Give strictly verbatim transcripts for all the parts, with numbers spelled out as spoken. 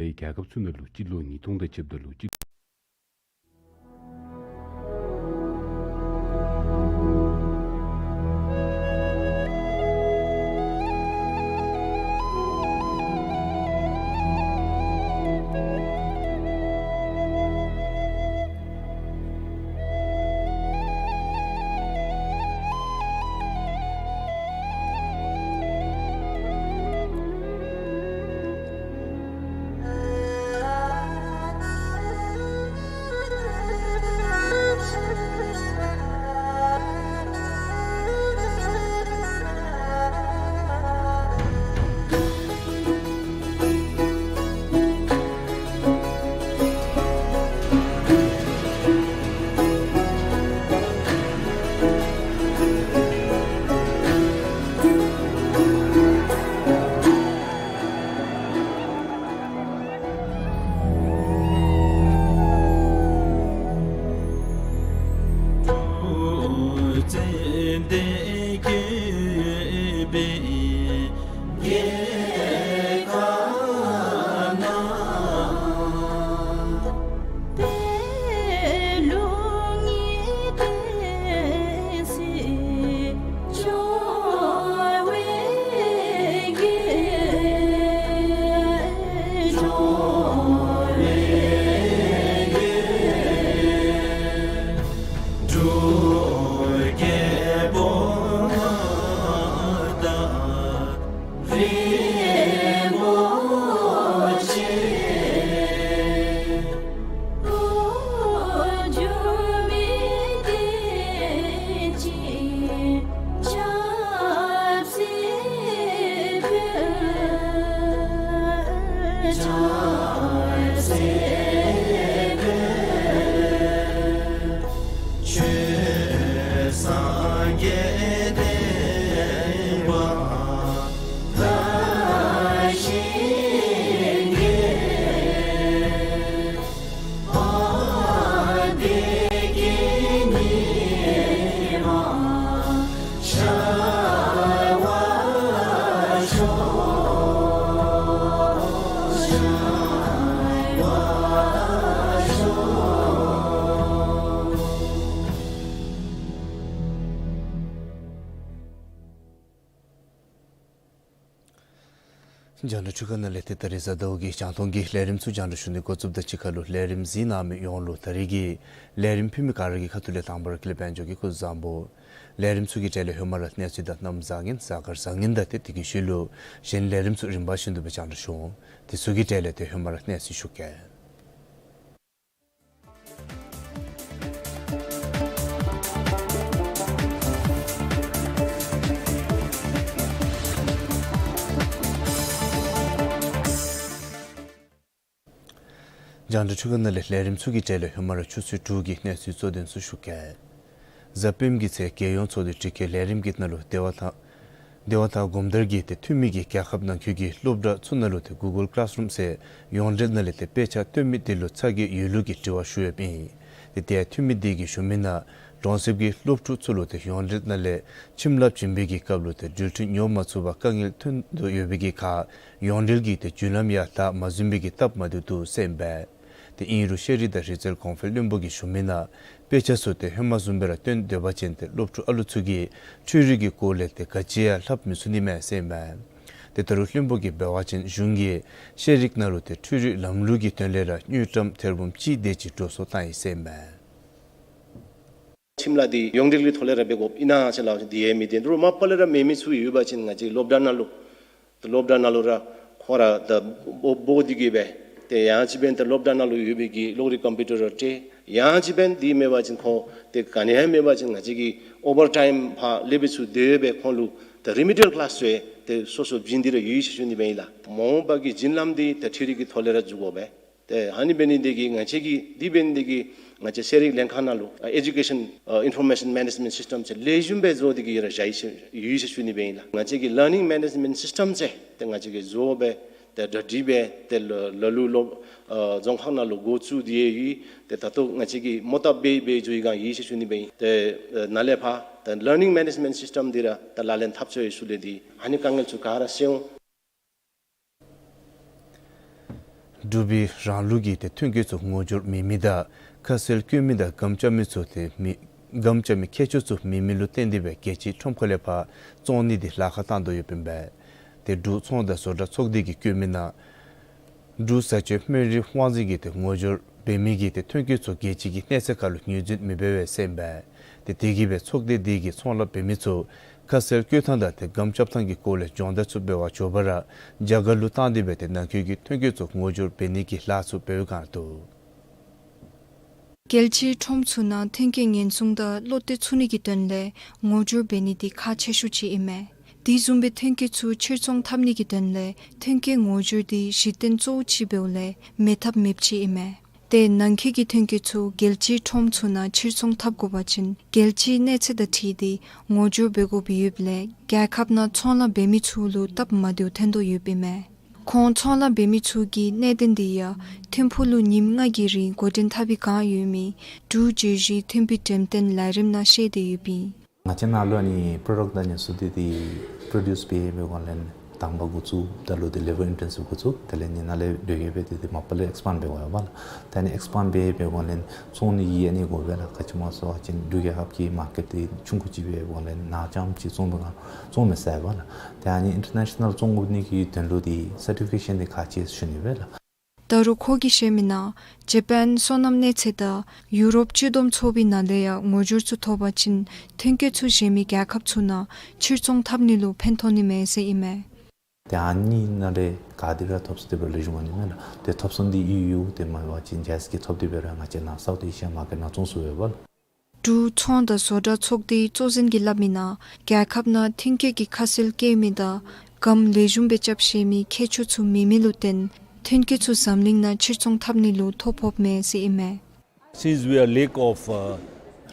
རྒྱལ་ཁབ་ཚུ་ནང་ལུ་སྤྱི་ལོ་ཉིས་སྟོང་དང་ཆབས་ད་ལུ་སྤྱི། རྒྱང་བསྒྲགས་འཕྲུལ་ཁང་ནང་ལས་ཏེ་ད་རིས་གཟའ་ཟླཝ་གི་རྒྱང་མཐོང་གི་ལས་རིམ་ཚུ་རྒྱང་བསྒྲགས་ཞུ་ནི་འགོ་བཙུགསཔ་དང་གཅིག་ཁར་ལུ་ལས་རིམ་གཟིགས་གནང་མི་ཡོངས་ལུ་ད་རིས་ཀྱི་ལས་རིམ་ཕུལ་མི་ག་ར་གི་ཁ་ཐུག་ལས་དང་པ་ར་ཀུན་ལེགས་དཔལ་འབྱོར་གྱིས་སྐུ་གཟུགས་བཟང་པོ། ལས་རིམ་ཚུ་གི་གྲས་ལས་ཧེ་མ་ར་གནས་ཚུལ་དང་གནམ་བཟང་ངན་གཟའ་སྐར་བཟང་ངན་དང་ཏེ་དེ་གི་ཤུལ་ལུ་གཞན་ལས་རིམ་ཚུ་རིམ་པ་བཞིན་དུ་སྦེ་རྒྱང་བསྒྲགས་ཞུ་འོང་། དེ་ཚུ་གི་གྲས་ལས་ཏེ་ཧེ་མ་ར་གནས་ཚུལ་ཞུ་གེ། རྒྱང་བསྒྲགས་འཕྲུལ་ཁང་ནང་ལས་ལས་རིམ་ཚུ་གི་གྲས་ལས་ཧེ་མ་ར་ཆུ་ཚོད་དྲུག་གི་གནས་ཚུལ་གཙོ་དོན་ཚུ་ཞུ་གེ། གཟའ་སྤེནམ་གི་ཚེ་རྒྱལ་ཡོངས་ཚོགས་སྡེ་དྲི་བཀོད་ལས་རིམ་གྱི་ནང་ལུ་སྡེ་བ་དང་སྡེ་བ་དང་གོམ་བདར་གྱིས་ཏེ་འཐུས་མི་གིས་རྒྱལ་ཁབ་ནང་འཁོད་ཀྱི་སློབ་གྲྭ་ཚུ་ནང་ལུ་ཏེ་Google Classroom ཟེར་ཡོངས་འབྲེལ་ནང་ལས་ཏེ་དཔེ་ཆ་སྟོན་མི་དེ་ལུ་ཚ་གྱང་ཡོད་ལུགས་ཀྱི་དྲི་བ་ཞུ་ཡོདཔ་ཨིན། ཏེ་དེ་ཡང་འཐུས་མི་དེ་གིས་ཞུ་མི་ནང་གྲོང་གསེབ་ཀྱི་སློབ་ཕྲུག་ཚུ་ལུ་ཏེ་ཡོངས་འབྲེལ་ནང་ལས་ཁྱིམ་རླབས་སྦྱིན་པའི་གི་སྐབས་ལུ་ཏེ་འགྲུལ་འཕྲིན་ཉོ་མ་ཚུགས་པར་དཀའ་ངལ་ཐོན་དོ་ཡོད་པའི་གི་ཁར་ཡོངས་འབྲེལ་གྱིས་ཏེ་བརྒྱུད་ལམ་ཡང་བདའ་མ་ཟུན་པའི་གི་སྟབས་མ་བདེཝ་འདུག་ཟེར་ཨིན་པས། ཏེ་ཨིན་རུང་ཤེས་རིག་དང་རིག་རྩལ་གོང་འཕེལ་བློན་པོ་གིས་ཞུ་མི་ནང་དཔེ་ཆ་ཚུ་ཏེ་ཧེ་མ་བཟུམ་སྦེ་ར་སྟོན་སྡོད་པ་ཅིན་ཏེ་སློབ་ཕྲུག་ཨ་ལུ་ཚུ་གིས་འཕྲུལ་རིག་གི་སྐོར་ལས་ཏེ་ག་ཅི་ཡང་ལྷབ་མི་ཚུགས་ནི་མས་ཟེར་ཨིན་མས། ཏེ་ད་རུང་བློན་པོ་གིས་འབད་བ་ཅིན་གཞུང་གིས་ཤེས་རིག་ནང་ལུ་ཏེ་འཕྲུལ་རིག་ལམ་ལུགས་ཀྱི་དོན་ལས་ར་དངུལ་ཀྲམ་ཐེར་འབུམ་གཅིག་དེ་ཅིག་འགྲོ་སོང་བཏང་ཡི་ཟེར་ཨིན་མས། ཁྱིམ་ལཱ་འདི་ཡོངས་འབྲེལ་གྱི་ཐོག་ལས་ར་འབད་དགོཔ་ཨིན་ན་ཟེར་སླབ་ཅིན་དེ་ཡང་མི་བདེན། ད་རུང་མ་པ་ལས་ར་མེད་མི་ཚུ་ཡོད་པ་ཅིན་ང་བཅས་སློབ་གྲྭ་ནང་ལུ་ད་སློབ་གྲྭ་ནང་ལུ་ར་ཁོང་ར་ད་འབོ་འབོ་སྟེ་གིས་སྦེ་ཏེ་ཡང་ཅིན་འབདན་ད་སློབ་གྲྭ་ནང་ལུ་ཡོད་པའི་གི་གློག་རིག་ཀམ་པིའུ་ཊར་ར་སྤྲོད། ཡང་ཅིན་འབདན་དེ་མེད་པ་ཅིན་ཁོང་ཏེ་ག་ནི་ཡང་མེད་པ་ཅིན་ང་བཅས་ཀྱིས་ཨོ་བར་ཊའིམ་ཕར་ལས་སྦེ་ཚུ་དེ་སྦེ་ཁོང་ལུ་ད་རི་མི་ཌིལ་ཀི་ལཱསི་ཟེར་ཏེ་སོ་སོ་བྱིན་ཏེ་ར་ཡོད་ཟེར་ཞུ་ནི་སྦེ་ཨིན་ལགས། མ་འོངས་པ་གི་བྱིན་རླབས་འདི་ད་འཕྲུལ་རིག་གི་ཐོག་ལས་ར་འཛུལ་དགོ་པས། ཏེ་ཨ་ནི་འབད་ནི་དེ་གིས་ང་བཅས་ཀྱིས་དེ་འབད་ནི་དེ་གིས་ང་བཅས་ཤེས་རིག་ལྷན་ཁག་ནང་ལུ་ཨ་Education ཨ་Information Management System ཟེར་ལེགས་ཤོམ་སྦེ་བཟོ་སྟེ་གིས་ཡར་བཞག་ཡི་ཟེར་ཡོད་ཟེར་ཞུ་ནི་སྦེ་ཨིན་ལགས། ང་བཅས་ཀྱིས་Learning Management System ཟེར་ཏེ་ང་བཅས་ཀྱིས་བཟོ་སྦེ་ཏེ་གྲ་སྒྲིག་འབད་དེ་ལ་ལ་ལུ་ལོག་ཨ་རྫོང་ཁག་ནང་ལུ་འགོ་བཙུགས་ཏེ་ཡོད། ཏེ་ད་ལྟོ་ང་བཅས་ཀྱིས་མོ་བཏབ་འབད་འབད་བཟོ་ཡི་ག་ཡོད་ཟེར་ཞུ་ནི་སྦེ་ཨིན། ཏེ་ཨ་ནཱ་ལས་ཕར་ཏེ་Learning Management System འདི་ར་ད་ལག་ལེན་འཐབ་ཚུགས་པའི་ཤུལ་ལས་འདི་ཨ་ནི་དཀའ་ངལ་ཚུ་ག་ར་སེལ་འོང་། འབྲུག་པའི་རང་ལུགས་ཀྱི་ཏེ་ཐོན་སྐྱེད་ཚུ་ངོ་སྦྱོར་མེད་མི་དང་ཁ་གསལ་བཀོད་མི་དང་སྒམ་རྐྱབ་མི་ཚུ་ཏེ་མི་སྒམ་རྐྱབ་མི་མཁས་མཆོག་ཚུ་མེད་མི་ལུ་བརྟེན་ཏེ་སྦེ་རྒྱལ་སྤྱིའི་ཁྲོམ་ཁ་ལས་ཕར་བཙོང་ནི་འདི་ལཱ་ཁག་བཏང་དོ་ཡོདཔ་ཨིན་པས། ཏེ་འབྲུག་ཚོང་དང་བཟོ་གྲྭ་ཚོགས་སྡེ་གིས་བཀོད་མི་ནང་འབྲུག་བཟའ་སྤྱོད་སྨན་རིགས་དབང་འཛིན་གྱིས་ཏེ་ངོ་སྦྱོར་འབད་མི་གི་ཏེ་ཐོན་སྐྱེད་ཚུ་རྒྱལ་སྤྱི་གི་གནས་ཚད་ཁར་ལུ་ངོས་འཛིན་མི་འབད་བས་ཟེར་ཨིན་པས། ཏེ་དེ་གིས་སྦེ་ཚོགས་སྡེ་འདི་གིས་ཚོང་ལཱ་འབད་མི་ཚུ་ཁ་གསལ་བཀོད་ཐངས་དང་ཏེ་སྒམ་རྐྱབ་ཐངས་ཀྱི་སྐོར་ལས་སྦྱོང་བརྡར་ཚུ་འབད་བར་འགྱོ་བར་རྒྱ་གར་ལུ་བཏང་སྟེ་སྦེ་ཏེ་ནང་འཁོད་ཀྱི་ཐོན་སྐྱེད་ཚུ་ངོ་སྦྱོར་འབད་ནི་གི་ལཱ་ཚུ་འབད་བའི་བསྒང་འདུག། རྒྱལ་སྤྱིའི་ཁྲོམ་ཚུ་ནང་ཐོན་སྐྱེད་ཉེན་སྲུང་དང་བློ་གཏད་ཚུགས་ནི་གི་དོན་ལས་ངོ་སྦྱོར་འབད་ནི་འདི་ཁག་ཆེ་ཤོས་ཅིག་ཨིན་མས། དེ་བཟུམ་སྦེ་ཐོན་སྐྱེད་ཚུ་ཕྱིར་ཚོང་འཐབ་ནི་གི་དོན་ལས་ཐོན་སྐྱེད་ངོ་སྦྱོར་འདི་གཞི་རྟེན་གཙོ་བོ་ཅིག་འབདཝ་ལས་མེད་ཐབས་མེདཔ་ཅིག་ཨིན་མས། ཏེ་ནང་འཁོད་ཀྱི་ཐོན་སྐྱེད་ཚུ་རྒྱལ་སྤྱིའི་ཁྲོམ་ཚུ་ནང་ཕྱིར་ཚོང་འཐབ་དགོ་པ་ཅིན་རྒྱལ་སྤྱིའི་གནས་ཚད་དང་འཁྲིལ་ཏེ་ངོ་སྦྱོར་འབད་དགོཔ་ཡོདཔ་ལས་རྒྱལ་ཁབ་ནང་ཚོང་ལཱ་འབད་མི་ཚུ་ལུ་སྟབས་མ་བདེཝ་ཐོན་དོ་ཡོདཔ་ཨིན་མས། ཁོང་ཚོང་ལཱ་འབད་མི་ཚུ་གིས་གནད་དོན་འདི་ཡང་ཐིམ་ཕུག་ལུ་ཉིནམ་ལྔ་གི་རིང་འགོ་འདྲེན་འཐབ་པའི་བསྒང་ཡོད་མི་འབྲུག་བརྗོད་གཞི་མཐུན་སྒྲིལ་འགྲེམས་སྟོན་ལས་རིམ་ནང་བཤད་དེ་ཡོདཔ་ཨིན། ང་བཅས་ནང་ལུ་ཨ་ནི་པྲོ་ཌཀཊ་དང་ཨ་ནི་ཚུ་འདི་འདི་པྲོ་ཌིའུསི་འབད་འབད་འགོ་ལས་དང་པ་འགོ་བཙུགས་ད་ལུ་འདི་ལེ་བར་ཨིན་ཊེན་སིབ་འགོ་བཙུགས། དེ་ལས་ཨ་ནི་ནཱ་ལས་དེ་གིས་སྦེ་འདི་འདི་མ་པ་ལས་ཨེགསི་པཱནཌ་འབད་འོང་ཡོདཔ་ལགས། ད་ཨ་ནི་ཨེགསི་པཱནཌ་འབད་འབད་འགོ་ལས་བཙོང་ནི་གི་ཨ་ནི་དགོ་པས་ལགས། ག་ཅི་སྨོ་ཟེར་བ་ཅིན་འབྲུག་རྒྱལ་ཁབ་ཀྱི་མར་ཀེཊ་འདི་ཆུང་ཀུ་ཅིག་འབད་འབད་འགོ་ལས་ནཱ་རྐྱངམ་ཅིག་བཙོང་འབད་འགོ་བཙོང་མི་ཚུགས་པས་ལགས། ད་ཨ་ནི་ཨིན་ཊར་ནེ་ཤ་ནཱལ་བཙོང་དགོ་ནི་གི་དོན་ལུ་འདི་སར་ཊི་ཕི་ཀེ་ཤཱན་འདི་ཁག་ཆེ་ཟེར་ཞུ་ནི་སྦེ་ལགས། ད་རུང་ཁོ་གིས་བཤད་མི་ནང་ཇ་པཱན་སོ་ནམ་གནས་ཚད་དང་ཡུ་རོབ་སྤྱི་བསྡོམས་ཚོགས་པའི་ནང་ལས་ཡང་ངོ་སྦྱོར་ཚུ་ཐོབ་པ་ཅིན་ཐོན་སྐྱེད་ཚུ་གཞན་མི་རྒྱལ་ཁབ་ཚུ་ནང་ཕྱིར་ཚོང་འཐབ་ནི་ལུ་ཕན་ཐོགས་ནི་མས་ཟེར་ཨིན་མས། ཏེ་ཨ་ནི་ནང་ལས་ག་དེ་ར་ཐོབ་ཚུགས་ཏེ་འབད་རུང་ལེགས་ཤོམ་འོང་ནི་མས་ལགས། ཏེ་ཐོབ་ཚུགས་ནི་འདི་ཨི་ཡུ་དེ་མ་འབད་བ་ཅིན་ཇཱ་ཨེསི་ཀྱིས་ཐོབ་སྟེ་འབད་རུང་ང་བཅས་ནཱ་སའུཐ་ཨེ་ཤི་ཡ་མར་ཀེཊ་ནང་བཙོང་ཚུགས་པས་ལགས། འབྲུག་ཚོང་དང་བཟོ་གྲྭ་ཚོགས་སྡེའི་གཙོ་འཛིན་གྱིས་སླབ་མི་ནང་རྒྱལ་ཁབ་ནང་ཐོན་སྐྱེད་ཀྱི་ཁ་གསལ་བཀོད་མི་དང་སྒམ་ལེགས་ཤོམ་སྦེ་རྐྱབ་ཤེས་མི་མཁས་མཆོག་ཚུ་མེད་མི་ལུ་བརྟེན་ཐོན་སྐྱེད་ཚུ་འཛམ་གླིང་ནང་ཕྱིར་ཚོང་འཐབ་ནི་ལུ་ཐོ་ཕོགཔ་མས་ཟེར་ཨིན་མས། Since we are lack of, uh,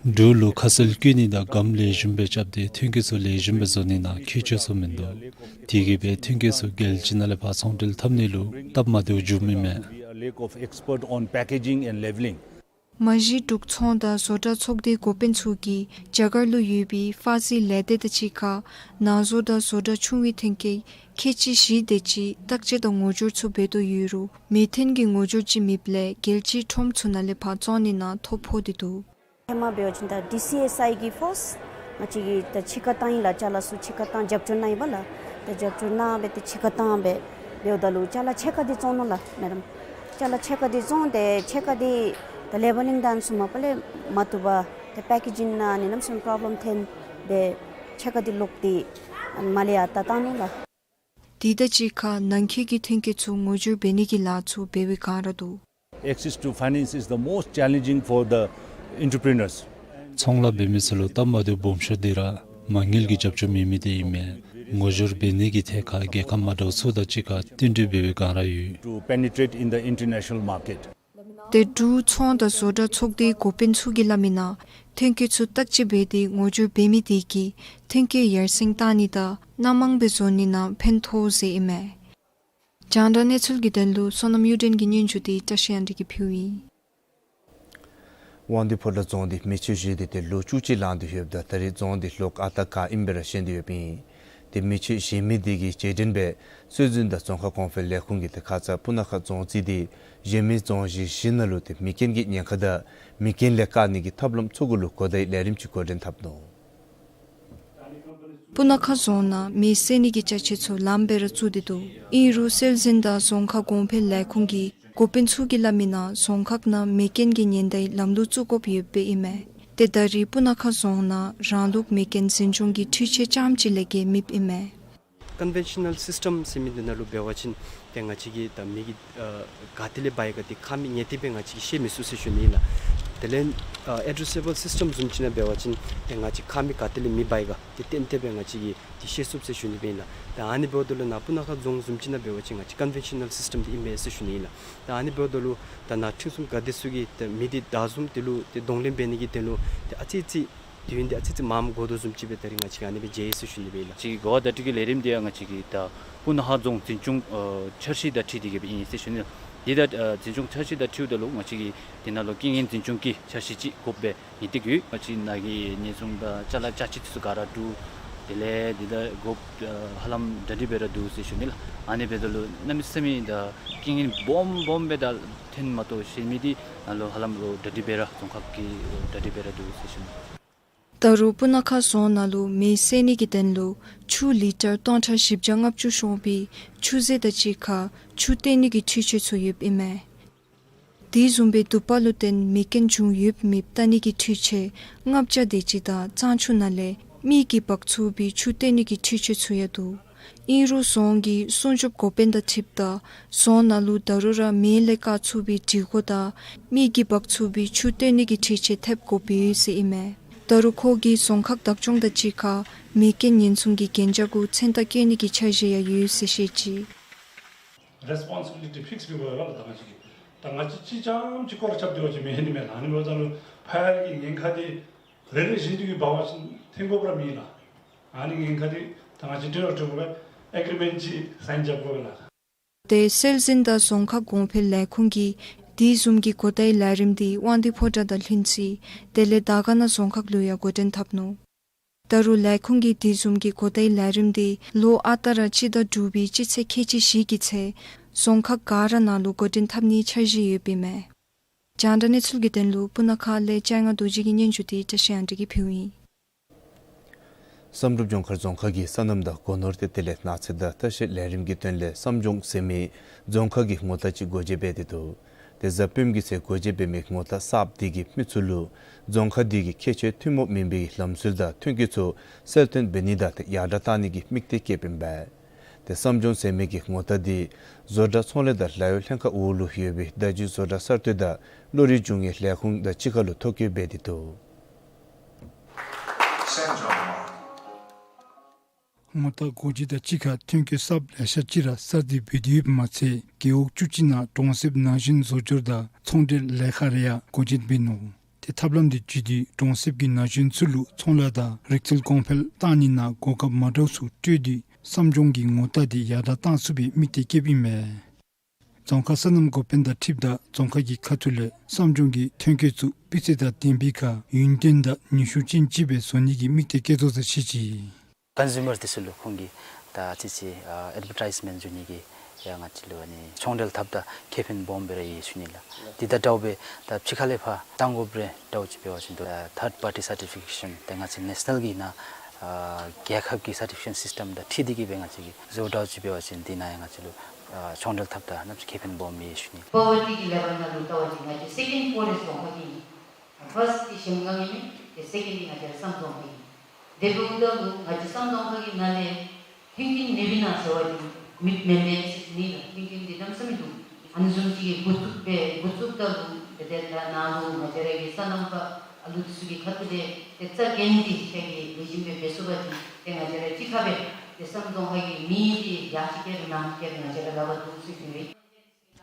འབྲུག་ལུ་ཁ་གསལ་བཀོད་ནི་དང་སྒམ་ལེགས་ཤོམ་སྦེ་རྐྱབ་སྟེ་ཐོན་སྐྱེད་ཚུ་ལེགས་ཤོམ་སྦེ་བཟོ་ནི་ནང་མཁས་མཆོག་ཚུ་མིན་འདུག། དེ་གིས་སྦེ་ཐོན་སྐྱེད་ཚུ་རྒྱལ་སྤྱི་ནང་ལས་ཕར་ཚོང་འབྲེལ་འཐབ་ནི་ལུ་སྟབས་མ་བདེཝ་འགྱོཝ་ཨིན་མས། We are lack of expert on packaging and labeling. མ་གཞི་འབྲུག་ཚོང་དང་བཟོ་གྲྭ་ཚོགས་སྡེའི་འགོ་དཔོན་ཚུ་གིས་རྒྱ་གར་ལུ་ཡོད་པའི་ཧྥ་ཟི་ལས་སྡེ་དང་གཅིག་ཁར་ནང་བཟོ་དང་བཟོ་གྲྭ་ཆུང་བའི་ཐོན་སྐྱེད་ཁལ་གཅིག་བཞི་དེ་ཅིག་བརྟག་དཔྱད་དང་ངོ་སྦྱོར་ཚུ་འབད་དོ་ཡོད་རུང་མེད་ཐོན་གྱི་ངོ་སྦྱོར་ཅིག་མེདཔ་ལས་རྒྱལ་སྤྱིའི་ཁྲོམ་ཚུ་ནང་ལས་ཕར་བཙོང་ནི་ནང་ཐོ་ཕོག་སྟེ་འདུག། ཧེ་མ་འབད་བ་ཅིན་ད་ཌི་སི་ཨེསི་ཨའི་གིས་ཕརསཊ་ང་བཅས་ཀྱིས་ད་ཕྱི་ཁར་བཏང་ཡི་ལགས། ཅ་ལ་ཚུ་ཕྱི་ཁར་བཏང་རྒྱབ་སྐྱོར་གནང་ཡི་པ་ལགས། ད་རྒྱབ་སྐྱོར་གནང་སྦེ་ཏེ་ཕྱི་ཁར་བཏང་སྦེ་འབདཝ་ད་ལུ་ཅ་ལ་ཕྱེད་ཀ་འདི་བཙོང་ནུག་ལགས་མེ་ཌམ། ཅ་ལ་ཕྱེད་ཀ་འདི་བཙོང་སྟེ་ཕྱེད་ཀ་འདི་ད་ལེ་བལ་ལིང་དང་ཚུ་མ་པ་ལས་མ་བཏུབ་པར་ཏེ་པེ་ཀེ་ཇིང་ནང་ཨ་ནི་གནམ་མེད་ས་མེད་པོརོབ་ལེམ་ཐོན་སྦེ་ཕྱེད་ཀ་འདི་ལོག་སྟེ་མ་ལས་ཡར་ད་བཏང་ནུག་ལགས། དེ་དང་གཅིག་ཁར་ནང་འཁོད་ཀྱི་ཐོན་སྐྱེད་ཚུ་ངོ་སྦྱོར་འབད་ནི་གི་ལཱ་ཚུ་འབད་བའི་བསྒང་ར་འདུག། Access to finance is the most challenging for the entrepreneurs. ཚོང་ལཱ་འབད་མི་ཚུ་ལུ་སྟབས་མ་བདེཝ་སྦོམ་ཤོས་འདི་ར་མ་དངུལ་གྱི་རྒྱབ་སྐྱོར་མེད་མི་འདི་ཨིན་མས། ངོ་སྦྱོར་འབད་ནི་གི་ཐད་ཁར་རྒྱལ་ཁབ་མ་འདྲཝ་ཚུ་དང་གཅིག་ཁར་བསྟུན་གྲོས་འབད་བའི་བསྒང་ར་ཡོད། To penetrate in the international market. ཏེ་འབྲུག་ཚོང་དང་བཟོ་གྲྭ་ཚོགས་སྡེའི་འགོ་དཔོན་ཚུ་གིས་སླབ་མི་ནང་ཐོན་སྐྱེད་ཚུ་བརྟག་དཔྱད་འབད་དེ་ངོ་སྦྱོར་འབད་མི་དེ་གིས་ཐོན་སྐྱེད་ཡར་སེང་བཏང་ནི་དང་སྣ་མང་སྦེ་བཟོ་ནི་ནང་ཕན་ཐོགས་ཟེར་ཨིན་མས། རྒྱང་བསྒྲགས་གནས་ཚུལ་གྱི་དོན་ལུ་བསོད་ནམས་གཡུ་སྒྲོན་གྱི་སྙན་ཞུ་འདི་བཀྲ་ཤིས་དབང་འདུས་ཀྱིས་ཕུལཝ་ཨིན། དབང་འདུས་ཕོ་བྲང་རྫོང་འདི་མེ་མཆོད་བཞེས་ཏེ་ཏེ་ལོ་བཅུ་གཅིག་ལང་སྟེ་ཡོདཔ་ད་ད་རེས་རྫོང་འདི་ལོག་ཨ་རྟག་ག་ཨིནམ་སྦེ་ར་བཞེངས་ཏེ་ཡོདཔ་ཨིན། ཏེ་མེ་མཆོད་བཞེས་མི་དེ་གི་རྗེས་དྲན་སྦེ་སྲོལ་འཛིན་དང་རྫོང་ཁ་གོང་འཕེལ་ལས་ཁུངས་ཀྱིས་ཏེ་ཁ་ཙ་སྤུ་ན་ཁ་རྫོང་རྩིས་འདི་གཞན་མི་རྫོང་གཞི་བཞི་ནང་ལུ་ཏེ་མེ་རྐྱེན་གྱི་ཉེན་ཁ་དང་མེ་རྐྱེན་ལས་བཀག་ནི་གི་ཐབས་ལམ་འཚོལ་དགོཔ་ལུ་གོ་བརྡའི་ལས་རིམ་ཅིག་འགོ་འདྲེན་འཐབ་ནུག། སྤུ་ན་ཁ་རྫོང་ནང་མེ་བསད་ནི་གི་ཅ་ཆས་ཚུ་ལངམ་སྦེ་ར་བཙུགས་ཏེ་འདུག། ཨིན་རུང་སྲོལ་འཛིན་དང་རྫོང་ཁ་གོང་འཕེལ་ལས་ཁུངས་ཀྱི་འགོ་དཔོན་ཚུ་གིས་སླབ་མི་ནང་རྫོང་ཁག་ནང་མེ་རྐྱེན་གྱི་ཉེན་བརྡའི་ལམ་ལུགས་བཙུགས་དགོཔ་ཡོདཔ་ཨིན་མས། ཏེ་ད་རེས་སྤུ་ན་ཁ་རྫོང་ནང་རང་ལུགས་མེ་རྐྱེན་འཛིན་སྐྱོང་གི་འཕྲུལ་ཆས་རྐྱངམ་ཅིག་ལས་བརྒལ་མེདཔ་ཨིན་མས། ཀོན་ཝེན་ཤ་ནཱལ་སིསི་ཊམ་ཟེར་མི་འདི་ནང་ལུ་འབད་བ་ཅིན་ཏེ་ང་བཅས་ཀྱིས་ད་མེ་གི་ཨ་ག་ཏེ་ལས་འབར་ཡི་ག་འདི་ཁ་མིག་ངོས་བལྟ་སྦེ་ང་བཅས་ཀྱིས་ཤེས་མི་ཚུགས་ཟེར་ཞུ་ནི་ཨིན་ལགས། དེ་ལས་ཨ་ཨེ་ཌི་རེས་སི་བཱལ་སིསི་ཊམ་བཟུམ་ཅིག་ནང་འབད་བ་ཅིན་ཏེ་ང་བཅས་ཁ་མིག་ག་ཏེ་ལས་མེ་འབར་ཡི་ག་འདི་བལྟ་སྟེ་སྦེ་ང་བཅས་ཀྱིས་འདི་ཤེས་ཚུགས་ཟེར་ཞུ་ནི་སྦེ་ཨིན་ལགས། ད་ཨ་ནི་འབདཝ་ད་ལུ་ནཱ་སྤུ་ན་ཁ་རྫོང་བཟུམ་ཅིག་ནང་འབད་བ་ཅིན་ང་བཅས་ཀོན་ཝེན་ཤ་ནཱལ་སིསི་ཊམ་འདི་ཨིན་མས་ཟེར་ཞུ་ནི་ཨིན་ལགས། ད་ཨ་ནི་འབདཝ་ད་ལུ་ད་ནཱ་ཁྲིམས་སྲུང་འགག་སྡེ་ཚུ་གིས་ད་མེ་འདི་བདའ་བཟུང་དེ་ལུ་ཏེ་གདོང་ལེན་འབད་ནི་གི་དོན་ལུ་ཏེ་ཨ་ཙི་ཙི་དུས་ཡུན་འདི་ཨ་ཙི་ཙི་མངམ་འགོར་དོ་བཟུམ་ཅིག་སྦེ་ད་རེས་ང་བཅས་ཀྱིས་ཨ་ནི་སྦེ་མཇལ་ཡི་ཟེར་ཞུ་ནི་སྦེ་ཨིན་ལགས། ཅིག་གོ་བ་བརྡ་སྤྲོད་ཀྱི་ལས་རིམ་འདི་ཡང་ང་བཅས་ཀྱི་ད་སྤུ་ན་ཁ་རྫོང་འཛིན་སྐྱོང་ཨ་འཆར་གཞི་དང་འཁྲིལ་ཏེ་གི་སྦེ་ཨིན་ཟེར་ཞུ་ནི། འདི་ད་ཨ་འཛིན་སྐྱོང་འཆར་གཞི་དང་འཁྲིལཝ་ད་ལུ་ང་བཅས་ཀྱིས་འདི་ནང་ལུ་རྐྱེན་ངན་འཛིན་སྐྱོང་གི་འཆར་གཞི་ཅིག་དགོཔ་སྦེ་ངེས་ཏིག་ཡོད། ང་བཅས་ནཱ་གི་ཉེན་སྲུང་དང་ཅ་ལ་ཅ་ཆས་འདི་ཚུ་ག་ར་འབྲུག་ དེ་ལས་འདི་ད་དགོཔ་ཨ་ཧ་ལམ་གྲ་སྒྲིག་འབད་ར་འདུག་ཟེར་ཞུ་ནི་ལགས། ཨ་ནི་འབདཝ་ད་ལུ་གནམ་མེད་ས་མེད་ད་རྐྱེན་ངན་སྦོམ་སྦོམ་སྦེ་ད་ཐོན་མ་གཏོགས་ཤེས་མི་འདི་ནཱ་ལུ་ཧ་ལམ་ལོ་གྲ་སྒྲིག་འབད་ར་རྫོང་ཁག་གིས་གྲ་སྒྲིག་འབད་ར་འདུག་ཟེར་ཞུ་ནི། ད་རུང་སྤུ་ན་ཁ་རྫོང་ནང་ལུ་མེ་བསད་ནི་གི་དོན་ལུ་ཆུ་ལི་ཊར་སྟོང་ཕྲག་བཞི་བརྒྱ་ལྔ་བཅུ་ཤོང་པའི་ཆུ་རྫས་དང་གཅིག་ཁར་ཆུ་བཏོན་ནི་གི་འཕྲུལ་ཆས་ཚུ་ཡོདཔ་ཨིན་མས། དེ་བཟུམ་སྦེ་དུ་པ་ལུ་བརྟེན་མེ་རྐྱེན་བྱུང་ཡོདཔ་མེདཔ་བལྟ་ནི་གི་འཕྲུལ་ཆས་ལྔ་བརྒྱ་དེ་ཅིག་དང་གཙང་ཆུ་ནང་ལས་མི་གིས་འབག་ཚུགས་པའི་ཆུ་བཏོན་ནི་གི་འཕྲུལ་ཆས་ཚུ་ཡང་འདུག། ཨིན་རུང་རྫོང་གི་སྲུང་སྐྱོབ་འགོ་དཔོན་དང་འཁྲིལཝ་ད་རྫོང་ནང་ལུ་ད་རུང་ར་མེ་ལས་བཀག་ཚུགས་པའི་སྒྲིག་གོ་དང་མི་གིས་འབག་ཚུགས་པའི་ཆུ་བཏོན་ནི་གི་འཕྲུལ་ཆས་ཐེབས་དགོཔ་ཡོད་ཟེར་ཨིན་མས། ད་རུང་ཁོ་གིས་རྫོང་ཁག་བདག་སྐྱོང་དང་གཅིག་ཁར་མེ་རྐྱེན་ཉེན་སྲུང་གི་གན་རྒྱ་གུ་མཚན་རྟགས་བཀོད་ནི་གི་འཆར་གཞི་ཡང་ཡོད་ཟེར་བཤད་ཅི། རེས་པོན་སི་བི་ལི་ཊི་ཕིགསི་འབད་དགོ་པས་ལགས། ད་ང་བཅས་ཀྱིས་ད་ང་བཅས་གཅིག་རྐྱངམ་གཅིག་སྐོར་ར་རྐྱབ་སྟེ་འབད་བ་ཅིན་མི་ལྷོད་ནི་མས་ལགས། ཨ་ནི་འབདཝ་ད་ལུ་ཕ་ཡུལ་གྱི་ཉེན་ཁ་འདི་རེ་རེ་བཞིན་དུ་གིས་འབད་བ་ཅིན་ཐོན་དགོཔ་ར་མེད་ལགས། ཨ་ནི་ཉེན་ཁ་འདི་ད་ང་བཅས་སྤྲོད་ར་སྤྲོད་དགོ་པས། ཨེག་རི་མེནཊ་ཅིག་སའིན་རྐྱབ་དགོ་པས་ལགས། དེ་སྲོལ་འཛིན་དང་རྫོང་ཁག་གོང་འཕེལ་ལས་ཁུངས་ཀྱིས་དེ་བཟུམ་གྱི་གོ་བརྡའི་ལས་རིམ་འདི་དབང་འདུས་ཕོ་བྲང་དང་ལྷུན་རྩེ་དེ་ལས་དར་དཀར་ན་རྫོང་ཁག་ལུ་ཡང་འགོ་འདྲེན་འཐབ་ནུག། ད་རུང་ལས་ཁུངས་ཀྱིས་དེ་བཟུམ་གྱི་གོ་བརྡའི་ལས་རིམ་འདི་ལོ་ཨ་རྟག་ར་སྤྱི་ཟླ་དྲུག་པའི་སྤྱི་ཚེས་ཁལ་གཅིག་བཞི་གི་ཚེ་རྫོང་ཁག་ག་ར་ནང་ལུ་འགོ་འདྲེན་འཐབ་ནིའི་འཆར་གཞི་ཡོདཔ་ཨིན་མས། རྒྱང་བསྒྲགས་གནས་ཚུལ་གྱི་དོན་ལུ་སྤུ་ན་ཁ་ལས་ལྕང་ང་རྡོ་རྗེ་གི་སྙན་ཞུ་འདི་བཀྲ་ཤིས་དབང་འདུས་ཀྱིས་ཕུལཝ་ཨིན། བསམ་གྲུབ་ལྗོངས་མཁར་རྫོང་ཁག་གིས་སོ་ནམ་དང་སྒོ་ནོར་ཏེ་དེ་ལས་ནགས་ཚལ་དང་ལྟ་བཤལ་ལས་རིམ་གྱི་དོན་ལས་བསམ་ལྗོངས་ཟེར་མི་རྫོང་ཁག་གི་ངོ་རྟགས་ཅིག་སྒོ་འབྱེད་འབད་དེ་འདུག། དེ་གཟའ་སྤེནམ་གི་ཚེ་སྒོ་འབྱེད་འབད་མི་ངོ་རྟགས་གསརཔ་དེ་གིས་མི་ཚུ་ལུ་རྫོང་ཁག་དེ་གི་ཁྱད་ཆོས་ཐུན་མོང་མིན་པའི་ལམ་སྲོལ་དང་ཐོན་སྐྱེད་ཚུ་གསལ་སྟོན་འབད་ནི་དང་དེ་ཡར་དྲགས་གཏང་ནི་གི་དམིགས་གཏད་བསྐྱེདཔ་ཨིན་པས། དེ་བསམ་ལྗོངས་ཟེར་མི་གི་ངོ་རྟགས་དེ་བཟོ་གྲྭ་ཚོང་ལས་དང་ལཱ་གཡོག་ལྷན་ཁག་འོག་ལུ་ཡོད་པའི་བརྡ་བརྒྱུད་བཟོ་གྲྭ་གསར་གཏོད་དང་བློ་རིག་འབྱུང་བའི་ལས་ཁུངས་དང་གཅིག་ཁར་ལུ་ཐོ་བཀོད་འབད་དེ་འདུག། ངོ་རྟགས་སྒོ་འབྱེད་དང་གཅིག་ཁར་ཐོན་སྐྱེད་གསརཔ་ལེ་ཤ་ཅིག་ར་གསར་བསྡུ་འབད་དེ་ཡོདཔ་མ་ཚད་རྒེད་འོག་བཅུ་གཅིག་ནང་གྲོང་གསེབ་ན་གཞོན་བཟོ་སྦྱོར་དང་ཚོང་འབྲེལ་ལས་ཁང་རེ་ཡང་སྒོ་འབྱེད་འབད་ནུག། དེ་ཐབས་ལམ་དེ་བརྒྱུད་དེ་གྲོང་གསེབ་ཀྱི་ན་གཞོན་ཚུ་ལུ་ཚོང་ལཱ་དང་རིག་རྩལ་གོང་འཕེལ་གཏང་ནི་ནང་གོ་སྐབས་མ་འདྲཝ་ཚུ་སྤྲོད་དེ་བསམ་ལྗོངས་ཀྱི་ངོ་རྟགས་དེ་ཡར་དྲགས་གཏང་ཚུགས་པའི་དམིགས་གཏད་བསྐྱེདཔ་ཨིན་མས། རྫོང་ཁག་སོ་ནམ་འགོ་དཔོན་དང་འཁྲིལཝ་ད་རྫོང་ཁག་གི་ཁ་ཐུག་ལས་བསམ་ལྗོངས་ཀྱི་ཐོན་སྐྱེད་ཚུ་སྤུས་ཚད་དང་ལྡན་པའི་ཁར་ཡུན་བརྟན་དང་ནུས་ཤུགས་ཅན་ཅིག་སྦེ་བཟོ་ནི་གི་དམིགས་གཏད་བསྐྱེད་དོ་ཟེར་བཤད་ཅི། ཀོན་སིའུ་མར་འདི་ཚུ་ལུ་ཁོང་གིས་ད་ཨ་ཙི་ཅིག་ཨ་ཨེཌ་བར་ཊའིཛ་མེནཊ་འབྱུང་ནི་གི་ཡང་ང་བཅས་ལུ་ཨ་ནི་ཚོང་འབྲེལ་འཐབ་ད་ཁེ་ཕན་སྦོམ་སྦེ་ར་ཡོད་ཞུ་ནི་ལགས། འདི་དང་འདྲཝ་སྦེ་ད་ཕྱི་ཁ་ལས་ཕར་བཏང་དགོཔ་རེ་འདྲཝ་ཅིག་འབད་བ་ཅིན་ད་ཐརཌ་པར་ཊི་སར་ཊི་ཕི་ཀེ་ཤཱན་དེ་ང་བཅས་ནེ་ཤ་ནཱལ་གྱི་ནང་ཨ་རྒྱལ་ཁབ་ཀྱི་སར་ཊི་ཕི་ཀེ་ཤཱན་སིསི་ཊམ་དང་འཁྲིལ་ཏེ་གིས་སྦེ་ང་བཅས་ཀྱིས་བཟོ་འདྲཝ་ཅིག་འབད་བ་ཅིན་འདི་ནང་ཡང་ང་བཅས་ལུ་ཨ་ཚོང་འབྲེལ་འཐབ་ད་གནམ་མེད་ས་མེད་ཁེ་ཕན་སྦོམ་ཡོད་ཞུ་ནི། པོ་ཝར་ཊི་གི་ལེ་བལ་ནང་ལུ་བལྟ་བ་ཅིན་ང་བཅས་སེ་ཀེནཌ་པོ་ཨརེསཊ་རྫོང་ཁག་ཨིན། ཕརསཊ་འདི་གཞལམ་སྒང་ཨིན་མས། ཏེ་སེ་ཀེནཌ་འདི་ང་བཅས་ར་བསམ་རྫོང་ཁག་ཨིན། དེ་འབདཝ་ད་ལུ་ང་བཅས་བསམ་རྫོང་ཁག་གི་ནང་ལས་མཐུན་རྐྱེན་མེད་པའི་ནང་ཟེར་བ་ཅིན་མེད་མེན་པས་ཟེར་ཞུ་ནི་ལགས། མཐུན་རྐྱེན་འདི་གནམ་མེད་ས་མེད་འདུག། ཨ་ནི་བཟུམ་ཅིག་གི་འགོ་བཙུགས་སྦེ་འགོ་བཙུགསཔ་ད་ལུ་ཏེ་ད་ནཱ་ལུ་ང་བཅས་ར་གི་སོ་ནམ་པ་ཨ་ལུ་འདི་ཚུ་གི་ཁ་ཐུག་ལས་ཏེ་རྩ་འགེངས་ཏེ་ཁྱེད་ཀྱིས་ལེགས་ཤོམ་སྦེ་འབད་ཚུགས་པ་ཅིན་ཏེ་ང་བཅས་ར་གཅིག་ཁར་སྦེ་ཏེ་བསམ་རྫོང་ཁག་གི་མི་འདི་ཡར་ཅིག་བསྐྱལ་རུང་ནང་ཅིག་བསྐྱལ་རུང་ང་བཅས་ར་ལཱ་འབད་ཚུགས་ཟེར་ཞུ་ནི།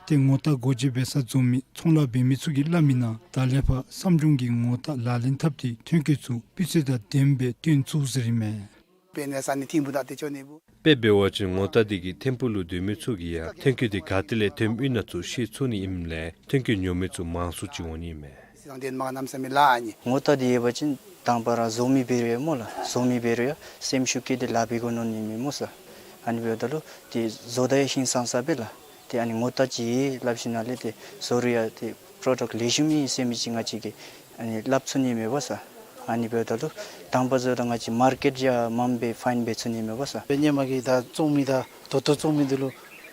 ཏེ་ངོ་རྟགས་སྒོ་འབྱེད་འབད་ས་འཛོམས་མི་ཚོང་ལཱ་འབད་མི་ཚུ་གིས་སླབ་མི་ནང་ད་ལས་ཕར་བསམ་ལྗོངས་ཀྱི་ངོ་རྟགས་ལག་ལེན་འཐབ་སྟེ་ཐོན་སྐྱེད་ཚུ་སྤུས་ཚད་དང་ལྡནམ་སྦེ་བཏོན་ཚུགས་ཟེར་ཨིན་མས། དཔེ་འབད་བ་ཅིན་ངོ་རྟགས་འདི་གིས་ཐིམ་ཕུག་ལུ་སྡོད་མི་ཚུ་གིས་ཡང་ཐོན་སྐྱེད་འདི་ག་ཏེ་ལས་ཐོནམ་ཨིན་ན་ཚུ་ཤེས་ཚུགས་ནི་ཨིནམ་ལས་ཐོན་སྐྱེད་ཉོ་མི་ཚུ་མང་སུ་ཅིག་འོང་ནི་ཨིན་མས། ངོ་རྟགས་འདི་ཡོད་པ་ཅིན་དང་པ་ར་བཟོ་མི་འབད་རུང་ཡང་སྨོ་ལགས། བཟོ་མི་འབད་རུང་ཡང་སེམས་ཤུགས་བསྐྱེད་དེ་ལཱ་འབད་དགོ་མནོ་ནི་མས་སྨོ་ཟེར། ཨ་ནི་འབདཝ་ད་ལུ་ཏེ་བཟོ་ད་ཡང་ཧིང་སངས་ས་སྦེ་ལགས། ཏེ་ཨ་ནི་ངོ་རྟགས་ཅིག་སླབ་ཞིནམ་ལས་ཏེ་བཟོ་རུང་ཡང་ཏེ་པྲོ་ཌག་ལེགས་ཤོམ་ཨིན་ཟེར་མི་ཅིག་ང་བཅས་ཀྱིས་ཨ་ནི་སླབ་ཚུགས་ནི་མས་སྨོ་ཟེར། ཨ་ནི་འབདཝ་ད་ལུ་དང་པ་བཟོཝ་ད་ང་བཅས་མར་ཀེཊ་ཡང་མངམ་སྦེ་ཕའིན་འབད་ཚུགས་ནི་མས་སྨོ་ཟེར། སྔོན་མ་གི་ད་བཙོང་མི་དང་ད་ལྟོ་བཙོང་མི་འདི་ལུ་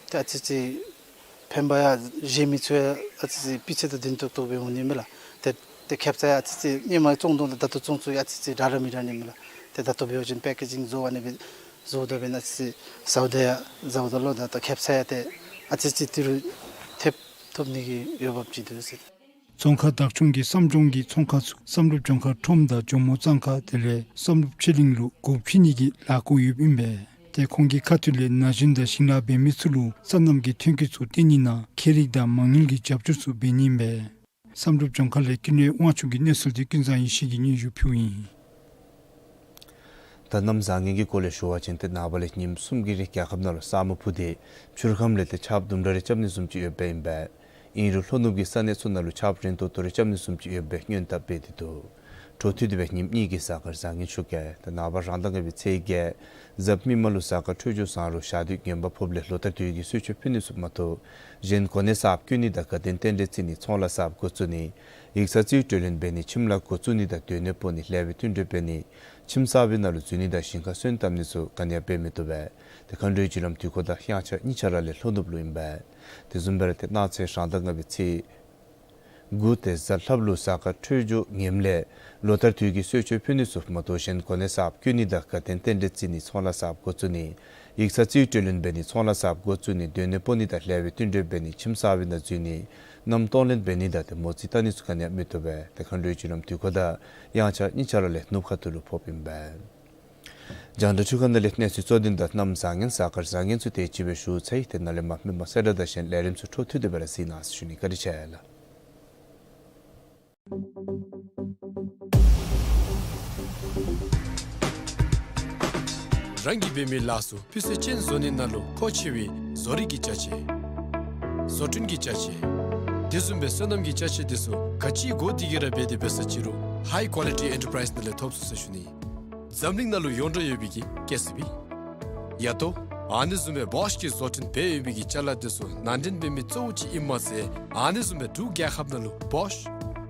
ཏེ་ཨ་ཙི་ཅིག་ཕན་པ་ཡང་བཞེས་མི་ཚུ་ཡང་ཨ་ཙི་ཅིག་སྤུས་ཚད་དང་ལྡན་ཏོག་ཏོ་སྦེ་འོང་ནི་མས་ལགས། ཏེ་ཏེ་ཁེབ་ས་ཡང་ཨ་ཙི་ཅིག་སྔོན་མ་བཙོང་དོ་དང་ད་ལྟོ་བཙོང་ཚུ་ཡང་ཨ་ཙི་ཅིག་འདྲ་ར་མི་འདྲ་ནི་མས་ལགས། ཏེ་ད་ལྟོ་འབད་བ་ཅིན་པེ་ཀེ་ཇིང་བཟོ་ཨ་ནི་སྦེ་བཟོཝ་ད་འབདན་ཨ་ཙི་ཅིག་ཟཝ་ད་ཡང་ཟཝ་ད་ལུ་ད་ད་ཁེབ་ས་ཡང་ཏེ་ཨ་ཙི་ཅིག་ཏི་རུ་ཐེབས་ཐོབ་ནི་གི་འོས་འབབ་ཅིག་འདུག་ཟེར། རྫོང་ཁག་བདག་སྐྱོང་གིས་བསམ་ལྗོངས་ཀྱི་ཚོང་ཁང་ཚུ་བསམ་གྲུབ་ལྗོངས་མཁར་ཁྲོམ་དང་ཇོ་མོ་གཙང་ཁ་དེ་ལས་བསམ་གྲུབ་ཆོས་གླིང་ལུ་སྒོ་ཕྱེ་ནི་གི་ལས་འགུལ་ཡོདཔ་ཨིན་པས། ཏེ་ཁོང་གི་ཁ་ཐུག་ལས་ན་གཞོན་དང་ཞིང་ལཱ་འབད་མི་ཚུ་ལུ་སོ་ནམ་གྱི་ཐོན་སྐྱེད་ཚུ་བཏོན་ནི་ནང་ཁྱད་རིག་དང་མ་དངུལ་གྱི་རྒྱབ་སྐྱོར་ཚུ་འབད་ནི་ཨིན་པས། བསམ་གྲུབ་ལྗོངས་མཁར་ལས་ཀུན་གླེང་དབང་ཕྱུག་གི་གནས་ཚུལ་འདི་ཀུན་བཟང་ཡེ་ཤེས་ཀྱིས་སྙན་ཞུ་ཕུལཝ་ཨིན། ད་གནམ་བཟང་ངན་གྱི་སྐོར་ལས་ཞུ་བ་ཅིན་ཏེ་ནངས་པ་ལས་ཉིནམ་གསུམ་གྱི་རིང་རྒྱལ་ཁབ་ནང་ལུ་ས་སྨུག་ཕུབ་སྟེ་ཆུ་ཁམས་ལས་ཏེ་ཆརཔ་དུམ་གྲ་རེ་རྐྱབ་ནི་བཟུམ་ཅིག་ཡོདཔ་ཨིན་པས། ཨིན་རུང་ལྷོ་ནུབ་ཀྱི་ས་གནས་ཚུ་ནང་ལུ་ཆརཔ་རན་ཏོག་ཏོ་རེ་རྐྱབ་ནི་བཟུམ་ཅིག་ཡོད་པའི་སྔོན་བརྡ་འབད་དེ་འདུག། འཕྲོ་མཐུད་དེ་སྦེ་ཉིནམ་གཉིས་ཀྱི་གཟའ་སྐར་བཟང་ངན་ཞུ་གེ། ཏེ་ནངས་པ་རང་ཟླ་ལྔ་པའི་ཚེས་བརྒྱད་གཟའ་མིག་དམར་ལུ་གཟའ་སྐར་འཕྲོད་སྦྱོར་བཟང་རུང་ཞག་དུས་ངན་པ་ཕོགཔ་ལས་ལོ་ལྟར་དུས་ཀྱི་གསོལ་མཆོད་ཕུལ་ནི་ཚུ་མ་གཏོགས་གཞན་གོ་གནས་གསརཔ་བསྐོ་ནི་དང་དགའ་སྟོན་རྟེན་འབྲེལ་བརྩི་ནི་ཚོང་ལཱ་གསརཔ་འགོ་བཙུགས་ནི་ཡིག་ཚང་རྩིས་སྤྲོད་ལེན་འབད་ནི་ཁྱིམ་ལཱ་འགོ་བཙུགས་ནི་དང་སྡོད་གནས་སྤོ་ནི་ལེགས་པའི་བསྟུན་གྲོས་འབད་ནི་ཁྱིམ་གསར་པའི་ནང་ལུ་འཛུལ་ནི་དང་ཞིང་ཁ་སོན་བཏབ་ནི་ཚུ་ག་ནི་ཡང་འབད་མི་བཏུབ་པས། ཏེ་མཁའ་འགྲོའི་རྒྱུ་ལམ་དུས་འཁོར་དང་དབྱངས་འཆར་གཉིས་ཆ་ར་ལས་ལྷོ་ནུབ་ལུ་ཨིན་པས། དེ་བཟུམ་སྦེ་ར་ཏེ་གནངས་ཚེ་རང་ཟླ་ལྔ་པའི་ཚེས་དགུ་ཏེ་གཟའ་ལྷགཔ་ལུ་གཟའ་སྐར་འཕྲོད་སྦྱོར་ངནམ་ལས་ལོ་ལྟར་དུས་ཀྱི་གསོལ་མཆོད་ཕུལ་ནི་ཚུ་མ་གཏོགས་གཞན་གོ་གནས་གསརཔ་བསྐོ་ནི་དང་དགའ་སྟོན་རྟེན་འབྲེལ་བརྩི་ནི་ཚོང་ལཱ་གསརཔ་འགོ་བཙུགས་ནི་ཡིག་ཚང་རྩིས་སྤྲོད་ལེན་འབད་ནི་ཚོང་ལཱ་གསརཔ་འགོ་བཙུགས་ནི་སྡོད་གནས་སྤོ་ནི་དང་ལེགས་པའི་བསྟུན་གྲོས་འབད་ནི་ཁྱིམ་གསར་པའི་ནང་འཛུལ་ནི་མནའམ་གཏོང་ལེན་འབད་ནི་དང་ཏེ་མོ་རྩིས་བལྟ་ནི་ཚུ་ག་ནི་ཡང་མི་བཏུབ་པས། ཏེ་མཁའ་འགྲོའི་རྒྱུ་ལམ་དུས་འཁོར་དང་དབྱངས་འཆར་གཉིས་ཆ་ར་ལས་ནུབ་ཁ་ཐུག་ལུ་ཕོགཔ་ཨིན་པས། རྒྱང་བསྒྲགས་འཕྲུལ་ཁང་ནང་ལས་གནས་ཚུལ་གཙོ་དོན་དང་གནམ་བཟང་ངན་གཟའ་སྐར་བཟང་ངན་ཚུ་དེ་ཅིག་སྦེ་ཞུ་ཚར་ཡི། ཏེ་ནཱ་ལས་མར་མི་མང་གསལ་བསྒྲགས་དང་གཞན་ལས་རིམ་ཚུ་འཕྲོ་མཐུད་དེ་སྦེ་ར་གཟིགས་གནང་ཟེར་ཞུ་ནི། བཀའ་དྲིན་ཆེ་ལགས། རང་གིས་འབད་མི་ལཱ་ཚུ་སྤུས་ཚད་ཅན་བཟོ་ནི་ནང་ལུ་མཁོ་ཆེ་བའི་བཟོ་རིག་གི་ཅ་ཆས། བཟོ་སྐྲུན་གྱི་ཅ་ཆས། དེ་བཟུམ་སྦེ་སོ་ནམ་གྱི་ཅ་ཆས་དེ་ཚུ་ག་ཅི་དགོ་དེ་གི་ར་འབད་དེ་འབད་ས་ཅི་རུང་High Quality Enterprise ནང་ལས་ཐོབ་ཚུགས་ཟེར་ཞུ་ནི། འཛམ་གླིང་ནང་ལུ་ཡོངས་གྲགས་ཡོད་པའི་གི་ཀེ་སི་བི། ཡ་ཏོ། ཨ་ནི་བཟུམ་སྦེ་བོཤ་གི་བཟོ་སྐྲུན་འབད་ཡོད་པའི་གི་ཅ་ལ་དེ་ཚུ་ནང་འདྲེན་འབད་མི་གཙོ་བོ་ཅིག་ཨིནམ་མ་ཚད་ཨ་ནི་བཟུམ་སྦེ་འབྲུག་རྒྱལ་ཁབ་ནང་ལུ་བོཤ་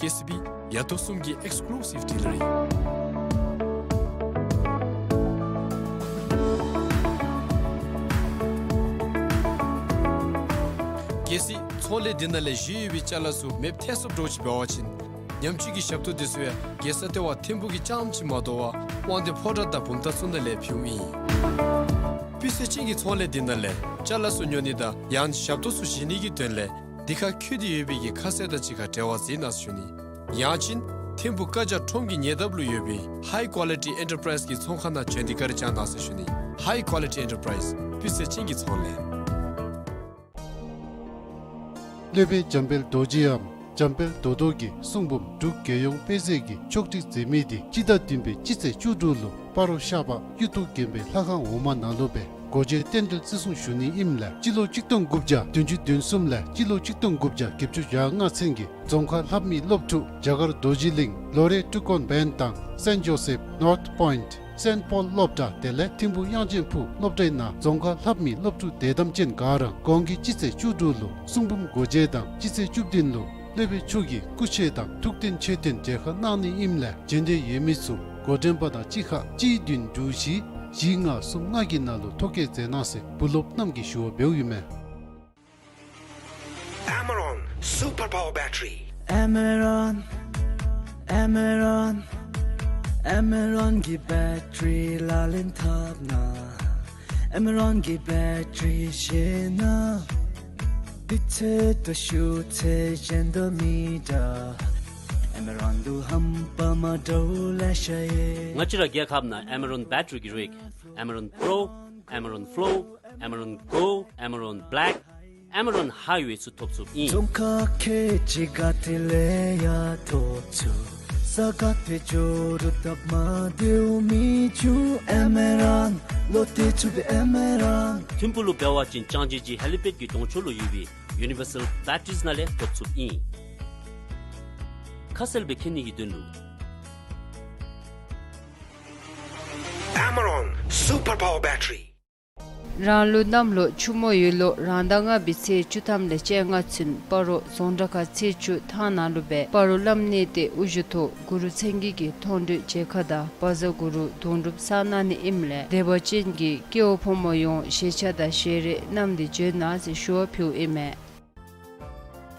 ཀེ་སི་བི་ཡ་ཏོ་གསུམ་གྱི་Exclusive Dealer ཨིན། གལ་སྲིད་ཚོང་ལས་འདི་ནང་ལས་བཞེས་ཡོད་པའི་ཅ་ལ་ཚུ་མེདཔ་ཐལ་སོཔ་འདྲཝ་ཅིག་འབད་བ་ཅིན་ཉམས་བཅོས་ཀྱི་ཞབས་ཏོག་དེ་ཚུ་ཡང་རྒྱལ་ས་ལྟེ་བ་ཐིམ་ཕུག་གི་རྐྱངམ་ཅིག་མ་དོ་བར་དབང་འདུས་ཕོ་བྲང་དང་བུམ་ཐང་ཚུ་ནང་ལས་ཕུལཝ་ཨིན། སྤུས་ཚད་ཅན་གྱི་ཚོང་ལས་འདི་ནང་ལས་ཅ་ལ་ཚུ་ཉོ་ནི་དང་ཡང་ཞབས་ཏོག་ཚུ་བཞེས་ནི་གི་དོན་ལས་འདི་ཁར་འཁོད་དེ་ཡོད་པའི་གི་ཁ་གསལ་དང་གཅིག་ཁར་འབྲེལ་བ་འཛིན་གནང་ཟེར་ཞུ་ནི། ཡང་ཅིན་ཐིམ་ཕུག་ཀ་ཇ་ཁྲོམ་གྱི་ཉེ་འདབས་ལུ་ཡོད་པའི་High Quality Enterprise གི་ཚོང་ཁང་ནང་བྱོན་ཏེ་བཀའ་དྲིན་བསྐྱང་གནང་ཟེར་ཞུ་ནི། High Quality Enterprise སྤུས་ཚད་ཅན་གྱི་ཚོང་ལས། སློབ་དཔོན་འཇམ་དཔལ་རྡོ་རྗེའམ་འཇམ་དཔལ་རྡོ་རྡོ་གི་གསུང་འབུམ་འབྲུག་རྒྱལ་ཡོངས་དཔེ་མཛོད་ཀྱིས་ཕྱོགས་སྒྲིག་མཛད་མི་དེ་སྤྱི་ཟླ་བདུན་པའི་སྤྱི་ཚེས་བཅུ་དྲུག་ལུ་སྤ་རོ་ཤར་པ་གཡུ་ཐོག་དགོན་པའི་ལྷ་ཁང་འོག་མ་ནང་ལུ་སྦེ་སྒོ་འབྱེད་རྟེན་འབྲེལ་བརྩི་སྲུང་ཞུ་ནི་ཨིནམ་ལས་སྤྱི་ལོ་གཅིག་སྟོང་དགུ་བརྒྱ་བདུན་ཅུ་དོན་གསུམ་ལས་སྤྱི་ལོ་གཅིག་སྟོང་དགུ་བརྒྱ་བརྒྱད་ཅུ་གྱ་ལྔ་ཚུན་གྱི་རྫོང་ཁ་ལྷབ་མི་སློབ་ཕྲུག་རྒྱ་གར་རྡོ་རྗེ་གླིང་ལོ་རེ་ཊུ་ཀོན་བྷེན་དང་སེནཊ་ཇོ་སེཕ་ནོརཐ་པོའིནཊ་སེནཊ་པོལ་སློབ་གྲྭ་དེ་ལས་ཐིམ་ཕུག་དབྱངས་ཅན་ཕུག་སློབ་གྲྭའི་ནང་རྫོང་ཁ་ལྷབ་མི་སློབ་ཕྲུག་དེ་དང་ཅན་ག་ར་གོང་གི་སྤྱི་ཚེས་བཅུ་དྲུག་ལུ་གསུང་འབུམ་སྒོ་འབྱེད་དང་སྤྱི་ཚེས་བཅུ་བདུན་ལུ་སློབ་དཔོན་མཆོག་གི་སྐུ་ཆས་དང་ཐུགས་རྟེན་མཆོད་རྟེན་མཇལ་ཁ་གནང་ནི་ཨིནམ་ལས་མཇལ་འདོད་ཡོད་མི་ཚུ་འགོ་འདྲེན་པ་དང་གཅིག་ཁར་གཅིག་བདུན་དྲུག་བཞི་བཞི་ལྔ་གསུམ་ལྔ་གི་ནང་ལུ་ཐོ་བཀོད་མཛད་གནང་ཟེར་བུ་སློབ་རྣམས་ཀྱིས་ཞུ་བ་འབདཝ་ཨིན་མས། Amaron Super Power Battery. Amaron, Amaron, Amaron གི་བེ་ཊ་རི་ལག་ལེན་འཐབ་ན། Amaron གི་བེ་ཊ་རི་བཞེས་ན། དུས་ཚོད་དང་ཤུགས་ཚད་གཞན་དང་མི་འདྲ། Amaron ལུ་རྣམ་པ་མ་འདྲཝ་ལེ་ཤ་ཡོད། ང་བཅས་ར་རྒྱལ་ཁབ་ནང་Amaron བེ་ཊ་རི་གི་རིགས་Amaron Pro, Amaron Flow, Amaron Go, Amaron Black, Amaron Highway ཚུ་ཐོབ་ཚུགསཔ་ཨིན། རྫོང་ཁག་ཁལ་གཅིག་ག་ཏེ་ལས་ཡང་ཐོབ་ཚུགས། ས་ག་ཏེ་འགྱོ་རུང་སྟབས་མ་བདེཝ་མི་འབྱུང་། Amaron ལོ་ཏེ་ཚུགས་པའི་Amaron། ཐིམ་ཕུག་ལུ་འབད་བ་ཅིན་ལྕང་སྦྱིས་ཀྱི་ཧེ་ལི་པེཌ་ཀྱི་གདོང་ཕྱོགས་ལུ་ཡོད་པའི་Universal Batteries ནང་ལས་ཐོབ་ཚུགསཔ་ཨིན། ཁ་གསལ་སྦེ་མཁྱེན་ནི་གི་དོན་ལུ། Amaron Super Power Battery། རང་ལུགས་གནམ་ལོ་ཆུ་མོ་ཡོས་ལོ་རང་ཟླ་ལྔ་པའི་ཚེས་བཅུ་ཐམ་ལས་བཅོ་ལྔ་ཚུན་སྤ་རོ་རྫོང་དྲ་ཁ་ཚེས་བཅུ་ཐང་ནང་ལུ་སྦེ་སྤ་རོ་བླམ་གནས་བརྟན་དབུ་བཞུགས་ཐོག་གུ་རུ་མཚན་བརྒྱད་ཀྱི་མཐོང་གྲོལ་མཇལ་ཁ་དང་བཛྲ་གུ་རུ་དུང་སྒྲུབ་གསན་གནང་ནི་ཨིནམ་ལས་དད་པ་ཅན་གྱི་སྐྱེ་བོ་ཕོ་མོ་ཡོངས་ཞལ་ཆས་དང་ཞལ་རས་བསྣམས་ཏེ་བྱོན་གནང་ཟེར་ཞུ་བ་ཕུལཝ་ཨིན་མས།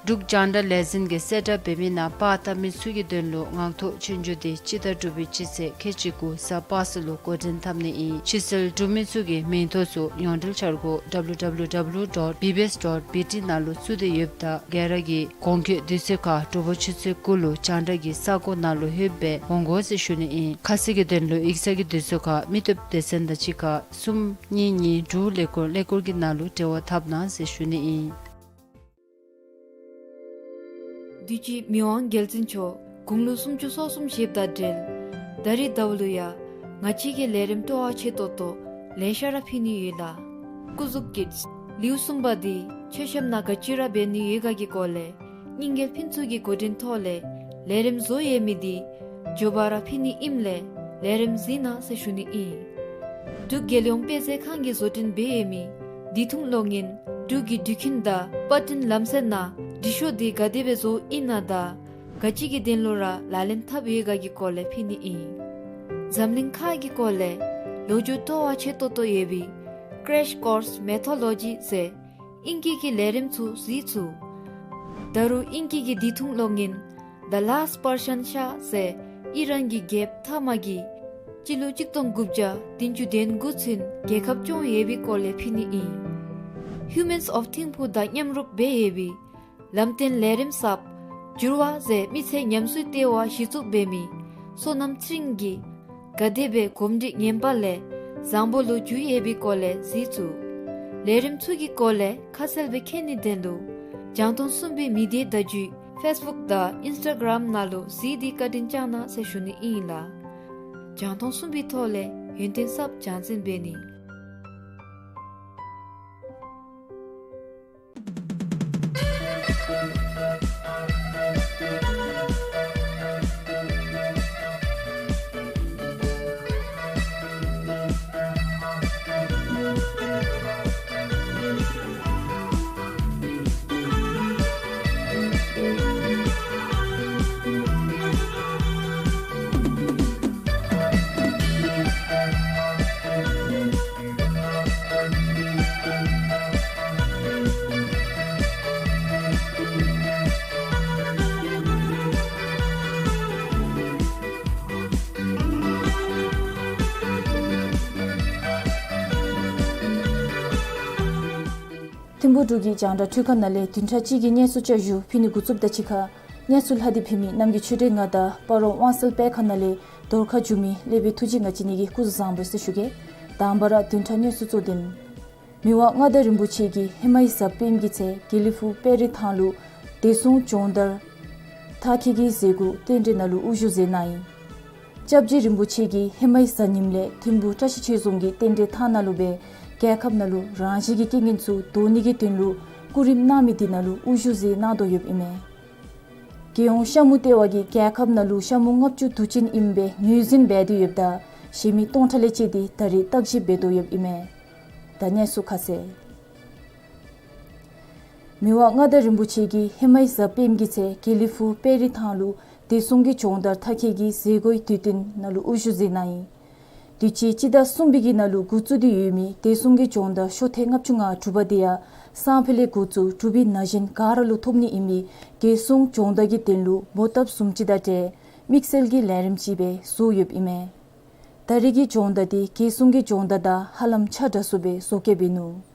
འབྲུག་རྒྱང་བསྒྲགས་ལས་འཛིན་གྱིས་གསལ་བསྒྲགས་འབད་མི་ནང་པར་བཏབ་མི་ཚུ་གི་དོན་ལུ་ངང་ཐོག་ཆོས་རྒྱུགས་དེ་སྤྱི་ཟླ་དྲུག་པའི་སྤྱི་ཚེས་ཁལ་གཅིག་དགུ་གཟའ་པ་སངས་ལུ་འགོ་འདྲེན་འཐབ་ནི་ཨིན། ཕྱིར་གསལ་གྲུབ་མི་ཚུ་གི་མིང་ཐོ་ཚུ་ཡོངས་འབྲེལ་འཆར་སྒོ་W W W dot B B S dot B T ནང་ལུ་བཙུགས་ཏེ་ཡོདཔ་ད་ག་ར་གིས་གོང་འཁོད་དུས་ཚོད་ཁར་དྲོ་པ་ཆུ་ཚོད་དགུ་ལུ་རྒྱང་བསྒྲགས་ཀྱི་ས་གོ་ནང་ལུ་ལྷོདཔ་སྦེ་འོང་དགོ་ཟེར་ཞུ་ནི་ཨིན། ཁ་གསལ་གྱི་དོན་ལུ་ཡིག་ཚང་གི་དུས་ཚོད་ཁར་མི་སྟོབས་སྡེ་ཚན་དང་གཅིག་ཁར་གསུམ་གཉིས་གཉིས་དྲུག་ཀླད་ཀོར་ཀླད་ཀོར་གྱི་ནང་ལུ་འབྲེལ་བ་འཐབ་གནང་ཟེར་ཞུ་ནི་ཨིན། དུས་ཅི་མི་དབང་རྒྱལ་བཙུན་མཆོག་དགུང་ལོ་སུམ་ཅུ་སོ་གསུམ་བཞེསཔ་དང་འབྲེལ་ད་རིས་ཟླཝ་ལུ་ཡང་ང་བཅས་ཀྱི་ལས་རིམ་སྤྲོ་བ་ཆེ་ཏོག་ཏོ་ལེ་ཤ་ར་ཕུལ་ནི་ཡོད་ལགས། སྐུ་གཟུགས་ཀྱི་ལེའུ་གསུམ་པ་འདི་མཆོད་བཤམ་ནང་ག་ཅི་ར་འབད་ནི་ཡོད་ག་གི་སྐོར་ལས་རྙིང་རྒྱལ་ཕུན་ཚོགས་ཀྱི་འགོ་འདྲེན་ཐོག་ལས་ལས་རིམ་བཟོ་ཡོད་མི་འདི་ མགྱོགས་པ་ར་ཕུལ་ནི་ཨིནམ་ལས་ལས་རིམ་གཟིགས་གནང་ཟེར་ཞུ་ནི་ཨིན། འབྲུག་རྒྱལ་ཡོངས་དཔེ་མཛོད་ཁང་གིས་བཟོ་སྐྲུན་འབད་ཡོད་མི་འདི་ཐུང་གློག་བརྙན་འབྲུག་གི་འགྲུལ་འཕྲིན་དང་པར་སྐྲུན་ལམ་སྲོལ་ནང་འབྲི་ཤོག་འདི་ག་དེ་སྦེ་བཟོཝ་ཨིན་ན་དང་ག་ཅི་གི་དོན་ལུ་ར་ལག་ལེན་འཐབ་ཡོད་ག་གི་སྐོར་ལས་ཕུལ་ནི་ཨིན། འཛམ་གླིང་ཁག་གི་སྐོར་ལས་ལོ་རྒྱུས་སྤྲོ་བ་ཆེ་ཏོག་ཏོ་ཡོད་པའི་Crash Course Mythology ཟེར་ཨིང་སྐད་ཀྱི་ལས་རིམ་ཚུ་གཟིགས་ཚུགས། ད་རུང་ཨིང་སྐད་ཀྱི་འདི་ཐུང་གློག་བརྙན་The Last Persian Shah ཟེར་ཨི་རན་གྱི་རྒྱལཔོ་མཐའ་མ་གིས་སྤྱི་ལོ་གཅིག་སྟོང་དགུ་བརྒྱ་བདུན་ཅུ་དོན་དགུ་ཚུན་རྒྱལ་ཁབ་སྐྱོང་ཡོད་པའི་སྐོར་ལས་ཕུལ་ནི་ཨིན། Humans of Thimphu དང་མཉམ་རོགས་འབད་ཡོད་པའི་ལམ་སྟོན་ལས་རིམ་གསརཔ་འགྱུར་བ་ཟེར་མི་ཚེ་ཉམས་གསོའི་ལྟེ་བ་གཞི་བཙུགས་འབད་མི་བསོད་ནམས་ཚེ་རིང་གིས་ག་དེ་སྦེ་གོམས་འདྲིས་ངན་པ་ལས་བཟང་པོ་ལུ་འགྱུར་ཡོད་པའི་སྐོར་ལས་གཟིགས་ཚུགས། ལས་རིམ་ཚུ་གི་སྐོར་ལས་ཁ་གསལ་སྦེ་མཁྱེན་ནིའི་དོན་ལུ་རྒྱང་མཐོང་གསུམ་པའི་མི་སྡེ་བརྡ་བརྒྱུད་Facebook དང་Instagram ནང་ལུ་གཟིགས་ཏེ་བཀའ་དྲིན་བསྐྱང་གནང་ཟེར་ཞུ་ནི་ཨིན་ལགས། རྒྱང་མཐོང་གསུམ་པའི་ཐོག་ལས་ཡོན་ཏན་གསརཔ་རྒྱང་སྲིང་འབད་ནི། ཐིམ་ཕུག་འབྲུག་གི་རྒྱང་བསྒྲགས་འཕྲུལ་ཁང་ནང་ལས་བདུན་ཕྲག་གཅིག་གི་གནས་ཚུལ་བསྐྱར་ཞུ་ཕུལ་ནི་འགོ་བཙུགསཔ་ད་ཅིག་ཁར་གནས་ཚུལ་ལྷག་སྟེ་ཕུལ་མི་རྣམ་རྒྱལ་ཆོས་སྒྲོན་ང་དང་སྤ་རོ་དབང་གསལ་དཔེ་ཁང་ནང་ལས་རྫོང་ཁ་བཞུགས་མི་ལས་སྦེ་ཐུགས་རྗེ་ང་བཅས་གཉིས་ཀྱིས་སྐུ་གཟུགས་བཟང་པོ་ཟེར་ཞུ་གེ། དང་པ་ར་བདུན་ཕྲག་གནས་ཚུལ་གཙོ་དོན། མི་དབང་མངའ་བདག་རིན་པོ་ཆེ་གིས་ཧེ་མའི་གཟའ་སྤེནམ་གྱི་ཚེ་དགེ་ལེགས་ཕུག་དཔལ་རི་ཐང་ལུ་བདེ་སྲུང་སྦྱོང་བརྡར་མཐར་འཁྱོལ་གྱི་མཛད་སྒོའི་རྟེན་འབྲེལ་ནང་ལུ་དབུ་བཞུགས་མཛད་གནང་ཡི། སྐྱབས་རྗེ་རིན་པོ་ཆེ་གིས་ཧེ་མའི་གཟའ་ཉིམ་ལས་ཐིམ་ཕུག་བཀྲ་ཤིས་ཆོས་རྫོང་གི་རྟེན་འབྲེལ་ཐང་ནང་ལུ་སྦེ་རྒྱལ་ཁབ་ནང་ལུ་རང་བཞིན་གྱི་རྐྱེན་ངན་ཚུ་བཟློག་ནི་གི་དོན་ལུ་སྐུ་རིམ་གནང་མི་འདི་ནང་ལུ་དབུ་བཞུགས་མཛད་གནང་དོ་ཡོདཔ་ཨིན་མས། རྒྱལ་ཡོངས་ཤ་མུ་ལྟེ་བ་གིས་རྒྱལ་ཁབ་ནང་ལུ་ཤ་མུ་ལྔ་བཅུ་དུ་ཅན་ཨིནམ་སྦེ་ངོས་འཛིན་འབད་དེ་ཡོདཔ་ད་གཞན་མི་སྟོང་ཕྲག་ལས་བཅད་དེ་ད་རེས་བརྟག་ཞིབ་འབད་དོ་ཡོདཔ་ཨིན་མས། ད་གནས་ཚུལ་ཁ་གསལ། མི་དབང་མངའ་བདག་རིན་པོ་ཆེ་གིས་ཧེ་མའི་གཟའ་སྤེནམ་གྱི་ཚེ་དགེ་ལེགས་ཕུག་དཔལ་རི་ཐང་ལུ་བདེ་སྲུང་གི་སྦྱོང་བརྡར་མཐར་འཁྱོལ་གྱི་མཛད་སྒོའི་དུས་སྟོན་ནང་ལུ་དབུ་བཞུགས་མཛད་གནང་ཡི། དུས་ཅི་སྤྱི་ཟླ་གསུམ་པའི་གི་ནང་ལུ་འགོ་བཙུགས་ཏེ་ཡོད་མི་བདེ་སྲུང་གི་སྦྱོང་བརྡར་ཤོག་ཐེངས་ལྔ་བཅུ་ང་དྲུག་པ་འདི་ཡང་སང་ཕོད་ལས་འགོ་བཙུགས་འབྲུག་པའི་ན་གཞོན་ག་ར་ལུ་ཐོབ་ནི་ཨིན་མི་རྒྱལ་སྲུང་སྦྱོང་བརྡར་གྱི་དོན་ལུ་མོ་བཏབ་བཟུམ་ཅིག་དང་འབྲེལ་དམིགས་བསལ་གྱི་ལས་རིམ་ཅིག་སྦེ་བཟོ་ཡོདཔ་ཨིན་མས། ད་རེས་ཀྱི་སྦྱོང་བརྡར་འདི་རྒྱལ་སྲུང་གི་སྦྱོང་བརྡར་དང་ཧ་ལམ་ཆ་འདྲ་སུ་སྦེ་བཟོ་བཀོད་འབད་ནུག།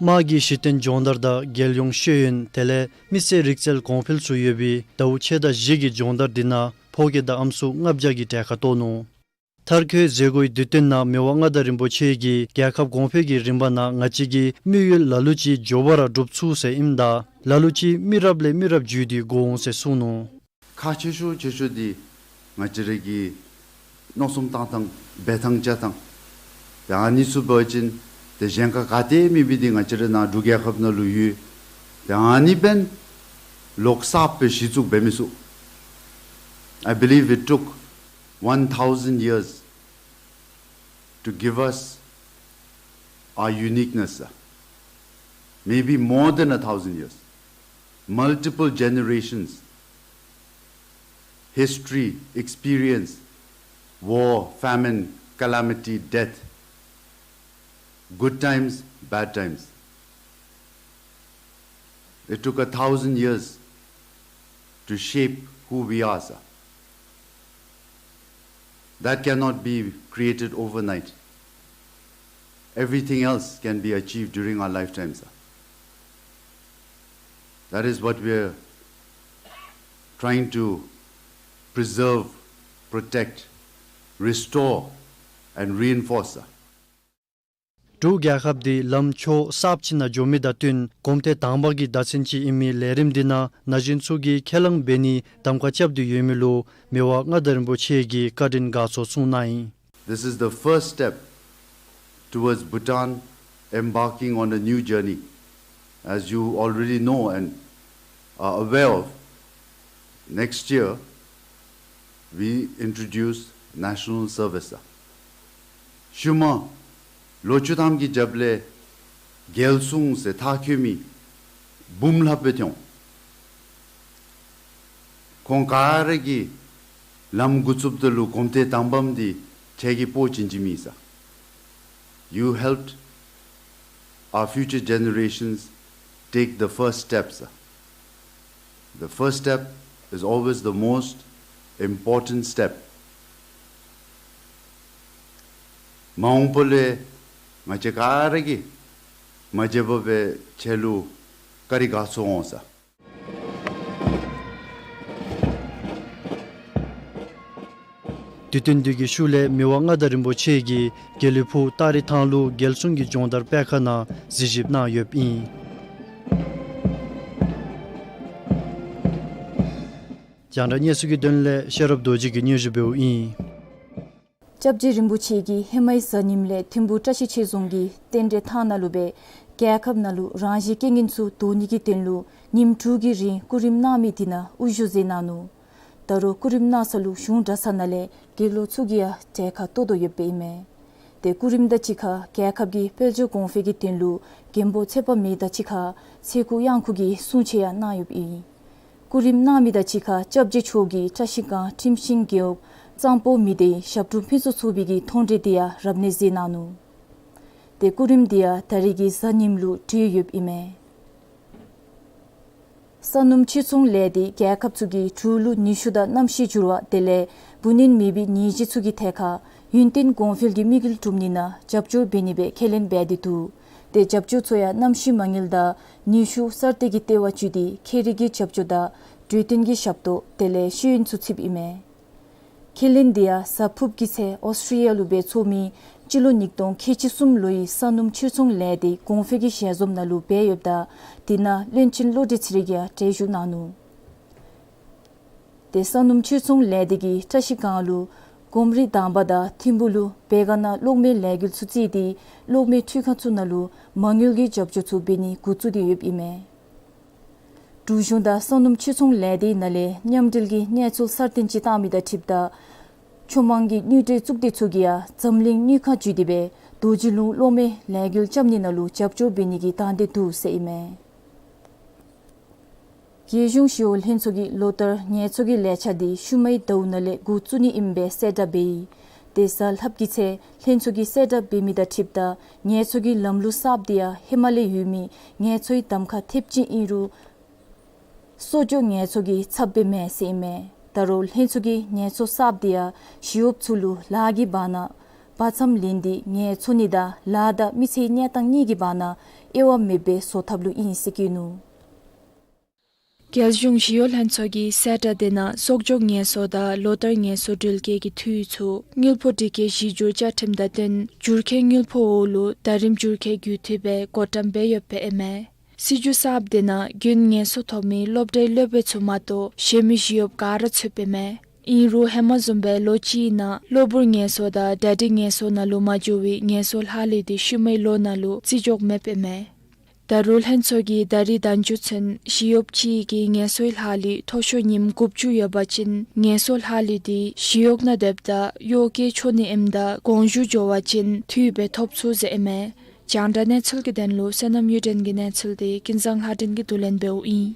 དམག་གི་གཞི་རྟེན་སྦྱོང་བརྡར་དང་རྒྱལ་ཡོངས་ཤེས་ཡོན་དེ་ལས་མི་སེར་རིག་རྩལ་གོང་འཕེལ་ཚུ་ཡོད་པའི་ཟླཝ་ཕྱེད་དང་བཞི་གི་སྦྱོང་བརྡར་འདི་ནང་ཕོ་སྐྱེས་དང་ཨམ་སྲུ་ལྔ་བརྒྱ་གི་གྲལ་ཁར་གཏོགས་ནུག། མཐར་འཁྱོལ་མཛད་སྒོའི་དུས་སྟོན་ནང་མི་དབང་མངའ་བདག་རིན་པོ་ཆེ་གིས་རྒྱལ་ཁབ་གོང་འཕེལ་གྱི་རིམ་པ་ནང་ང་བཅས་ཀྱི་དམིགས་ཡུལ་ལ་ལུ་ཅིག་མགྱོགས་པ་ར་འགྲུབ་ཚུགས་ཟེར་ཨིནམ་ད་ལ་ལུ་ཅིག་མི་རབས་ལས་མི་རབས་བརྒྱུད་དེ་འགོ་འོང་ཟེར་གསུངས་ནུག། ཁག་ཆེ་ཤོས་ཆེ་ཤོས་འདི་ང་བཅས་ར་གི་མནོ་བསམ་བཏང་ཐངས་འབད་ཐངས་བྱ་ཐངས་ཏེ་ཨ་ནི་ཚུ་འབད་བ་ཅིན་ཏེ་གཞན་ཁར་ག་ཏེ་མེད་པའི་འདི་ང་བཅས་ར་ནཱ་འབྲུག་རྒྱལ་ཁབ་ནང་ལུ་ཡོད། ཏེ་ཨ་ནི་འབདན་ལོག་གསརཔ་སྦེ་གཞི་བཙུགས་འབད་མི་ཚུགས། I believe it took one thousand years to give us our uniqueness, uh, maybe more than a thousand years, multiple generations, history, experience, war, famine, calamity, death, good times, bad times. It took a thousand years to shape who we are, sir. That cannot be created overnight. Everything else can be achieved during our lifetime, sir. That is what we are trying to preserve, protect, restore, and reinforce, sir. འབྲུག་རྒྱལ་ཁབ་འདི་ལམ་ཕྱོགས་གསརཔ་ཅིག་ནང་འགྱོ་མི་དང་བསྟུན་གོམ་ཏེ་དང་པ་གི་ཟླ་མཚན་ཅིག་ཨིན་མི་ལས་རིམ་འདི་ནང་ན་གཞོན་ཚུ་གིས་ཁས་བླངས་འབད་ནིའི་གདམ་ཁ་རྐྱབ་སྟེ་ཡོད་མི་ལུ་མི་དབང་མངའ་བདག་རིན་པོ་ཆེ་གིས་བཀའ་དྲིན་དགའ་ཚོར་གསུངས་གནང་ཡི། This is the first step towards Bhutan embarking on a new journey. As you already know and are aware of, next year we introduce national service. ཤུལ་མ་ལོ་བཅུ་ཐམ་གྱི་རྒྱབ་ལས་རྒྱལ་སྲུང་ཟེར་མཐའ་འཁྱོལ་མི་འབུམ་ལྷགཔ་སྦེ་ཐོན་འོང་། ཁོང་ག་ར་གིས་ལམ་འགོ་བཙུགསཔ་ད་ལུ་གོམ་ཏེ་དང་པམ་འདི་ཁྱེད་ཀྱིས་སྤོ་བྱིན་བྱིནམ་ཨིན་ས། You helped our future generations take the first steps. The first step is always the most important step. མ་འོངས་པ་ལུ་ང་བཅས་ག་ར་གིས་མ་བརྗེད་པར་སྦེ་ཁྱེད་ལུ་བཀའ་དྲིན་དགའ་ཚོར་འོང་ས། དུས་སྟོན་དུས་ཀྱི་ཤུལ་ལས་མི་དབང་མངའ་བདག་རིན་པོ་ཆེ་གིས་དགེ་ལེགས་ཕུག་སྟག་རི་ཐང་ལུ་རྒྱལ་སྲུང་གི་སྦྱོང་བརྡར་སྤེལ་ཁང་ནང་གཟིགས་ཞིབ་གནང་ཡོདཔ་ཨིན། རྒྱང་བསྒྲགས་གནས་ཚུལ་གྱི་དོན་ལས་ཤེས་རབ་རྡོ་རྗེ་གིས་སྙན་ཞུ་འབདཝ་ཨིན། སྐྱབས་རྗེ་རིན་པོ་ཆེ་གིས་ཧེ་མའི་གཟའ་ཉིམ་ལས་ཐིམ་ཕུ་བཀྲ་ཤིས་ཆོས་རྫོང་གི་རྟེན་འབྲེལ་ཐང་ནང་ལུ་སྦེ་རྒྱལ་ཁབ་ནང་ལུ་རང་བཞིན་རྐྱེན་ངན་ཚུ་བཟློག་ནི་གི་དོན་ལུ་ཉིནམ་དྲུག་གི་རིང་སྐུ་རིམ་གནང་མི་དེ་ནང་དབུ་བཞུགས་མཛད་གནང་ནུག། ད་རུང་སྐུ་རིམ་གནང་ས་ལུ་གཞུང་གྲྭ་ཚང་ནང་ལས་དགེ་སློང་ཚུ་གིས་ཡང་གྲལ་ཁར་གཏོགས་དོ་ཡོདཔ་ཨིན་མས། ཏེ་སྐུ་རིམ་དང་གཅིག་ཁར་རྒྱལ་ཁབ་ཀྱི་དཔལ་འབྱོར་གོང་འཕེལ་གྱི་དོན་ལུ་མགོན་པོ་ཚེ་དཔག་མེད་དང་གཅིག་ཁར་ཚེ་འགུགས་གཡང་འགུགས་ཀྱི་གསུང་ཆོག་ཡང་གནང་ཡོདཔ་ཨིན། སྐུ་རིམ་གནང་མི་དང་གཅིག་ཁར་སྐྱབས་རྗེ་མཆོག་གིས་བཀྲ་ཤིས་སྒང་ཁྲིམས་ཤིང་རྒེད་འོག་གཙང་པོ་མི་སྡེའི་ཞབས་དྲུང་ཕུན་ཚོགས་ཚོགས་པའི་གི་མཐོང་གྲོལ་དེ་ཡང་རབ་གནས་མཛད་གནང་ནུག། ཏེ་སྐུ་རིམ་དེ་ཡང་ད་རིས་ཀྱི་གཟའ་ཉིམ་ལུ་གྲོལ་ཡོདཔ་ཨིན་མས། ས་སྣུམ་ཕྱིར་ཚོང་ལས་སྡེ་རྒྱལ་ཁབ་ཚུ་གི་འབྲུག་ལུ་ནུས་ཤུགས་དང་གནམ་གཤིས་འགྱུར་བ་དེ་ལས་བུ་ནིན་མེད་པའི་ནད་གཞི་ཚུ་གི་ཐད་ཁར་ཡུན་བརྟན་གོང་འཕེལ་གྱི་དམིགས་ཡུལ་གྲུབ་ནི་ནང་རྒྱབ་སྐྱོར་འབད་ནི་སྦེ་ཁས་ལེན་འབད་དེ་འདུག། ཏེ་རྒྱབ་སྐྱོར་ཚུ་ཡང་གནམ་གཤིས་མ་དངུལ་དང་ནུས་ཤུགས་གསར་གཏོད་ཀྱི་ལྟེ་བ་བརྒྱུད་དེ་ཁྱད་རིག་གི་རྒྱབ་སྐྱོར་དང་གྲོས་བསྟུན་གྱི་ཞབས་ཏོག་དེ་ལས་ཤེས་ཡོན་ཚུ་ཚུདཔ་ཨིན་མས། ཁས་ལེན་དེ་ཡང་གཟའ་ཕུརཔ་གི་ཚེ་ཨོསི་ཊྲེ་ལི་ཡ་ལུ་སྦེ་ཚོགས་མི་སྤྱི་ལོ་ཉིས་སྟོང་ཁལ་གཅིག་གསུམ་ལོའི་ས་སྣུམ་ཕྱིར་ཚོང་ལས་སྡེ་གོང་འཕེལ་གྱི་ཞལ་འཛོམས་ནང་ལུ་འབད་ཡོདཔ་ད་དེ་ནང་བློན་ཆེན་བློ་གྲོས་ཚེ་རིང་ཡང་གྲལ་བཞུགས་གནང་ནུག། ཏེ་ས་སྣུམ་ཕྱིར་ཚོང་ལས་སྡེ་གིས་བཀྲ་ཤིས་སྒང་ལུ་གོམ་རིམ་དང་པ་དང་ཐིམ་ཕུ་ལུ་བེ་ག་ན་གློག་མེ་ལས་འགུལ་ཚུ་བརྩིས་ཏེ་གློག་མེ་འཕྲུལ་ཁང་ཚུ་ནང་ལུ་མ་དངུལ་གྱི་རྒྱབ་སྐྱོར་ཚུ་འབད་ནི་འགོ་བཙུགས་ཏེ་ཡོདཔ་ཨིན་མས། འབྲུག་གཞུང་དང་ས་སྣུམ་ཕྱིར་ཚོང་ལས་སྡེ་ནང་ལས་མཉམ་འབྲེལ་གྱི་གནས་ཚུལ་གསར་བཏོན་ཅིག་བཏང་མི་དང་འཁྲིལཝ་ད་ཕྱོགས་མང་གི་དངུལ་འབྲེལ་གཙུག་སྡེ་ཚུ་གིས་ཡང་འཛམ་གླིང་དངུལ་ཁང་བརྒྱུད་དེ་སྦེ་རྡོ་རྗེ་ལུང་གློག་མེ་ལས་འགུལ་རྐྱབ་ནི་ནང་ལུ་རྒྱབ་སྐྱོར་འབད་ནི་གི་དང་འདོད་འདུག་ཟེར་ཨིན་མས། རྒྱལ་གཞུང་ཞི་གཡོག་ལྷན་ཚོགས་ཀྱི་ལོ་ལྟར་ངལ་རྩོལ་གྱི་ལས་འཆར་དེ་ཤུལ་མའི་ཟླཝ་ནང་ལས་འགོ་བཙུགས་ནི་ཨིནམ་སྦེ་གསལ་བསྒྲགས་འབད་ཡི། ཏེ་གཟའ་ལྷགཔ་གི་ཚེ་ལྷན་ཚོགས་ཀྱིས་གསལ་བསྒྲགས་འབད་མི་དང་འཁྲིལཝ་ད་ངལ་རྩོལ་གྱི་ལམ་ལུགས་གསརཔ་དེ་ཡང་ཧེ་མ་ལས་ཡོད་མི་ངལ་རྩོལ་གདམ་ཁ་ཐེབས་ཅིག་ཨིན་རུང་གསོག་འཇོག་ངལ་རྩོལ་གྱི་ཚབ་སྦེ་མེན་ཟེར་ཨིན་མས། ད་རུང་ལྷན་ཚོགས་ཀྱིས་ངལ་རྩོལ་གསརཔ་དེ་ཡང་ཞི་གཡོགཔ་ཚུ་ལུ་ལཱ་གི་བར་ན་བར་མཚམས་ལེན་ཏེ་ངལ་རྩོལ་ནི་དང་ལཱ་དང་མི་ཚེའི་གནས་སྟངས་གཉིས་ཀྱི་བར་ན་དབྱེ་བ་མེདཔ་སྦེ་བཟོ་ཐབས་ལུ་ཨིན་ཟེར་བཀོད་ནུག། རྒྱལ་གཞུང་ཞི་གཡོག་ལྷན་ཚོགས་ཀྱི་གསལ་བསྒྲགས་དེ་ནང་གསོག་འཇོག་ངལ་རྩོལ་དང་ལོ་ལྟར་ངལ་རྩོལ་འགྲུལ་སྐྱེལ་གྱི་འཐུས་ཚུ་དངུལ་ཕོགས་སྒྲིག་བཀོད་གཞི་འགྱུར་བཅའ་ཁྲིམས་དང་བསྟུན་བསྒྱུར་མཁན་དངུལ་ཕོགས་འོག་ལུ་ཟླ་རིམ་བསྒྱུར་མཁན་རྒུད་འཐུས་སྦེ་བགོ་བཀྲམ་འབད་ཡོདཔ་ཨིན་མས། སྲིད་བྱུས་གསརཔ་དེ་ནང་རྒྱུན་ངལ་རྩོལ་ཐོབ་མི་སློབ་གྲྭའི་སློབ་དཔོན་ཚུ་མ་གཏོགས་གཞན་མི་ཞི་གཡོགཔ་ག་ར་ཚུདཔ་ཨིན་མས། ཨིན་རུང་ཧེ་མ་བཟུམ་སྦེ་ལོ་གཅིག་ནང་གློ་བུར་ངལ་རྩོལ་དང་གྲ་སྒྲིག་ངལ་རྩོལ་ནང་ལུ་མ་འགྱོ་བའི་ངལ་རྩོལ་ལྷག་ལུས་དེ་ཤུལ་མའི་ལོ་ནང་ལུ་བརྩི་འཇོག་མེདཔ་ཨིན་མས། ད་རུང་ལྷན་ཚོགས་ཀྱིས་ད་རིས་ཟླ་མཇུག་ཚུན་ཞི་གཡོགཔ་གཅིག་གི་ངལ་རྩོལ་ལྷག་ལུས་མཐོ་ཤོས་ཉིནམ་དགུ་བཅུ་ཡོད་པ་ཅིན་ངལ་རྩོལ་ལྷག་ལུས་དེ་ཞི་གཡོག་ནང་སྡོདཔ་ད་གཡོག་བཀོལ་ཆོག་ནི་ཨིནམ་ད་དགོངས་ཞུ་འབྱོར་བ་ཅིན་འཐུས་སྦེ་ཐོབ་ཚུགས་ཟེར་ཨིན་མས། རྒྱང་བསྒྲགས་གནས་ཚུལ་གྱི་དོན་ལུ་བསོད་ནམས་གཡུ་སྒྲོན་གྱི་གནས་ཚུལ་དེ་ཀུན་བཟང་ལྷ་སྒྲོན་གྱིས་བསྡུ་ལེན་འབདཝ་ཨིན།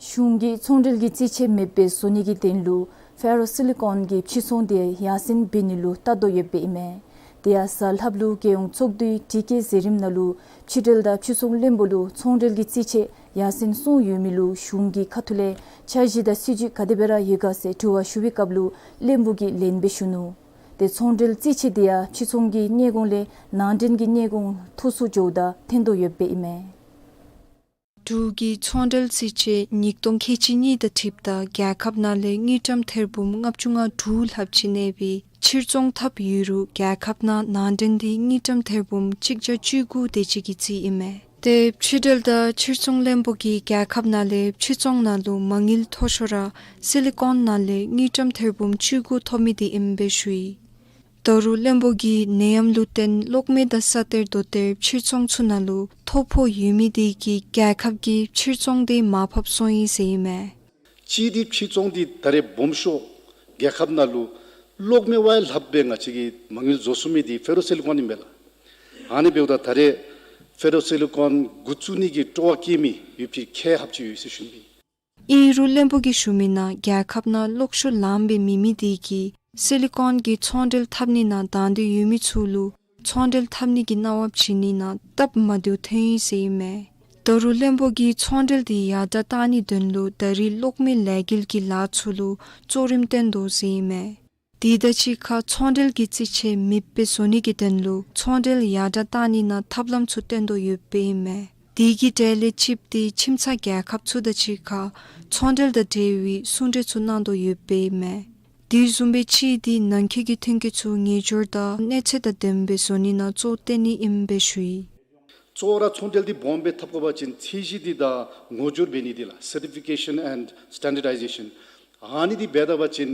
གཞུང་གིས་ཚོང་འབྲེལ་གྱི་རྩིས་ཆད་མེདཔ་སྦེ་བཟོ་ནི་གི་དོན་ལུ་ཕེ་རོ་སི་ལི་ཀོན་གྱི་ཕྱིར་ཚོང་དེ་ཡར་སེང་འབད་ནི་ལུ་ལྟ་དོ་ཡོདཔ་ཨིན་མས། དེ་ཡང་གཟའ་ལྷགཔ་ལུ་རྒྱལ་ཡོངས་ཚོགས་འདུའི་དྲི་བཀོད་མཛད་རིམ་ནང་ལུ་ཕྱི་འབྲེལ་དང་ཕྱིར་ཚོང་བློན་པོ་ལུ་ཚོང་འབྲེལ་གྱི་རྩིས་ཆད་ཡར་སེང་སོང་ཡོད་མི་ལུ་གཞུང་གི་ཁ་ཐུག་ལས་འཆར་གཞི་དང་སྲིད་བྱུས་ག་དེ་སྦེ་ར་ཡོད་ག་ཟེར་དྲི་བ་ཞུ་བའི་སྐབས་ལུ་བློན་པོ་གིས་ལན་སྦེ་ཞུ་ནུག། ཏེ་ཚོང་འབྲེལ་རྩིས་ཆད་དེ་ཡང་ཕྱིར་ཚོང་གི་གནས་གོང་ལས་ནང་འདྲེན་གྱི་གནས་གོང་མཐོ་སུ་འགྱོཝ་ད་ཐོན་དོ་ཡོདཔ་ཨིན་མས། འབྲུག་གི་ཚོང་འབྲེལ་རྩིས་ཆད་ཉིས་སྟོང་ཁལ་གཅིག་གཉིས་དང་འཁྲིལཝ་ད་རྒྱལ་ཁབ་ནང་ལས་དངུལ་ཀྲམ་ཐེར་འབུམ་ལྔ་བཅུ་ང་དྲུག་ལྷགཔ་ཅིག་གནས་པའི་ཕྱིར་ཚོང་འཐབ་ཡོད་རུང་རྒྱལ་ཁབ་ནང་ནང་འདྲེན་དེ་དངུལ་ཀྲམ་ཐེར་འབུམ་གཅིག་བརྒྱ་བཅུ་དགུ་དེ་ཅིག་གི་རྩིས་ཨིན་མས། ཏེ་ཕྱི་འབྲེལ་དང་ཕྱིར་ཚོང་བློན་པོ་གིས་རྒྱལ་ཁབ་ནང་ལས་ཕྱིར་ཚོང་ནང་ལུ་མ་དངུལ་མཐོ་ཤོས་ར་སི་ལི་ཀོན་ནང་ལས་དངུལ་ཀྲམ་ཐེར་འབུམ་བཅུ་དགུ་ཐོབ་མི་དེ་ཨིནམ་སྦེ་ཞུ་ཡི། ད་ ད་རུང་བློན་པོ་གིས་ནད་ཡམས་ལུ་བརྟེན་གློག་མེ་དང་ས་གཏེར་རྡོ་གཏེར་ཕྱིར་ཚོང་ཚུ་ནང་ལུ་ཐོ་ཕོག་ཡོད་མི་དེ་གིས་རྒྱལ་ཁབ་ཀྱི་ཕྱིར་ཚོང་དེ་མར་ཕབ་སོང་ཡི་ཟེར་ཨིན་མས། གཅིག་འདི་ཕྱིར་ཚོང་འདི་ད་རེས་སྦོམ་ཤོས་རྒྱལ་ཁབ་ནང་ལུ་གློག་མེ་བ་ལྷགཔ་སྦེ་ང་བཅས་ཀྱིས་མ་དངུལ་བཟོ་ཚུགས་མི་འདི་ཕེ་རོ་སི་ལི་ཀོན་ཨིན་པས་ལགས། ཨ་ནི་འབདཝ་ད་ད་རེས་ཕེ་རོ་སི་ལི་ཀོན་འགོ་བཙུགས་ནི་གི་སྤྲོ་བ་བསྐྱེད་མི་ཡོད་པའི་ཁེ་ཧབ་ཅིག་ཡོད་ཟེར་ཞུ་ནི་ཨིན། ཨིན་རུང་བློན་པོ་གིས་ཞུ་མི་ནང་རྒྱལ་ཁབ་ནང་གློག་ཤུགས་ལངམ་སྦེ་མེད་མི་དེ་གིས་སི་ལི་ཀོན་གྱི་ཚོང་འབྲེལ་འཐབ་ནི་ནང་དང་འདོད་ཡོད་མི་ཚུ་ལུ་ཚོང་འབྲེལ་འཐབ་ནི་གི་གནང་བ་བྱིན་ནི་ནང་སྟབས་མ་བདེཝ་ཐོན་ཡི་ཟེར་ཨིན་མས། ད་རུང་བློན་པོ་གིས་ཚོང་འབྲེལ་དེ་ཡར་དྲགས་གཏང་ནིའི་དོན་ལུ་ད་རེས་གློག་མེ་ལས་འགུལ་གྱི་ལཱ་ཚུ་ལུ་གཙོ་རིམ་བཏོན་དོ་ཟེར་ཨིན་མས། དེ་དང་གཅིག་ཁར་ཚོང་འབྲེལ་གྱི་རྩིས་ཆད་མེདཔ་སྦེ་བཟོ་ནི་གི་དོན་ལུ་ཚོང་འབྲེལ་ཡར་དྲགས་གཏང་ནི་ནང་ཐབས་ལམ་ཚུ་བཏོན་དོ་ཡོདཔ་ཨིན་མས། དེ་གི་གྲས་ལས་གཅིགཔ་དེ་ཁྱིམ་ཚང་རྒྱལ་ཁབ་ཚུ་དང་གཅིག་ཁར་ཚོང་འབྲེལ་དང་འབྲེལ་བའི་གསུང་གྲོས་ཚུ་གནང་དོ་ཡོདཔ་ཨིན་མས། དེ་བཟུམ་སྦེ་གཅིག་དེ་ནང་འཁོད་ཀྱི་ཐོན་སྐྱེད་ཚུ་ངེས་སྦྱོར་དང་གནས་ཚད་དང་ལྡནམ་སྦེ་བཟོ་ནི་ནང་གཙོ་བོ་བཏོན་ནི་ཨིནམ་སྦེ་ཞུ་ཡི། གཙོ་བོ་ར་ཚོང་འབྲེལ་འདི་སྦོམ་སྦེ་འཐབ་དགོ་པ་ཅིན་ཚད་གཞི་འདི་དང་ངོ་སྦྱོར་འབད་ནི་འདི་ལགས། Certification and Standardization། ཨ་ནི་འདི་འབད་ད་པ་ཅིན་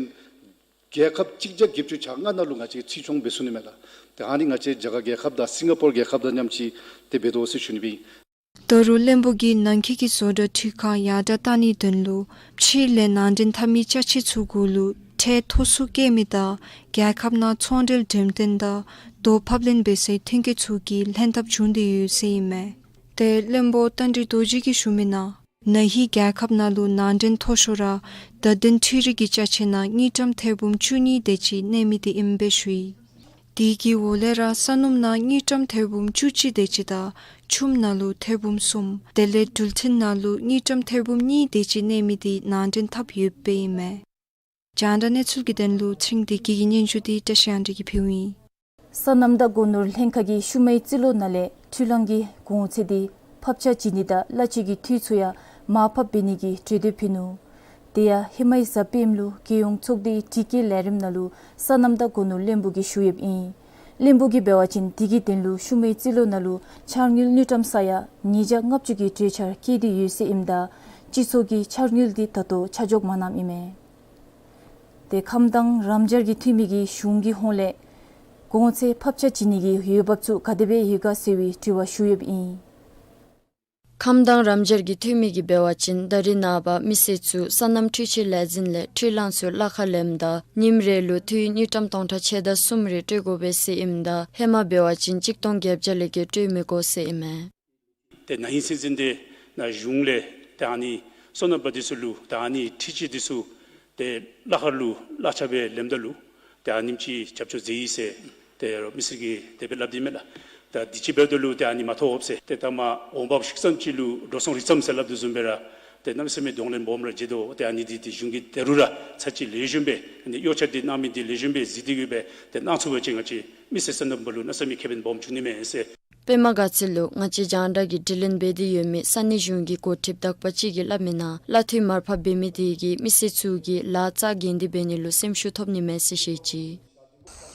རྒྱལ་ཁབ་གཅིག་བརྒྱ་བརྒྱད་ཅུ་གྱ་ལྔ་ནང་ལུ་ང་བཅས་ཚུད་ཆོགཔ་འབད་ཚུགས་ནི་མས་ལགས། ཏེ་ཨ་ནི་ང་བཅས་རྒྱ་གར་རྒྱལ་ཁབ་དང་སིང་ག་པོར་རྒྱལ་ཁབ་དང་མཉམ་ཅིག་ཏེ་འབད་དོ་ཟེར་ཞུ་ནི་སྦེ་ཨིན། ད་རུང་བློན་པོ་གིས་ནང་འཁོད་ཀྱི་བཟོ་གྲྭ་འཕྲུལ་ཁང་ཡར་དྲགས་གཏང་ནིའི་དོན་ལུ་ཕྱི་ལས་ནང་འདྲེན་འཐབ་མི་ཅ་ཆས་ཚུ་གུ་ལུ་ཁྲལ་མཐོ་སུ་བཀལ་མི་དང་རྒྱལ་ཁབ་ནང་ཚོང་འབྲེལ་འགྲེམས་སྟོན་དང་རྡོ་ཕབ་ལེན་འབད་སའི་ཐོན་སྐྱེད་ཚུ་གི་ལྷན་ཐབས་བྱུང་སྟེ་ཡོད་ཟེར་ཨིན་མས། ཏེ་བློན་པོ་རྟ་མགྲིན་རྡོ་རྗེ་གིས་ཞུ་མི་ནང་ན་ཧིང་རྒྱལ་ཁབ་ནང་ལུ་ནང་འདྲེན་མཐོ་ཤོས་ར་བརྡ་དོན་འཕྲུལ་རིག་གི་ཅ་ཆས་ནང་དངུལ་ཀྲམ་ཐེར་འབུམ་བཅུ་གཉིས་དེ་ཅིག་གནས་མི་དེ་ཨིནམ་སྦེ་ཞུ་ཡི། དེ་གི་འོག་ལས་ར་སོ་ནམ་ནང་དངུལ་ཀྲམ་ཐེར་འབུམ་བཅུ་གཅིག་དེ་ཅིག་དང་ཆུམ་ནང་ལུ་ཐེར་འབུམ་གསུམ་དེ་ལས་འགྲུལ་འཕྲིན་ནང་ལུ་དངུལ་ཀྲམ་ཐེར་འབུམ་གཉིས་དེ་ཅིག་གནས་མི་དེ་ནང་འདྲེན་འཐབ་ཡོདཔ་ཨིན་མས། རྒྱང་བསྒྲགས་གནས་ཚུལ་གྱི་དོན་ལུ་ཚེ་རིང་བདེ་སྐྱིད་ཀྱི་སྙན་ཞུ་དེ་བཀྲ་ཤིས་དབང་འདུས་ཀྱིས་ཕུལཝ་ཨིན། སོ་ནམ་དང་སྒོ་ནོར་ལྷན་ཁག་གིས་ཤུལ་མའི་རྩིས་ལོ་ནང་ལས་འཕྲུལ་གླང་གི་གོང་ཚད་དེ་ཕབ་ཆ་བྱིན་ནི་དང་གླ་ཆ་གི་འཐུས་ཚུ་ཡང་མར་ཕབ་འབད་ནི་གི་གྲོས་འདེབས་ཕུལ་ནུག། དེ་ཡང་ཧེ་མའི་གཟའ་སྤེནམ་ལུ་རྒྱལ་ཡོངས་ཚོགས་སྡེའི་དྲི་བཀོད་ལས་རིམ་ནང་ལུ་སོ་ནམ་དང་སྒོ་ནོར་བློན་པོ་གིས་ཞུ་ཡོདཔ་ཨིན། བློན་པོ་གིས་འབད་བ་ཅིན་དེ་གི་དོན་ལུ་ཤུལ་མའི་རྩིས་ལོ་ནང་ལུ་འཆར་དངུལ་དངུལ་ཀྲམ་ས་ཡ་ཉིས་བརྒྱ་ལྔ་བཅུ་གི་གྲོས་འཆར་བཀོད་དེ་ཡོད་ཟེར་ཨིནམ་ད་སྤྱི་ཚོགས་ཀྱིས་འཆར་དངུལ་དེ་ད་ལྟོ་ཆ་འཇོག་མ་གནངམ་ཨིན་མས། ཏེ་ཁམས་དྭངས་རམ་སྦྱར་གྱི་འཐུས་མི་གིས་གཞུང་གི་ཧོངས་ལས་གོང་ཚད་ཕབ་ཆ་བྱིན་ནི་གི་འོས་འབབ་ཚུ་ག་དེ་སྦེ་ཡོད་ག་ཟེར་བའི་དྲི་བ་ཞུ་ཡོདཔ་ཨིན། ཁམས་དྭངས་རམ་སྦྱར་གྱི་འཐུས་མི་གིས་འབད་བ་ཅིན་ད་རེས་ནངས་པ་མི་སེར་ཚུ་སོ་ནམ་འཕྲུལ་ཆས་ལས་འཛིན་ལས་འཕྲུལ་གླང་ཚུ་གླ་ཁར་ལེནམ་ད་ཉིནམ་རེ་ལུ་འཐུས་དངུལ་ཀྲམ་སྟོང་ཕྲག་ཕྱེད་དང་གསུམ་རེ་སྤྲོད་དགོ་པས་ཟེར་ཨིནམ་ད་ཧེ་མ་འབད་བ་ཅིན་གཅིག་སྟོང་བརྒྱད་བརྒྱ་ལས་བརྒལ་སྤྲོད་མི་དགོ་ཟེར་ཨིན་མས། ཏེ་ན་ཧིང་ཚད་འཛིན་དེ་ནང་གཞུང་ལས་ཏེ་ཨ་ནི་སོ་ནམ་པ་འདི་ཚུ་ལུ་ཏེ་ཨ་ནི་འཕྲུལ་ཆས་འདི་ཚུ་ཏེ་གླ་ཁར་ལུ་གླ་ཆ་སྦེ་ལེནམ་ད་ལུ་ཏེ་ཨ་ནེམ་ཅིག་རྒྱབ་སྐྱོར་མཛད་ཡི་ཟེར་ཏེ་རོགས་མི་སེར་གྱིས་དེ་སྦེ་སླབ་སྟེ་མས་ལགས། ཏེ་དུས་ཅི་འབདཝ་ད་ལུ་ཏེ་ཨ་ནི་མ་ཐོབ་ཟེར་ཏེ་ད་མ་འོང་འབབ་ཤུགས་ཙམ་ཅིག་ལུ་འགྲོ་སོང་རི་ཙམ་ཟེར་སླབ་དོ་བཟུམ་སྦེ་ར་ཏེ་གནམ་མེད་ས་མེད་གདོང་ལེན་སྦོམ་ར་མཛད་དོ། ཏེ་ཨ་ནི་འདི་ཏེ་གཞུང་གིས་ད་རུང་ར་ཚར་གཅིག་ལེགས་ཤོམ་སྦེ་ཨ་ནི་གཡོ་བཅར་འདི་གནང་མི་འདི་ལེགས་ཤོམ་སྦེ་གཟིགས་ཏེ་གི་སྦེ་ཏེ་གནང་ཚུགས་པ་ཅིན་ང་བཅས་མི་སེར་སོ་ནམ་པ་ལུ་གནམ་མེད་ས་མེད་ཁེ་ཕན་སྦོམ་འབྱུང་ནི་མས་ཟེར། པདྨ་དགའ་ཚལ་ལུ་ང་བཅས་རྒྱང་བསྒྲགས་ཀྱིས་དྲི་ལན་འབད་དེ་ཡོད་མི་ས་གནས་གཞུང་གི་འགོ་ཁྲིདཔ་དག་པ་ཅིག་གིས་སླབ་མི་ནང་གླ་འཐུས་མར་ཕབ་འབད་མི་དེ་གིས་མི་སེར་ཚུ་གི་ལཱ་རྩ་འགེངས་ཏེ་འབད་ནི་ལུ་སེམས་ཤུགས་ཐོབ་ནི་མས་ཟེར་བཤད་ཅི།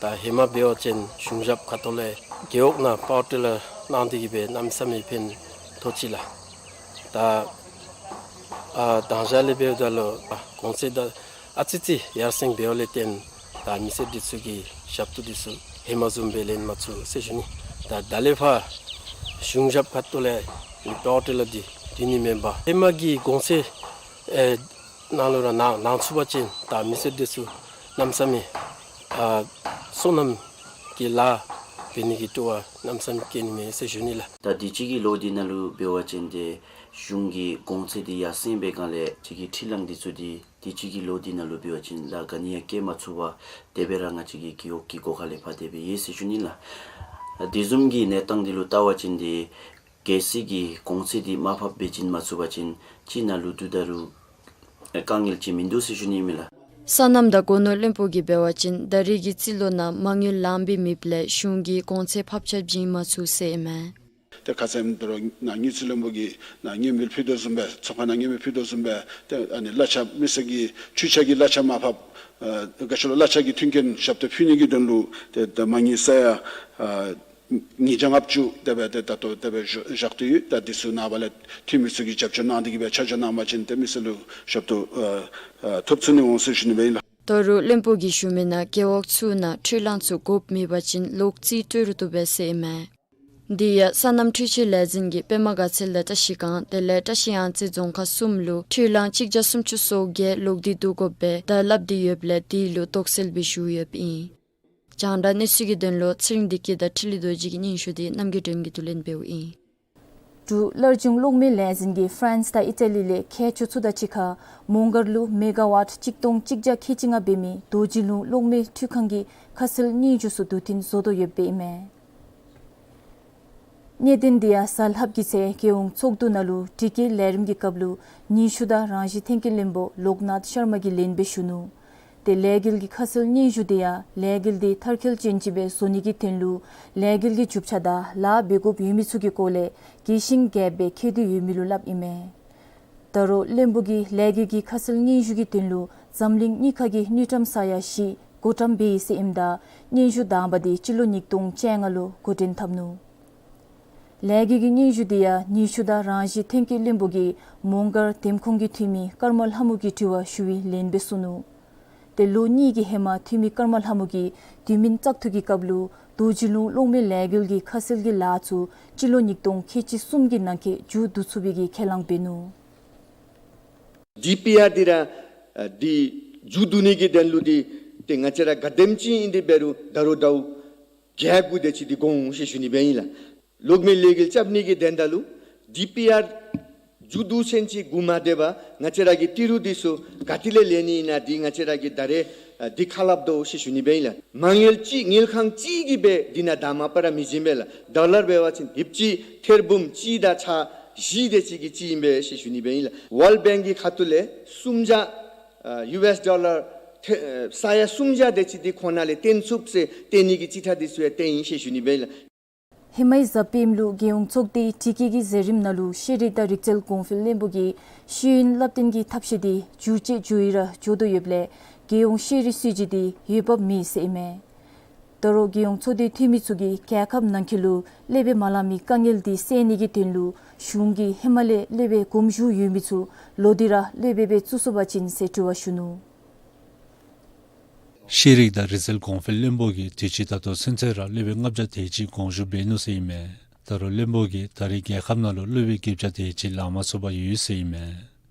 ད་ཧེ་མ་འབད་བ་ཅིན་གཞུང་ཞབས་ཁ་ཐུག་ལས་རྒེད་འོག་ནང་པ་ཝར་ཊི་ལར་གནང་སྟེ་གི་སྦེ་གནམ་མེད་ས་མེད་ཕན་ཐོགས་ཅི་ལགས། ད་ཨ་དང་ཞག་ལས་འབདཝ་ད་ལུ་ཨ་གོང་ཚད་ད་ཨ་ཙི་ཙི་ཡར་སེང་འབདཝ་ལས་བརྟེན་ད་མི་སེར་འདི་ཚུ་གིས་ཞབས་ཏོག་འདི་ཚུ་ཧེ་མ་བཟུམ་སྦེ་ལེན་མ་ཚུགས་ཟེར་ཞུ་ནི། ད་ད་ལས་ཕར་གཞུང་ཞབས་ཁ་ཐུག་ལས་པ་ཝར་ཊི་ལར་འདི་འདི་ནི་མེན་པར་ཧེ་མ་གི་གོང་ཚད་ཨེ་ནང་ལུ་ར་གནང་གནང་ཚུགས་པ་ཅིན་ད་མི་སེར་འདི་ཚུ་གནམ་མེད་ས་མེད་ཨ་སོ་ནམ་གྱི་ལཱ་འབད་ནི་གི་སྤྲོ་བ་གནམ་མེད་ས་མེད་སྐྱེ་ནི་མས་ཟེར་ཞུ་ནི་ལགས། ད་དུས་ཅི་གི་ལོ་འདི་ནང་ལུ་འབད་བ་ཅིན་ཏེ་གཞུང་གི་གོང་ཚད་འདི་ཡར་སེང་འབད་སྒང་ལས་ང་བཅས་ཀྱི་འཕྲུལ་གླང་འདི་ཚུ་འདི་དུས་ཅི་གི་ལོ་འདི་ནང་ལུ་འབད་བ་ཅིན་ལཱ་ག་ནི་ཡང་བཀལ་མ་ཚུགས་པར་དེ་སྦེ་ར་ང་བཅས་ཀྱི་རྒེད་འོག་གི་སྒོ་ཁ་ལས་ཕར་དེ་སྦེ་ཡོད་ཟེར་ཞུ་ནི་ལགས། དེ་བཟུམ་གྱི་གནས་སྟངས་འདི་ལུ་བལྟ་བ་ཅིན་ཏེ་གལ་སྲིད་ཀྱི་གོང་ཚད་འདི་མར་ཕབ་སྦེ་བྱིན་མ་ཚུགས་པ་ཅིན་སྤྱིར་ནང་ལུ་དུས་ད་རུང་དཀའ་ངལ་ཅིག་མིན་འདུག་ཟེར་ཞུ་ནི་ཨིན་མས་ལགས། སོ་ནམ་དང་སྒོ་ནོར་བློན་པོ་གིས་འབད་བ་ཅིན་ད་རེས་ཀྱི་རྩིས་ལོ་ནང་མ་དངུལ་ལངམ་སྦེ་མེདཔ་ལས་གཞུང་གིས་གོང་ཚད་ཕབ་ཆ་བྱིན་མ་ཚུགས་ཟེར་ཨིན་མས། ཏེ་ཁ་ཙ་ད་རུང་ནཱ་དངུལ་རྩིས་བློན་པོ་གིས་ནཱ་མངོན་འབུལ་ཕུལ་དོ་བཟུམ་སྦེ་ཚོགས་ཁང་ནང་མངོན་འབུལ་ཕུལ་དོ་བཟུམ་སྦེ་ཏེ་ཨ་ནི་གླ་ཆ་མི་སེར་གྱི་འཕྲུལ་ཆས་ཀྱི་གླ་ཆ་མར་ཕབ་ཨ་ག་ཅི་ལོ་གླ་ཆ་གི་མཐུན་རྐྱེན་ཞབས་ཏོག་ཕུལ་ནི་གི་དོན་ལུ་ཏེ་ད་མ་དངུལ་ས་ཡ་ཨ་ཉིས་བརྒྱ་ལྔ་བཅུ་དེ་སྦེ་ཏེ་ད་ལྟོ་དེ་སྦེ་བཞག་བཞག་སྟེ་ཡོད། ད་འདི་ཚུ་ནངས་པ་ལས་འཐུས་མི་ཚུ་གིས་རྒྱབ་སྐྱོར་གནང་སྟེ་གི་སྦེ་ཆ་འཇོག་གནང་པ་ཅིན་ཏེ་མི་སེར་ལུ་ཞབས་ཏོག་ཨ་ཨ་ཐོབ་ཚུགས་ནི་འོང་ཟེར་ཞུ་ནི་སྦེ་ཨིན་ལགས། ད་རུང་བློན་པོ་གིས་ཞུ་མི་ནང་རྒེད་འོག་ཚུ་ནང་འཕྲུལ་གླང་ཚུ་དགོཔ་མེད་པ་ཅིན་ལོག་རྩིས་སྤྲོད་རུང་བཏུབ་པས་ཟེར་ཨིན་མས། དེ་ཡང་སོ་ནམ་འཕྲུལ་ཆས་ལས་འཛིན་གྱིས་པདྨ་དགའ་ཚལ་དང་བཀྲ་ཤིས་སྒང་དེ་ལས་བཀྲ་ཤིས་གཡང་རྩེ་རྫོང་ཁག་གསུམ་ལུ་འཕྲུལ་གླང་གཅིག་བརྒྱ་སུམ་ཅུ་སོ་བརྒྱད་ལོག་སྟེ་འདུག་དགོ་པའི་བརྡ་སླབ་སྟེ་ཡོདཔ་ལས་དེ་ལུ་དོགས་སེལ་སྦེ་ཞུ་ཡོདཔ་ཨིན། རྒྱང་བསྒྲགས་གནས་ཚུལ་གྱི་དོན་ལུ་ཚེ་རིང་བདེ་སྐྱིད་དང་འཕྲིན་ལས་རྡོ་རྗེ་གི་སྙན་ཞུ་དེ་རྣམ་རྒྱལ་སྒྲོན་གྱིས་བསྡུ་ལེན་འབདཝ་ཨིན། འབྲུག་སླར་འབྱུང་གློག་མེ་ལས་འཛིན་གྱིས་ཧྥ་རན་སི་དང་ཨི་ཊ་ལི་ལས་མཁས་མཆོག་ཚུ་དང་གཅིག་ཁར་མོང་སྒར་ལུ་མེ་ག་ཝཊ་གཅིག་སྟོང་གཅིག་བརྒྱ་ཁལ་གཅིག་ལྔ་འབད་མི་རྡོ་རྗེ་ལུང་གློག་མེ་འཕྲུལ་ཁང་གི་ཁ་གསལ་སྙན་ཞུ་ཚུ་བསྡུ་འཐེན་བཟོ་དོ་ཡོདཔ་ཨིན་མས། གནད་དོན་དེ་ཡང་གཟའ་ལྷགཔ་གི་ཚེ་རྒྱལ་ཡོངས་ཚོགས་འདུ་ནང་ལུ་དྲི་བཀོད་ལས་རིམ་གྱི་སྐབས་ལུ་ནུས་ཤུགས་དང་རང་བཞིན་ཐོན་སྐྱེད་བློན་པོ་ལོག་ནཱཐ་ཤར་མ་གིས་ལན་སྦེ་ཞུ་ནུག། ཏེ་ལས་འགུལ་གྱི་ཁ་གསལ་སྙན་ཞུ་དེ་ཡང་ལས་འགུལ་དེ་མཐར་འཁྱོལ་ཅན་ཅིག་སྦེ་བཟོ་ནི་གི་དོན་ལུ་ལས་འགུལ་གྱི་རྒྱུ་ཆ་དང་ལཱ་འབད་དགོཔ་ཡོད་མི་ཚུ་གི་སྐོར་ལས་རྒྱས་ཤིང་རྒྱསཔ་སྦེ་མཁྱེན་འདོད་ཡོད་མི་ལུ་སླབ་ཨིན་མས། ད་རུང་བློན་པོ་གིས་ལས་འགུལ་གྱི་ཁ་གསལ་སྙན་ཞུ་གི་དོན་ལུ་འཛམ་གླིང་གཉིས་ཁ་གི་དངུལ་ཀྲམ་ས་ཡ་བཞི་བགོ་བཀྲམ་འབད་ཡི་ཟེར་ཨིནམ་ད་སྙན་ཞུ་དང་པ་དེ་སྤྱི་ལོ་ཉིས་སྟོང་བཅོ་ལྔ་ལུ་འགོ་འདྲེན་འཐབ་ནུག། ལས་འགུལ་གྱི་སྙན་ཞུ་དེ་ཡང་ནུས་ཤུགས་དང་རང་བཞིན་ཐོན་སྐྱེད་བློན་པོ་གིས་མོང་སྒར་འདེམས་ཁོངས་ཀྱི་འཐུས་མི་ཀརྨ་ལྷ་མོ་གི་དྲི་བ་ཞུ་བའི་ལན་སྦེ་གསུངས་ནུག། ཏེ་ལོ་གཉིས་ཀྱི་ཧེ་མ་འཐུས་མི་ཀརྨ་ལྷ་མོ་གིས་དུས་མིན་བཙག་འཐུ་གི་སྐབས་ལུ་རྡོ་རྗེ་ལུང་གློག་མེ་ལས་འགུལ་གྱི་ཁ་གསལ་གྱི་ལཱ་ཚུ་སྤྱི་ལོ་ཉིས་སྟོང་ཁལ་གཅིག་གསུམ་གྱི་ནང་འཁོད་མཇུག་བསྡུ་ཚུགས་པའི་གི་ཁས་བླངས་འབད་ནུག། ཌི་པི་ཨར་འདི་ར་ཨ་འདི་མཇུག་བསྡུ་ནི་གི་དོན་ལུ་འདི་ཏེ་ང་བཅས་ར་ག་དེམ་ཅིག་ཨིན་ཏེ་འབད་རུང་ད་རུང་ཟླཝ་བརྒྱད་དགུ་དེ་ཅིག་འདི་འགོར་འོང་ཟེར་ཞུ་ནི་སྦེ་ཨིན་ལགས། གློག་མེ་ལས་འགུལ་རྐྱབ་ནི་གི་དོན་དག་ལུ་ཌི་པི་ཨར་མཇུག་བསྡུ་ཚུན་ཅིག་འགོར་མ་སྡོད་པར་ང་བཅས་ར་གི་ཏི་རུ་འདི་ཚུ་ག་ཏེ་ལས་ལེན་ནི་ཨིན་ན་འདི་ང་བཅས་ར་གིས་ད་རེས་ཨ་འདི་ཁ་སླབ་དོ་ཟེར་ཞུ་ནི་སྦེ་ཨིན་ལགས། མ་དངུལ་ཅིག་དངུལ་ཁང་ཅིག་གིས་སྦེ་འདི་ནང་དང་པ་ར་མི་བྱིན་པས་ལགས། ཌོ་ལར་འབད་བ་ཅིན་ཧིབ་ཅིག་ཐེར་འབུམ་གཅིག་དང་ཚག་བཞི་དེ་ཅིག་གི་ཅིག་ཨིན་པས་ཟེར་ཞུ་ནི་སྦེ་ཨིན་ལགས། ཝཱལཌ་བེངཀ་གི་ཁ་ཐུག་ལས་སུམ་བརྒྱ་ཨ་ཡུ་ཨེསི་ཌོ་ལར་ཐེ་ཨ་ས་ཡ་སུམ་བརྒྱ་དེ་ཅིག་འདི་ཁོང་ནང་ལས་བཏོན་ཚུགས་ཟེར་བཏོན་ནི་གི་ཅིག་ཁྲ་འདི་ཚུ་ཡང་བཏོན་ཡི་ཟེར་ཞུ་ནི་སྦེ་ཨིན་ལགས། ཧེ་མའི་གཟའ་སྤེནམ་ལུ་རྒྱལ་ཡོངས་ཚོགས་སྡེའི་དྲི་བཀོད་ཀྱི་མཛད་རིམ་ནང་ལུ་ཤེས་རིག་དང་རིག་རྩལ་གོང་འཕེལ་བློན་པོ་གིས་ཤེས་ཡོན་བསླབ་སྟོན་གྱི་ཐབས་ཤེས་དེ་འགྱུར་བཅོས་འགྱོ་ཡི་ར་འགྱོ་དོ་ཡོདཔ་ལས་རྒྱལ་ཡོངས་ཤེས་རིག་སྲིད་བྱུས་དེ་འོས་འབབ་མེད་ཟེར་ཨིན་མས། ད་རུང་རྒྱལ་ཡོངས་ཚོགས་སྡེའི་འཐུས་མི་ཚུ་གིས་རྒྱལ་ཁབ་ནང་འཁོད་ལུ་སློབ་དཔོན་མ་ལང་མི་དཀའ་ངལ་དེ་སེལ་ནི་གི་དོན་ལུ་གཞུང་གིས་ཧེ་མ་ལས་སློབ་དཔོན་གོམ་ཞུགས་ཡོད་མི་ཚུ་ལོག་སྟེ་ར་སློབ་དཔོན་སྦེ་བཙུགས་ཚུགས་པ་ཅིན་ཟེར་དྲི་བ་ཞུ་ནུག། ཤེས་རིག་དང་རིག་རྩལ་གོང་འཕེལ་བློན་པོ་གིས་དུས་ཅི་ད་ལྟོ་ཚུན་ཚོད་ར་སློབ་དཔོན་ལྔ་བརྒྱ་དེ་ཅིག་གོམ་ཞུགས་འབད་ནུག་ཟེར་ཨིན་མས། ད་རུང་བློན་པོ་གིས་ད་རེས་རྒྱལ་ཁབ་ནང་ལུ་སློབ་དཔོན་བརྒྱད་བརྒྱ་དེ་ཅིག་ལང་མ་ཚུགས་པར་ཡོད་ཟེར་ཨིན་མས།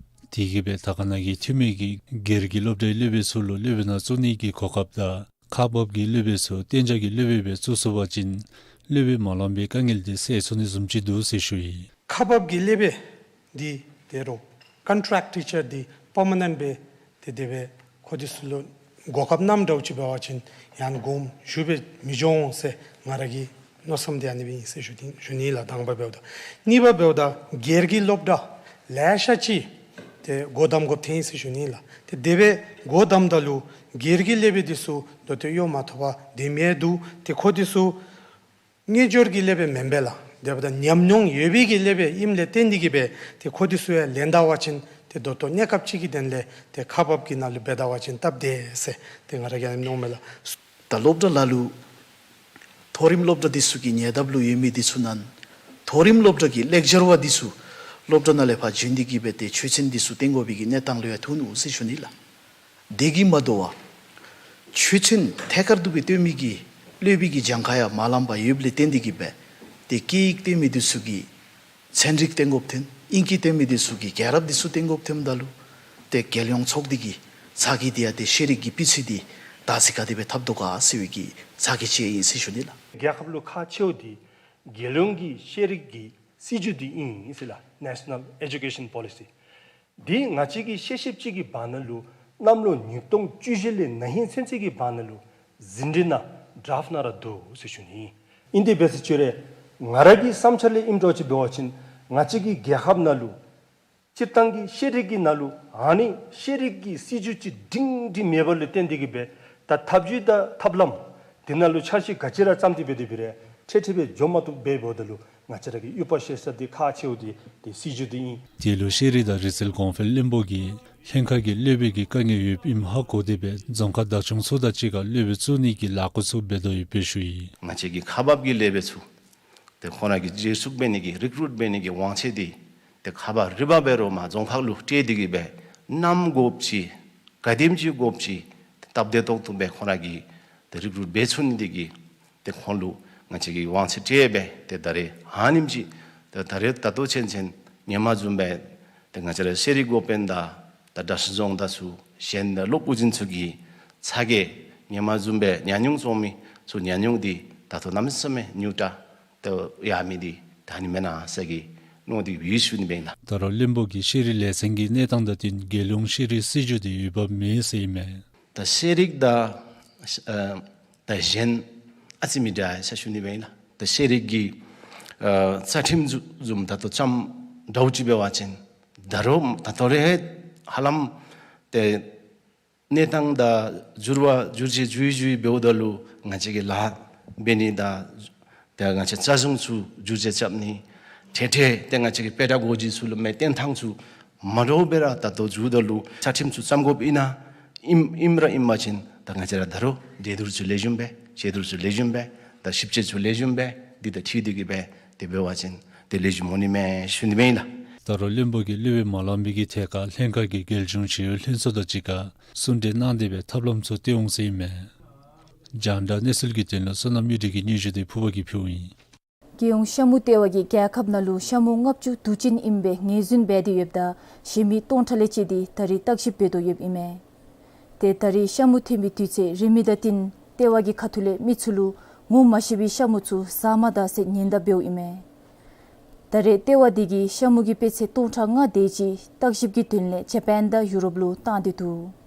དེ་གིས་སྦེ་དར་དཀར་ནང་གི་འཐུས་མི་གིས་སྒེར་གྱི་སློབ་གྲྭའི་སློབ་དཔོན་ཚུ་ལུ་སློབ་དཔོན་ནང་བཙུགས་ནི་གི་གོ་སྐབས་དང་ཁག་འབག་གི་སློབ་དཔོན་ཚུ་གཏན་འཇགས་ཀྱི་སློབ་དཔོན་སྦེ་བཙུགས་ཚུགས་པ་ཅིན་སློབ་དཔོན་མ་ལང་པའི་དཀའ་ངལ་དེ་སེལ་ཚུགས་ནི་བཟུམ་ཅིག་འདུག་ཟེར་ཞུ་ཡི། ཁག་འབག་གི་སློབ་དཔོན་འདི་ཏེ་རོགས་ཀོན་ཊེཀཊ་ཊི་ཅར་འདི་པར་མ་ནེནཊ་སྦེ་ཏེ་དེ་སྦེ་ཁོང་འདི་ཚུ་ལུ་གོ་སྐབས་གནངམ་འདྲཝ་ཅིག་འབད་བ་ཅིན་ཡང་གོམ་ཞུགས་སྦེ་མི་འགྱོ་འོང་ཟེར་ང་ར་གི་མནོ་བསམ་འདི་ཨ་ནི་སྦེ་ཨིན་ཟེར་ཞུ་ནི་ཞུ་ནི་ལགས། དང་པ་འབདཝ་ད། གཉིས་པ་འབདཝ་ད་སྒེར་གྱི་སློབ་གྲྭ་ལེ་ཤ་ཅིག་ཏེ་སྒོ་བསྡམ་དགོཔ་ཐོན་ཡི་ཟེར་ཞུ་ནི་ལགས། ཏེ་དེ་སྦེ་སྒོ་བསྡམ་ད་ལུ་སྒེར་གྱི་སློབ་དཔོན་འདི་ཚུ་ད་ལྟོ་གཡོག་མ་ཐོབ་པར་སྡོད་མི་འདུག། ཏེ་ཁོང་འདི་ཚུ་དངུལ་འབྱོར་གྱི་སློབ་དཔོན་མེན་པས་ལགས། དེ་འབདཝ་ད་ཉམས་མྱོང་ཡོད་པའི་གི་སློབ་དཔོན་ཨིནམ་ལས་བརྟེན་ཏེ་གིས་སྦེ་ཏེ་ཁོང་འདི་ཚུ་ཡང་ལེན་ད་པ་ཅིན་ཏེ་ད་ལྟོ་གནས་སྐབས་ཅིག་གི་དོན་ལས་ཏེ་ཁག་འབག་གི་ནང་ལུ་འབད་ད་པ་ཅིན་སྟབས་བདེ་ཟེར་ཏེ་ང་ར་གིས་ཨ་ནི་མནོཝ་མས་ལགས། ད་སློབ་གྲྭ་ལ་ལུ་མཐོ་རིམ་སློབ་གྲྭ་འདི་ཚུ་གི་ཉེ་འདབས་ལུ་ཡོད་མི་འདི་ཚུ་ནང་མཐོ་རིམ་སློབ་གྲྭ་གི་ལེག་ཅར་བ་འདི་ཚུ་སློབ་གྲྭ་ནང་ལས་ཕར་བྱོན་ཏེ་གིས་སྦེ་ཏེ་ཆོས་ཚན་འདི་ཚུ་སྟོན་དགོ་པའི་གི་གནས་སྟངས་ལུ་ཡང་ཐུག་ནུག་ཟེར་ཞུ་ནི་ལགས། དེ་གིས་མ་དོ་བར་ཆོས་ཚན་ཐད་ཀར་དུ་སྦེ་སྟོན་མི་གི་སློབ་དཔོན་གྱི་གྱངས་ཁ་ཡང་མ་ལངམ་པར་ཡོདཔ་ལས་བརྟེན་ཏེ་གིས་སྦེ་ཏེ་སྐད་ཡིག་སྟོན་མི་འདི་ཚུ་གི་ཚན་རིག་སྟོན་དགོཔ་ཐོན། ཨིང་སྐད་སྟོན་མི་འདི་ཚུ་གི་རྒྱལ་རབས་འདི་ཚུ་སྟོན་དགོཔ་ཐོནམ་ད་ལུ་ཏེ་རྒྱལ་ཡོངས་ཚོགས་སྡེ་གི་ཚ་གྱང་འདི་ཡང་ཏེ་ཤེས་རིག་གི་སྤུས་ཚད་འདི་ད་ཅི་ག་དེ་སྦེ་འཐབ་དོ་ག་ཟེར་བའི་གི་ཚ་གྱང་ཅིག་ཨིན་ཟེར་ཞུ་ནི་ལགས། རྒྱལ་ཁབ་ལུ་ཁག་ཆེཝ་འདི་རྒྱལ་ཡོངས་ཀྱི་ཤེས་རིག་གི་སྲིད་བྱུས་འདི་ཨིན་ཟེར་ལགས། National Education Policy། འདི་ང་བཅས་ཀྱིས་ཤེས་ཤེསཔ་ཅིག་གི་བར་ན་ལུ་གནམ་ལོ་ཉིས་སྟོང་བཅུ་བཞི་ལས་ན་ཧིང་ཚུན་ཚོད་ཀྱི་བར་ན་ལུ་ཟིན་བྲིས་ནང་ཌ་རཕཊ་ནང་ར་འདུག་ཟེར་ཞུ་ནི་ཨིན། ཨིན་ཏེ་འབད་ཟེར་ཅི་རུང་ང་ར་གི་བསམ་འཆར་ལས་ཨིནམ་འདྲཝ་ཅིག་འབད་བ་ཅིན་ང་བཅས་ཀྱི་རྒྱལ་ཁབ་ནང་ལུ་སྤྱིར་བཏང་གི་ཤེས་རིག་གི་ནང་ལུ་ཨ་ནི་ཤེས་རིག་གི་སྲིད་བྱུས་ཅིག་སྒྲིང་སྒྲི་མེད་པ་ལུ་བརྟེན་ཏེ་གིས་སྦེ་ད་ཐབས་བྱུས་དང་ཐབས་ལམ་འདི་ནང་ལུ་འཆར་གཞི་ག་ཅི་ར་བརྩམས་ཏེ་འབད་དེ་འབད་རུང་འཕྲལ་འཕྲལ་སྦེ་འགྱོ་མ་བཏུབ་སྦེ་འབདཝ་ད་ལུ་ང་བཅས་ར་གི་དབྱུག་པ་བཞེས་ས་འདི་ཁག་ཆེཝ་འདི་ཏེ་སྲིད་བྱུས་འདི་ཨིན། དེ་ལུ་ཤེས་རིག་དང་རིག་རྩལ་གོང་འཕེལ་བློན་པོ་གིས་ལྷན་ཁག་གིས་སློབ་དཔོན་གྱི་དཀའ་ངལ་ཡོདཔ་ཨིནམ་ཧ་གོ་སྟེ་སྦེ་རྫོང་ཁག་བདག་སྐྱོང་ཚུ་དང་གཅིག་ཁར་སློབ་དཔོན་བཙུགས་ནི་གི་ལས་འགུལ་ཚུ་འབད་དོ་ཡོདཔ་སྦེ་ཞུ་ཡི། ང་བཅས་ཀྱི་ཁག་འབག་གི་སློབ་དཔོན་ཚུ་ཏེ་ཁོང་ར་གི་བརྗེ་སྤྲོད་འབད་ནི་གི་རི་ཀུ་རུཊ་འབད་ནི་གི་དབང་ཚད་འདི་ཏེ་ཁག་འབག་རིམ་པ་འབད་རུང་མར་རྫོང་ཁག་ལུ་སྤྲོད་དེ་གིས་སྦེ་ནམ་དགོཔ་ཅིག་ག་དེམ་ཅིག་དགོཔ་ཅིག་ སྟབས་བདེ་ཏོག་ཏོ་སྦེ་ཁོང་ར་གིས་ཏེ་རིག་རུལ་འབད་ཚུགས་ནི་དེ་གིས་ཏེ་ཁོང་ལུ་ང་བཅས་ཀྱིས་དབང་ཚད་སྤྲོད་སྦེ་ཏེ་ད་རེས་ཨ་ནེམ་ཅིག་ཏེ་ད་རེས་ད་ལྟོ་ཚུན་ཚོད་ཧེ་མ་བཟུམ་སྦེ་ཏེ་ང་བཅས་ར་ཤེས་རིག་འགོ་དཔོན་དང་ད་གྲྭ་ཚང་རྫོང་དང་ཚུ་གཞན་དང་སློབ་དབུ་འཛིན་ཚུ་གིས་ཚ་གྱང་ཧེ་མ་བཟུམ་སྦེ་ཉམས་མྱོང་བཙོང་མི་ཚུ་ཉམས་མྱོང་འདི་ད་ལྟོ་གནམ་མེད་ས་མེད་ཉུང་དྲགས་ཏེ་ཡར་མི་འདི་ད་ཨ་ནི་མེན་ན་ཟེར་གྱི་མནོ་སྟེ་ཡོད་ཞུ་ནི་ཨིན་ལགས། ད་རུང་བློན་པོ་གིས་ཤེས་རིག་ལས་ཚན་གྱི་གནས་སྟངས་དང་བསྟུན་རྒྱལ་ཡོངས་ཤེས་རིག་སྲིད་བྱུས་དེ་འོས་འབབ་མེད་ཟེར་ཨིན་མས། ད་ཤེས་རིག་དང་ཨ་ད་གཞན་ཨ་ཙི་མི་འདྲ་ཟེར་ཞུ་ནི་ཨིན་ལགས། ད་ཤེས་རིག་གི་ཨ་རྩ་ཁྲིམས་བཟུམ་ད་ལྟོ་ཙམ་འདྲཝ་ཅིག་འབད་བ་ཅིན་ད་རུང་ད་ལྟོ་ར་ཧ་ལམ་ཏེ་གནས་སྟངས་དང་འགྱུར་བ་འགྱུར་བཅོས་འགྱུར་འགྱུར་འབདཝ་ད་ལུ་ང་བཅས་ཀྱི་ལཱ་འབད་ནི་དང་ཏེ་ང་བཅས་རྩ་གཞུང་ཚུ་འགྱུར་བཅོས་རྐྱབ་ནི་ཏེ་ཏེ་ཏེ་ང་བཅས་ཀྱི་པེ་ཌ་གོ་ཇི་ཚུ་ལུ་མི་བསྟེན་ཐངས་ཚུ་མ་འདྲཝ་སྦེ་ར་ད་ལྟོ་འགྱུརཝ་ད་ལུ་རྩ་ཁྲིམས་ཚུ་བརྩམ་དགོཔ་ཨིན་ན་ཨིན་ཨིནམ་ར་ཨིན་པ་ཅིན་ད་ང་བཅས་ར་ད་རུང་འགྲན་བསྡུར་ཚུ་ལེགས་ཤོམ་སྦེ་དཔྱད་བསྡུར་ཚུ་ལེགས་ཤོམ་སྦེ་ད་ཞིབ་དཔྱད་ཚུ་ལེགས་ཤོམ་སྦེ་འདི་དང་འཁྲིལ་ཏེ་གི་སྦེ་དེ་འབད་བ་ཅིན་ཏེ་ལེགས་ཤོམ་འོང་ནི་མས་ཞུ་ནི་ཨིན་ལགས། ད་རུང་བློན་པོ་གིས་གློད་འོས་མ་ལང་པའི་གི་ཐད་ཁར་ལྷན་ཁག་གིས་རྒྱལ་གཞུང་ཞི་གཡོག་ལྷན་ཚོགས་དང་གཅིག་ཁར་གསུང་གྲོས་གནང་སྟེ་སྦེ་ཐབས་ལམ་ཚུ་བཏོན་འོང་ཟེར་ཨིན་མས། རྒྱང་བསྒྲགས་གནས་ཚུལ་གྱི་དོན་ལུ་བསོད་ནམས་གཡུ་སྒྲོན་གྱི་སྙན་ཞུ་དེ་ཕུར་པ་གིས་ཕུལཝ་ཨིན། རྒྱལ་ཡོངས་ཤ་མུ་ལྟེ་བ་གིས་རྒྱལ་ཁབ་ནང་ལུ་ཤ་མུ་ལྔ་བཅུ་དུ་ཅན་ཨིནམ་སྦེ་ངོས་འཛིན་འབད་དེ་ཡོདཔ་ད་གཞན་མི་སྟོང་ཕྲག་ལས་བཅད་དེ་ད་རེས་བརྟག་ཞིབ་འབད་དོ་ཡོདཔ་ཨིན་མས། ཏེ་ད་རེས་ཤ་མུ་ཐོན་པའི་དུས་ཚོད་རན་མི་དང་བསྟུན་ལྟེ་བ་གི་ཁ་ཐུག་ལས་མི་ཚུ་ལུ་ངོ་མ་ཤེས་པའི་ཤ་མུ་ཚུ་ཟ་མ་ད་ཟེར་ཉེན་བརྡ་འབདཝ་ཨིན་མས། ད་རེས་ལྟེ་བ་དེ་གིས་ཤ་མུ་གི་དཔེ་ཚད་སྟོང་ཕྲག་ལྔ་དེ་ཅིག་བརྟག་ཞིབ་ཀྱི་དོན་ལས་ཇ་པཱན་དང་ཡུ་རོབ་ལུ་བཏང་སྟེ་འདུག།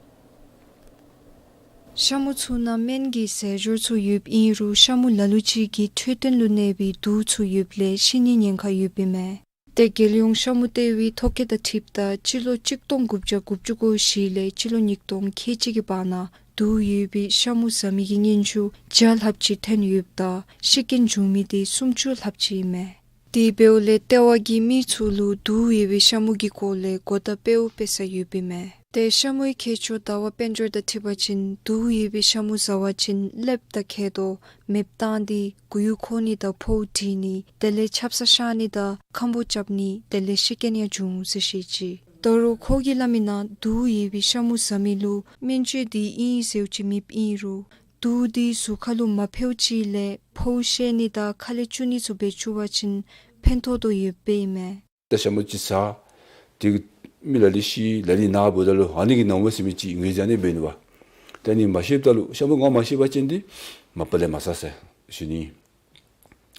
ཤ་མུ་ཚུ་ནང་སྨན་གྱི་ཟས་སྦྱོར་ཚུ་ཡོདཔ་ཨིན་རུང་ཤ་མུ་ལ་ལུ་ཅིག་གི་འཕྲོད་བསྟེན་ལུ་གནོད་པའི་དུག་ཚུ་ཡོདཔ་ལས་ཤི་ནིའི་ཉེན་ཁ་ཡོདཔ་ཨིན་མས། ཏེ་རྒྱལ་ཡོངས་ཤ་མུ་ལྟེ་བའི་ཐོ་བཀོད་དང་འཁྲིལཝ་ད་སྤྱི་ལོ་གཅིག་སྟོང་དགུ་བརྒྱ་དགུ་བཅུ་གོ་བཞི་ལས་སྤྱི་ལོ་ཉིས་སྟོང་ཁལ་གཅིག་གི་བར་ན་དུག་ཡོད་པའི་ཤ་མུ་ཟ་མི་གི་སྙན་ཞུ་བརྒྱ་ལྷགཔ་ཅིག་ཐོན་ཡོདཔ་ད་ཤི་རྐྱེན་བྱུང་མི་དེ་སུམ་ཅུ་ལྷགཔ་ཅིག་ཨིན་མས། དེ་འབདཝ་ལས་ལྟེ་བ་གིས་མི་ཚུ་ལུ་དུག་ཡོད་པའི་ཤ་མུ་གི་སྐོར་ལས་གོ་བརྡ་སྤེལཝ་སྤེལ་ས་ཡོདཔ་ཨིན་མས། ཏེ་ཤ་མུའི་ཁྱད་ཆོས་ཟླ་བ་དཔལ་འབྱོར་དང་འཁྲིལ་བ་ཅིན་དུག་ཡོད་པའི་ཤ་མུ་ཟ་བ་ཅིན་ཀླདཔ་དང་མཁལ་རྡོག་མེདཔ་བཏང་སྟེ་མགོ་ཡུ་འཁོར་ནི་དང་ཕོཝ་འདྲེན་ནི་དེ་ལས་ཆབ་གསང་གཤག་ནི་དང་ཁམ་བུ་རྐྱབ་ནི་དེ་ལས་ཤི་རྐྱེན་ཡང་འབྱུང་ཟེར་བཤད་ཅི། ད་རུང་ཁོ་གིས་སླབ་མིའི་ནང་དུག་ཡོད་པའི་ཤ་མུ་ཟ་མི་ལུ་སྨན་བཅོས་དེ་ཨིན་ཟེརཝ་ཅིག་མེདཔ་ཨིན་རུང་དུག་དེ་གཟུགས་ཁར་ལུ་མ་ཕོགཔ་ཅིག་ལས་ཕོཝ་བཤལ་ནི་དང་ཁ་ལས་བཅུག་ནི་ཚུ་འབད་བཅུག་པ་ཅིན་ཕན་ཐོགས་དོ་ཡོདཔ་ཨིན་མས། ད་ཤ་མུ་ཅིག་ཟ། དེ་གིས་མི་ལ་ལུ་ཤི་ལ་ལུ་ན་འབདཝ་ད་ལུ་ཨ་ནི་གིས་ན་འོང་ཟེར་མི་ཅིག་ངོས་འཛིན་ཨ་ནི་འབད་ནུག་པ། ད་ཨ་ནི་མ་ཤེསཔ་ད་ལུ་ཤ་མུ་ངོ་མ་ཤེས་པ་ཅིན་དེ་མ་པ་ལས་མ་ཟ་ཟེར་ཞུ་ནི།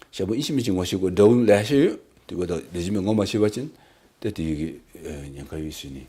ཤ་མུ་ཨིན་ཅི་མིན་ཅི་ངོ་ཤེས་དགོ། འདྲཝ་ལེ་ཤ་ཡོད། དེ་འབདཝ་ད་ལེགས་ཤོམ་སྦེ་ངོ་མ་ཤེས་པ་ཅིན་ཏེ་དེ་གིས་ཨེ་ཉེན་ཁ་ཡོད་ཟེར་ཞུ་ནི།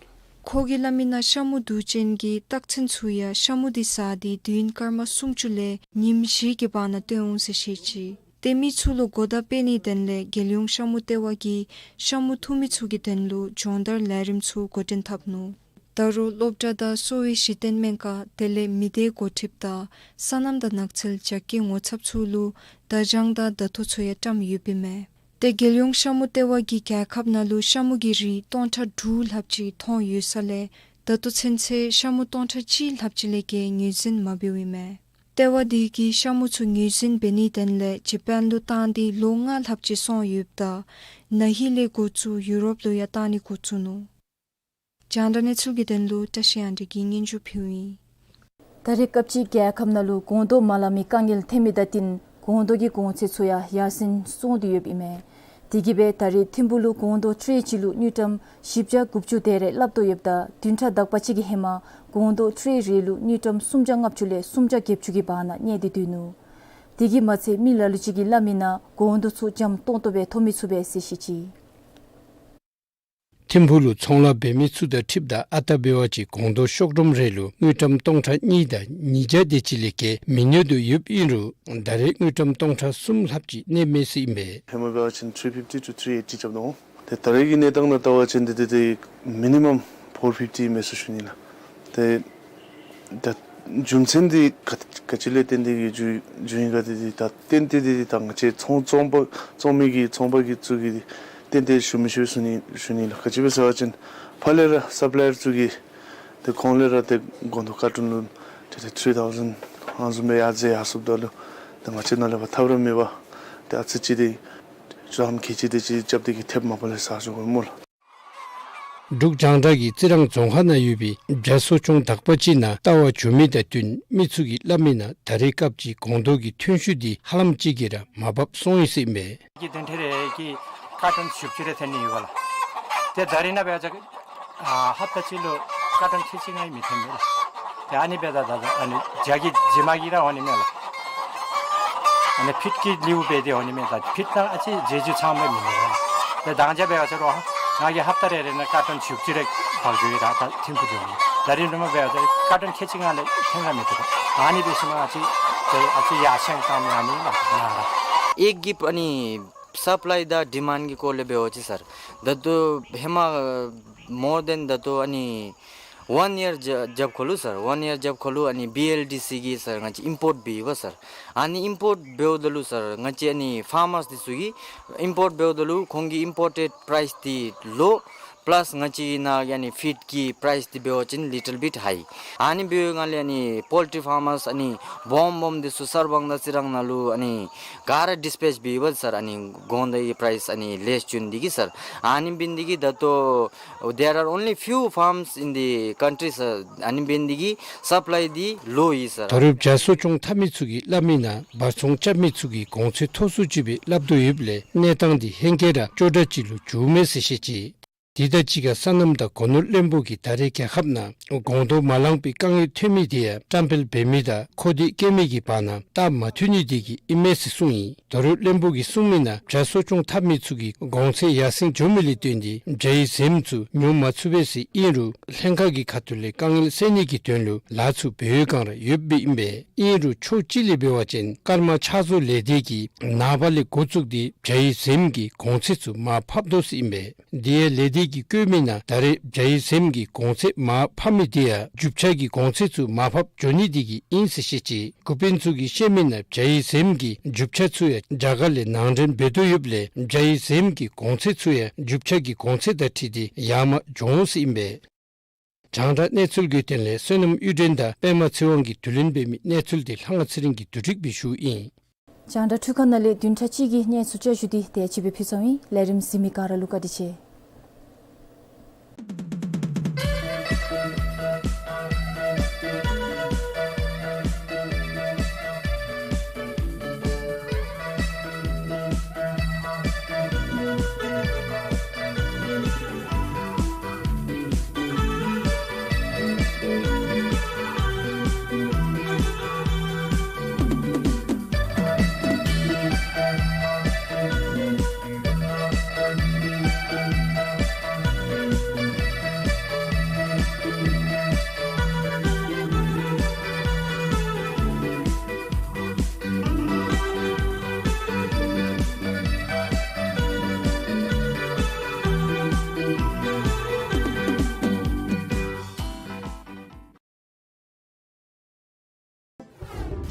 ཁོ་གིས་སླབ་མིའི་ནང་ཤ་མུ་དུག་ཅན་གྱི་རྟགས་མཚན་ཚུ་ཡང་ཤ་མུ་དེ་ཟ་སྟེ་དུས་ཡུན་སྐར་མ་སུམ་ཅུ་ལས་ཉིནམ་བཞི་གི་བར་ན་སྟོན་འོང་ཟེར་བཤད་ཅི། ཏེ་མི་ཚུ་ལུ་གོ་བརྡ་སྤེལ་ནིའི་དོན་ལས་རྒྱལ་ཡོངས་ཤ་མུ་ལྟེ་བ་གིས་ཤ་མུ་འཐུང་མི་ཚུ་གི་དོན་ལུ་སྦྱོང་བརྡར་ལས་རིམ་ཚུ་འགོ་འདྲེན་འཐབ་ནུག། ད་རུང་སློབ་གྲྭ་དང་གསོ་བའི་གཞི་རྟེན་སྨན་ཁང་དེ་ལས་མི་སྡེ་འགོ་ཁྲིདཔ་དང་སོ་ནམ་དང་ནགས་ཚལ་ཇག་གི་ངོ་ཚབ་ཚུ་ལུ་བརྡ་བྱང་དང་བརྡ་ཐོ་ཚུ་ཡང་བཀྲམ་ཡོདཔ་ཨིན་མས། ཏེ་རྒྱལ་ཡོངས་ཤ་མུ་ལྟེ་བ་གིས་རྒྱལ་ཁབ་ནང་ལུ་ཤ་མུ་གི་རིགས་སྟོང་ཕྲག་དྲུག་ལྷགཔ་ཅིག་མཐོང་ཡོད་ས་ལས་ད་ལྟོ་ཚུན་ཚོད་ཤ་མུ་སྟོང་ཕྲག་གཅིག་ལྷགཔ་ཅིག་ལས་བརྒལ་ངོས་འཛིན་མ་འབདཝ་ཨིན་མས། ལྟེ་བ་དེ་གིས་ཤ་མུ་ཚུ་ངོས་འཛིན་འབད་ནིའི་དོན་ལས་ཇ་པཱན་ལུ་བཏང་སྟེ་ལོ་ལྔ་ལྷགཔ་ཅིག་སོང་ཡོདཔ་ད་ན་ཧིང་ལས་འགོ་བཙུགས་ཡུ་རོབ་ལུ་ཡང་བཏང་ནི་འགོ་བཙུགས་ནུག། རྒྱང་བསྒྲགས་གནས་ཚུལ་གྱི་དོན་ལུ་བཀྲ་ཤིས་དབྱངས་སྒྲོན་གྱིས་སྙན་ཞུ་ཕུལཝ་ཨིན། ད་རེས་སྐབས་ཅིག་རྒྱལ་ཁབ་ནང་ལུ་སྒོང་རྡོག་མ་ལང་མི་དཀའ་ངལ་ཐོན་མི་དང་བསྟུན་སྒོང་རྡོག་གི་གོང་ཚད་ཚུ་ཡང་ཡར་སེང་སོང་སྟེ་ཡོདཔ་ཨིན་མས། དེ་གིས་སྦེ་ད་རེས་ཐིམ་ཕུག་ལུ་སྒོང་རྡོག་ཊྲེ་གཅིག་ལུ་དངུལ་ཀྲམ་བཞི་བརྒྱ་དགུ་བཅུ་དེ་རེ་སླབ་དོ་ཡོདཔ་ད་བདུན་ཕྲག་དག་པ་ཅིག་གི་ཧེ་མ་སྒོང་རྡོག་ཊྲེ་རེ་ལུ་དངུལ་ཀྲམ་སུམ་བརྒྱ་ལྔ་བཅུ་ལས་སུམ་བརྒྱ་བརྒྱད་ཅུ་གི་བར་ན་གནས་ཏེ་སྡོད་ནུག། དེ་གིས་མ་ཚད་མི་ལ་ལུ་ཅིག་གིས་སླབ་མིའི་ནང་སྒོང་རྡོག་ཚུ་འཇམ་ཏོང་ཏོ་སྦེ་ཐོབ་མི་ཚུགས་པས་ཟེར་བཤད་ཅི། ཐིམ་ཕུག་ལུ་ཚོང་ལཱ་འབད་མི་ཚུ་དང་འཁྲིལཝ་ད་ཨ་རྟག་འབད་བ་ཅིན་སྒོང་རྡོག་ཤོག་སྒྲོམ་རེ་ལུ་དངུལ་ཀྲམ་སྟོང་ཕྲག་གཉིས་དང་ཉིས་བརྒྱ་དེ་ཅིག་ལས་བརྒལ་མི་ཉོ་དོ་ཡོདཔ་ཨིན་རུང་ད་རེས་དངུལ་ཀྲམ་སྟོང་ཕྲག་གསུམ་ལྷགཔ་ཅིག་གནས་མས་ཟེར་ཨིན་པས། ཧེ་མ་འབད་བ་ཅིན་three fifty to three eighty རྐྱབ་དོ། ཏེ་ད་རེས་ཀྱི་གནས་སྟངས་ནང་བལྟ་བ་ཅིན་ཏེ་ཏེ་ཏེ་མི་ནི་མམ་four fifty མས་ཟེར་ཞུ་ནི་ལགས། ཏེ་ད་རྒྱུ་མཚན་འདི་ག་ག་ཅི་ལས་བརྟེན་ཏེ་གི་རྒྱུ་རྒྱུ་ཨིན་ག་ཏེ་ཏེ་ད་ཏན་ཏན་ཏེ་ཏེ་ད་ང་བཅས་ཚོང་ཚོང་པ་ཚོང་མི་གི་ཚོང་པ་གི་ཚུ་གིས་ཏན་ཏན་ཞུ་མི་ཤེས་ཟེར་ཞུ་ནི་ཞུ་ནི་ལགས། ག་ཅི་སྦེ་ཟེར་བ་ཅིན་ཕར་ལས་ར་སབ་ལ་ཡར་ཚུ་གིས་ཏེ་གོང་ལས་ར་ཏེ་སྒོང་རྡོག་ཀར་ཊུན་ལུ་ཏེ་ཏེ་three thousand ཨ་ནི་བཟུམ་སྦེ་ཡར་འཛེགས་ཡར་སོངམ་ད་ལུ་ཏེ་ང་བཅས་ནཱ་ལས་ཕར་ཐབས་ར་མེད་པར་ཏེ་ཨ་ཙི་ཅིག་ཏེ་ཅུ་ལམ་ཁལ་གཅིག་དེ་ཅིག་རྐྱབ་སྟེ་གི་ཐེབས་མ་པ་ལས་ཟ་བཅུག་དགོ་སྨོ་ལགས། འབྲུག་རྒྱང་བསྒྲགས་ཀྱིས་རྩི་རང་རྫོང་ཁག་ནང་ཡོད་པའི་བྱ་གསོ་སྐྱོང་དག་པ་ཅིག་ནང་བལྟ་བར་འབྱོན་མི་དང་བསྟུན་མི་ཚུ་གིས་སླབ་མི་ནང་ད་རེས་སྐབས་ཀྱི་སྒོང་རྡོག་གི་ཐོན་ཤུགས་འདི་ཧ་ལམ་ཅིག་གིས་ར་མར་བབས་སོང་ཡི་ཟེར་ཨིན་པས། ཀི་བདུན་ཕྲག་རེ་གི་ཀར་ཊོན་བཞི་བཅུ་རེ་ཐོན་ནི་ཡོད་པ་ལགས། ཏེ་ད་རེས་ནངས་པ་ཡང་ཨ་ཧབ་ཏ་གཅིག་ལུ་ཀར་ཊོན་ཁལ་གཅིག་ལྔ་ཡང་མི་ཐོན་པས་ལགས། ཏེ་ཨ་ནི་འབདཝ་ད་ད་ཨ་ནི་བྱ་གི་རྫི་མ་གིས་ར་འོང་ནི་མས་ལགས། ཨ་ནི་ཕིཊ་ཀྱི་ལེའུ་འབད་དེ་འོང་ནི་མས། ད་ཕིཊ་ནང་ཨ་ཙི་བྱ་རྫི་ཚངམ་མིན་འདུག་ལགས། ཏེ་དང་ཅ་འབད་བ་ཅིན་རོགས་ང་གིས་ཧབ་ཏ་རེ་རེ་ནང་ཀར་ཊོན་བཞི་བཅུ་རེ་འབག་འགྱོ་ཡི། ད་ད་ཐོན་དགོ་འགྱོ་མི་ད་རེས་ནངས་པ་འབད་བ་ཅིན་ཀར་ཊོན་ཁལ་གཅིག་ལྔ་ལས་ཐོན་ག་མི་བཏུབ། ཨ་ནི་འབད་ཞིནམ་ཨ་ཙི་ཏེ་ཨ་ཙི་ཡར་སེང་བཏངམ་ཨ་ནི་ལགས་ང་ར། ཨེག་གི་ཨ་ནི་སབ་ལའི་དང་ཌི་མཱནཌ་གི་སྐོར་ལས་འབད་བ་ཅིན་སར། ད་ལྟོ་ཧེ་མ་མོར་དཱན་ད་ལྟོ་ཨ་ནི་ཝན་ཡར་རྒྱབ་ཁར་ལུ་སར། ཝན་ཡར་རྒྱབ་ཁར་ལུ་ཨ་ནི་བི་ཨེལ་ཌི་སི་གིས་སར་ང་བཅས་ཨིམ་པོརཊ་འབད་ཡི་པ་སར། ཨ་ནི་ཨིམ་པོརཊ་འབདཝ་ད་ལུ་སར་ང་བཅས་ཨ་ནི་ཕར་མརསི་འདི་ཚུ་གིས་ཨིམ་པོརཊ་འབདཝ་ད་ལུ་ཁོང་གི་ཨིམ་པོར་ཊེཌ་པ་རའིསི་འདི་ལོ་པ་ལཱསི་ང་བཅས་ནཱ་གི་ཨ་ནི་ཕིཌ་ཀྱི་པ་རའིསི་འདི་འབད་བ་ཅིན་ལི་ཊལ་བིཊ་ཧའི། ཨ་ནི་འབདཝ་ལས་ཨ་ནི་པོལ་ཊི་ཕར་མརསི་ཨ་ནི་སྦོམ་སྦོམ་འདི་ཚུ་གསར་སྤང་དང་རྩི་རང་ནང་ལུ་ཨ་ནི་ག་ར་ཌིས་པེཆ་འབད་ཡི་པ་སར། ཨ་ནི་སྒོང་རྡོག་གི་པ་རའིསི་ཨ་ནི་ལེསི་བྱུང་འདི་གིས་སར། ཨ་ནི་འབད་ནི་འདི་གིས་ད་ལྟོ་there are only few farms in the country sir. ཨ་ནི་འབད་ནི་འདི་གིས་སབ་ལའི་འདི་ལོ་ཡི་སར། ད་རུང་བྱ་གསོ་སྐྱོང་འཐབ་མི་ཚུ་གིས་སླབ་མི་ནང་འབག་ཚོང་རྐྱབ་མི་ཚུ་གིས་གོང་ཚད་མཐོ་སུ་ཅིག་སྦེ་སླབ་དོ་ཡོདཔ་ལས་གནས་སྟངས་འདི་ཧེང་སྐལ་ར་སྐྱོ་དྲགས་ཅིག་ལུ་འགྱུརཝ་མས་ཟེར་བཤད་ཅི། དེ་དང་གཅིག་ཁར་སོ་ནམ་དང་སྒོ་ནོར་བློན་པོ་གིས་ད་རེས་རྒྱལ་ཁབ་ནང་སྒོང་རྡོག་མ་ལང་པའི་དཀའ་ངལ་ཐོན་མི་དེ་ཡང་བཀྲམ་སྤེལ་འབད་མི་དང་མཁོ་འདོད་བསྐྱེད་མི་གི་བར་ན་སྟབས་མ་མཐུན་ནི་དེ་གིས་ཨིན་མས་ཟེར་གསུངས་ཡི། ད་རུང་བློན་པོ་གིས་གསུངས་མི་ནང་བྱ་གསོ་སྐྱོང་འཐབ་མི་ཚུ་གི་གོང་ཚད་ཡར་སེང་འགྱོ་མི་ལས་བརྟེན་ཏེ་བྱ་ཡི་ཟེམ་ཚུ་ཉོ་མ་ཚུགས་པས་ཟེར་ཨིན་རུང་ལྷན་ཁག་གི་ཁ་ཐུག་ལས་དཀའ་ངལ་སེལ་ནི་གི་དོན་ལུ་ལཱ་ཚུ་འབད་བའི་བསྒང་ར་ཡོདཔ་ཨིན་པས། ཨིན་རུང་ཕྱོགས་གཅིག་ལས་འབད་བ་ཅིན་ཀརྨ་ཕྱག་བཟོ་ལས་སྡེ་གིས་ནངས་པ་ལས་འགོ་བཙུགས་ཏེ་བྱ་ཡི་ཟེམ་གྱི་གོང་ཚད་ཚུ་མར་ཕབ་དོ་ཟེར་ཨིན་པས། དེ་ཡང་ལས་སྡེ་གིས་བཀོད་མི་ནང་ད་རེས་བྱ་ཡི་ཟེམ་གྱི་གོང་ཚད་མར་ཕབ་མི་དེ་ཡང་རྒྱུ་ཆ་གི་གོང་ཚད་ཚུ་མར་ཕབ་འགྱོ་ནི་དེ་གིས་ཨིན་ཟེར་བཤད་ཅི། འགོ་དཔོན་ཚུ་གིས་བཤད་མི་ནང་བྱ་ཡི་ཟེམ་གྱི་རྒྱུ་ཆ་ཚུ་ཡང་རྒྱ་གར་ལས་ནང་འདྲེན་འབད་དོ་ཡོདཔ་ལས་བྱ་ཡི་ཟེམ་གྱི་གོང་ཚད་ཚུ་ཡང་རྒྱུ་ཆ་གི་གོང་ཚད་དང་འཁྲིལ་ཏེ་ཡར་མར་འགྱོ་འོང་ཟེར་ཨིན་པས། རྒྱང་བསྒྲགས་གནས་ཚུལ་གྱི་དོན་ལས་བསོད་ནམས་གཡུ་སྒྲོན་དང་པདྨ་ཚེ་དབང་གིས་བསྡུ་ལེན་འབད་མི་གནས་ཚུལ་དེ་ལྷ་དབང་ཚེ་རིང་གིས་བསྡུ་སྒྲིག་འབད་ཞུཝ་ཨིན། རྒྱང་བསྒྲགས་འཕྲུལ་ཁང་ནང་ལས་བདུན་ཕྲག་གཅིག་གི་གནས་ཚུལ་བསྐྱར་ཞུ་འདི་དེ་ཅིག་སྦེ་ཕུལ་ཚརཝ་ཨིན། ལས་རིམ་གཟིགས་མི་ག་ར་ལུ་བཀའ་དྲིན་ཆེ།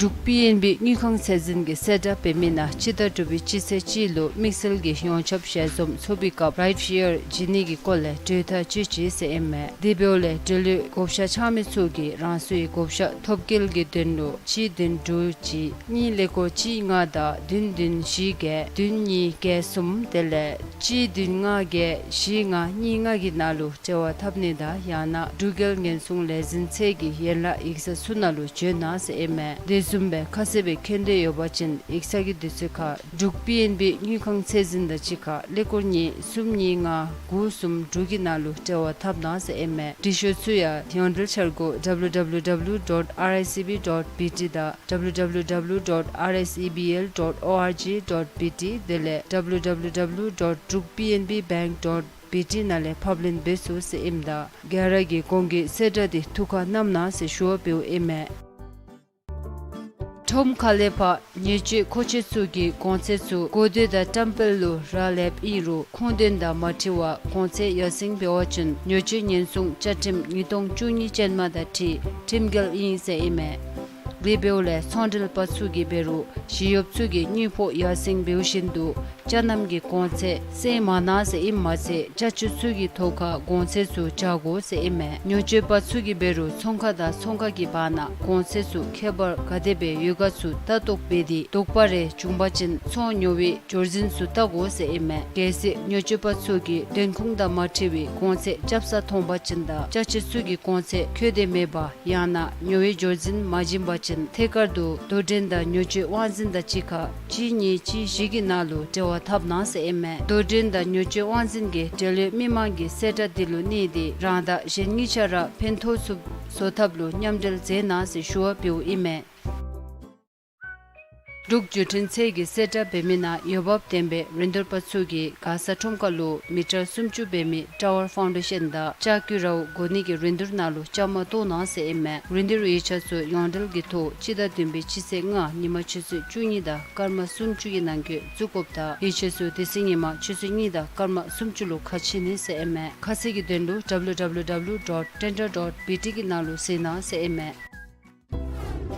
འབྲུག་པི་ཨེན་བི་དངུལ་ཁང་ཚད་འཛིན་གྱིས་གསལ་བསྒྲགས་འབད་མི་ནང་སྤྱི་ཟླ་དྲུག་པའི་སྤྱི་ཚེས་གཅིག་ལུ་དམིགས་བསལ་གྱི་ཡོངས་ཁྱབ་ཞལ་འཛོམས་ཚོགས་པའི་སྐབས་རའིཊ་ཤེར་བྱིན་ནི་གི་སྐོར་ལས་གྲོས་ཐག་བཅད་ཅི་ཟེར་ཨིན་མས། དེ་འབདཝ་ལས་འབྲེལ་ཡོད་བགོ་བཤའ་འཆང་མི་ཚུ་གིས་རང་སོའི་བགོ་བཤའ་ཐོབ་སྐལ་གྱི་དོན་ལུ་གཅིག་བདུན་དྲུག་གཅིག་གཉིས་ཀླད་ཀོར་གཅིག་ལྔ་དང་བདུན་བདུན་བཞི་བརྒྱད་བདུན་གཉིས་བརྒྱད་གསུམ་དེ་ལས་གཅིག་བདུན་ལྔ་བརྒྱད་བཞི་ལྔ་གཉིས་ལྔ་གི་ནང་ལུ་འབྲེལ་བ་འཐབ་ནི་དང་ཡང་ན་འབྲུག་རྒྱལ་ཉེན་སྲུང་ལས་འཛིན་ཚད་ཀྱི་ཡན་ལག་ཡིག་ཚང་ཚུ་ནང་ལུ་བྱོན་གནང་ཟེར་ཨིན་མས། དེ་བཟུམ་སྦེ་ཁ་གསལ་སྦེ་མཁྱེན་འདོད་ཡོད་པ་ཅིན་ཡིག་ཚང་གི་དུས་ཚོད་ཁར་འབྲུག་པི་ཨེན་བི་དངུལ་ཁང་ཚད་འཛིན་དང་གཅིག་ཁར་ཀླད་ཀོར་གཉིས་གསུམ་གཉིས་ལྔ་དགུ་གསུམ་དྲུག་གི་ནང་ལུ་འབྲེལ་བ་འཐབ་གནང་ཟེར་ཨིན་མས། འབྲི་ཤོག་ཚུ་ཡང་ཡོངས་འབྲེལ་འཆར་སྒོ་W W W dot R I C B dot B T དང་W W W dot R S E B L dot org dot B T དེ་ལས་W W W dot druk P N B bank dot B T ནང་ལས་ཕབ་ལེན་འབད་ཚུགས་ཟེར་ཨིནམ་ད་ག་ར་གིས་གོང་གི་གསལ་བསྒྲགས་འདི་ཐུགས་ཁར་བསྣམ་གནང་ཟེར་ཞུ་བ་འབདཝ་ཨིན་མས། ཁྲོམ་ཁ་ལས་ཕར་ཉེས་སྤྱོད་མཁོ་ཆས་ཚུ་གི་གོང་ཚད་ཚུ་གོ་ཐོས་དང་བཀྲམ་སྤེལ་ལུ་རག་ལསཔ་ཨིན་རུང་ཁུངས་དོན་དང་མ་འཁྲིལ་བར་གོང་ཚད་ཡར་སེང་འབད་བ་ཅིན་ཉེས་སྤྱོད་ཉེན་སྲུང་བཅའ་ཁྲིམས་ཉིས་སྟོང་བཅུ་གཉིས་ཅན་མ་དང་འཁྲིལ་ཁྲིམས་འགལ་ཨིན་ཟེར་ཨིན་མས། དེ་འབདཝ་ལས་ཚོང་འབྲེལ་པ་ཚུ་གིས་འབད་རུང་ཞི་གཡོགཔ་ཚུ་གིས་དངུལ་ཕོགས་ཡར་སེང་འབདཝ་བཞིན་དུ་ ཅ་རྣམས་ཀྱི་གོང་ཚད་སེང་མ་གནང་ཟེར་ཨིནམ་མ་ཚད་ཅ་ཆས་ཚུ་གི་ཐོག་ཁར་གོང་ཚད་ཚུ་འཇལ་དགོ་ཟེར་ཨིན་མས། ཉོ་སྤྱོད་པ་ཚུ་གིས་འབད་རུང་ཚོང་ཁང་དང་ཚོང་ཁང་གི་བར་ན་གོང་ཚད་ཚུ་ཁྱད་པར་ག་དེ་སྦེ་ཡོད་ག་ཚུ་ལྟ་རྟོག་འབད་དེ་དོགས་པ་རེ་བྱུང་པ་ཅིན་ཚོང་ཉོ་བའི་འབྱོར་འཛིན་ཚུ་བལྟ་དགོ་ཟེར་ཨིན་མས། གལ་སྲིད་ཉོ་སྤྱོད་པ་ཚུ་གིས་བདེན་ཁུངས་དང་མ་འཁྲིལ་བའི་གོང་ཚད་རྐྱབ་ས་མཐོང་པ་ཅིན་དང་ཅ་ཆས་ཚུ་གི་གོང་ཚད་འཁོད་དེ་མེད་པ་ཡང་ན་ཉོ་བའི་འབྱོར་འཛིན་མ་བྱིན་པ་ཅིན་ཐད་ཀར་དུ་དོ་འགྲན་དང་ཉོ་སྤྱོད་དབང་འཛིན་དང་གཅིག་ཁར་གཅིག་གཉིས་གཅིག་བཞི་གི་ནང་ལུ་འབྲེལ་བ་འཐབ་གནང་ཟེར་ཨིན་མས། དོ་འགྲན་དང་ཉོ་སྤྱོད་དབང་འཛིན་གྱིས་འབྲེལ་ཡོད་མི་མང་གི་གསལ་བསྒྲགས་འདི་ལུ་གནས་ཏེ་རང་དང་གཞན་གཉིས་ཆ་ར་ཕན་ཐོགས་ཚུགསཔ་བཟོ་ཐབས་ལུ་མཉམ་འབྲེལ་མཛད་གནང་ཟེར་ཞུ་བ་འབདཝ་ཨིན་མས། འབྲུག་བརྒྱུད་འཕྲིན་ཚད་ཀྱི་གསལ་བསྒྲགས་འབད་མི་ནང་འོས་འབབ་ལྡན་པའི་རིན་བསྡུར་པ་ཚུ་གིས་མགར་ས་ཁྲོམ་ཁ་ལུ་མི་ཊར་སུམ་ཅུ་འབད་མི་ཊ་ཝར་ཕའུན་ཌེ་ཤན་དང་ལྕགས་ཀྱུ་རཝ་བགོ་ནི་གི་རིན་བསྡུར་ནང་ལུ་བཅའ་མར་གཏོགས་གནང་ཟེར་ཨིན་མས། རིན་བསྡུར་ཡིག་ཆ་ཚུ་ཡོངས་འབྲེལ་གྱི་ཐོག་སྤྱི་ཟླ་བདུན་པའི་སྤྱི་ཚེས་ལྔ་ཉིན་མ་ཆུ་ཚོད་བཅུ་གཉིས་དང་སྐར་མ་སུམ་ཅུ་གི་ནང་འཁོད་བཙུགས་དགོཔ་དང་ཡིག་ཆ་ཚུ་དེ་ཚེ་ཉིན་མ་ཆུ་ཚོད་གཉིས་དང་སྐར་མ་སུམ་ཅུ་ལུ་ཁ་ཕྱེ་ནི་ཟེར་ཨིན་མས། ཁ་གསལ་གྱི་དོན་ལུ་ཌབ་ལུ་ཌབ་ལུ་ཌབ་ལུ་ཌོཊ་ཊེན་ཌར་ཌོཊ་བི་ཊི་གི་ནང་ལུ་གཟིགས་གནང་ཟེར་ཨིན་མས།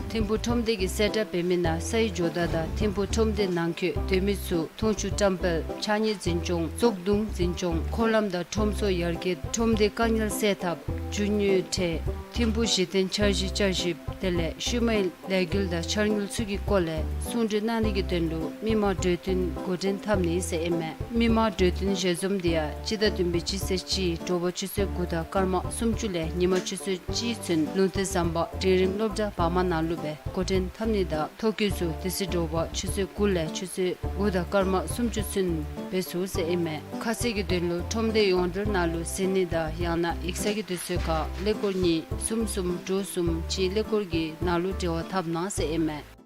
ཐིམ་ཕུག་ཁྲོམ་སྡེ་གི་གསལ་བསྒྲགས་འབད་མི་ནང་སའི་ཇོ་བདག་དང་ཐིམ་ཕུག་ཁྲོམ་སྡེ་ནང་འཁོད་སྡོད་མི་ཚུ་འཐུང་ཆུ་བཀྲམ་སྤེལ་ཕྱགས་སྙིགས་འཛིན་སྐྱོང་བཙོག་དུང་འཛིན་སྐྱོང་འཁོར་ལམ་དང་ཁྲོམ་ཚོགས་ཡར་རྒྱས་ཁྲོམ་སྡེ་དཀའ་ངལ་སེལ་ཐབས་རྒྱུ་དངོས་ཁྲལ་ཐིམ་ཕུག་གཞི་རྟེན་འཆར་གཞི་བསྐྱར་ཞིབ་དེ་ལས་ཤུལ་མའི་ལས་འགུལ་དང་འཆར་དངུལ་ཚུ་གི་སྐོར་ལས་གསུང་གྲོས་གནང་ནི་གི་དོན་ལུ་མི་མང་གྲོས་བསྟུན་འགོ་འདྲེན་འཐབ་ནི་ཟེར་ཨིན་མས། མི་མང་གྲོས་བསྟུན་ཞལ་འཛོམས་འདི་ཡང་སྤྱི་ཟླ་བདུན་པའི་སྤྱི་ཚེས་གཅིག་དྲོ་པ་ཆུ་ཚོད་དགུ་དང་སྐར་མ་སུམ་ཅུ་ལས་ཉིན་མ་ཆུ་ཚོད་གཅིག་ཚུན་ལུང་བསྟན་ཟམ་པ་འབྲིང་རིམ་སློབ་གྲྭ་བར་མ་ནང་ལུ་སྦེ་འགོ་འདྲེན་འཐབ་ནི་དང་ཐོ་བཀོད་ཚུ་དེ་ཚེ་དྲོ་པ་ཆུ་ཚོད་དགུ་ལས་ཆུ་ཚོད་དགུ་དང་སྐར་མ་སུམ་ཅུ་ཚུན་འབད་ཚུགས་ཟེར་ཨིན་མས། ཁ་གསལ་གྱི་དོན་ལུ་ཁྲོམ་སྡེ་ཡོངས་འབྲེལ་ནང་ལུ་གཟིགས་ནི་དང་ཡང་ན་ཡིག་ཚང་གི་དུས་ཚོད་ཁར་ཀླད་ཀོར་གཉིས་གསུམ་གསུམ་དྲུག་གསུམ་གཅིག་ཀླད་ཀོར་གྱི་ནང་ལུ་འབྲེལ་བ་འཐབ་གནང་ཟེར་ཨིན་མས།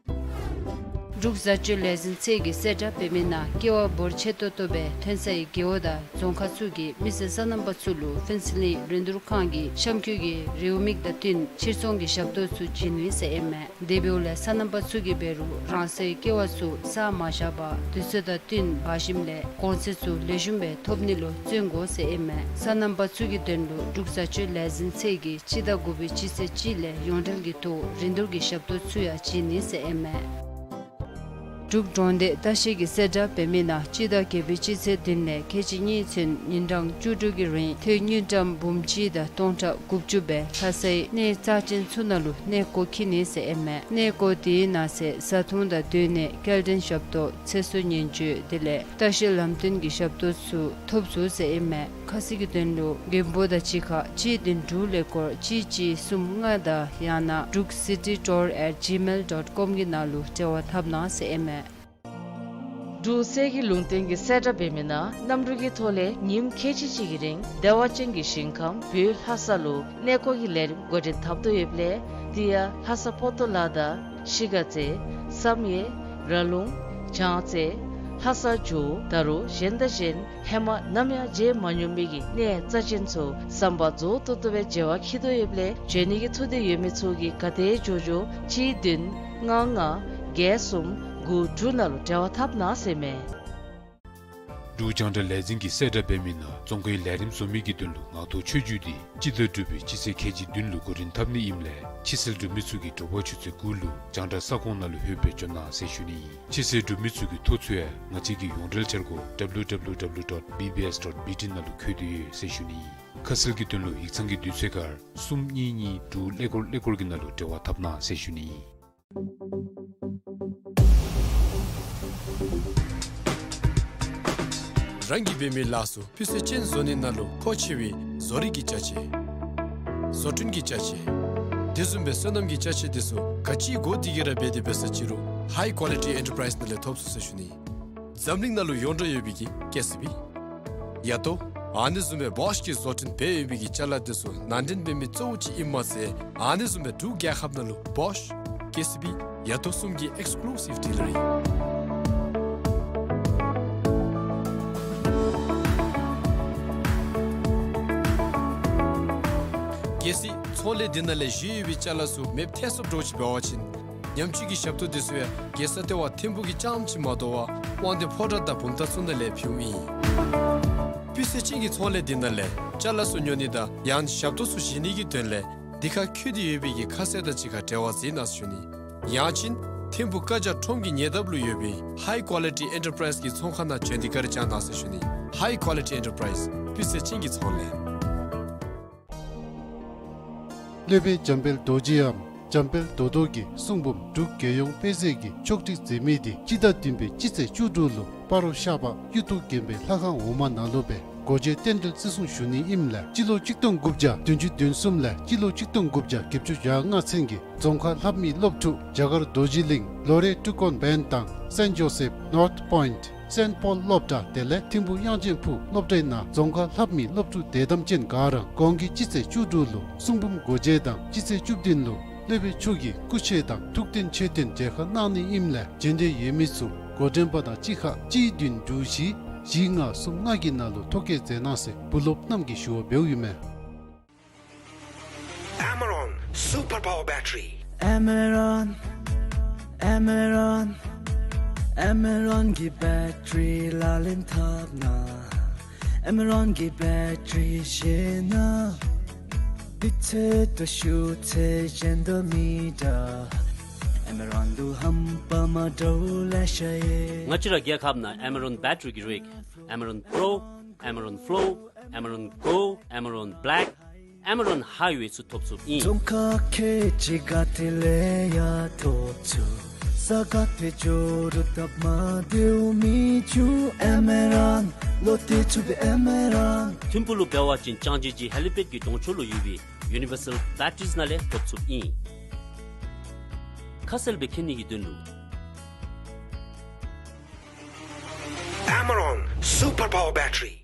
འབྲུག་བཟའ་སྤྱོད་ལས་འཛིན་ཚད་ཀྱི་གསལ་བསྒྲགས་འབད་མི་ནང་ཀེ་བ་འབོར་ཆེ་ཏོག་ཏོ་སྦེ་ཐོན་སའི་རྒེད་འོག་དང་རྫོང་ཁག་ཚུ་གི་མི་སེར་སོ་ནམ་པ་ཚུ་ལུ་ཕུན་ཚོགས་གླིང་རིན་བསྡུར་ཁང་གི་གཤམ་འཁོད་ཀྱི་རེའུ་མིག་དང་བསྟུན་ཕྱིར་ཚོང་གི་ཞབས་ཏོག་ཚུ་བྱིན་ནི་ཟེར་ཨིན་མས། དེ་འབདཝ་ལས་སོ་ནམ་པ་ཚུ་གིས་འབད་རུང་རང་སོའི་ཀེ་བ་ཚུ་བསག་མ་བཞག་པར་དུས་ཚོད་དང་བསྟུན་འབག་ཞིནམ་ལས་གོང་ཚད་ཚུ་ལེགས་ཤོམ་སྦེ་ཐོབ་ནི་ལུ་བརྩོན་དགོ་ཟེར་ཨིན་མས། སོ་ནམ་པ་ཚུ་གི་དོན་ལུ་འབྲུག་བཟའ་སྤྱོད་ལས་འཛིན་ཚད་ཀྱིས་སྤྱི་ཟླ་དགུ་པའི་སྤྱི་ཚེས་གཅིག་ལས་ཡོངས་འབྲེལ་གྱི་ཐོག་རིན་བསྡུར་གྱི་ཞབས་ཏོག་ཚུ་ཡང་བྱིན་ནི་ཟེར་ཨིན་མས། འབྲུག་འབྲོག་སྡེ་ལྟ་བཤལ་གྱི་གསལ་བསྒྲགས་འབད་མི་ནང་སྤྱི་ཟླ་བརྒྱད་པའི་སྤྱི་ཚེས་བདུན་ལས་ཁལ་གཅིག་གཉིས་ཚུན་ཉིན་གྲངས་བཅུ་དྲུག་གི་རིང་ཐོན་དངུལ་ཀྲམ་འབུམ་གཅིག་དང་སྟོང་ཕྲག་དགུ་བཅུ་སྦེ་ལྷ་སའི་གནས་རྩ་ཅན་ཚུ་ནང་ལུ་གནས་སྐོར་འཁྱིད་ནི་ཟེར་ཨིན་མས། གནས་སྐོར་དེའི་ནང་གསེས་བཟའ་འཐུང་དང་སྡོད་གནས་སྐྱེལ་འདྲེན་ཞབས་ཏོག་ཚེ་སྲོག་ཉེན་བཅོལ་དེ་ལས་ལྟ་བཤལ་ལམ་སྟོན་གྱི་ཞབས་ཏོག་ཚུ་ཐོབ་ཚུགས་ཟེར་ཨིན་མས། ཁ་གསལ་གྱི་དོན་ལུ་མགོན་པོ་དང་གཅིག་ཁར་གཅིག་བདུན་དྲུག་ཀླད་ཀོར་གཅིག་གཅིག་གསུམ་ལྔ་དང་ཡང་ན་འབྲུག་སི་ཊི་ཊུར་ཨེཊ་ཇི་མེལ་ཌོཊ་ཀོམ་གྱི་ནང་ལུ་འབྲེལ་བ་འཐབ་གནང་ཟེར་ཨིན་མས། འབྲུག་གསེར་གྱི་ལུང་བསྟན་གྱི་གསལ་བསྒྲགས་འབད་མི་ནང་གནམ་གྲུ་གི་ཐོག་ལས་ཉིནམ་ཁལ་གཅིག་གཅིག་གི་རིང་བདེ་བ་ཅན་གྱི་ཞིང་ཁམས་བོད་ལྷ་ས་ལུ་གནས་སྐོར་གྱི་ལས་རིམ་འགོ་འདྲེན་འཐབ་དོ་ཡོདཔ་ལས་དེ་ཡང་ལྷ་ས་པོ་ཏོ་ལ་དང་ཤི་ག་རྩེ་བསམ་ཡས་ར་ལུང་བྱང་རྩེ་ལྷ་ས་ཇོ་བོ་ད་རུང་གཞན་དང་གཞན་ཧེ་མ་ནམ་ཡང་མཇལ་མ་མྱོང་མི་གི་གནས་རྩ་ཅན་ཚུ་ཟམ་པ་རྫོགས་ཏོག་ཏོ་སྦེ་མཇལ་བར་འཁྱིད་དོ་ཡོདཔ་ལས་འབྱོན་ནི་གི་ཐུགས་འདོད་ཡོད་མི་ཚུ་གིས་ག་དེ་མགྱོགས་མགྱོགས་གཅིག་བདུན་ལྔ་ལྔ་བརྒྱད་གསུམ་དགུ་དྲུག་ནང་ལུ་འབྲེལ་བ་འཐབ་གནང་ཟེར་མས། འབྲུག་རྒྱང་བསྒྲགས་ལས་འཛིན་གྱི་གསལ་བསྒྲགས་འབད་མི་ནང་རྫོང་ཁའི་ལས་རིམ་བཟོ་མི་གི་དོན་ལུ་ངག་ཐོག་ཆོས་བརྒྱུད་འདི་སྤྱི་ཟླ་དྲུག་པའི་སྤྱི་ཚེས་ཁལ་གཅིག་བདུན་ལུ་འགོ་འདྲེན་འཐབ་ནི་ཨིནམ་ལས་ཕྱི་སེལ་འབྲུག་མི་ཚུ་གིས་དྲོ་པ་ཆུ་ཚོད་དགུ་ལུ་རྒྱང་བསྒྲགས་ས་ཁོངས་ནང་ལུ་ལྷོད་སྦེ་འབྱོན་གནང་ཟེར་ཞུ་ནི་ཨིན། ཕྱི་སེལ་འབྲུག་མི་ཚུ་གི་ཐོ་ཚུ་ཡང་ང་བཅས་ཀྱི་ཡོངས་འབྲེལ་འཆར་སྒོ་ཌབ་ལུ་ཌབ་ལུ་ཌབ་ལུ་ཌོཊ་བི་བི་ཨེསི་ཌོཊ་བི་ཊི་ནང་ལུ་འཁོད་དེ་ཡོད་ཟེར་ཞུ་ནི་ཨིན། ཁ་གསལ་གྱི་དོན་ལུ་ཡིག་ཚང་གི་དུས་ཚོད་ཁར་གསུམ་གཉིས་གཉིས་དྲུག་ཀླད་ཀོར་ཀླད་ཀོར་གྱི་ནང་ལུ་འབྲེལ་བ་འཐབ་གནང་ཟེར་ཞུ་ནི་ཨིན། རང་གིས་འབད་མི་ལཱ་ཚུ་སྤུས་ཚད་ཅན་བཟོ་ནི་ནང་ལུ་མཁོ་ཆེ་བའི་བཟོ་རིག་གི་ཅ་ཆས། བཟོ་སྐྲུན་གྱི་ཅ་ཆས། དེ་བཟུམ་སྦེ་སོ་ནམ་གྱི་ཅ་ཆས་དེ་ཚུ་ག་ཅི་དགོ་དེ་གི་ར་འབད་དེ་འབད་ས་ཅི་རུང་ཧའི་ཀོ་ལི་ཊི་ཨེན་ཊར་པ་རའིསི་ནང་ལས་ཐོབ་ཚུགས་ཟེར་ཞུ་ནི། འཛམ་གླིང་ནང་ལུ་ཡོངས་གྲགས་ཡོད་པའི་གི་ཀེ་སི་བི། ཡ་ཏོ། ཨ་ནི་བཟུམ་སྦེ་བོཤ་གི་བཟོ་སྐྲུན་འབད་ཡོད་པའི་གི་ཅ་ལ་དེ་ཚུ་ནང་འདྲེན་འབད་མི་གཙོ་བོ་ཅིག་ཨིནམ་མ་ཚད་ཨ་ནི་བཟུམ་སྦེ་འབྲུག་རྒྱལ་ཁབ་ནང་ལུ་བོཤ་ཀེ་སི་བི་ཡ་ཏོ་གསུམ་གྱི་ཨེགསི་ཀུ་ལུ་སིབ་ཌི་ལར་ཨིན། གལ་སྲིད་ཚོང་ལས་འདི་ནང་ལས་བཞེས་ཡོད་པའི་ཅ་ལ་ཚུ་མེདཔ་ཐལ་སོཔ་འདྲཝ་ཅིག་འབད་བ་ཅིན་ཉམས་བཅོས་ཀྱི་ཞབས་ཏོག་དེ་ཚུ་ཡང་རྒྱལ་ས་ལྟེ་བ་ཐིམ་ཕུག་གི་རྐྱངམ་ཅིག་མ་དོ་བར་དབང་འདུས་ཕོ་བྲང་དང་བུམ་ཐང་ཚུ་ནང་ལས་ཕུལཝ་ཨིན། སྤུས་ཚད་ཅན་གྱི་ཚོང་ལས་འདི་ནང་ལས་ཅ་ལ་ཚུ་ཉོ་ནི་དང་ཡང་ཞབས་ཏོག་ཚུ་བྱིན་ནི་གི་དོན་ལས་འདི་ཁར་འཁོད་དེ་ཡོད་པའི་གི་ཁ་གསལ་དང་གཅིག་ཁར་འབྲེལ་བ་མཛད་གནང་ཟེར་ཞུ་ནི། ཡང་ཅིན་ ཐིམ་ཕུ་ཀ་ཇ་ཁྲོམ་གྱི་ཉེ་འདབས་ལུ་ཡོད་པའི་High Quality Enterprise གི་ཚོང་ཁང་ནང་བྱོན་ཏེ་བཀའ་དྲིན་བསྐྱང་གནང་ཟེར་ཞུ་ནི། High Quality Enterprise སྤུས་ཚད་ཅན་གྱི་ཚོང་ལས། སློབ་དཔོན་འཇམ་དཔལ་རྡོ་རྗེའམ་འཇམ་དཔལ་དོ་རྡོ་གི་གསུང་འབུམ་འབྲུག་རྒྱལ་ཡོངས་དཔེ་མཛོད་ཀྱིས་ཕྱོགས་སྒྲིག་མཛད་མི་དེ་སྤྱི་ཟླ་བདུན་པའི་སྤྱི་ཚེས་བཅུ་དྲུག་ལུ་སྤ་རོ་ཤར་པ་གཡུ་ཐོག་དགོན་པའི་ལྷ་ཁང་འོག་མ་ནང་ལུ་སྦེ་སྒོ་འབྱེད་རྟེན་འབྲེལ་བརྩི་སྲུང་ཞུ་ནི་ཨིནམ་ལས་སྤྱི་ལོ་གཅིག་སྟོང་དགུ་བརྒྱ་བདུན་ཅུ་དོན་གསུམ་ལས་སྤྱི་ལོ་གཅིག་སྟོང་དགུ་བརྒྱ་བརྒྱད་ཅུ་གྱ་ལྔ་ཚུན་གྱི་རྫོང་ཁ་ལྷ་མི་སློབ་ཕྲུག་རྒྱ་གར་རྡོ་རྗེ་གླིང་ལོ་རེ་སྤྲུལ་སྐུ་བན་དང་སེན་ཇོ་སེབ་ནོརཐ་པོའིནཊ་སེན་པོལ་སློབ་གྲྭ་དེ་ལས་ཐིམ་ཕུ་དབྱངས་ཅན་ཕུག་སློབ་གྲྭའི་ནང་རྫོང་ཁ་ལྷ་མི་སློབ་ཕྲུག་དད་དམ་ཅན་ག་ར་གོང་གི་སྤྱི་ཚེས་བཅུ་དྲུག་ལུ་གསུང་འབུམ་སྒོ་འབྱེད་དང་སྤྱི་ཚེས་བཅུ་བདུན་ལུ་སློབ་དཔོན་མཆོག་གི་སྐུ་ཆས་དང་ཐུགས་རྟེན་མཆོད་རྟེན་མཇལ་ཁ་གནང་ནི་ཨིནམ་ལས་བྱོན་འདོད་ཡོད་མི་ཚུ་འགོ་འདྲེན་པ་དང་གཅིག་ཁར་གཅིག་བདུན་དྲུག་བཞི་བཞི་ལྔ་གསུམ་ལྔ་གི་ནང་ལུ་ཐོ་བཀོད་མཛད་གནང་ཟེར་བུ་སློབ་རྣམས་ཀྱིས་ཞུ་བ་འབདཝ་ཨིན་མས། Amaron Super Power Battery. Amaron, Amaron, Amaron གི་བེ་ཊ་རི་ལག་ལེན་འཐབ་ན། Amaron གི་བེ་ཊ་རི་བཞེས་ན། སྤུས་ཚད་དང་ཤུགས་ཚད་གཞན་དང་མི་འདྲ། Amaron ལུ་རྣམ་པ་མ་འདྲཝ་ལེ་ཤ་ཡོད། ང་བཅས་ར་རྒྱལ་ཁབ་ནང་Amaron བེ་ཊ་རི་གི་རིགས་Amaron Pro, Amaron Flow, Amaron Go, Amaron Black, Amaron Highway ཚུ་ཐོབ་ཚུགསཔ་ཨིན། རྫོང་ཁ་ཁལ་གཅིག་ག་ཏེ་ལས་ཡང་ཐོབ་ཚུགས། ས་ག་ཏེ་ཇོ་རུ་སྟབས་མ་བདེཝ་མི་འབྱུང་། Amaron ལོ་ཏེ་ཚུགས་པའི་Amaron། ཐིམ་ཕུ་ལུ་འབད་བ་ཅིན་ལྕང་སྦྱིས་ཀྱི་ཧེ་ལི་པེཌ་ཀྱི་གདོང་ཕྱོགས་ལུ་ཡོད་པའི་Universal Batteries ནང་ལས་ཐོབ་ཚུགསཔ་ཨིན། ཁ་གསལ་སྦེ་མཁྱེན་ནི་གི་དོན་ལུ། Amaron Super Power Battery.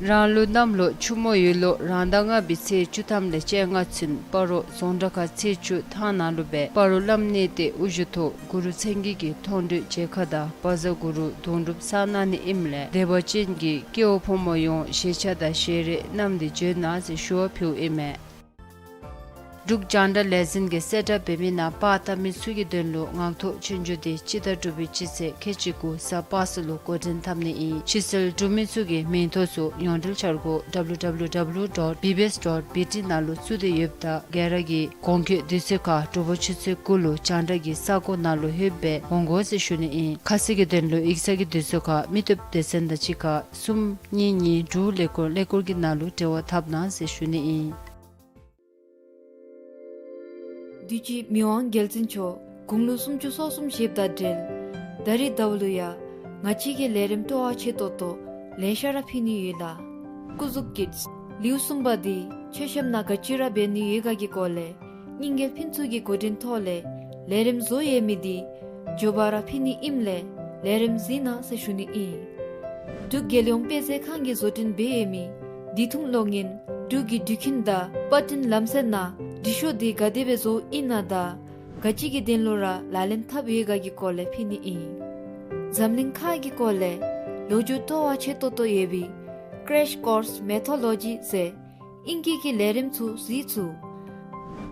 རང་ལུ་གནམ་ལོ་ཆུ་མོ་ཡོས་ལོ་རང་ཟླ་ལྔ་པའི་ཚེས་བཅུ་ཐམ་ལས་བཅོ་ལྔ་ཚུན་སྤ་རོ་རྫོང་དྲ་ཁག་ཚེས་བཅུ་ཐང་ནང་ལུ་སྦེ་སྤ་རོ་བླམ་གནས་བརྟན་དབུ་བཞུགས་ཐོག་གུ་རུ་མཚན་བརྒྱད་ཀྱི་མཐོང་གྲོལ་མཇལ་ཁ་དང་བཛྲ་གུ་རུ་དུང་སྒྲུབ་གསན་གནང་ནི་ཨིནམ་ལས་དད་པ་ཅན་གྱི་སྐྱེ་བོ་ཕོ་མོ་ཡོངས་ཞལ་ཆས་དང་ཞལ་རས་བསྣམས་ཏེ་བྱོན་གནང་ཟེར་ཞུ་བ་ཕུལཝ་ཨིན་མས། འབྲུག་རྒྱང་བསྒྲགས་ལས་འཛིན་གྱིས་གསལ་བསྒྲགས་འབད་མི་ནང་པར་བཏབ་མི་ཚུ་གི་དོན་ལུ་ངང་ཐོག་ཆོས་རྒྱུགས་དེ་སྤྱི་ཟླ་དྲུག་པའི་སྤྱི་ཚེས་ཁལ་གཅིག་དགུ་གཟའ་པ་སངས་ལུ་འགོ་འདྲེན་འཐབ་ནི་ཨིན། ཕྱི་སེལ་གྲུབ་མི་ཚུ་གི་མིང་ཐོ་ཚུ་ཡོངས་འབྲེལ་འཆར་སྒོ་W W W dot B B S dot B T ནང་ལུ་བཙུགས་ཏེ་ཡོདཔ་ད་སྒེར་ར་གི་གོང་འཁོད་དུས་ཚོད་ཁར་དྲོ་པ་ཆུ་ཚོད་དགུ་ལུ་རྒྱང་བསྒྲགས་ཀྱི་ས་སྒོ་ནང་ལུ་ལྷོདཔ་སྦེ་འོང་དགོ་ཟེར་ཞུ་ནི་ཨིན། ཁ་གསལ་གྱི་དོན་ལུ་ཡིག་ཚང་གི་དུས་ཚོད་ཁར་མི་སྟོབས་སྡེ་ཚན་དང་གཅིག་ཁར་གསུམ་གཉིས་གཉིས་དྲུག་ཀླད་ཀོར་ཀླད་ཀོར་གྱི་ནང་ལུ་འབྲེལ་བ་འཐབ་གནང་ཟེར་ཞུ་ནི་ཨིན། དུས་ཅི་མི་དབང་རྒྱལ་བཙུན་མཆོག་དགུང་ལོ་སུམ་ཅུ་སོ་གསུམ་བཞེསཔ་དང་འབྲེལ་ད་རིས་ཟླཝ་ལུ་ཡང་ང་བཅས་ཀྱི་ལས་རིམ་སྤྲོ་བ་ཆེ་ཏོག་ཏོ་ལེ་ཤ་ར་ཕུལ་ནི་ཡོད་ལགས། སྐུ་གཟུགས་ཀྱི་ལེའུ་གསུམ་པ་འདི་མཆོད་བཤམ་ནང་ག་ཅི་ར་འབད་ནི་ཡོད་ག་གི་སྐོར་ལས་རྙིང་རྒྱལ་ཕུན་ཚོགས་ཀྱི་འགོ་འདྲེན་ཐོག་ལས་ལས་རིམ་བཟོ་ཡོད་མི་འདི་མགྱོགས་པ་ར་ཕུལ་ནི་ཨིནམ་ལས་ལས་རིམ་གཟིགས་གནང་ཟེར་ཞུ་ནི་ཨིན། འབྲུག་རྒྱལ་ཡོངས་དཔེ་མཛོད་ཁང་གིས་བཟོ་སྐྲུན་འབད་ཡོད་མི་དུས་ཐུང་གློག་བརྙན་འབྲུག་གི་འགྲུལ་འཕྲིན་དང་པར་སྐྲུན་ལམ་སྲོལ་ནང་འབྲི་ཤོག་འདི་ག་དེ་སྦེ་བཟོཝ་ཨིན་ན་དང་ག་ཅི་གི་དོན་ལུ་ར་ལག་ལེན་འཐབ་ཡོད་ག་གི་སྐོར་ལས་ཕུལ་ནི་ཨིན། འཛམ་གླིང་ཁག་གི་སྐོར་ལས་ལོ་རྒྱུས་སྤྲོ་བ་ཆེ་ཏོག་ཏོ་ཡོད་པའི་Crash Course Mythology ཟེར་ཨིང་སྐད་ཀྱི་ལས་རིམ་ཚུ་གཟིགས་ཚུགས།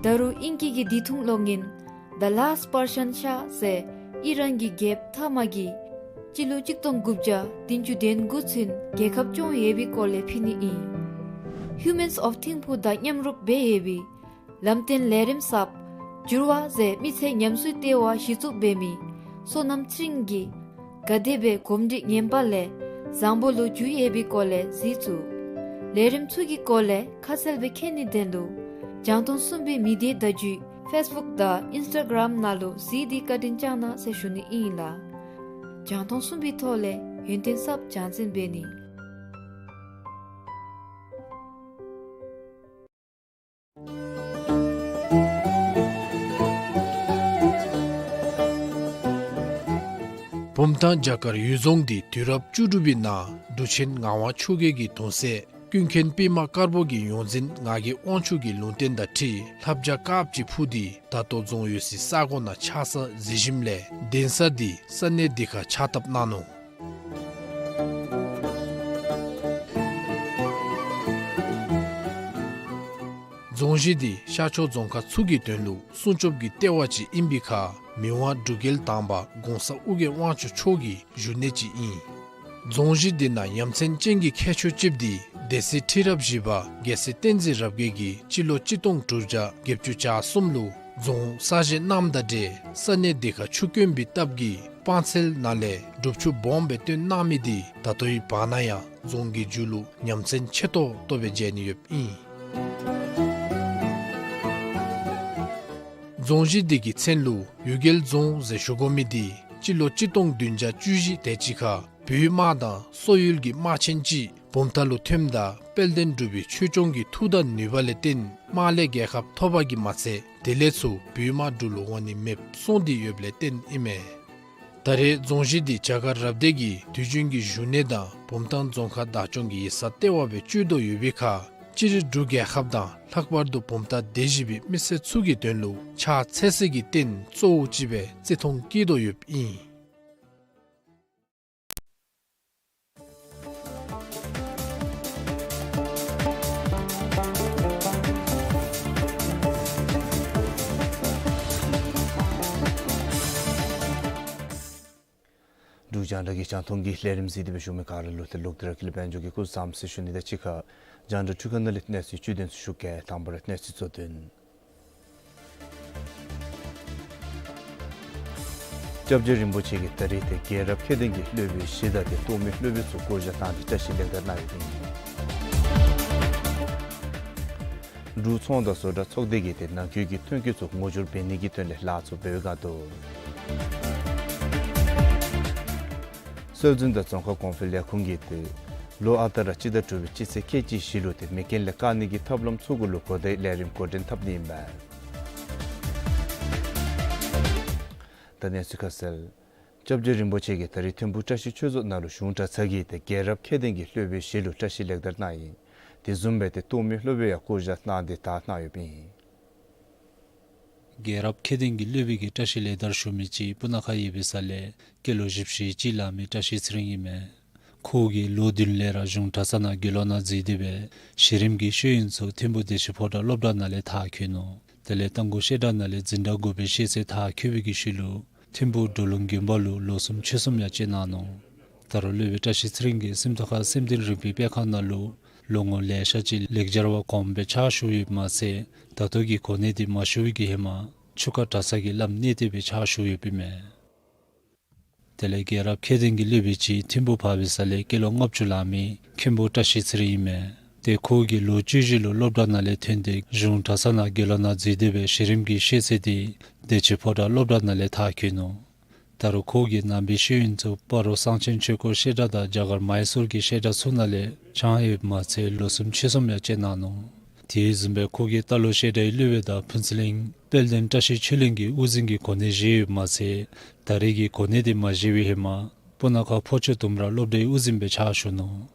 ད་རུང་ཨིང་སྐད་ཀྱི་དུས་ཐུང་གློག་བརྙན་The Last Persian Shah ཟེར་ཨི་རན་གྱི་རྒྱལཔོ་ཐ་མ་གིས་སྤྱི་ལོ་གཅིག་སྟོང་དགུ་བརྒྱ་བདུན་ཅུ་དོན་དགུ་ཚུན་རྒྱལ་ཁབ་སྐྱོང་ཡོད་པའི་སྐོར་ལས་ཕུལ་ནི་ཨིན། Humans of ཐིམ་ཕུག་དང་མཉམ་རུབ་འབད་ཡོད་པའི་ལམ་སྟོན་ལས་རིམ་གསརཔ་འགྱུར་བ་ཟེར་མི་ཚེ་ཉམས་གསོའི་ལྟེ་བ་གཞི་བཙུགས་འབད་མི་བསོད་ནམས་ཚེ་རིང་གིས་ག་དེ་སྦེ་གོམས་འདྲིས་ངན་པ་ལས་བཟང་པོ་ལུ་འགྱུར་ཡོད་པའི་སྐོར་ལས་གཟིགས་ཚུགས། ལས་རིམ་ཚུ་གི་སྐོར་ལས་ཁ་གསལ་སྦེ་མཁྱེན་ནིའི་དོན་ལུ་རྒྱང་མཐོང་གསུམ་པའི་མི་སྡེ་བརྡ་བརྒྱུད་Facebook དང་Instagram ནང་ལུ་གཟིགས་ཏེ་བཀའ་དྲིན་བསྐྱང་གནང་ཟེར་ཞུ་ནི་ཨིན་ལགས། རྒྱང་མཐོང་གསུམ་པའི་ཐོག་ལས་ཡོན་ཏན་གསརཔ་རྒྱང་འཛིན་འབད་ནི། བུམ་ཐང་རྒྱ་གར་ཡུལ་རྫོང་འདི་དུས་རབས་བཅུ་དྲུག་པའི་ནང་འབྲུག་ཆེན་ངག་དབང་ཆོས་རྒྱལ་གྱི་གདུང་སྲས་ཀུན་མཁྱེན་པདྨ་དཀར་པོ་གི་ཡོངས་འཛིན་ངག་གི་དབང་ཕྱུག་གི་ལུང་བསྟན་དང་འཁྲིལ་ལྷ་བྱ་དཀརཔོ་ཅིག་འཕུར་ཏེ་ད་ལྟོ་རྫོང་ཡོད་སའི་ས་གོ་ནང་ཆགས་ས་གཟིགས་ཞིནམ་ལས་གདན་ས་འདི་ས་གནས་འདི་ཁར་ཕྱག་བཏབ་གནང་ནུག། རྫོང་གཞི་འདི་ཤར་ཕྱོགས་རྫོང་ཁག་ཚུ་གི་དོན་ལུ་སྲུང་སྐྱོབ་ཀྱི་ལྟེ་བ་ཅིག་ཨིན་པའི་ཁར་མི་དབང་འབྲུག་རྒྱལ་དང་པ་གོང་ས་ཨོ་རྒྱན་དབང་ཕྱུག་མཆོག་གི་བཞུགས་གནས་ཅིག་ཨིན། རྫོང་གཞི་འདི་ནང་ཡ་མཚན་ཅན་གྱི་ཁྱད་ཆོས་ཅིག་འདི་སྡེ་སྲིད་ཁྲི་རབས་བཞི་པ་རྒྱལ་སྲས་བསྟན་འཛིན་རབ་རྒྱས་ཀྱིས་སྤྱི་ལོ་གཅིག་སྟོང་དྲུག་བརྒྱ་བརྒྱད་ཅུ་གྱ་གསུམ་ལུ་ རྫོང་གསར་བཞེངས་གནངམ་དང་འབྲེལ་ས་གནས་དེ་ཁར་ཆུ་དཀོན་པའི་སྟབས་ཀྱིས་སྤང་ཚལ་ནང་ལས་སྒྲུབ་ཆུ་སྦོམ་སྦེ་བཏོན་གནང་མི་དེ་ད་ལྟོའི་བར་ན་ཡང་རྫོང་གི་རྒྱུ་ལུ་ཉམས་ཚན་ཆེ་ཏོག་ཏོ་སྦེ་མཇལ་ནི་ཡོདཔ་ཨིན། རྫོང་གཞི་དེ་གི་མཚན་ལུ་གཡུལ་རྒྱལ་རྫོང་ཟེར་ཞུ་དགོ་མི་དེ་སྤྱི་ལོ་གཅིག་སྟོང་བདུན་བརྒྱ་བཅུ་བཞི་དེ་ཅིག་ཁར་བོད་དམག་དང་སོག་ཡུལ་གྱི་དམག་ཆེན་ཅིག་བུམ་ཐང་ལུ་ཐོནམ་ད་དཔལ་ལྡན་འབྲུག་པའི་ཆོས་སྐྱོང་གི་མཐུ་དང་ནུས་པ་ལས་བརྟེན་དམག་ལས་རྒྱལ་ཁ་ཐོབ་པ་གིས་མ་ཚད་དེ་ལས་ཚུར་བོད་དམག་འབྲུག་ལུ་འོང་ནི་མེདཔ་སོང་སྟེ་ཡོདཔ་ལས་བརྟེན་ཨིན་མས། ད་རེས་རྫོང་གཞི་འདི་བྱ་དཀར་རབ་སྡེ་གིས་དུས་རྒྱུན་གྱི་བཞུགས་གནས་དང་བུམ་ཐང་རྫོང་ཁག་བདག་སྐྱོང་གི་ཡིག་ཚང་ལྟེ་བ་སྦེ་སྤྱོད་དོ་ཡོད་པའི་ཁར་སྤྱིར་འབྲུག་རྒྱལ་ཁབ་དང་ལྷག་པར་དུ་བུམ་ཐང་སྡེ་བཞི་པའི་མི་སེར་ཚུ་གི་དོན་ལུ་ཕྱག་འཚལ་སའི་གི་རྟེན་གཙོ་བོ་ཅིག་སྦེ་བརྩི་མཐོང་བསྐྱེད་དོ་ཡོདཔ་ཨིན། འབྲུག་རྒྱང་བསྒྲགས་ཀྱི་རྒྱང་མཐོང་གི་ལས་རིམ་གཟིགས་ཏེ་སྦེ་བཞུགས་མི་ག་ར་ལུ་ཏེ་ལོག་སྟེ་ར་ཀུན་ལེགས་དཔལ་འབྱོར་གྱིས་སྐུ་གཟུགས་བཟང་པོ་ཟེར་ཞུ་ནི་དང་གཅིག་ཁར་རྒྱང་བསྒྲགས་འཕྲུལ་ཁང་ནང་ལས་གནས་ཚུལ་བཅུད་དོན་ཚུ་ཞུ་གེ། དང་པ་ར་གནས་ཚུལ་གཙོ་དོན། སྐྱབས་རྗེ་རིན་པོ་ཆེ་གིས་ད་རེས་ཏེ་རྒྱལ་རབས་མཁྱེན་ལྡན་གྱི་སློབ་དཔོན་བཞི་དང་ཏེ་གཏོར་མའི་སློབ་དཔོན་ཚུ་བསྐོ་བཞག་གནང་སྟེ་བཀྲ་ཤིས་ལེགས་དར་གནང་ཡོདཔ་ཨིན། འབྲུག་ཚོང་དང་བཟོ་གྲྭ་ཚོགས་སྡེ་གིས་ཏེ་ནང་འཁོད་ཀྱི་ཐོན་སྐྱེད་ཚུ་ངོ་སྦྱོར་འབད་ནི་གི་དོན་ལས་ལཱ་ཚུ་འབད་བའི་སྒང་དུ། སྲོལ་འཛིན་དང་རྫོང་ཁ་གོང་འཕེལ་ལས་ཁུངས་ཀྱིས་ཏེ་ལོ་ཨ་རྟག་ར་སྤྱི་ཟླ་དྲུག་པའི་སྤྱི་ཚེས་ཁལ་གཅིག་བཞི་ལུ་ཏེ་མེ་རྐྱེན་ལས་བཀག་ནི་གི་ཐབས་ལམ་ཚུ་གུ་ལུ་གོ་བརྡའི་ལས་རིམ་འགོ་འདྲེན་འཐབ་ནི་ཨིན་པས། ད་གནས་ཚུལ་ཁ་གསལ། སྐྱབས་རྗེ་རིན་པོ་ཆེ་གིས་ད་རེས་ཐིམ་ཕུག་བཀྲ་ཤིས་ཆོས་རྫོང་ནང་ལུ་གཞུང་གྲྭ་ཚང་གིས་ཏེ་རྒྱལ་རབས་མཁྱེན་ལྡན་གྱི་སློབ་དཔོན་བཞི་ལུ་བཀྲ་ཤིས་ལེགས་དར་གནང་ཡི། དེ་བཟུམ་སྦེ་ཏེ་གཏོར་མའི་སློབ་དཔོན་ཡང་བསྐོ་བཞག་གནང་སྟེ་དར་གནང་ཡོདཔ་ཨིན། རྒྱལ་རབས་མཁྱེན་ལྡན་གྱི་སློབ་དཔོན་གྱི་བཀྲ་ཤིས་ལེགས་དར་ཞུ་མི་ཅིག་སྤུ་ན་ཁ་ཡོད་པའི་ས་ལས་སྐྱེས་ལོ་བཞི་བཅུ་ཞེ་གཅིག་ལང་མི་བཀྲ་ཤིས་ཚེ་རིང་ཨིན་མས། ཁོ་གིས་ལོ་བདུན་ལས་ར་གཞུང་གྲྭ་ཚང་ནང་དགེ་སློང་ནང་འཛུལ་ཏེ་སྦེ་གཞི་རིམ་གྱི་ཤེས་ཡོན་ཚུ་ཐིམ་ཕུག་བདེ་ཆེན་ཕོ་བྲང་སློབ་གྲྭ་ནང་ལས་མཐར་འཁྱོལ་ནུག། དེ་ལས་རྟ་མགོ་བཤད་གྲྭ་ནང་ལས་འཛིན་གྲྭ་དགུ་པའི་ཤེས་ཚད་མཐར་འཁྱོལ་བའི་གི་ཤུལ་ལུ་ཐིམ་ཕུག་གྲོ་ལུང་དགོན་པ་ལུ་ལོ་གསུམ་ཕྱོགས་གསུམ་ཡང་བཅད་གནང་ནུག། ད་རུང་སློབ་དཔོན་བཀྲ་ཤིས་ཚེ་རིང་གིས་སུམ་མདོ་ཁ་སེམས་དོན་རིག་པའི་སྤེལ་ཁང་ནང་ལུ་ལོ་ངོ་ལེ་ཤ་ཅིག་ལེགས་སྦྱར་བ་གོངམ་སྦེ་ཕྱག་ཞུ་ཡོདཔ་མ་ཚད་ད་ལྟོ་གི་གོ་གནས་དེ་མ་ཞུ་བའི་གི་ཧེ་མ་ཆུ་ཁ་གྲྭ་ཚང་གི་བླམ་གནས་བརྟན་སྦེ་ཕྱག་ཞུ་ཡོདཔ་ཨིན་མས། དེ་ལས་རྒྱལ་རབས་མཁས་ལྡན་གྱི་སློབ་དཔོན་ཅིག་ཐིམ་ཕུག་འབག་པའི་ས་ལས་སྐྱེས་ལོ་ལྔ་བཅུ་ལང་མི་མཁན་པོ་བཀྲ་ཤིས་ཚེ་རིང་ཨིན་མས། ཏེ་ཁོ་གིས་ལོ་བཅུ་བཞི་ལུ་སློབ་གྲྭ་ནང་ལས་ཐོན་ཏེ་གཞུང་གྲྭ་ཚང་ནང་དགེ་སློང་ནང་འཛུལ་ཏེ་སྦེ་གཞི་རིམ་གྱི་ཤེས་ཚད་དེ་བདེ་ཆེན་ཕོ་བྲང་སློབ་གྲྭ་ནང་ལས་མཐར་འཁྱོལ་ནུག། ད་རུང་ཁོ་གིས་ནང་པའི་ཤེས་ཡོན་ཚུ་སྤ་རོ་གསང་ཆེན་ཆོས་འཁོར་བཤད་གྲྭ་དང་རྒྱ་གར་མཱི་སུར་གྱི་བཤད་གྲྭ་ཚུ་ནང་ལས་སྦྱང་ཡོདཔ་མ་ཚད་ལོ་གསུམ་ཕྱོགས་གསུམ་ཡང་བཅད་གནང་ནུག། དེ་བཟུམ་སྦེ་ཁོ་གིས་རྟ་ལོག་བཤད་གྲྭའི་སློབ་དཔོན་དང་ཕུན་ཚོགས་གླིང་དཔལ་ལྡན་བཀྲ་ཤིས་ཆོས་གླིང་གི་དབུ་འཛིན་གྱི་གོ་གནས་བཞེས་ཡོདཔ་མ་ཚད་ད་རེས་ཀྱི་གོ་གནས་དེ་མ་བཞེས་པའི་ཧེ་མ་སྤུ་ན་ཁ་ཕོ་ཆོས་ལྡུམ་ར་སློབ་གྲྭའི་དབུ་འཛིན་སྦེ་ཕྱག་ཞུ་ནུག།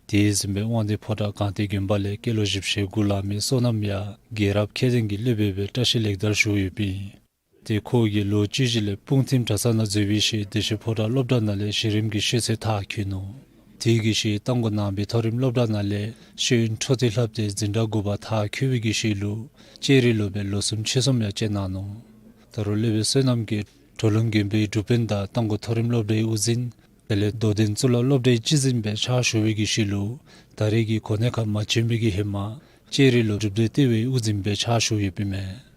དེ་བཟུམ་སྦེ་དབང་འདུས་ཕོ་བྲང་སྒང་སྟེང་དགོན་པ་ལས་སྐྱེས་ལོ་བཞི་བཅུ་ཞེ་དགུ་ལང་མི་བསོད་ནམས་ཡང་རྒྱལ་རབས་མཁས་ལྡན་གྱི་སློབ་དཔོན་སྦེ་བཀྲ་ཤིས་ལེགས་དར་ཞུ་ཡོདཔ་ཨིན། ཏེ་ཁོ་གིས་ལོ་བཅུ་བཞི་ལས་སྤུངས་ཐིམ་གྲྭ་ཚང་ནང་འཛུལ་བའི་ཤུལ་བདེ་ཆེན་ཕོ་བྲང་སློབ་གྲྭ་ནང་ལས་གཞི་རིམ་གྱི་ཤེས་ཚད་མཐར་འཁྱོལ་ནུག། དེ་གི་ཤུལ་རྟ་མགོ་ནང་པའི་མཐོ་རིམ་སློབ་གྲྭ་ནང་ལས་ཤེས་ཡོན་འཕྲོ་མཐུད་ལྷབ་སྟེ་འཛིན་གྲྭ་དགུ་པ་མཐར་འཁྱོལ་བའི་གི་ཤུལ་ལུ་ལྕགས་རི་ལུ་སྦེ་ལོ་གསུམ་ཕྱོགས་གསུམ་ཡང་བཅད་གནང་ནུག། ད་རུང་སློབ་དཔོན་བསོད་ནམས་ཀྱིས་གྲོ་ལུང་དགོན་པའི་སྒྲུབ་དཔོན་དང་རྟ་མགོ་མཐོ་རིམ་སློབ་གྲྭའི་དབུ་འཛིན་དེ་ལས་རྡོ་གདན་གཙུག་ལག་སློབ་གྲྭའི་སྤྱི་འཛིན་སྦེ་ཕྱག་ཞུ་བའི་གི་ཤུལ་ལུ་ད་རེས་ཀྱི་གོ་གནས་ཁར་མ་བྱོན་པའི་གི་ཧེ་མ་ལྕགས་རི་ལུ་སྒྲུབ་སྡེ་ལྟེ་བའི་དབུ་འཛིན་སྦེ་ཕྱག་ཞུ་ཡོདཔ་ཨིན་མས།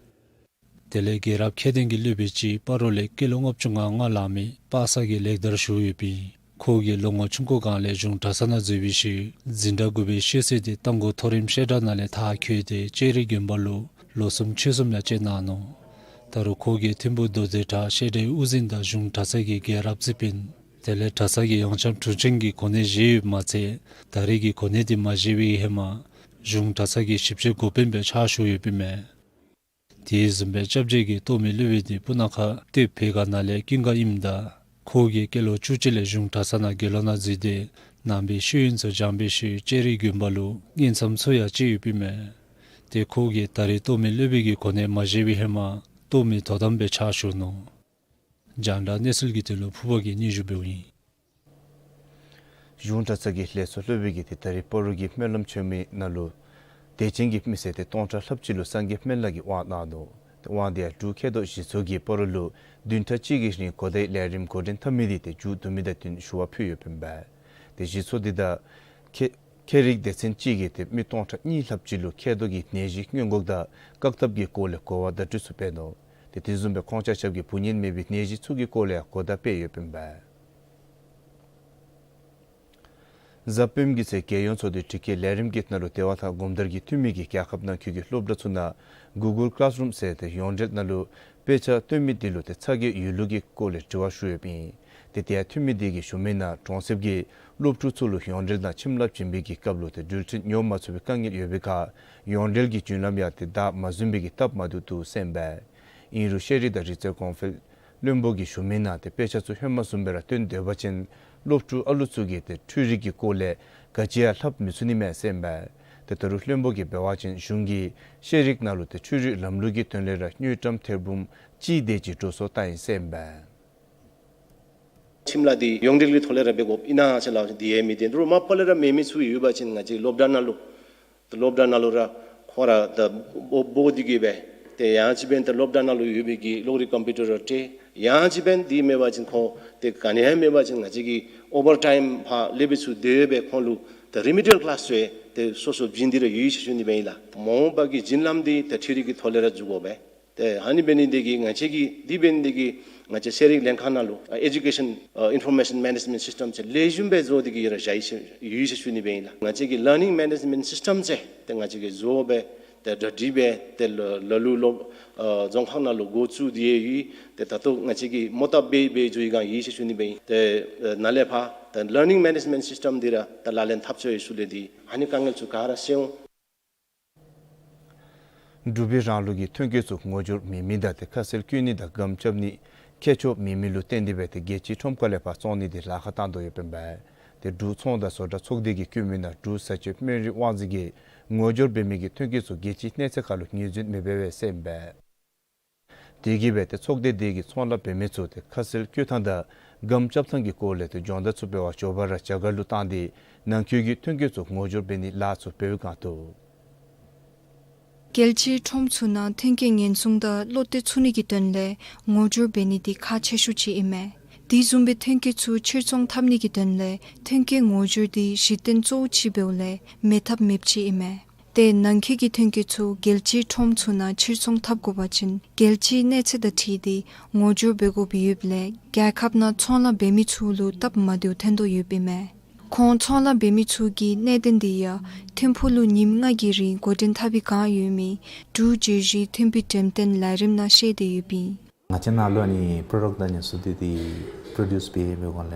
དེ་ལས་རྒྱལ་རབས་མཁས་ལྡན་གྱི་སློབ་དཔོན་ཅིག་སྤ་རོ་ལས་སྐྱེས་ལོ་ལྔ་བཅུ་ང་ལྔ་ལང་མི་པ་སངས་ཀྱིས་ལེགས་དར་ཞུ་ཡོདཔ་ཨིན། ཁོ་གིས་ལོ་ངོ་ཆུང་ཀུ་སྒང་ལས་གཞུང་གྲྭ་ཚང་ནང་འཛུལ་བའི་ཤུལ་འཛིན་གྲྭ་དགུ་པའི་ཤེས་ཚད་དེ་རྟ་མགོ་མཐོ་རིམ་བཤད་གྲྭ་ནང་ལས་མཐར་འཁྱོལ་ཏེ་ལྕགས་རི་དགོན་པ་ལུ་ལོ་གསུམ་ཕྱོགས་གསུམ་ཡང་བཅད་གནང་ནུག། ད་རུང་ཁོ་གིས་ཐིམ་ཕུག་རྡོ་རྗེ་གྲྭ་བཤད་གྲྭའི་དབུ་འཛིན་དང་གཞུང་གྲྭ་ཚང་གི་རྒྱལ་རབས་རྩིས་དཔོན་དེ་ལས་གྲྭ་ཚང་གི་ཡོངས་ཁྱབ་དྲུང་ཆེན་གྱི་གོ་གནས་བཞེས་ཡོདཔ་མ་ཚད་ད་རེས་ཀྱི་གོ་གནས་དེ་མ་བཞེས་པའི་ཧེ་མ་གཞུང་གྲྭ་ཚང་གི་ཞིབ་དཔྱད་འགོ་དཔོན་སྦེ་ཕྱག་ཞུ་ཡོདཔ་ཨིན་མས། དེ་བཟུམ་སྦེ་སྐྱབས་རྗེ་གིས་གཏོར་མའི་སློབ་དཔོན་དེ་སྤུ་ན་ཁ་སྟོད་བོད་སྒར་ནང་ལས་ཀུན་དགའ་ཨིནམ་ད་ཁོ་གིས་སྐྱེས་ལོ་བཅུ་གཅིག་ལས་གཞུང་གྲྭ་ཚང་ནང་དགེ་སློང་ནང་འཛུལ་ཏེ་ནང་པའི་ཤེས་ཡོན་ཚུ་སྦྱངས་པའི་ཤུལ་ལྕགས་རི་དགོན་པ་ལུ་དབྱེ་མཚམས་ཚུ་ཡང་བཅད་ཡོདཔ་ཨིན་མས། ཏེ་ཁོ་གིས་ད་རེས་གཏོར་མའི་སློབ་དཔོན་གྱི་གོ་གནས་མ་བཞེས་པའི་ཧེ་མ་གཏོར་མའི་དོ་དམ་སྦེ་ཕྱག་ཞུ་ནུག། རྒྱང་བསྒྲགས་གནས་ཚུལ་གྱི་དོན་ལུ་ཕུར་པ་གིས་སྙན་ཞུ་འབདཝ་ཨིན། གཞུང་གྲྭ་ཚང་གི་ལས་ཚོགས་སློབ་དཔོན་གྱིས་ཏེ་ད་རེས་སྤ་རོ་གི་སྨོན་ལམ་མཆོད་མེ་ནང་ལུ་དད་ཅན་གྱི་མི་སེར་ཏེ་སྟོང་ཕྲག་ལྷགཔ་ཅིག་ལུ་སངས་རྒྱས་སྨན་བླ་གིས་དབང་གནང་ནུག། ཏེ་དབང་དེ་ཡང་འབྲུག་མཁས་མདོག་བཞི་ཚོགས་ཀྱིས་སྤ་རོ་ལུ་བདུན་ཕྲག་གཅིག་གི་རིང་གོ་བརྡའི་ལས་རིམ་འགོ་འདྲེན་འཐབ་མི་དེ་ཏེ་མཇུག་བསྡུ་མི་དང་བསྟུན་ཞུ་བ་ཕུལ་ཡོདཔ་ཨིན་པས། ཏེ་བཞི་ཚོགས་དེ་དང་ཁེ་ ཤེས་རིག་སྡེ་ཚན་གཅིག་གིས་ཏེ་མི་སྟོང་ཕྲག་གཉིས་ལྷགཔ་ཅིག་ལུ་མཁལ་རྡོག་གི་ནད་གཞི་སྔོན་འགོག་དང་བཀག་ཐབས་ཀྱི་སྐོར་ལས་གོ་བ་བརྡ་སྤྲོད་ཚུ་འབད་ནུག། ཏེ་དེ་བཟུམ་སྦེ་ཁོང་ཆ་ཁྱབ་ཀྱིས་འབུ་ནད་མེད་པའི་ནད་གཞི་ཚུ་གི་སྐོར་ལས་ཡང་གོ་བརྡ་སྤེལ་ཡོདཔ་ཨིན་པས། གཟའ་སྤེནམ་གྱི་ཚེས་རྒྱལ་ཡོངས་ཚོགས་འདུའི་དྲི་བཀོད་ལས་རིམ་གྱི་ནང་ལུ་འདི་པ་ལྷ་སྒོམ་དར་གྱི་འཐུས་མི་གིས་རྒྱལ་ཁབ་ནང་འཁོད་ཀྱི་སློབ་གྲྭ་ཚུ་ནང་གུ་གཱལ་ཀི་ལཱསི་རུམ་ཟེར་ཏེ་ཡོངས་འབྲེལ་ནང་ལུ་དཔེ་ཆ་སྟོན་མི་འདི་ལུ་ཏེ་ཚ་གྱང་ཡོད་ལུགས་ཀྱི་སྐོར་ལས་དྲི་བ་ཞུ་ཡོདཔ་ཨིན། ཏེ་དེ་ཡང་འཐུས་མི་འདི་གིས་ཞུ་མི་ནང་གྲོང་གསེབ་ཀྱི་སློབ་ཕྲུག་ཚུ་ལུ་ཡོངས་འབྲེལ་ནང་ཁྱིམ་ལཱ་བྱིན་པའི་གི་སྐབས་ལུ་ཏེ་འགྲུལ་འཕྲིན་ཉོ་མ་ཚུགས་པའི་དཀའ་ངལ་ཡོད་པའི་ཁར་ཡོངས་འབྲེལ་གྱི་རྒྱུན་ལམ་ཡང་ཏེ་བདའ་མ་ཟུན་པའི་གི་སྟབས་མ་བདེཝ་འདུག་ཟེར་ཨིན་པས། ཨིན་རུང་ཤེས་རིག་དང་རིག་རྩལ་གོང་འཕེལ་བློན་པོ་གིས་ཞུ་མི་ནང་ཏེ་དཔེ་ཆ་ཚུ་ཧེ་མ་བཟུམ་སྦེ་ར་སྟོན་སྡོད་པ་ཅིན་སློབ་ཕྲུག་ཨ་ལུ་ཚུ་གིས་ཏེ་འཕྲུལ་རིག་གི་སྐོར་ལས་ག་ཅི་ཡང་ལྷབ་མི་ཚུགས་ནི་མས་ཟེར་ཨིན་པས། ཏེ་ད་རུང་བློན་པོ་གིས་འབད་བ་ཅིན་གཞུང་གིས་ཤེས་རིག་ནང་ལུ་ཏེ་འཕྲུལ་རིག་ལམ་ལུགས་ཀྱི་དོན་ལས་ར་དངུལ་ཀྲམ་ཐེར་འབུམ་གཅིག་དེ་ཅིག་འགྲོ་སོང་བཏང་ཡི་ཟེར་ཨིན་པས། ཁྱིམ་ལཱ་འདི་ཡོངས་འབྲེལ་གྱི་ཐོག་ལས་ར་འབད་དགོཔ་ཨིན་ན་ཟེར་སླབ་པ་ཅིན་དེ་ཡང་མི་བདེན། ད་རུང་མ་པ་ལས་ར་མེད་མི་ཚུ་ཡོད་པ་ཅིན་ང་བཅས་སློབ་གྲྭ་ནང་ལུ་ད་སློབ་གྲྭ་ནང་ལུ་ར་ཁོང་ར་ད་འབོ་འབོ་སྟེ་གིས་སྦེ་ཏེ་ཡང་ཅིན་འབདན་ད་སློབ་གྲྭ་ནང་ལུ་ཡོད་པའི་གི་གློག་རིག་ཀམ་པིའུ་ཊར་ར་སྤྲོད། ཡང་ཅིན་འབདན་དེ་མེད་པ་ཅིན་ཁོང་ཏེ་ག་ནི་ཡང་མེད་པ་ཅིན་ང་བཅས་ཀྱིས་ཨོ་བར་ཊའིམ་ཕར་ལས་སྦེ་ཚུ་སྡོད་སྦེ་ཁོང་ལུ་ད་རི་མི་ཌི་ཡལ་ཀི་ལཱསི་ཚུ་ཡང་ཏེ་སོ་སོ་བྱིན་ཏེ་ར་ཡོད་ཟེར་ཞུ་ནི་སྦེ་ཨིན་ལགས། མ་འོངས་པ་གི་བྱིན་རླབས་འདི་ད་འཕྲུལ་རིག་གི་ཐོག་ལས་ར་འཛུལ་དགོ་པས། ཏེ་ཨ་ནི་འབད་ནི་འདི་གིས་ང་བཅས་ཀྱིས་འདི་འབད་ནི་འདི་གིས་ང་བཅས་ཤེས་རིག་ལྷན་ཁག་ནང་ལུ་ཨ་ཨེ་ཌུ་ཀེ་ཤཱན་ཨ་ཨིན་ཕོར་མེ་ཤཱན་མེ་ནེཇ་མེནཊ་སིསི་ཊམ་ཟེར་ལེགས་ཤོམ་སྦེ་བཟོ་སྟེ་གིས་ར་བཞག་ཡི་ཟེར་ཡོད་ཟེར་ཞུ་ནི་སྦེ་ཨིན་ལགས། ང་བཅས་ཀྱིས་ལར་ནིང་མེ་ནེཇ་མེནཊ་སིསི་ཊམ་ཟེར་ཏེ་ང་བཅས་ཀྱིས་བཟོ་སྦེ་ཏེ་གྲ་སྒྲིག་འབད་དེ་ལ་ལ་ལུ་ལོག་ཨ་རྫོང་ཁག་ནང་ལུ་འགོ་བཙུགས་ཏེ་ཡོད། ཏེ་ད་ལྟོ་ང་བཅས་ཀྱིས་མོ་བཏབ་འབད་འབད་བཟོ་ཡི་ག་ཡོད་ཟེར་ཞུ་ནི་སྦེ་ཨིན། ཏེ་ཨ་ནཱ་ལས་ཕར་ཏེ་ལར་ནིང་མེ་ནེཇ་མེནཊ་སིསི་ཊམ་འདི་ར་ཏེ་ལག་ལེན་འཐབ་ཚུགས་པའི་ཤུལ་ལས་འདི་ཨ་ནི་དཀའ་ངལ་ཚུ་ག་ར་སེལ་འོང་། འབྲུག་པའི་རང་ལུགས་ཀྱི་ཐོན་སྐྱེད་ཚུ་ངོ་སྦྱོར་མེད་མི་དང་ཏེ་ཁ་གསལ་བཀོད་ནི་དང་སྒམ་རྐྱབ་ནི་ཁྱད་ཆོས་མེད་མི་ལུ་བརྟེན་ཏེ་སྦེ་ཏེ་རྒྱལ་སྤྱིའི་ཁྲོམ་ཁ་ལས་ཕར་བཙོང་ནི་འདི་ལཱ་ཁག་བཏང་དོ་ཡོདཔ་ཨིན་པས། ཏེ་འབྲུག་ཚོང་དང་བཟོ་གྲྭ་ཚོགས་སྡེ་གིས་བཀོད་མི་ནང་འབྲུག་བཟའ་སྤྱོད་སྨན་རིགས་དབང་འཛིན་གྱིས་ངོ་སྦྱོར་འབད་མི་གི་ཐོན་སྐྱེད་ཚུ་རྒྱལ་སྤྱིའི་གནས་ཚད་ཁར་ལུ་ངོས་འཛིན་མི་འབད་བས་ཟེར་ཨིན་པས། དེ་གིས་སྦེ་ཏེ་ཚོགས་སྡེ་འདི་གིས་ཚོང་ལཱ་འབད་མི་ཚུ་ཏེ་ཁ་གསལ་བཀོད་ཐངས་དང་སྒམ་རྐྱབ་ཐངས་ཀྱི་སྐོར་ལས་ཏེ་སྦྱོང་བརྡར་ཚུ་འབད་བར་མགྱོགས་པ་ར་རྒྱ་གར་ལུ་བཏང་སྟེ་ནང་འཁོད་ཀྱི་ཐོན་སྐྱེད་ཚུ་ངོ་སྦྱོར་འབད་ནིའི་ལཱ་ཚུ་འབད་བའི་བསྒང་འདུག། རྒྱལ་སྤྱིའི་ཁྲོམ་ཚུ་ནང་ཐོན་སྐྱེད་ཉེན་སྲུང་དང་བློ་གཏད་ཚུགས་ནི་གི་དོན་ལས་ངོ་སྦྱོར་འབད་ནི་འདི་ཁག་ཆེ་ཤོས་ཅིག་ཨིན་མས། དེ་བཟུམ་སྦེ་ཐོན་སྐྱེད་ཚུ་ཕྱིར་ཚོང་འཐབ་ནི་གི་དོན་ལས་ཐོན་སྐྱེད་ངོ་སྦྱོར་འདི་གཞི་རྟེན་གཙོ་བོ་ཅིག་འབདཝ་ལས་མེད་ཐབས་མེདཔ་ཅིག་ཨིན་མས། ཏེ་ནང་འཁོད་ཀྱི་ཐོན་སྐྱེད་ཚུ་རྒྱལ་སྤྱིའི་ཁྲོམ་ཚུ་ནང་ཕྱིར་ཚོང་འཐབ་དགོ་པ་ཅིན་རྒྱལ་སྤྱིའི་གནས་ཚད་དང་འཁྲིལ་ཏེ་ངོ་སྦྱོར་འབད་དགོཔ་ཡོདཔ་ལས་རྒྱལ་ཁབ་ནང་ཚོང་ལཱ་འབད་མི་ཚུ་ལུ་སྟབས་མ་བདེཝ་ཐོན་དོ་ཡོདཔ་ཨིན་མས། ཁོང་ཚོང་ལཱ་འབད་མི་ཚུ་གི་གནད་དོན་འདི་ཡང་ཐིམ་ཕུག་ལུ་ཉིནམ་ལྔ་གི་རིང་འགོ་འདྲེན་འཐབ་པའི་བསྒང་ཡོད་མི་འབྲུག་བརྗོད་གཞི་མཐུན་པའི་འགྲེམས་སྟོན་ལས་རིམ་ནང་བཤད་དེ་ཡོདཔ་ཨིན། ང་བཅས་ནཱ་ལུ་ཨ་ནི་པྲོ་ཌཀཊ་དང་ཉེན་སྲུང་འདི་འདི་པྲོ་ཌིའུསི་འབད་འབད་འགོ་ལས་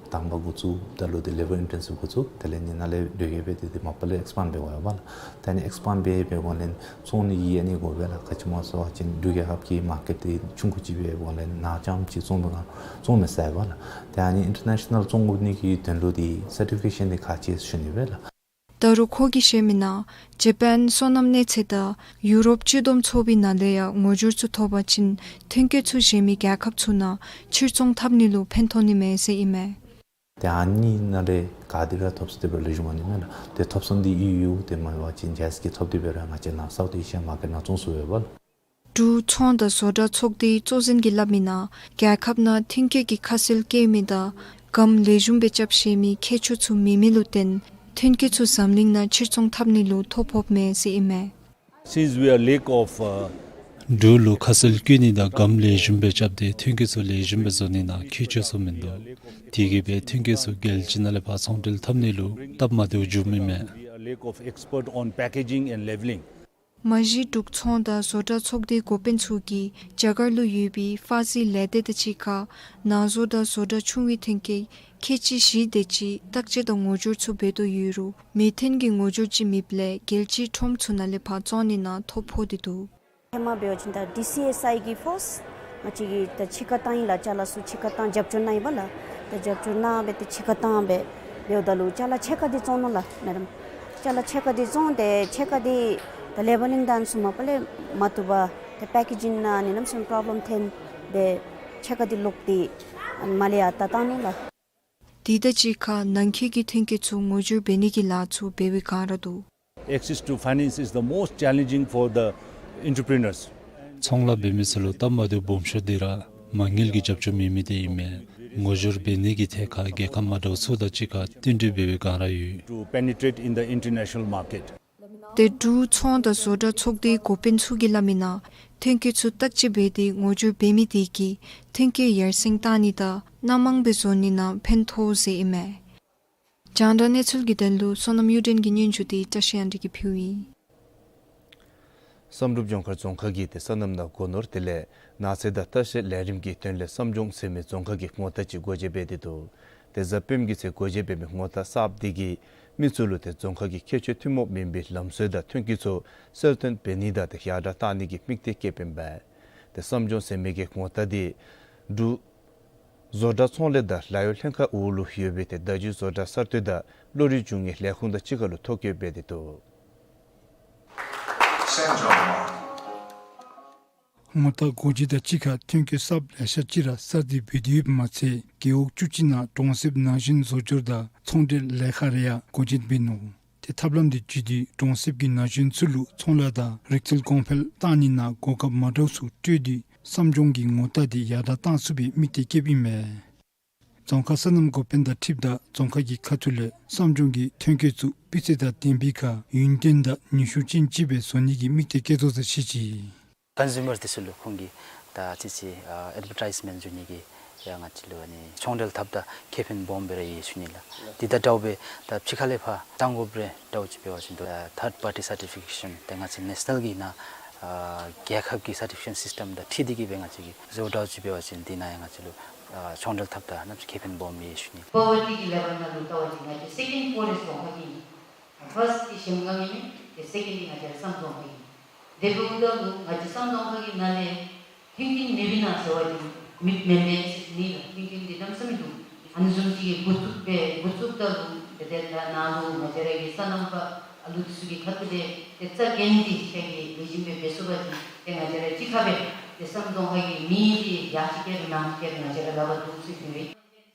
དང་པ་འགོ་བཙུགས་ད་ལུ་འདི་ལེ་བར་ཨིན་ཊེན་སིབ་འགོ་བཙུགས། དེ་ལས་ནི་ནཱ་ལས་འགྲོ་ཡོད་པས། འདི་འདི་མ་པ་ལས་ཨེགསི་པཱནཌ་འབད་འགོ་ཡོདཔ་ལགས། ད་ཨ་ནི་ཨེགསི་པཱནཌ་འབད་འབད་འགོ་ལས་བཙོང་ནི་གི་ཨ་ནི་དགོ་པས་ལགས། ག་ཅི་སྨོ་ཟེར་བ་ཅིན་འབྲུག་རྒྱལ་ཁབ་ཀྱི་མར་ཀེཊ་འདི་ཆུང་ཀུ་ཅིག་འབད་འགོ་ལས་ནཱ་རྐྱངམ་ཅིག་བཙོང་མི་ག་བཙོང་མི་ཟེར་བས་ལགས། ད་ཨ་ནི་ཨིན་ཊར་ནེ་ཤ་ནཱལ་བཙོང་དགོ་ནི་གི་དོན་ལུ་འདི་སར་ཊི་ཕི་ཀེ་ཤཱན་འདི་ཁག་ཆེ་ཟེར་ཞུ་ནི་སྦེ་ལགས། ད་རུང་ཁོ་གིས་བཤད་མི་ནང་ཇ་པཱན་སོ་ནམ་གནས་ཚད་དང་ཡུ་རོབ་སྤྱི་བསྡོམས་ཚོགས་པའི་ནང་ལས་ཡང་ངོ་སྦྱོར་ཚུ་ཐོབ་པ་ཅིན་ཐོན་སྐྱེད་ཚུ་གཞན་མི་རྒྱལ་ཁབ་ཚུ་ནང་ཕྱིར་ཚོང་འཐབ་ནི་ལུ་ཕན་ཐོགས་ནི་མས་ཟེར་ཨིན་མས། ཏེ་ཨ་ནི་ནང་ལས་ག་དེ་ར་ཐོབ་ས་དེ་སྦེ་ལེགས་ཤོམ་ཨ་ནི་མས་ལགས། ཏེ་ཐོབ་ས་འདི་ཨི་ཡུ་དེ་མ་འབད་བ་ཅིན་ཇ་ཧཱཛ་གིས་ཐོབ་སྟེ་སྦེ་ར་ང་བཅས་ནཱ་སའུཐ་ཨེ་ཤི་ཡ་མར་ཀེཊ་ནང་བཙོང་ཚུགས་པས་ལགས། འབྲུག་ཚོང་དང་བཟོ་གྲྭ་ཚོགས་སྡེའི་གཙོ་འཛིན་གྱིས་སླབ་མི་ནང་རྒྱལ་ཁབ་ནང་ཐོན་སྐྱེད་ཀྱི་ཁ་གསལ་བཀོད་མི་དང་སྒམ་ལེགས་ཤོམ་སྦེ་རྐྱབ་ཤེས་མི་ཁྱད་ཆོས་ཚུ་མེད་མི་ལུ་བརྟེན་ཐོན་སྐྱེད་ཚུ་འཛམ་གླིང་ནང་ཕྱིར་ཚོང་འཐབ་ནི་ལུ་ཐོ་ཕོགཔ་མས་ཟེར་ཨིན་མས། Since we are lack of, uh, འབྲུག་ལུ་ཁ་གསལ་བཀོད་ནི་དང་སྒམ་ལེགས་ཤོམ་སྦེ་རྐྱབ་སྟེ་ཐོན་སྐྱེད་ཚུ་ལེགས་ཤོམ་སྦེ་བཟོ་ནི་ནང་ཁྱད་ཆོས་ཚུ་མིན་འདུག། དེ་གིས་སྦེ་ཐོན་སྐྱེད་ཚུ་རྒྱལ་སྤྱི་ནང་ལས་ཕར་ཚོང་འབྲེལ་འཐབ་ནི་ལུ་སྟབས་མ་བདེཝ་འགྱོ་མི་མས། We are lack of expert on packaging and labeling. མ་གཞི་འབྲུག་ཚོང་དང་བཟོ་གྲྭ་ཚོགས་སྡེའི་འགོ་དཔོན་ཚུ་གིས་རྒྱ་གར་ལུ་ཡོད་པའི་ཧྥ་ཟི་ལས་སྡེ་དང་གཅིག་ཁར་ནང་བཟོ་དང་བཟོ་གྲྭ་ཆུང་བའི་ཐོན་སྐྱེད་ཁལ་གཅིག་བཞི་དེ་ཅིག་བརྟག་དཔྱད་དང་ངོ་སྦྱོར་ཚུ་འབད་དོ་ཡོད་རུང་མི་མཐུན་གྱི་ངོ་སྦྱོར་ཅིག་མེདཔ་ལས་རྒྱལ་སྤྱིའི་ཁྲོམ་ཚུ་ནང་ལས་ཕར་བཙོང་ནི་ནང་ཐོ་ཕོག་སྟེ་འདུག། ཧེ་མ་འབད་བ་ཅིན་ད་ཌི་སི་ཨེསི་ཨའི་གིས་ཕརསཊ་ང་བཅས་ཀྱིས་ད་ཕྱི་ཁར་བཏང་ཡི་ལགས། ཅ་ལ་ཚུ་ཕྱི་ཁར་བཏང་རྒྱབ་སྐྱོར་གནང་ཡི་པ་ལགས། ད་རྒྱབ་སྐྱོར་གནང་སྦེ་ཏེ་ཕྱི་ཁར་བཏང་སྦེ་འབདཝ་ད་ལུ་ཅ་ལ་ཕྱེད་ཀ་འདི་བཙོང་ནུག་ལགས་མེ་ཌམ། ཅ་ལ་ཕྱེད་ཀ་འདི་བཙོང་སྟེ་ཕྱེད་ཀ་འདི་ད་ལེ་བེ་ལིང་དང་ཚུ་མ་པ་ལས་མ་བཏུབ་པར་ཏེ་པེ་ཀེ་ཇིང་ནང་ནི་གནམ་མེད་ས་མེད་པོརོབ་ལེམ་ཐོན་སྦེ་ཕྱེད་ཀ་འདི་ལོག་སྟེ་མར་ལས་ཡར་ད་བཏང་ནུག་ལགས། དེ་དང་གཅིག་ཁར་ནང་འཁོད་ཀྱི་ཐོན་སྐྱེད་ཚུ་ངོ་སྦྱོར་འབད་ནི་གི་ལཱ་ཚུ་འབད་བའི་བསྒང་ར་འདུག། Access to finance is the most challenging for the entrepreneurs. ཚོང་ལཱ་འབད་མི་ཚུ་ལུ་སྟབས་མ་བདེཝ་སྦོམ་ཤོས་འདི་ར་ མ་དངུལ་གྱི་རྒྱབ་སྐྱོར་མེད་མི་དེ་ཨིན་མས། ངོ་སྦྱོར་འབད་ནི་གི་ཐད་ཁར་རྒྱལ་ཁབ་མ་འདྲཝ་ཚུ་དང་གཅིག་ཁར་མཐུན་སྒྲིལ་འབད་བའི་སྒང་ར་ཡོད། To penetrate in the international market. ཏེ་འབྲུག་ཚོང་དང་བཟོ་གྲྭ་ཚོགས་སྡེའི་འགོ་དཔོན་ཚུ་གིས་སླབ་མི་ནང་ཐོན་སྐྱེད་ཚུ་བརྟག་དཔྱད་འབད་དེ་ངོ་སྦྱོར་འབད་མི་དེ་གིས་ཐོན་སྐྱེད་ཡར་སེང་བཏང་ནི་དང་སྣ་མང་སྦེ་བཟོ་ནི་ནང་ཕན་ཐོགས་ཟེར་ཨིན་མས། རྒྱང་བསྒྲགས་གནས་ཚུལ་གྱི་དོན་ལུ་བསོད་ནམས་གཡུ་སྒྲོན་གྱི་སྙན་ཞུ་དེ་བཀྲ་ཤིས་དབྱངས་སྒྲོན་གྱིས་ཕུལཝ་ཨིན། བསམ་གྲུབ་ལྗོངས་མཁར་རྫོང་ཁག་གིས་ཏེ་སོ་ནམ་དང་སྒོ་ནོར་དེ་ལས་ནགས་ཚལ་དང་ལྟ་བཤལ་ལས་རིམ་གྱི་དོན་ལས་བསམ་ལྗོངས་ཟེར་མི་རྫོང་ཁག་གི་ངོ་རྟགས་ཅིག་སྒོ་འབྱེད་འབད་དེ་འདུག། ཏེ་གཟའ་སྤེནམ་གྱི་ཚེ་སྒོ་འབྱེད་འབད་མི་ངོ་རྟགས་གསརཔ་དེ་གིས་མི་ཚུ་ལུ་ཏེ་རྫོང་ཁག་གི་ཁྱད་ཆོས་ཐུན་མོང་མིན་པའི་ལམ་སྲོལ་དང་ཐོན་སྐྱེད་ཚུ་གསལ་སྟོན་འབད་ནི་དང་ཏེ་ཡར་དྲག་གཏང་ནི་གི་དམིགས་གཏད་བསྐྱེདཔ་ཨིན་པས། ཏེ་བསམ་ལྗོངས་ཟེར་མི་གི་ངོ་རྟགས་དེ་འབྲུག་བཟོ་གྲྭ་ཚོང་ལས་དང་ལཱ་གཡོག་ལྷན་ཁག་འོག་ལུ་ཡོད་པའི་ཏེ་བརྡ་བརྒྱུད་བཟོ་གྲྭ་གསར་གཏོད་དང་བློ་རིག་འབྱུང་བའི་ལས་ཁུངས་དང་གཅིག་ཁར་ལུ་ཐོ་བཀོད་འབད་དེ་འདུག། ངོ་རྟགས་སྒོ་འབྱེད་དང་གཅིག་ཁར་ཐོན་སྐྱེད་གསརཔ་ལེ་ཤ་ཅིག་ར་གསར་བསྡུ་འབད་དེ་ཡོདཔ་མ་ཚད་རྒེད་འོག་བཅུ་གཅིག་ནང་གྲོང་གསེབ་ན་གཞོན་བཟོ་སྐྱོར་དང་ཚོང་འབྲེལ་ལས་ཁང་རེ་ཡང་སྒོ་འབྱེད་འབད་ནུག། ཏེ་ཐབས་ལམ་དེ་བརྒྱུད་དེ་གྲོང་གསེབ་ཀྱི་ན་གཞོན་ཚུ་ལུ་ཚོང་ལཱ་དང་རིག་རྩལ་གོང་འཕེལ་གཏང་ནི་ནང་གོ་སྐབས་མ་འདྲཝ་ཚུ་སྤྲོད་དེ་བསམ་ལྗོངས་ཀྱི་ངོ་རྟགས་དེ་ཡར་དྲག་གཏང་ཚུགས་པའི་དམིགས་གཏད་བསྐྱེདཔ་ཨིན་མས། རྫོང་ཁག་སོ་ནམ་འགོ་དཔོན་དང་འཁྲིལཝ་ད་རྫོང་ཁག་གི་ཁ་ཐུག་ལས་བསམ་ལྗོངས་ཀྱི་ཐོན་སྐྱེད་ཚུ་སྤུས་ཚད་དང་ལྡན་པའི་ཁར་ཡུན་བརྟན་དང་ནུས་ཤུགས་ཅན་ཅིག་སྦེ་བཟོ་ནི་གི་དམིགས་གཏད་བསྐྱེད་དོ་ཟེར་བཤད་ཅི། ཀོན་སུམ་མར་དེ་ཚུ་ལུ་ཁོང་གིས་ད་ཨ་ཙི་ཅིག་ཨ་ཨེཌ་བར་ཊའིཛ་མེནཊ་འབྱུང་ནི་གི་ཡང་ང་བཅས་ལུ་ཨ་ནི་ཚོང་འབྲེལ་འཐབ་ད་ཁེ་ཕན་སྦོམ་སྦེ་ར་ཡོད་ཞུ་ནི་ལགས། དེ་དང་འདྲཝ་སྦེ་ད་ཕྱི་ཁ་ལས་ཕར་བཏང་དགོཔ་རེ་འདྲཝ་ཅིག་འབད་བ་ཅིན་ད་ཐརཌ་པར་ཊི་སར་ཊི་ཕི་ཀེ་ཤཱན་དེ་ང་བཅས་ནེ་ཤ་ནཱལ་གྱི་ནང་ཨ་རྒྱལ་ཁབ་ཀྱི་སར་ཊི་ཕི་ཀེ་ཤཱན་སིསི་ཊེམ་དང་འཁྲིལ་ཏེ་གིས་སྦེ་ང་བཅས་ཀྱིས་བཟོ་འདྲཝ་ཅིག་འབད་བ་ཅིན་དེ་ནང་ཡང་ང་བཅས་ལུ་ཨ་ཚོང་འབྲེལ་འཐབ་ད་གནམ་མེད་ས་མེད་ཁེ་ཕན་སྦོམ་ཡོད་ཞུ་ནི། པོ་ཝར་ཊི་གི་ལེ་བལ་ནང་ལུ་བལྟ་བ་ཅིན་ང་བཅས་སེ་ཀེནཌ་པོ་རེསཊ་རྫོང་ཁག་ཨིན། ཕརསཊ་འདི་གཞལམ་སྒང་ཨིན་མས། ཏེ་སེ་ཀེནཌ་འདི་ང་བཅས་ར་བསམ་རྫོང་ཁག་ཨིན། དེ་འབདཝ་ད་ལུ་ང་བཅས་བསམ་རྫོང་ཁག་གི་ནང་ལས་མཐུན་རྐྱེན་མེད་པའི་ནང་ཟེར་བ་ཅིན་མེདཔ་མེན་པས་ཟེར་ཞུ་ནི་ལགས། མཐུན་རྐྱེན་འདི་གནམ་མེད་ས་མེད་འདུག། ཨ་ནི་བཟུམ་ཅིག་གི་འགོ་བཙུགས་སྦེ་འགོ་བཙུགསཔ་ད་ལུ་ཏེ་དེ་ནང་ལུ་ང་བཅས་ར་གི་སོ་ནམ་པ་ཨ་ལུ་དེ་ཚུ་གི་ཁ་ཐུག་ལས་ཏེ་རྩ་འགེངས་ཏེ་ཤ་གི་ལེགས་ཤོམ་སྦེ་འབད་ཚུགས་པ་ཅིན་ཏེ་ང་བཅས་ར་གཅིག་ཁར་སྦེ་ཏེ་བསམ་རྫོང་ཁག་གི་མི་འདི་ཡར་ཅིག་བསྐྱལ་རུང་ནང་ཅིག་བསྐྱལ་རུང་ང་བཅས་ར་ལག་པར་འདུག་ཟེར་ཞུ་ནི་ཨིན།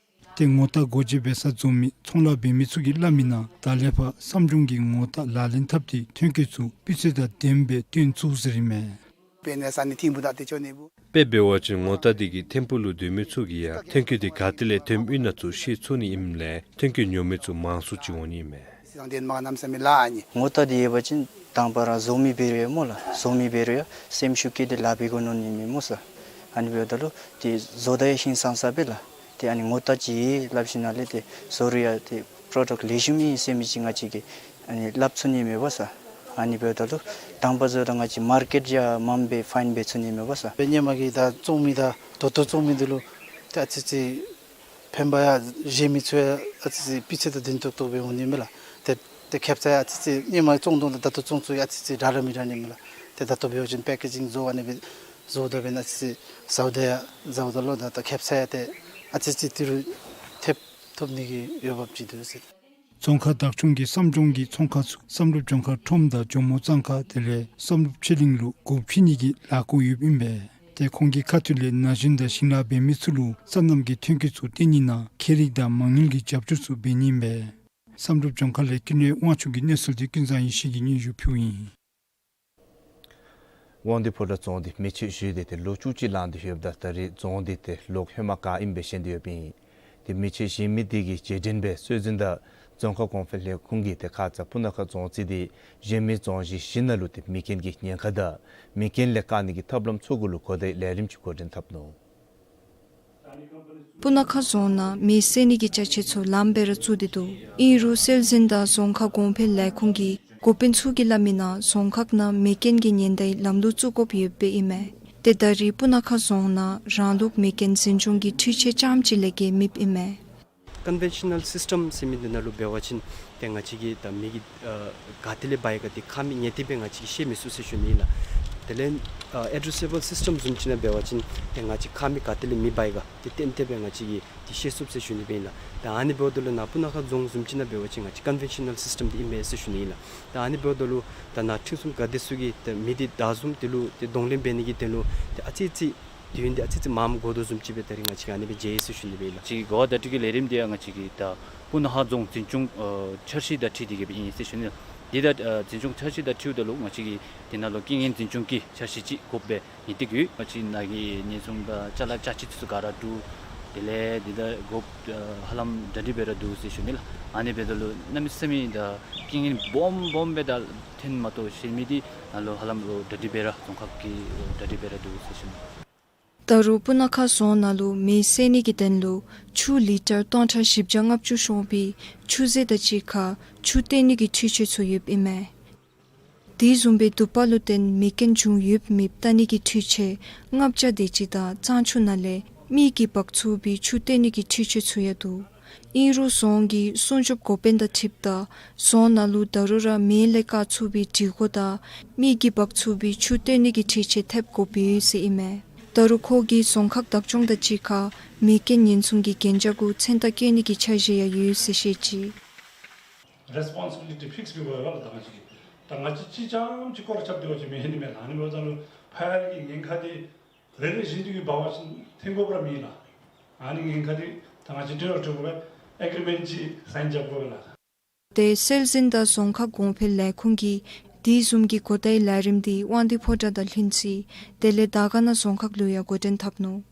ཏེ་ངོ་རྟགས་སྒོ་འབྱེད་འབད་ས་འཛོམས་མི་ཚོང་ལཱ་འབད་མི་ཚུ་གིས་སླབ་མི་ནང་ད་ལས་ཕར་བསམ་ལྗོངས་ཀྱི་ངོ་རྟགས་ལག་ལེན་འཐབ་སྟེ་ཐོན་སྐྱེད་ཚུ་སྤུས་ཚད་དང་ལྡནམ་སྦེ་བཏོན་ཚུགས་ཟེར་ཨིན་མས། དཔེ་འབད་བ་ཅིན་ངོ་རྟགས་དེ་གིས་ཐིམ་ཕུག་ལུ་སྡོད་མི་ཚུ་གིས་ཡང་ཐོན་སྐྱེད་དེ་ག་ཏེ་ལས་ཐོནམ་ཨིན་ན་ཚུ་ཤེས་ཚུགས་ནི་ཨིནམ་ལས་ཐོན་སྐྱེད་ཉོ་མི་ཚུ་མང་སུ་ཅིག་འོང་ནི་ཨིན་མས། ངོ་རྟགས་དེ་ཡོད་པ་ཅིན་དང་པ་ར་བཟོ་མི་འབད་རུང་ཡང་སྨོ་ལགས། བཟོ་མི་འབད་རུང་ཡང་སེམས་ཤུགས་བསྐྱེད་དེ་ལཱ་འབད་དགོ་མནོ་ནི་མས་སྨོ་ཟེར། ཨ་ནི་འབདཝ་ད་ལུ་ཏེ་བཟོ་ད་ཡང་ཧིང་སངས་ས་སྦེ་ལགས། ཏེ་ཨ་ནི་ངོ་རྟགས་ཅིག་སླབ་ཞིནམ་ལས་ཏེ་བཟོ་རུང་ཡང་ཏེ་པྲོ་ཌཀཊ་ལེགས་ཤོམ་ཨིན་ཟེར་མི་ཅིག་ང་བཅས་ཀྱིས་ཨ་ནི་སླབ་ཚུགས་ནི་མས་སྦ་ཟེར། ཨ་ནི་འབདཝ་ད་ལུ་དང་པ་བཟོཝ་ད་ང་བཅས་མར་ཀེཊ་ཡང་མངམ་སྦེ་ཕའིན་འབད་ཚུགས་ནི་མས་སྦ་ཟེར། དཔེ་ཧེ་མ་གི་ད་བཙོང་མི་དང་ད་ལྟོ་བཙོང་མི་འདི་ལུ་ཏེ་ཨ་ཙི་ཙི་ཕན་པ་ཡང་བཞེས་མི་ཚུ་ཡང་ཨ་ཙི་ཙི་སྤུས་ཚད་དང་ལྡན་ཏོག་ཏོ་སྦེ་འོང་ནི་མས་ལགས། ཏེ་ཏེ་ཁེབ་ས་ཡང་ཨ་ཙི་ཙི་ཧེ་མ་བཙོང་དོ་ད་ད་ལྟོ་བཙོང་ཚུ་ཡང་ཨ་ཙི་ཙི་དྲག་ར་མི་དྲག་ནི་མས་ལགས། ཏེ་ད་ལྟོ་འབད་བ་ཅིན་པེ་ཀེ་ཇིང་བཟོ་ཨ་ནི་སྦེ་བཟོཝ་ད་འབདན་ཨ་ཙི་ཙི་ཟཝ་ད་ཡང་ཟཝ་ད་ལུ་ད་ད་ཁེབ་ས་ཡང་ཏེ་ཨ་ཙི་ཙི་ཏི་རུ་ཐེབས་ཐོབ་ནི་གི་འོས་འབབ་ཅིག་འདུག་ཟེར། རྫོང་ཁག་བདག་སྐྱོང་གིས་བསམ་ལྗོངས་ཀྱི་ཚོང་ཁང་ཚུ་བསམ་གྲུབ་ལྗོངས་མཁར་ཁྲོམ་དང་ཇོ་མོ་གཙང་ཁ་དེ་ལས་བསམ་གྲུབ་ཆོས་གླིང་ལུ་སྒོ་ཕྱེ་ནི་གི་ལས་འགུལ་ཡོདཔ་ཨིན་པས། ཏེ་ཁོང་གི་ཁ་ཐུག་ལས་ན་གཞོན་དང་ཞིང་ལཱ་འབད་མི་ཚུ་ལུ་སོ་ནམ་གྱི་ཐོན་སྐྱེད་ཚུ་བཏོན་ནི་ནང་ཁྱད་རིག་དང་མ་དངུལ་གྱི་རྒྱབ་སྐྱོར་ཚུ་འབད་ནི་ཨིན་པས། བསམ་གྲུབ་ལྗོངས་མཁར་ལས་ཀུན་ལེགས་དབང་ཕྱུག་གི་གནས་ཚུལ་དེ་ཀུན་བཟང་ཡེ་ཤེས་ཀྱིས་སྙན་ཞུ་ཕུལཝ་ཨིན། དབང་འདུས་ཕོ་བྲང་རྫོང་འདི་མེ་མཆོད་བཞེས་ཏེ་ཏེ་ལོ་བཅུ་གཅིག་ལང་སྟེ་ཡོདཔ་ད་ད་རེས་རྫོང་འདི་ཏེ་ལོག་ཧེ་མ་ག་ཨིནམ་སྦེ་བཞེངས་ཏེ་ཡོདཔ་ཨིན། ཏེ་མེ་མཆོད་བཞེངས་མི་དེ་གི་རྗེས་དྲན་སྦེ་སྲོལ་འཛིན་དང་རྫོང་ཁ་གོང་འཕེལ་ལས་ཁུངས་ཀྱིས་ཏེ་ཁ་ཙ་སྤུ་ན་ཁ་རྫོང་རྩིས་ཏེ་གཞན་མི་རྫོང་གཞི་བཞི་ནང་ལུ་ཏེ་མེ་རྐྱེན་གྱི་ཉེན་ཁ་དང་མེ་རྐྱེན་ལས་བཀག་ནི་གི་ཐབས་ལམ་ཚུ་གུ་ལུ་གོ་བརྡའི་ལས་རིམ་ཅིག་འགོ་འདྲེན་འཐབ་ནུག། སྤུ་ན་ཁ་རྫོང་ནང་མེ་བསད་ནི་གི་ཅ་ཆས་ཚུ་ལངམ་སྦེ་ར་བཙུགས་ཏེ་འདུག། ཨིན་རུང་སྲོལ་འཛིན་དང་རྫོང་ཁ་གོང་འཕེལ་ལས་ཁུངས་ཀྱི་འགོ་དཔོན་ཚུ་གིས་སླབ་མི་ནང་རྫོང་ཁག་ནང་མེ་རྐྱེན་གྱི་ཉེན་བརྡའི་ལམ་ལུགས་བཙུགས་དགོཔ་ཡོདཔ་ཨིན་མས། ཏེ་ད་རེས་སྤུ་ན་ཁ་རྫོང་ནང་རང་ལུགས་མེ་རྐྱེན་འཛིན་སྐྱོང་གི་འཕྲུལ་ཆས་རྐྱངམ་ཅིག་ལས་བརྒལ་མེདཔ་ཨིན་མས། ཀོན་ཝེན་ཤ་ནཱལ་སིསི་ཊེམ་ཟེར་མི་འདི་ནང་ལུ་འབད་བ་ཅིན་ཏེ་ང་བཅས་ཀྱིས་ད་མེ་གི་ཨ་ག་ཏེ་ལས་འབར་ཡི་ག་ཏེ་ཁ་མིག་ངེས་གཏན་སྦེ་ང་བཅས་ཀྱིས་ཤེས་མི་ཚུགས་ཟེར་ཞུ་ནི་ཨིན་ལགས། དེ་ལས་ཨ་ཨེ་ཌི་རེ་སི་བཱལ་སིསི་ཊེམ་བཟུམ་ཅིག་ནང་འབད་བ་ཅིན་ཏེ་ང་བཅས་ཁ་མིག་ག་ཏེ་ལས་མེ་འབར་ཡི་ག་ཏེ་ཏན་ཏན་སྦེ་ང་བཅས་ཀྱིས་ཏེ་ཤེས་ཚུགས་ཟེར་ཞུ་ནི་སྦེ་ཨིན་ལགས། ད་ཨ་ནི་འབདཝ་ད་ལུ་ནཱ་སྤུ་ན་ཁ་རྫོང་བཟུམ་ཅིག་ནང་འབད་བ་ཅིན་ང་བཅས་ཀོན་ཝེན་ཤ་ནཱལ་སིསི་ཊེམ་འདི་ཨིན་མས་ཟེར་ཞུ་ནི་ཨིན་ལགས། ད་ཨ་ནི་འབདཝ་ད་ལུ་ད་ནཱ་ཁྲིམས་སྲུང་འགག་སྡེ་ཚུ་གིས་ད་མེ་འདི་བདའ་བཟུམ་དེ་ལུ་ཏེ་གདོང་ལེན་འབད་ནི་གི་དོན་ལུ་ཏེ་ཨ་ཙི་ཙི་དུས་ཡུན་འདི་ཨ་ཙི་ཙི་མངམ་འགོར་དོ་བཟུམ་ཅིག་སྦེ་ད་རེས་ང་བཅས་ཀྱིས་ཨ་ནི་སྦེ་མཇལ་ཡི་ཟེར་ཞུ་ནི་སྦེ་ཨིན་ལགས། ང་བཅས་ཀྱི་གོ་བ་བརྡ་སྤྲོད་ཀྱི་ལས་རིམ་འདི་ཡང་ང་བཅས་ཀྱི་ད་སྤུ་ན་ཁ་རྫོང་འཛིན་སྐྱོང་ཨ་འཆར་གཞི་དང་འཁྲིལ་ཏེ་གི་སྦེ་ཨིན་ཟེར་ཞུ་ནི་ལགས། འདི་ད་ཨ་འཛིན་སྐྱོང་འཆར་གཞི་དང་འཁྲིལཝ་ད་ལུ་ང་བཅས་ཀྱིས་འདི་ནང་ལུ་རྐྱེན་ངན་འཛིན་སྐྱོང་གི་འཆར་གཞི་ཅིག་དགོཔ་སྦེ་ངེས་ཏིག་ཡོད། ང་བཅས་ནཱ་གི་ཉེན་སྲུང་དང་ཅ་ལ་ཅ་ཆས་ཚུ་ག་ར་བསྡུ། དེ་ལས་འདི་ད་དགོཔ་ཨ་ཧ་ལམ་གྲ་སྒྲིག་སྦེ་ར་འདུག་ཟེར་ཞུ་ནི་ལགས། ཨ་ནི་འབདཝ་ད་ལུ་གནམ་མེད་ས་མེད་ད་རྐྱེན་ངན་སྦོམ་སྦོམ་སྦེ་ད་ཐོན་མ་གཏོགས་གཞན་མི་འདི་ནཱ་ལུ་ཧ་ལམ་ལོག་གྲ་སྒྲིག་སྦེ་ར་རྫོང་ཁག་གི་གྲ་སྒྲིག་སྦེ་ར་འདུག་ཟེར་ཞུ་ནི། ད་རུང་སྤུ་ན་ཁ་རྫོང་ནང་ལུ་མེ་བསད་ནི་གི་དོན་ལུ་ཆུ་ལི་ཊར་སྟོང་ཕྲག་བཞི་བརྒྱ་ལྔ་བཅུ་ཤོང་བའི་ཆུ་རྫས་དང་གཅིག་ཁར་ཆུ་བཏོན་ནི་གི་འཕྲུལ་ཆས་ཚུ་ཡོདཔ་ཨིན་མས། དེ་བཟུམ་སྦེ་དུ་པ་ལུ་བརྟེན་མེ་རྐྱེན་བྱུང་ཡོདཔ་མེདཔ་བལྟ་ནི་གི་འཕྲུལ་ཆས་ལྔ་བརྒྱ་དེ་ཅིག་དང་གཙང་ཆུ་ནང་ལས་མིག་གིས་འབག་ཚུགས་པའི་ཆུ་བཏོན་ནི་གི་འཕྲུལ་ཆས་ཚུ་ཡང་འདུག། ཨིན་རུང་རྫོང་གི་སྲུང་སྐྱོབ་འགོ་དཔོན་དང་འཁྲིལཝ་ད་རྫོང་ནང་ལུ་ད་རུང་ར་མེ་ལས་བཀག་ཚུགས་པའི་སྒྲིག་གོ་དང་མིག་གིས་འབག་ཚུགས་པའི་ཆུ་བཏོན་ནི་གི་འཕྲུལ་ཆས་ཐེབས་དགོཔ་ཡོད་ཟེར་ཨིན་མས། ད་རུང་ཁོ་གིས་རྫོང་ཁག་བདག་སྐྱོང་དང་གཅིག་ཁར་མེ་རྐྱེན་ཉེན་སྲུང་གི་གན་རྒྱ་གུ་མཚན་རྟགས་བཀོད་ནི་གི་འཆར་གཞི་ཡང་ཡོད་ཟེར་བཤད་ཅི། Responsibility fix འབད་དགོ་པས་ལགས། ད་ང་བཅས་ཀྱིས་ད་ང་བཅས་གཅིག་རྐྱངམ་གཅིག་སྐོར་ར་རྐྱབ་སྟེ་འབད་བ་ཅིན་མི་ལྷོད་ནི་མས་ལགས། ཨ་ནི་འབདཝ་ད་ལུ་ཕ་ཡར་གྱི་ཉེན་ཁ་འདི་རེ་རེ་བཞིན་དུ་གིས་འབད་བ་ཅིན་ཐོན་དགོཔ་ར་མེད་ལགས། ཨ་ནི་ཉེན་ཁ་འདི་ད་ང་བཅས་འགྲུལ་བ་འགྲུལ་དགོ་པས། ཨེག་རི་མེནཊ་ཅིག་སའིན་རྐྱབ་དགོ་པས་ལགས། ཏེ་སྲོལ་འཛིན་དང་རྫོང་ཁག་གོང་འཕེལ་ལས་ཁུངས་ཀྱིས་དེ་བཟུམ་གྱི་གོ་བརྡའི་ལས་རིམ་འདི་དབང་འདུས་ཕོ་བྲང་དང་ལྷུན་རྩེ་དེ་ལས་དར་དཀར་ན་རྫོང་ཁག་ལུ་ཡང་འགོ་འདྲེན་འཐབ་ནུག།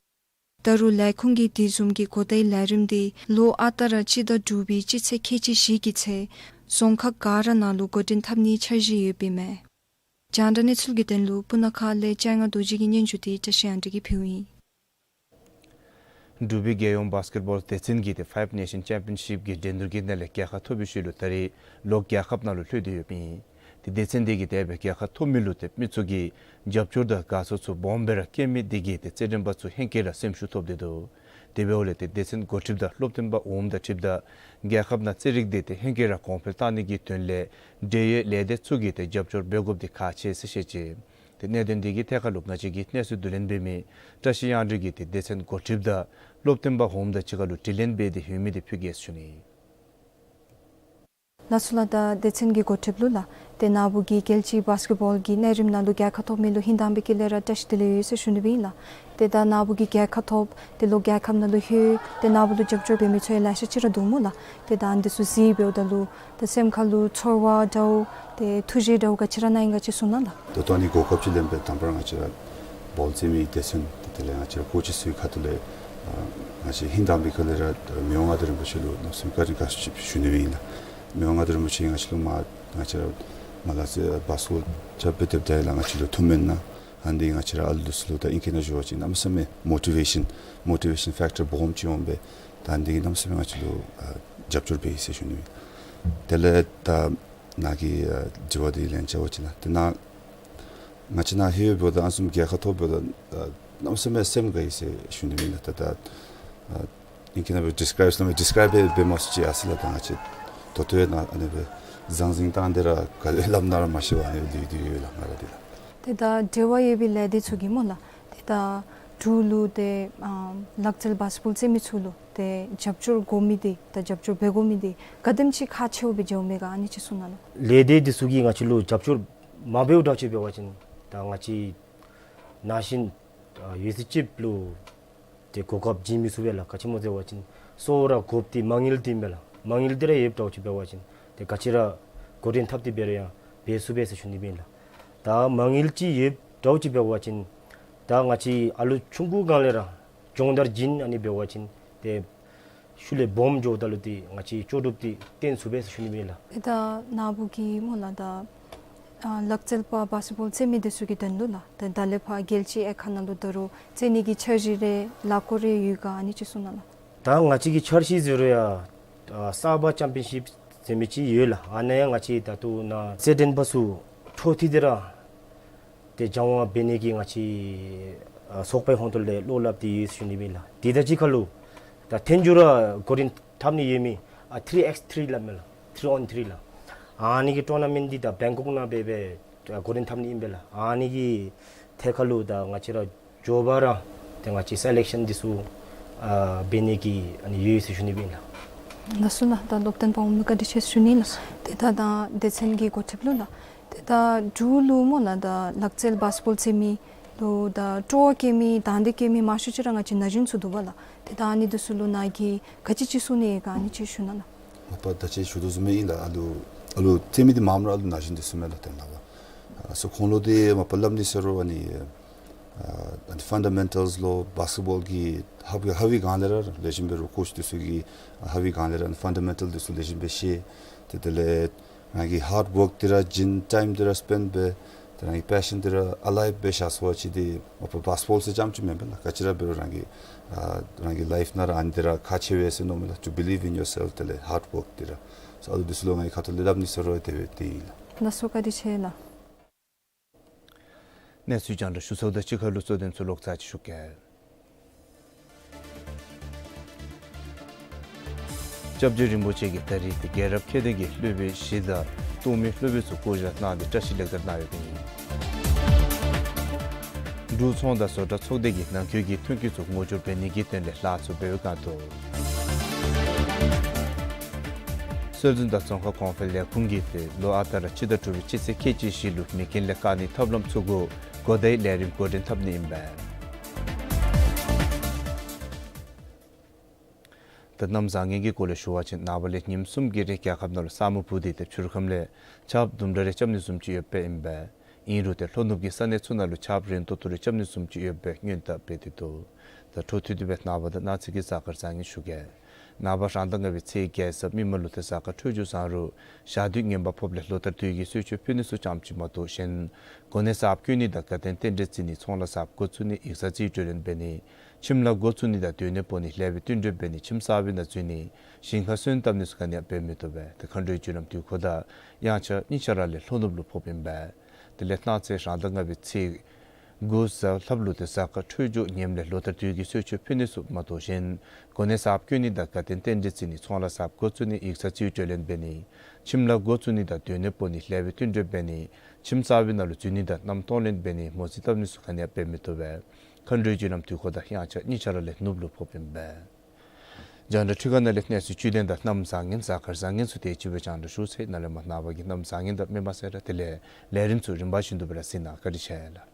ད་རུང་ལས་ཁུངས་ཀྱིས་དེ་བཟུམ་གྱི་གོ་བརྡའི་ལས་རིམ་འདི་ལོ་ཨ་རྟག་ར་སྤྱི་ཟླ་དྲུག་པའི་སྤྱི་ཚེས་ཁལ་གཅིག་བཞི་གི་ཚེ་རྫོང་ཁག་ག་ར་ནང་ལུ་འགོ་འདྲེན་འཐབ་ནིའི་འཆར་གཞི་ཡོདཔ་ཨིན་མས། རྒྱང་བསྒྲགས་གནས་ཚུལ་གྱི་དོན་ལུ་སྤུ་ན་ཁ་ལས་ལྕང་ང་རྡོ་རྗེ་གི་སྙན་ཞུ་འདི་བཀྲ་ཤིས་དབང་འདུས་ཀྱིས་ཕུལཝ་ཨིན། འབྲུག་པའི་རྒྱལ་ཡོངས་བཱསི་ཀེཊ་བཱོལ་སྡེ་ཚན་གྱིས་ཏེ་ཕའིབ་ནེ་ཤཱན་ཅེམ་པི་ཡོན་ཤིབ་ཀྱི་འགྲན་བསྡུར་གྱི་ནང་ལས་རྒྱལ་ཁ་ཐོབ་པའི་ཤུལ་ལུ་ད་རེས་ལོག་རྒྱལ་ཁབ་ནང་ལུ་ལྷོད་དེ་ཡོདཔ་ཨིན། ཏེ་སྡེ་ཚན་འདི་གིས་དེ་སྦེ་རྒྱལ་ཁ་ཐོབ་མི་ལུ་ཏེ་མི་ཚུ་གིས་རྒྱབ་སྐྱོར་དང་དགའ་ཚོར་ཚུ་སྦོམ་སྦེ་ར་བསྐྱེད་མི་འདི་གིས་ཏེ་རྩེད་འགྲན་པ་ཚུ་ཧེང་སྐལ་ར་སེམས་ཤུགས་ཐོབ་སྟེ་འདུག། དེ་འབདཝ་ལས་ཏེ་སྡེ་ཚན་འགོ་ཁྲིདཔ་དང་སློབ་སྟོན་པ་འོགམ་དང་འཁྲིལཝ་ད་རྒྱལ་ཁབ་ནང་རྩེད་རིགས་འདི་ཏེ་ཧེང་སྐལ་ར་གོང་འཕེལ་གཏང་ནི་གི་དོན་ལས་འབྲེལ་ཡོད་ལས་སྡེ་ཚུ་གིས་ཏེ་རྒྱབ་སྐྱོར་འབད་དགོཔ་འདི་ཁག་ཆེ་ཟེར་བཤད་ཅི། ཏེ་གནད་དོན་འདི་གི་ཐད་ཁར་ལུ་ང་བཅས་ཀྱི་གནས་ཚུལ་བསྡུ་ལེན་འབད་མི་བཀྲ་ཤིས་དབྱངས་སྒྲོན་གྱིས་ཏེ་སྡེ་ཚན་འགོ་ཁྲིདཔ་དང་སློབ་སྟོན་པ་འོགམ་དང་གཅིག་ཁར་ལུ་དྲི་ལན་འབད་དེ་ཡོད་མི་འདི་ཕུལ་གེ་ཟེར་ཞུ་ནི། ལགས་སོ་ལགས། ད་སྡེ་ཚན་གྱི་འགོ་ཁྲིདཔ་ལུ་ལགས། ཏེ་ནཱ་བུ་གིས་རྒྱལ་སྤྱིའི་བཱསི་ཀེཊ་བཱོལ་གྱི་གནས་རིམ་ནང་ལུ་རྒྱལ་ཁ་ཐོབ་མི་ལུ་ཧིང་དྭངས་པའི་དཀྱིལ་ལས་ར་བཀྲ་ཤིས་བདེ་ལེགས་ཡོད་ཟེར་ཞུ་ནི་སྦེ་ཨིན་ལགས། ཏེ་ད་ནཱ་བུ་གིས་རྒྱལ་ཁ་ཐོབ་ཏེ་ལོག་རྒྱལ་ཁབ་ནང་ལུ་ལྷོད། ཏེ་ནཱ་བུ་ལུ་རྒྱབ་སྐྱོར་འབད་མི་ཚུ་ཡང་ལེ་ཤ་ཅིག་ར་འདུག་སྨོ་ལགས། ཏེ་ད་ཨ་ནི་འདི་ཚུ་གཟིགས་འབདཝ་ད་ལུ་ད་སེམས་ཁར་ལུ་ཚོར་བ་འདྲཝ་ཏེ་ཐུགས་བཞེད་འདྲཝ་ག་ཅི་ར་ནཱ་ཨིན་ག་ཅིག་གསུང་གནང་ལགས། ད་ལྟོ་ཨ་ནི་གོ་སྐབས་ཅིག་ལེན་པའི་དང་པ་ར་ང་བཅས་ར་བཱོལ་རྩེད་མི་སྡེ་ཚན་དེ་ལས་ང་བཅས་ར་ཀོ་ཅིསི་ཚུའི་ཁ་ཐུག་ལས་ཨ་ང་བཅས་ཧིང་དྭངས་པའི་དཀྱིལ་ལས་ར་མི་དབང་མངའ་བདག་རིན་པོ་ཆེ་ལུ་གནམ་མེད་ས་མེད་བཀའ་དྲིན་དགའ་ཚོར་ཅིག་ཞུ་ནི་སྦེ་ཨིན་ལགས། མི་དབང་མངའ་བདག་རིན་པོ་ཆེ་ང་བཅས་ལུ་མ་ང་བཅས་ར་མ་ལག་རྩེད་བཱསི་ཀེཊ་བཱོལ་རྐྱབ་སྦེ་སྡོདཔ་ད་ལུ་ང་བཅས་ལུ་ཐུགས་སྨོན་གནང་། ཨ་ནི་ང་བཅས་ར་ཨ་ལུ་འདི་ཚུ་ལུ་ད་ཨིང་སྐད་ནང་ཞུ་བ་ཅིན་གནམ་མེད་ས་མེད་མོ་ཊི་ཝེ་ཤཱན་མོ་ཊི་ཝེ་ཤཱན་ཕེཀ་ཊར་སྦོམ་ཅིག་འོང་སྦེ་ད་ཨ་ནི་འདི་གིས་གནམ་མེད་ས་མེད་ང་བཅས་ལུ་ཨ་རྒྱབ་སྐྱོར་འབད་ཡི་ཟེར་ཞུ་ནི་སྦེ་ཨིན། དེ་ལས་ད་ནཱ་གི་ཨ་དྲི་བ་འདི་ལན་རྐྱབ་པ་ཅིན་ལགས། ཏེ་ནཱ་ང་བཅས་ནཱ་ལྷོདཔ་ད་ཨ་ནི་བཟུམ་རྒྱལ་ཁ་ཐོབ་འབདཝ་ད་ཨ་གནམ་མེད་ས་མེད་སེམས་དགའ་ཡི་ཟེར་ཞུ་ནི་སྦེ་ཨིན་ལགས། ད་ད་ཨ་ཨིང་སྐད་ནང་སྦེ་ཌིསི་ཀརའིབ་ཟེར་མི་ཌིསི་ཀརའིབ་འབད་འབད་མ་ཚུགས་ཅི་ཨ་ཟེར་ལགས། ད་ང་བཅས་ད་ལྟོ་ཡང་ནཱ་ཨ་ནི་སྦེ་ཟང་ཟིང་བཏང་སྟེ་ར་ག་ལས་སླབ་ན་ར་མ་ཤེས་པར་ཨ་ནི་སྦེ་སྡོད་སྡོད་ཡོད་ལགས་ང་ར་འདི་ལགས། ཏེ་ད་འབྲེལ་བ་ཡོད་པའི་ལས་སྡེ་ཚུ་གིས་སྨོ་ལགས། ཏེ་ད་འབྲུག་ལུ་ཏེ་ཨ་ལག་རྩལ་བཱསི་ཀེཊ་བཱོལ་རྩེད་མི་ཚུ་ལུ་ཏེ་རྒྱབ་སྐྱོར་དགོ་མི་འདི་ད་རྒྱབ་སྐྱོར་འབད་དགོ་མི་འདི་ག་དེམ་ཅིག་ཁག་ཆེཝ་སྦེ་འགྱོཝ་མས་ག་ཨ་ནི་ཅིག་གསུང་གནང་ལགས། ལས་སྡེ་འདི་ཚུ་གིས་ང་བཅས་ལུ་རྒྱབ་སྐྱོར་མ་འབདཝ་འདྲཝ་ཅིག་འབད་བ་ཅིན་ད་ང་བཅས་ནང་བཞིན་ཨ་ཡོད་ཚད་ཅིག་ལུ་ཏེ་གོ་སྐབས་བྱིན་མི་ཚུགས་པས་ལགས། ག་ཅི་སྨོ་ཟེར་བ་ཅིན་གཙོ་བོ་ར་དགོཔ་འདི་མ་དངུལ་འདི་ཨིན་པས་ལགས། མ་དངུལ་འདི་ར་ཡོདཔ་འདྲཝ་ཅིག་འབད་བ་ཅིན་ཏེ་ག་ཅི་ར་འགོ་འདྲེན་འཐབ་སྟེ་འབད་རུང་ཡང་འབད་ཚུགས་པས་ཟེར་ཞུ་ནི་སྦེ་ཨིན་ལགས། ད་མ་དངུལ་ཅིག་ཡོདཔ་འདྲཝ་ཅིག་འབད་བ་ཅིན་ད་ང་བཅས་ཨ་ལུ་ཆུང་ཀུའི་སྒང་ལས་ར་སྦྱོང་བརྡར་བྱིན་ཨ་ནི་འབད་བ་ཅིན་ཏེ་ཤུལ་ལས་སྦོམ་འགྱོཝ་ད་ལུ་ཏེ་ང་བཅས་ལྕོགས་གྲུབ་འདི་བསྟན་ཚུགས་པས་ཟེར་ཞུ་ནི་སྦེ་ཨིན་ལགས། ཏེ་ད་ནཱ་བུ་གིས་སྨོ་ལགས་ད་ཨ་ལག་རྩལ་པ་བཱསི་ཀེཊ་བཱོལ་རྩེད་མི་འདི་ཚུ་གི་དོན་ལུ་ལགས། ཏེ་ད་ལས་ཕར་རྒྱལ་སྤྱིའི་ཁ་ནང་ལུ་ད་རུང་རྩེད་ནི་གི་འཆར་གཞི་རེ་ལཱ་འགོ་རེ་ཡོད་ག་ཨ་ནི་ཅིག་གསུང་གནང་ལགས། ད་ང་བཅས་ཀྱི་འཆར་གཞི་ཟེར་རུང་ཡང་ཨ་གསར་པ་ཅེམ་པི་ཡོན་ཤིབ་ཟེར་མི་ཅིག་ཡོད་ལགས། ཨ་ནཱ་ཡང་ང་བཅས་ད་ལྟོ་ནཱ་རྩེད་འགྲན་པ་ཚུ་འཕྲོ་མཐུད་དེ་ར་ཏེ་སྦྱང་བ་འབད་ནི་གི་ང་བཅས་ཨ་ཚོགས་པའི་ཧོངས་ཐོག་ལས་བློ་སླབ་སྟེ་ཡོད་ཟེར་ཞུ་ནི་སྦེ་ཨིན་ལགས། དེ་དང་གཅིག་ཁར་ལུ་ད་ཐེངས་མཇུག་ར་འགོ་འདྲེན་འཐབ་ནི་ཡོད་མི་ཨ་ཐི་རི་ཨེགསི་ཐི་རི་སླབ་མས་ལགས། ཐི་རི་ཨོན་ཐི་རི་ལགས། ཨ་ནི་གི་ཊོར་ན་མེནཊ་འདི་ད་བེང་ཀོག་ནང་སྦེ་སྦེ་ཨ་འགོ་འདྲེན་འཐབ་ནི་ཨིན་པས་ལགས། ཨ་ནི་གི་ཐད་ཁར་ལུ་ད་ང་བཅས་ར་མགྱོགས་པ་ར་ཏེ་ང་བཅས་སེ་ལེག་ཤཱན་འདི་ཚུ་ཨ་འབད་ནི་གི་ཨ་ནི་ཡོད་ཟེར་ཞུ་ནི་སྦེ་ཨིན་ལགས། ལགས་སོ་ལགས། ད་སློབ་སྟོན་པ་འོགམ་ལུ་བཀའ་དྲིན་ཆེ་ཟེར་ཞུ་ནི་ལགས། ཏེ་ད་ད་སྡེ་ཚན་གྱི་འགོ་ཁྲིདཔ་ལུ་ལགས། ཏེ་ད་འབྲུག་ལུ་སྨོ་ལགས་ད་ལག་རྩལ་བཱསི་ཀེཊ་བཱོལ་རྩེད་མི་ལུ་ད་སྤྲོ་བ་བསྐྱེད་མི་དང་འདོད་བསྐྱེད་མི་མང་ཤོས་ཅིག་ར་ང་བཅས་ན་གཞོན་ཚུ་འདུག་པ་ལགས། ཏེ་ད་ཨ་ནི་འདི་ཚུ་ལུ་ནཱ་གིས་ག་ཅི་ཅིག་གསུང་ནི་ཡོད་ག་ཨ་ནི་ཅིག་ཞུ་གནང་ལགས། མ་པ་ད་ཅི་ཞུ་དོ་བཟུམ་སྦེ་ཨིན་ལགས། ཨ་ལུ་ ཨ་ལུ་རྩེད་མི་འདི་མངམ་ར་ཨ་ལུ་ན་གཞོན་འདི་ཚུ་མས་ལགས་དེ་ནང་ལུ། ཨ་སོ་ཁོང་ལུ་འདི་མ་པ་སླབ་ནི་ཟེར་རུང་ཨ་ནི་ཨ་ཨ་ནི་ཕཱན་ཌ་མེན་ཊལསི་ལུ་བཱསི་ཀེཊ་བཱོལ་གྱི་ཧ་ཧ་བི་སྒང་ལས་ར་ལེགས་ཤོམ་སྦེ་རོགས་ཀོ་ཆི་འདི་ཚུ་གིས་ཨ་ཧ་བི་སྒང་ལས་ར་ཨ་ནི་ཕཱན་ཌ་མེན་ཊལ་འདི་ཚུ་ལེགས་ཤོམ་སྦེ་ཤེས། ཏེ་དེ་ལས་རང་གི་ཧཱརཌ་ཝརཀ་འདི་ར་བྱིན་ཊའིམ་འདི་ར་སི་པེནཌ་འབད་ཏེ་རང་གི་པེ་ཤཱན་འདི་ར་ཨ་ལའིབ་སྦེ་བཞག་ཚུགས་པ་ཅིན་འདི་མ་པ་བཱསི་ཀེཊ་བཱོལ་ཟེར་རྐྱངམ་ཅིག་མེན་པས་ལགས། ག་ཅི་ར་འབད་རུང་རང་གི་ཨ་རང་གི་ལའིཕ་ནང་ར་ཨ་ནི་འདི་ར་ཁག་ཆེ་བས་ཟེར་མནོཝ་མས་ལགས། To believe in yourself དེ་ལས་ཧཱརཌ་ཝརཀ་འདི་ར། སོ་ཨ་ལུ་འདི་ཚུ་ལུ་ང་གིས་ཁ་ཐུག་ལས་སླབ་ནི་ཟེར་རུང་དེ་སྦེ་འདི་ཨིན་ལགས། ལགས་སོ་བཀའ་དྲིན་ཆེ་ལགས། གནས་ཚུལ་རྒྱང་བསྒྲགས་ཞུ་ཚརཝ་དང་གཅིག་ཁར་ལུ་གཙོ་དོན་ཚུ་ལོག་ཙམ་ཅིག་ཞུ་གེ། སྐྱབས་རྗེ་རིན་པོ་ཆེ་གིས་ད་རིས་ཏེ་རྒྱལ་རབས་ཁྱད་ལྡན་གྱི་སློབ་དཔོན་བཞི་དང་གཏོལ་མི་སློབ་དཔོན་ཚུ་བསྐོ་བཞག་གནང་སྟེ་བཀྲིས་ལེགས་དར་གནང་ཡོདཔ་ཨིན། འབྲུག་ཚོང་དང་བཟོ་གྲྭ་ཚོགས་སྡེ་གིས་ནང་འཁོད་ཀྱི་ཐོན་སྐྱེད་ཚུ་ངོ་སྦྱོར་འབད་ནི་གི་དོན་ལས་ལཱ་ཚུ་འབད་བའི་སྒང་དུ། སྲོལ་འཛིན་དང་ཙོང་ཁ་གོང་འཕེལ་ལས་ཁུངས་ཀྱིས་ཏེ་ལོ་ཨ་རྟག་ར་སྤྱི་ཟླ་དྲུག་པའི་སྤྱི་ཚེས་ཁལ་གཅིག་བཞི་ལུ་མེག་གྷན་ལས་བཀག་ནིའི་ཐབས་ལམ་ཚུ་གུ་གོ་བརྡའི་ལས་རིམ་འགོ་འདྲེན་འཐབ་ནི་ཨིན་པས། ད་གནམ་བཟང་ངན་གྱི་སྐོར་ལས་ཞུ་བ་ཅིན་ནངས་པ་ལས་ཉིནམ་གསུམ་གྱི་རིང་རྒྱལ་ཁབ་ནང་ལུ་ས་སྨུག་སྤུབས་ཏེ་ཏེ་ཕྱི་རུ་ཁམས་ལས་ཆརཔ་དུམ་གྲ་རེ་རྐྱབ་ནི་བཟུམ་ཅིག་ཡོདཔ་ཨིན་པས། ཨིན་རུང་ཏེ་ལྷོ་ནུབ་ཀྱི་ས་གནས་ཚུ་ནང་ལུ་ཆརཔ་རན་ཏོག་ཏོ་རེ་རྐྱབ་ནི་བཟུམ་ཅིག་ཡོད་པའི་སྔོན་བརྡ་སྤེལ་ཏེ་འདུག། ད་འཕྲོ་མཐུད་དེ་སྦེ་ནངས་པ་དང་གནངས་ཚེ་གི་གཟའ་སྐར་བཟང་ངན་ཞུ་གེ། ནངས་པ་རང་ཟླ་ལྔ་པའི་ཚེས་བརྒྱད་གཟའ་མིག་དམར་ལུ་ཏེ་གཟའ་སྐར་འཕྲོད་སྦྱོར་བཟང་རུང་ཞག་དུས་ངན་པ་ཕོགཔ་ལས་ལོ་ལྟར་དུས་ཀྱི་གསོལ་མཆོད་ཕུལ་ནི་ཚུ་ཙམ་ཅིག་མ་གཏོགས་གཞན་གོ་གནས་གསརཔ་བསྐོ་ནི་དང་དགའ་སྟོན་རྟེན་འབྲེལ་བརྩི་ནི་ཚོང་ལཱ་གསརཔ་འགོ་བཙུགས་ནི་ཡིག་ཚང་རྩིས་སྤྲོད་ལེན་འབད་ནི་ཁྱིམ་ལཱ་འགོ་བཙུགས་ནི་དང་སྡོད་གནས་སྤོ་ནི་ལེགས་པའི་བསྟུན་གྲོས་འབད་ནི་ཁྱིམ་གསར་པའི་ནང་འཛུལ་ནི་ཞིང་ཁར་སོན་བཏབ་ནི་ཚུ་ག་ནི་ཡང་འབད་མི་བཏུབ་པས། ཏེ་མཁའ་འགྲོའི་རྒྱུ་ལམ་དུས་འཁོར་དང་དབྱངས་འཆར་གཉིས་ཆ་ར་ལས་ལྷོ་ནུབ་ལུ་ཕོགཔ་ཨིན་པས། དེ་ལས་གནངས་ཚེ་རང་ཟླ་ལྔ་པའི་ཚེས་དགུ་གཟའ་ལྷགཔ་ལུ་ཏེ་གཟའ་སྐར་འཕྲོད་སྦྱོར་ངནམ་ལས་ལོ་ལྟར་དུས་ཀྱི་གསོལ་མཆོད་ཕུལ་ནི་ཚུ་མ་གཏོགས་གཞན་གོ་གནས་གསརཔ་བསྐོ་ནི་དང་དགའ་སྟོན་རྟེན་འབྲེལ་བརྩི་ནི་ཚོང་ལཱ་གསརཔ་འགོ་བཙུགས་ནི་ཡིག་ཚང་རྩིས་སྤྲོད་ལེན་འབད་ནི་ཁྱིམ་ལཱ་འགོ་བཙུགས་ནི་དང་སྡོད་གནས་སྤོ་ནི་ལེགས་པའི་བསྟུན་གྲོས་འབད་ནི་ཁྱིམ་གསར་པའི་ནང་ལུ་འཛུལ་ནི་དང་མནའམ་གཏོང་ལེན་འབད་ནི་མོ་རྩིས་བཏབ་ནི་ཚུ་ག་ནི་ཡང་འབད་མི་བཏུབ་པས། མཁའ་འགྲོའི་རྒྱུ་ལམ་དུས་འཁོར་དང་དབྱངས་འཆར་གཉིས་ཆ་ར་ལས་ནུབ་ལུ་ཕོགཔ་ཨིན་པས། རྒྱང་བསྒྲགས་འཕྲུལ་ཁང་ནང་ལས་གནས་ཚུལ་བཅུད་ལྡན་དང་གནམ་བཟང་ངན་གཟའ་སྐར་བཟང་ངན་ཚུ་དེ་ཅིག་སྦེ་རྒྱང་བསྒྲགས་ཞུ་ཚར་ཡི། ནཱ་ལས་མར་ནངས་པ་གི་གནམ་བཟང་ངན་དང་མེ་མ་སེར་དེ་ལས་ལས་རིམ་ཚུ་རིམ་པ་བཞིན་དུ་སྦེ་ར་གཟིགས་གནང་། བཀའ་དྲིན་ཆེ་ལགས།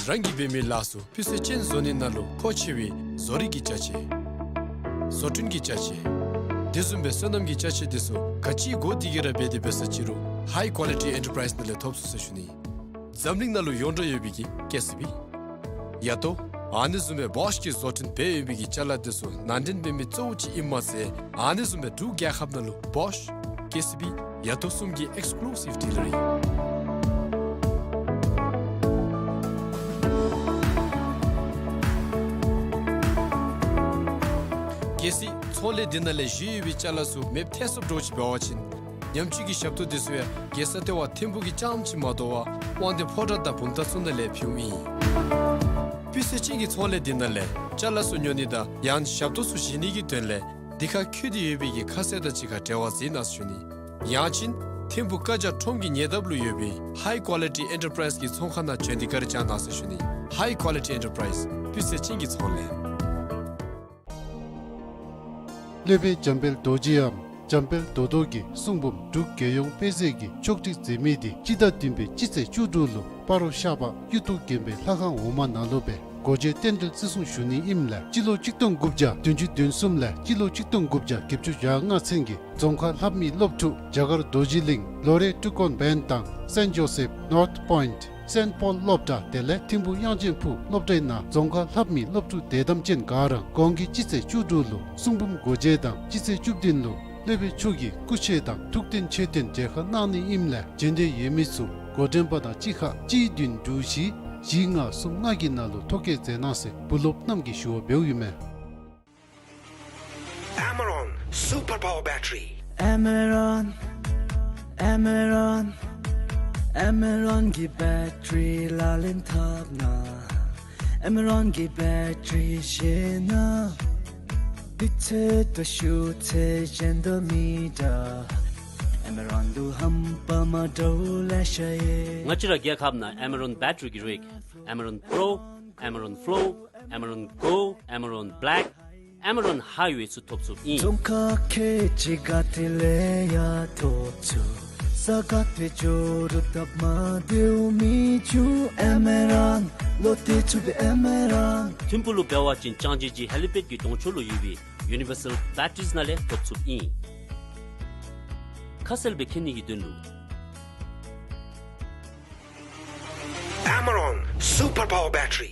རང་གིས་འབད་མི་ལཱ་ཚུ་སྤུས་ཚད་ཅན་བཟོ་ནི་ནང་ལུ་མཁོ་ཆེ་བའི་བཟོ་རིག་གི་ཅ་ཆས། བཟོ་སྐྲུན་གྱི་ཅ་ཆས། དེ་བཟུམ་སྦེ་སོ་ནམ་གྱི་ཅ་ཆས་དེ་ཚུ་ག་ཅི་དགོ་དེ་གིས་ར་འབད་དེ་འབད་ས་ཅི་རུང་High Quality Enterprise ནང་ལས་ཐོབ་ཚུགས་ཟེར་ཞུ་ནི། འཛམ་གླིང་ནང་ལུ་ཡོངས་གྲགས་ཡོད་པའི་གི་ཀེ་སི་བི། ཡ་ཏོ། ཨ་ནི་བཟུམ་སྦེ་བོཤ་གིས་བཟོ་སྐྲུན་འབད་ཡོད་པའི་གི་ཅ་ལ་དེ་ཚུ་ནང་འདྲེན་འབད་མི་གཙོ་བོ་ཅིག་ཨིནམ་མ་ཚད་ཨ་ནི་བཟུམ་སྦེ་འབྲུག་རྒྱལ་ཁབ་ནང་ལུ་བོཤ། ཀེ་སི་བི། ཡ་ཏོ་གསུམ་གྱི་ཨེགསི་ཀུ་ལུ་སིབ་ཌི་ལར་ཨིན། གལ་སྲིད་ཚོང་ལས་འདི་ནང་ལས་བཞེས་ཡོད་པའི་ཅ་ལ་ཚུ་མེདཔ་ཐལ་སོངམ་འདྲཝ་ཅིག་འབད་བ་ཅིན་ཉམས་བཅོས་ཀྱི་ཞབས་ཏོག་དེ་ཚུ་ཡང་རྒྱལ་ས་ལྟེ་བ་ཐིམ་ཕུག་གི་རྐྱངམ་ཅིག་མ་དོ་བར་དབང་འདུས་ཕོ་བྲང་དང་བུམ་ཐང་ཚུ་ནང་ལས་ཕུལཝ་ཨིན། སྤུས་ཚད་ཅན་གྱི་ཚོང་ལས་འདི་ནང་ལས་ཅ་ལ་ཚུ་ཉོ་ནི་དང་ཡང་ཞབས་ཏོག་ཚུ་བཞེས་ནི་གི་དོན་ལས་འདི་ཁར་བཀོད་དེ་ཡོད་པའི་གི་ཁ་གསལ་དང་གཅིག་ཁར་འབྲེལ་བ་མཛད་གནང་ཟེར་ཞུ་ནི། ཡང་ཅིན་ཐིམ་ཕུག་བཀའ་རྒྱ་ཁྲོམ་གྱི་ཉེ་འདབས་ལུ་ཡོད་པའི་High Quality Enterprise གི་ཚོང་ཁང་ནང་བྱོན་ཏེ་བཀའ་དྲིན་བསྐྱང་གནང་ཟེར་ཞུ་ནི། High Quality Enterprise སྤུས་ཚད་ཅན་གྱི་ཚོང་ལས། སློབ་དཔོན་འཇམ་དཔལ་རྡོ་རྗེའམ་འཇམ་དཔལ་རྡོ་རྡོར་གྱི་གསུང་འབུམ་འབྲུག་རྒྱལ་ཡོངས་དཔེ་མཛོད་ཀྱིས་ཕྱོགས་སྒྲིག་མཛད་མི་དེ་སྤྱི་ཟླ་བདུན་པའི་སྤྱི་ཚེས་བཅུ་དྲུག་ལུ་སྤ་རོ་ཤར་པ་གཡུ་ཐོག་དགོན་པའི་ལྷ་ཁང་འོག་མ་ནང་ལུ་སྦེ་ སྒོ་འབྱེད་རྟེན་འབྲེལ་བརྩི་སྲུང་ཞུ་ནི་ཨིནམ་ལས་སྤྱི་ལོ་གཅིག་སྟོང་དགུ་བརྒྱ་བདུན་ཅུ་དོན་གསུམ་ལས་སྤྱི་ལོ་གཅིག་སྟོང་དགུ་བརྒྱ་བརྒྱད་ཅུ་གྱ་ལྔ་ཚུན་གྱི་རྫོང་ཁ་ལྷབ་མི་སློབ་ཕྲུག་རྒྱ་གར་རྡོ་རྗེ་གླིང་ལོ་རེ་སྤྲུལ་སྐུ་བན་དང་སེནཊ་ཇོ་སེཕ་ནོརཐ་པོའིནཊ་སེནཊ་པོལ་སློབ་གྲྭ་དེ་ལས་ཐིམ་ཕུ་དབྱངས་ཅན་ཕུག་སློབ་གྲྭའི་ནང་རྫོང་ཁ་ལྷབ་མི་སློབ་ཕྲུག་དད་དམ་ཅན་ག་ར་གོང་གི་སྤྱི་ཚེས་བཅུ་དྲུག་ལུ་གསུང་འབུམ་སྒོ་འབྱེད་དང་སྤྱི་ཚེས་བཅུ་བདུན་ལུ་སློབ་དཔོན་མཆོག་གི་སྐུ་མཆོད་དང་ཐུགས་རྟེན་མཆོད་རྟེན་མཇལ་ཁ་གནང་ནི་ཨིནམ་ལས་བྱོན་འདོད་ཡོད་མི་ཚུ་འགོ་འདྲེན་པ་དང་གཅིག་ཁར་གཅིག་བདུན་དྲུག་བཞི་བཞི་ལྔ་གསུམ་ལྔ་གི་ནང་ལུ་ཐོ་བཀོད་མཛད་གནང་ཟེར་བུ་སློབ་རྣམས་ཀྱིས་ཞུ་བ་འབདཝ་ཨིན་མས། Amaron Super Power Battery. Amaron, Amaron, Amaron གི་བེ་ཊ་རི་ལག་ལེན་འཐབ་ན། Amaron གི་བེ་ཊ་རི་བཞེས་ན། དུས་ཚོད་དང་ཤུགས་ཚད་གཞན་དང་མི་འདྲ། Amaron ལུ་རྣམ་པ་མ་འདྲཝ་ལེ་ཤ་ཡོད། ང་བཅས་ར་རྒྱལ་ཁབ་ནང་Amaron བེ་ཊ་རི་གི་རིགས་Amaron Pro, Amaron Flow, Amaron Go, Amaron Black, Amaron Highway ཚུ་ཐོབ་ཚུགསཔ་ཨིན། རྫོང་ཁག་ཁལ་གཅིག་ག་ཏེ་ལས་ཡང་ཐོབ་ཚུགས། ས་ག་ཏེ་འགྱོ་རུང་སྟབས་མ་བདེཝ་མི་འབྱུང་། Amaron ལོ་བདེ་ཚུགས་པའི་Amaron། ཐིམ་ཕུག་ལུ་འབད་བ་ཅིན་ལྕང་སྦྱིས་ཀྱི་ཧེ་ལི་པེཌ་ཀྱི་གདོང་ཕྱོགས་ལུ་ཡོད་པའི་Universal Batteries ནང་ལས་ཐོབ་ཚུགསཔ་ཨིན། ཁ་གསལ་སྦེ་མཁྱེན་ནི་གི་དོན་ལུ། Amaron Super Power Battery.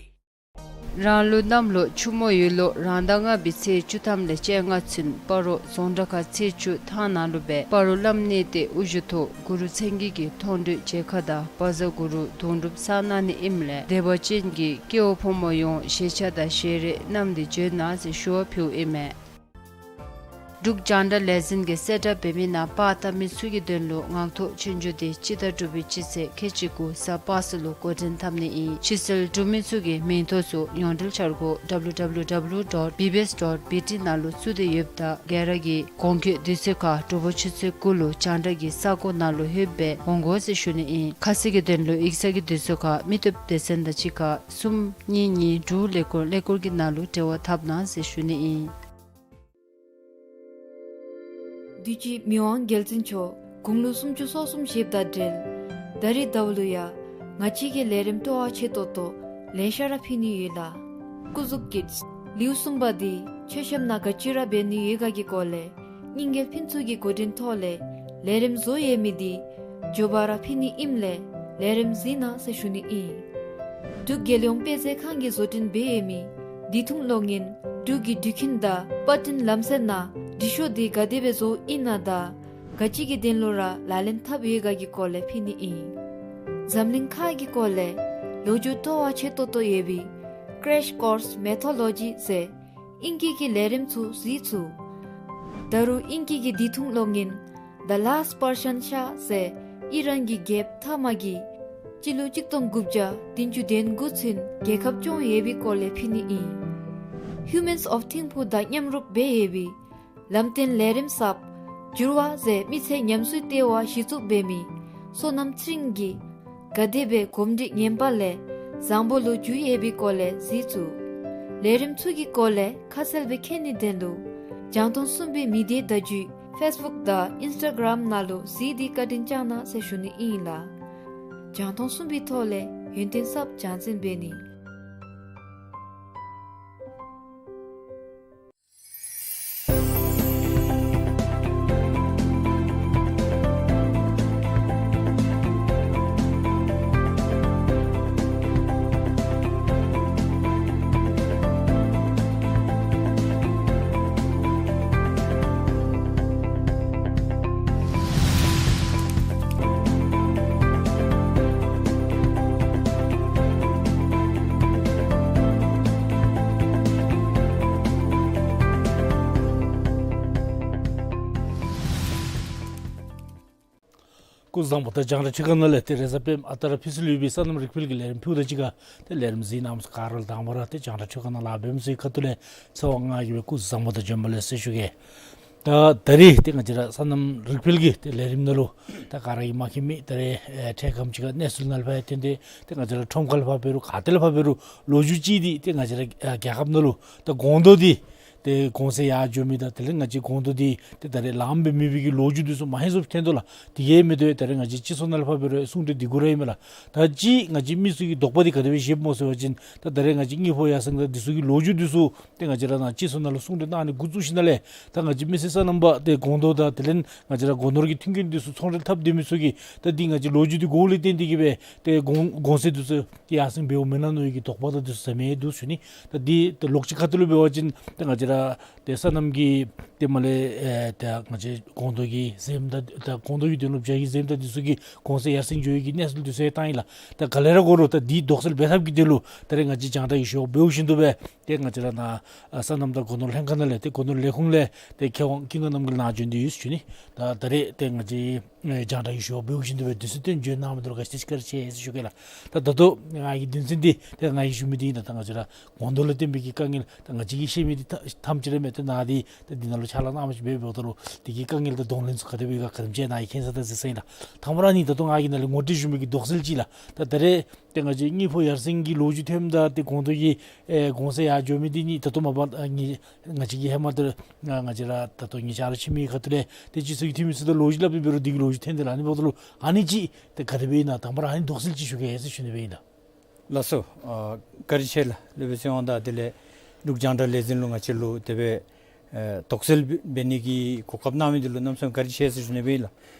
རང་ལུགས་གནམ་ལོ་ཆུ་མོ་ཡོས་ལོ་རང་ཟླ་ལྔ་པའི་ཚེས་བཅུ་ཐམ་ལས་བཅོ་ལྔ་ཚུན་སྤ་རོ་རྫོང་བྲག་ཁ་ཚེས་བཅུ་ཐང་ནང་ལུ་སྦེ་སྤ་རོ་བླམ་གནས་བརྟན་དབུ་བཞུགས་ཐོག་གུ་རུ་མཚན་བརྒྱད་ཀྱི་མཐོང་གྲོལ་མཇལ་ཁ་དང་བཛྲ་གུ་རུ་དུང་སྒྲུབ་གསན་གནང་ནི་ཨིནམ་ལས་དད་པ་ཅན་གྱི་སྐྱེ་བོ་ཕོ་མོ་ཡོངས་ཞལ་ཆས་དང་ཞལ་རས་བསྣམས་ཏེ་བྱོན་གནང་ཟེར་ཞུ་བ་ཕུལཝ་ཨིན་མས། འབྲུག་རྒྱང་བསྒྲགས་ལས་འཛིན་གྱིས་གསལ་བསྒྲགས་འབད་མི་ནང་པར་བཏབ་མི་ཚུ་གི་དོན་ལུ་ངང་ཐོག་ཆོས་རྒྱུགས་འདི་སྤྱི་ཟླ་དྲུག་པའི་སྤྱི་ཚེས་ཁལ་གཅིག་དགུ་གཟའ་པ་སངས་ལུ་འགོ་འདྲེན་འཐབ་ནི་ཨིན། ཕྱིར་སེལ་གྲུབ་མི་ཚུ་གི་མིང་ཐོ་ཚུ་ཡོངས་འབྲེལ་འཆར་སྒོ་W W W dot B B S dot B T ནང་ལུ་བཙུགས་ཏེ་ཡོདཔ་ད་ག་ར་གིས་གོང་གི་དུས་ཚོད་ཁར་དྲོ་པ་ཆུ་ཚོད་དགུ་ལུ་རྒྱང་བསྒྲགས་ཀྱི་ས་སྒོ་ནང་ལུ་ལྷོདཔ་སྦེ་འོང་དགོ་ཟེར་ཞུ་ནི་ཨིན། ཁ་གསལ་གྱི་དོན་ལུ་ཡིག་ཚང་གི་དུས་ཚོད་ཁར་མི་སྟོབས་སྡེ་ཚན་དང་གཅིག་ཁར་གསུམ་གཉིས་གཉིས་དྲུག་ཀླད་ཀོར་ཀླད་ཀོར་གྱི་ནང་ལུ་འབྲེལ་བ་འཐབ་གནང་ཟེར་ཞུ་ནི་ཨིན། དུས་ཅི་མི་དབང་རྒྱལ་བཙུན་མཆོག་དགུང་ལོ་སུམ་ཅུ་སོ་གསུམ་བཞེསཔ་དང་འབྲེལ་ད་རིས་ཟླཝ་ལུ་ཡང་ང་བཅས་ཀྱིས་ལས་རིམ་སྤྲོ་བ་ཆེ་ཏོག་ཏོ་ལེ་ཤ་ར་ཕུལ་ནི་ཡོད་ལགས། སྐུ་གཟུགས་ཀྱི་ལེའུ་གསུམ་པ་འདི་མཆོད་བཤམ་ནང་ག་ཅི་ར་འབད་ནི་ཡོད་ག་གི་སྐོར་ལས་རྙིང་རྒྱལ་ཕུན་ཚོགས་ཀྱི་འགོ་འདྲེན་ཐོག་ལས་ལས་རིམ་བཟོ་ཡོད་མི་འདི་མགྱོགས་པ་ར་ཕུལ་ནི་ཨིནམ་ལས་ལས་རིམ་གཟིགས་གནང་ཟེར་ཞུ་ནི་ཨིན། འབྲུག་རྒྱལ་ཡོངས་དཔེ་མཛོད་ཁང་གིས་བཟོ་སྐྲུན་འབད་ཡོད་མི་འདི་ཐུང་གློག་བརྙན་འབྲུག་གི་འགྲུལ་འཕྲིན་དང་པར་སྐྲུན་ལམ་སྲོལ་ནང་འབྲི་ཤོག་འདི་ག་དེ་སྦེ་བཟོཝ་ཨིན་ན་དང་ག་ཅི་གི་དོན་ལུ་ར་ལག་ལེན་འཐབ་ཡོད་ག་གི་སྐོར་ལས་ཕུལ་ནི་ཨིན། འཛམ་གླིང་ཁ་གི་སྐོར་ལས་ལོ་རྒྱུས་སྤྲོ་བ་ཆེ་ཏོག་ཏོ་ཡོད་པའི་Crash Course Mythology ཟེར་ཨིང་སྐད་ཀྱི་ལས་རིམ་ཚུ་གཟིགས་ཚུགས། ད་རུང་ཨིང་སྐད་ཀྱི་འདི་ཐུང་གློག་བརྙན་The Last Persian Shah ཟེར་ཨི་རན་གྱི་རྒྱལཔོ་ཐ་མ་གིས་སྤྱི་ལོ་གཅིག་སྟོང་དགུ་བརྒྱ་བདུན་ཅུ་དོན་དགུ་ཚུན་རྒྱལ་ཁབ་སྐྱོང་ཡོད་པའི་སྐོར་ལས་ཕུལ་ནི་ཨིན། Humans of ཐིམ་ཕུག་དང་མཉམ་རུབ་འབད་ཡོད་པའི་ལམ་སྟོན་ལས་རིམ་གསརཔ་འགྱུར་བ་ཟེར་མི་ཚེ་ཉམས་གསོའི་ལྟེ་བ་གཞི་བཙུགས་འབད་མི་བསོད་ནམས་ཚེ་རིང་གིས་ག་དེ་སྦེ་གོམས་འདྲིས་ངན་པ་ལས་བཟང་པོ་ལུ་འགྱུར་ཡོད་པའི་སྐོར་ལས་གཟིགས་ཚུགས། ལས་རིམ་ཚུ་གི་སྐོར་ལས་ཁ་གསལ་སྦེ་མཁྱེན་ནི་དོན་ལུ་རྒྱང་མཐོང་གསུམ་པའི་མི་སྡེ་བརྡ་བརྒྱུད་Facebook དང་Instagram ནང་ལུ་གཟིགས་ཏེ་བཀའ་དྲིན་བསྐྱང་གནང་ཟེར་ཞུ་ནི་ཨིན་ལགས། རྒྱང་མཐོང་གསུམ་པའི་ཐོག་ལས་ཡོན་ཏན་གསརཔ་སྦྱང་འཛིན་འབད་ནི། སྐུ་གཟུགས་བཟང་པོ། ད་རྒྱང་བསྒྲགས་ཆུ་ཁ་ནང་ལས་ཏེ་རེས་གཟའ་སྤེནམ་ཨ་རྟག་ར་ཕུལ་སྲོལ་ཡོད་པའི་སོ་ནམ་རིག་འཕེལ་གྱི་ལས་རིམ་ཕུལཝ་དང་གཅིག་ཁར་ཏེ་ལས་རིམ་གཟིགས་གནང་མི་ཚུ་ག་ར་ལུ་དང་པ་ར་ཏེ་རྒྱང་བསྒྲགས་ཆུ་ཁ་ནང་ལཱ་འབད་མི་ཚུ་གི་ཁ་ཐུག་ལས་ཚེ་དབང་ང་གིས་སྦེ་སྐུ་གཟུགས་བཟང་པོ་དང་བྱོན་པ་ལེགས་ཟེར་ཞུ་གེ། ད་ད་རིས་ཏེ་ང་བཅས་ར་སོ་ནམ་རིག་འཕེལ་གྱི་ཏེ་ལས་རིམ་ནང་ལུ་ད་ག་ར་གིས་མ་མཁྱེན་མི་ད་རེས་ཨེ་འཕྲལ་ཁམས་ཅིག་ཁར་གནས་ཚུལ་ནང་ལས་ཕར་ཐོན་ཏེ་ཏེ་ང་བཅས་ར་ཁྲོམ་ཁ་ལས་ཕར་འབད་རུང་ག་ཏེ་ལས་ཕར་འབད་རུང་ལོ་རྒྱུས་ཅིག་འདི་ཏེ་ང་བཅས་ར་ཨེ་རྒྱལ་ཁབ་ནང་ལུ་ད་སྒོང་རྡོག་འདི་ ཏེ་གོང་ས་ཡར་འགྱོ་མི་དང་དེ་ལས་ང་བཅས་སྒོང་རྡོ་འདི་ཏེ་ད་རེས་ལངམ་སྦེ་མེད་པའི་གི་ལོ་རྒྱུས་འདི་ཚུ་མ་ཧེ་སུ་ཐོན་དོ་ལགས། དེ་གིས་མེན་ཏེ་ད་རེས་ང་བཅས་སྤྱི་ཚོགས་ནང་ལས་ཕར་འབད་རུང་གསུང་གྲོས་འདི་གུ་ར་ཨིན་མས་ལགས། ད་ཅི་ང་བཅས་མི་ཚུ་གིས་དོགས་པ་འདི་ག་དེ་སྦེ་བཞེསཔ་སྨོ་ཟེར་བ་ཅིན་ད་ད་རེས་ང་བཅས་དངུལ་ཕོགས་ཡར་སེང་དང་འདི་ཚུ་གི་ལོ་རྒྱུས་འདི་ཚུ་ཏེ་ང་བཅས་ར་ནཱ་སྤྱི་ཚོགས་ནང་ལུ་གསུང་གྲོས་གནང་ནི་འགོ་བཙུགས་ཞིནམ་ལས་ད་ང་བཅས་མི་སེར་སོ་ནམ་པ་ཏེ་སྒོང་རྡོ་དང་དེ་ལས་ང་བཅས་ར་སྒོ་ནོར་གྱི་མཐུན་རྐྱེན་འདི་ཚུ་ཚོང་འབྲེལ་འཐབ་སྡོད་མི་ཚུ་གིས་ད་འདི་ང་བཅས་ལོ་རྒྱུས་འདི་གོཝ་ལས་བརྟེན་ཏེ་གིས་སྦེ་ཏེ་གོང་གོང་ཚད་འདི་ཚུ་ཏེ་ཡར་སེང་འབདཝ་མེན་ན་མནོ་བའི་གི་དོགས་པ་དང་འདི་ཚུ་ཟ་མི་འདུག་ཞུ་ནི། ད་འདི་ད་ལོགས་ཅིག་ཁ་ཐུག་ལུ་འབད་བ་ཅིན་ད་ང་བཅས་ར་ཏེ་སོ་ནམ་གྱི་ཏེ་མ་ལས་ཨེ་ད་ང་བཅས་སྒོང་རྡོ་གི་གཟིམ་དང་ད་སྒོང་རྡོ་གི་དོན་ལུ་བྱ་གི་གཟིམ་དང་འདི་ཚུ་གི་གོང་ཚད་ཡར་སེང་འགྱོ་བའི་གི་གནས་ཚུལ་འདི་ཚུ་ཡང་བཏང་ཡི་ལགས། ད་ག་ལས་ར་འགོར་རུང་ད་འདི་དོགས་སེལ་འབད་ཐབས་ཀྱི་དོན་ལུ་ད་རེས་ང་བཅས་རྒྱང་བསྒྲགས་ཀྱི་ཞུ་བ་འབདཝ་བཞིན་དུ་སྦེ་ཏེ་ང་བཅས་ར་ནཱ་ཨ་སོ་ནམ་དང་སྒོ་ནོར་ལྷན་ཁག་ནང་ལས་ཏེ་སྒོ་ནོར་ལས་ཁུངས་ལས་ཏེ་མཁས་དབང་ཀུན་དགའ་རྣམ་རྒྱལ་ནཱ་བྱོན་ཏེ་ཡོད་ཞུ་ནི། ད་ད་རེས་ཏེ་ང་བཅས་ཨེ་རྒྱང་བསྒྲགས་ཀྱི་ཞུ་བ་འབདཝ་བཞིན་དུ་སྦེ་དུས་ཚོད་བཏོན་བྱོན་གནང་མི་འདི་ལུ་ག་ཅི་ཞིག་བཀའ་དྲིན་ཆེ་ཟེར་ཞུ་གེ་ལགས། ད་ད་ལྟོ་ང་གི་དོན་ཚན་འདི་ཏེ་ང་གིས་ཞུ་མི་འདི་ཨིན། ད་ད་ང་བཅས་ར་སྒོང་རྡོ་ལུ་བརྟེན་པའི་གི་དཀའ་ངལ་ད་ང་བཅས་ཀྱིས་ཤེས་མི་འདི་ཐམས་ཅད་ར་མེན། ཏེ་ནཱ་འདི་ད་འདི་ནང་ལུ་ཕྱག་ལཱ་གནང་མི་ཅིག་འབད་འབདཝ་ད་ལུ་དེ་གི་དཀའ་ངལ་དང་གདོང་ལེན་ཚུ་ག་དེ་སྦེ་ག་ག་དེམ་ཅིག་ནཱ་གིས་མཁྱེན་ས་དང་གཟིགས་ས་ཨིན་ལགས། ཐ་མ་ར་ནི་ད་ལྟོ་ང་གིས་ནཱ་ལས་ངོ་སྤྲོད་ཞུ་མི་གི་དོགས་སེལ་ཅིག་ལགས། ད་ད་རེས་ཏེ་ང་བཅས་དངུལ་ཕོགས་ཡར་སེང་གི་ལོ་རྒྱུས་ཐོནམ་དང་ཏེ་སྒོང་རྡོ་གི་ཨེ་གོང་ཚད་ཡར་འགྱོ་མི་འདི་གཉིས་ད་ལྟོ་མ་པ་ཨ་ནི་ང་བཅས་ཀྱིས་ཧེ་མ་ད་ང་ང་བཅས་ར་ད་ལྟོ་ངེ་ཅ་ར་ཕྱི་མི་ཁ་ཐུག་ལས་ཏེ་སྤྱི་ཚོགས་ཀྱི་འཐུས་མི་ཚུ་དང་ལོ་རྒྱུས་སླབ་སྟེ་འབད་རུང་འདི་གི་ལོ་རྒྱུས་ཐོན་ཏེ་ལགས། ཨ་ནི་འབདཝ་ད་ལུ་ཨ་ནི་ཅིག་ཏེ་ག་དེ་སྦེ་ཨིན་ན་དང་པ་ར་ཨ་ནི་དོགས་སེལ་ཅིག་ཞུ་གེ་ཟེར་ཞུ་ནི་སྦེ་ཨིན་ལགས། ལགས་སོ། ཨ་བཀའ་དྲིན་ཆེ་ལགས། སློབ་དཔོན་ཚེ་དབང་དང་དེ་ལས་འབྲུག་རྒྱང་བསྒྲགས་ལས་འཛིན་ལུ་ང་བཅས་ལུ་དེ་སྦེ་ཨེ་དོགས་སེལ་འབད་ནི་གི་གོ་སྐབས་གནང་མི་འདི་ལུ་གནམ་མེད་ས་མེད་བཀའ་དྲིན་ཆེ་ཟེར་ཞུ་ནི་སྦེ་ཨིན་ལགས།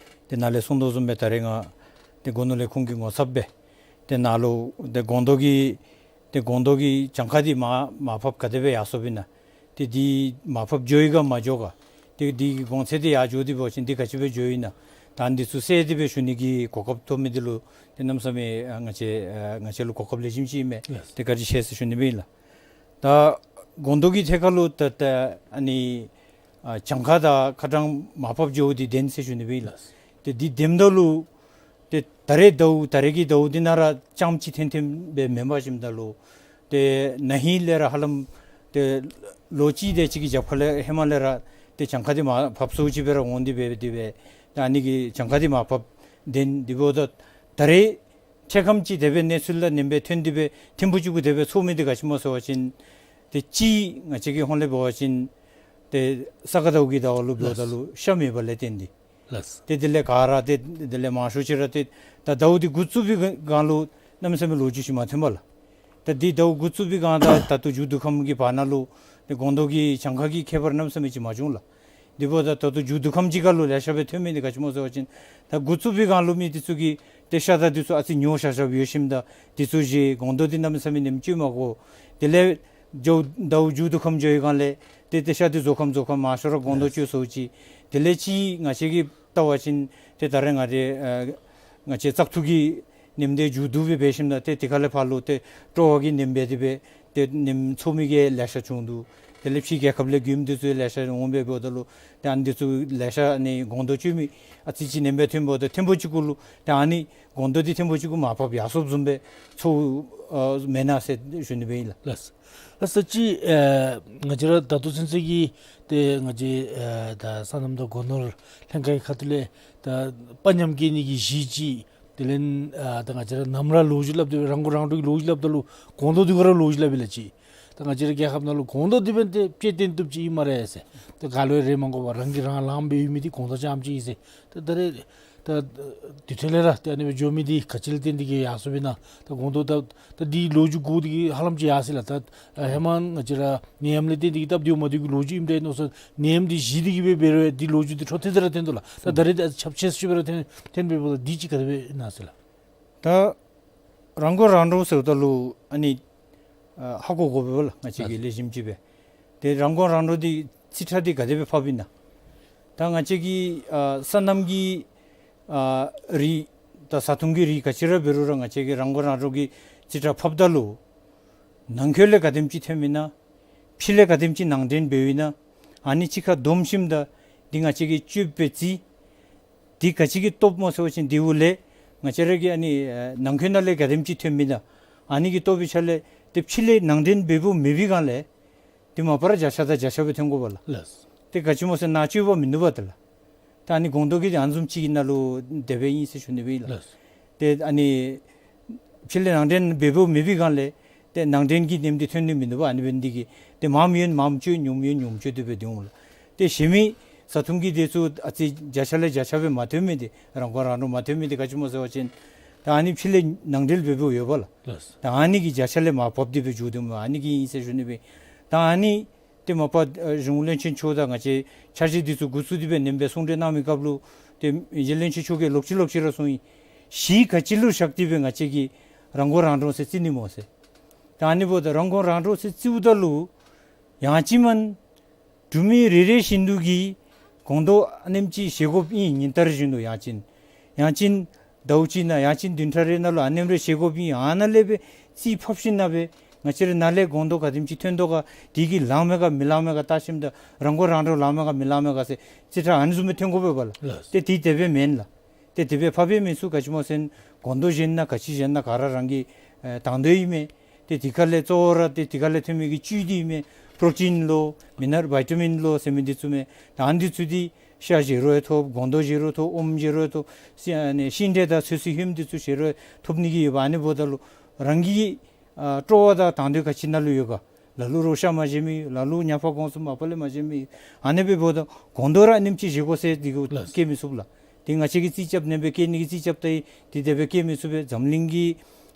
ཏེ་ནཱ་ལས་གསུངས་དོ་བཟུམ་སྦེ་ད་རེས་ང་ཏེ་སྒོ་ནོར་ལས་ཁུངས་ཀྱི་ངོ་ཚབ་སྦེ་ཏེ་ནཱ་ལུ་ཏེ་སྒོང་རྡོ་གི་ཏེ་སྒོང་རྡོ་གི་གྱངས་ཁ་འདི་མར་མར་ཕབ་ག་དེ་སྦེ་ཡར་སོངམ་ཨིན་ན། ཏེ་འདི་མར་ཕབ་འགྱོ་ཡི་ག་མ་འགྱོ་ག། ཏེ་འདི་གི་གོང་ཚད་འདི་ཡར་འགྱོ་སྟེ་འབད་བ་ཅིན་འདི་ག་ཅི་སྦེ་འགྱོཝ་ཨིན་ན། ད་འདི་ཚུ་གསལ་ཏེ་སྦེ་ཞུ་ནི་གི་གོ་སྐབས་ཐོབ་མི་འདི་ལུ་ཏེ་གནམ་མེད་ས་མེད་ཨ་ང་བཅས་ཨ་ང་བཅས་ལུ་གོ་སྐབས་ལེགས་ཤོམ་ཅིག་ཨིན་མས། ལགས། ཏེ་བཀའ་དྲིན་ཆེ་ཟེར་ཞུ་ནི་སྦེ་ཨིན་ལགས། ད་སྒོང་རྡོ་གི་ཐད་ཁར་ལུ་ད་ད་ཨ་ནི་ཨ་གྱངས་ཁ་དང་ཁ་གྲངས་མར་ཕབ་འགྱོཝ་འདི་བདེན་ཟེར་ཞུ་ནི་སྦེ་ཨིན་ལགས། ཏེ་འདི་བདེནམ་ད་ལུ་ཏེ་ད་རེས་ཟླཝ་ད་རེས་ཀྱི་ཟླཝ་འདི་ནང་ར་རྐྱངམ་ཅིག་ཐོན་ཐོནམ་སྦེ་མེན་པར་ཞིནམ་ད་ལུ་ཏེ་ན་ཧིང་ལས་ར་ཧ་ལམ་ཏེ་ལོ་གཅིག་དེ་ཅིག་གི་རྒྱབ་ཁ་ལས་ཧེ་མ་ལས་ར་ཏེ་གྱངས་ཁ་འདི་མར་ཕབ་སོང་ཅི་སྦེ་ར་འོང་སྟེ་སྦེ་དེ་སྦེ་ད་ཨ་ནི་གི་གྱངས་ཁ་འདི་མར་ཕབ་བདེན། དེ་འབདཝ་ད་ད་རེས་འཕྲལ་ཁམས་ཅིག་དེ་སྦེ་གནས་ཚུལ་ལགས་ནེམ་སྦེ་ཐོན་ཏེ་སྦེ་ཐེངས་པོ་གཅིག་གུ་དེ་སྦེ་ཚོར་མི་འདི་ག་ཅི་སྨོ་ཟེར་བ་ཅིན་ཏེ་གཅིག་ང་བཅས་ཀྱི་ཧོངས་ལས་འབད་བ་ཅིན་ཏེ་ས་ག་ཟླཝ་གི་ཟླཝ་ལུ་འབདཝ་ད་ལུ་ཤ་མེད་པ་ལས་བརྟེན་ཏེ་ལགས། ཏེ་དེ་ལས་ག་ར་ཏེ་དེ་ལས་མང་ཤོས་ཅིག་ར་ཏེ་ད་ཟླཝ་འདི་འགོ་བཙུགས་པའི་སྒང་ལུ་གནམ་མེད་ས་མེད་ལོ་རྒྱུས་ཅིག་མ་ཐོན་པས་ལགས། ད་འདི་ཟླཝ་འགོ་བཙུགས་པའི་སྒང་དང་ད་ལྟོ་མཇུག་བསྡུ་ཁམས་ཀྱི་བར་ན་ལུ་ཏེ་སྒོང་རྡོ་གི་གྱངས་ཁ་གི་ཁྱད་པར་གནམ་མེད་ས་མེད་ཅིག་མ་བྱུང་ལགས། དེ་འབདཝ་ད་ད་ལྟོ་མཇུག་བསྡུ་ཁམས་ཅིག་ཁར་ལུ་ལེ་ཤ་སྦེ་ཐོན་མི་འདི་ག་ཅི་སྨོ་ཟེར་བ་ཅིན་ད་འགོ་བཙུགས་པའི་སྒང་ལུ་མི་འདི་ཚུ་གིས་ཏེ་ཤ་དང་འདི་ཚུ་ཨ་ཙི་ཉོ་བཞག་བཞགཔ་ཡོད་ཞིནམ་ད་འདི་ཚུ་བཞེས་སྒོང་རྡོ་འདི་གནམ་མེད་ས་མེད་ནེམ་བཅོས་མ་དགོ། དེ་ལས་ཟླཝ་ཟླཝ་མཇུག་བསྡུ་ཁམས་འགྱོ་བའི་སྒང་ལས་ཏེ་ཏེ་ཤ་འདི་རྫོགས་ཁམས་རྫོགས་ཁམས་མང་ཤོས་ར་སྒོང་རྡོ་བཅོས་སོང་ཅི། དེ་ལས་ཅིག་ང་བཅས་ཀྱིས་བལྟ་བ་ཅིན་ཏེ་ད་རེས་ང་རེ་ཨ་ང་བཅས་བཙག་འཐུ་གི་ནེམ་འདི་མཇུག་བསྡུ་སྦེ་འབད་ཞིནམ་ད་ཏེ་དེ་ཁ་ལས་ཕར་ལུ་ཏེ་སྤྲོ་བ་གིས་ནེམ་འབད་དེ་སྦེ་ཏེ་ནེམ་ཚོར་མི་གི་ལེ་ཤ་བྱུང་འདུག། དེ་ལས་ཕྱི་རྒྱལ་ཁབ་ལས་བརྒྱུད་མི་འདི་ཚུ་ལེ་ཤ་འོང་སྦེ་འབདཝ་ད་ལུ་ཏེ་ཨ་ནི་འདི་ཚུ་ལེ་ཤ་ཨ་ནི་སྒོང་རྡོ་བཅོས་མི་ཨ་ཙི་ཅིག་ནེམ་སྦེ་ཐོན་འབདཝ་ད་ཐེངས་པོ་གཅིག་གུ་ལུ་ཏེ་ཨ་ནི་སྒོང་རྡོ་འདི་ཐེངས་པོ་གཅིག་གུ་མར་ཕབ་ཡར་སོངམ་བཟུམ་སྦེ་ཚོརཝ་ཨ་མེན་ན་ཟེར་ཞུ་ནི་སྦེ་ཨིན་ལགས། ལགས། ལགས་སོ། ཅིག་ཨེ་ང་བཅས་ར་ད་ལྟོ་ཚུན་ཚོད་ཀྱི་ཏེ་ང་བཅས་ཨེ་ད་སོ་ནམ་དང་སྒོ་ནོར་ལྷན་ཁག་གི་ཁ་ཐུག་ལས་ད་དཔའ་ཉམས་བསྐྱེད་ནི་གི་གཞི་ཅིག་དེ་ལས་ཨ་ད་ང་བཅས་ར་ནམ་ར་ལོ་རྒྱུས་སླབ་སྟེ་རང་མགོ་རང་འདྲོངས་ཀྱི་ལོ་རྒྱུས་སླབ་ད་ལུ་སྒོང་རྡོ་འདི་གུ་ར་ལོ་རྒྱུས་སླབ་ཨིན་ལགས་ཅིག། ད་ང་བཅས་ར་རྒྱལ་ཁབ་ནང་ལུ་སྒོང་རྡོ་འདི་འབདན་ཏེ་དཔྱེ་སྟོན་བཏུབ་ཅིག་ཨིན་སྨ་རེ་ཟེར། ཏེ་ག་ལུ་རེ་མ་དགོ་པར་རང་གིས་རང་ལངམ་སྦེ་ཡོད་མི་འདི་སྒོང་རྡོ་རྐྱངམ་ཅིག་ཨིན་ཟེར། ཏེ་ད་རེས་ད་དེ་འཕྲལ་ལས་ར་ཏེ་ཨ་ནི་སྦེ་འགྱོ་མི་འདི་ག་ཅི་ལས་བརྟེན་ཏེ་གིས་ཡར་སོངམ་ཨིན་ན། ད་སྒོང་རྡོ་ད་ད་འདི་ལོ་རྒྱུས་གོཝ་འདི་གིས་ཧ་ལམ་ཅིག་ཡར་སོ་ཡི་ལགས། ད་ཨ་ཧེ་མ་ང་བཅས་ར་ནད་ཡམས་ལས་བརྟེན་ཏེ་གིས་སྟབས་བདེཝ་མ་བདེཝ་གི་ལོ་རྒྱུས་ཨིནམ་འདྲས་མནོ་སོང་། ནད་ཡམས་འདི་གཞི་འདི་གིས་སྦེ་འབད་རུང་འདི་ལོ་རྒྱུས་འདི་འཕྲོ་མཐུད་དེ་ར་ཐོན་དོ་ལགས། ད་ད་རེས་ད་ཁྱབ་ཆེ་ཤོས་སྦེ་ར་ཐོན་ཐོན་པས་འབདཝ་ད་འདི་ཅིག་ག་དེ་སྦེ་ཨིན་ན་ཟེར་ལགས། ད་རང་མགོ་རང་འདྲོངས་ཟེརཝ་ད་ལུ་ཨ་ནི་ཨ་ཧ་གོ་དགོ་པས་ལགས། ང་བཅས་ཀྱིས་ལེགས་ཤོམ་ཅིག་སྦེ་ཏེ་རང་མགོ་རང་འདྲོངས་འདི་རྩིས་ཁྲ་འདི་ག་དེ་སྦེ་ཕབ་ཨིན་ན། ད་ང་བཅས་ཀྱི་ཨ་སོ་ནམ་གྱི་ཨ་རིགས་དང་བཟའ་འཐུང་གི་རིགས་ག་ཅི་ར་འབད་རུང་ར་ང་བཅས་ཀྱིས་རང་མགོ་རང་འདྲོངས་ཀྱི་རྩིས་ཁྲ་ཕབ་ད་ལུ་ནང་འཁོད་ལས་ག་དེམ་ཅིག་ཐོནམ་ཨིན་ན། ཕྱི་ལས་ག་དེམ་ཅིག་ནང་འདྲེན་འབདཝ་ཨིན་ན། ཨ་ནི་གཅིག་ཁར་བསྡོམས་ཞིནམ་ད་འདི་ང་བཅས་ཀྱིས་དཔྱད་འབད་ཅི། འདི་ག་ཅི་གིས་བཏུབ་སྨོ་ཟེར་བ་ཅིན་འདི་འོག་ལས་ང་བཅས་ར་གི་ཨ་ནི་ཨ་ནང་འཁོད་ནང་ལས་ག་དེམ་ཅིག་ཐོནམ་ཨིན་ན། ཨ་ནི་གིས་བཏུབ་པའི་ཆ་ལས་ཏེ་ཕྱི་ལས་ནང་འདྲེན་འབདཝ་མེད་པའི་སྒང་ལས་ཏེ་མ་པ་ར་བརྒྱ་ཆ་དང་བརྒྱ་ཆ་སྦེ་ཐོན་དགོ་པས་ལགས། ལགས། ཏེ་ག་ཅི་སྨོ་ཟེར་ན་དཔྱད་པ་མིན་འདུག་པ་ཏེ་ལགས། ད་ཨ་ནི་སྒོང་རྡོ་གི་ཨ་ནི་བཟུམ་ཅིག་གི་ནང་ལུ་དེ་སྦེ་ཨིན་ཟེར་ཞུ་ནི་སྦེ་ཨིན་ལགས། ལགས། ཏེ་ཨ་ནི་ཕྱི་ལས་ནང་འདྲེན་འབདཝ་མེད་པའི་སྒང་ལས་ ནང་འདྲེན་གྱི་ནེམ་འདི་ཐོན་ནི་མིན་འདུག་པ། ཨ་ནི་འབད་ནི་འདི་གིས་ཏེ་མངམ་ཡོད་མངམ་སྤྱོད་ཉུངམ་ཡོད་ཉུངམ་སྤྱོད་དེ་སྦེ་སྡོད་འོང་ལགས། ཏེ་གཞན་མི་བཟའ་འཐུང་གི་དེ་ཚུ་ཨ་ཙི་བརྒྱ་ཆ་ལས་བརྒྱ་ཆ་སྦེ་མ་ཐོན་མི་འདི་རང་མགོ་རང་འདྲོངས་མ་ཐོན་མི་འདི་ག་ཅི་སྨོ་ཟེར་བ་ཅིན་ད་ཨ་ནི་ཕྱི་ལས་ནང་འདྲེན་འབད་འབདཝ་ཡོདཔ་ལགས། ལགས། ད་ཨ་ནི་གི་བརྒྱ་ཆ་ལས་མར་བབས་ཏེ་སྦེ་འགྱོ་དོ་མས། ཨ་ནི་གིས་ཨིན་ཟེར་ཞུ་ནི་སྦེ། ད་ཨ་ནི་ཏེ་མ་པ་ཨ་གཞུང་བློན་ཆེན་མཆོག་དང་ང་བཅས་འཆར་གཞི་འདི་ཚུ་འགོ་བཙུགས་ཏེ་སྦེ་ནེམ་སྦེ་གསུང་གྲོས་གནང་མི་སྐབས་ལུ་ཏེ་ཨ་གཞུང་བློན་ཆེན་མཆོག་གིས་ལོག་ཅི་ལོག་ཅི་ར་གསུངས་ཡི། གཞི་ག་ཅི་ལུ་བཞག་སྟེ་སྦེ་ང་བཅས་ཀྱིས་རང་མགོ་རང་འདྲོངས་ཟེར་བརྩི་ནི་སྨོ་ཟེར། ད་ཨ་ནི་འབདཝ་ད་རང་མགོ་རང་འདྲོངས་ཟེར་བརྩིཝ་ད་ལུ་ཡང་ཅིན་མ་འབྲུག་མི་རེ་རེ་བཞིན་དུ་གིས་སྒོང་རྡོག་ཨ་ནེམ་ཅིག་བཞེས་དགོཔ་ཨིན། ཉིན་ལྟར་བཞིན་དུ་ཡང་ཅིན་ཡང་ཅིན་ཟླཝ་གཅིག་ནང་ཡང་ཅིན་བདུན་ཕྲག་རེ་ནང་ལུ་ཨ་ནེམ་རེ་བཞེས་དགོཔ་ཨིན། ཨ་ནཱ་ལས་སྦེ་རྩིས་ཕབ་ཞིནམ་ལས་སྦེ་ང་བཅས་ར་ནཱ་ལས་སྒོང་རྡོག་ག་དེམ་ཅིག་ཐོན་དོ་ག་དེ་གིས་ལང་མས་ག་མི་ལང་མས་ག་བལྟ་ཞིནམ་ད་རང་མགོ་རང་འདྲོངས་ལང་མས་ག་མི་ལང་མས་ག་ཟེར་རྩིས་ཁྲ་ཨ་ནི་བཟུམ་སྦེ་ཐོན་དགོ་པས་པ་ལགས། ལགས། ཏེ་དེ་དེ་སྦེ་མེན་ལགས། ཏེ་དེ་སྦེ་ཕབ་སྦེ་མི་ཚུགས། ག་ཅི་སྨོ་ཟེར་ན་སྒོང་རྡོག་བཞེས་ན་ག་ཅི་བཞེས་ན་ག་ར་རང་གི་ཨེ་དང་འདོད་ཨིན་མས། ཏེ་དེ་ཁ་ལས་གཙོ་བོ་ར་ཏེ་དེ་ཁ་ལས་ཐོན་མི་གི་བཅུད་འདི་ཨིན་མས། པྲོ་ཊིན་ལོ་མི་ནར་བའི་ཊ་མིན་ལོ་ཟེར་མི་འདི་ཚུ་མས། ད་ཨ་ནི་འདི་ཚུ་འདི་ཤ་བཞེས་རུང་ཡང་ཐོབ། སྒོང་རྡོག་བཞེས་རུང་ཐོབ། ཨོམ་བཞེས་རུང་ཡང་ཐོབ། ཤིང་ཨ་ནི་ཤིང་འབྲས་དང་ཚོད་བསྲེ་ཧོནམ་འདི་ཚུ་བཞེས་རུང་ཡང་ཐོབ་ནི་གི་ཡོདཔ། ཨ་ནི་འབདཝ་ད་ལུ་རང་གི་ཨ་སྤྲོ་བ་དང་དང་འདོད་ག་ཅི་ནང་ལུ་ཡོད་ག། ལ་ལུ་རོགས་ཤ་མ་བཞེས་མི་ཡོད། ལ་ལུ་ཉ་ཕག་གོང་གསུམ་མ་པ་ལས་མ་བཞེས་མི་ཡོད། ཨ་ནི་སྦེ་འབདཝ་ད་སྒོང་རྡོག་ར་ཨ་ནེམ་ཅིག་བཞེས་དགོ་ཟེར་འདི་གུ་ལགས། བཀལ་མི་ཚུགས་ལགས། ཏེ་ང་བཅས་ཀྱིས་རྩིས་རྐྱབ་ནེམ་སྦེ་བཀལ་ནི་གི་རྩིས་རྐྱབ་ད་ཡི་ཏེ་དེ་སྦེ་བཀལ་མི་ཚུགས་པས། འཛམ་གླིང་གི་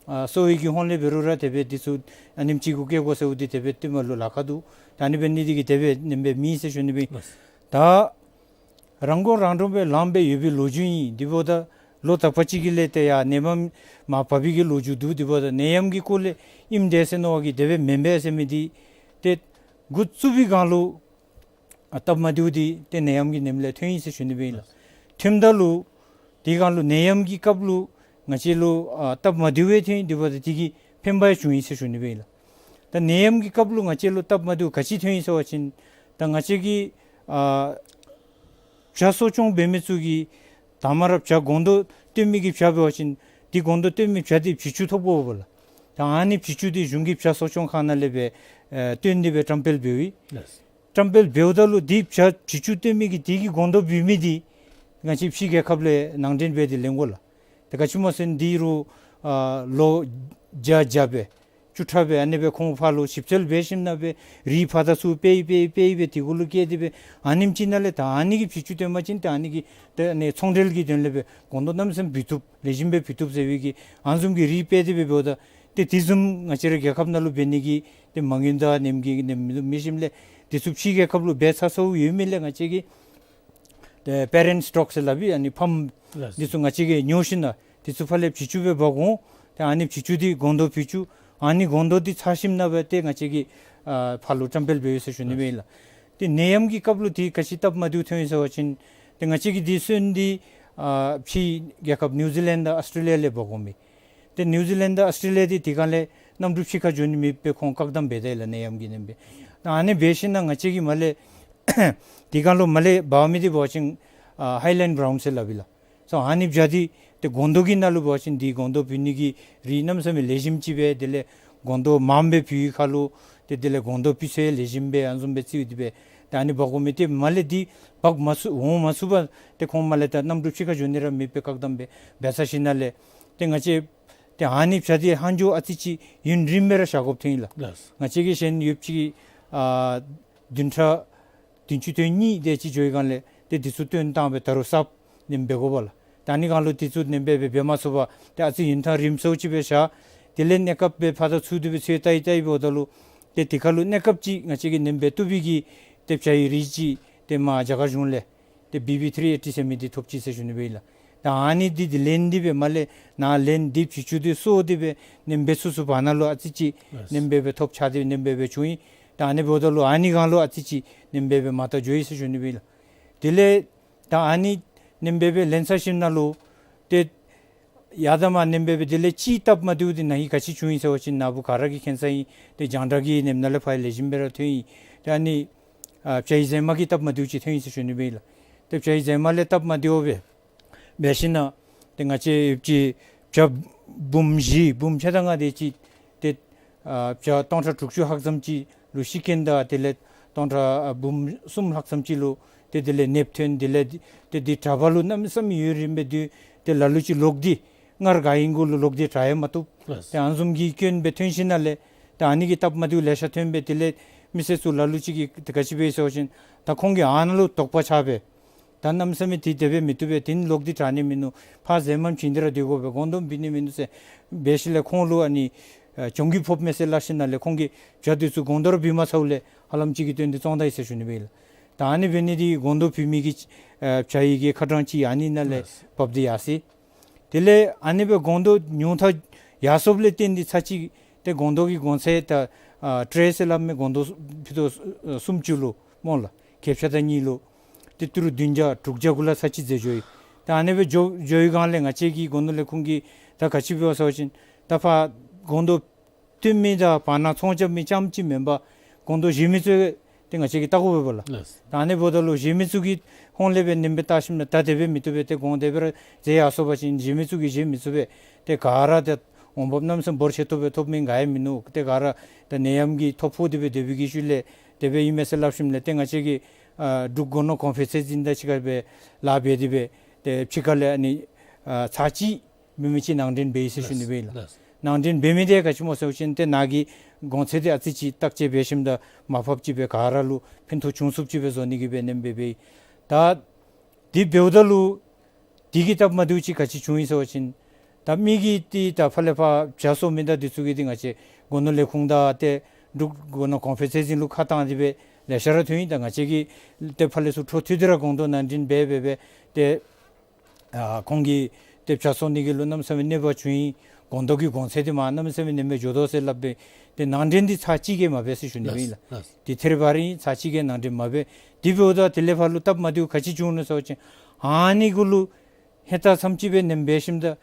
ཨ་གསོ་བའི་གི་ཧོང་ལས་འབད་རུང་ར་དེ་སྦེ་འདི་ཚུ་ཨ་ནེམ་ཅིག་གུ་བཀལ་དགོ་ཟེརཝ་འདི་དེ་སྦེ་བསྟུད་མར་ལུ་ལཱ་ཁག་འདུག། ད་ཨ་ནི་འབད་ནི་འདི་གིས་དེ་སྦེ་ནེམ་སྦེ་མེད་ཟེར་ཞུ་ནི་སྦེ། ལགས། ད་རང་མགོ་རང་འདྲོངས་སྦེ་ལངམ་སྦེ་ཡོད་པའི་ལོ་རྒྱུས་ཨིན། དེ་འབདཝ་ད་ལོ་དག་པ་ཅིག་གི་ལས་ཏེ་ཡར་ནད་ཡམས་མར་བབས་པའི་གི་ལོ་རྒྱུས་འདུག། དེ་འབདཝ་ད་ནད་ཡམས་ཀྱི་སྐོར་ལས་ཨིནམ་འདྲས་ཟེར་མནོ་བ་གིས་དེ་སྦེ་མེན་པས་ཟེར་མི་འདི་ཏེ་འགོ་བཙུགས་པའི་སྒང་ལུ་ཨ་སྟབས་མ་བདེཝ་འདི་ཏེ་ནད་ཡམས་ཀྱི་ནེམ་ལས་ཐོན་ཡི་ཟེར་ཞུ་ནི་སྦེ་ཨིན་ལགས། ཐོནམ་ད་ལུ་དེ་སྒང་ལུ་ནད་ཡམས་ཀྱི་སྐབས་ལུ་ང་བཅས་ལུ་ཨ་སྟབས་མ་བདེཝ་ཡང་ཐོན། དེ་འབདཝ་ད་དེ་གིས་ཕན་པ་ཡང་བྱུང་ཡི་ཟེར་ཞུ་ནི་སྦེ་ཨིན་ལགས། ད་ནད་ཡམས་ཀྱི་སྐབས་ལུ་ང་བཅས་ལུ་སྟབས་མ་བདེཝ་ག་ཅི་ཐོན་ཡི་ཟེར་བ་ཅིན་ད་ང་བཅས་ཀྱི་ཨ་བྱ་གསོ་སྐྱོང་འབད་མི་ཚུ་གིས་དང་པ་ར་བྱ་སྒོང་རྡོག་བཏོན་མི་གི་བྱ་འབད་བ་ཅིན་དེ་སྒོང་རྡོག་བཏོན་མི་བྱ་དེ་བྱི་ཅུང་ཐོབ་དགོ་པས་ལགས། ད་ཨ་ནི་བྱི་ཅུང་དེ་གཞུང་གི་བྱ་གསོ་སྐྱོང་ཁང་ནང་ལས་སྦེ་ཨེ་བཏོན་ཏེ་སྦེ་བཀྲམ་སྤེལ་འབདཝ་ཨིན། ལགས། བཀྲམ་སྤེལ་འབདཝ་ད་ལུ་དེ་བྱ་བྱི་ཅུང་བཏོན་མི་གི་དེ་གི་སྒོང་རྡོག་འབུད་མི་འདི་ང་བཅས་ཕྱི་རྒྱལ་ཁབ་ལས་ནང་འདྲེན་འབད་དེ་ལེན་དགོ་ལགས། ད་ག་ཅི་སྨོ་ཟེར་ན་འདི་རུང་ཨ་ལོ་བརྒྱ་བརྒྱ་སྦེ་བཅུ་ཕྲག་སྦེ་ཨ་ནི་སྦེ་ཁོང་ཕར་ལུ་ཞིབ་འཚོལ་འབད་ཞིནམ་ལས་སྦེ་རིགས་ཕར་དང་ཚུར་སྤེལ་སྤེལ་སྤེལ་སྦེ་དེ་གུ་ལུ་བཀལ་ཏེ་སྦེ་ཨ་ནེམ་ཅིག་ནང་ལས་ད་ཨ་ནི་གི་བྱི་ཅུང་བཏོན་པ་ཅིན་ད་ཨ་ནི་གི་ད་ཨ་ནི་ཚོང་འབྲེལ་གྱི་དོན་ལས་སྦེ་སྒོང་རྡོག་གནམ་མེད་ས་མེད་འབུད་བཏུབ། ལེགས་ཤོམ་སྦེ་འབུད་བཏུབ་ཟེར་བའི་གི་ཨ་ནི་བཟུམ་གྱི་རིགས་སྤེལ་ཏེ་སྦེ་འབདཝ་ད་ཏེ་དེ་བཟུམ་ང་བཅས་རའི་རྒྱལ་ཁབ་ནང་ལུ་འབད་ནི་གི་ཏེ་མ་དངུལ་དང་ནེམ་གྱི་ནེམ་མེད་ཞིནམ་ལས་དེ་ཚུ་ཕྱི་རྒྱལ་ཁབ་ལུ་འབད་ཚར་སོངམ་ཡོད་མི་ལས་ང་བཅས་ཀྱིས་ཏེ་པེ་རེནཊ་སི་ཊོཀ་ཟེར་སླབ་ཨིན། ཨ་ནི་ཕམ་ལགས། འདི་ཚུ་ང་བཅས་ཀྱིས་ཉོ་ཞིནམ་ལས་དེ་ཚུ་ཕར་ལས་བྱི་ཅུང་སྦེ་འབག་འོང་། ཏེ་ཨ་ནི་བྱི་ཅུང་འདི་སྒོང་རྡོག་བུད་བཅུག། ཨ་ནི་སྒོང་རྡོག་འདི་ཚར་ཞིནམ་ལས་སྦེ་ཏེ་ང་བཅས་ཀྱིས་ཨ་ཕར་ལུ་བཀྲམ་སྤེལ་འབད་ཡོད་ཟེར་ཞུ་ནི་སྦེ་ཨིན་ལགས། ཏེ་ནད་ཡམས་ཀྱི་སྐབས་ལུ་དེ་ག་ཅི་སྟབས་མ་བདེཝ་ཐོན་ཡི་ཟེར་བ་ཅིན་ཏེ་ང་བཅས་ཀྱིས་དེ་སོན་འདི་ཨ་ཕྱི་རྒྱལ་ཁབ་ནིའུ་ཛི་ལེནཌ་དང་ཨཱོས་ཊྲེ་ལི་ཡ་ལས་འབག་འོང་མི། ཏེ་ནིའུ་ཛི་ལེནཌ་དང་ཨཱོས་ཊྲེ་ལི་ཡ་འདི་དེ་སྒང་ལས་གནམ་གྲུ་ཕྱི་ཁར་འགྱོ་ནི་མེདཔ་སྦེ་ཁོང་བཀག་དམ་འབད་ད་ཡི་ལགས། ནད་ཡམས་ཀྱི་ནེམ་སྦེ། ད་ཨ་ནི་འབད་ཞིནམ་ལས་ང་བཅས་ཀྱིས་མར་ལས་དེ་སྒང་ལུ་མར་ལས་འབག་མི་འདི་འབད་བ་ཅིན་ཨ་ཧའི་ལེནཌ་བརའུན་ཟེར་སླབ་ཨིན་ལགས། སོ་ཨ་ནི་བྱ་འདི་ཏེ་སྒོང་རྡོག་གི་ནང་ལུ་འབད་བ་ཅིན་འདི་སྒོང་རྡོག་བུད་ནི་གི་རིགས་གནམ་མེད་ས་མེད་ལེགས་ཤོམ་ཅིག་སྦེ་དེ་ལས་སྒོང་རྡོག་མངམ་སྦེ་བུད་ཁར་ལུ་ཏེ་དེ་ལས་སྒོང་རྡོག་བུད་ཚད་ལེགས་ཤོམ་སྦེ་ཨ་ནི་བཟུམ་སྦེ་རྩིཝ་འདི་སྦེ། ད་ཨ་ནི་འབག་འོང་མི་འདི་མར་ལས་འདི་འབག་མ་ཚུགས་འོང་མ་ཚུགས་པར་ཏེ་ཁོང་མར་ལས་ད་གནམ་གྲུ་ཕྱི་ཁར་འགྱོ་ནི་ར་མེདཔ་སྦེ་བཀག་དམ་སྦེ་འབད་ཚར་ཞིནམ་ལས་ཏེ་ང་བཅས་ཏེ་ཨ་ནི་བྱ་འདི་ལྷག་འགྱོ་ཨ་ཙི་ཅིག་ཡུན་རིངམོ་སྦེ་ར་བཞག་དགོཔ་ཐོན་ཡི་ལགས། ལགས། ང་བཅས་ཀྱིས་གཞན་ཡོདཔ་ཅིག་ཨ་བདུན་ཕྲག་བདུན་ཅུ་དོན་གཉིས་དེ་ཅིག་འགྱོ་བའི་སྒང་ལས་ཏེ་འདི་ཚུ་བཏོན་བཏང་སྦེ་ད་རུང་གསརཔ་ནེམ་འབད་དགོ་པས་ལགས། ད་ཨ་ནི་སྒང་ལུ་འདི་ཚུ་ནེམ་འབད་སྦེ་འབད་མ་ཚུགས་པར་ཏེ་ཨ་ཙི་ཡུན་ཐག་རིངམོ་ཅིག་སྦེ་བཞག། དེ་ལས་གནས་སྐབས་སྦེ་ཕར་དང་ཚུར་དེ་སྦེ་འཚོལ་བལྟ་ཡི་བལྟ་ཡི་འབདཝ་ད་ལུ་ཏེ་དེ་ཁར་ལུ་གནས་སྐབས་ཅིག་ང་བཅས་ཀྱིས་ནེམ་འབད་བཏུབ་པའི་གི་ཏེ་བྱ་ཡི་རིགས་ཅིག་ཏེ་མར་རྒྱ་གར་གཞུང་ལས་ཏེ་བི་བི་ཐི་རི་ཨེ་ཊི་ཟེར་མི་འདི་ཐོབ་ཅི་ཟེར་ཞུ་ནི་སྦེ་ཨིན་ལགས། ད་ཨ་ནི་འདི་འདི་ལེན་ཏེ་སྦེ་མར་ལས་ནཱ་ལེན་ཏེ་བྱི་ཅུང་འདི་གསོ་སྟེ་སྦེ་ནེམ་འབད་ཚུགས་ཚུགས་བར་ན་ལུ་ཨ་ཙི་ཅིག་ལགས། ནེམ་འབད་སྦེ་ཐོབ་ཆག་སྟེ་ནེམ་འབད་སྦེ་བྱུང་ཡི། ད་ཨ་ནི་འབདཝ་ད་ལུ་ཨ་ནི་སྒང་ལུ་ཨ་ཙི་ཅིག་ནེམ་འབད་སྦེ་མར་ད་འགྱོ་ཡི་ཟེར་ཞུ་ནི་སྦེ་ཨིན་ལགས། དེ་ལས་ད་ཨ་ནི་ནེམ་འབད་སྦེ་ལེན་ཚར་ཞིནམ་ལས་ཏེ་ཡར་ད་མར་ནེམ་འབད་སྦེ་དེ་ལས་ཅིག་སྟབས་མ་བདེཝ་འདི་ནཱ་གིས་ག་ཅི་བྱུང་ཡི་ཟེར་བ་ཅིན་ནཱ་བུ་ག་ར་གིས་མཁྱེན་ས་ཨིན། ཏེ་རྒྱང་བསྒྲགས་ཀྱི་ནེམ་ནང་ལས་ཕར་ལེགས་ཤོམ་སྦེ་ར་ཐོན་ཡི། ཏེ་ཨ་ནི་ཨ་བྱ་ཡི་རྫས་མ་གི་སྟབས་མ་བདེཝ་ཅིག་ཐོན་ཡི་ཟེར་ཞུ་ནི་སྦེ་ཨིན་ལགས། ཏེ་བྱ་ཡི་རྫས་མ་ལས་སྟབས་མ་བདེཝ་སྦེ་འབད་ཞིནམ་ལས་ཏེ་ང་བཅས་ཡོདཔ་ཅིག་བྱ་འབུམ་བཞི་འབུམ་ཕྱེད་དང་ལྔ་དེ་ཅིག་ཏེ་ཨ་བྱ་སྟོང་ཕྲག་དྲུག་ཅུ་ལྷག་ཙམ་ཅིག་ལུ་ཤི་རྐྱེན་དང་དེ་ལས་སྟོང་ཕྲག་ཨ་འབུམ་གསུམ་ལྷག་ཙམ་ཅིག་ལུ་ཏེ་དེ་ལས་ནདཔ་ཐོན། དེ་ལས་ཏེ་འདི་དྲག་པ་ལུ་གནམ་མེད་ས་མེད་ཡུན་རིངམོ་སྦེ་སྡོད། ཏེ་ལ་ལུ་ཅིག་ལོག་སྟེ་སྔར་ག་ཨིནམ་གུ་ལུ་ལོག་སྟེ་དྲག་ཡང་མ་བཏུབ། ལགས། ཏེ་ཨ་ནི་བཟུམ་གྱི་སྐྱོན་སྦེ་ཐོན་ཞིནམ་ལས་ ད་ཨ་ནི་གི་སྟབས་མ་བདེཝ་ལེ་ཤ་ཐོན་སྦེ་དེ་ལས་མི་སེར་ཚུ་ལ་ལུ་ཅིག་གིས་ཏེ་ག་ཅི་འབད་ཡི་ཟེར་བ་ཅིན་ད་ཁོང་གིས་ཨ་ནཱ་ལུ་དོགས་པ་ཆགས་སྦེ་ད་གནམ་མེད་ས་མེད་དེ་དེ་སྦེ་མི་བཏུབ་པས། དེ་ནི་ལོག་སྟེ་དྲག་ནི་མིན་ནུག། ཕར་གཟན་མམ་བྱིན་ཏེ་ར་སྡོད་དགོ་པས། སྒོང་རྡོག་འབུད་ནི་མིན་ནུག་ཟེར་འབད་ཞིནམ་ལས་ཁོང་ལུ་ཨ་ནི་ཨ་གྱོང་གུད་ཕོགཔ་མས་ཟེར་སླབ་ཞིནམ་ལས་ཁོང་གིས་བྱ་འདི་ཚུ་སྒོང་རྡོག་ར་འབུད་མ་ཚརཝ་ལས་ཧ་ལམ་ཅིག་གིས་བཏོན་ཏེ་བཙོང་ད་ཡི་ཟེར་ཞུ་ནི་སྦེ་ཨིན་ལགས། ད་ཨ་ནི་འབད་ནི་འདི་སྒོང་རྡོག་འབུད་མི་གི་ཨ་བྱ་ཡི་གི་ཁ་གྲངས་ཅིག་ཨ་ནི་ནང་ལས་ལགས། བབས་ཏེ་ཡར་སོ་ཡི། དེ་ལས་ཨ་ནི་སྦེ་སྒོང་རྡོག་ཉུང་མཐའ་ཡར་སོངམ་ལས་བརྟེན་ཏེ་ཚར་གཅིག་ཏེ་སྒོང་རྡོག་གི་གོང་ཚད་ད་ཨ་ཊེ་རེ་ཟེར་སླབ་མི་སྒོང་རྡོག་ཕི་ཏོ་ཨ་སུམ་ཅུ་ལུ་སྨོ་ལགས། ཁལ་ཕྱེད་དང་གཉིས་ལུ་ཏེ་ཏི་རུ་བདུན་བརྒྱ་དྲུག་བརྒྱ་གུ་ལུ་ཚར་གཅིག་འཛེགས་འགྱོ་ཡི། ད་ཨ་ནི་སྦེ་འགྱོ་འགྱོ་བའི་སྒང་ལས་ང་བཅས་ཀྱི་སྒོ་ནོར་ལས་ཁུངས་ཀྱིས་ད་ག་ཅི་འབད་བ་ཟེར་བ་ཅིན་ད་ཕར་སྒོང་རྡོག་བཏོན་མི་དང་བར་ན་ཚོང་རྐྱབ་མི་རྐྱངམ་གཅིག་མེན་པར་སྒོང་རྡོག་བཞེས་མི་ཚུ་ཏེ་ང་བཅས་ཀྱིས་བལྟ་དགོ་པས་ལགས། ལགས། ད་ཨ་ནི་འབདཝ་ད་ལུ་བཞེས་མི་ཚུ་གི་ཧོངས་ལས་སྦེ་མནན་སྦེ་བལྟ་ཞིནམ་ལས་ད་དེ་སྦེ་མི་བཏུབ་པས། ཏེ་སྒོང་དེ་སྦེ་ར་འཛེགས་ཡར་སོང་པ་ཅིན་བཞེས་མི་ཚུ་གིས་བཞེས་མི་ཚུགས་པས། ཏེ་ག་ར་ཏེ་འོང་འབབ་གནམ་མེད་ས་མེད་འབོར་ཆེ་ཏོག་སྦེ་ཐོབ་མི་ག་ཡང་མིན་ནུག། ཏེ་ག་ར་ད་ནད་ཡམས་ཀྱི་ཐོ་ཕོག་སྟེ་སྦེ་སྡོད་པའི་གི་ཤུལ་ལས་དེ་སྦེ་ཨིན་མས་ཟེར་སླབ་ཞིནམ་ལས་ཏེ་ང་བཅས་ཀྱིས་ཨ་འབྲུག་སྒོ་ནོར་གོང་འཕེལ་ཚད་འཛིན་དང་གཅིག་ཁར་སྦེ་ལཱ་འབད་དེ་སྦེ་ཏེ་ཕྱི་ཁ་ལས་ཨ་ནི་ཨ་ཚར་གཅིག་འབད་མི་ཅིག་ནང་འདྲེན་འབད་ཡི་ཟེར་ཞུ་ནི་སྦེ་ཨིན་ལགས། ལགས། ནང་འདྲེན་འབད་མི་དེ་ག་ཅི་སྨོ་ཟེར་བ་ཅིན་ཏེ་ནཱ་གི་གོང་ཚད་དེ་ཨ་ཙི་ཅིག་བརྟག་དཔྱད་འབད་ཞིནམ་ད་མར་ཕབ་ཅིག་སྦེ་ག་ར་ལུ་ཕན་ཐོགས་བྱུང་ཚུགསཔ་ཅིག་སྦེ་བཟོ་ནི་གི་སྦེ་མནན་སྦེ་འབད་ཡི། ད་དེ་འབདཝ་ད་ལུ་དེ་གི་སྟབས་མ་བདེཝ་ཅིག་ག་ཅི་བྱུང་ཡི་ཟེར་བ་ཅིན་ད་མི་གིས་ཏེ་ད་ཕར་ལས་ཕར་བྱ་གསོ་མི་དང་དེ་ཚུ་གིས་ཏེ་ང་བཅས་སྒོ་ནོར་ལས་ཁུངས་དང་ཏེ་འབྲུག་སྒོ་ནོར་གོང་འཕེལ་ཚད་འཛིན་ལུ་ཁ་བཏང་སྟེ་སྦེ་ལེ་ཤ་ར་ཐོན་ཡི། ད་ང་བཅས་ཀྱིས་ཏེ་ཕར་ལས་ཚུར་འཕྲོ་མཐུད་དེ་ར་སྒོང་རྡོག་ནང་འདྲེན་འབད་འབད་འབད་ཏེ་ཨ་ཁོང་གིས་ཏེ་བྱ་གསོ་ནི་གི་ལུ་གནམ་མེད་ས་མེད་གནོད་པ་བྱུང་ཡི། སྒོང་རྡོག་གི་གོང་ཚད་དེ་མར་གནམ་མེད་ས་མེད་ནེམ་སྦེ་འགྱོ་དོ་ཟེར་སླབ་སྦེ་ཏེ་ནང་འདྲེན་འདི་ཚར་གཅིག་གིས་མ་འབད་ཟེར་ཞུ་ནི་སྦེ་ཨིན་ལགས། ལགས། ཏེ་ཐེར་བ་རི་ཚར་གཅིག་གིས་ནང་འདྲེན་མ་འབད། དེ་འབདཝ་ད་དེ་ལས་ཕར་ལུ་སྟབས་མ་བདེཝ་ག་ཅི་བྱུང་ནུག་ཟེར་བ་ཅིན་ཨ་ནི་གུ་ལུ་ཧེ་ད་མཚམས་ཅིག་སྦེ་ནེམ་འབད་ཞིནམ་ད་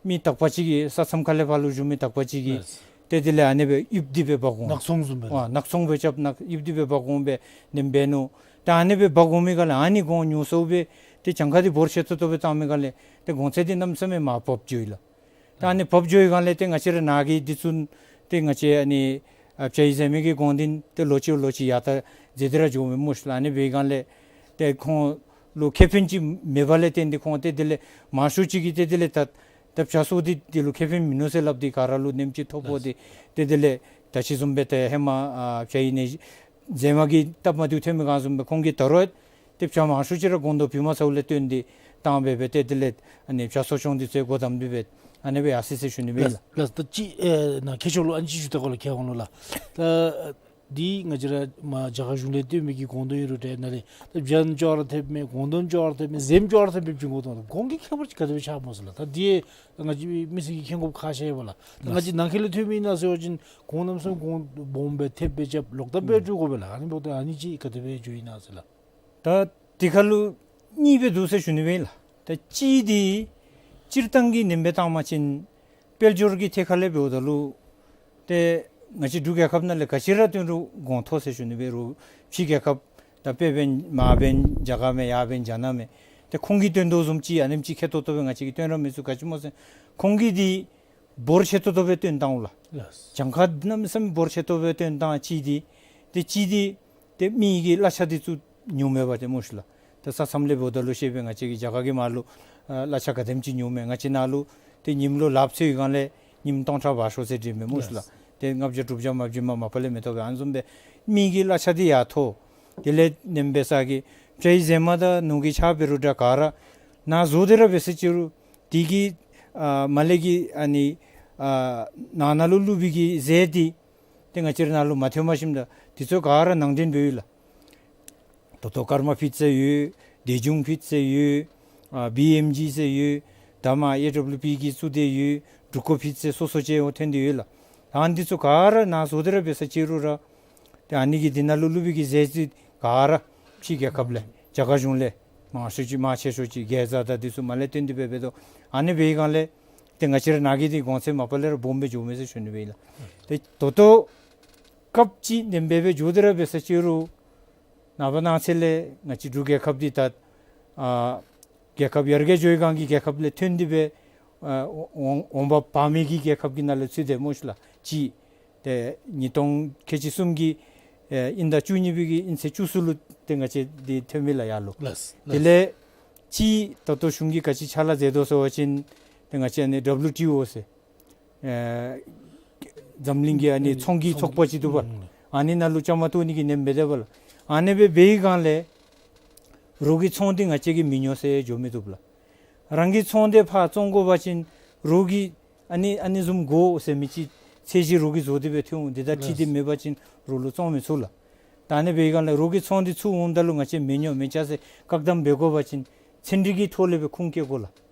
མི་དག་པ་ཅིག་གིས་ས་མཚམས་ཁ་ལས་ཕར་ལུ་བཞུགས་མི་དག་པ་ཅིག་གིས་ལགས། ཏེ་དེ་ལས་ཨ་ནི་སྦེ་ཡིབ་སྟེ་སྦེ་འབག་འོང་། ནག་ཚོང་བཟུམ་སྦེ། ཨ་ནག་ཚོང་སྦེ་རྐྱབ་ནག་ཡིབ་སྟེ་སྦེ་འབག་འོང་སྦེ་ནེམ་འབད་ནུག། ད་ཨ་ནི་སྦེ་འབག་འོང་མི་སྒང་ལས་ཨ་ནི་སྒོང་ཉུང་སུ་སྦེ་ཏེ་གྱངས་ཁ་འདི་འབོར་ཆེ་ཏོག་ཏོ་སྦེ་བཏང་མི་སྒང་ལས་ཏེ་གོང་ཚད་འདི་གནམ་མེད་ས་མེད་མར་བབས་འགྱོ་ཡི་ལགས། ད་ཨ་ནི་བབས་འགྱོ་བའི་སྒང་ལས་ཏེ་ང་བཅས་ར་ནཱ་གི་འདི་ཚུ་ཏེ་ང་བཅས་ཨ་ནི་ཨ་བྱ་ཡི་གཟན་མི་གི་གོང་འདི་ཏེ་ལོག་ཅི་ལོག་ཅི་ཡར་ད་འཛེགས་ཏེ་ར་འགྱོཝ་མས་སྨོ་ཤིག་ལགས། ཨ་ནི་འབད་བའི་སྒང་ལས་ཏེ་ཁོང་ལུ་ཁེ་ཕན་ཅིག་མེདཔ་ལས་བརྟེན་ཏེ་ཁོང་ཏེ་དེ་ལས་མང་ཤོས་ཅིག་གིས་ཏེ་དེ་ལས་ད་ད་བྱ་གསོ་འདི་དེ་ལུ་ཁེ་ཕན་མིན་ནུག་ཟེར་སླབ་སྟེ་ག་ར་ལུ་ནེམ་ཅིག་ཐོ་ཕོག་སྟེ་ཏེ་དེ་ལས་ད་ཅི་བཟུམ་སྦེ་ཏེ་ཧེ་མ་ཨ་བྱ་ཡི་ནད་གཟན་མ་གི་སྟབས་མ་བདེཝ་ཐོན་མི་སྒང་བཟུམ་སྦེ་ཁོང་གིས་ད་རུང་ཏེ་བྱ་མང་ཤོས་ཅིག་ར་སྒོང་རྡོག་བུད་མ་ཚརཝ་ལས་བཏོན་ཏེ་བཏང་སྦེ་སྦེ་ཏེ་དེ་ལས་ཨ་ནི་བྱ་གསོ་སྐྱོང་འདི་ཚུ་འགོ་དམ་སྟེ་སྦེ་ཨ་ནི་སྦེ་ཡར་སོ་ཡི་ཟེར་ཞུ་ནི་སྦེ་ཨིན་ལགས། ལགས། ད་ཅི་ཨེ་ནཱ་མཁས་མཆོག་ལུ་ཨ་ནི་ཅིག་ཞུ་ད་གོ་ལགས། མཁས་དབང་ལུ་ལགས། ད་འདི་ང་བཅས་ར་མར་རྒྱ་གར་གཞུང་ལས་བཏོན་མི་གི་སྒོང་རྡོག་ཨིན་རུང་འདྲ་ནཱ་ལས་ད་བྱ་ཅོག་ར་ཐེབས་མས། སྒོང་རྡོག་ཅོག་ར་ཐེབས་མས། གཟན་ཅོག་ར་ཐེབས་མས། བྱིན་གོ་དོ་སྒོང་གི་ཁྱད་པར་ཅིག་ག་དེ་སྦེ་ཆགས་སྨོ་ཟེར་ལགས། ད་འདི་ང་བཅས་མི་སེར་གྱིས་མཁྱེན་དགོཔ་ཁག་ཆེ་བས་ལགས། ད་ང་བཅས་ནང་འཁོད་ལས་ཐོན་མི་ཨིན་ན་ཟེར་བ་ཅིན་སྒོང་གནམ་མེད་ས་མེད་སྒོང་སྦོམ་སྦེ་ཐེབས་སྦེ་རྐྱབ་ལོག་ལྟབ་སྦེ་འགྱོ་དགོ་པས་ལགས། ཨ་ནི་འབདཝ་ད་ཨ་ནི་ཅིག་ག་དེ་སྦེ་འགྱོཝ་ཨིན་ན་ཟེར་ལགས། ད་དེ་ཁར་ལུ་གཉིས་སྦེ་འདུག་ཟེར་ཞུ་ནི་སྦེ་ཨིན་ལགས། ད་གཅིག་འདི་སྤྱིར་བཏང་གི་ནེམ་སྦེ་བཏང་བ་ཅིན་དཔལ་འབྱོར་གྱི་ཐད་ཁར་ལས་འབདཝ་ད་ལུ་ཏེ་ང་བཅས་འབྲུག་རྒྱལ་ཁབ་ནང་ལས་ག་ཅི་ར་བཏོན་རུང་གོང་མཐོ་ཟེར་ཞུ་ནི་སྦེ་རུང་ཕྱི་རྒྱལ་ཁབ་ད་དཔེ་འབད་མར་འབད་རྒྱ་གར་མས། ཡར་འབད་རྒྱ་ནག་མས། ཏེ་ཁོང་གིས་བཏོན་དོ་བཟུམ་ཅིག་ཨ་ནེམ་ཅིག་ཁེ་ཏོག་ཏོ་སྦེ་ང་བཅས་ཀྱིས་བཏོན་ར་མི་ཚུགས། ག་ཅི་སྨོ་ཟེར་ཁོང་གིས་འདི་འབོར་ཆེ་ཏོག་ཏོ་སྦེ་བཏོན་བཏང་འོང་ལགས། ལགས། གྱངས་ཁ་གནམ་མེད་ས་མེད་འབོར་ཆེ་ཏོག་སྦེ་བཏོན་བཏང་གཅིག་འདི། ཏེ་གཅིག་འདི་ཏེ་མི་གི་གླ་ཆ་འདི་ཚུ་ཉུང་མས་པ་ཏེ་སྨོ་ཤིག་ལགས། ཏེ་ས་མཚམས་ལས་འབདཝ་ད་ལུ་ཤེས་པས། ང་བཅས་ཀྱི་རྒྱ་གར་གྱི་མར་ལུ་ཨ་གླ་ཆ་ག་དེམ་ཅིག་ཉུང་མས། ང་བཅས་ནཱ་ལུ་ཏེ་ཉིནམ་ལུ་ལགཔ་འཚོལ་བའི་སྒང་ལས་ཉིནམ་སྟོང་ཕྲག་བར་ཤོག་ཟེར་འདྲི་མས་སྨོ་ཤིག་ལགས། ལགས། ཏེ་ལྔ་བརྒྱ་དྲུག་བརྒྱ་མ་བྱིན་པར་མ་པ་ལས་མི་ཐོབ་པས། ཨ་ནི་བཟུམ་སྦེ་མི་གི་གླ་ཆ་འདི་ཡར་མཐོ། དེ་ལས་ནེམ་འབད་ས་གི་བྱ་ཡི་གཟན་མ་དང་ནོར་གྱི་ཆརཔ་འབད་རུང་འདྲ་ག་ར་ནཱ་བཟོ་སྟེ་ར་འབད་ས་ཅིག་རུང་དེ་གི་ཨ་མར་ལས་ཀྱི་ཨ་ནི་ཨ་ནང་ན་ལུ་བླུགས་པའི་གི་རྫས་འདི་ཏེ་ང་བཅས་ར་ནཱ་ལུ་མ་ཐོན་པར་ཞིནམ་ད་དེ་ཚུ་ག་ར་ནང་འདྲེན་འབདཝ་ཨིན་ལགས། ད་ལྟོ་ཀརྨ་ཕིཌསི་ཟེར་ཡོད། དེ་ཇུང་ཕིཌསི་ཟེར་ཡོད། ཨ་བི་ཨེམ་ཇི་ཟེར་ཡོད། ད་མར་ཨེ་ཌབ་ལུ་པི་གིས་བཙུགས་ཏེ་ཡོད། འབྲུག་སྒོ་ཕིཌསི་ཟེར་སོ་སོ་ཅིག་འོང་ཐོན་ཏེ་ཡོད་ལགས། ད་ཨ་ནི་འདི་ཚུ་ག་ར་ནཱ་བཟོ་སྟེ་ར་འབད་ས་ཅིག་རུང་ར་ཏེ་ཨ་ནི་གི་འདི་ནང་ལུ་བླུགས་པའི་གི་རྫས་འདི་ག་ར་ཕྱི་རྒྱལ་ཁབ་ལས་རྒྱ་གར་གཞུང་ལས་མང་ཤོས་ཅིག་མང་ཆེ་ཤོས་ཅིག་གེ་ཛ་དང་འདི་ཚུ་མར་ལས་བཏོན་ཏེ་འབད་འབད་དོ། ཨ་ནི་འབད་བའི་སྒང་ལས་ཏེ་ང་བཅས་ར་ནཱ་གི་འདི་གོང་ཚད་མ་པ་ལས་ར་སྦོམ་སྦེ་འགྱོཝ་མས་ཟེར་ཞུ་ནི་སྦེ་ཨིན་ལགས། ཏེ་ད་ལྟོ་སྐབས་ཅིག་ནེམ་སྦེ་སྦེ་འགྱོ་སྟེ་ར་འབད་ས་ཅིག་རུང་ནངས་པ་གནངས་ཚེ་ལས་ང་བཅས་འབྲུག་རྒྱལ་ཁབ་འདི་ད་ཨ་རྒྱལ་ཁབ་ཡར་རྒྱས་འགྱོ་བའི་སྒང་གི་རྒྱལ་ཁབ་ལས་ཐོན་ཏེ་སྦེ་ཨ་འོང་འོང་འབབ་འབག་མི་གི་རྒྱལ་ཁབ་ཀྱི་ནང་ལས་ཚུད་དེ་སྨོ་ཤིག་ལགས། ཅིག་ཏེ་ཉིས་སྟོང་ཁལ་གཅིག་གསུམ་གྱི་ཨེ་དབྱིན་ཟླ་བཅུ་གཉིས་པའི་གི་དབྱིན་ཚེས་བཅུ་གསུམ་ལུ་ཏེ་ང་བཅས་འདི་ཐོན་མི་ལགས་ཡར་ལུ། ལགས། དེ་ལས་ཅིག་ད་ལྟོ་གཞུང་གིས་ག་ཅི་ཕྱག་ལཱ་མཛད་དོ་ཟེར་བ་ཅིན་ཏེ་ང་བཅས་ཨ་ནི་ཌབ་ལུ་ཊི་ཨོ་ཟེར་ཨེ་ འཛམ་གླིང་གི་ཨ་ནི་ཨ་ནི་ཚོང་གི་ཚོང་ཚོགས་པ་ཅིག་འདུག་པ། ཨུམ། ཨ་ནི་ནང་ལུ་བཅའ་མར་གཏོགས་ནི་གི་ནེམ་སྦེ་སྡོདཔ་ལགས། ཨ་ནི་སྦེ་འབད་བའི་སྒང་ལས་རོགས་ཀྱི་ཚོང་འདི་ང་བཅས་ཀྱིས་མི་ཉོ་ཟེར་འགྱོ་མི་བཏུབ་ལགས། རང་གི་ཚོང་འདི་ཕར་བཙོང་དགོ་པ་ཅིན་རོགས་ཀྱིས་ཨ་ནི་ཨ་ནི་བཟུམ་དགོ་ཟེར་མི་ཅིག་ཚད་གཞི་རོགས་ཀྱིས་བཟོ་སྟེ་སྦེ་ཐོན་འོང་། དེ་དང་འཁྲིལ་ཏེ་ལགས། མེད་པ་ཅིན་རོགས་ལུ་བཙོང་མི་ཚུགས་ལགས། ད་ཨ་ནི་འབད་བའི་སྒང་ལས་རོགས་ཀྱི་ཚོང་འདི་ཚུར་འོངམ་ད་ལུ་ང་བཅས་མི་ཉོ་མི་བཅའ་ཟེར་བཀག་དམ་འབད་དགོ་པ་ཅིན་ཚན་རིག་གི་ཐོག་ལས་སྦེ་ཁུངས་བཀལ་དགོ་ལགས།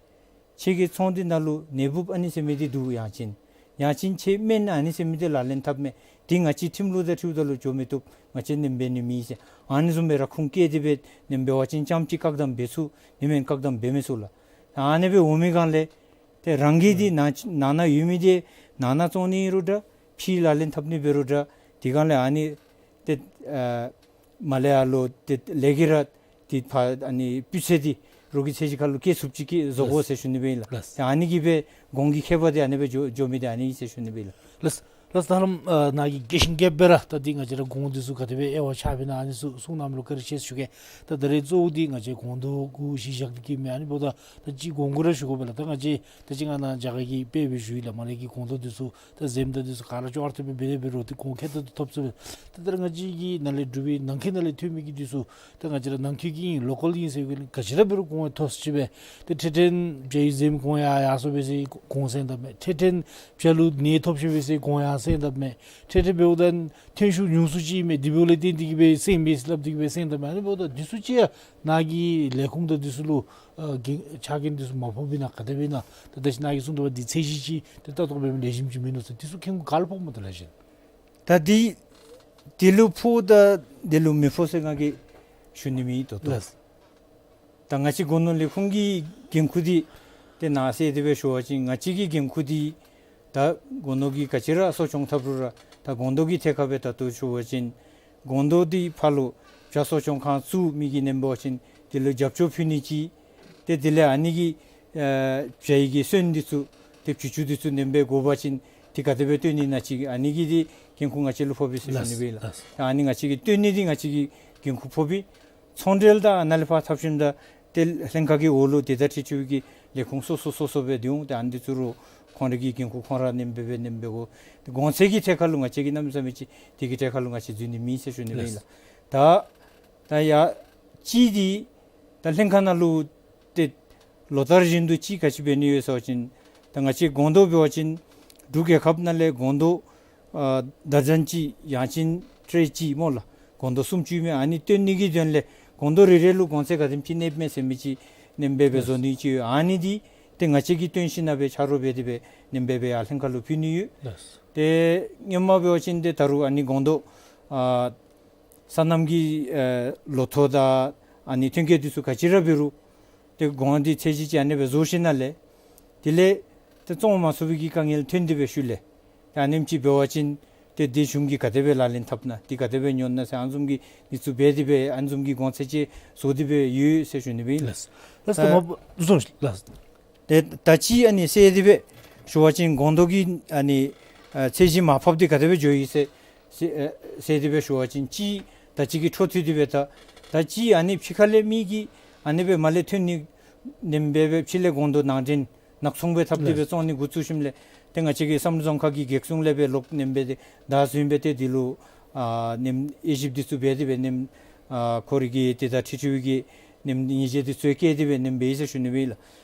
ཁྱེད་ཀྱི་ཚོང་འདི་ནང་ལུ་ནད་འབུཔ་ཨ་ནི་ཟེར་མི་འདི་འདུག། ཡང་ཅིན་ཡང་ཅིན་ཁྱེད་སྨན་ཨ་ནི་ཟེར་མི་འདི་ལག་ལེན་འཐབ་མས། འདི་ང་བཅས་ཁྲིམས་ལུགས་དང་འཁྲིལཝ་ད་ལུ་འགྱོ་མི་བཏུབ། ང་བཅས་ནེམ་འབད་ནི་མེད་ཟེར་ཨ་ནི་བཟུམ་སྦེ་ར་ཁུངས་བཀལ་ཏེ་སྦེ་ནེམ་འབད་བ་ཅིན་ཙམ་ཅིག་བཀག་དམ་འབད་ཚུགས། ནི་མེན་བཀག་དམ་འབད་མི་ཚུགས་ལགས། ཨ་ནི་སྦེ་འོང་མི་སྒང་ལས་ཏེ་རང་གི་འདི་ནང་ནང་ན་ཡོད་མི་འདི་ནང་ན་བཙོང་ནི་རུང་འདྲ། ཕྱི་ལག་ལེན་འཐབ་ནི་འབད་རུང་འདྲ། དེ་སྒང་ལས་ཨ་ནི་ཏེ་ཨ་མ་ལས་ཡར་ལུ་ཏེ་ལས་ཀྱི་ར་ཏེ་ཕར་ཨ་ནི་སྤུས་ཚད་འདི་རོགས་ཀྱི་ཚད་གཞི་ཁར་ལུ་བཀལ་ཚུགསཔ་ཅིག་གི་བཟོ་དགོ་ལགས། ཟེར་ཞུ་ནི་སྦེ་ཨིན་ལགས། ལགས། ཏེ་ཨ་ནི་གིས་སྦེ་གོང་གི་ཁྱད་པར་འདི་ཨ་ནི་སྦེ་འགྱོ་འགྱོ་མི་འདི་ཨ་ནི་ཨིན་ཟེར་ཞུ་ནི་སྦེ་ཨིན་ལགས། ལགས། ལགས། ད་རུང་ཨ་ནཱ་གིས་རྒྱས་ཤིང་རྒྱསཔ་སྦེ་ར་ད་འདི་ང་བཅས་ར་གོང་འདི་ཚུ་ག་དེ་སྦེ་དབྱེ་བ་ཕྱེ་བའི་ཨིན་ན་ཨ་ནི་ཚུ་གསུང་གནངམ་ལུ་བཀའ་དྲིན་ཆེ་ཟེར་ཞུ་གེ། ད་ད་རེས་གཙོ་བོ་འདི་ང་བཅས་སྒོང་རྡོག་གུ་གཞི་བཞག་སྟེ་གི་མས། ཨ་ནི་འབདཝ་ད་ད་ཅིག་གོང་གུ་ར་ཞུ་དགོ་པས་ལགས། ད་ང་བཅས་ད་ཅི་ང་ནཱ་རྒྱ་གར་གྱི་དཔེ་སྦེ་ཞུ་ཡི་ལགས། མ་ལས་ཀྱི་སྒོང་རྡོག་འདི་ཚུ་ད་གཟེངས་རྟགས་འདི་ཚུ་ག་ར་ཅོག་ར་འཐདཔ་སྦེ་འབད་དེ་འབད་རུང་ཏེ་གོང་ཁེ་ཏོག་ཏོ་ཐོབ་ཚུགས་པས། ད་ད་རེས་ང་བཅས་ཀྱི་ནང་ལས་འབྲུག་པའི་ནང་འཁོད་ནང་ལས་ཐོན་མི་གི་འདི་ཚུ་ད་ང་བཅས་ར་ནང་འཁོད་ཀྱི་ཨིན་ལོ་ཀཱལ་ཨིན་ཟེར་བའི་ག་ཅི་ར་འབད་རུང་གོང་ཡང་ཐོབ་ཚུགས་པས། ཏེ་འཕྲལ་འཕྲལ་བྱ་ཡི་གཟེངས་གོང་ཡང་ཡར་སོང་པས་ཟེར་གོང་གཟེངས་བཏབ་མས། འཕྲལ་འཕྲལ་བྱ་ལུ་ནད་ཐོབ་ཅི་པས་ཟེར་གོང་ཡར་གཟེངས་བཏབ་མས། འཕྲལ་འཕྲལ་འབདཝ་ད་ཐོན་ཤུགས་ཉུང་སུ་ཅིག་མས། དེ་འབདཝ་ལས་བརྟེན་ཏེ་གི་སྦེ་གཟེངས་པས་ཟེར་སླབ་སྟེ་གི་སྦེ་གཟེངས་བཏབ་མས། ཨ་ནི་འབདཝ་ད་འདི་ཚུ་ཅིག་ཡང་ནཱ་གི་ལས་ཁུངས་དང་འདི་ཚུ་ལུ་ཨ་འགན་ཆ་རྐྱེན་འདི་ཚུ་མ་ཕོགཔ་ཨིན་ན་ག་དེ་སྦེ་ཨིན་ན། ད་ད་ཅི་ནཱ་གིས་གསུངས་དོ་བ་འདི་ཚད་གཞི་ཅིག་ཏེ་ལྟ་རྟོག་འབད་མི་ལེགས་ཤོམ་ཅིག་མིན་ནུག་ཟེར། འདི་ཚུ་འགན་ཁུར་ག་ལུ་ཕོགཔ་སྨོ་ད་ལགས་ཞེ། ད་འདི་འདི་ལུ་ཕོག་དང་འདི་ལུ་མི་ཕོག་ཟེར་ང་གིས་ཞུ་ནི་མེད་ད་ལྟོ། ལགས། ད་ང་བཅས་སྒོ་ནོར་ལས་ཁུངས་ཀྱི་འགན་ཁུར་འདི་ཏེ་ནཱ་ཟེར་དེ་སྦེ་ཞུ་བ་ཅིན་ང་བཅས་ཀྱི་འགན་ཁུར་འདི་ད་སྒོ་ནོར་གྱི་ག་ཅི་ར་གསོ་སྐྱོང་འཐབ་རུང་ར་ད་སྒོང་རྡོག་གི་ཐད་ཁར་སྦེ་ད་ལྟོ་ཞུ་བ་ཅིན་སྒོང་རྡོག་འདི་ཕར་ལུ་བྱ་གསོ་སྐྱོང་ཁང་བཙུགས་མི་གིས་ནེམ་འབད་བ་ཅིན་དེ་ལུ་རྒྱབ་སྐྱོར་ཕུལ་ནི་ཅིག། ཏེ་དེ་ལས་ཨ་ནི་གི་ཨ་བྱ་ཡི་གི་སོན་འདི་ཚུ་ཏེ་བྱི་ཅུང་འདི་ཚུ་ནེམ་སྦེ་དགོ་པ་ཅིན་ཏེ་ག་དེ་སྦེ་བཏོན་ནི་ཨིན་ན་ཅིག་ཨ་ནི་གི་འདི་འགན་ཁུར་ང་བཅས་ལུ་ཕོག་པས་ཟེར་ཞུ་ནི་སྦེ་ཨིན་ལགས། ལགས། ཨ་ནི་ང་བཅས་ཀྱིས་བཏོན་ནི་འདི་ང་བཅས་ཀྱི་འགན་ཁུར་ཕོག་པས། ཚོང་འབྲེལ་དང་ནཱ་ལས་ཕར་འཐབ་ཞིནམ་ད་ཏེ་ལྷན་ཁག་གི་འོག་ལུ་དེ་དང་འཁྲིལ་ཏེ་གི་ལས་ཁུངས་སོ་སོ་སོ་སོ་སྦེ་འདི་འོང་། ཏེ་ཨ་ནི་འདི་ཚུ་རུང་ཁོང་རའི་གི་འགན་ཁུར་ཁོང་ར་ནེམ་སྦེ་སྦེ་ནེམ་སྦེ་དགོ། ཏེ་གོང་ཚད་ཀྱི་ཐད་ཁར་ལུ་ང་བཅས་ཀྱིས་གནམ་མེད་ས་མེད་ཅིག་དེ་གི་ཐད་ཁར་ལུ་ང་བཅས་འཛུལ་ནི་མེད་ཟེར་ཞུ་ནི་སྦེ་ཨིན་ལགས། ད་ད་ཡ་གཅིག་འདི་ད་ལྷན་ཁག་ནང་ལུ་ཏེ་ལོ་ལྟར་བཞིན་དུ་གཅིག་ག་ཅི་འབད་ནི་ཡོད་ཟེར་བ་ཅིན་ད་ང་བཅས་སྒོང་རྡོག་འབད་བ་ཅིན་འབྲུག་རྒྱལ་ཁབ་ནང་ལས་སྒོང་རྡོག་ཨ་ཌར་ཛན་གཅིག་ཡང་ཅིན་ཊེ་རེ་གཅིག་སྨོ་ལགས། སྒོང་རྡོག་སུམ་ཅུ་མས། ཨ་ནི་བཏོན་ནི་གི་དོན་ལས་སྒོང་རྡོག་རེ་རེ་ལུ་གོང་ཚད་ག་དེམ་ཅིག་གནསཔ་མས་ཟེར་མི་ཅིག་ནེམ་སྦེ་སྦེ་བཟོ་ནི་ཅིག་ཡོད། ཨ་ནི་འདི་ཏེ་ང་བཅས་ཀྱིས་བཏོན་ཞིནམ་ལས་ཆ་རོགས་འབད་དེ་སྦེ་ནེམ་སྦེ་སྦེ་ཡར་ལྷན་ཁག་ལུ་ཕུལ་ནི་ཡོད། ལགས། ཏེ་སྔོན་མ་འབད་བ་ཅིན་ཏེ་ད་རུང་ཨ་ནི་སྒོང་རྡོག་ཨ་སོ་ནམ་གྱི་ཨེ་ལོ་ཐོག་དང་ཨ་ནི་ཐོན་སྐྱེད་འདི་ཚུ་ག་ཅི་ར་འབད་རུང་ཏེ་གོང་འདི་ཚད་གཞི་ཅིག་ཨ་ནི་སྦེ་བཟོ་ཞིནམ་ལས་དེ་ལས་ཏེ་བཙོང་མ་ཚུགས་པའི་གི་དཀའ་ངལ་ཐོན་ཏེ་སྦེ་ཤུལ་ལས་ཏེ་ཨ་ནེམ་ཅིག་འབད་བ་ཅིན་ཏེ་འདི་གཞུང་གིས་ག་དེ་སྦེ་ལག་ལེན་འཐབ་ན་འདི་ག་དེ་སྦེ་ཉོ་ན་ཟེར་ཨ་ནི་བཟུམ་གྱི་འདི་ཚུ་འབད་དེ་སྦེ་ཨ་ནི་བཟུམ་གྱི་གོང་ཚད་ཅིག་བཟོ་སྟེ་སྦེ་ཡོད་ཟེར་ཞུ་ནི་སྦེ་ཨིན། ལགས། ལགས། ད་ད་མ་བཟུང་ལགས། ཏེ་ད་ཅི་ཨ་ནི་ཟེར་དེ་སྦེ་ཞུ་བ་ཅིན་སྒོང་རྡོག་གི་ཨ་ནི་ཨ་ཚད་གཞི་མར་ཕབ་འདི་ག་དེ་སྦེ་འགྱོ་ཡི་ཟེར་ཟེར་ཨེ་ཟེར་དེ་སྦེ་ཞུ་བ་ཅིན་ཅིག་ད་ཅི་གི་འཕྲོ་མཐུད་དེ་སྦེ་ད་ད་ཅི་ཨ་ནི་ཕྱི་ཁ་ལས་མི་གིས་ཨ་ནི་སྦེ་མར་ལས་ཐོན་ནི་ནེམ་སྦེ་སྦེ་ཕྱི་ལས་སྒོང་རྡོག་ནང་འདྲེན་ནག་ཚོང་སྦེ་འཐབ་སྟེ་སྦེ་ལགས། བཙོང་ནི་འགོ་བཙུགས་ཞིནམ་ལས་ཏེ་ང་བཅས་ཀྱི་བསམ་གྲུབ་རྫོང་ཁག་གི་སྒེར་སྲུང་ལས་སྦེ་ལོག་ནེམ་སྦེ་ཏེ་བདའ་ཟུན་སྦེ་ཏེ་འདི་ལུ་ཨ་ནེམ་དབྱེ་ཞིབ་འདི་ཚུ་འབད་དེ་སྦེ་ནེམ་ཨ་ཁོ་རའི་གི་ཏེ་ད་འཁྲིག་སྤྱོད་ཀྱི་ནེམ་ཉེས་ཆད་འདི་ཚུ་བཀལ་ཏེ་སྦེ་ནེམ་འབད་ཡི་ཟེར་ཞུ་ནི་སྦེ་ཨིན་ལགས།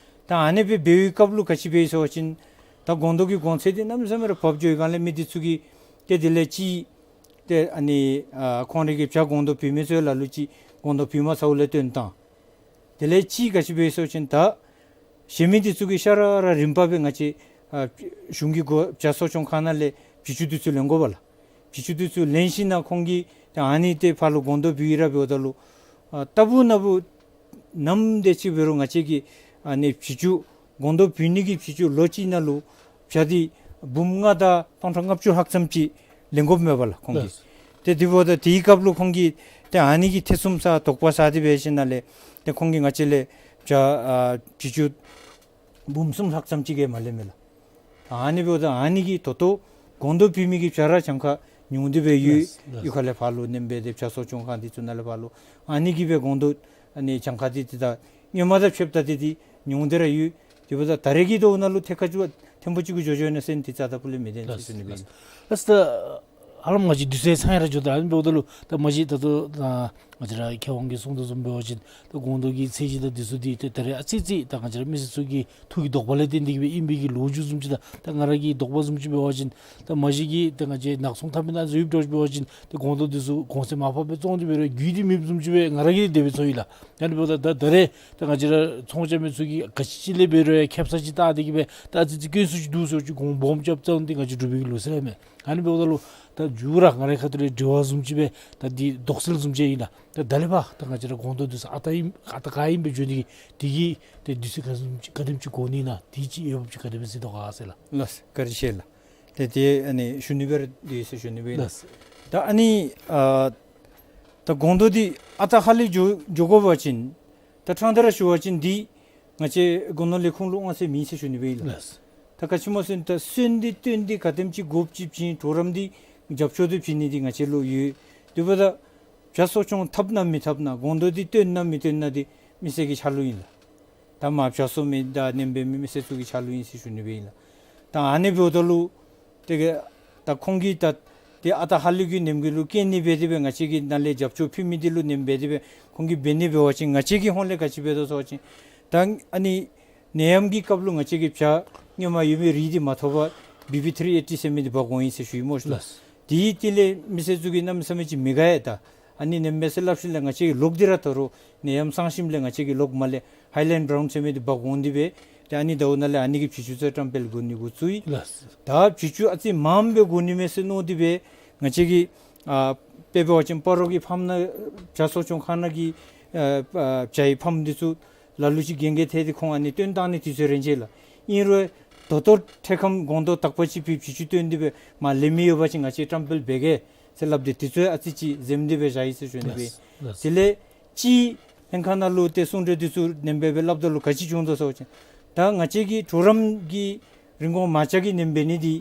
ད་ཨ་ནི་སྦེ་འབད་བའི་སྐབས་ལུ་ག་ཅི་འབད་ཡི་ཟེར་བ་ཅིན་ད་སྒོང་རྡོག་གི་གོང་ཚད་འདི་གནམ་མེད་ས་མེད་ར་བབས་འགྱོ་བའི་སྒང་ལས་མི་འདི་ཚུ་གིས་ཏེ་དེ་ལས་ཅིག་ཏེ་ཨ་ནི་ཨ་ཁོང་རའི་གི་བྱ་སྒོང་རྡོག་བུད་མི་ཚུ་ལ་ལུ་ཅིག་སྒོང་རྡོག་བུད་མ་ཚརཝ་ལས་བཏོན་བཏང་། དེ་ལས་ཅིག་ག་ཅི་འབད་ཡི་ཟེར་བ་ཅིན་ད་གཞན་མི་འདི་ཚུ་གིས་ཤ་ར་ར་རིམ་པ་སྦེ་ང་བཅས་ཨ་གཞུང་གི་སྒོ་བྱ་གསོ་སྐྱོང་ཁང་ནང་ལས་བྱི་ཅུང་འདི་ཚུ་ལེན་དགོ་པས་ལགས། བྱི་ཅུང་འདི་ཚུ་ལེན་ཞིནམ་ལས་ཁོང་གིས་ཏེ་ཨ་ནི་ཏེ་ཕར་ལུ་སྒོང་རྡོག་བུད་ཡི་ར་འབདཝ་ད་ལུ་ཨ་ལྟ་བུ་ན་བུ་ནམ་དེ་ཅིག་འབད་རུང་ང་བཅས་ཀྱིས་ཨ་ནི་བྱི་ཅུང་སྒོང་རྡོག་བུད་ནི་གི་བྱི་ཅུང་ལོ་གཅིག་ནང་ལུ་བྱ་འདི་འབུམ་ལྔ་དང་སྟོང་ཕྲག་ལྔ་བཅུ་ལྷག་ཙམ་ཅིག་ལེན་དགོཔ་མས་པ་ལགས་ཁོང་གིས། ལགས། ཏེ་དེ་འབདཝ་ད་དེའི་སྐབས་ལུ་ཁོང་གིས་ཏེ་ཨ་ནི་གི་ཐེ་ཚོམ་ཟ་དོགས་པ་ཟ་སྟེ་འབད་ཞིནམ་ལས་ཏེ་ཁོང་གིས་ང་བཅས་ལས་བྱ་ཨ་བྱི་ཅུང་འབུམ་གསུམ་ལྷག་ཙམ་ཅིག་གིས་མ་ལེན་མས་ལགས། ཨ་ནི་འབདཝ་ད་ཨ་ནི་གིས་ད་ལྟོ་སྒོང་རྡོག་བུད་མི་གི་བྱ་ར་གྱངས་ཁ་ཉུང་སྟེ་སྦེ་ཡོད། ལགས། ལགས། གཡུས་ཁ་ལས་ཕར་ལུ་ནེམ་སྦེ་ཏེ་བྱ་གསོ་སྐྱོང་ཁང་འདི་ཚུ་ནང་ལས་ཕར་ལུ་ཨ་ནི་གིས་སྦེ་སྒོང་རྡོག་ཨ་ནི་གྱངས་ཁ་འདི་ཏེ་ད་སྔོན་མ་དང་ཕྱདཔ་ད་ཏེ་འདི་ཉུང་སྟེ་ར་ཡོད། དེ་འབདཝ་ད་ད་རེས་ཀྱི་དོན་ནང་ལུ་ཐད་ཀར་ཅིག་ ཐེངས་པོ་གཅིག་གུ་འགྱོ་འགྱོཝ་ཨིན་ན་སོན་འདི་རྩ་དང་ཕུ་ལས་མི་བདེན་ཟེར་ཞུ་ནི་སྦེ་ཨིན། ལགས་སོ། ད་ཧ་ལམ་ང་བཅས་དུས་ཚོད་ཚང་ཡང་ར་འགྱོ་དོ། ཨ་ནི་འབདཝ་ད་ལུ་ད་མ་གཞི་ད་ལྟོ་ད་ང་བཅས་ར་མཁས་དབང་གིས་གསུང་དོ་བཟུམ་འབད་བ་ཅིན་ད་སྒོང་རྡོག་གི་ཚད་གཞི་དང་འདི་ཚུ་འདི་ཏེ་ད་རེས་ཨ་ཙི་ཙི་ད་ང་བཅས་ར་མི་སེར་ཚུ་གི་ཐུགས་ཀྱི་དོགས་པ་ལས་བརྟེན་ཏེ་གིས་སྦེ་ཨིན་པའི་གི་ལོ་རྒྱུས་བཟུམ་ཅིག་དང་ད་ང་ར་གི་དོགས་པ་བཟུམ་ཅིག་འབད་བ་ཅིན་ད་མ་གཞི་གི་ད་ང་བཅས་ནག་ཚོང་འཐབ་མི་ནང་ཚུ་ཡོདཔ་འདྲཝ་འབད་བ་ཅིན་ད་སྒོང་རྡོག་འདི་ཚུ་གོང་ཚད་མར་ཕབ་སྦེ་བཙོང་སྟེ་འབད་རུང་རྒྱུས་འདི་མེདཔ་བཟུམ་ཅིག་སྦེ་ང་ར་གིས་དེ་སྦེ་ཚོར་ཡི་ལགས། ཨ་ནི་འབདཝ་ད་ད་ད་རེས་ད་ང་བཅས་ར་ཚོང་རྐྱབ་མི་ཚུ་གིས་ག་ཅི་ཅིག་ལས་འབད་རུང་ཡང་ཁེ་སང་ཅིག་བལྟ་སྟེ་གིས་སྦེ་ད་ཨ་ཙི་ཙི་སྐྱོན་ཚུ་ཅིག་འདུག་ཟེར་ཅིག་གོང་སྦོམ་རྐྱབ་བཙོང་སྟེ་ང་བཅས་འབྲུག་པའི་གི་ལུགས་སྲོལ་ཡང་མེན། ཨ་ནི་འབདཝ་ད་ལུ་ད་མཇུག་ར་ང་རའི་ཁ་ཐུག་ལས་དྲི་བ་བཟུམ་ཅིག་སྦེ་ད་འདི་དོགས་སེལ་བཟུམ་ཅིག་ཨིན་ལགས། ད་ད་ལས་ཕར་ད་ང་བཅས་ར་སྒོང་རྡོག་འདི་ཚུ་ཨ་རྟག་ཨིན་ཨ་རྟག་ག་ཨིན་སྦེ་འགྱོ་ནི་གི་དེ་གི་ཏེ་དུས་ཚོད་ག་བཟུམ་ཅིག་ག་དེམ་ཅིག་འགོར་ནི་ཨིན་ན་དེ་ཅིག་འོས་འབབ་ཅིག་ག་དེ་སྦེ་གཟིགས་དོ་ག་ཟེར་ལགས། ལགས་སོ། བཀའ་དྲིན་ཆེ་ལགས། ཏེ་དེ་ཨ་ནི་ཞུ་ནི་སྦེ་ར་འདི་ཟེར་ཞུ་ནི་སྦེ་ཨིན་ལགས། ལགས་སོ། ད་ཨ་ནི་ཨ་ད་སྒོང་རྡོག་འདི་ཨ་རྟག་ཧ་ལས་འགྱོ་འགྱོ་དགོ་པ་ཅིན་ད་ཕྲང་སྟེ་ར་ཞུ་བ་ཅིན་འདི་ང་བཅས་སྒོ་ནོར་ལས་ཁུངས་ལུ་དབང་ཚད་མེད་ཟེར་ཞུ་ནི་སྦེ་ཨིན་ལགས། ལགས་སོ། ད་ག་ཅི་སྨོ་ཟེར་བ་ཅིན་ད་སོན་འདི་བཏོན་ཏེ་ག་དེམ་ཅིག་དགོཔ་ཅིག་བྱིན་གྲོགས་རམ་འདི་རྒྱབ་སྐྱོར་འདི་བྱིན་ནི་འདི་ང་བཅས་ལུ་ཡོད། དེ་འབདཝ་ད་བྱ་གསོ་སྐྱོང་འཐབ་ན་མི་འཐབ་ན་སྒོང་རྡོག་འདི་བཏོན་ན་མི་བཏོན་ན་འདི་མི་སེར་གྱི་ཆ་ལུ་ཨིན་ལགས། ད་མར་བྱ་གསོ་མི་དང་ནེམ་འབད་མི་མི་སེར་ཚུ་གི་ཆ་ལུ་ཨིན་ཟེར་ཞུ་ནི་སྦེ་ཨིན་ལགས། ད་ཨ་ནི་འབདཝ་ད་ལུ་ཏེ་གི་ད་ཁོང་གིས་ད་ཏེ་ཨ་རྟག་ཧ་ལས་ཀྱི་ནེམ་གྱི་ལུ་བཀལ་ནི་འབད་དེ་སྦེ་ང་བཅས་ཀྱིས་ནཱ་ལས་རྒྱབ་སྐྱོར་ཕུལ་མི་འདི་ལུ་ནེམ་འབད་དེ་སྦེ་ཁོང་གིས་འབད་ནི་འབད་བ་ཅིན་ང་བཅས་ཀྱི་ཧོངས་ལས་ག་ཅི་འབད་དོ་ཟེར་བ་ཅིན་ད་ཨ་ནི་ནད་ཡམས་ཀྱི་སྐབས་ལུ་ང་བཅས་ཀྱི་བྱ་སྔོན་མ་ཡོད་མི་རིགས་འདི་མ་ཐོབ་པར་བི་པི་ཐྲི་ཨེ་ཊི་ཟེར་མི་འདི་འབག་འོང་ཡི་ཟེར་ཞུ་ཡི་སྨོ་ཤིག་ལགས། ལགས། དེའི་སྟེང་ལས་མི་སེར་ཚུ་གིས་གནམ་མེད་ས་མེད་ཅིག་མི་དགའ་ཡི། ད་ཨ་ནི་ནེམ་འབད་ཟེར་སླབ་ཞིནམ་ལས་ང་བཅས་ཀྱིས་ལོག་སྟེ་ར་ད་རུང་ནད་ཡམས་སངས་ཞིནམ་ལས་ང་བཅས་ཀྱིས་ལོག་མར་ལས་ཧའི་ལེནཌ་བརའུན་ཟེར་མི་འདི་འབག་འོང་སྟེ་སྦེ་ཏེ་ཨ་ནི་ཟླཝ་ནང་ལས་ཨ་ནི་གི་བྱི་ཅུང་ཚུ་བཀྲམ་སྤེལ་འགོ་ནི་འགོ་བཙུགས་ཡི། ལགས། ད་བྱི་ཅུང་ཨ་ཙི་མངམ་སྦེ་འགོ་ནི་མས་ཟེར་མནོ་སྟེ་སྦེ་ང་བཅས་ཀྱིས་ཨ་དཔེ་འབད་བ་ཅིན་སྤ་རོ་གི་ཕམ་ནང་བྱ་གསོ་སྐྱོང་ཁང་ནང་གི་ཨ་ཨ་བྱའི་ཕམ་འདི་ཚུ་ལ་ལུ་ཅིག་གན་རྐྱལ་ཐལ་ཏེ་ཁོང་ཨ་ནི་བཏོན་བཏང་ནི་དུས་ཚོད་རན་ཅི་ལགས། ཨིན་རུང་ད་ལྟོ་འཕྲལ་ཁམས་སྒོང་རྡོག་དག་པ་ཅིག་སྦེ་བྱི་ཅུང་བཏོན་ཏེ་སྦེ་མར་ལེན་མི་ཡོད་པ་ཅིན་ང་བཅས་བཀྲམ་སྤེལ་འབད་གེ་ཟེར་སླབ་སྟེ་དུས་ཚོད་ཨ་ཙི་ཅིག་འཛེམ་སྟེ་སྦེ་བཞག་ཡི་ཟེར་ཞུ་ནི་སྦེ། ལགས་ལགས། དེ་ལས་ཅིག་ལྷན་ཁག་ནང་ལུ་ཏེ་གསུང་གྲོས་འདི་ཚུ་ནེམ་འབད་སྦེ་སླབ་ད་ལུ་ག་ཅི་བྱུང་དོ་ཟེར་བ་ཅིན་ད་ང་བཅས་ཀྱི་གྲོགས་རམ་གྱི་རིན་གོང་མར་ཆག་གི་ནེམ་འབད་ནི་འདི་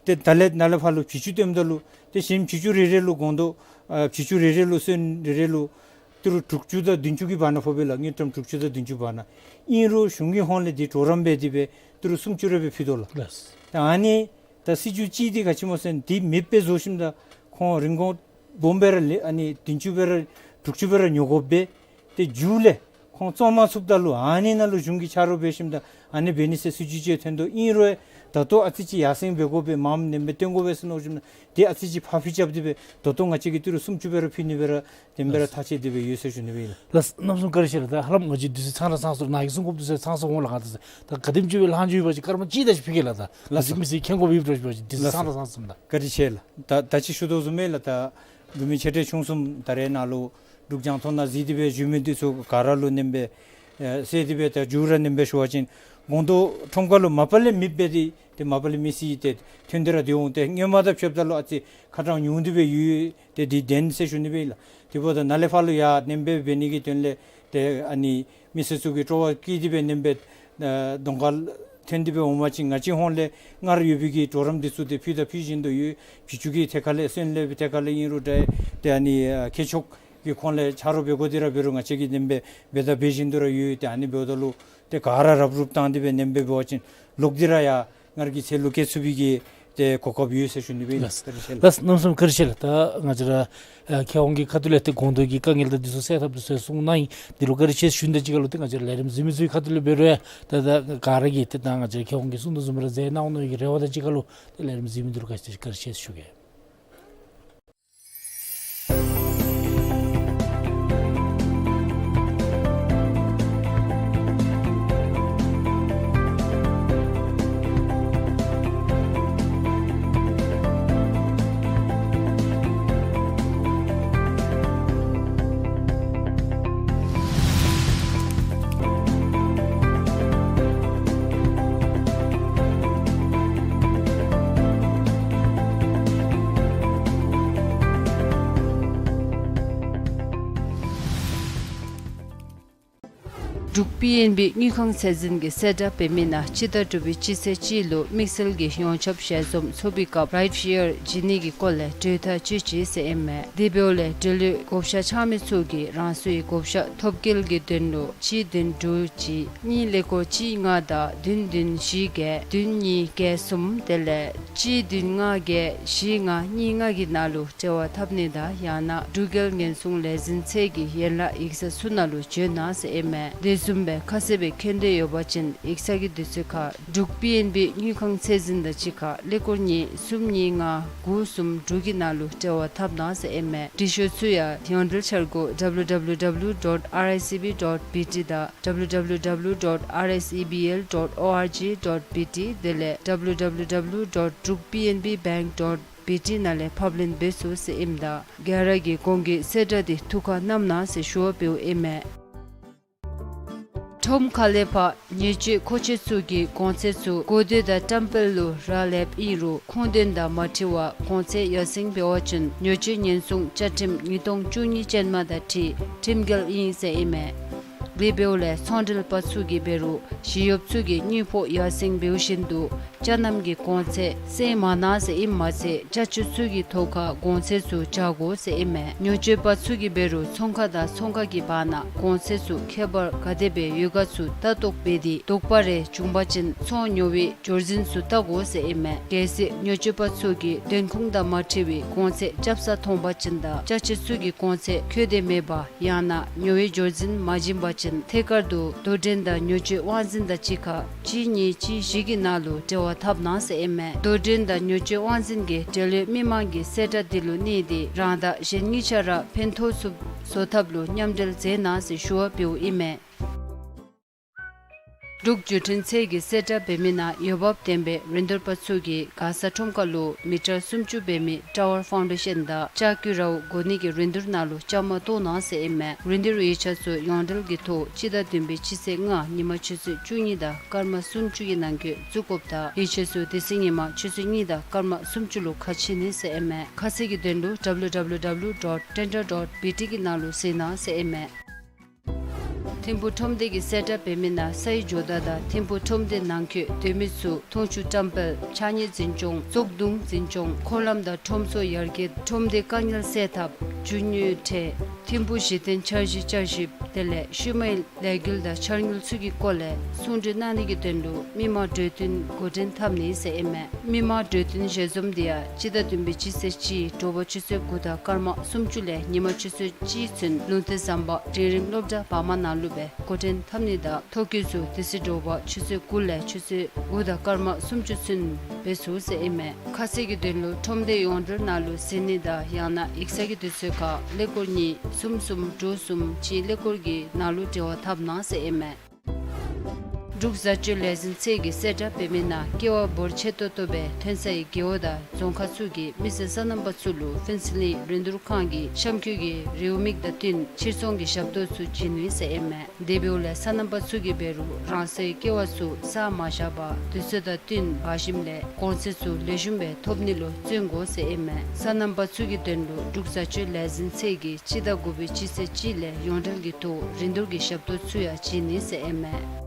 ཏེ་ད་ལས་ནཱ་ལས་ཕར་ལུ་བྱི་ཅུང་བཏོནམ་ད་ལུ་ཏེ་གཞན་བྱི་ཅུང་རེ་རེ་ལུ་སྒོང་རྡོག་ཨ་བྱི་ཅུང་རེ་རེ་ལུ་སོན་རེ་རེ་ལུ་ཏི་རུ་དྲུག་ཅུ་དང་བདུན་ཅུ་གི་བར་ན་ཕོགཔ་ཨིན་ལགས། དངུལ་ཀྲམ་དྲུག་ཅུ་དང་བདུན་ཅུ་བར་ན། ཨིན་རུང་གཞུང་གི་ཧོངས་ལས་འདི་གྲོགས་རམ་འབད་དེ་སྦེ་ཏི་རུ་སུམ་ཅུ་རེ་སྦེ་ཕུལ་དོ་ལགས། ལགས། ད་ཨ་ནི་ད་སྲིད་བྱུས་ཅིག་འདི་ག་ཅི་སྨོ་ཟེར་བ་ཅིན་འདི་མེདཔ་སྦེ་བཟོ་ཞིནམ་ད་ཁོང་རིན་གོང་སྦོམ་སྦེ་ར་ལེན་ཨ་ནི་བདུན་ཅུ་སྦེ་ར་དྲུག་ཅུ་སྦེ་ར་ཉོ་དགོ་པས། ཏེ་མཇུག་ལས་ཁོང་བཙོང་མ་ཚུགསཔ་ད་ལུ་ཨ་ནི་ནང་ལུ་གཞུང་གིས་ཆ་རོགས་འབད་ཞིནམ་ད་ཨ་ནི་འབད་ནི་ཟེར་སྲིད་བྱུས་ཅིག་ཐོན་དོ། ཨིན་རུང་ད་ལྟོ་ཨ་ཙི་ཅིག་ཡར་སེང་འབད་དགོ་པས་མངམ་ནེམ་སྦེ་བཏོན་དགོ་པས་ཟེར་མནོ་ཞིནམ་ད་ཏེ་ཨ་ཙི་ཅིག་ཕར་ཕུད་རྐྱབ་སྟེ་སྦེ་ད་ལྟོ་ང་བཅས་ཀྱིས་ཏི་རུ་སུམ་ཅུ་སྦེ་ར་ཕུལ་ནི་སྦེ་ར་དེམ་སྦེ་ར་ཐག་བཅད་དེ་སྦེ་ཡོད་ཟེར་ཞུ་ནི་སྦེ་ཨིན་ལགས། ལགས་སོ། གནམ་མེད་ས་མེད་བཀའ་དྲིན་ཆེ་ལགས། ད་ཧ་ལམ་ང་བཅས་དུས་ཚོད་ཚང་ར་ཚང་སོང་། ནཱ་གིས་གསུང་དགོཔ་དུས་ཚོད་ཚང་སོང་འོང་ལགས། ང་ད་ད་ག་དེམ་ཅིག་སྦེ་ལྷག་འགྱོ་ཡོད་པ་ཅིན་སྐར་མ་གཅིག་དེ་ཅིག་ཕུལ་གེ་ལགས། ད་ལགས་སོ། མི་སེར་མཁྱེན་དགོཔ་ཡོད་པ་ཅིན་དུས་ཚོད་ཚང་ར་ཚང་སོང་ད། བཀའ་དྲིན་ཆེ་ལགས། ད་ད་ཅི་ཞུ་དོ་བཟུམ་སྦེ་ལགས། ད་འབྲུག་མི་ཆེ་གྲས་ཆུང་གསུམ་ད་རེས་ནཱ་ལུ་འབྲུག་རྒྱང་མཐོང་ནང་གཟིགས་ཏེ་སྦེ་བཞུགས་མི་འདི་ཚུ་ག་ར་ལུ་ནེམ་སྦེ་ཨེ་ཟེར་ཏེ་སྦེ་ད་མཇུག་ར་ནེམ་སྦེ་ཞུ་བ་ཅིན་སྒོང་རྡོག་ཁྲོམ་ཁ་ལུ་མ་པ་ལས་མེདཔ་སྦེ་ཏེ་ཏེ་མ་པ་ལས་མེད་ཟེར་ཏེ་ཐོན་ཏེ་ར་སྡོད་འོང་། ཏེ་སྔོན་མ་དང་ཕྱདཔ་ད་ལུ་ཨ་ཙི་ཁ་གྲངས་ཉུང་སྟེ་སྦེ་ཡོད། ཏེ་འདི་བདེན་ཟེར་ཞུ་ནི་སྦེ་ཨིན་ལགས། དེ་འབདཝ་ད་ནཱ་ལས་ཕར་ལུ་ཡང་ནེམ་སྦེ་འབད་ནི་གི་དོན་ལས་ཏེ་ཨ་ནི་མི་སེར་ཚུ་གི་སྤྲོ་བ་བསྐྱེད་དེ་སྦེ་ནེམ་སྦེ་ཨ་གདོང་ཁར་ཐོན་ཏེ་སྦེ་འོང་པ་ཅིན་ང་བཅས་ཧོངས་ལས་སྔར་ཡོད་པའི་གི་གྲོགས་རམ་འདི་ཚུ་ཏེ་ཕུལ་དང་ཕུལ་བཞིན་དུ་ཡོད། བྱི་ཅུང་གི་ཐད་ཁར་ལས་སོན་ལས་པའི་ཐད་ཁར་ལས་ཨིན་རུང་འདྲ། ཏེ་ཨ་ནི་ཨ་མཁས་མཆོག་གི་ཁོང་ལས་ཆ་རོགས་འབད་དགོ་དེ་ར་འབད་རུང་ང་བཅས་ཀྱིས་ནེམ་སྦེ་འབད་དང་འབད་བཞིན་དུ་ར་ཡོད། ཏེ་ཨ་ནི་འབདཝ་ད་ལུ་ཏེ་ག་ར་རུབ་རུབ་བཏང་སྟེ་སྦེ་ནེམ་སྦེ་འབད་བ་ཅིན་ལོག་སྟེ་ར་ཡང་སྔར་གྱི་ཚད་ལུ་བསྐྱལ་ཚུགས་པའི་གི་ཏེ་གོ་སྐབས་ཡོད་ཟེར་ཞུ་ནི་སྦེ་ཨིན། ལགས་སོ། བཀའ་དྲིན་ཆེ་ལགས། ལགས་སོ། གནམ་མེད་ས་མེད་བཀའ་དྲིན་ཆེ་ལགས། ད་ང་བཅས་ར་ཨ་མཁས་དབང་གི་ཁ་ཐུག་ལས་ཏེ་སྒོང་རྡོག་གི་དཀའ་ངལ་དང་འདི་ཚུ་སེལ་ཐབས་འདི་ཚུ་གསུང་གནང་ཡི། འདི་ལུ་བཀའ་དྲིན་ཆེ་ཞུ་ནི་དང་གཅིག་ཁར་ལུ་ཏེ་ང་བཅས་ར་ལས་རིམ་གཟིགས་མི་ཚུ་གི་ཁ་ཐུག་ལས་འབད་རུང་ཡང་ད་ད་ག་ར་གིས་ཏེ་ད་ང་བཅས་ར་མཁས་དབང་གིས་གསུང་དོ་བཟུམ་ར་མཛད་གནང་འོང་མནོ་བའི་གི་རེ་བ་དང་གཅིག་ཁར་ལུ་ཏེ་ལས་རིམ་གཟིགས་མི་འདི་ལུ་བཀའ་དྲིན་བཀའ་དྲིན་ཆེ་ཞུ་གེ། འབྲུག་པི་ཨེན་བི་དངུལ་ཁང་ཚད་འཛིན་གྱི་གསལ་བསྒྲགས་འབད་མི་ནང་སྤྱི་ཟླ་དྲུག་པའི་སྤྱི་ཚེས་གཅིག་ལུ་དམིགས་བསལ་གྱི་ཡོངས་ཁྱབ་ཞལ་འཛོམས་ཚོགས་པའི་སྐབས་རའིཌ་ཤེར་བྱིན་ནི་གི་སྐོར་ལས་གྲོས་ཐག་བཅད་ཅི་ཟེར་ཨིན་མས། དེ་འབདཝ་ལས་འབྲེལ་ཡོད་བགོ་བཤའ་འཆང་མི་ཚུ་གིས་རང་སོའི་བགོ་བཤའ་ཐོབ་སྐལ་གྱི་དོན་ལུ་གཅིག་བདུན་དྲུག་གཅིག་གཉིས་ཀླད་ཀོར་གཅིག་ལྔ་དང་བདུན་བདུན་བཞི་བརྒྱད་བདུན་གཉིས་བརྒྱད་གསུམ་དེ་ལས་གཅིག་བདུན་ལྔ་བརྒྱད་བཞི་ལྔ་གཉིས་ལྔ་གི་ནང་ལུ་འབྲེལ་བ་འཐབ་ནི་དང་ཡང་ན་འབྲུག་རྒྱལ་ཉེན་སྲུང་ལས་འཛིན་ཚད་ཀྱི་ཡན་ལག་ཡིག་ཚང་ཚུ་ནང་ལུ་བྱོན་གནང་ཟེར་ཨིན་མས། དེ་བཟུམ་སྦེ་ཁ་གསལ་སྦེ་མཁྱེན་འདོད་ཡོད་པ་ཅིན་ཡིག་ཚང་གི་དུས་ཚོད་ཁར་འབྲུག་པི་ཨེན་བི་དངུལ་ཁང་ཚད་འཛིན་དང་གཅིག་ཁར་ཀླད་ཀོར་གཉིས་གསུམ་གཉིས་ལྔ་དགུ་གསུམ་དྲུག་གི་ནང་ལུ་འབྲེལ་བ་འཐབ་གནང་ཟེར་ཨིན་མས། འབྲི་ཤོག་ཚུ་ཡང་ཡོངས་འབྲེལ་འཆར་སྒོ་W W W dot R I C B dot B T དང་W W W dot R I C B L dot org dot B T དེ་ལས་W W W dot druk P N B bank dot B T ནང་ལས་ཕབ་ལེན་འབད་ཚུགས་ཟེར་ཨིནམ་ད་ག་ར་གིས་གོང་གི་གསལ་བསྒྲགས་འདི་ཐུགས་ཁར་བསྣམ་གནང་ཟེར་ཞུ་བ་འབདཝ་ཨིན་མས། ཁྲོམ་ཁ་ལས་ཕར་ཉེས་སྤྱོད་མཁོ་ཆས་ཚུ་གི་གོང་ཚད་ཚུ་གོ་བསྡུར་དང་བཀྲམ་སྤེལ་ལུ་རག་ལསཔ་ཨིན་རུང་ཁུངས་དོན་དང་མ་འཁྲིལ་བར་གོང་ཚད་ཡར་སེང་འབད་བ་ཅིན་ཉེས་སྤྱོད་ཉེན་སྲུང་བཅའ་ཁྲིམས་ཉིས་སྟོང་བཅུ་གཉིས་ཅན་མ་དང་འཁྲིལ་ཁྲིམས་འགལ་ཨིན་ཟེར་ཨིན་མས། དེ་འབདཝ་ལས་ཚོང་འབྲེལ་པ་ཚུ་གིས་འབད་རུང་ཞི་གཡོགཔ་ཚུ་གི་དངུལ་ཕོགས་ཡར་སེང་འབདཝ་བཞིན་དུ་ཅ་རྣམ་གྱི་གོང་ཚད་སེང་མ་གནང་ཟེར་ཨིནམ་མ་ཚད་ཅ་ཆས་ཚུ་གི་ཐོག་ཁར་གོང་ཚད་ཚུ་འཇགས་དགོ་ཟེར་ཨིན་མས། ཉེས་སྤྱོད་པ་ཚུ་གིས་འབད་རུང་ཚོང་ཁང་དང་ཚོང་ཁང་གི་བར་ན་གོང་ཚད་ཚུ་ཁྱད་པར་ག་དེ་སྦེ་ཡོད་ག་ཚུ་ལྟ་རྟོག་འབད་དེ་དོགས་པ་རེ་བྱུང་པ་ཅིན་ཚོང་ཉོ་བའི་འབྱོར་འཛིན་ཚུ་བལྟ་དགོ་ཟེར་ཨིན་མས། གལ་སྲིད་ཉེས་སྤྱོད་པ་ཚུ་གིས་དོན་ཁུངས་དང་མ་འཁྲིལ་བའི་གོང་ཚད་རྐྱབ་ས་མཐོང་པ་ཅིན་དང་ཅ་ཆས་ཚུ་གི་གོང་ཚད་ཁྱད་དེ་མེད་པ་ཡང་ན་ཉོ་བའི་འབྱོར་འཛིན་མ་བྱིན་པ་ཅིན་ཐད་ཀར་དུ་དོ་འགྲན་དང་ཉེས་སྤྱོད་དབང་འཛིན་དང་གཅིག་ཁར་གཅིག་གཉིས་གཅིག་བཞི་གི་ནང་ལུ་འབྲེལ་བ་འཐབ་གནང་ཟེར་ཨིན་མས། དོ་འགྲན་དང་ཉེས་སྤྱོད་དབང་འཛིན་གྱིས་འབྲེལ་ཡོད་མི་མང་གི་གསལ་བསྒྲགས་འདི་ལུ་གནས་ཏེ་རང་དང་གཞན་གཉིས་ཆ་ར་ཕན་ཐོགས་ཚུགསཔ་བཟོ་ཐབས་ལུ་མཉམ་འབྲེལ་མཛད་གནང་ཟེར་ཞུ་བ་འབདཝ་ཨིན་མས། འབྲུག་བརྒྱུད་འཕྲིན་ཚད་ཀྱི་གསལ་བསྒྲགས་འབད་མི་ནང་འོས་འབབ་ལྡན་པའི་རིན་བསྡུར་པ་ཚུ་གིས་མགར་ས་ཁྲོམ་ཁ་ལུ་མི་ཊར་སུམ་ཅུ་འབད་མི་ཊ་ཝར་ཕའུན་ཌེ་ཤཱན་དང་ལྕགས་ཀྱི་རཝ་བསྒོར་ནི་གི་རིན་བསྡུར་ནང་ལུ་བཅའ་མར་གཏོགས་གནང་ཟེར་ཨིན་མས། རིན་བསྡུར་ཡིག་ཆ་ཚུ་ཡོངས་འབྲེལ་གྱི་ཐོག་སྤྱི་ཟླ་བདུན་པའི་སྤྱི་ཚེས་ལྔ་ཉིན་མ་ཆུ་ཚོད་བཅུ་གཉིས་དང་སྐར་མ་སུམ་ཅུ་གི་ནང་འཁོད་བཙུགས་དགོཔ་དང་ཡིག་ཆ་ཚུ་དེ་ཚེ་ཉིན་མ་ཆུ་ཚོད་གཉིས་དང་སྐར་མ་སུམ་ཅུ་ལུ་ཁ་ཕྱེ་ནི་ཟེར་ཨིན་མས། ཁ་གསལ་གྱི་དོན་ལུ་W W W dot tender dot B T གི་ནང་ལུ་གཟིགས་གནང་ཟེར་ཨིན་མས། ཐིམ་ཕུག་ཁྲོམ་སྡེ་གི་གསལ་བསྒྲགས་འབད་མི་ནང་སའི་ཇོ་བདག་དང་ཐིམ་ཕུག་ཁྲོམ་སྡེ་ནང་འཁོད་སྡོད་མི་ཚུ་འཐུང་ཆུ་བཀྲམ་སྤེལ་ཕྱགས་སྙིགས་འཛིན་སྐྱོང་བཙོག་དུང་འཛིན་སྐྱོང་འཁོར་ལམ་དང་ཁྲོམ་ཚོགས་ཡར་རྒྱས་ཁྲོམ་སྡེ་དཀའ་ངལ་སེལ་ཐབས་རྒྱུ་དངོས་ཁྲལ་ཐིམ་ཕུག་གཞི་རྟེན་འཆར་གཞི་བསྐྱར་ཞིབ་དེ་ལས་ཤུལ་མའི་ལས་འགུལ་དང་འཆར་དངུལ་ཚུ་གི་སྐོར་ལས་གསུང་གྲོས་གནང་ནི་གི་དོན་ལུ་མི་མང་གྲོས་བསྟུན་འགོ་འདྲེན་འཐབ་ནི་ཟེར་ཨིན་མས། མི་མང་གྲོས་བསྟུན་ཞལ་འཛོམས་འདི་ཡང་སྤྱི་ཟླ་བདུན་པའི་སྤྱི་ཚེས་གཅིག་དྲོ་པ་ཆུ་ཚོད་དགུ་དང་སྐར་མ་སུམ་ཅུ་ལས་ཉིན་མ་ཆུ་ཚོད་གཅིག་ཚུན་ལུང་བསྟན་ཟམ་པ་འབྲིང་རིམ་སློབ་གྲྭ་བར་མ་ནང་ལུ་སྦེ་འགོ་འདྲེན་འཐབ་ནི་དང་ཐོ་བཀོད་ཚུ་དེ་ཚེ་དྲོ་པ་ཆུ་ཚོད་དགུ་ལས་ཆུ་ཚོད་དགུ་དང་སྐར་མ་སུམ་ཅུ་ཚུན་འབད་ཚུགས་ཟེར་ཨིན་མས། ཁ་གསལ་གྱི་དོན་ལུ་ཁྲོམ་སྡེ་ཡོངས་འབྲེལ་ནང་ལུ་གཟིགས་ནི་དང་ཡང་ན་ཡིག་ཚང་གི་དུས་ཚོད་ཁར་ཀླད་ཀོར་གཉིས་གསུམ་གསུམ་དྲུག་གསུམ་གཅིག་ཀླད་ཀོར་གྱི་ནང་ལུ་འབྲེལ་བ་འཐབ་གནང་ཟེར་ཨིན་མས། འབྲུག་བཟའ་སྤྱོད་ལས་འཛིན་ཚད་ཀྱི་གསལ་བསྒྲགས་འབད་མི་ནང་ཀེ་བ་འབོར་ཆེ་ཏོག་ཏོ་སྦེ་ཐོན་སའི་རྒེད་འོག་དང་རྫོང་ཁག་ཚུ་གི་མི་སེར་སོ་ནམ་པ་ཚུ་ལུ་ཕུན་ཚོགས་གླིང་རིན་བསྡུར་ཁང་གི་གཤམ་འཁོད་ཀྱི་རེའུ་མིག་དང་བསྟུན་ཕྱིར་ཚོང་གི་ཞབས་ཏོག་ཚུ་བྱིན་ནི་ཟེར་ཨིན་མས། དེ་འབདཝ་ལས་སོ་ནམ་པ་ཚུ་གིས་འབད་རུང་རང་སོའི་ཀེ་བ་ཚུ་བསག་མ་བཞག་པར་དུས་ཚོད་དང་བསྟུན་འབག་ཞིནམ་ལས་གོང་ཚད་ཚུ་ལེགས་ཤོམ་སྦེ་ཐོབ་ནི་ལུ་བརྩོན་དགོ་ཟེར་ཨིན་མས། སོ་ནམ་པ་ཚུ་གི་དོན་ལུ་འབྲུག་བཟའ་སྤྱོད་ལས་འཛིན་ཚད་ཀྱིས་སྤྱི་ཟླ་དགུ་པའི་སྤྱི་ཚེས་གཅིག་ལས་ཡོངས་འབྲེལ་གྱི་ཐོག་རིན་བསྡུར་གྱི་ཞབས་ཏོག་ཚུ་ཡང་བྱིན་ནི་ཟེར་ཨིན་མས།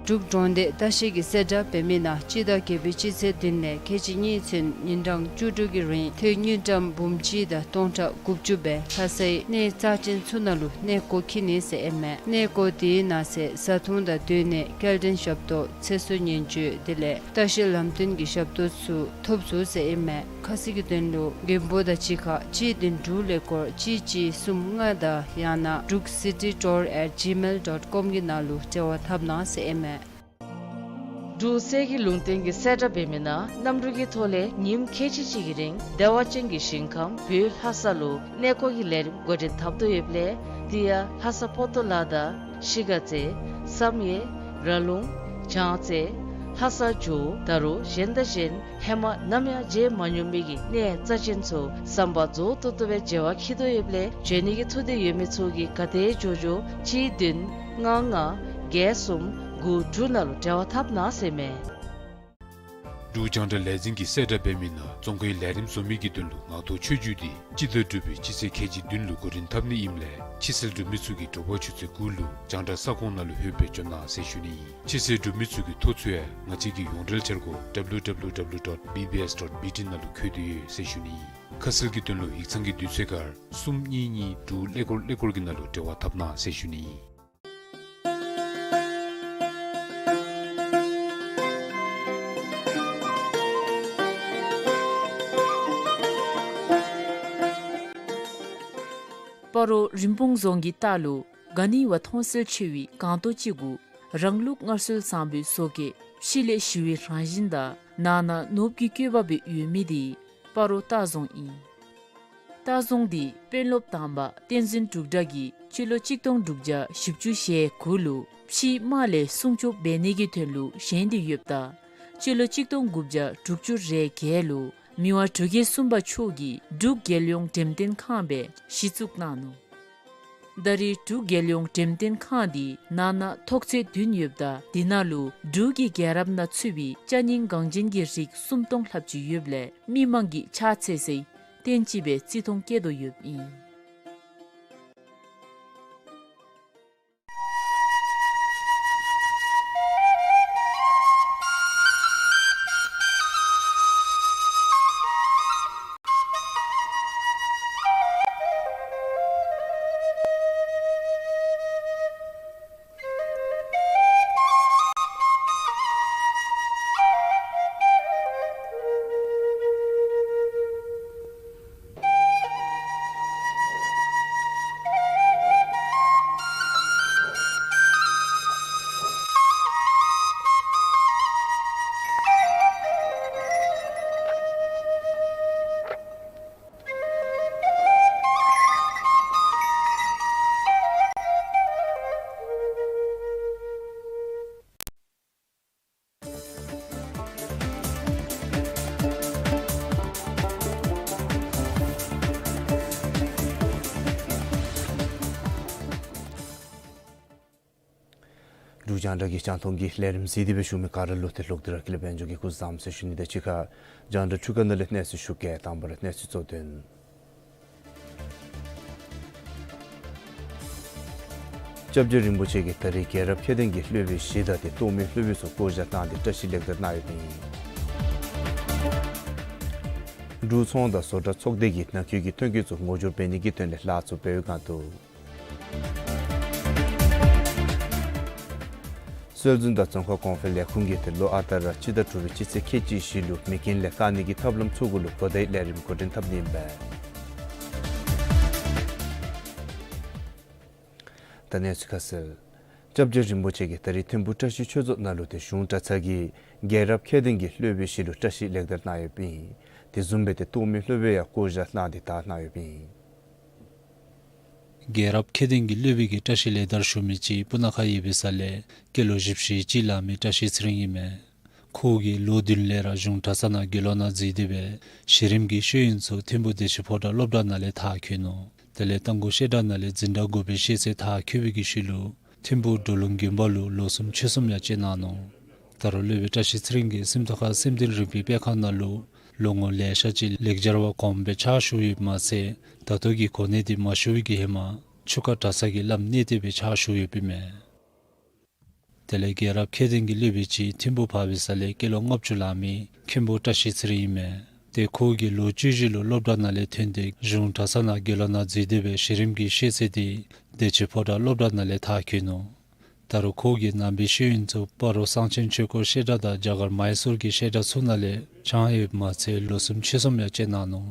འབྲུག་འབྲོག་སྡེ་ལྟ་བཤལ་གྱི་གསལ་བསྒྲགས་འབད་མི་ནང་སྤྱི་ཟླ་བརྒྱད་པའི་སྤྱི་ཚེས་བདུན་ལས་ཁལ་གཅིག་གཉིས་ཚུན་ཉིན་གྲངས་བཅུ་དྲུག་གི་རིང་ཐོན་དངུལ་ཀྲམ་འབུམ་གཅིག་དང་སྟོང་ཕྲག་དགུ་བཅུ་སྦེ་ལྷ་སའི་གནས་རྩ་ཅན་ཚུ་ནང་ལུ་གནས་སྐོར་འཁྱིད་ནི་ཟེར་ཨིན་མས། གནས་སྐོར་དེའི་ནང་གསེས་བཟའ་འཐུང་དང་སྡོད་གནས་སྐྱེལ་འདྲེན་ཞབས་ཏོག་ཚེ་སྲོག་ཉེན་བཅོལ་དེ་ལས་ལྟ་བཤལ་ལམ་སྟོན་གྱི་ཞབས་ཏོག་ཚུ་ཐོབ་ཚུགས་ཟེར་ཨིན་མས། ཁ་གསལ་གྱི་དོན་ལུ་མགོན་པོ་དང་གཅིག་ཁར་གཅིག་བདུན་དྲུག་ཀླད་ཀོར་གཅིག་གཅིག་གསུམ་ལྔ་དང་ཡང་ན་འབྲུག་སི་ཊི་ཊུར་ཨེཊ་ཇི་མེལ་ཌོཊ་ཀོམ་གྱི་ནང་ལུ་འབྲེལ་བ་འཐབ་གནང་ཟེར་ཨིན་མས། འབྲུག་གསེར་གྱི་ལུང་བསྟན་གྱི་གསལ་བསྒྲགས་འབད་མི་ནང་གནམ་གྲུ་གི་ཐོག་ལས་ཉིནམ་ཁལ་གཅིག་གཅིག་གི་རིང་བདེ་བ་ཅན་གྱི་ཞིང་ཁམས་བོད་ལྷ་ས་ལུ་གནས་སྐོར་གྱི་ལས་རིམ་འགོ་འདྲེན་འཐབ་དོ་ཡོདཔ་ལས་དེ་ཡང་ལྷ་ས་པོ་ཏོ་ལ་དང་གཞིས་ཀ་རྩེ་བསམ་ཡས་ར་ལུང་བྱང་རྩེ་ལྷ་ས་ཇོ་བོ་ད་རུང་གཞན་དང་གཞན་ཧེ་མ་ནམ་ཡང་མཇལ་མ་མྱོང་མི་གི་གནས་རྩ་ཅན་ཚུ་ཟམ་པ་རྫོགས་ཏོག་ཏོ་སྦེ་མཇལ་བར་འཁྱིད་དོ་ཡོདཔ་ལས་འབྱོན་ནི་གི་ཐུགས་འདོད་ཡོད་མི་ཚུ་གིས་ག་དེ་མགྱོགས་མགྱོགས་གཅིག་བདུན་ལྔ་ལྔ་བརྒྱད་གསུམ་དགུ་དྲུག་ནང་ལུ་འབྲེལ་བ་འཐབ་གནང་ཟེར་མས། འབྲུག་རྒྱང་བསྒྲགས་ལས་འཛིན་གྱིས་གསལ་བསྒྲགས་འབད་མི་ནང་བཙོན་ཁང་གི་ལས་རིམ་བཟོ་མི་གི་དོན་ལུ་ངག་ཐོག་ཆོས་བརྒྱུད་འདི་སྤྱི་ཟླ་དྲུག་པའི་སྤྱི་ཚེས་ཁལ་གཅིག་བདུན་ལུ་འགོ་འདྲེན་འཐབ་ནི་ཨིནམ་ལས་ཕྱི་ཚེས་དྲུག་མི་ཚུ་གིས་དྲོ་པ་ཆུ་ཚོད་དགུ་ལུ་རྒྱང་བསྒྲགས་ས་ཁོངས་ནང་ལུ་ལྷོད་པའི་འབྱོན་གནང་ཟེར་ཞུ་ནི་ཨིན། ཕྱི་ཚེས་དྲུག་མི་ཚུ་གི་ཐོ་ཚུ་ཡང་ང་བཅས་ཀྱི་ཡོངས་འབྲེལ་འཆར་སྒོ་W W W dot B B S dot B T ནང་ལུ་བཀོད་དེ་ཡོད་ཟེར་ཞུ་ནི་ཨིན། ཁ་གསལ་གྱི་དོན་ལུ་ཡིག་ཚང་གི་དུས་ཚོད་ཁར་གསུམ་གཉིས་གཉིས་དྲུག་ཀླད་ཀོར་ཀླད་ཀོར་གྱི་ནང་ལུ་འབྲེལ་བ་འཐབ་གནང་ཟེར་ཞུ་ནི་ཨིན། སྤ་རོ་རིན་སྤུངས་རྫོང་གི་ལྟག་ལུ་ག་ནི་བ་མཐོང་གསལ་ཆེ་བའི་སྒང་ཏོག་ཅིག་གུ་རང་ལུགས་སྔར་སྲོལ་བཟང་པོའི་བཟོ་བཀོད་ཕྱི་ལས་ཞི་བའི་རང་བཞིན་དང་ནང་ན་ནོར་བུ་གི་བཀོད་པ་སྦེ་ཡོད་མི་འདི་སྤ་རོ་ལྟ་རྫོང་ཨིན། ལྟ་རྫོང་འདི་དཔོན་སློབ་དང་པ་བསྟན་འཛིན་འབྲུག་གྲགས་ཀྱིས་སྤྱི་ལོ་གཅིག་སྟོང་དྲུག་བརྒྱ་བཞི་བཅུ་ཞེ་དགུ་ལུ་ཕྱིའི་དམག་ལས་སྲུང་སྐྱོབ་འབད་ནི་གི་དོན་ལུ་བཞེངས་ཏེ་ཡོདཔ་ད་སྤྱི་ལོ་གཅིག་སྟོང་དགུ་བརྒྱ་དྲུག་ཅུ་རེ་བརྒྱད་ལུ་མི་དབང་འབྲུག་རྒྱལ་གསུམ་པ་མཆོག་གིས་འབྲུག་རྒྱལ་ཡོངས་འགྲེམས་སྟོན་ཁང་སྦེ་གཞི་བཙུགས་གནང་ནུག། ད་རེས་འབྲུག་རྒྱལ་ཡོངས་འགྲེམས་སྟོན་ཁང་འདི་ནང་ན་ཐོག་ཚད་བདུན་ཡོདཔ་ད་འདི་ནང་ལུ་འབྲུག་གི་རྒྱལ་རབས་ནང་ཚུད་པའི་ཅ་རྙིང་འགངས་ཅན་གྱི་རིགས་སུམ་སྟོང་ལྷགཔ་ཅིག་ཡོདཔ་ལས་མི་མང་གིས་ཕྱག་འཚལ་སའི་རྟེན་ཅིག་སྦེ་བརྩི་མཐོང་བསྐྱེད་དོ་ཡོདཔ་ཨིན། འབྲུག་རྒྱང་བསྒྲགས་ཀྱི་རྒྱང་མཐོང་གི་ལས་རིམ་གཟིགས་ཏེ་སྦེ་བཞུགས་མི་ག་ར་ལུ་ཏེ་ལོག་སྟེ་ར་ཀུན་ལེགས་དཔལ་འབྱོར་གྱིས་སྐུ་བཟང་ཟེར་ཞུ་ནི་དང་གཅིག་ཁར་རྒྱང་བསྒྲགས་འཕྲུལ་ཁང་ནང་ལས་གནས་ཚུལ་ཞུ་གེ། དང་པ་ར་གནས་ཚུལ་གཙོ་དོན། སྐྱབས་རྗེ་རིན་པོ་ཆེ་གིས་ད་རེས་རྒྱལ་རབས་མཁྱེན་ལྡན་གྱི་སློབ་དཔོན་བཞི་དང་ཏེ་གཏོར་མའི་སློབ་དཔོན་ཚུ་བསྐོ་བཞག་གནང་སྟེ་བཀྲ་ཤིས་ལེགས་དར་གནང་ཡོདཔ་ཨིན། འབྲུག་ཚོང་དང་བཟོ་གྲྭ་ཚོགས་སྡེ་གིས་ནང་འཁོད་ཀྱི་ཐོན་སྐྱེད་ཚུ་ངོ་སྦྱོར་འབད་ནི་གི་དོན་ལས་ལཱ་ཚུ་འབད་བའི་སྒང་དུ། སྲོལ་འཛིན་དང་རྫོང་ཁ་གོང་འཕེལ་ལས་ཁུངས་ཀྱིས་ཏེ་ལོ་ཨ་རྟག་ར་སྤྱི་ཟླ་དྲུག་པའི་སྤྱི་ཚེས་ཁལ་གཅིག་བཞི་ལུ་མེ་རྐྱེན་ལས་བཀག་ནི་གི་ཐབས་ལམ་ཚུ་གུ་ལུ་གོ་བརྡའི་ལས་རིམ་འགོ་འདྲེན་འཐབ་ནི་ཨིན་པས། ད་གནས་ཚུལ་ཁ་གསལ། སྐྱབས་རྗེ་རིན་པོ་ཆེ་གིས་ད་རེས་ཐིམ་ཕུ་བཀྲ་ཤིས་ཆོས་རྫོང་ནང་ལུ་ཏེ་གཞུང་གྲྭ་ཚང་གིས་རྒྱལ་རབས་མཁྱེན་ལྡན་གྱི་སློབ་དཔོན་བཞི་ལུ་བཀྲ་ཤིས་ལེགས་དར་གནང་ཡོདཔ་ཨིན། དེ་བཟུམ་སྦེ་ཏེ་གཏོར་མའི་སློབ་དཔོན་ཡང་བསྐོ་བཞག་གནང་སྟེ་དར་གནང་ཡོདཔ་ཨིན། རྒྱལ་རབས་མཁྱེན་ལྡན་གྱི་སློབ་དཔོན་གྱི་བཀྲ་ཤིས་ལེགས་དར་ཞུ་མི་ཅིག་སྤུ་ན་ཁ་ཡོད་པའི་ས་ལས་སྐྱེས་ལོ་བཞི་བཅུ་ཞེ་གཅིག་ལང་མི་བཀྲ་ཤིས་ཚེ་རིང་ཨིན་མས། ཁོ་གིས་ལོ་བདུན་ལས་ར་གཞུང་གྲྭ་ཚང་ནང་དགེ་སློང་ནང་འཛུལ་ཏེ་སྦེ་གཞི་རིམ་གྱི་ཤེས་ཡོན་ཚུ་ཐིམ་ཕུ་བདེ་ཆེན་ཕོ་བྲང་སློབ་གྲྭ་ནང་ལས་མཐར་འཁྱོལ་ནུག། དེ་ལས་རྟ་མགོ་བཤད་གྲྭ་ནང་ལས་འཛིན་གྲྭ་དགུ་པའི་ཤེས་ཚད་མཐར་འཁྱོལ་བའི་གི་ཤུལ་ལུ་ཐིམ་ཕུ་གྲོ་ལུང་དགོན་པ་ལུ་ལོ་གསུམ་ཕྱོགས་གསུམ་ཡང་བཅད་གནང་ནུག། ད་རུང་སློབ་དཔོན་བཀྲ་ཤིས་ཚེ་རིང་གིས་སེམས་རྟོགས་ཁ་སེམས་དོན་རིག་པའི་སྤེལ་ཁང་ནང་ལུ་ལོ་ངོ་ལེ་ཤ་ཅིག་ལེགས་སྦྱར་བ་གོངམ་སྦེ་ཕྱག་ཞུ་ཡོདཔ་མ་ཚད་ད་ལྟོ་གི་གོ་གནས་འདི་མ་ཞུ་བའི་གི་ཧེ་མ་ཆུ་ཁ་གྲྭ་ཚང་གི་བླམ་གནས་བརྟན་སྦེ་ཕྱག་ཞུ་ཡོདཔ་ཨིན་མས། དེ་ལས་རྒྱལ་རབས་མཁྱེན་ལྡན་གྱི་སློབ་དཔོན་ཅིག་ཐིམ་ཕུ་འབག་པའི་ས་ལས་སྐྱེས་ལོ་ལྔ་བཅུ་ལང་མི་མཁན་པོ་བཀྲ་ཤིས་ཚེ་རིང་ཨིན་མས། ཏེ་ཁོ་གིས་ལོ་བཅུ་བཞི་ལུ་སློབ་གྲྭ་ནང་ལས་ཐོན་ཏེ་གཞུང་གྲྭ་ཚང་ནང་དགེ་སློང་ནང་འཛུལ་ཏེ་སྦེ་གཞི་རིམ་གྱི་ཤེས་ཚད་འདི་བདེ་ཆེན་ཕོ་བྲང་སློབ་གྲྭ་ནང་ལས་མཐར་འཁྱོལ་ནུག། ད་རུང་ཁོ་གིས་ནང་པའི་ཤེས་ཡོན་ཚུ་སྤ་རོ་གསང་ཆེན་ཆོས་འཁོར་བཤད་གྲྭ་དང་རྒྱ་གར་མའི་སུར་གྱི་བཤད་གྲྭ་ཚུ་ནང་ལས་སྦྱངས་ཡོདཔ་མ་ཚད་ལོ་གསུམ་ཕྱོགས་གསུམ་ཡང་བཅད་གནང་ནུག།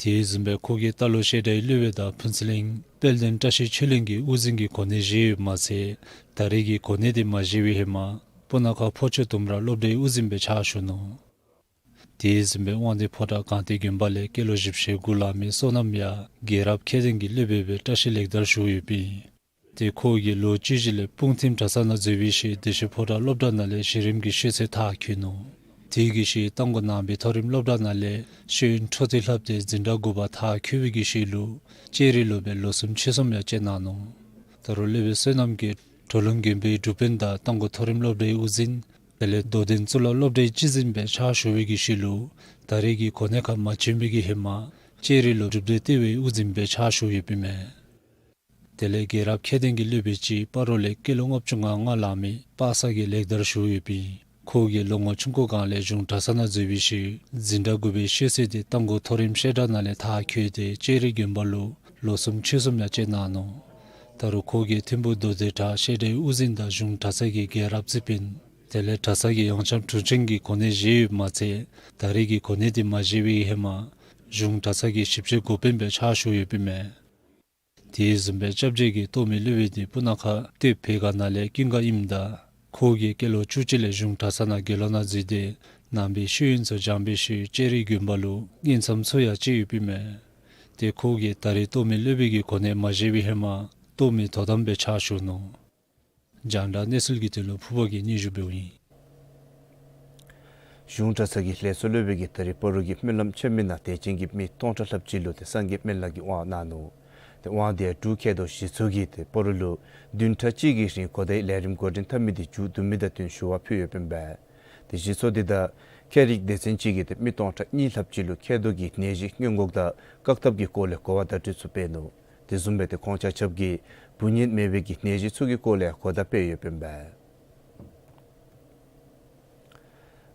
དེ་བཟུམ་སྦེ་ཁོ་གིས་རྟ་ལོག་བཤད་གྲྭའི་སློབ་དཔོན་དང་ཕུན་ཚོགས་གླིང་དཔལ་ལྡན་བཀྲ་ཤིས་ཆོས་གླིང་གི་དབུ་འཛིན་གྱི་གོ་གནས་བཞེས་ཡོདཔ་མ་ཚད་ད་རེས་ཀྱི་གོ་གནས་འདི་མ་བཞེས་པའི་ཧེ་མ་སྤུ་ན་ཁ་ཕོ་ཆོས་ལྡུམ་ར་སློབ་གྲྭའི་དབུ་འཛིན་སྦེ་ཕྱག་ཞུ་ནུག། དེ་བཟུམ་སྦེ་དབང་འདུས་ཕོ་བྲང་སྒང་སྟེང་དགོན་པ་ལས་སྐྱེས་ལོ་བཞི་བཅུ་ཞེ་དགུ་ལང་མི་བསོད་ནམས་ཡང་རྒྱལ་རབས་མཁས་ལྡན་གྱི་སློབ་དཔོན་སྦེ་བཀྲ་ཤིས་ལེགས་དར་ཞུ་ཡོདཔ་ཨིན། ཏེ་ཁོ་གིས་ལོ་བཅུ་བཞི་ལས་སྤུངས་ཐིམ་གྲྭ་ཚང་ནང་འཛུལ་བའི་ཤུལ་བདེ་ཆེན་ཕོ་བྲང་སློབ་གྲྭ་ནང་ལས་གཞི་རིམ་གྱི་ཤེས་ཚད་མཐར་འཁྱོལ་ནུག། དེ་གི་ཤུལ་རྟ་མགོ་ནང་པའི་མཐོ་རིམ་སློབ་གྲྭ་ནང་ལས་ཤེས་ཡོན་འཕྲོ་མཐུད་ལྷབ་སྟེ་འཛིན་གྲྭ་དགུ་པ་མཐར་འཁྱོལ་བའི་གི་ཤུལ་ལུ་ལྕགས་རི་ལུ་སྦེ་ལོ་གསུམ་ཕྱོགས་གསུམ་ཡང་བཅད་གནང་ནུག། ད་རུང་སློབ་དཔོན་བསོད་ནམས་ཀྱིས་གྲོ་ལུང་དགོན་པའི་སྒྲུབ་དཔོན་དང་རྟ་མགོ་མཐོ་རིམ་སློབ་གྲྭའི་དབུ་འཛིན་ དེ་ལས་རྡོ་གདན་གཙུག་ལག་སློབ་གྲྭའི་སྤྱི་འཛིན་སྦེ་ཕྱག་ཞུ་བའི་གི་ཤུལ་ལུ་ད་རེས་ཀྱི་གོ་གནས་ཁར་མ་བྱོན་པའི་གི་ཧེ་མ་ལྕགས་རི་ལུ་སྒྲུབ་སྡེ་ལྟེ་བའི་དབུ་འཛིན་སྦེ་ཕྱག་ཞུ་ཡོདཔ་ཨིན་མས། དེ་ལས་རྒྱལ་རབས་ཁྱད་ལྡན་གྱི་སློབ་དཔོན་ཅིག་སྤ་རོ་ལས་སྐྱེས་ལོ་ལྔ་བཅུ་ང་ལྔ་ལང་མི་པ་སངས་རྒྱས་ལེགས་དར་ཞུ་ཡོདཔ་ཨིན། ཁོ་གིས་ལོ་ངོ་ཆུང་ཀུའི་སྒང་ལས་གཞུང་གྲྭ་ཚང་ནང་འཛུལ་བའི་ཤུལ་འཛིན་གྲྭ་དགུ་པའི་ཤེས་ཚད་འདི་རྟ་མགོ་མཐོ་རིམ་བཤད་གྲྭ་ནང་ལས་མཐར་འཁྱོལ་ཏེ་ལྕགས་རི་དགོན་པ་ལུ་ལོ་གསུམ་ཕྱོགས་གསུམ་ཡང་བཅད་གནང་ནུག། ད་རུང་ཁོ་གིས་ཐིམ་ཕུག་རྡོ་རྗེ་གྲྭ་བཤད་གྲྭའི་དབུ་འཛིན་དང་གཞུང་གྲྭ་ཚང་གི་རྒྱལ་རབས་རྩིས་དཔོན། དེ་ལས་གྲྭ་ཚང་གི་ཡོངས་ཁྱབ་དྲུང་ཆེན་གྱི་གོ་གནས་བཞེས་ཡོདཔ་མ་ཚད་ད་རེས་ཀྱི་གོ་གནས་འདི་མ་བཞེས་པའི་ཧེ་མ་གཞུང་གྲྭ་ཚང་གི་ཞིབ་དཔྱད་འགོ་དཔོན་སྦེ་ཕྱག་ཞུ་ཡོདཔ་ཨིན་མས། དེ་བཟུམ་སྦེ་སྐྱབས་རྗེ་གིས་གཏོགས་མི་སློབ་དཔོན་འདི་སྤུ་ན་ཁ་སྟོད་བོད་སྒར་ནང་ལས་ཀུན་དགའ་ཨིནམ་ད་ཁོ་གིས་སྐྱེས་ལོ་བཅུ་གཅིག་ལས་གཞུང་གྲྭ་ཚང་ནང་དགེ་སློང་ནང་འཛུལ་ཏེ་ནང་པའི་ཤེས་ཡོན་ཚུ་སྦྱངས་པའི་ཤུལ་ལྕགས་རི་དགོན་པ་ལུ་དབུ་མཚམས་ཚུ་ཡང་བཅད་ཡོདཔ་ཨིན་མས། ཏེ་ཁོ་གིས་ད་རེས་གཏོགས་མི་སློབ་དཔོན་གྱི་གོ་གནས་མ་བཞེས་པའི་ཧེ་མ་གཏོགས་མི་དོ་དམ་སྦེ་ཕྱག་ཞུ་ནུག། རྒྱང་བསྒྲགས་གནས་ཚུལ་གྱི་དོན་ལུ་ཕུར་པ་གིས་སྙན་ཞུ་འབདཝ་ཨིན། གཞུང་གྲྭ་ཚང་གི་ལས་ཚོགས་སློབ་དཔོན་གྱིས་ད་རེས་སྤ་རོ་གི་སྨོན་ལམ་ཆེན་མོའི་ནང་དད་ཅན་གྱི་མི་སྟོང་ཕྲག་ལྷགཔ་ཅིག་ལུ་ཏེ་སངས་རྒྱས་སྨན་བླ་གི་དབང་གནང་ནུག། ཏེ་དབང་དེ་ཡང་འབྲུག་མཁས་རྡོར་གཞི་ཚོགས་ཀྱིས་ཏེ་སྤ་རོ་ལུ་བདུན་ཕྲག་གཅིག་གི་རིང་གོ་བརྡའི་ལས་རིམ་འགོ་འདྲེན་འཐབ་མི་དེ་མཇུག་བསྡུ་མི་དང་བསྟུན་ཞུ་བ་ཕུལ་ཡོདཔ་ཨིན་པས། ཏེ་གཞི་ཚོགས་དེ་དང་མཁས་རིག་སྡེ་ཚན་ཅིག་གིས་ཏེ་མི་སྟོང་ཕྲག་གཉིས་ལྷགཔ་ཅིག་ལུ་མཁས་རྡོར་གྱི་ནད་གཞི་སྔོན་འགོག་དང་བཀག་ཐབས་ཀྱི་སྐོར་ལས་གོ་བ་བརྡ་སྤྲོད་ཚུ་སྤེལ་ནུག། དེ་བཟུམ་སྦེ་ཏེ་ཁོང་ཆ་ཁྱབ་ཀྱིས་བུ་གཉན་མེད་པའི་གི་ནད་གཞི་ཚུ་གི་སྐོར་ལས་གོ་བརྡ་སྤེལ་ཡོདཔ་ཨིན་པས།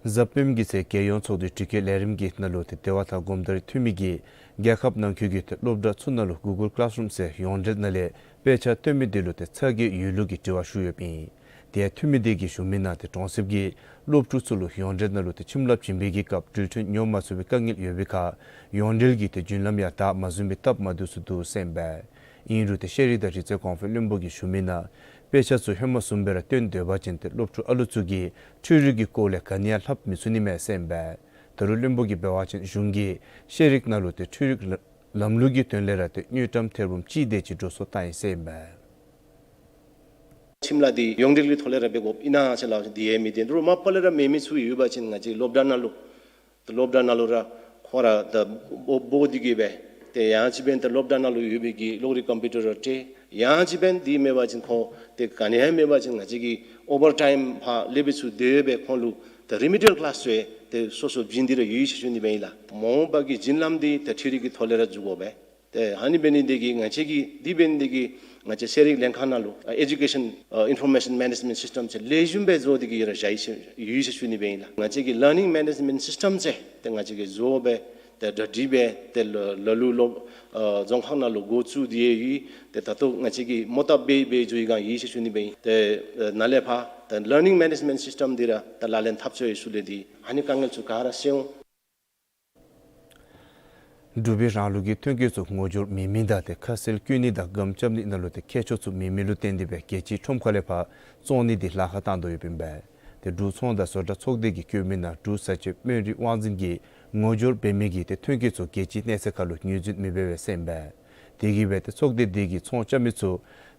གཟའ་སྤེནམ་གྱི་ཚེ་རྒྱལ་ཡོངས་ཚོགས་འདུའི་དྲི་བཀོད་ལས་རིམ་གྱི་ནང་ལུ་ཏེ་བདེ་བ་དང་སྒོམ་དར་འཐུས་མི་གིས་རྒྱལ་ཁབ་ནང་འཁོད་ཀྱི་ཏེ་སློབ་གྲྭ་ཚུ་ནང་ལུ་གུ་གཱལ་ཀི་ལཱསི་རུམ་ཟེར་ཡོངས་འབྲེལ་ནང་ལས་དཔེ་ཆ་སྟོན་མི་དེ་ལུ་ཏེ་ཚ་གྱང་ཡོད་ལུགས་ཀྱི་དྲི་བ་ཞུ་ཡོདཔ་ཨིན། དེ་ཡང་འཐུས་མི་དེ་གིས་ཞུ་མི་ནང་ཏེ་གྲོང་གསེབ་ཀྱི་སློབ་ཕྲུག་ཚུ་ལུ་ཡོངས་འབྲེལ་ནང་ལུ་ཏེ་ཁྱིམ་ལཱ་བྱིན་པའི་གི་སྐབས་འགྲུལ་འཕྲིན་ཉོ་མ་ཚུགས་པའི་དཀའ་ངལ་ཡོད་པའི་ཁར་ཡོངས་འབྲེལ་གྱི་ཏེ་རྒྱུན་ལམ་ཡང་བདའ་མ་ཟུན་པའི་སྟབས་མ་བདེཝ་ཚུ་འདུག་ཟེར་ཨིན་པས། ཨིན་རུང་ཏེ་ཤེས་རིག་དང་རིག་རྩལ་གོང་འཕེལ་བློན་པོ་གིས་ཞུ་མི་ནང་དཔེ་ཆ་ཚུ་ཧེ་མ་བཟུམ་སྦེ་ར་སྟོན་སྡོད་པ་ཅིན་ཏེ་སློབ་ཕྲུག་ཨ་ལུ་ཚུ་གིས་འཕྲུལ་རིག་གི་སྐོར་ལས་ག་ནི་ཡང་ལྷབ་མི་ཚུགས་ནི་མས་ཟེར་ཨིན་པས། ད་རུང་བློན་པོ་གིས་འབད་བ་ཅིན་གཞུང་གིས་ཤེས་རིག་ནང་ལུ་ཏེ་འཕྲུལ་རིག་ལ་ལམ་ལུགས་ཀྱི་དོན་ལས་ར་ཏེ་དངུལ་ཀྲམ་ཐེར་འབུམ་གཅིག་དེ་ཅིག་འགྲོ་སོང་བཏང་ཡི་ཟེར་ཨིན་པས། ཁྱིམ་ལཱ་འདི་ཡོངས་འབྲེལ་གྱི་ཐོག་ལས་ར་འབད་དགོཔ་ཨིན་ན་ཟེར་སླབ་ཅིན་དེ་ཡང་མི་བདེན། ད་རུང་མ་པ་ལས་ར་མེད་མི་ཚུ་ཡོད་པ་ཅིན་ང་བཅས་སློབ་གྲྭ་ནང་ལུ་ཏེ་སློབ་གྲྭ་ནང་ལུ་ར་ཁོང་ར་ད་འབོ་འབོ་སྟེ་གི་སྦེ་ཏེ་ཡང་ཅིན་འབདན་ད་སློབ་གྲྭ་ནང་ལུ་ཡོད་པའི་གི་གློག་རིག་ཀམ་པིའུ་ཊར་ར་སྤྲོད། ཡང་ཅིན་འབདན་དེ་མེད་པ་ཅིན་ཁོང་ཏེ་ག་ནི་ཡང་མེད་པ་ཅིན་ང་བཅས་ཀྱི་ཨོ་བར་ཊའིམ་ཕར་ལས་པའི་ཚུ་དེ་སྦེ་ཁོང་ལུ་ད་རི་མི་ཌི་ཡལ་ཀི་ལཱསི་ཚུ་ཡང་ཏེ་སོ་སོ་བྱིན་ཏེ་ར་ཡོད་ཟེར་ཞུ་ནི་སྦེ་ཨིན་ལགས། མ་འོངས་པ་གི་བྱིན་རླབས་འདི་ད་འཕྲུལ་རིག་གི་ཐོག་ལས་ར་འཛུལ་དགོ་པས། ཏེ་ཨ་ནི་འབད་ནི་དེ་གིས་ང་བཅས་ཀྱི་དེ་འབད་ནི་དེ་གིས་ང་བཅས་ཤེས་རིག་ལྷན་ཁག་ནང་ལུ་ཨ་ཨེ་ཌུ་ཀེ་ཤཱན་ཨ་ཨིན་ཕོར་མེ་ཤཱན་མེ་ནེཇ་མེནཊ་སིསི་ཊམ་ཚུ་ལེགས་ཤོམ་སྦེ་བཟོ་སྟེ་གི་ཡོད་ར་བཞག་ཡི་ཟེར་ཡོད་ཟེར་ཞུ་ནི་སྦེ་ཨིན་ལགས། ང་བཅས་ཀྱི་ལར་ནིང་མེ་ནེཇ་མེནཊ་སིསི་ཊམ་ཚུ་ཏེ་ང་བཅས་ཀྱིས་བཟོ་སྦེ་ཏེ་གྲ་སྒྲིག་འབད་ཏེ་ལ་ལ་ལུ་ལོག་ཨ་རྫོང་ཁག་ནང་ལུ་འགོ་བཙུགས་ཏེ་ཡོད། ཏེ་ད་ལྟོ་ང་བཅས་ཀྱིས་མོ་བཏབ་འབད་འབད་བཟོ་བའི་སྒང་ཡོད་ཟེར་ཞུ་ནི་སྦེ་ཨིན། ཏེ་ཨ་ནཱ་ལས་ཕར་ཏེ་ལར་ནིང་མེ་ནེཇ་མེནཊ་སིསི་ཊམ་འདི་ར་ཏེ་ལག་ལེན་འཐབ་ཚུགས་པའི་ཚུལ་ལས་འདི་ཨ་ནི་དཀའ་ངལ་ཚུ་ག་ར་སེལ་འོང་། འབྲུག་པའི་རང་ལུགས་ཀྱི་ཐོན་སྐྱེད་ཚུ་ངོ་སྦྱོར་མེད་མི་དང་ཏེ་ཁ་གསལ་བཀོད་ནི་དང་སྒམ་རྐྱབ་ནི་ནང་ལུ་ཏེ་མཁས་མཆོག་ཚུ་མེད་མི་ལུ་བརྟེན་ཏེ་སྦེ་རྒྱལ་སྤྱིའི་ཁྲོམ་ཁ་ལས་ཕར་བཙོང་ནི་འདི་ལཱ་ཁག་བཏང་དོ་ཡོདཔ་ཨིན་པས། ཏེ་འབྲུག་ཚོང་དང་བཟོ་གྲྭ་ཚོགས་སྡེ་གིས་བཀོད་མི་ནང་འབྲུག་བཟའ་སྤྱོད་སྨན་རིགས་དབང་འཛིན་གྱིས་ངོ་སྦྱོར་འབད་མི་གི་ཏེ་ཐོན་སྐྱེད་ཚུ་རྒྱལ་སྤྱིའི་གནས་ཚད་ཁར་ལུ་ངོས་འཛིན་མི་འབད་བས་ཟེར་ཨིན་པས། དེ་གིས་སྦེ་ཏེ་ཚོགས་སྡེ་འདི་གིས་ཚོང་རྐྱབ་མི་ཚུ་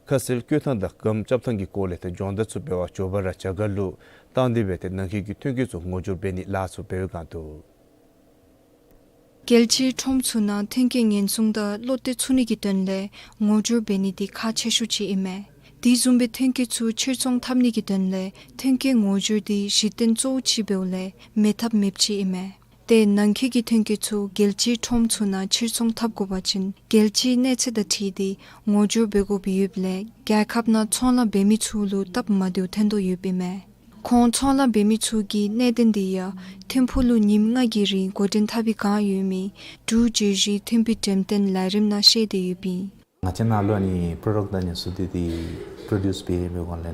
ཁ་གསལ་བཀོད་ཐངས་དང་སྒམ་རྐྱབ་ཐངས་ཀྱི་སྐོར་ལས་ཏེ་སྦྱོང་བརྡར་ཚུ་འབད་བར་འགྱོ་བར་ར་རྒྱ་གར་ལུ་བཏང་སྟེ་སྦེ་ཏེ་ནང་འཁོད་ཀྱི་ཐོན་སྐྱེད་ཚུ་ངོ་སྦྱོར་འབད་ནིའི་ལཱ་ཚུ་འབད་བའི་སྒང་དུ། རྒྱལ་སྤྱིའི་ཁྲོམ་ཚུ་ནང་ཐོན་སྐྱེད་ཉེན་སྲུང་དང་བློ་གཏད་ཚུགས་ནི་གི་དོན་ལས་ངོ་སྦྱོར་འབད་ནི་འདི་ཁག་ཆེ་ཤོས་ཅིག་ཨིན་མས། དེ་བཟུམ་སྦེ་ཐོན་སྐྱེད་ཚུ་ཕྱིར་ཚོང་འཐབ་ནི་གི་དོན་ལས་ཐོན་སྐྱེད་ངོ་སྦྱོར་འདི་གཞི་རྟེན་གཙོ་བོ་ཅིག་འབདཝ་ལས་མེད་ཐབས་མེདཔ་ཅིག་ཨིན་མས། ཏེ་ནང་འཁོད་ཀྱི་ཐོན་སྐྱེད་ཚུ་རྒྱལ་སྤྱིའི་ཁྲོམ་ཚུ་ནང་ཕྱིར་ཚོང་འཐབ་དགོ་པ་ཅིན་རྒྱལ་སྤྱིའི་གནས་ཚད་དང་འཁྲིལ་ཏེ་ངོ་སྦྱོར་འབད་དགོཔ་ཡོདཔ་ལས་རྒྱལ་ཁབ་ནང་ཚོང་ལཱ་འབད་མི་ཚུ་ལུ་སྟབས་མ་བདེཝ་ཐོན་དོ་ཡོདཔ་ཨིན་མས། ཁོང་ཚོང་ལཱ་འབད་མི་ཚུ་གི་གནད་དོན་འདི་ཡང་ཐིམ་ཕུག་ལུ་ཉིནམ་ལྔ་གི་རིང་འགོ་འདྲེན་འཐབ་པའི་བསྒང་ཡོད་མི་འབྲུག་བརྗོད་གཞི་ཐིམ་ཕུག་འགྲེམས་སྟོན་ལས་རིམ་ནང་བཤད་དེ་ཡོདཔ་ཨིན། ང་བཅས་ནང་ལུ་ཨ་ནི་པྲོ་ཌག་དང་ཨ་ནི་ཚུ་འདི་འདི་པྲོ་ཌིའུསི་འབད་འབད་དགོ་ལས་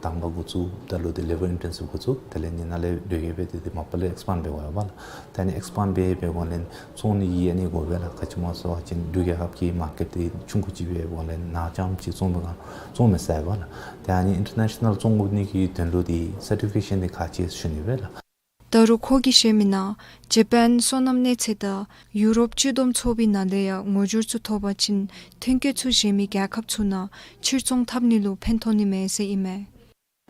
དང་པ་འགོ་བཙུགས་ད་ལུ་འདི་ལེ་བར་ཨིན་ཊེན་སིབ་འགོ་བཙུགས། དེ་ལས་ཨ་ནི་ནཱ་ལས་ལོག་སྦེ་འདི་འདི་མ་པ་ལས་ཨེགསི་པཱནཌ་འབད་དགོ་ཡོདཔ་ལགས། ད་ཨ་ནི་ཨེགསི་པཱནཌ་འབད་འབད་དགོ་ལས་བཙོང་ནི་གི་ཨ་ནི་དགོ་པས་ལགས། ག་ཅི་སྨོ་ཟེར་བ་ཅིན་འབྲུག་རྒྱལ་ཁབ་ཀྱི་མར་ཀེཊ་འདི་ཆུང་ཀུ་ཅིག་འབད་འབད་དགོ་ལས་ནཱ་རྐྱངམ་ཅིག་བཙོང་མི་ག་བཙོང་མི་ཚུགས་པས་ལགས། ད་ཨ་ནི་ཨིན་ཊར་ནེ་ཤ་ནཱལ་བཙོང་དགོ་ནི་གི་དོན་ལུ་འདི་སར་ཊི་ཕི་ཀེ་ཤཱན་འདི་ཁག་ཆེ་ཟེར་ཞུ་ནི་སྦེ་ལགས། ད་རུང་ཁོ་གིས་བཤད་མི་ནང་ཇ་པཱན་སོ་ནམ་གནས་ཚད་དང་ཡུ་རོབ་སྤྱི་བསྡོམས་ཚོགས་པའི་ནང་ལས་ཡང་ངོ་སྦྱོར་ཚུ་ཐོབ་པ་ཅིན་ཐོན་སྐྱེད་ཚུ་བཞེས་མི་རྒྱལ་ཁབ་ཚུ་ནང་ཕྱིར་ཚོང་འཐབ་ནི་ལུ་ཕན་ཐོགས་ནི་མས་ཟེར་ཨིན་མས།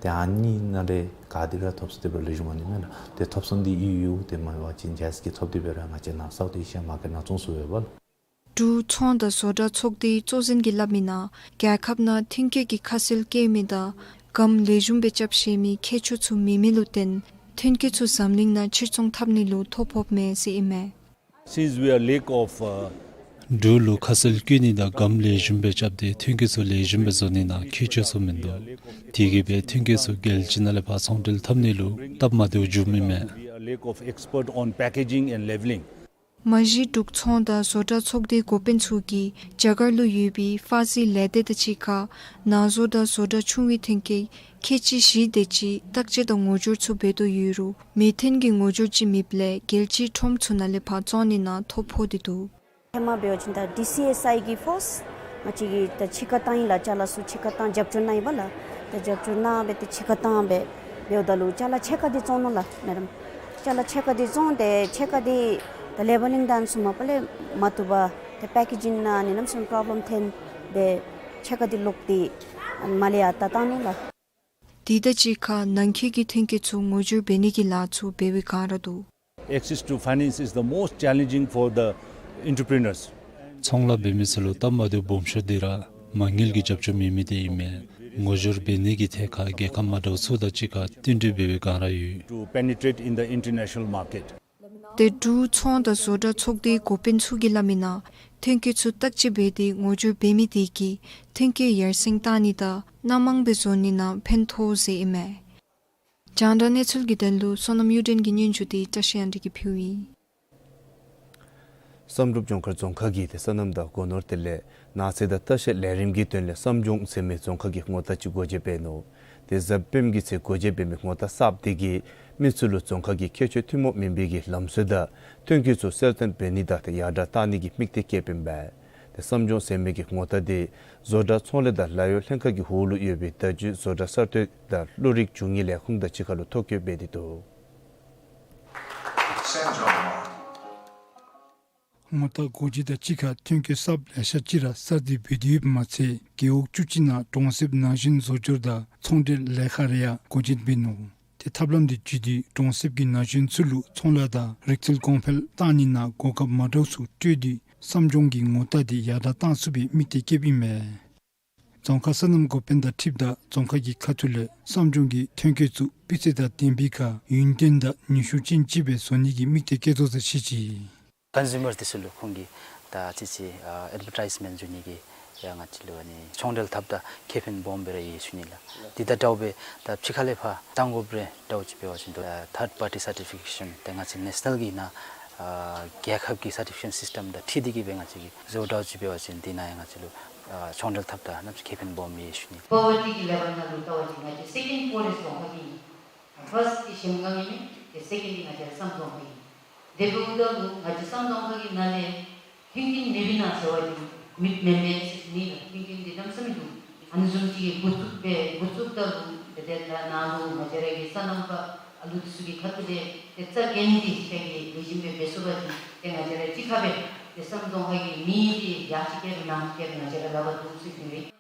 ཏེ་ཨ་ནི་ནང་ལས་ག་དེ་ར་ཐོབ་ཚུགས་ཏེ་འབད་ལེགས་ཤོམ་འོང་ནི་མས་ལགས། ཏེ་ཐོབ་ཚུགས་ནི་འདི་ཡོད་ཡོད་དེ་མ་འབད་བ་ཅིན་ཇཱ་ཨེསི་ཀྱི་ཐོབ་སྟེ་འབད་ར་ང་བཅས་ནཱ་སའུཐ་ཨེ་ཤི་ཡ་མར་ཀེཊ་ནང་བཙོང་ཚུགས་པས་ལགས། འབྲུག་ཚོང་དང་བཟོ་གྲྭ་ཚོགས་སྡེའི་གཙོ་འཛིན་གྱིས་སླབ་མི་ནང་རྒྱལ་ཁབ་ནང་ཐོན་སྐྱེད་ཀྱི་ཁ་གསལ་བཀོད་མི་དང་ སྒམ་ལེགས་ཤོམ་སྦེ་རྐྱབ་ཤེས་མི་མཁས་མཆོག་ཚུ་མེད་མི་ལུ་བརྟེན་ཐོན་སྐྱེད་ཚུ་འཛམ་གླིང་ནང་ཕྱིར་ཚོང་འཐབ་ནི་ལུ་ཐོ་ཕོགཔ་མས་ཟེར་ཨིན་མས། Since we are lack of, uh, འབྲུག་ལུ་ཁ་གསལ་བཀོད་ནི་དང་སྒམ་ལེགས་ཤོམ་སྦེ་རྐྱབ་སྟེ་ཐོན་སྐྱེད་ཚུ་ལེགས་ཤོམ་སྦེ་བཟོ་ནི་ནང་མཁས་མཆོག་ཚུ་མིན་འདུག། དེ་གིས་སྦེ་ཐོན་སྐྱེད་ཚུ་རྒྱལ་སྤྱི་ནང་ལས་ཕར་ཚོང་འབྲེལ་འཐབ་ནི་ལུ་སྟབས་མ་བདེཝ་བྱུངམ་ཨིན་མས། We are lack of expert on packaging and labelling. མ་གཞི་འབྲུག་ཚོང་དང་བཟོ་གྲྭ་ཚོགས་སྡེའི་འགོ་དཔོན་ཚུ་གིས་རྒྱ་གར་ལུ་ཡོད་པའི་ཧྥ་ཟི་ལས་སྡེ་དང་གཅིག་ཁར་ནང་བཟོ་དང་བཟོ་གྲྭ་ཆུང་བའི་ཐོན་སྐྱེད་ཁལ་གཅིག་བཞི་དེ་ཅིག་བརྟག་དཔྱད་དང་ངོ་སྦྱོར་ཚུ་འབད་དོ་ཡོད་རུང་མེ་ཐོན་གྱི་ངོ་སྦྱོར་ཅིག་མེདཔ་ལས་རྒྱལ་སྤྱིའི་ཁྲོམ་ཚུ་ནང་ལས་ཕར་བཙོང་ནི་ནང་ཐོ་ཕོག་སྟེ་འདུག། ཧེ་མ་འབད་བ་ཅིན་ད་ཌི་སི་ཨེསི་ཨའི་གི་ཕོརསི་ང་བཅས་ཀྱིས་ད་ཕྱི་ཁར་བཏང་ཡི་ལགས། ཅ་ལ་ཚུ་ཕྱི་ཁར་བཏང་རྒྱབ་སྐྱོར་གནང་ཡི་པ་ལགས། ད་རྒྱབ་སྐྱོར་གནང་སྦེ་ཏེ་ཕྱི་ཁར་བཏང་སྦེ་འབདཝ་ད་ལུ་ཅ་ལ་ཕྱེད་ཀ་དེ་བཙོང་ནུག་ལགས་མེ་ཌམ། ཅ་ལ་ཕྱེད་ཀ་དེ་བཙོང་སྟེ་ཕྱེད་ཀ་དེ་ད་ལེ་བེ་ལིང་དང་ཚུ་མ་པ་ལས་མ་བཏུབ་པར་ཏེ་པེ་ཀེ་ཇིང་ནང་ཨ་ནི་གནམ་མེད་ས་མེད་པོརོབ་ལེམ་ཐོན་སྦེ་ཕྱེད་ཀ་དེ་ལོག་སྟེ་མར་ལས་ཡར་ད་བཏང་ནུག་ལགས། དེ་དང་གཅིག་ཁར་ནང་འཁོད་ཀྱི་ཐོན་སྐྱེད་ཚུ་ངོ་སྦྱོར་འབད་ནི་གི་ལཱ་ཚུ་འབད་བའི་སྒང་ར་འདུག། Access to finance is the most challenging for the entrepreneurs. ཚོང་ལཱ་འབད་མི་ཚུ་ལུ་སྟབས་མ་བདེཝ་སྦོམ་ཤོས་འདི་ར་མ་དངུལ་གྱི་རྒྱབ་སྐྱོར་མེད་མི་དེ་ཨིན་མས། ངོ་སྦྱོར་འབད་ནི་གི་ཐད་ཁར་རྒྱལ་ཁབ་མ་འདྲཝ་ཚུ་དང་གཅིག་ཁར་བསྟུན་གྲོས་འབད་བའི་སྒང་ར་ཡོད། To penetrate in the international market. ཏེ་འབྲུག་ཚོང་དང་བཟོ་གྲྭ་ཚོགས་སྡེའི་འགོ་དཔོན་ཚུ་གིས་སླབ་མིའི་ནང་ཐོན་སྐྱེད་ཚུ་བརྟག་དཔྱད་འབད་དེ་ངོ་སྦྱོར་འབད་མི་དེ་གིས་ཐོན་སྐྱེད་ཡར་སེང་བཏང་ནི་དང་སྣ་མང་སྦེ་བཟོ་ནི་ནང་ཕན་ཐོགས་ཟེར་ཨིན་མས། རྒྱང་བསྒྲགས་གནས་ཚུལ་གྱི་དོན་ལུ་བསོད་ནམས་གཡུ་སྒྲོན་གྱི་སྙན་ཞུ་དེ་བཀྲ་ཤིས་དབང་འདུས་ཀྱིས་ཕུལཝ་ཨིན། བསམ་གྲུབ་ལྗོངས་མཁར་རྫོང་ཁག་གིས་ཏེ་སོ་ནམ་དང་སྒོ་ནོར་དེ་ལས་ནགས་ཚལ་དང་ལྟ་བཤལ་ལས་རིམ་གྱི་དོན་ལས་བསམ་ལྗོངས་ཟེར་མི་རྫོང་ཁག་གི་ངོ་རྟགས་ཅིག་སྒོ་འབྱེད་འབད་ནུག། ཏེ་གཟའ་སྤེནམ་གི་ཚེ་སྒོ་འབྱེད་འབད་མི་ངོ་རྟགས་གསརཔ་དེ་གིས་མི་ཚུ་ལུ་རྫོང་ཁག་གི་ཁྱད་ཆོས་ཐུན་མོང་མིན་པའི་གི་ལམ་སྲོལ་དང་ཐོན་སྐྱེད་ཚུ་གསལ་སྟོན་འབད་ནི་དང་ཏེ་ཡར་དྲག་བཏང་ནི་གི་དམིགས་གཏད་བསྐྱེདཔ་ཨིན་པས། ཏེ་བསམ་ལྗོངས་ཟེར་མི་གི་ངོ་རྟགས་དེ་བཟོ་གྲྭ་ཚོང་ལས་དང་ལཱ་གཡོག་ལྷན་ཁག་གི་འོག་ལུ་ཡོད་པའི་བརྡ་བརྒྱུད་བཟོ་གྲྭ་གསར་གཏོད་དང་བློ་རིག་འབྱུང་གནས་ལས་ཁུངས་དང་གཅིག་ཁར་ལུ་ཐོ་བཀོད་འབད་དེ་འདུག། ངོ་རྟགས་སྒོ་འབྱེད་དང་གཅིག་ཁར་ཐོན་སྐྱེད་གསརཔ་ལེ་ཤ་ཅིག་ར་གསར་བསྡུ་འབད་དེ་ཡོདཔ་མ་ཚད་རྒེད་འོག་བཅུ་གཅིག་ནང་གྲོང་གསེབ་ན་གཞོན་བཟོ་སྐྱོར་དང་ཚོང་འབྲེལ་ལས་ཁང་རེ་ཡང་སྒོ་འབྱེད་འབད་ནུག། ཏེ་ཐབས་ལམ་དེ་བརྒྱུད་དེ་གྲོང་གསེབ་ཀྱི་ན་གཞོན་ཚུ་ལུ་ཚོང་ལཱ་དང་རིག་རྩལ་གོང་འཕེལ་བཏང་ནི་ནང་གོ་སྐབས་མ་འདྲཝ་ཚུ་སྤྲོད་དེ་བསམ་ལྗོངས་ཀྱི་ངོ་རྟགས་དེ་ཡར་དྲག་བཏང་ཚུགས་པའི་དམིགས་གཏད་བསྐྱེདཔ་ཨིན་མས། རྫོང་ཁག་སོ་ནམ་འགོ་དཔོན་དང་འཁྲིལཝ་ད་རྫོང་ཁག་གི་ཁ་ཐུག་ལས་བསམ་ལྗོངས་ཀྱི་ཐོན་སྐྱེད་ཚུ་སྤུས་ཚད་དང་ལྡན་པའི་ཁར་ཡུན་བརྟན་དང་ནུས་ཤུགས་ཅན་ཅིག་སྦེ་བཟོ་ནི་གི་དམིགས་གཏད་བསྐྱེད་དོ་ཟེར་བཤད་ཅི། ཀོན་སིའུ་མར་འདི་ཚུ་ལུ་ཁོང་གིས་ད་ཨ་ཙི་ཅིག་ཨ་ཨེཌ་བར་ཊའིཛ་མེནཊ་ཞུ་ནི་གི་ཡང་ང་བཅས་ལུ་ཨ་ནི་ཚོང་འབྲེལ་འཐབ་ད་ཁེ་ཕན་སྦོམ་སྦེ་ར་ཡོད་ཞུ་ནི་ལགས། འདི་དང་འདྲཝ་སྦེ་ད་ཕྱི་ཁ་ལས་ཕར་བཏང་དགོཔ་རེ་འདྲཝ་ཅིག་འབད་བ་ཅིན་ད་ཐརཌ་པར་ཊི་སར་ཊི་ཕི་ཀེ་ཤན་དེ་ང་བཅས་ནེ་ཤ་ནཱལ་གྱི་ནང་ཨ་རྒྱལ་ཁབ་ཀྱི་སར་ཊི་ཕི་ཀེ་ཤན་སིསི་ཊམ་དང་འཁྲིལ་ཏེ་གིས་སྦེ་ང་བཅས་ཀྱིས་བཟོཝ་འདྲཝ་ཅིག་འབད་བ་ཅིན་འདི་ནང་ཡང་ང་བཅས་ལུ་ཨ་ཚོང་འབྲེལ་འཐབ་ད་གནམ་མེད་ས་མེད་ཁེ་ཕན་སྦོམ་ཡོད་ཞུ་ནི། པོ་ཝར་ཊི་གི་ལེ་བལ་ནང་ལུ་ལྟ་བ་ཅིན་ང་བཅས་སེ་ཀེནཌ་པོ་རེསཊ་རྫོང་ཁག་ཨིན། ཕརསཊ་འདི་གཞལམ་སྒང་ཨིན་མས། ཏེ་སེ་ཀེནཌ་འདི་ང་བཅས་ར་བསམ་རྫོང་ཁག་ཨིན། དེ་འབདཝ་ད་ལུ་ང་བཅས་བསམ་རྫོང་ཁག་གི་ནང་ལས་མཐུན་རྐྱེན་མེད་པའི་ནང་ཟེར་བ་ཅིན་མེདཔ་མེན་པས་ཟེར་ཞུ་ནི་ལགས། མཐུན་རྐྱེན་འདི་གནམ་མེད་ས་མེད་འདུག། ཨ་ནི་བཟུམ་ཅིག་གི་འགོ་བཙུགས་སྦེ་འགོ་བཙུགསཔ་ད་ལུ་ཏེ་དེ་ནང་ལུ་ང་བཅས་ར་གི་སོ་ནམ་པ་ཨ་ལུ་འདི་ཚུ་གི་ཁ་ཐུག་ལས་ཏེ་རྩ་འགེངས་ཏེ་ཁྱེད་ཀྱིས་ལེགས་ཤོམ་སྦེ་འབད་ཚུགས་པ་ཅིན་ཏེ་ང་བཅས་ར་གཅིག་ཁར་སྦེ་ཏེ་བསམ་རྫོང་ཁག་གི་མི་འདི་ཡར་ཅིག་བསྐྱལ་རུང་ནང་ཅིག་བསྐྱལ་རུང་ང་བཅས་ར་ལག་པར་འདུག་ཟེར་ཞུ་ནི་ལགས།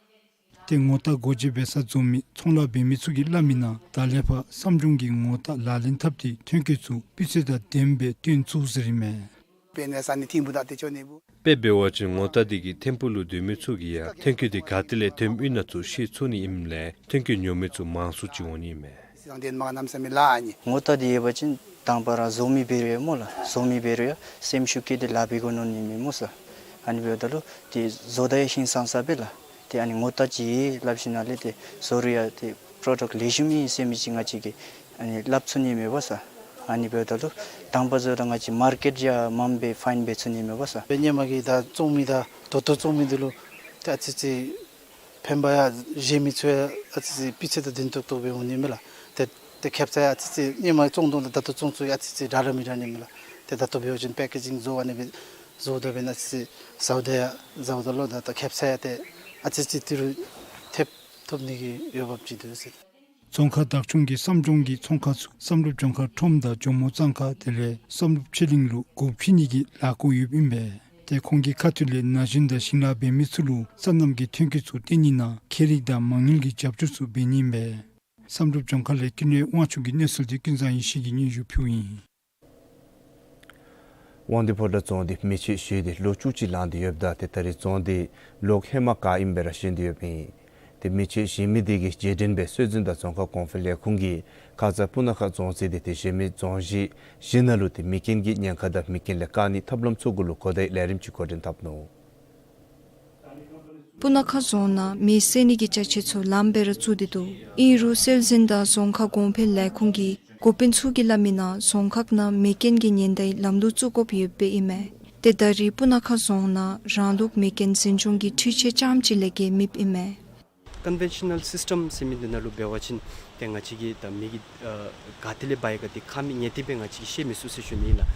ཏེ་ངོ་རྟགས་སྒོ་འབྱེད་འབད་ས་འཛོམས་མི་ཚོང་ལཱ་འབད་མི་ཚུ་གིས་སླབ་མིའི་ནང་ད་ལས་ཕར་བསམ་ལྗོངས་ཀྱི་ངོ་རྟགས་ལག་ལེན་འཐབ་སྟེ་ཐོན་སྐྱེད་ཚུ་སྤུས་ཚད་དང་ལྡནམ་སྦེ་བཏོན་ཚུགས་ཟེར་ཨིན་མས། དཔེ་འབད་བ་ཅིན་ངོ་རྟགས་འདི་གིས་ཐིམ་ཕུག་ལུ་སྡོད་མི་ཚུ་གིས་ཡང་ཐོན་སྐྱེད་འདི་ག་ཏེ་ལས་ཐོནམ་ཨིན་ན་ཚུ་ཤེས་ཚུགས་ནི་ཨིནམ་ལས་ཐོན་སྐྱེད་ཉོ་མི་ཚུ་མང་སུ་ཅིག་འོང་ནི་ཨིན་མས། ངོ་རྟགས་འདི་ཡོད་པ་ཅིན་དང་པ་ར་བཟོ་མི་འབད་རུང་ཡང་སྨོ་ལགས། བཟོ་མི་འབད་རུང་ཡང་སེམས་ཤུགས་བསྐྱེད་དེ་ལཱ་འབད་དགོ་མནོ་ནི་མས་སྨོ་ཟེར། ཨ་ནི་འབདཝ་ད་ལུ་ཏེ་བཟོ་ད་ཡང་ཧིང་སངས་ས་སྦེ་ལགས། ཏེ་ཨ་ནི་ངོ་རྟགས་ཅིག་སླབ་ཞིནམ་ལས་ཏེ་བཟོ་རུང་ཡང་ཏེ་པོརོ་ཌཀཊ་ལེགས་ཤོམ་ཨིན་ཟེར་མི་ཅིག་ང་བཅས་ཀྱིས་ཨ་ནི་སླབ་ཚུགས་ནི་མས་པ་ཟེར། ཨ་ནི་འབདཝ་ད་ལུ་དང་པ་བཟོ་ད་ང་བཅས་མར་ཀེཊ་ཡང་མངམ་སྦེ་ཕའིན་འབད་ཚུགས་ནི་མས་པ་ཟེར། སྦེ་ཧེ་མ་གི་ད་བཙོང་མི་དང་ད་ལྟོ་བཙོང་མི་འདི་ལུ་ཏེ་ཨ་ཙི་ཅིག་ཕན་པ་ཡང་བཞེས་མི་ཚུ་ཡང་ཨ་ཙི་ཅིག་སྤུས་ཚད་དང་ལྡན་ཏོག་ཏོ་སྦེ་འོང་ནི་མས་ལགས། ཏེ་ཏེ་ཁེབ་ས་ཡང་ཨ་ཙི་ཅིག་ཧེ་མ་བཙོང་དོ་ལགས། ད་ལྟོ་བཙོང་ཚུ་ཡང་ཨ་ཙི་ཅིག་དྲག་ར་མི་དྲག་ནི་མས་ལགས། ཏེ་ད་ལྟོ་འབད་བ་ཅིན་པེ་ཀེ་ཇིང་བཟོ་ཨ་ནི་སྦེ་བཟོཝ་ད་འབདན་ཨ་ཙི་ཅིག་ཟཝ་ད་ཡང་ཟཝ་ད་ལུ་ད་ད་ཁེབ་ས་ཡང་ཏེ་ཨ་ཙི་ཅིག་ཏི་རུ་ཐེབས་ཐོབ་ནི་གི་འོས་འབབ་ཅིག་འདུག་ཟེར། རྫོང་ཁག་བདག་སྐྱོང་གིས་བསམ་ལྗོངས་ཀྱི་ཚོང་ཁང་ཚུ་བསམ་གྲུབ་ལྗོངས་མཁར་ཁྲོམ་དང་ཇོ་མོ་གཙང་ཁ་དེ་ལས་བསམ་གྲུབ་ཆོས་གླིང་ལུ་སྒོ་ཕྱེ་ནི་གི་ལས་འགུལ་ཡོདཔ་ཨིན་པས། ཏེ་ཁོང་གི་ཁ་ཐུག་ལས་ན་གཞོན་དང་ཞིང་ལཱ་འབད་མི་ཚུ་ལུ་སོ་ནམ་གྱི་ཐོན་སྐྱེད་ཚུ་བཏོན་ནི་ནང་ཁྱད་རིག་དང་མ་དངུལ་གྱི་རྒྱབ་སྐྱོར་ཚུ་འབད་ནི་ཨིན་པས། བསམ་གྲུབ་ལྗོངས་མཁར་ལས་ཀུན་ལེགས་དབང་ཕྱུག་གི་གནས་ཚུལ་འདི་ཀུན་བཟང་ཡེ་ཤེས་ཀྱིས་སྙན་ཞུ་ཕུལཝ་ཨིན། དབང་འདུས་ཕོ་བྲང་རྫོང་འདི་མེ་མཆོད་ཞུས་ཏེ་ལོ་བཅུ་གཅིག་ལང་སྟེ་ཡོདཔ་ད་ཏེ་ད་རེས་རྫོང་འདི་ལོག་ཧེ་མ་ག་ཨིནམ་སྦེ་ར་བཞེངས་ཏེ་ཡོདཔ་ཨིན། མི་ཆོས་གཞི་མི་དེ་གི་རྗེས་དྲན་སྦེ་སྲོལ་འཛིན་དང་རྫོང་ཁ་གོང་འཕེལ་ལས་ཁུངས་ཀྱིས་ཁ་ཙ་སྤུ་ན་ཁ་རྫོང་ཟེར་དེ་ཏེ་གཞན་མི་རྫོང་གཞི་བཞི་ནང་ལུ་ཏེ་མེ་རྐྱེན་གྱི་ཉེན་ཁ་དང་མེ་རྐྱེན་ལས་བཀག་ནིའི་ཐབས་ལམ་ཚུ་གུ་ལུ་གོ་བརྡའི་ལས་རིམ་ཅིག་འགོ་འདྲེན་འཐབ་ནུག། སྤུ་ན་ཁ་རྫོང་ནང་མེ་བསད་ནི་གི་ཅ་ཆས་ཚུ་ལངམ་སྦེ་ར་བཙུགས་ཏེ་འདུག། ཨིན་རུང་སྲོལ་འཛིན་དང་རྫོང་ཁ་གོང་འཕེལ་ལས་ཁུངས་ཀྱིས་འགོ་དཔོན་ཚུ་གིས་སླབ་མི་ནང་རྫོང་ཁག་ནང་མེ་རྐྱེན་གྱི་ཉེན་བརྡའི་ལམ་ལུགས་བཙུགས་དགོཔ་ཡོདཔ་ཨིན་མས། ཏེ་ད་རེས་སྤུ་ན་ཁ་རྫོང་ནང་རང་ལུགས་མེ་རྐྱེན་འཛིན་སྐྱོང་གི་འཕྲུལ་ཆས་རྐྱངམ་ཅིག་ལས་བརྒལ་མེདཔ་ཨིན་མས། Conventional system ཟེར་མི་འདི་ནང་ལུ་འབད་བ་ཅིན་ཏེ་ང་བཅས་ཀྱིས་ད་མེ་གི་ཨ་ག་ཏེ་ལས་འབར་ཡི་ག་ཏེ་ཁ་མིག་ཉེ་ཏིག་སྦེ་ང་བཅས་ཀྱིས་ཤེས་མི་ཚུགས་ཟེར་ཞུ་ནི་ཨིན་ལགས།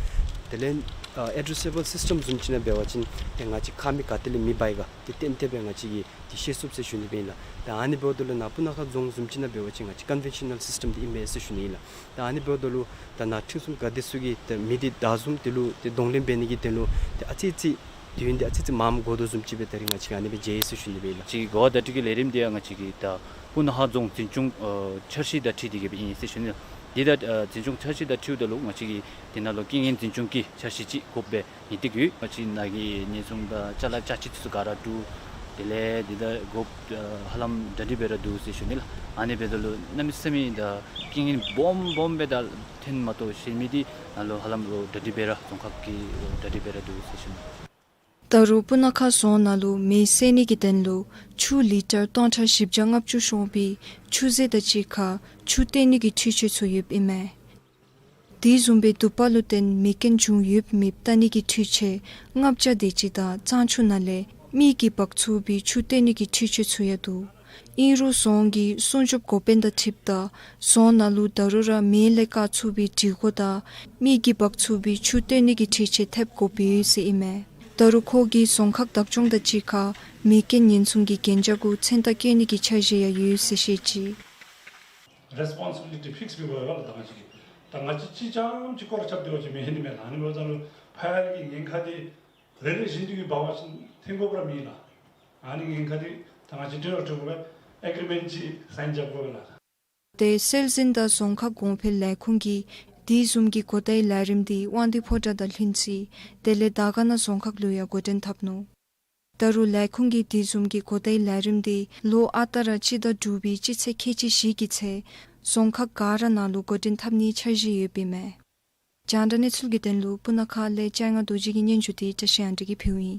དེ་ལས་ཨ་addressable system བཟུམ་ཅིག་ནང་འབད་བ་ཅིན་ཏེ་ང་བཅས་ཁ་མིག་ག་ཏེ་ལས་མེ་འབར་ཡི་ག་ཏེ་ཏན་ཏན་སྦེ་ང་བཅས་ཀྱིས་ཏེ་ཤེས་ཚུགས་ཟེར་ཞུ་ནི་སྦེ་ཨིན་ལགས། ད་ཨ་ནི་འབདཝ་ད་ལུ་ནཱ་སྤུ་ན་ཁ་རྫོང་བཟུམ་ཅིག་ནང་འབད་བ་ཅིན་ང་བཅས་conventional system འདི་ཨིན་པས་ཟེར་ཞུ་ནི་ཨིན་ལགས། ད་ཨ་ནི་འབདཝ་ད་ལུ་ད་ནཱ་ཁྲིམས་སྲུང་འགག་སྡེ་ཚུ་གིས་ཏེ་མེ་འདི་བདའ་བཟུང་དེ་ལུ་ཏེ་གདོང་ལེན་འབད་ནི་གི་དོན་ལུ་ཏེ་ཨ་ཙི་ཙི་དུས་ཡུན་འདི་ཨ་ཙི་ཙི་མངམ་འགོར་དོ་བཟུམ་ཅིག་སྦེ་ད་རིས་ང་བཅས་ཀྱིས་ཨ་ནི་སྦེ་མཇལ་ཡི་ཟེར་ཞུ་ནི་སྦེ་ཨིན་ལགས། ཅིག་གོ་བརྡ་སྤྲོད་ཀྱི་ལས་རིམ་འདི་ཡང་ང་བཅས་ཀྱི་ད་སྤུ་ན་ཁ་རྫོང་འཛིན་སྐྱོང་ཨ་འཆར་གཞི་དང་འཁྲིལ་ཏེ་གི་སྦེ་ཨིན་ཟེར་ཞུ་ནི་ལགས། འདི་ད་ཨ་འཛིན་སྐྱོང་འཆར་གཞི་དང་འཁྲིལཝ་ད་ལུ་ང་བཅས་ཀྱིས་དེ་ནང་ལུ་རྐྱེན་ངན་འཛིན་སྐྱོང་གི་འཆར་གཞི་ཅིག་དགོཔ་སྦེ་ཡོད། ཏེ་གི་ང་བཅས་ནཱ་གི་ཉེན་སྲུང་དང་ཅ་ལ་ཅ་ཆས་ཚུ་ག་ར་འདུག། དེ་ལས་འདི་ད་དགོཔ་ཨ་ཧ་ལམ་གྲ་སྒྲིག་སྦེ་ར་འདུག་ཟེར་ཞུ་ནི་ལགས། ཨ་ནི་འབདཝ་ད་ལུ་གནམ་མེད་ས་མེད་ད་རྐྱེན་ངན་སྦོམ་སྦོམ་སྦེ་ད་ཐོན་མ་གཏོགས་གཞན་མི་འདི་ནཱ་ལུ་ཧ་ལམ་ལོ་གྲ་སྒྲིག་སྦེ་ར་རྫོང་ཁག་གི་ལོ་གྲ་སྒྲིག་སྦེ་ར་འདུག་ཟེར་ཞུ་ནི། ད་རུང་སྤུ་ན་ཁ་རྫོང་ནང་ལུ་མེ་བསད་ནི་གི་དོན་ལུ་ཆུ་ལི་ཊར་སྟོང་ཕྲག་བཞི་བརྒྱ་ལྔ་བཅུ་ཤོང་བའི་ཆུ་རྫས་དང་གཅིག་ཁར་ཆུ་བཏོན་ནི་གི་འཕྲུལ་ཆས་ཚུ་ཡོདཔ་ཨིན་མས། དེ་བཟུམ་སྦེ་དུ་པ་ལུ་བརྟེན་མེ་རྐྱེན་བྱུང་ཡོད་མེད་བལྟ་ནི་གི་འཕྲུལ་ཆས་ལྔ་བརྒྱ་དེ་ཅིག་དང་གཙང་ཆུ་ནང་ལས་མི་གིས་འབག་ཚུགས་པའི་ཆུ་བཏོན་ནི་གི་འཕྲུལ་ཆས་ཚུ་ཡང་འདུག། ཨིན་རུང་རྫོང་གི་སྲུང་སྐྱོབ་འགོ་དཔོན་དང་འཁྲིལཝ་ད་རྫོང་ནང་ལུ་ད་རུང་ར་མེ་ལས་བཀག་ཚུགས་པའི་སྒྲིག་གོ་དང་མི་གིས་འབག་ཚུགས་པའི་ཆུ་བཏོན་ནི་གི་འཕྲུལ་ཆས་ཐེབས་དགོཔ་ཡོད་ཟེར་ཨིན་མས། ད་རུང་ཁོ་གིས་རྫོང་ཁག་བདག་སྐྱོང་དང་གཅིག་ཁར་མེ་རྐྱེན་ཉེན་སྲུང་གི་གན་རྒྱ་གུ་མཚན་རྟགས་བཀོད་ནི་གི་འཆར་གཞི་ཡང་ཡོད་ཟེར་བཤད་ཅི། Responsibility fix འབད་དགོ་པས་ལགས། ད་ང་བཅས་ཀྱིས་ད་ང་བཅས་གཅིག་རྐྱངམ་གཅིག་སྐོར་ར་རྐྱབ་སྟེ་འབད་བ་ཅིན་མི་ལྷོད་ནི་མས་ལགས། ཨ་ནི་འབདཝ་ད་ལུ་ཕ་ཡ་གི་ཉེན་ཁ་འདི་རེ་རེ་བཞིན་དུ་གིས་འབད་བ་ཅིན་ཐོན་དགོཔ་ར་མེད་ལགས། ཨ་ནི་ཉེན་ཁ་འདི་ད་ང་བཅས་འདྲེན་རོགས་འདྲེན་དགོ་པས། ཨེག་རི་མེནཊ་ཅིག་སའིན་རྐྱབ་དགོ་པས་ལགས། ཏེ་སྲོལ་འཛིན་དང་རྫོང་ཁག་གོང་འཕེལ་ལས་ཁུངས་ཀྱིས་དེ་བཟུམ་གྱི་གོ་བརྡའི་ལས་རིམ་འདི་དབང་འདུས་ཕོ་བྲང་དང་ལྷུན་རྩེ་དེ་ལས་དར་དཀར་ན་རྫོང་ཁག་ལུ་ཡང་འགོ་འདྲེན་འཐབ་ནུག། ད་རུང་ལས་ཁུངས་ཀྱིས་དེ་བཟུམ་གྱི་གོ་བརྡའི་ལས་རིམ་འདི་ལོ་ཨ་རྟག་ར་སྤྱི་ཟླ་དྲུག་པའི་སྤྱི་ཚེས་ཁལ་གཅིག་བཞི་གི་ཚེ་རྫོང་ཁག་ག་ར་ནང་ལུ་འགོ་འདྲེན་འཐབ་ནིའི་འཆར་གཞི་ཡོདཔ་ཨིན་མས། རྒྱང་བསྒྲགས་གནས་ཚུལ་གྱི་དོན་ལུ་སྤུ་ན་ཁ་ལས་ལྕང་ང་རྡོ་རྗེ་གི་སྙན་ཞུ་འདི་བཀྲ་ཤིས་དབང་འདུས་ཀྱིས་ཕུལཝ་ཨིན།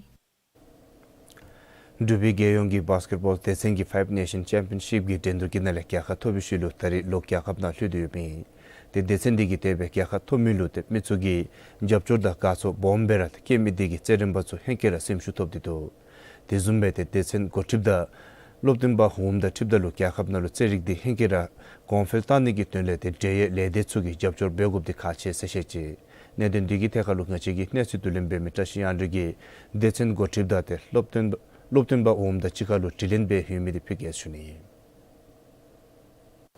འབྲུག་པའི་རྒྱལ་ཡོངས་ཀྱི་བཱསི་ཀེཊ་བཱོལ་སྡེ་ཚན་གྱི་ཕའིབ་ནེ་ཤཱན་ཅེམ་པི་ཡོན་ཤིབ་ཀྱི་འགྲན་བསྡུར་གྱི་ནང་ལས་རྒྱལ་ཁ་ཐོབ་པའི་ཤུལ་ལུ་ད་རེས་ལོག་རྒྱལ་ཁབ་ནང་ལྷོད་དེ་ཡོདཔ་ཨིན། ཏེ་སྡེ་ཚན་འདི་གིས་དེ་སྦེ་རྒྱལ་ཁ་ཐོབ་མི་ལུ་ཏེ་མི་ཚུ་གིས་རྒྱབ་སྐྱོར་དང་དགའ་ཚོར་སྦོམ་སྦེ་ར་བསྐྱེད་མི་དེ་གིས་རྩེད་འགྲན་པ་ཚུ་ཧེང་སྐལ་ར་སེམས་ཤུགས་ཐོབ་སྟེ་འདུག། དེ་བཟུམ་སྦེ་ཏེ་སྡེ་ཚན་འགོ་ཁྲིདཔ་དང་སློབ་སྟོན་པ་འོགམ་དང་འཁྲིལཝ་ད་ལུ་རྒྱལ་ཁབ་ནང་ལུ་རྩེད་རིགས་འདི་ཧེང་སྐལ་ར་གོང་འཕེལ་གཏང་ནི་གི་དོན་ལས་ཏེ་འབྲེལ་ཡོད་ལས་སྡེ་ཚུ་གིས་རྒྱབ་སྐྱོར་འབད་དགོཔ་འདི་ཁག་ཆེ་ཟེར་བཤད་ཅི། གནད་དོན་འདི་གི་ཐད་ཁར་ལུ་ང་བཅས་ཀྱི་གནས་ཚུལ་བསྡུ་ལེན་འབད་མི་བཀྲ་ཤིས་དབྱངས་སྒྲོན་གྱིས་སྡེ་ཚན་འགོ་ཁྲིདཔ་དང་ཏེ་སློབ་སྟོན་པ་སློབ་སྟོན་པ་འོགམ་དང་གཅིག་ཁར་ལུ་དྲི་ལན་འབད་ཡོད་མི་འདི་ཕུལ་གེ་ཟེར་ཞུ་ནི་ཨིན།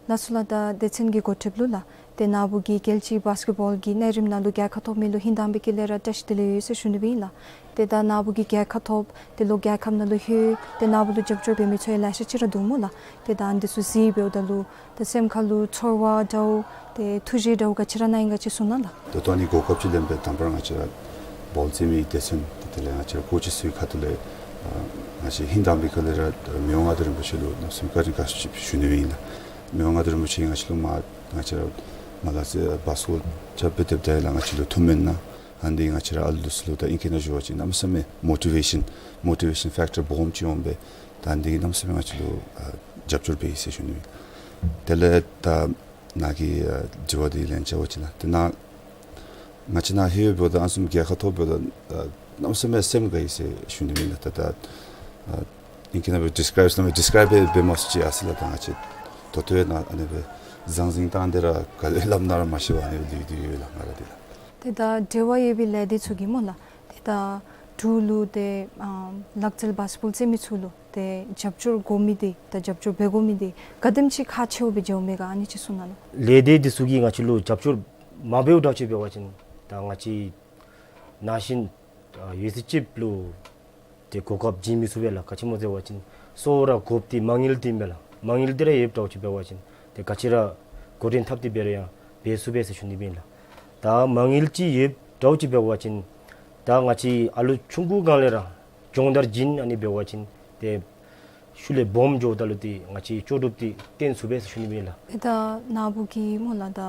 ལགས་སོ་ལགས། ད་སྡེ་ཚན་གྱི་འགོ་ཁྲིདཔ་ལུ་ལགས། ཏེ་ནཱ་བུ་གིས་རྒྱལ་སྤྱིའི་བཱསི་ཀེཊ་བཱོལ་གྱི་གནས་རིམ་ནང་ལུ་རྒྱལ་ཁ་ཐོབ་མི་ལུ་ཧིང་དྭངས་པའི་དཀྱིལ་ལས་ར་བཀྲ་ཤིས་བདེ་ལེགས་ཡོད་ཟེར་ཞུ་ནི་སྦེ་ཨིན་ལགས། ཏེ་ད་ནཱ་བུ་གིས་རྒྱལ་ཁ་ཐོབ་ཏེ་ལོག་རྒྱལ་ཁབ་ནང་ལུ་ལྷོད། ཏེ་ནཱ་བུ་ལུ་རྒྱབ་སྐྱོར་འབད་མི་ཚུ་ཡང་ལེ་ཤ་ཅིག་ར་འདུག་སྨོ་ལགས། ཏེ་ད་ཨ་ནི་འདི་ཚུ་གཟིགས་འབདཝ་ད་ལུ་ད་སེམས་ཁར་ལུ་ཚོར་བ་འདྲཝ་ཏེ་ཐུགས་བཞེད་འདྲཝ་ག་ཅི་ར་ནཱ་ཨིན་ག་ཅིག་གསུང་གནང་ལགས། ད་ལྟོ་ཨ་ནི་གོ་སྐབས་ཅིག་ལེན་པའི་དང་པ་ར་ང་བཅས་ར་བཱོལ་རྩེད་མི་སྡེ་ཚན་དེ་དེ་ལས་ང་བཅས་ར་ཀོ་ཅིསི་ཚུའི་ཁ་ཐུག་ལས་ཨ་ང་བཅས་ཧིང་དྭངས་པའི་དཀྱིལ་ལས་ར་མི་དབང་མངའ་བདག་རིན་པོ་ཆེ་ལུ་གནམ་མེད་ས་མེད་བཀའ་དྲིན་དགའ་ཚོར་ཅིག་ཞུ་ནི་སྦེ་ཨིན་ལགས། མི་དབང་མངའ་བདག་རིན་པོ་ཆེ་ང་བཅས་ལུ་མ་ང་བཅས་ར་མར་ལག་རྩེད་བཱསི་ཀེཊ་བཱོལ་རྐྱབ་སྦེ་སྡོདཔ་ད་ལུ་ང་བཅས་ལུ་ཐུགས་སྨོན་གནང་། ཨ་ནི་འདི་ང་བཅས་ར་ཨ་ལུ་ཚུ་ལུ་ད་ཨིང་སྐད་ནང་ཞུ་བ་ཅིན་གནམ་མེད་ས་མེད་མོ་ཊི་ཝེ་ཤཱན་མོ་ཊི་ཝེ་ཤཱན་ཕེཀ་ཊར་སྦོམ་ཅིག་འོང་པས། ད་ཨ་ནི་འདི་གནམ་མེད་ས་མེད་ང་བཅས་ལུ་ཨ་རྒྱབ་སྐྱོར་འབད་ཡི་ཟེར་ཞུ་ནི་སྦེ། དེ་ལས་ད་ནཱ་གི་ཨ་དྲི་བ་འདི་ལན་རྐྱབ་པ་ཅིན་ལགས། ཏེ་ནཱ་ང་བཅས་ནཱ་ལྷོདཔ་ད་ཨ་ནི་བཟུམ་རྒྱལ་ཁ་ཐོབ་འབདཝ་ད་ཨ་གནམ་མེད་ས་མེད་སེམས་དགའ་ཡི་ཟེར་ཞུ་ནི་སྦེ་ཨིན་ལགས། ད་ད་ཨ་ཨིང་སྐད་ནང་སྦེ་ཌིསི་ཀརའིབ་གནང་སྦེ་ཌིསི་ཀརའིབ་འབད་འབད་མ་ཚུགས་ཅི་ཨ་ཟེར་ལགས། ད་ང་བཅས་ད་ལྟོ་ཡང་ནཱ་ཨ་ནི་སྦེ་ཟང་ཟིང་བཏང་སྟེ་ར་ག་ལུ་སླབ་ན་ར་མ་ཤེས་པར་ཨ་ནི་སྦེ་སྡོད་སྡོད་ཡོད་ལགས་ང་ར་འདི་ལགས། ཏེ་ད་འབྲེལ་བ་ཡོད་པའི་ལས་སྡེ་ཚུ་གིས་སྨོ་ལགས། ཏེ་ད་འབྲུག་ལུ་ཏེ་ཨ་ལག་རྩལ་བཱསི་ཀེཊ་བཱོལ་རྩེད་མི་ཚུ་ལུ་ཏེ་རྒྱབ་སྐྱོར་དགོ་མི་འདི་ད་རྒྱབ་སྐྱོར་འབད་དགོ་མི་འདི་ག་དེམ་ཅིག་ཁག་ཆེཝ་སྦེ་འགྱོཝ་མས་ག་ཨ་ནི་ཅིག་གསུང་གནང་ལགས། ལས་སྡེ་འདི་ཚུ་གིས་ང་བཅས་ལུ་རྒྱབ་སྐྱོར་མ་འབདཝ་འདྲཝ་ཅིག་འབད་བ་ཅིན་ད་ང་བཅས་ནང་བཞིན་ཨ་ཡོད་ཚད་ཅིག་ལུ་ཏེ་གོ་སྐབས་བྱིན་མི་ཚུགས་པས་ལགས། ག་ཅི་སྨོ་ཟེར་བ་ཅིན་གཙོ་བོ་ར་དགོཔ་འདི་མ་དངུལ་འདི་མས་ལགས། མ་དངུལ་འདི་ར་ཡོདཔ་འདྲཝ་ཅིག་འབད་བ་ཅིན་ཏེ་ག་ཅི་ར་འགོ་འདྲེན་འཐབ་སྟེ་འབད་རུང་ཡང་འབད་ཚུགས་པས་ཟེར་ཞུ་ནི་སྦེ་ཨིན་ལགས། ད་མ་དངུལ་ཅིག་ཡོདཔ་འདྲཝ་ཅིག་འབད་བ་ཅིན་ད་ང་བཅས་ཨ་ལུ་ཆུང་ཀུ་སྒང་ལས་ར་སྦྱོང་བརྡར་བྱིན་ཨ་ནི་འབད་བ་ཅིན་ཏེ་ ཤུལ་ལས་སྦོམ་འགྱོཝ་ད་ལུ་ཏེ་ང་བཅས་ལྕོགས་གྲུབ་འདི་བརྟན་ཚུགས་པས་ཟེར་ཞུ་ནི་ཨིན་ལགས། ཏེ་ད་ནཱ་བུ་གིས་སྨོ་ལགས་ད་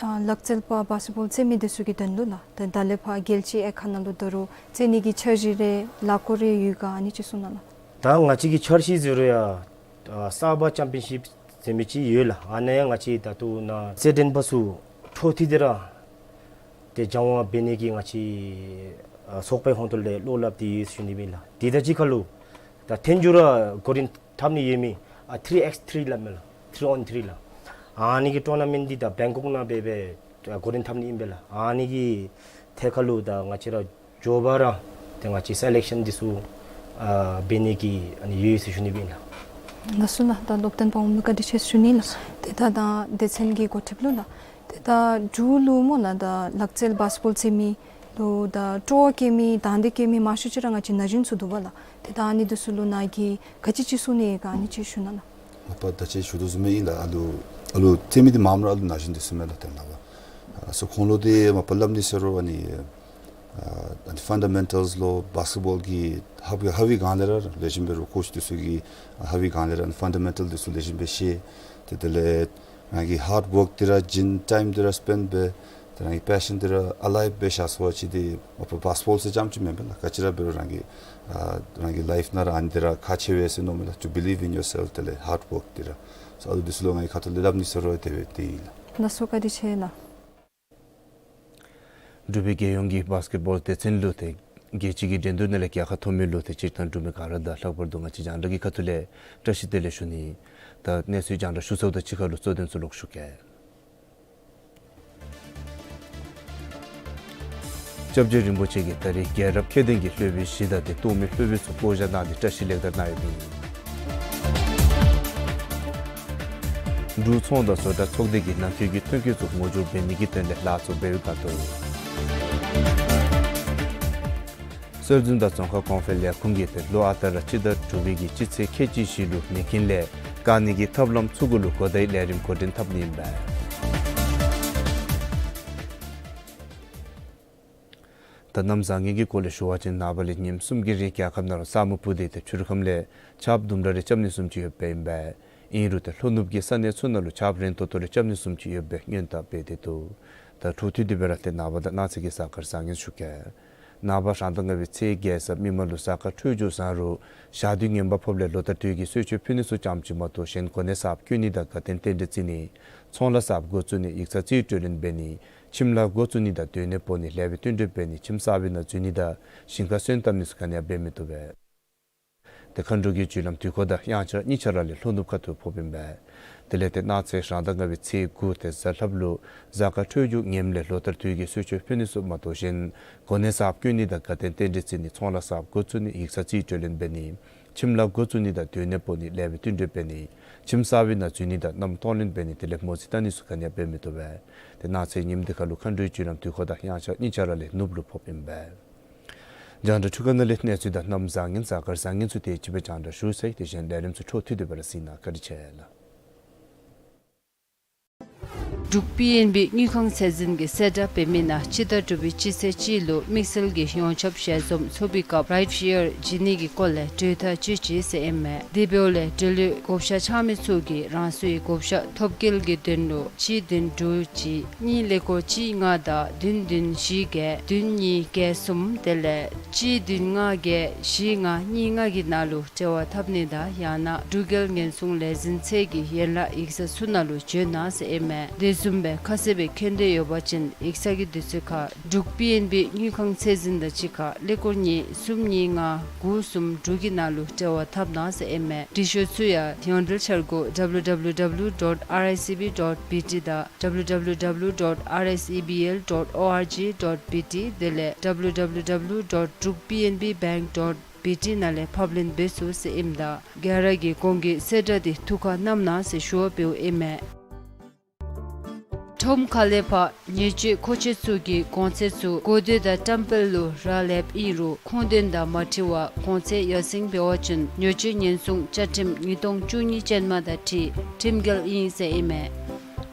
ཨ་ལག་རྩལ་པ་བཱསི་ཀེཊ་བཱོལ་རྩེད་མི་འདི་ཚུ་གི་དོན་ལུ་ལགས། ཏེ་ད་ལས་ཕར་རྒྱལ་སྤྱིའི་དབྱེ་ཁག་ནང་ལུ་ད་རུང་རྩེད་ནི་གི་འཆར་གཞི་རེ་ལཱ་འགོ་རེ་ཡོད་ག་ཨ་ནི་ཅིག་གསུང་གནང་ལགས། ད་ང་བཅས་ཀྱི་འཆར་གཞི་ཟེར་རུང་ཡང་ཨ་སར་བ་ཅེམ་པི་ཡན་ཤིབ་ཟེར་མི་ཅིག་ཡོད་ལགས། ཨ་ནཱ་ཡང་ང་བཅས་ད་ལྟོ་ནཱ་རྩེད་འགྲན་པ་ཚུ་འཕྲོ་མཐུད་དེ་ར་ཏེ་སྦྱང་བ་འབད་ནི་གི་ང་བཅས་ཨ་ཚོགས་པའི་ཧོངས་ཏོ་ལས་བློ་སླབ་སྟེ་ཡོད་ཟེར་ཞུ་ནི་ཨིན་ལགས། དེ་དང་གཅིག་ཁར་ལུ་ད་ཐོན་རྒྱུ་ར་འགོ་འདྲེན་འཐབ་ནི་ཡོད་མི་ཨ་ཐི་རི་ཨེགསི་ཐི་རི་སླབ་མས་ལགས། ཐི་རི་ཨོན་ཐི་རི་ལགས། ཨ་ནི་གི་ཊོར་ན་མེནཊ་འདི་ད་བེང་ཀོག་ནང་འབད་སྦེ་ཨ་འགོ་འདྲེན་འཐབ་ནི་ཨིན་པས་ལགས། ཨ་ནི་གི་ཐད་ཁར་ལུ་ད་ང་བཅས་ར་མགྱོགས་པ་ར་ཏེ་ང་བཅས་སེ་ལེག་ཤཱན་འདི་ཚུ་ཨ་འབད་ནི་གི་ཨ་ནི་ཡོད་ཟེར་ཞུ་ནི་ཨིན་ལགས། ལགས་སོ་ལགས། ད་སློབ་སྟོན་པ་ཨོ་མི་བཀའ་དྲིན་ཆེ་ཟེར་ཞུ་ནི་ལགས། ཏེ་ད་ད་སྡེ་ཚན་གྱི་འགོ་ཁྲིདཔ་ལུ་ལགས། ཏེ་ད་འབྲུག་ལུ་སྨོ་ལགས་ད་ལག་རྩལ་བཱསི་ཀེཊ་བཱོལ་རྩེད་མི་ལུ་ད་སྤྲོ་བ་བསྐྱེད་མི་དང་འདོད་བསྐྱེད་མི་མང་ཤོས་ཅིག་ར་ང་བཅས་ན་གཞོན་ཚུ་འདུག་པ་ལགས། ཏེ་ད་ཨ་ནི་འདི་ཚུ་ལུ་ནཱ་གིས་ག་ཅི་ཅིག་གསུང་ནི་ཡོད་ག་ཨ་ནི་ཅིག་ཞུ་གནང་ལགས། མ་པ་ད་ཅི་ཞུ་དོ་བཟུམ་ཨིན་ལགས། ཨ་ལུ་ཨ་ལུ་རྩེད་མི་འདི་མངམ་ར་ཨ་ལུ་ན་གཞོན་འདི་ཚུ་མས་ལགས། ཏེ་ནཱ་བུ་ཨ་སོ་ཁོང་ལུ་ཏེ་མ་པ་སླབ་ནི་ཟེར་རུང་ཨ་ནི་ཨ་ཨ་ནི་ཕཱན་ཌ་མེན་ཊལསི་ལུ་བཱསི་ཀེཊ་བཱོལ་གྱི་ཧ་བི་ཧ་བི་སྒང་ལས་ར་ལེགས་ཤོམ་སྦེ་ར་ཀོ་ཆི་འདི་ཚུ་གིས་ཧ་བི་སྒང་ལས་ར་ཨ་ནི་ཕཱན་ཌ་མེན་ཊལ་འདི་ཚུ་ལེགས་ཤོམ་སྦེ་ཤེས། ཏེ་དེ་ལས་རང་གི་ཧཱརཌ་ཝརཀ་འདི་ར་བྱིན་ཊའིམ་འདི་ར་སི་པེནཌ་འབད་ཏེ་རང་གི་པེ་ཤཱན་འདི་ར་ཨ་ལའིབ་སྦེ་བཞག་ཚུགས་པ་ཅིན་ཏེ་མ་པ་བཱསི་ཀེཊ་བཱོལ་ཟེར་རྐྱངམ་ཅིག་མེན་པས་ལགས། ག་ཅི་ར་འབད་རུང་རང་གི་ཨ་རང་གི་ལའིཕ་ནང་ར་ཨ་ནི་འདི་ར་ཁག་ཆེ་བས་ཟེར་མནོཝ་མས་ལགས། To believe in yourself དེ་ལས་ཧཱརཌ་ཝརཀ་འདི་ར། སོ་ཨ་ལུ་འདི་ཚུ་ལུ་ང་གི་ཁ་ཐུག་ལས་སླབ་ནི་ཟེར་རུང་དེ་སྦེ་ཏེ་ཨིན་ལགས། ལགས་སོ་བཀའ་དྲིན་ཆེ་ལགས། འབྲུག་པའི་རྒྱལ་ཡོངས་ཀྱི་བཱསི་ཀེཊ་བཱོལ་སྡེ་ཚན་ལུ་ཏེ་རྒྱལ་སྤྱི་གི་འགྲན་བསྡུར་ནང་ལས་རྒྱལ་ཁ་ཐོབ་མི་ལུ་ཏེ་སྤྱིར་བཏང་འབྲུག་མི་ག་ར་དང་ལྷག་པར་དུ་ང་བཅས་རྒྱང་བསྒྲགས་ཀྱི་ཁ་ཐུག་ལས་བཀྲ་ཤིས་བདེ་ལེགས་ཞུ་ནི། ད་གནས་ཚུལ་རྒྱང་བསྒྲགས་ཞུ་ཚརཝ་དང་གཅིག་ཁར་ལུ་གཙོ་དོན་ཚུ་ལོག་ཞུ་གེ། སྐྱབས་རྗེ་རིན་པོ་ཆེ་གིས་ད་རེས་རྒྱལ་རབས་ཁྱད་ལྡན་གྱི་སློབ་དཔོན་བཞི་དང་ཏེ་གཏོགས་མི་སློབ་དཔོན་ཚུ་བསྐོ་བཞག་གནང་སྟེ་བཀྲ་ཤིས་ལེགས་དར་གནང་ཡོདཔ་ཨིན། འབྲུག་ཚོང་དང་བཟོ་གྲྭ་ཚོགས་སྡེ་གིས་ནང་འཁོད་ཀྱི་ཐོན་སྐྱེད་ཚུ་ངོ་སྦྱོར་འབད་ནི་གི་དོན་ལས་ལཱ་ཚུ་འབད་བའི་ཁར་ལུ་སྲོལ་འཛིན་དང་རྫོང་ཁ་གོང་འཕེལ་ལས་ཁུངས་ཀྱིས་ཏེ་ལོ་ཨ་རྟག་ར་སྤྱི་ཟླ་དྲུག་པའི་གི་སྤྱི་ཚེས་ཁལ་གཅིག་བཞི་ལུ་མེག་གྷན་ལས་བཀག་ནི་གི་ཐབས་ལམ་ཚུ་གུ་ལུ་གོ་བརྡའི་ལས་རིམ་འགོ་འདྲེན་འཐབ་ནི་ཨིན་པས། ད་གནམ་བཟང་ངན་གྱི་སྐོར་ལས་ཞུ་བ་ཅིན་ནངས་པ་ལས་ཉིནམ་གསུམ་གྱི་རིང་རྒྱལ་ཁབ་ནང་ལུ་ས་སྨུག་སྤུབས་ཏེ་ཏེ་ཕྱི་རུ་ཁམས་ལས་ཆརཔ་དུམ་གྲ་རེ་རྐྱབ་ནི་བཟུམ་ཅིག་ཡོདཔ་ཨིན་པས། ཨིན་རུང་ཏེ་ལྷོ་ནུབ་ཀྱི་ས་གནས་ཚུ་ནང་ལུ་ཆརཔ་རན་ཏོག་ཏོ་རེ་རྐྱབ་ནི་བཟུམ་ཅིག་ཡོད་པའི་སྔོན་བརྡ་འབད་དེ་འདུག། ད་འཕྲོ་མཐུད་དེ་སྦེ་ར་ཏེ་ནངས་པ་དང་གནངས་ཚེ་གི་གཟའ་སྐར་བཟང་ངན་ཞུ་གེ། ནངས་པ་རང་ཟླ་ལྔ་པའི་ཚེས་བརྒྱད་གཟའ་མིག་དམར་ལུ་གཟའ་སྐར་འཕྲོད་སྦྱོར་བཟང་རུང་ཞག་དུས་ངན་པ་ཕོགཔ་ལས་ལོ་ལྟར་དུས་ཀྱི་གསོལ་མཆོད་ཕུལ་ནི་ཚུ་ཙམ་ཅིག་མ་གཏོགས་གཞན་གོ་གནས་གསརཔ་བསྐོ་ནི་དང་དགའ་སྟོན་རྟེན་འབྲེལ་བརྩི་ནི་ཚོང་ལཱ་གསརཔ་འགོ་བཙུགས་ནི་ཡིག་ཚང་རྩིས་སྤྲོད་ལེན་འབད་ནི་ཁྱིམ་ལཱ་འགོ་བཙུགས་ནི་དང་སྡོད་གནས་སྤོ་ནི་ལེགས་པའི་བསྟུན་གྲོས་འབད་ནི་ཁྱིམ་གསར་པའི་ནང་འཛུལ་ནི་དང་ཞིང་ཁ་སོན་བཏབ་ནི་ཚུ་ག་ནི་ཡང་འབད་མི་བཏུབ་པས། ཏེ་མཁའ་འགྲོ་གི་རྒྱུ་ལམ་དུས་འཁོར་དང་དབྱངས་འཆར་གཉིས་ཆ་ར་ལས་ལྷོ་ནུབ་ཁ་ཐུག་ཕོགཔ་ཨིན་པས། དེ་ལས་ཏེ་གནངས་ཚེ་རང་ཟླ་ལྔ་པའི་ཚེས་དགུ་ཏེ་གཟའ་ལྷགཔ་ལུ་གཟའ་སྐར་འཕྲོད་སྦྱོར་ངནམ་ལས་ལོ་ལྟར་དུས་ཀྱི་གསོལ་མཆོད་ཕུལ་ནི་ཚུ་མ་གཏོགས་གཞན་གོ་གནས་གསརཔ་བསྐོ་ནི་དང་དགའ་སྟོན་རྟེན་འབྲེལ་བརྩི་ནི་ཚོང་ལཱ་གསརཔ་འགོ་བཙུགས་ནི་ཡིག་ཚང་རྩིས་སྤྲོད་ལེན་འབད་ནི་ཁྱིམ་ལཱ་འགོ་བཙུགས་ནི་དང་སྡོད་གནས་སྤོ་ནི་ལེགས་པའི་བསྟུན་གྲོས་འབད་ནི་ཁྱིམ་གསར་པའི་ནང་འཛུལ་ནི་དང་མནའམ་གཏོང་ལེན་འབད་ནི་དེ་ལས་མོ་རྩིས་བལྟ་ནི་ཚུ་ག་ནི་ཡང་འབད་མི་བཏུབ་པས། ཏེ་གནངས་ཚེ་ཉིནམ་འདི་ཁར་ལུ་མཁའ་འགྲོའི་རྒྱུ་ལམ་དུས་འཁོར་དང་དབྱངས་འཆར་གཉིས་ཆ་ར་ལས་ནུབ་ལུ་ཕོགཔ་ཨིན་པས། རྒྱང་བསྒྲགས་འཕྲུལ་ཁང་ནང་ལས་གནས་ཚུལ་དང་གནམ་བཟང་ངན་གཟའ་སྐར་བཟང་ངན་ཚུ་དེ་ཅིག་སྦེ་རྒྱང་བསྒྲགས་ཞུ་ཚར་ཡི། དེ་བཞིན་ལས་རིམ་ཚུ་འཕྲོ་མཐུད་དེ་སྦེ་ར་གཟིགས་གནང་། བཀའ་དྲིན་ཆེ་ལགས། འབྲུག་པི་ཨེན་བི་དངུལ་ཁང་ཚད་འཛིན་གྱིས་གསལ་བསྒྲགས་འབད་མི་ནང་སྤྱི་ཟླ་དྲུག་པའི་སྤྱི་ཚེས་གཅིག་ལུ་དམིགས་བསལ་གྱི་ཡོངས་ཁྱབ་ཞལ་འཛོམས་ཚོགས་པའི་སྐབས་རའིཌ་ཤེར་བྱིན་ནི་གི་སྐོར་ལས་གྲོས་ཐག་བཅད་ཅི་ཟེར་ཨིན་མས། དེ་འབདཝ་ལས་འབྲེལ་ཡོད་བགོ་བཤའ་འཆང་མི་ཚུ་གིས་རང་སོའི་བགོ་བཤའ་ཐོབ་སྐལ་གྱི་དོན་ལུ་གཅིག་བདུན་དྲུག་གཅིག་གཉིས་ཀླད་ཀོར་གཅིག་ལྔ་དང་བདུན་བདུན་བཞི་བརྒྱད་བདུན་གཉིས་བརྒྱད་གསུམ་དེ་ལས་གཅིག་བདུན་ལྔ་བརྒྱད་བཞི་ལྔ་གཉིས་ལྔ་གི་ནང་ལུ་འབྲེལ་བ་འཐབ་ནི་དང་ཡང་ན་འབྲུག་རྒྱལ་ཉེན་སྲུང་ལས་འཛིན་ཚད་ཀྱི་ཡན་ལག་ཡིག་ཚང་ཚུ་ནང་ལུ་བྱོན་གནང་ཟེར་ཨིན་མས། དེ་བཟུམ་སྦེ་ཁ་གསལ་སྦེ་མཁྱེན་འདོད་ཡོད་པ་ཅིན་ཡིག་ཚང་གི་དུས་ཚོད་ཁར་འབྲུག་པི་ཨེན་བི་དངུལ་ཁང་ཚད་འཛིན་དང་གཅིག་ཁར་ཀླད་ཀོར་གཉིས་གསུམ་གཉིས་ལྔ་དགུ་གསུམ་དྲུག་གི་ནང་ལུ་འབྲེལ་བ་འཐབ་གནང་ཟེར་ཨིན་མས། འབྲི་ཤོག་ཚུ་ཡང་ཡོངས་འབྲེལ་འཆར་སྒོ་W W W dot R I C B dot B T དང་W W W dot R I C B L dot org dot B T དེ་ལས་W W W dot drukpnbbank dot B T ནང་ལས་ཕབ་ལེན་འབད་ཚུགས་ཟེར་ཨིནམ་ད་ག་ར་གིས་གོང་གི་གསལ་བསྒྲགས་འདི་ཐུགས་ཁར་བསྣམ་གནང་ཟེར་ཞུ་བ་འབདཝ་ཨིན་མས། ཁྲོམ་ཁ་ལས་ཕར་ཉེས་སྤྱོད་མཁོ་ཆས་ཚུ་གི་གོང་ཚད་ཚུ་གོ་ཐོས་དང་བཀྲམ་སྤེལ་ལུ་རག་ལསཔ་ཨིན་རུང་ཁུངས་དོན་དང་མ་འཁྲིལ་བར་གོང་ཚད་ཡར་སེང་འབད་བ་ཅིན་ཉེས་སྤྱོད་ཉེན་སྲུང་བཅའ་ཁྲིམས་ཉིས་སྟོང་བཅུ་གཉིས་ཅན་མ་དང་འཁྲིལ་ཁྲིམས་འགལ་ཨིན་ཟེར་ཨིན་མས།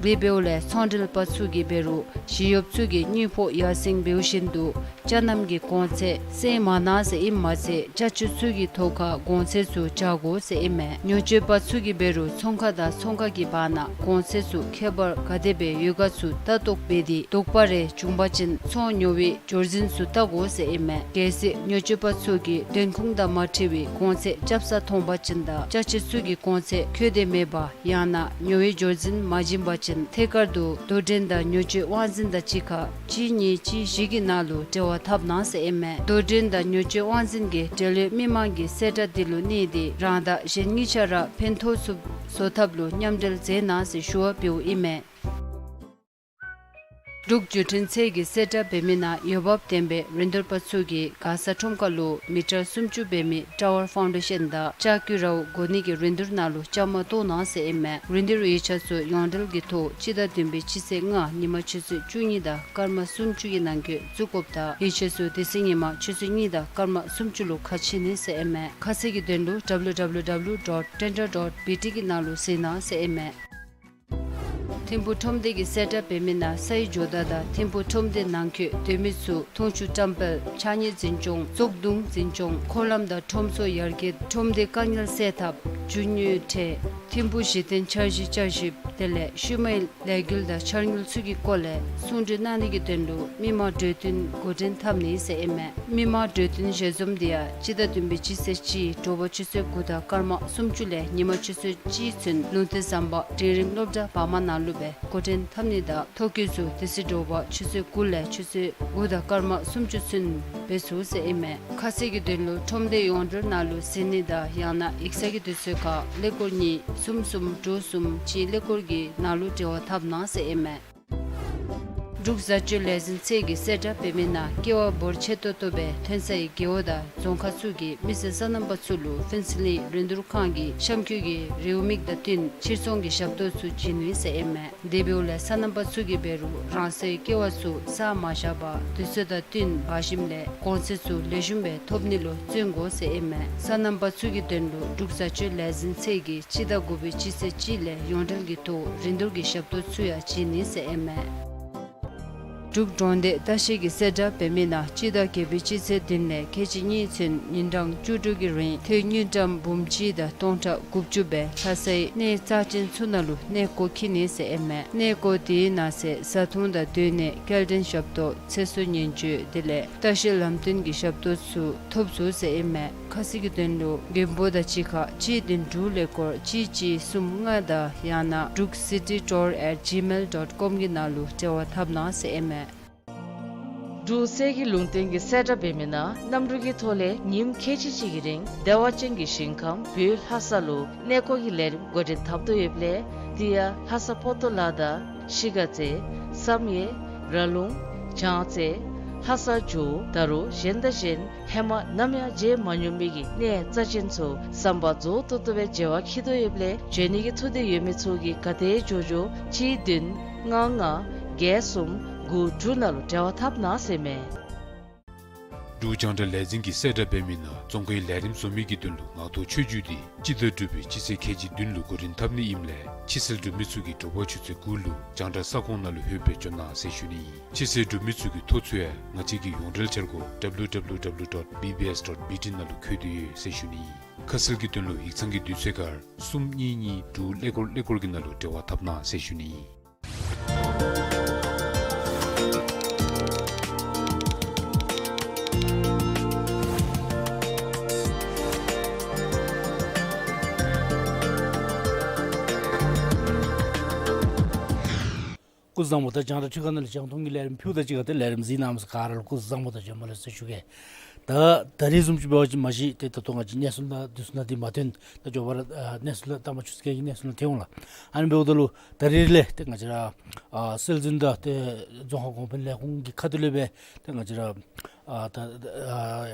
དེ་འབདཝ་ལས་ཚོང་འབྲེལ་པ་ཚུ་གིས་འབད་རུང་ཞི་གཡོགཔ་ཚུ་གིས་དངུལ་ཕོགས་ཡར་སེང་འབདཝ་བཞིན་དུ་ཅ་རྣམས་ཀྱི་གོང་ཚད་སེང་མ་གནང་ཟེར་ཨིནམ་མ་ཚད་ཅ་ཆས་ཚུ་གི་ཐོག་ཁར་གོང་ཚད་ཚུ་བཞག་དགོ་ཟེར་ཨིན་མས། ཉོ་སྤྱོད་པ་ཚུ་གིས་འབད་རུང་ཚོང་ཁང་དང་ཚོང་ཁང་གི་བར་ན་གོང་ཚད་ཚུ་ཁྱད་པར་ག་དེ་སྦེ་ཡོད་ག་ཚུ་ལྟ་རྟོག་འབད་དེ་དོགས་པ་རེ་བྱུང་པ་ཅིན་ཚོང་ཉོ་བའི་འབྱོར་འཛིན་ཚུ་བལྟ་དགོ་ཟེར་ཨིན་མས། གལ་སྲིད་ཉོ་སྤྱོད་པ་ཚུ་གིས་དོན་ཁུངས་དང་མ་འཁྲིལ་བའི་གོང་ཚད་རྐྱབ་ས་མཐོང་པ་ཅིན་དང་ཅ་ཆས་ཚུ་གི་གོང་ཚད་འཁོད་དེ་མེད་པ་ཡང་ན་ཉོ་བའི་འབྱོར་འཛིན་མ་བྱིན་པ་ཅིན་ཐད་ཀར་དུ་དོ་འགྲན་དང་ཉོ་སྤྱོད་དབང་འཛིན་དང་གཅིག་ཁར་གཅིག་གཉིས་གཅིག་བཞི་གི་ནང་ལུ་འབྲེལ་བ་འཐབ་གནང་ཟེར་ཨིན་མས། དོ་འགྲན་དང་ཉོ་སྤྱོད་དབང་འཛིན་གྱིས་འབྲེལ་ཡོད་མི་མང་གི་གསལ་བསྒྲགས་འདི་ལུ་གནས་ཏེ་རང་དང་གཞན་གཉིས་ཆ་ར་ཕན་ཐོགས་ཚུགསཔ་བཟོ་ཐབས་ལུ་མཉམ་འབྲེལ་མཛད་གནང་ཟེར་ཞུ་བ་འབདཝ་ཨིན་མས། འབྲུག་བརྒྱུད་འཕྲིན་ཚད་ཀྱིས་གསལ་བསྒྲགས་འབད་མི་ནང་འོས་འབབ་ལྡན་པའི་རིན་བསྡུར་པ་ཚུ་གིས་མགར་ས་ཁྲོམ་ཁ་ལུ་མི་ཊར་སུམ་ཅུ་འབད་མི་ཊ་ཝར་ཕའུན་ཌེ་ཤཱན་དང་ལྕགས་ཀྱུ་རཝ་བསྒོར་ནི་གི་རིན་བསྡུར་ནང་ལུ་བཅའ་མར་གཏོགས་གནང་ཟེར་ཨིན་མས། རིན་བསྡུར་ཡིག་ཆ་ཚུ་ཡོངས་འབྲེལ་གྱི་ཐོག་སྤྱི་ཟླ་བདུན་པའི་སྤྱི་ཚེས་ལྔ་ཉིན་མ་ཆུ་ཚོད་བཅུ་གཉིས་དང་སྐར་མ་སུམ་ཅུ་གི་ནང་འཁོད་བཙུགས་དགོཔ་དང་ཡིག་ཆ་ཚུ་དེ་ཚེ་ཉིན་མ་ཆུ་ཚོད་གཉིས་དང་སྐར་མ་སུམ་ཅུ་ལུ་ཁ་ཕྱེ་ནི་ཟེར་ཨིན་མས། ཁ་གསལ་གྱི་དོན་ལུ་W W W dot tender dot B T གི་ནང་ལུ་གཟིགས་གནང་ཟེར་ཨིན་མས། ཐིམ་ཕུག་ཁྲོམ་སྡེ་གིས་གསལ་བསྒྲགས་འབད་མི་ནང་སའི་ཇོ་བདག་དང་ཐིམ་ཕུག་ཁྲོམ་སྡེ་ནང་འཁོད་སྡོད་མི་ཚུ་འཐུང་ཆུ་བཀྲམ་སྤེལ་ཕྱགས་སྙིགས་འཛིན་སྐྱོང་བཙོག་དུང་འཛིན་སྐྱོང་འཁོར་ལམ་དང་ཁྲོམ་ཚོགས་ཡར་རྒྱས་འཕྲོད་བསྟེན་དཀའ་ངལ་སེལ་ཐབས་རྒྱུ་དངོས་ཁྲལ་ཐིམ་ཕུག་གཞི་རྟེན་འཆར་གཞི་བསྐྱར་ཞིབ་དེ་ལས་ཤུལ་མའི་ལས་འགུལ་དང་འཆར་དངུལ་ཚུ་གི་སྐོར་ལས་གསུང་གྲོས་གནང་ནི་གི་དོན་ལུ་མི་མང་གྲོས་བསྟུན་འགོ་འདྲེན་འཐབ་ནི་ཟེར་ཨིན་མས། མི་མང་གྲོས་བསྟུན་ཞལ་འཛོམས་འདི་ཡང་སྤྱི་ཟླ་བདུན་པའི་སྤྱི་ཚེས་གཅིག་དྲོ་པ་ཆུ་ཚོད་དགུ་དང་སྐར་མ་སུམ་ཅུ་ལས་ཉིན་མ་ཆུ་ཚོད་གཅིག་ཚུན་ལུང་བསྟན་ཟམ་པ་འབྲིང་རིམ་སློབ་གྲྭ་བར་མ་ནང་ལུ་སྦེ་འགོ་འདྲེན་འཐབ་ནི་དང་ཐོ་བཀོད་ཚུ་དེ་ཚེ་དྲོ་པ་ཆུ་ཚོད་དགུ་ལས་ཆུ་ཚོད་དགུ་དང་སྐར་མ་སུམ་ཅུ་ཚུན་འབད་ཚུགས་ཟེར་ཨིན་མས། ཁ་གསལ་གྱི་དོན་ལུ་ཁྲོམ་སྡེ་ཡོངས་འབྲེལ་ནང་ལུ་གཟིགས་ནི་དང་ཡང་ན་ཡིག་ཚང་གི་དུས་ཚོད་ཁར་ཀླད་ཀོར་གཉིས་གསུམ་གསུམ་དྲུག་གསུམ་གཅིག་ཀླད་ཀོར་གྱི་ནང་ལུ་འབྲེལ་བ་འཐབ་གནང་ཟེར་ཨིན་མས། འབྲུག་བཟའ་སྤྱོད་ལས་འཛིན་ཚད་ཀྱིས་གསལ་བསྒྲགས་འབད་མི་ནང་ཀེ་བ་འབོར་ཆེ་ཏོག་ཏོ་སྦེ་ཐོན་སའི་རྒེད་འོག་དང་རྫོང་ཁག་ཚུ་གི་མི་སེར་སོ་ནམ་པ་ཚུ་ལུ་ཕུན་ཚོགས་གླིང་རིན་བསྡུར་ཁང་གི་གཤམ་འཁོད་ཀྱི་རེའུ་མིག་དང་བསྟུན་ཕྱིར་ཚོང་གི་ཞབས་ཏོག་ཚུ་བྱིན་ནི་ཟེར་ཨིན་མས། དེ་འབདཝ་ལས་སོ་ནམ་པ་ཚུ་གིས་འབད་རུང་རང་སོའི་ཀེ་བ་ཚུ་བསགས་མ་བཞག་པར་དུས་ཚོད་དང་བསྟུན་འབག་ཞིནམ་ལས་གོང་ཚད་ཚུ་ལེགས་ཤོམ་སྦེ་ཐོབ་ནི་ལུ་བརྩོན་དགོ་ཟེར་ཨིན་མས། སོ་ནམ་པ་ཚུ་གི་དོན་ལུ་འབྲུག་བཟའ་སྤྱོད་ལས་འཛིན་ཚད་ཀྱིས་སྤྱི་ཟླ་དགུ་པའི་སྤྱི་ཚེས་གཅིག་ལས་ཡོངས་འབྲེལ་གྱི་ཐོག་རིན་བསྡུར་གྱི་ཞབས་ཏོག་ཚུ་ཡང་བྱིན་ནི་ཟེར་ཨིན་མས། འབྲུག་གྲོང་སྡེ་ལྟ་བཤལ་གྱིས་གསལ་བསྒྲགས་འབད་མི་ནང་སྤྱི་ཟླ་བརྒྱད་པའི་སྤྱི་ཚེས་བདུན་ལས་ཁལ་གཅིག་གཉིས་ཚུན་ཉིན་གྲངས་བཅུ་དྲུག་གི་རིང་ཐོན་དངུལ་ཀྲམ་འབུམ་གཅིག་དང་སྟོང་ཕྲག་དགུ་བཅུ་སྦེ་ལྷ་སའི་གནས་རྩ་ཅན་ཚུ་ནང་ལུ་གནས་སྐོར་འཁྱིད་ནི་ཟེར་ཨིན་མས། གནས་སྐོར་དེའི་ནང་གསེས་བཟའ་འཐུང་དང་སྡོད་གནས་སྐྱེལ་འདྲེན་ཞབས་ཏོག་ཚེ་སྲོག་ཉེན་བཅོལ་དེ་ལས་ལྟ་བཤལ་ལམ་སྟོན་གྱི་ཞབས་ཏོག་ཚུ་ཐོབ་ཚུགས་ཟེར་ཨིན་མས། ཁ་གསལ་གྱི་དོན་ལུ་མགོན་པོ་དང་གཅིག་ཁར་གཅིག་བདུན་དྲུག་ཀླད་ཀོར་གཅིག་གཅིག་གསུམ་ལྔ་དང་ཡང་ན་འབྲུག་city tour at gmail dot com གི་ནང་ལུ་འབྲེལ་བ་འཐབ་གནང་ཟེར་ཨིན་མས། འབྲུག་གསེར་གྱི་ལུང་བསྟན་གྱིས་གསལ་བསྒྲགས་འབད་མི་ནང་གནམ་གྲུ་གི་ཐོག་ལས་ཉིནམ་ཁལ་གཅིག་གཅིག་གི་རིང་བདེ་བ་ཅན་གྱི་ཞིང་ཁམས་བོད་ལྷ་ས་ལུ་གནས་སྐོར་གྱི་ལས་རིམ་འགོ་འདྲེན་འཐབ་དོ་ཡོདཔ་ལས་དེ་ཡང་ལྷ་ས་པོ་ཏོ་ལ་དང་ཤི་ག་རྩེ་བསམ་ཡས་ར་ལུང་བྱང་རྩེ་ལྷ་ས་ཇོ་བོ་ད་རུང་གཞན་དང་གཞན་ཧེ་མ་ནམ་ཡང་མཇལ་མ་མྱོང་མི་གི་གནས་རྩ་ཅན་ཚུ་ཟམ་པ་རྫོགས་ཏོག་ཏོ་སྦེ་མཇལ་བར་འཁྱིད་དོ་ཡོདཔ་ལས་འབྱོན་ནི་གི་ཐུགས་འདོད་ཡོད་མི་ཚུ་གིས་ག་དེ་མགྱོགས་མགྱོགས་གཅིག་བདུན་ལྔ་ལྔ་བརྒྱད་གསུམ་དགུ་དྲུག་ནང་ལུ་འབྲེལ་བ་འཐབ་གནང་ཟེར་མས། འབྲུག་རྒྱང་བསྒྲགས་ལས་འཛིན་གྱིས་གསལ་བསྒྲགས་འབད་མི་ནང་རྫོང་ཁའི་ལས་རིམ་བཟོ་མི་གི་དོན་ལུ་ངག་ཐོག་ཆོས་བརྒྱུད་དེ་སྤྱི་ཟླ་དྲུག་པའི་སྤྱི་ཚེས་ཁལ་གཅིག་བདུན་ལུ་འགོ་འདྲེན་འཐབ་ནི་ཨིནམ་ལས་ཕྱི་སེལ་གྲུབ་མི་ཚུ་གིས་དྲོ་པ་ཆུ་ཚོད་དགུ་ལུ་རྒྱང་བསྒྲགས་ས་ཁོངས་ནང་ལུ་ལྷོད་སྦེ་འབྱོན་གནང་ཟེར་ཞུ་ནི་ཨིན། ཕྱི་སེལ་གྲུབ་མི་ཚུ་གི་ཐོ་ཚུ་ཡང་ང་བཅས་ཀྱི་ཡོངས་འབྲེལ་འཆར་སྒོ་W W W dot B B S dot B T ནང་ལུ་འཁོད་དེ་ཡོད་ཟེར་ཞུ་ནི་ཨིན། ཁ་གསལ་གྱི་དོན་ལུ་ཡིག་ཚང་གི་དུས་ཚོད་ཁར་གསུམ་གཉིས་གཉིས་དྲུག་ཀླད་ཀོར་ཀླད་ཀོར་གྱི་ནང་ལུ་འབྲེལ་བ་འཐབ་གནང་ཟེར་ཞུ་ནི་ཨིན། སྐུ་གཟུགས་བཟང་པོ། ད་རྒྱང་བསྒྲགས་ཁྲི་ཁ་ནང་ལས་རྒྱང་མཐོང་གི་ལས་རིམ་ཕུལཝ་ད་གཅིག་ཁར་ཏེ་ལས་རིམ་གཟིགས་གནང་མི་ག་ར་ལུ་སྐུ་གཟུགས་བཟང་པོ་དང་བྱོན་པ་ལེགས་ཟེར་ཞུ་གེ། ད་ད་རིས་བཟུམ་ཅིག་འབད་བ་ཅིན་མ་གཞི་ཏེ་ད་ལྟོ་ང་བཅས་གནས་ཚུལ་ནང་དུས་སུ་ནང་འདི་མ་ཐོན། ད་མགྱོགས་པ་ར་ཨ་གནས་ཚུལ་ལ་ད་མ་ཆུ་ཚོད་ཀྱི་གནས་ཚུལ་ནང་ཐོན་འོང་ལགས། ཨ་ནི་འབདཝ་ད་ལུ་ད་རིས་ལས་ཏེ་ང་བཅས་ར་ཨ་སྲོལ་འཛིན་དང་ཏེ་རྫོང་ཁ་གོང་འཕེལ་ལས་ཁུངས་ཀྱི་ཁ་ཐུག་ལས་སྦེ་ཏེ་ང་བཅས་ར་ཨ་ད་ཨ་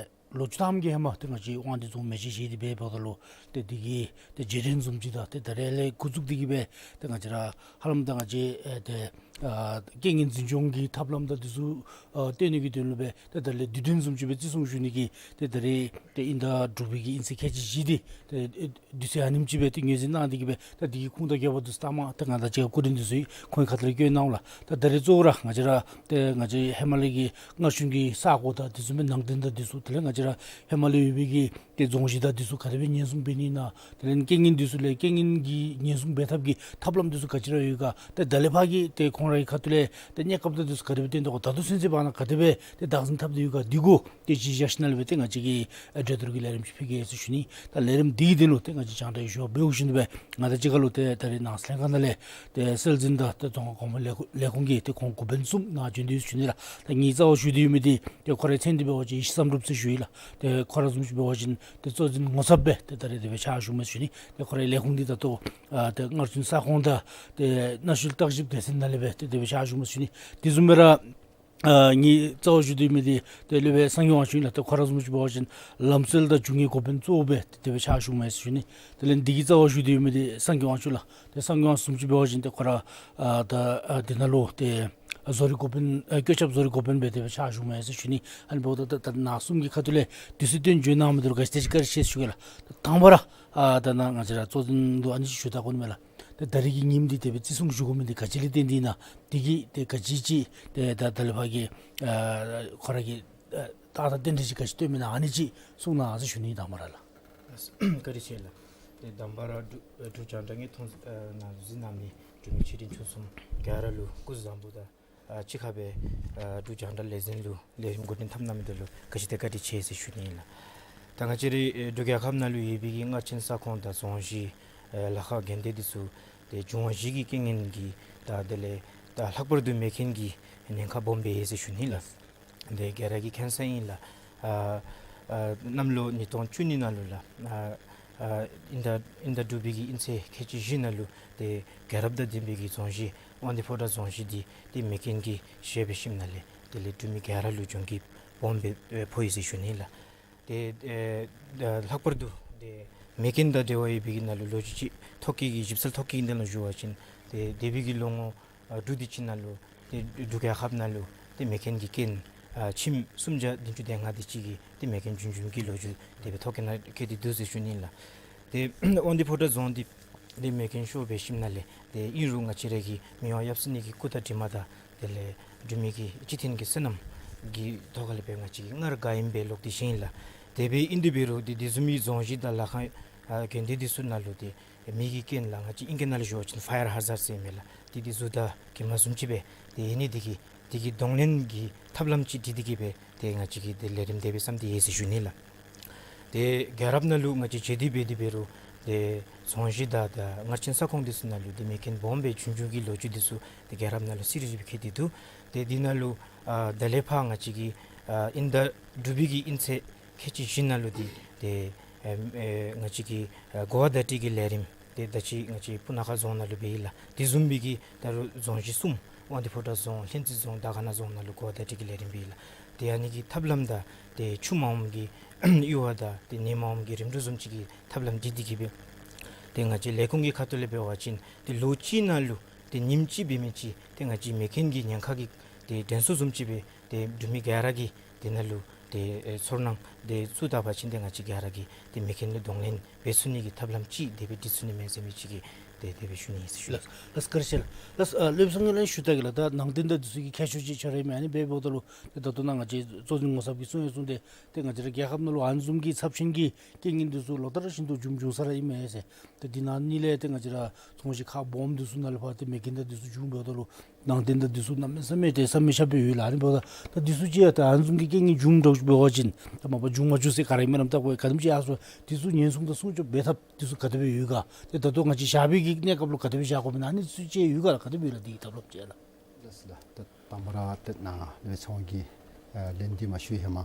ལོ་བཅུ་ཐམ་གྱི་ཧེ་མ་ཏེ་ང་བཅས་དབང་འདུས་རྫོང་མེ་སྦྱིས་ཞི་བདེ་འབད་འབདཝ་ད་ལུ་ཏེ་འདི་གི་ཏེ་རྗེས་དྲན་བཟུམ་ཅིག་དང་ཏེ་ད་རིས་ལས་འགོ་བཙུགས་འདི་གིས་སྦེ་ཏེ་ང་བཅས་ར་ཧ་ལམ་ད་ང་བཅས་ཨེ་ཏེ་ ཨ་རྐྱེན་ངན་འཛིན་སྐྱོང་གི་ཐབས་ལམ་དང་འདི་ཚུ་ཨ་སྟོན་ནི་གི་དོན་ལུ་སྦེ་ཏེ་ད་ལས་དུས་སྟོན་བཟུམ་ཅིག་སྦེ་བརྩི་སྲུང་ཞུ་ནི་གི་ཏེ་ད་རེས་ཏེ་དབྱིན་ཟླ་དྲུག་པའི་གི་དབྱིན་ཚེས་ཁལ་གཅིག་བཞི་འདི་ཏེ་དུས་ཚོད་ཨ་ནེམ་ཅིག་སྦེ་ཏེ་ངོས་འཛིན་གནང་སྟེ་གི་སྦེ་ད་འདི་གི་ཁུངས་དང་འཁྱོག་པ་འདི་ཚུ་ལྟ་མ་ད་ང་དང་གཅིག་ཁར་སྐུ་མགྲོན་འདི་ཚུ་ཁོང་གི་ཁ་ཐུག་ལས་བཀོད་གནང་ལགས། ད་ད་རེས་གཙོ་བོ་ར་ང་བཅས་ར་ཏེ་ང་བཅས་ཧེ་མ་ལས་ཀྱི་མངའ་ཁྱབ་ཀྱི་ས་གོ་དང་དེ་ཚུ་སྦེ་ནང་རྟེན་དང་དེ་ཚུ་དེ་ལས་ང་བཅས་ར་ཧེ་མ་ལས་ཡོད་པའི་གི་ཏེ་རྫོང་གཞི་དང་དེ་ཚུ་ག་དེ་སྦེ་ཉེན་སྲུང་འབད་ནི་ཨིན་ན། དེ་ལས་རྐྱེན་ངན་དེ་ཚུ་ལས་རྐྱེན་ངན་གྱི་ཉེན་སྲུང་འབད་ཐབས་ཀྱི་ཐབས་ལམ་དེ་ཚུ་ག་ཅི་ར་ཡོད་ག། ཏེ་ད་ལས་ཕར་གྱི་ཏེ་ཁོང་རའི་ཁ་ཐུག་ལས་ཏེ་གནས་སྐབས་དང་དེ་ཚུ་ག་དེ་སྦེ་བཏོན་དོ་ག། ད་ལྟོ་ཚུན་ཚོད་བར་ན་ག་དེ་སྦེ་ཏེ་བདག་འཛིན་འཐབ་སྟེ་ཡོད་ག། འདི་གུ་ཏེ་གཞི་བཞག་ཞིནམ་ལས་སྦེ་ཏེ་ང་བཅས་ཀྱིས་ཨ་གྲོས་བསྡུར་གྱི་ལས་རིམ་ཅིག་ཕུལ་གེ་ཟེར་ཞུ་ནི། ད་ལས་རིམ་འདི་གི་དོན་ལུ་ཏེ་ང་བཅས་རྒྱང་བསྒྲགས་ཞུ་བ་འབདཝ་བཞིན་དུ་སྦེ་ང་དང་གཅིག་ཁར་ལུ་ཏེ་ད་རེས་ནང་ལྷན་ཁག་ནང་ལས་ཏེ་སྲོལ་འཛིན་དང་ཏེ་རྫོང་ཁ་གོང་འཕེལ་ལས་ཁུངས་ལས་ཁུངས་ཀྱི་ཏེ་ཁོང་འགོ་དཔོན་གསུམ་ནཱ་བྱོན་ཏེ་ཡོད་ཟེར་ཞུ་ནི་ལགས། ད་ངེའི་རྩ་བར་ཞུ་སྟེ་ཡོད་མི་འདི་ཏེ་ཁོ་རའི་མཚན་འདི་འབད་བ་ཅིན་ཡེ་ཤེས་བསམ་གྲུབ་ཟེར་ཞུ་ཡི་ལགས། ཏེ་ཁོ་ར་བཟུམ་ཅིག་འབད་བ་ཅིན་ཏེ་གཙོ་འཛིན་ངོ་ཚབ་སྦེ་ཏེ་ད་རེས་དེ་སྦེ་ཕྱག་ཞུཝ་མས་ཟེར་ཞུ་ནི། ཏེ་ཁོ་རའི་ལས་ཁུངས་འདི་ད་ལྟོ་ཨ་ཏེ་མངའ་ཁྱབ་ས་ཁོངས་དང་ཏེ་གནའ་ཤུལ་བརྟག་ཞིབ་སྡེ་ཚན་ནང་ལས་སྦེ་ཏེ་དེ་སྦེ་ཕྱག་ཞུཝ་མས་ཟེར་ཞུ་ནི། དེ་བཟུམ་སྦེ་ར་ཨ་ངེའི་རྩ་བར་ཞུ་སྟེ་ཡོད་མི་འདི་ཏེ་སློབ་དཔོན་གསང་སྔགས་དབང་ཕྱུག་ལགས། ཏེ་ཁོ་ར་བཟུམ་ཅིག་འབད་བ་ཅིན་ལམ་སྲོལ་དང་འབྱུང་བའི་འགོ་དཔོན་གཙོ་བོ་སྦེ་ཏེ་དེ་སྦེ་ཕྱག་ཞུཝ་མས་ཟེར་ཞུ་ནི། དེ་ལས་འདི་གི་རྩ་བར་ཞུ་སྟེ་ཡོད་མི་འདི་གསང་སྔགས་དབང་ཕྱུག་ལགས། ཏེ་གསང་སྔགས་དབང་ཕྱུག་བཟུམ་ཅིག་འབད་བ་ཅིན་ཏེ་ཁོ་ར་ཨ་ད་ཨ་འདི་ནང་ལུ་ཏེ་ཨ་བཟོ་རིག་འགོ་དཔོན་ཨ་བཀོད་ཁྱབ་བཟོ་རིག་འགོ་དཔོན་སྦེ་དེ་སྦེ་ཕྱག་ཞུཝ་མས་ཟེར་ཞུ་ནི། ཨ་ནི་འབདཝ་ད་ད་ད་ནཱ་གསུམ་གྱི་ཁ་ཐུག་ལས་དུས་ཚོད་བཏོན་བྱོན་གནང་མི་འདི་ལུ་ག་ཅི་དེ་ཅིག་བཀའ་དྲིན་ཆེ་ཟེར་ཞུ་གེ་ལགས། ད་དང་པ་ར་ཨ་ད་ནཱ་ང་བཅས་ར་གཙོ་འཛིན་ལུ་ཨ་ནི་ཅིག་ཞུ་ད་དགོ་ནི་མས་ལགས། ཏེ་ད་རེས་ཀྱི་ཉིནམ་འདི་དེ་སྦེ་བརྩི་སྲུང་ཞུ་དགོ་མི་འདི་ག་ཅི་ལས་བརྟེན་ཏེ་ཨིན་ན། འདི་གིས་ཏེ་ག་ཅི་ཅིག་ཏེ་ད་ད་ལས་ཕར་གྱི་ཨ་ཁོ་ར་གི་ཨ་རྟགས་དང་རྟེན་འབྲེལ་ཅིག་ག་ཅི་སྟོནམ་ཨིན་ན་ཨ་ནི་ཅིག་གསུང་གནང་ཟེར་ཞུ་ནི། དང་པ་ར་ལགས། བཀའ་དྲིན་ཆེ་ལགས། ཏེ་དང་པ་ར་འབྲུག་འབྲུག་རྒྱང་བསྒྲགས་ངོས་མཐོང་ཨ་ནཱ་གཟིགས་གནང་མི་འབྲུག་མི་ཆེ་འབྲིང་ཆུང་གསུམ་ག་ར་ལུ་སྐུ་གཟུགས་བཟང་པོ་དང་ཨ་གཅིག་ཁར་སྦེ་ཨ་འབྲུག་རྒྱང་བསྒྲགས་ལས་འཛིན་ལུ་ལས་རིམ་འགོ་འདྲེན་འཐབ་གནང་མི་འདི་ལུ་ག་ཅི་ཏེ་བཀའ་དྲིན་ཆེ་ཟེར་ཞུ་ནི་ཨིན་ལགས། ད་ང་བཅས་རའི་ཨེ་འབྲུག་རྒྱལ་ཁབ་ནང་ལུ་ཡོད་པའི་གི་མངའ་ཆེན་ས་ཁོངས་དང་རྫོང་གཞི་ཨེ་ལ་ཁག་དགོན་སྡེ་འདི་ཚུ་ཏེ་འབྱུང་བ་བཞི་གི་རྐྱེན་ངན་གྱིས་ད་དེ་ལས་ད་ལྷག་པར་དུ་མེ་རྐྱེན་གྱིས་ཉེན་ཁ་སྦོམ་སྦེ་ཡོད་ཟེར་ཞུ་ནི་ལགས། ཏེ་ག་ར་གིས་མཁྱེན་གསལ་ཨིན་ལགས། ཨ་ཨ་གནམ་ལོ་ཉིས་སྟོང་བཅུ་གཉིས་ནང་ལུ་ལགས། ཨ་ཨ་དབྱིན་ཟླ་དབྱིན་ཟླ་དྲུག་པའི་གི་དབྱིན་ཚེས་ཁལ་གཅིག་བཞི་ནང་ལུ་ཏེ་རྒྱལ་རབས་དང་ལྡན་པའི་གི་རྫོང་གཞི་དབང་འདུས་ཕོ་བྲང་རྫོང་གཞི་འདི་ཏེ་མེ་རྐྱེན་གྱིས་བཤིག་སྦེ་ཞིནམ་ལས་དེ་ལས་འབྲུག་མི་ག་ར་ལུ་གྱོང་གུད་སྦོམ་སྦེ་ཨེ་ཕོག་ཡི་ཟེར་ཞུ་ནི་ལགས། ཏེ་ཨེ་ད་ལྷག་པར་དུ་ཏེ་མེ་རྐྱེན་དང་འབྲེལ་བ་ཡོད་པའི་གི་ནང་ལུ་ལོ་རྒྱུས་ཅིག་ཐོ་བཀོད་ཀྱི་ཞིབ་འཚོལ་ཐོ་བཀོད་ཀྱི་དོན་ལུ་ཞུ་བ་ཅིན་ཏེ་འདས་པའི་གི་ལོ་ངོ་ཨ་དྲུག་དེ་ཅིག་ནང་ལུ་ཏེ་འབྲུག་རྒྱལ་ཁབ་ནང་ལུ་ཏེ་མེ་རྐྱེན་གྱི་རྐྱེན་ཨ་ཁྱིམ་སུམ་བརྒྱ་བདུན་ཅུ་དོན་ལྔ་དེ་ཅིག་གིས་ཏེ་མེ་རྐྱེན་བྱུང་བྱུངམ་གི་ལོ་རྒྱུས་དེ་སྦེ་ཐོ་བཀོད་ནང་བཀོད་དེ་འདུག་ཟེར་ཞུ་ནི་ལགས། ཏེ་དབང་འདུས་ཕོ་བྲང་རྫོང་འདི་ཏེ་མེ་རྐྱེན་ཤོར་སྦེ་ཞིནམ་ལས་ཏེ་ཨིན་རུང་ང་བཅས་ར་གི་མི་དབང་ཡབ་སྲས་གཉིས་ཀྱི་སྐུ་དང་གྲིབ་མ་དང་དེ་ལས་འབྲུག་མི་གི་སྤྱི་མཐུན་གྱི་བསོད་ནམས་ཀྱི་ཐོག་ལས་སྦེ་ང་བཅས་ཀྱིས་སྔར་ག་ཨིནམ་སྦེ་ལོག་སྟེ་བཞེངས་ཡི་ལགས། དེ་སྦེ་ཨིན་དེ་འབད་རུང་ཏེ་དེ་བཟུམ་མའི་རྫོང་གཞི་དང་ལ་ཁག་ཨ་དགོན་སྡེ་འདི་ཚུ་ནང་ལུ་ཏེ་མེ་གི་རྐྱེན་ལགས། ང་བཅས་ཨིང་སྐད་ནང་ལུ་ཞུ་བ་ཅིན་ཕ་ཡར་ཧ་ཛརཌ་ཟེར་མི་ལགས། ཏེ་འདི་གཟུགས་དང་གྲིབ་མ་བཟུམ་ཅིག་སྦེ་ཏེ་ཨིན་ནི་དེ་གིས་དེ་གི་གདོང་ལེན་གྱི་ཐབས་ལམ་ཅིག་སྒྲིག་སྟེ་གི་སྦེ་ཏེ་ང་བཅས་ཀྱིས་ཏེ་ལས་རིམ་དེ་སྦེ་བརྩམས་ཏེ་ཡོད་ཟེར་ཞུ་ནི་ལགས། ཏེ་རྒྱལ་རབས་ནང་ལུ་ང་བཅས་མཇལ་ཏེ་འབད་དེ་འབད་རུང་ཏེ་རྫོང་གཞི་དང་ད་མངའ་ཆེན་ས་ཁོངས་འདི་ཚུ་ནང་ལུ་ཏེ་མེ་རྐྱེན་སྦོམ་སྦེ་བྱུང་བྱུངམ་གི་ལོ་རྒྱུས་འདི་ཚུ་ཏེ་རྒྱལ་རབས་ནང་ལུ་གསལ་རི་རི་སྦེ་བཀོད་དེ་འདུག། ཏེ་འདི་ནང་ལུ་ཨ་ད་ལས་ཕར་ང་བཅས་ཀྱིས་ཨ་དབྱིན་ཟླ་དྲུག་པའི་གི་དབྱིན་ཚེས་ཁལ་གཅིག་བཞི་ནང་ལུ་འདི་ཏེ་ཨེ་ཨེ་ང་བཅས་ཀྱི་ཨ་གོ་བ་བརྡ་སྤྲོད་ཀྱི་ལས་རིམ་ཏེ་ད་ཅི་ང་བཅས་སྤུ་ན་ཁ་རྫོང་ནང་ལུ་འབད་ཡི་ལགས། དེ་བཟུམ་སྦེ་གི་ད་རུང་རྫོང་གཞི་གསུམ་དབང་འདུས་ཕོ་བྲང་རྫོང་ལྷུན་རྩེ་རྫོང་དར་དཀར་ན་རྫོང་ནང་ལུ་གོ་བ་བརྡ་སྤྲོད་ཀྱི་ལས་རིམ་འབད་ཡི་ལགས། ཏེ་ཨ་ནི་གི་ཐབས་ལམ་དང་ཏེ་ཆུ་མ་འོངམ་གི་ཡུར་བ་དང་ཏེ་ནད་མ་འོངམ་གི་རིམ་གྲོ་བཟུམ་ཅིག་གི་ཐབས་ལམ་སྒྲིག་སྟེ་གི་སྦེ་ཏེ་ང་བཅས་ལས་ཁུངས་ཀྱི་ཁ་ཐུག་ལས་འབད་བ་ཅིན་ཏེ་ལོ་གཅིག་ནང་ལུ་ཏེ་ཉིནམ་གཅིག་འབད་མི་ཅིག་ཏེ་ང་བཅས་མེ་རྐྱེན་གྱི་ཉེན་ཁ་གི་ཏེ་དྲན་གསོ་བཟུམ་ཅིག་སྦེ་ཏེ་འབྲུག་མི་ག་ར་གིས་དེ་ནང་ལུ་ཏེ་ཨེ་ཚོར་སྣང་དེ་ཚུ་བལྟ་བ་ཅིན་ཏེ་ང་བཅས་ག་ར་གིས་ཏེ་མེ་རྐྱེན་ལུ་གདོང་ལེན་འབད་ཚུགས་ནི་གི་ཐབས་ལམ་ཅིག་དེ་སྦེ་སྒྲིག་ཚུགས་ནི་མས་ཟེར་མི་ཅིག་གི་ཏེ་དེ་སྦེ་ཞུ་ནི་ཨིན་ཟེར་ཞུ་ནི། ལགས་ལགས་བཀའ་དྲིན་ཆེ་ལགས། ལགས་ཨ་སློབ་དཔོན་གསང་སྔགས་ལགས་ཞུ་ད་གེ་ལགས། ད་ནང་རྟེན་དང་འདི་ཚུ་གི་ཁྱད་ཆོས་ཅིག་ཁྱོད་ར་ཨིན་མས། ཨ་ནི་འབདཝ་ད་ལུ་ཏེ་ད་ལྟོ་ནཱ་ང་བཅས་གཙོ་འཛིན་ངོ་ཚབ་ཀྱིས་གསུངས་ཡང་གསུངས་ཏེ་ཏེ་ང་བཅས་ར་རྒྱལ་ཁབ་ནང་ལུ་ཨ་ནི་བཟུམ་གྱི་ཚབས་ཆེན་གྱི་རྐྱེན་ངན་འདི་ཚུ་ལོ་ལྟར་བཞིན་དུ་བྱུང་བྱུང་ས་ར་ཨིན་མས་ཟེར། ཏེ་འདི་ནང་ཨ་ནི་ལས་ཏེ་ང་བཅས་ར་རྫོང་གཞི་ཁག་སྦོམ་འདི་ཚུ་ནང་ལས་ཕར་ཏེ་མེ་རྐྱེན་དང་འདི་ཚུ་བྱུང་འབདཝ་ད་ལུ་ནང་རྟེན་དང་འདི་ཚུ་གནམ་མེད་ས་མེད་ཏེ་ས་མེད་ཆགས་སྦེ་ཡོད་ལགས། ཨ་ནི་འབདཝ་ད་ད་འདི་ཚུ་ཅིག་ཡང་ད་ཨ་ནི་བཟུམ་གྱི་རྐྱེན་ངན་བྱུངམ་འདྲཝ་འབད་བ་ཅིན་ད་མ་པ་བྱུང་མ་བྱུང་ཟེར་ག་ར་ཨིན་མེན་ན་མ་བརྟག་པའི་ག་དེམ་ཅིག་ཡར་སོང་འདི་ཚུ་ཉེན་སྲུང་དང་སྲུང་སྐྱོབ་འབད་ཐབས་འདི་ཚུ་ག་དེ་སྦེ་ཡོད་ག། ཏེ་ད་ལྟོ་ང་བཅས་བཞག་པའི་གི་གནས་སྐབས་ལུ་ག་དེ་སྦེ་བཞག་དགོ་མི་ཨིན་ན་ཨ་ནི་ཚུ་ཅིག་ཡོད་ག་ལགས། ག་དེ་སྦེ་ཡོད་ལགས་འདི་གི་ཐབས་ལམ་ཅིག་ལགས། ལགས་ལགས། ད་དང་པ་ར་ཏེ་ནཱ་སློབ་དཔོན་ཚེ་དབང་གིས་ཨ་ལན་འདི་མ་ཞུ་ཧེ་མ་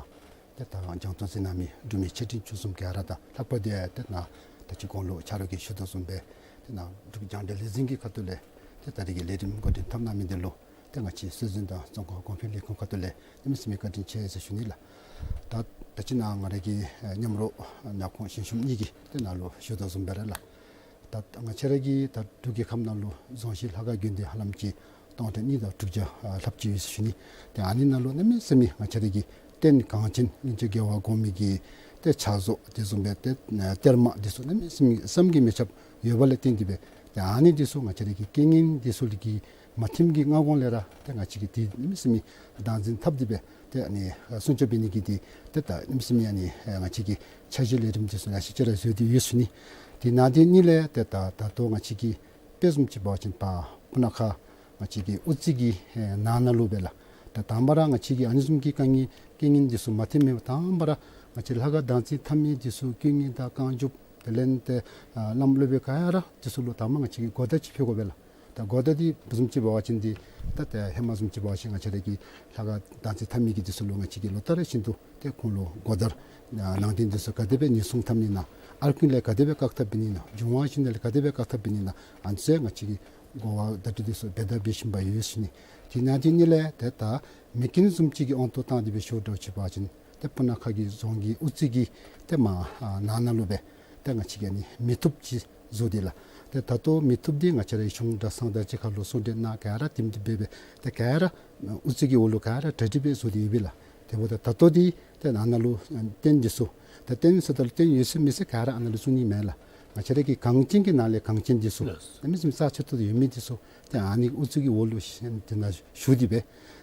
ཏེ་ད་རྒྱང་མཐོང་གཟིགས་གནང་མི་འབྲུག་མི་ཆེ་འབྲིང་ཆུང་གསུམ་ག་ར་དང་ལྷག་པར་དུ་ཏེ་ནཱ་ད་ཅི་གོང་ལུ་ཆ་རོགས་ཀྱིས་ཞུ་དོ་བཟུམ་སྦེ་ཏེ་ནཱ་འབྲུག་རྒྱང་བསྒྲགས་ལས་འཛིན་གྱི་ཁ་ཐུག་ལས་ཏེ་ད་རེས་ཀྱི་ལས་རིམ་འགོ་འདྲེན་འཐབ་གནང་མི་འདི་ལུ་ཏེ་ང་བཅས་སྲོལ་འཛིན་དང་རྫོང་ཁ་གོང་འཕེལ་ལས་ཁུངས་ཁ་ཐུག་ལས་གནམ་མེད་ས་མེད་བཀའ་དྲིན་ཆེ་ཟེར་ཞུ་ནི་ལགས། ད་ད་ཅི་ནཱ་ང་ར་གི་ཨ་མཉམ་རོགས་ནང་ཁོངས་གཞན་ཤོམ་གཉིས་ཀྱིས་ཏེ་ནཱ་ལུ་ཞུ་དོ་བཟུམ་སྦེ་ར་ལགས། ད་ང་བཅས་ར་གི་ད་འབྲུག་རྒྱལ་ཁབ་ནང་ལུ་རྫོང་གཞི་ལྷ་ཁང་དགོན་སྡེ་ཧ་ལམ་ཅིག་ སྟོང་ཕྲག་གཉིས་དང་དྲུག་བརྒྱ་ཨ་ལྷགཔ་ཅིག་ཡོད་ཟེར་ཞུ་ནི། ཏེ་ཨ་ནི་ནང་ལུ་གནམ་མེད་ས་མེད་ང་བཅས་ར་གི་རྟེན་གངས་ཅན་གླིང་རྗེ་རྒྱལ་བ་དགོངས་མི་གི་ཏེ་ཕྱག་བཟོ་དེ་བཟུམ་སྦེ་ཏེ་ཨ་གཏེར་མ་འདི་ཚུ་གནམ་མེད་ས་མེད་བསམ་གྱིས་མི་ཁྱབ་ཡོདཔ་ལས་བརྟེན་ཏེ་སྦེ་ཏེ་ཨ་ནི་འདི་ཚུ་ང་བཅས་ར་གི་རྐྱེན་ངན་འདི་ཚུ་ལས་ཀྱི་མ་ཐེམ་གྱི་སྔ་གོང་ལས་ར་ཏེ་ང་བཅས་ཀྱིས་འདི་གནམ་མེད་ས་མེད་བདག་འཛིན་འཐབ་སྟེ་སྦེ་ཏེ་ཨ་ནི་སྲུང་སྐྱོབ་འབད་ནི་གི་འདི་ཏེ་ད་གནམ་མེད་ས་མེད་ཨ་ནི་ང་བཅས་ཀྱིས་འཆར་གཞི་ལས་རིམ་འདི་ཚུ་ལེ་ཤ་ཅིག་ར་བཟོ་སྟེ་ཡོད་ཟེར་ཞུ་ནི། དེ་ནང་དེ་གཉིས་ལས་ཏེ་ད་ད་ལྟོ་ང་བཅས་ཀྱི་དཔེ་བཟུམ་ཅིག་འབད་བ་ཅིན་ཕར་སྤུ་ན་ཁ་ང་བཅས་ཀྱི་དབུ་རྩེ་གི་ཨེ་ནང་ན་ལུ་སྦེ་ལགས། ད་དང་པ་ར་ང་བཅས་ཀྱིས་ཨ་ནི་བཟུམ་གྱི་དཀའ་ངལ་རྐྱེན་ངན་འདི་ཚུ་མ་ཐེམ་མེད་པར་དང་པ་ར་ང་བཅས་ལྷ་ཁང་བདག་འཛིན་འཐབ་མི་འདི་ཚུ་དཀོན་གཉེར་དང་བསྐང་འཇུག་དེ་ལས་ཏེ་ཨ་བླམ་སློབ་དཔོན་ག་ར་འདི་ཚུ་ལུ་དང་པ་ང་བཅས་ཀྱིས་གོ་བརྡ་ཅིག་ཕུལ་དགོ་པས་ལགས། ད་གོ་བརྡ་འདི་བཟུམ་ཅིག་འབད་བ་ཅིན་འདི་ད་ཏེ་ཧེ་མ་བཟུམ་ཅིག་འབད་བ་ཅིན་ང་བཅས་ར་གི་ལྷ་ཁང་བདག་འཛིན་འཐབ་མི་གི་འདི་ཚུ་ལུ་ང་བཅས་ཀྱིས་ལོ་ལྟར་བཞིན་དུ་ཏེ་ཁོང་ལུ་གོ་བརྡ་ཨ་ནང་རྟེན་འདི་ཚུ་ག་དེ་སྦེ་ཉེན་སྲུང་འཐབ་ནི་ན་ཨར་ཀུན་ལས་ག་དེ་སྦེ་བཀག་ཐབས་འབད་ནི་ན་འབྱུང་བ་བཞི་ནང་ལས་ག་དེ་སྦེ་བཀག་ཐབས་འབད་ནི་ན་ཨ་ནི་ཚུ་ང་བཅས་ཀྱིས་གོ་བ་བརྡ་སྤྲོད་འདི་ཚུ་འབད་ད་འབད་བཞིན་པ་ཡོད་ཟེར་ཞུ་ནི། དེ་ནང་དེ་གཉིས་ལས་ཏེ་ད་མེ་རྐྱེན་བཟུམ་ཅིག་གི་དབང་དུ་བཏང་སྟེ་སྦེ་ཞུ་དགོཔ་ཅིག་འབད་བ་ཅིན་ཏེ་སྤུ་ན་ཁ་གི་རྫོང་གི་དབུ་རྩེ་གི་ཏེ་མར་ཨ་ནང་ན་ལུ་སྦེ་ཏེ་ང་བཅས་ཀྱིས་ཨ་ནི་མེ་ཐུབ་ཅིག་བཟོ་སྟེ་ལགས། ཏེ་ད་ལྟོ་མེ་ཐུབ་འདི་ང་བཅས་ར་གཞུང་གྲྭ་ཚང་དང་གཅིག་ཁར་ལུ་གསུང་གྲོས་གནང་ག་ར་དེམ་དེ་སྦེ་སྦེ་ཏེ་ག་ར་དབུ་རྩེ་གི་འོག་ལུ་ག་ར་གྲ་སྒྲིག་སྦེ་བཟོ་སྟེ་ཡོད་པས་ལགས། དེ་འབདཝ་ད་ད་ལྟོ་འདི་ཏེ་ནང་ན་ལུ་རྟེན་འདི་ཚུ་ད་རྟེན་ཟེརཝ་ད་ལུ་རྟེན་ཡོད་ཚད་མེད་ཚད་ག་ར་ཨ་ནཱ་ལུ་བཙུགས་ནི་མེན་ལགས། ང་བཅས་ར་གི་གངས་ཅན་གྱི་ནང་ལས་གངས་ཅན་འདི་ཚུ་ལགས། ད་མི་སེམས་རྩ་ཆེ་ཏོག་ཏོ་ཡོད་མི་འདི་ཚུ་ཏེ་ཨ་ནི་དབུ་རྩེ་གི་འོག་ལུ་ཏེ་ནཱ་བཞུགས་ཏེ་སྦེ་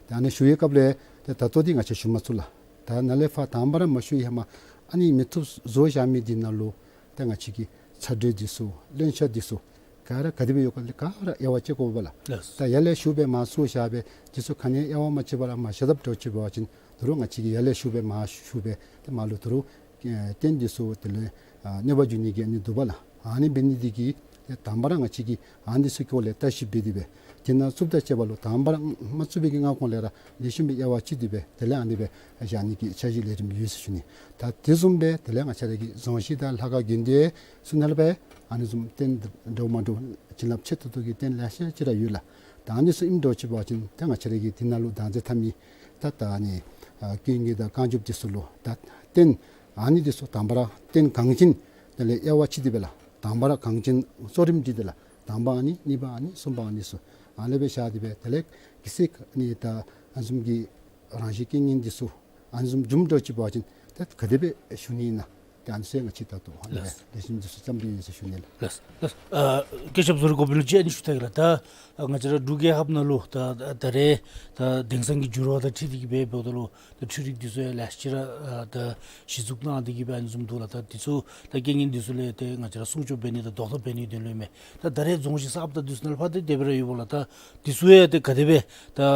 ཏེ་ཨ་ནི་བཞུགས་པའི་སྐབས་ལས་ཏེ་ད་ལྟོ་འདི་ང་བཅས་ཞུ་མ་ཚུགས་ལགས། ད་ནཱ་ལས་ཕར་དང་པ་ར་མ་ཞུ་བའི་ཧེ་མ་ཨ་ནི་མེ་ཐུབ་བཟོ་བཞག་མི་འདི་ནང་ལུ་ཏེ་ང་བཅས་ཀྱི་ཚ་དྲོད་འདི་ཚུ་རློན་ཤ་འདི་ཚུ་ག་ར་ག་དེ་སྦེ་ཡོད་ག་ལས་ག་ར་དབྱེ་བ་དཔྱད་དགོ་པས་ལགས། ལགས། ད་ཡར་ལས་ཞུ་སྦེ་མར་བཙུགས་བཞག་པའི་འདི་ཚུ་ག་ནི་དབྱེ་བ་མ་དཔྱད་པར་མར་བཞག་དཔ་འདྲཝ་ཅིག་འབད་བ་ཅིན་ད་རུང་ང་བཅས་ཀྱིས་ཡར་ལས་ཞུ་སྦེ་མར་ཞུ་སྦེ་ཏེ་མར་ལུ་ད་རུང་ཨེ་རྟེན་འདི་ཚུ་དེ་ལས་ཨ་གནོད་པ་འབྱུང་ནི་གི་ཨ་ནི་འདུག་པ་ལགས། ཨ་ནི་འབད་ནི་འདི་གིས་ཏེ་དང་པ་ར་ང་བཅས་ཀྱིས་ཨ་ནི་འདི་ཚུ་སྐོར་ལས་བརྟག་ཞིབ་འབད་དེ་སྦེ་དེ་ནང་བཙུགསཔ་དང་བཅས་པ་ལུ་དང་པ་ར་མ་བཙུགས་པའི་གི་སྔ་གོང་ལས་ར་ལེགས་ཤོམ་སྦེ་དབྱེ་བ་དཔྱད་དེ་སྦེ་དེ་ལས་ཨ་ནི་སྦེ་བཞག་ནི་གི་འཆར་གཞི་ལས་རིམ་ཡོད་ཟེར་ཞུ་ནི། ད་དེ་བཟུམ་སྦེ་དེ་ལས་ང་བཅས་ར་གི་རྫོང་གཞི་དང་ལྷ་ཁང་དགོན་སྡེ་ཚུ་ནང་ལུ་སྦེ་ཨ་ནི་བཟུམ་རྟེན་འདྲཝ་མ་འདྲཝ་བྱིན་རླབས་ཆེ་ཏོག་ཏོ་གི་རྟེན་ལེ་ཤ་ཅིག་ར་ཡོད་ལགས། ད་ཨ་ནི་ཚུ་ཨིནམ་འདྲཝ་ཅིག་འབད་བ་ཅིན་ད་ང་བཅས་ར་གི་དེ་ནང་ལུ་བདག་འཛིན་འཐབ་མི་ད་ད་ཨ་ནི་ཨ་དཀོན་གཉེར་དང་བསྐང་འཇུག་འདི་ཚུ་ལུ་ད་རྟེན་ཨ་ནི་འདི་ཚུ་དང་པ་ར་རྟེན་གངས་ཅན་དེ་ལས་དབྱེ་བ་དཔྱད་དེ་སྦེ་ལགས། དང་པ་ར་གངས་ཅན་གཙོ་རིམ་སྒྲིག་སྟེ་ལགས། དང་པ་ཨ་ནི་གཉིས་པ་ཨ་ནི་གསུམ་པ་ཨ་ནི་ཚུ་ཨ་ནི་སྦེ་བཞག་སྟེ་སྦེ་དེ་ལས་གལ་སྲིད་ཨ་ནི་ད་ཨ་ནི་བཟུམ་གྱི་རང་བཞིན་རྐྱེན་ངན་འདི་ཚུ་ཨ་ནི་བཟུམ་འབྱུངམ་འདྲཝ་ཅིག་འབད་བ་ཅིན་ད་ག་དེ་སྦེ་ཞུ་ནི་ཨིན་ན། ད་ཨ་ནི་ཚུ་ཡང་ང་བཅས་ད་ལྟོ་ཨ་ནི་ལགས། ལེགས་ཤོམ་འདི་ཚུ་བརྩམས་ཏེ་ཡོད་ཟེར་ཞུ་ནི་ལགས། ལགས། ལགས། ཨ་བཀའ་ཁྱབ་ཟུར་གོ་པི་ལུ་ཅིག་ཨ་ནི་ཞུ་ད་གེ་ལགས། ད་ང་བཅས་ར་འབྲུག་རྒྱལ་ཁབ་ནང་ལུ་ད་ད་རེས་ད་དེང་སང་གི་འགྱུར་བ་དང་འཁྲིལ་ཏེ་གིས་སྦེ་འབདཝ་ད་ལུ་ད་འཕྲུལ་རིག་འདི་ཚུ་ཡང་ལེ་ཤ་ཅིག་ར་ཨ་ད་གཞི་བཙུགས་གནང་སྟེ་གིས་སྦེ་ཨ་ནི་བཟུམ་འདུག་ལགས། ད་འདི་ཚུ་ད་རྐྱེན་ངན་འདི་ཚུ་ལས་ཏེ་ང་བཅས་ར་སྲུང་སྐྱོབ་འབད་ནི་དང་བཟློག་ཐབས་འབད་ནིའི་དོན་ལུ་ཨིན་མས། ད་ད་རེས་རྫོང་གཞི་གསརཔ་དང་འདི་ཚུ་ནང་ལུ་ཕར་ཏེ་དེ་སྦེ་ར་ཡོདཔ་ལགས། ད་འདི་ཚུ་ཡང་ཏེ་ག་དེ་སྦེ་ད་ཨ་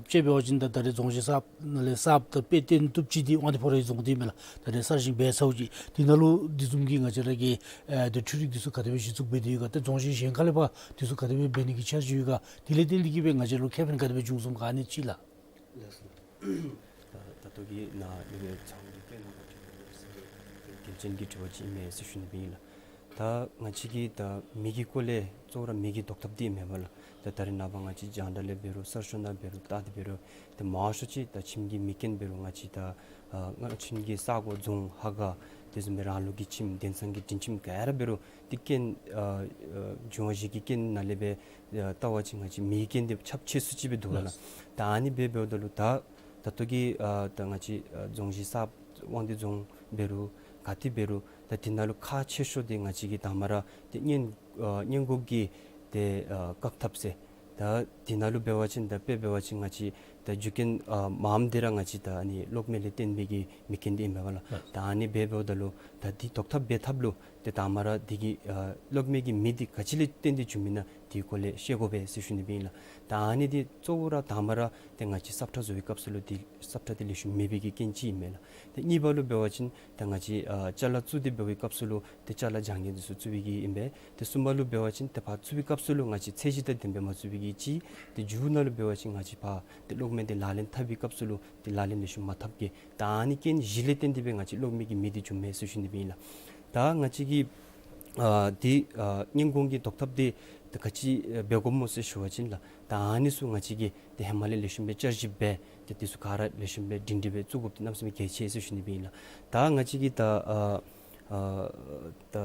དཔྱེ་འབད་བ་ཅིན་ད་ད་རེས་རྫོང་གཞི་གསརཔ་ནང་ལས་གསརཔ་ད་དཔེ་སྟོན་བཏུབ་ཅིག་འདི་དབང་འདུས་ཕོ་བྲང་གི་རྫོང་འདི་ཨིན་མས་ལགས། ད་རེས་གསར་བཞེངས་འབད་ཚརཝ་ཅིག་འདི་ནང་ལུ་འདི་བཟུམ་གྱི་ང་བཅས་ར་གི་ཨ་ད་འཕྲུལ་རིག་འདི་ཚུ་ག་དེ་སྦེ་གཞི་བཙུགས་འབད་དེ་ཡོད་ག། ད་རྫོང་གཞི་གཞན་ཁ་ལས་ཕར་འདི་ཚུ་ག་དེ་སྦེ་འབད་ནི་གི་འཆར་གཞི་ཡོད་ག། དེ་ལས་བརྟེན་ཏེ་གིས་སྦེ་ང་བཅས་ལུ་ཁེ་ཕན་ག་དེ་སྦེ་བྱུང་སོང་ག་ཨ་ནི་ཅིག་ལགས། ལགས་སོ། ད་ད་ལྟོ་གི་ནཱ་སློབ་དཔོན་ཚང་གི་དཔེ་ནང་ལུ་དྲི་བ་ཡོད་ཟེར་གལ་ཆེན་གྱི་དྲི་བ་ཅིག་ཨིན་མས་ཟེར་ཞུ་ནི་སྦེ་ཨིན་ལགས། ད་ང་བཅས་ཀྱིས་ད་མེ་གི་སྐོར་ལས་གཙོ་བོ་ར་མེ་གི་བཟློག་ཐབས་འདི་ཨིན་མས་པ་ལགས། ད་ད་རེས་ནངས་པ་ང་བཅས་རྒྱང་བསྒྲགས་ལས་འབད་རུང་གསར་ཤོག་ནང་འབད་རུང་བལྟ་སྟེ་འབད་རུང་ཏེ་མང་ཤོས་ཅིག་ད་ཁྱིམ་གྱི་མེ་རྐྱེན་འབད་རུང་ང་བཅས་ད་ཨ་ང་ཁྱིམ་གྱི་ས་གོ་རྫོང་ཧ་ག་དེ་བཟུམ་སྦེ་རང་ལུགས་ཀྱི་ཁྱིམ་དེང་སང་གི་འབྲིང་ཁྱིམ་ག་ར་འབད་རུང་ཏེ་རྐྱེན་ཨ་ཨ་འབྱུང་བ་བཞི་གི་རྐྱེན་ནང་ལས་སྦེ་ཨ་བལྟ་བ་ཅིན་ང་བཅས་མེ་གི་རྐྱེན་འདི་ཁྱབ་ཆེ་སུ་ཅིག་སྦེ་འདུག་པ་ལགས། ལགས། ད་ཨ་ནི་སྦེ་འབདཝ་ད་ལུ་ད་ད་ལྟོ་གི་ཨ་ད་ང་བཅས་ཨ་རྫོང་གཞི་གསརཔ་དབང་འདུས་རྫོང་འབད་རུང་ག་ཏེ་འབད་རུང་ད་འདི་ནང་ལུ་ཁག་ཆེ་ཤོས་འདི་ང་བཅས་ཀྱིས་དང་པ་ར་ཏེ་སྔོན་ཨ་སྔོན་འགོག་གི་ཏེ་ཨ་བཀག་ཐབས་ཟེར། ད་འདི་ནང་ལུ་འབད་བ་ཅིན་ད་དཔེ་འབད་བ་ཅིན་ང་བཅས་ད་རྒྱུ་རྐྱེན་ཨ་མངམ་འདི་ར་ང་བཅས་ད་ཨ་ནི་གློག་མེ་ལས་བརྟེན་པའི་གི་མེ་རྐྱེན་འདི་ཨིན་པས་པ་ལགས། ད་ཨ་ནི་སྦེ་འབདཝ་ད་ལུ་ད་འདི་བཟློག་ཐབས་འབད་ཐབས་ལུ་ཏེ་དང་པ་ར་འདི་གི་ཨ་གློག་མེ་གི་མེ་འདི་ག་ཅི་ལས་བརྟེན་ཏེ་འབྱུངམ་ཨིན་ན་དེའི་སྐོར་ལས་ཤེས་དགོ་པས་ཟེར་ཞུ་ནི་སྦེ་ཨིན་ལགས། ད་ཨ་ནི་འདི་གཙོ་བོ་ར་དང་པ་ར་ཏེ་ང་བཅས་སབ་ཁྲ་བཟོ་བའི་སྐབས་སུ་ལུ་འདི་སབ་ཁྲ་འདི་ལེགས་ཤོམ་མེད་པའི་གི་རྐྱེན་ཅིག་ཨིན་མས་ལགས། ཏེ་གཉིས་པ་ལུ་འབད་བ་ཅིན་ད་ང་བཅས་ཨ་ཅ་ལ་བཙུགས་ཏེ་འབད་བའི་སྐབས་སུ་ལུ་ཏེ་ཅ་ལ་བྱང་ཉེས་འདི་ཚུ་བཙུགས་པའི་གི་ཨིན་པས། ཏེ་གསུམ་པ་ལུ་འབད་བ་ཅིན་ཏེ་ཕར་བཙུགས་པའི་སྐབས་སུ་ལུ་ང་བཅས་ཚད་གཞི་དང་ལྡནམ་སྦེ་མ་བཙུགས་པའི་གི་གཅིག། ཏེ་མཇུག་ནང་ལུ་འབད་བ་ཅིན་ང་བཅས་ཕར་ཏེ་གློག་མེ་འདི་ལག་ལེན་འཐབ་པའི་སྐབས་སུ་ལུ་ཏེ་ལག་ལེན་ལེགས་ཤོམ་མ་འཐབ་གེ། ད་ཨ་ནི་རྐྱེན་བཞི་ལས་བརྟེན་ཏེ་སྦེ་ང་བཅས་གློག་མེ་གི་མེ་འདི་འབྱུངམ་མས་ཟེར་ཞུ་ནི་སྦེ་ཨིན་ལགས། ད་ང་བཅས་ཀྱིས་ཨ་འདི་ཨ་སྔོན་འགོག་གི་བཟློག་ཐབས་འདི་ད་ག་ཅི་ཨ་འབད་དགོཔ་སྨོ་ཟེར་ཞུ་བ་ཅིན་ལགས། ད་ཨ་ནི་ཚུ་ང་བཅས་ཀྱིས་ཏེ་ཧེ་མ་ལས་ལེགས་ཤོམ་སྦེ་བསྐྱར་ཞིབ་འབད་ཏེ་འདི་ཚུ་ག་ར་ལེགས་ཤོམ་སྦེ་སྒྲིང་སྒྲི་སྦེ་བཙུགས་དགོཔ་འདི་གནམ་མེད་ས་མེད་གལ་ཆེ་ཟེར་ཞུ་ནི་སྦེ་ཨིན་ལགས། ད་ང་བཅས་ཀྱིས་ད་ཨ་ཨ་ད་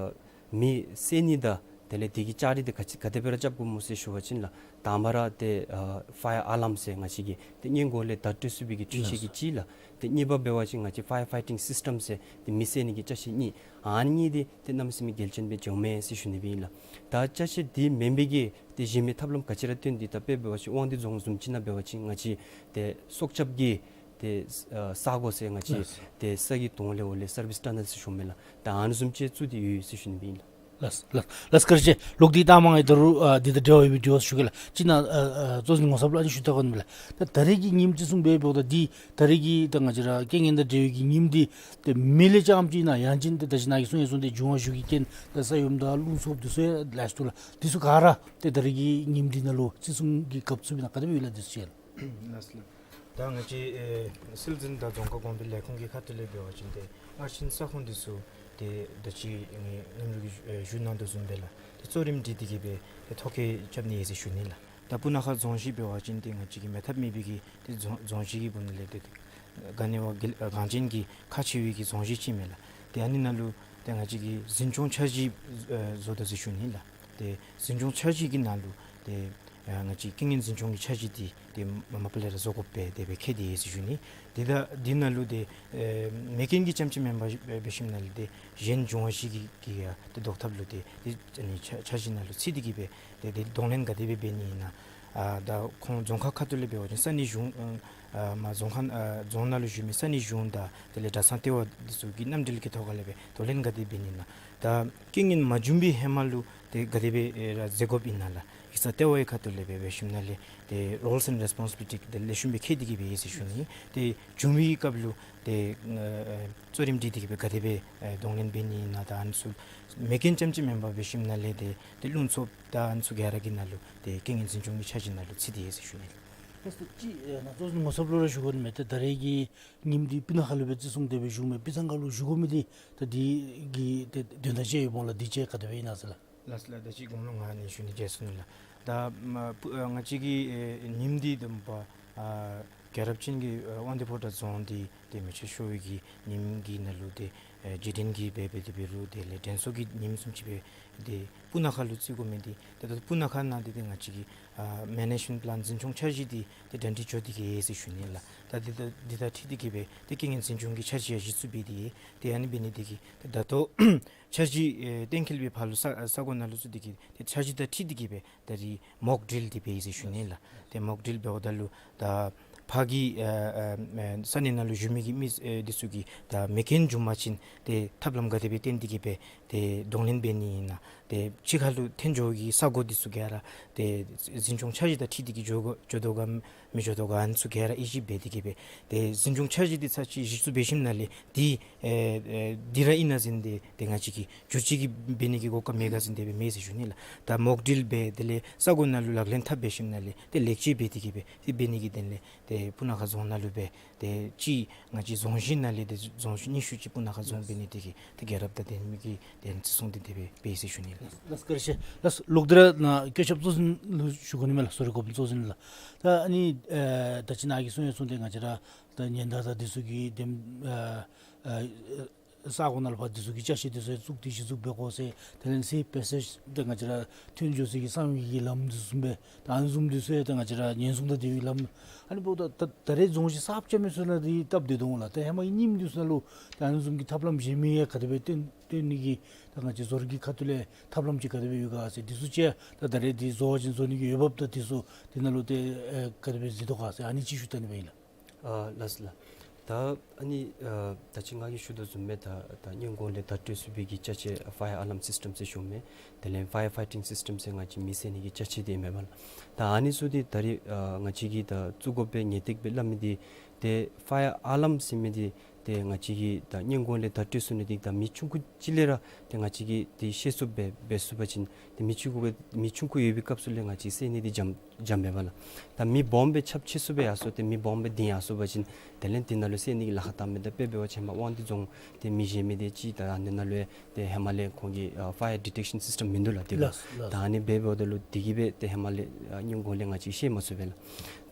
མེ་བསད་ནི་དང་ དེ་ལས་དེ་གི་ལྕགས་རི་དེ་ག་ཅི་ག་དེ་སྦེ་ར་རྐྱབ་དགོཔ་སྨོ་ཟེར་ཞུ་བ་ཅིན་ལགས། དང་པ་ར་ཏེ་ཨ་ཕ་ཡར་ཨ་ལཱརམ་ཟེར་ང་བཅས་ཀྱི་ཏེ་སྔོན་འགོག་ལས་བརྡ་སྤྲོད་ཚུགས་པའི་གི་འཕྲུལ་ཆས་ཀྱི་ཅིག་ལགས། ཏེ་གཉིས་པ་འབད་བ་ཅིན་ང་བཅས་ཕ་ཡར་ཕའི་ཊིང་སིསི་ཊམ་ཟེར་ཏེ་མེ་བསད་ནི་གི་ཅ་ཆས་གཉིས། ཨ་ནི་གཉིས་འདི་ཏེ་གནམ་མེད་ས་མེད་གལ་ཆེན་སྦེ་འགྱོཝ་མས་ཟེར་ཞུ་ནི་སྦེ་ཨིན་ལགས། ད་ཅ་ཆས་འདི་མེན་པའི་གི་ཏེ་གཞན་མི་ཐབས་ལམ་ག་ཅི་ར་སྟོན་ཏེ་ད་དཔེ་འབད་བ་ཅིན་དབང་འདུས་རྫོང་བཟུམ་ཅིག་ནང་འབད་བ་ཅིན་ང་བཅས་ཏེ་སྲོག་སྐྱབས་ཀྱི་ཏེ་ཨ་ས་སྒོ་ཟེར་ང་བཅས་ལགས། ཏེ་ས་གི་དོང་ལས་འོག་ལས་སར་བིསི་ཊ་ནཱལ་ཟེར་ཞུཝ་མས་ལགས། ད་ཨ་ནི་བཟུམ་ཅིག་བཙུགས་ཏེ་ཡོད་ཟེར་ཞུ་ནི་སྦེ་ཨིན་ལགས། ལགས་ལགས་ལགས་བཀའ་དྲིན་ཆེ། ལོག་སྟེ་ད་མ་ངེ་ད་རུང་ཨ་འདི་དང་འབྲེལ་བ་ཡོད་པའི་དྲི་བ་ཞུ་གེ་ལགས། ཅིག་ནཱ་ཨ་ཨ་གཙོ་འཛིན་ངོ་ཚབ་ལུ་ཨ་ནི་ཞུ་བལྟ་དགོ་ནི་མས་ལགས། ད་ད་རེས་ཀྱི་ཉིནམ་བརྩི་སྲུང་འབད་འབདཝ་ད་འདི་ད་རེས་ཀྱི་ད་ང་བཅས་ར་རྐྱེན་ངན་དང་འབྲེལ་བའི་གི་ཉིནམ་འདི་ཏེ་མེ་ལས་རྐྱངམ་ཅིག་ཨིན་ན་ཡང་ཅིན་ཏེ་ད་ཅི་ནཱ་གིས་གསུངས་ཡང་གསུངས་ཏེ་འབྱུང་བ་བཞུ་གི་རྐྱེན་ད་ས་ཡོམ་དང་རླུང་འཚུབ་འདི་ཚུ་ཡང་ལས་སུ་ལགས། འདི་ཚུ་ག་ར་ཏེ་ད་རེས་ཀྱི་ཉིནམ་འདི་ནང་ལུ་བརྩི་སྲུང་གི་སྐབས་བཙུགས་པའི་ནང་ག་དེ་སྦེ་ཡོད་ལགས་འདི་ཚུ་ཡང་ལགས། ལགས་ལགས། ད་ང་བཅས་ཨེ་སིལ་འཛིན་དང་རྫོང་ཁ་གོང་འཕེལ་ལས་ཁུངས་ཀྱི་ཁ་ཐུག་ལས་འབད་བ་ཅིན་ཏེ་སྔར་ཕྱིན་ས་ཁོངས་འདི་ཚུ་ཏེ་ད་ཅི་ངེ་གནམ་གྲུ་གིས་ཨེ་ཞུ་གནང་དོ་བཟུམ་སྦེ་ལགས། ཏེ་གཙོ་རིམ་སྒྲིག་སྟེ་གིས་སྦེ་ཏེ་ཐོ་བཀོད་རྐྱབ་ནི་ཨིན་ཟེར་ཞུ་ནི་ལགས། ད་སྤུ་ན་ཁ་རྫོང་གཞི་འབད་བ་ཅིན་ཏེ་ང་བཅས་ཀྱི་མེད་ཐབས་མེད་པའི་གི་ཏེ་རྫོང་རྫོང་གཞི་གི་སྦུག་ནང་ལས་ཏེ་ག་ནི་བ་གལ་ཨ་གངས་ཅན་གྱི་ཁག་ཆེ་བའི་གི་རྫོང་གཞི་ཅིག་མས་ལགས། ཏེ་ཨ་ནི་ནང་ལུ་ཏེ་ང་བཅས་ཀྱིས་འཛིན་སྐྱོང་འཆར་གཞི་ཨེ་བཟོ་དོ་ཟེར་ཞུ་ནི་ལགས། ཏེ་འཛིན་སྐྱོང་འཆར་གཞི་གི་ནང་ལུ་ཏེ་ཨ་ང་བཅས་རྐྱེན་ངན་འཛིན་སྐྱོང་གི་འཆར་གཞི་འདི་ཏེ་མ་མ་པ་ལས་ར་བཟོ་དགོཔ་སྦེ་དེ་སྦེ་བཀོད་དེ་ཡོད་ཟེར་ཞུ་ནི། ཏེ་ད་འདི་ནང་ལུ་ཏེ་ཨེ་མེ་རྐྱེན་གྱིས་རྐྱངམ་ཅིག་མེན་པར་འབད་ཞིནམ་ལས་ཏེ་གཞན་འབྱུང་བ་བཞི་གི་གི་ཡང་ཏེ་བཟློག་ཐབས་ལུ་ཏེ་ཏེ་ཨ་ནི་འཆར་འཆར་གཞི་ནང་ལུ་ཚུད་དེ་གིས་སྦེ་ཏེ་ཏེ་གདོང་ལེན་ག་དེ་སྦེ་འབད་ནི་ཨིན་ན། ཨ་ད་ཁོང་རྫོང་ཁག་ཁ་ཐུག་ལས་འབད་བ་ཅིན་ས་གནས་གཞུང་ཨ་མ་རྫོང་ཁག་ཨ་རྫོང་ནང་ལུ་བཞུགས་མི་ས་གནས་གཞུང་དང་དེ་ལས་གྲྭ་ཚང་ལྟེ་བ་འདི་ཚུ་གི་མཉམ་འབྲེལ་གྱི་ཐོག་ཁ་ལས་སྦེ་གདོང་ལེན་ག་དེ་སྦེ་འབད་ནི་ཨིན་ན། ད་རྐྱེན་ངན་མ་བྱུང་བའི་ཧེ་མ་ལུ་ཏེ་ག་དེ་སྦེ་ཨེ་ར་མཛད་དགོཔ་ཨིན་ན་ལགས། ཡིག་ཚང་ལྟེ་བའི་ཁ་ཐུག་ལས་སྦེ་འབད་ཞིནམ་ལས་ཏེ་རོལས་ཨེནཌ་རེསི་པོན་སི་བི་ལི་ཊི་དེ་ལེགས་ཤོམ་སྦེ་བཀོད་དེ་གིས་སྦེ་ཡོད་ཟེར་ཞུ་ནི། ཏེ་བྱུང་བའི་སྐབས་ལུ་ཏེ་ཨེ་གཙོ་རིམ་སྒྲིག་སྟེ་གིས་སྦེ་ག་དེ་སྦེ་ཨེ་གདོང་ལེན་འབད་ནི་ཨིན་ན། ད་ཨ་ནི་ཚུ་མེ་རྐྱེན་རྐྱངམ་ཅིག་མེན་པར་འབད་ཞིནམ་ལས་ཏེ་ཏེ་རླུང་འཚུབ་ད་ཨ་ནི་ཚུ་ག་ར་གི་ནང་ལུ་ཏེ་རྐྱེན་ངན་འཛིན་སྐྱོང་གི་འཆར་གཞི་ནང་ལུ་ཚུད་དེ་ཡོད་ཟེར་ཞུ་ནི། ལགས་སོ། ཅིག་ཨེ་ནཱ་གཙོ་འཛིན་ངོ་ཚབ་ལུ་ར་ཞུ་དགོ་ནི་མས། ཏེ་ད་རེས་ཀྱི་ཉིནམ་འདི་སྤུ་ན་ཁ་ལུ་སྦེ་བརྩི་སྲུང་དེ་སྦེ་བཞུགས་མི་སྤུས་ཚང་ཁ་ལུ་བཞུགས་དགོ་མི་འདི་ད་འདི་གི་ཏེ་དོན་དག་ཅིག་ཡོདཔ་འོང་ལགས། འདི་ཅིག་ག་དེ་སྦེ་ཨིན་ན་ཟེར་ལགས། ལགས་ལགས། ད་ཅི་དགོངསམ་ལུ་ང་ནི་ཞུ་ནི་བརྗེད་སོ་ནུག་ལགས། ད་མ་སྤུ་ཨ་ང་བཅས་ཀྱི་ཨེ་ཉིནམ་འདི་ད་མ་པ་ཨ་རྒྱལ་རབས་ཅན་གྱི་ཨ་དབང་འདུས་ཕོ་བྲང་རྫོང་འདི་ཏེ་མེ་མཆོད་ཤོར་བའི་གི་ཉིནམ་གྱི་ནང་ལུ་ཏེ་ཨེ་རྗེས་དྲན་གྱི་སྦེ་སྦེ་དེ་འབད་རུང་དེ་ལས་དྲན་གསོ་གི་ཉིནམ་བཟུམ་ཅིག་སྦེ་ཏེ་སྤུ་ན་ཁ་ལུ་བརྩི་དགོ་མི་འདི་ཏེ་ད་སྤུ་ན་ཁ་ནང་འདི་ཏེ་ང་བཅས་ཀྱི་ཨ་མེ་ནེཇ་མེནཊ་པི་ལཱན་འཛིན་སྐྱོང་འཆར་གཞི་འདི་ཏེ་གྲ་སྒྲིག་འགྱོ་སྟེ་གིས་ཡོད་ཟེར་ཞུ་ནི་ལགས། ད་འདི་དང་འདི་དང་འཁྲིལ་ཏེ་གིས་སྦེ་ཏེ་རྐྱེན་ངན་འཛིན་སྐྱོང་གི་འཆར་གཞི་ཡང་གཞི་བཙུགས་འབད་དེ་ཡོད། ཏེ་ཨ་ནི་འབད་ནི་འདི་གིས་ཏེ་ད་ལྟོ་འཆར་གཞི་ཨེ་གཏན་འཁེལ་བའི་ཕར་ལུ་ས་ས་སྒོ་ནང་ལུ་བཙུགས་ཏེ་གིས་ཏེ་འཆར་གཞི་དང་འཁྲིལ་ཏེ་གིས་སྦེ་ད་རིས་མོག་ཌིལ་འདི་འབད་ཡི་ཟེར་ཞུ་ནི་ལགས། ཏེ་མོག་ཌིལ་འབདཝ་ད་ལུ་ད་ཕར་གྱི་ཨ་ཨ་ཨ་ས་གནས་ནང་ལུ་བཞུགས་མི་གི་མི་ཨེ་འདི་ཚུ་གིས་ད་མེ་རྐྱེན་བྱུང་པ་ཅིན་ཏེ་ཐབས་ལམ་ག་དེ་སྦེ་བཏོན་ཏེ་གིས་སྦེ་ཏེ་གདོང་ལེན་འབད་ནི་ཨིན་ན། ཏེ་ཕྱི་ཁ་ལུ་འཐོན་འགྱོ་གི་ས་སྒོ་འདི་ཚུ་ག་ར་ཏེ་འཛིན་སྐྱོང་འཆར་གཞི་དང་འཁྲིལ་ཏེ་གིས་འགྱོ་དགོ་འགྱོ་དོ་ག་མི་འགྱོ་དོ་ག་ཨ་ནི་ཚུ་ག་ར་དབྱེ་ཞིབ་འབད་དེ་གིས་སྦེ་ཏེ་འཛིན་སྐྱོང་འཆར་གཞི་འདི་ཚར་གཅིག་གཞི་བཙུགས་འབད་ཞིནམ་ལས་འདི་ཨེ་ཨེ་འདི་ར་ཨིན་ན་ཟེར་ཏེ་ཏེ་ང་བཅས་ཀྱིས་བསྒྱུར་བཅོས་ཀྱི་འབད་ནི་གི་གོ་སྐབས་མེད་ག་ཟེར་ཏེ་སྦེ་མེད་ཟེར་ཞུ་ནི་ལགས། ད་མོག་ཌིལ་འབད་དེ་ལས་ས་སྒོ་ནང་ལུ་ལག་ལེན་འཐབ་འབད་ཞིནམ་ལས་ཏེ་ལེགས་བཅོས་འབད་དེ་གིས་སྦེ་ཏེ་འབད་ནི་གི་དོན་ལས་ཏེ་སྤུ་ན་ཁ་རྫོང་ནང་ལུ་སྦེ་ཏེ་གཅིག་ང་བཅས་རྫོང་གཞི་ནང་ལས་ཏེ་རྫོང་གཞི་ཉི་ཤུ་ཅིག་སྤུ་ན་ཁ་རྫོང་འབད་ནི་དེ་གིས་ཏེ་རྒྱལ་རབས་དང་ལྡན་མི་གི་ཏེ་བརྩི་སྲུང་འདི་དེ་སྦེ་འབད་ཡི་ཟེར་ཞུ་ནི་ལགས། ལགས་བཀའ་དྲིན་ཆེ་ལགས། ལོག་སྟེ་ར་ནཱ་བཀོད་ཁྱབ་གཙོ་འཛིན་ལུ་ཞུ་དགོ་ནི་མས་ལགས། སོ་རི་འགོ་དཔོན་གཙོ་འཛིན་ལགས། ད་ཨ་ནི་ཨེ་ད་ཅི་ནཱ་གིས་གསུངས་ཡང་གསུངས་ཏེ་ང་བཅས་ར་ད་ཉེན་བརྡ་དང་འདི་ཚུ་གི་དེམ་ཨ་ཨ་ས་སྒོ་ནང་ལུ་ཕར་འདི་ཚུ་གི་ཅ་ཆས་འདི་ཚུ་ཡང་བཙུགས་ཏེ་གཞི་བཙུགས་འབད་དགོ་ཟེར། དེ་ལས་སེབ་པེ་སེཇ་ཏེ་ང་བཅས་ར་འཐོན་འགྱོ་ས་གི་གསང་བའི་གི་ལམ་འདི་བཟུམ་སྦེ་ད་ཨ་ནི་བཟུམ་འདི་ཚུ་ཡང་ད་ང་བཅས་ར་ཉེན་སྲུང་དང་འབྲེལ་བའི་ལམ་ཨ་ནི་འབདཝ་ད་ད་ད་རེས་རྫོང་གཞི་གསརཔ་རྐྱབ་མི་ཚུ་ནང་འདི་སྟབས་བདེ་དོ་འོང་ལགས། ད་ཧེ་མ་གི་ཉིནམ་འདི་ཚུ་ནང་ལུ་ད་ཨ་ནི་བཟུམ་གྱི་ཐབས་ལམ་གཞན་མི་ཡང་ག་དེ་སྦེ་བཏོན་བཏོན་ནི་གི་ད་ང་བཅས་ཟོར་གྱི་ཁ་ཐུག་ལས་ཐབས་ལམ་ཅིག་ག་དེ་སྦེ་ཡོད་ག་ཟེར། འདི་ཚུ་ཅིག་ད་ད་རེས་འདི་བཟོ་བ་ཅིན་བཟོ་ནི་གི་འོས་འབབ་དང་འདི་ཚུ་འདི་ནང་ལུ་ཏེ་ཨེ་ག་དེ་སྦེ་གཟིགས་དོ་ག་ཟེར་ཨ་ནི་ཅིག་ཞུ་བལྟ་ནི་སྦེ་ཨིན་ལགས། ཨ་ལགས་སོ་ལགས། ད་ཨ་ནི་ཨ་ད་ཅི་ང་གིས་ཞུ་དོ་བཟུམ་སྦེ་ད་ད་སྔོན་འགོག་ལས་བརྡ་སྤྲོད་ཚུགས་པའི་གི་ཅ་ཆས་ཕ་ཡར་ཨ་ལཱརམ་སིསི་ཊམ་ཟེར་ཞུཝ་མས། དེ་ལས་ཕ་ཡར་ཕའི་ཊིང་སིསི་ཊམ་ཟེར་ང་བཅས་མེ་བསད་ནི་གི་ཅ་ཆས་འདི་ཨིན་མས་པ་ལགས། ད་ཨ་ནི་ཚུ་འདི་ད་རེས་ཨ་ང་བཅས་ཀྱིས་ད་བཙུགས་དགོ་པའི་ངེས་ཏིག་སྦེ་སླབ་མི་འདི་ཏེ་ཕ་ཡར་ཨ་ལཱརམ་ཟེར་མི་འདི་ཏེ་ང་བཅས་ཀྱིས་ད་སྔོན་འགོག་ལས་བརྡ་སྤྲོད་ཚུགས་ནི་འདི་ད་མི་ཆུང་ཀུ་ཅིག་ལས་ར་ཏེ་ང་བཅས་ཀྱིས་ཏེ་ཤེས་ཚུགསཔ་སྦེ་འབད་ཚུགས་པ་ཅིན་ཏེ་མི་ཆུང་ཀུ་སྦེ་མི་ཆུང་ཀུ་ཡོད་པའི་སྐབས་སུ་ལས་ང་བཅས་བསད་ནི་འདི་འཇམ་འཇམ་མས་པ་ལགས། ད་མི་སྦོམ་སྦེ་ཁྱབ་ཆེ་སུ་སྦེ་ཡར་སོང་སྟེ་མི་སྦོམ་སྦེ་ལྡིང་ཡར་སོང་པ་ཅིན་དེ་ལས་འདི་ནང་ལུ་བསད་ནི་གི་ལཱ་ཁག་བཏངམ་མས། ད་དཔེ་འབད་བ་ཅིན་ཧེ་མ་དབང་འདུས་རྫོང་ཏེ་མེ་བཞེས་མི་འདི་ཅིག་ད་ཨ་ནི་ནང་ལུ་ཡང་ཏེ་ཧེ་མ་ལས་ཁོང་གི་ཨ་ཕ་ཡར་ཌི་ཊེག་ཤཱན་སིསི་ཊམ་མིན་འདུག་ལགས། དེ་ལགས་ལགས། ད་ཨ་ནི་འབད་འབདཝ་ད་ལུ་དེ་གིས་སྦེ་ཏེ་ཧེ་མ་ལས་ཨ་སྔོན་འགོག་ལས་ང་བཅས་ཤེས་མ་ཚུགས་པས་ལགས།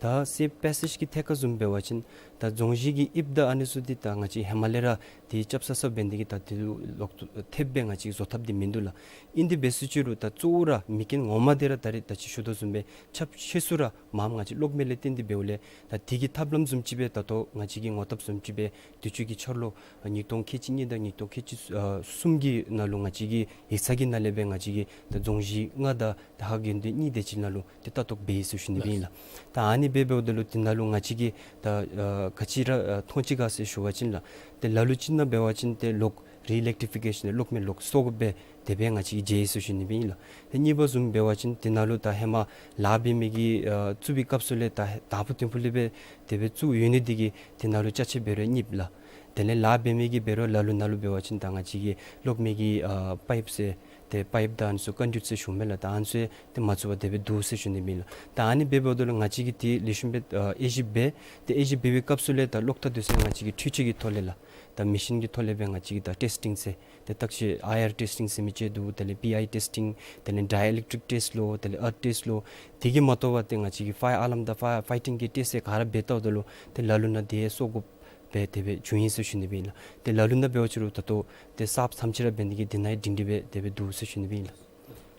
ད་སེབ་པེ་སེཇ་གི་ཐད་ཁར་བཟུམ་འབད་བ་ཅིན་ད་རྫོང་གཞི་གི་དབྱིབས་དང་ཨ་ནི་ཚུ་འདི་ད་ ང་བཅས་ཧེ་མ་ལས་ར་དེ་རྐྱབ་ཚར་ཚརཝ་འབད་ནི་དེ་གིས་ད་དེ་ལུ་ལོག་ཐེབས་སྦེ་ང་བཅས་བཟོ་ཐབས་འདི་མིན་འདུག་ལགས། ཨིན་དེ་འབད་སུ་ཅི་རུང་ད་གཙོ་བོ་ར་མེ་རྐྱེན་ངོ་མ་འདི་ར་ད་རེས་ད་ཅི་ཞུ་དོ་བཟུམ་སྦེ་ཁྱབ་ཆེ་སུ་ར་མངམ་ང་བཅས་གློག་མེ་ལས་བརྟེན་ཏེ་འབདཝ་ལས། ད་དེ་གི་ཐབས་ལམ་བཟུམ་ཅིག་སྦེ་ད་ལྟོ་ང་བཅས་ཀྱིས་ངོ་བཏབ་བཟུམ་ཅིག་སྦེ་དུས་ཅི་གི་ཆར་ལོ་ཉིས་སྟོང་ཁལ་གཅིག་གཉིས་དང་ཉིས་སྟོང་ཁལ་གཅིག་ཨ་གསུམ་གྱི་ནང་ལུ་ང་བཅས་ཀྱི་ཡིག་ཚང་གི་ནང་ལས་སྦེ་ང་བཅས་ཀྱིས་ད་རྫོང་གཞི་ལྔ་དང་ད་ལྷ་ཁང་དགེ་འདུན་གཉིས་དེ་ཅིག་ནང་ལུ་ཏེ་ལྟ་རྟོག་འབད་ཡི་ཟེར་ཞུ་ནི་སྦེ་ཨིན་ལགས། ད་ཨ་ནི་སྦེ་འབདཝ་ད་ལུ་དེ་ནང་ལུ་ང་བཅས་ཀྱིས་ད་ཨ་ག་ཅི་ར་ཨ་མཐོང་ཅི་ག་ཟེར་ཞུ་བ་ཅིན་ལགས། ཏེ་ལ་ལུ་ཅིག་ནང་འབད་བ་ཅིན་ཏེ་གློག་རི་ཨི་ལེག་ཊི་ཕི་ཀེ་ཤཱན་གློག་མེ་ལོག་གསོ་དགོཔ་སྦེ་དེ་སྦེ་ང་བཅས་ཀྱིས་མཇལ་ཡི་ཟེར་ཞུ་ནི་སྦེ་ཨིན་ལགས། ཏེ་གཉིས་པ་བཟུམ་འབད་བ་ཅིན་དེ་ནང་ལུ་ད་ཧེ་མ་ལཱ་འབད་མི་གིས་ཨ་བཙུགས་པའི་སྐབས་སུ་ལས་ད་དང་ཕུ་དོན་ཕུ་ལས་སྦེ་དེ་སྦེ་བཙུགས་ཡོད་ནི་དེ་གིས་དེ་ནང་ལུ་ཅ་ཆས་འབད་རུང་རྙིངམ་ལགས། དེ་ལས་ལཱ་འབད་མི་གིས་འབད་རུང་ལ་ལུ་ནང་ལུ་འབད་བ་ཅིན་ད་ང་བཅས་ཀྱི་གློག་མེ་གི་ཨ་པའིཔ་ཟེར་ཏེ་པའིཔ་དང་ཨ་ནི་ཚུ་ཀོན་ཌུ་ཡིཊ་ཟེར་ཞུཝ་མས་ལགས། ད་ཨ་ནི་ཚུ་ཏེ་མ་བཙུགས་པར་དེ་སྦེ་འདུག་ཟེར་ཞུ་ནི་སྦེ་ཨིན་ལགས། ད་ཨ་ནི་སྦེ་འབདཝ་ད་ལུ་ང་བཅས་ཀྱིས་ཏེ་ལེགས་ཤོམ་སྦེ་ཨ་དབྱེ་ཞིབ་འབད། ཏེ་དབྱེ་ཞིབ་འབད་བའི་སྐབས་སུ་ལས་ད་གློག་ཐག་འདི་ཚུ་ང་བཅས་ཀྱིས་འཕྲུལ་ཆས་ཀྱི་ཐོག་ལས་ལགས། ད་མེ་ཤིན་གྱི་ཐོག་ལས་སྦེ་ང་བཅས་ཀྱིས་ད་ཊེསི་ཊིང་ཟེར་ཏེ་བརྟག་དཔྱད་ཨའི་ཨར་ཊེསི་ཊིང་ཟེར་མི་ཅིག་འདུག། དེ་ལས་པི་ཨའི་ཊེསི་ཊིང་དེ་ལས་ཌའི་ཨི་ལེག་ཊིག་ཊེསི་ལོ་དེ་ལས་ཨརཐ་ཊེསི་ལོ། དེ་གིས་མ་དོ་བར་ཏེ་ང་བཅས་ཀྱིས་ཕའི་ཡར་ཨ་ལཱརམ་དང་ཕའི་ཡར་ཕའི་ཊིང་གི་ཊེསི་ཟེར་ག་ར་འབད་བལྟཝ་ད་ལུ་ཏེ་ལ་ལུ་ནང་དེ་གསོ་དགོཔ་སྦེ་དེ་སྦེ་བྱུང་ཡི་ཟེར་ཞུ་ནི་སྦེ་ཨིན་ལགས། ཏེ་ལ་ལུ་ནང་འབད་བ་ཅིན་རུང་ད་ལྟོ་ཏེ་གསརཔ་ཐམས་ཅད་ར་འབད་ནི་གི་དེ་ནང་སྒྲིང་སྒྲི་སྦེ་དེ་སྦེ་འདུག་ཟེར་ཞུ་ནི་སྦེ་ཨིན་ལགས།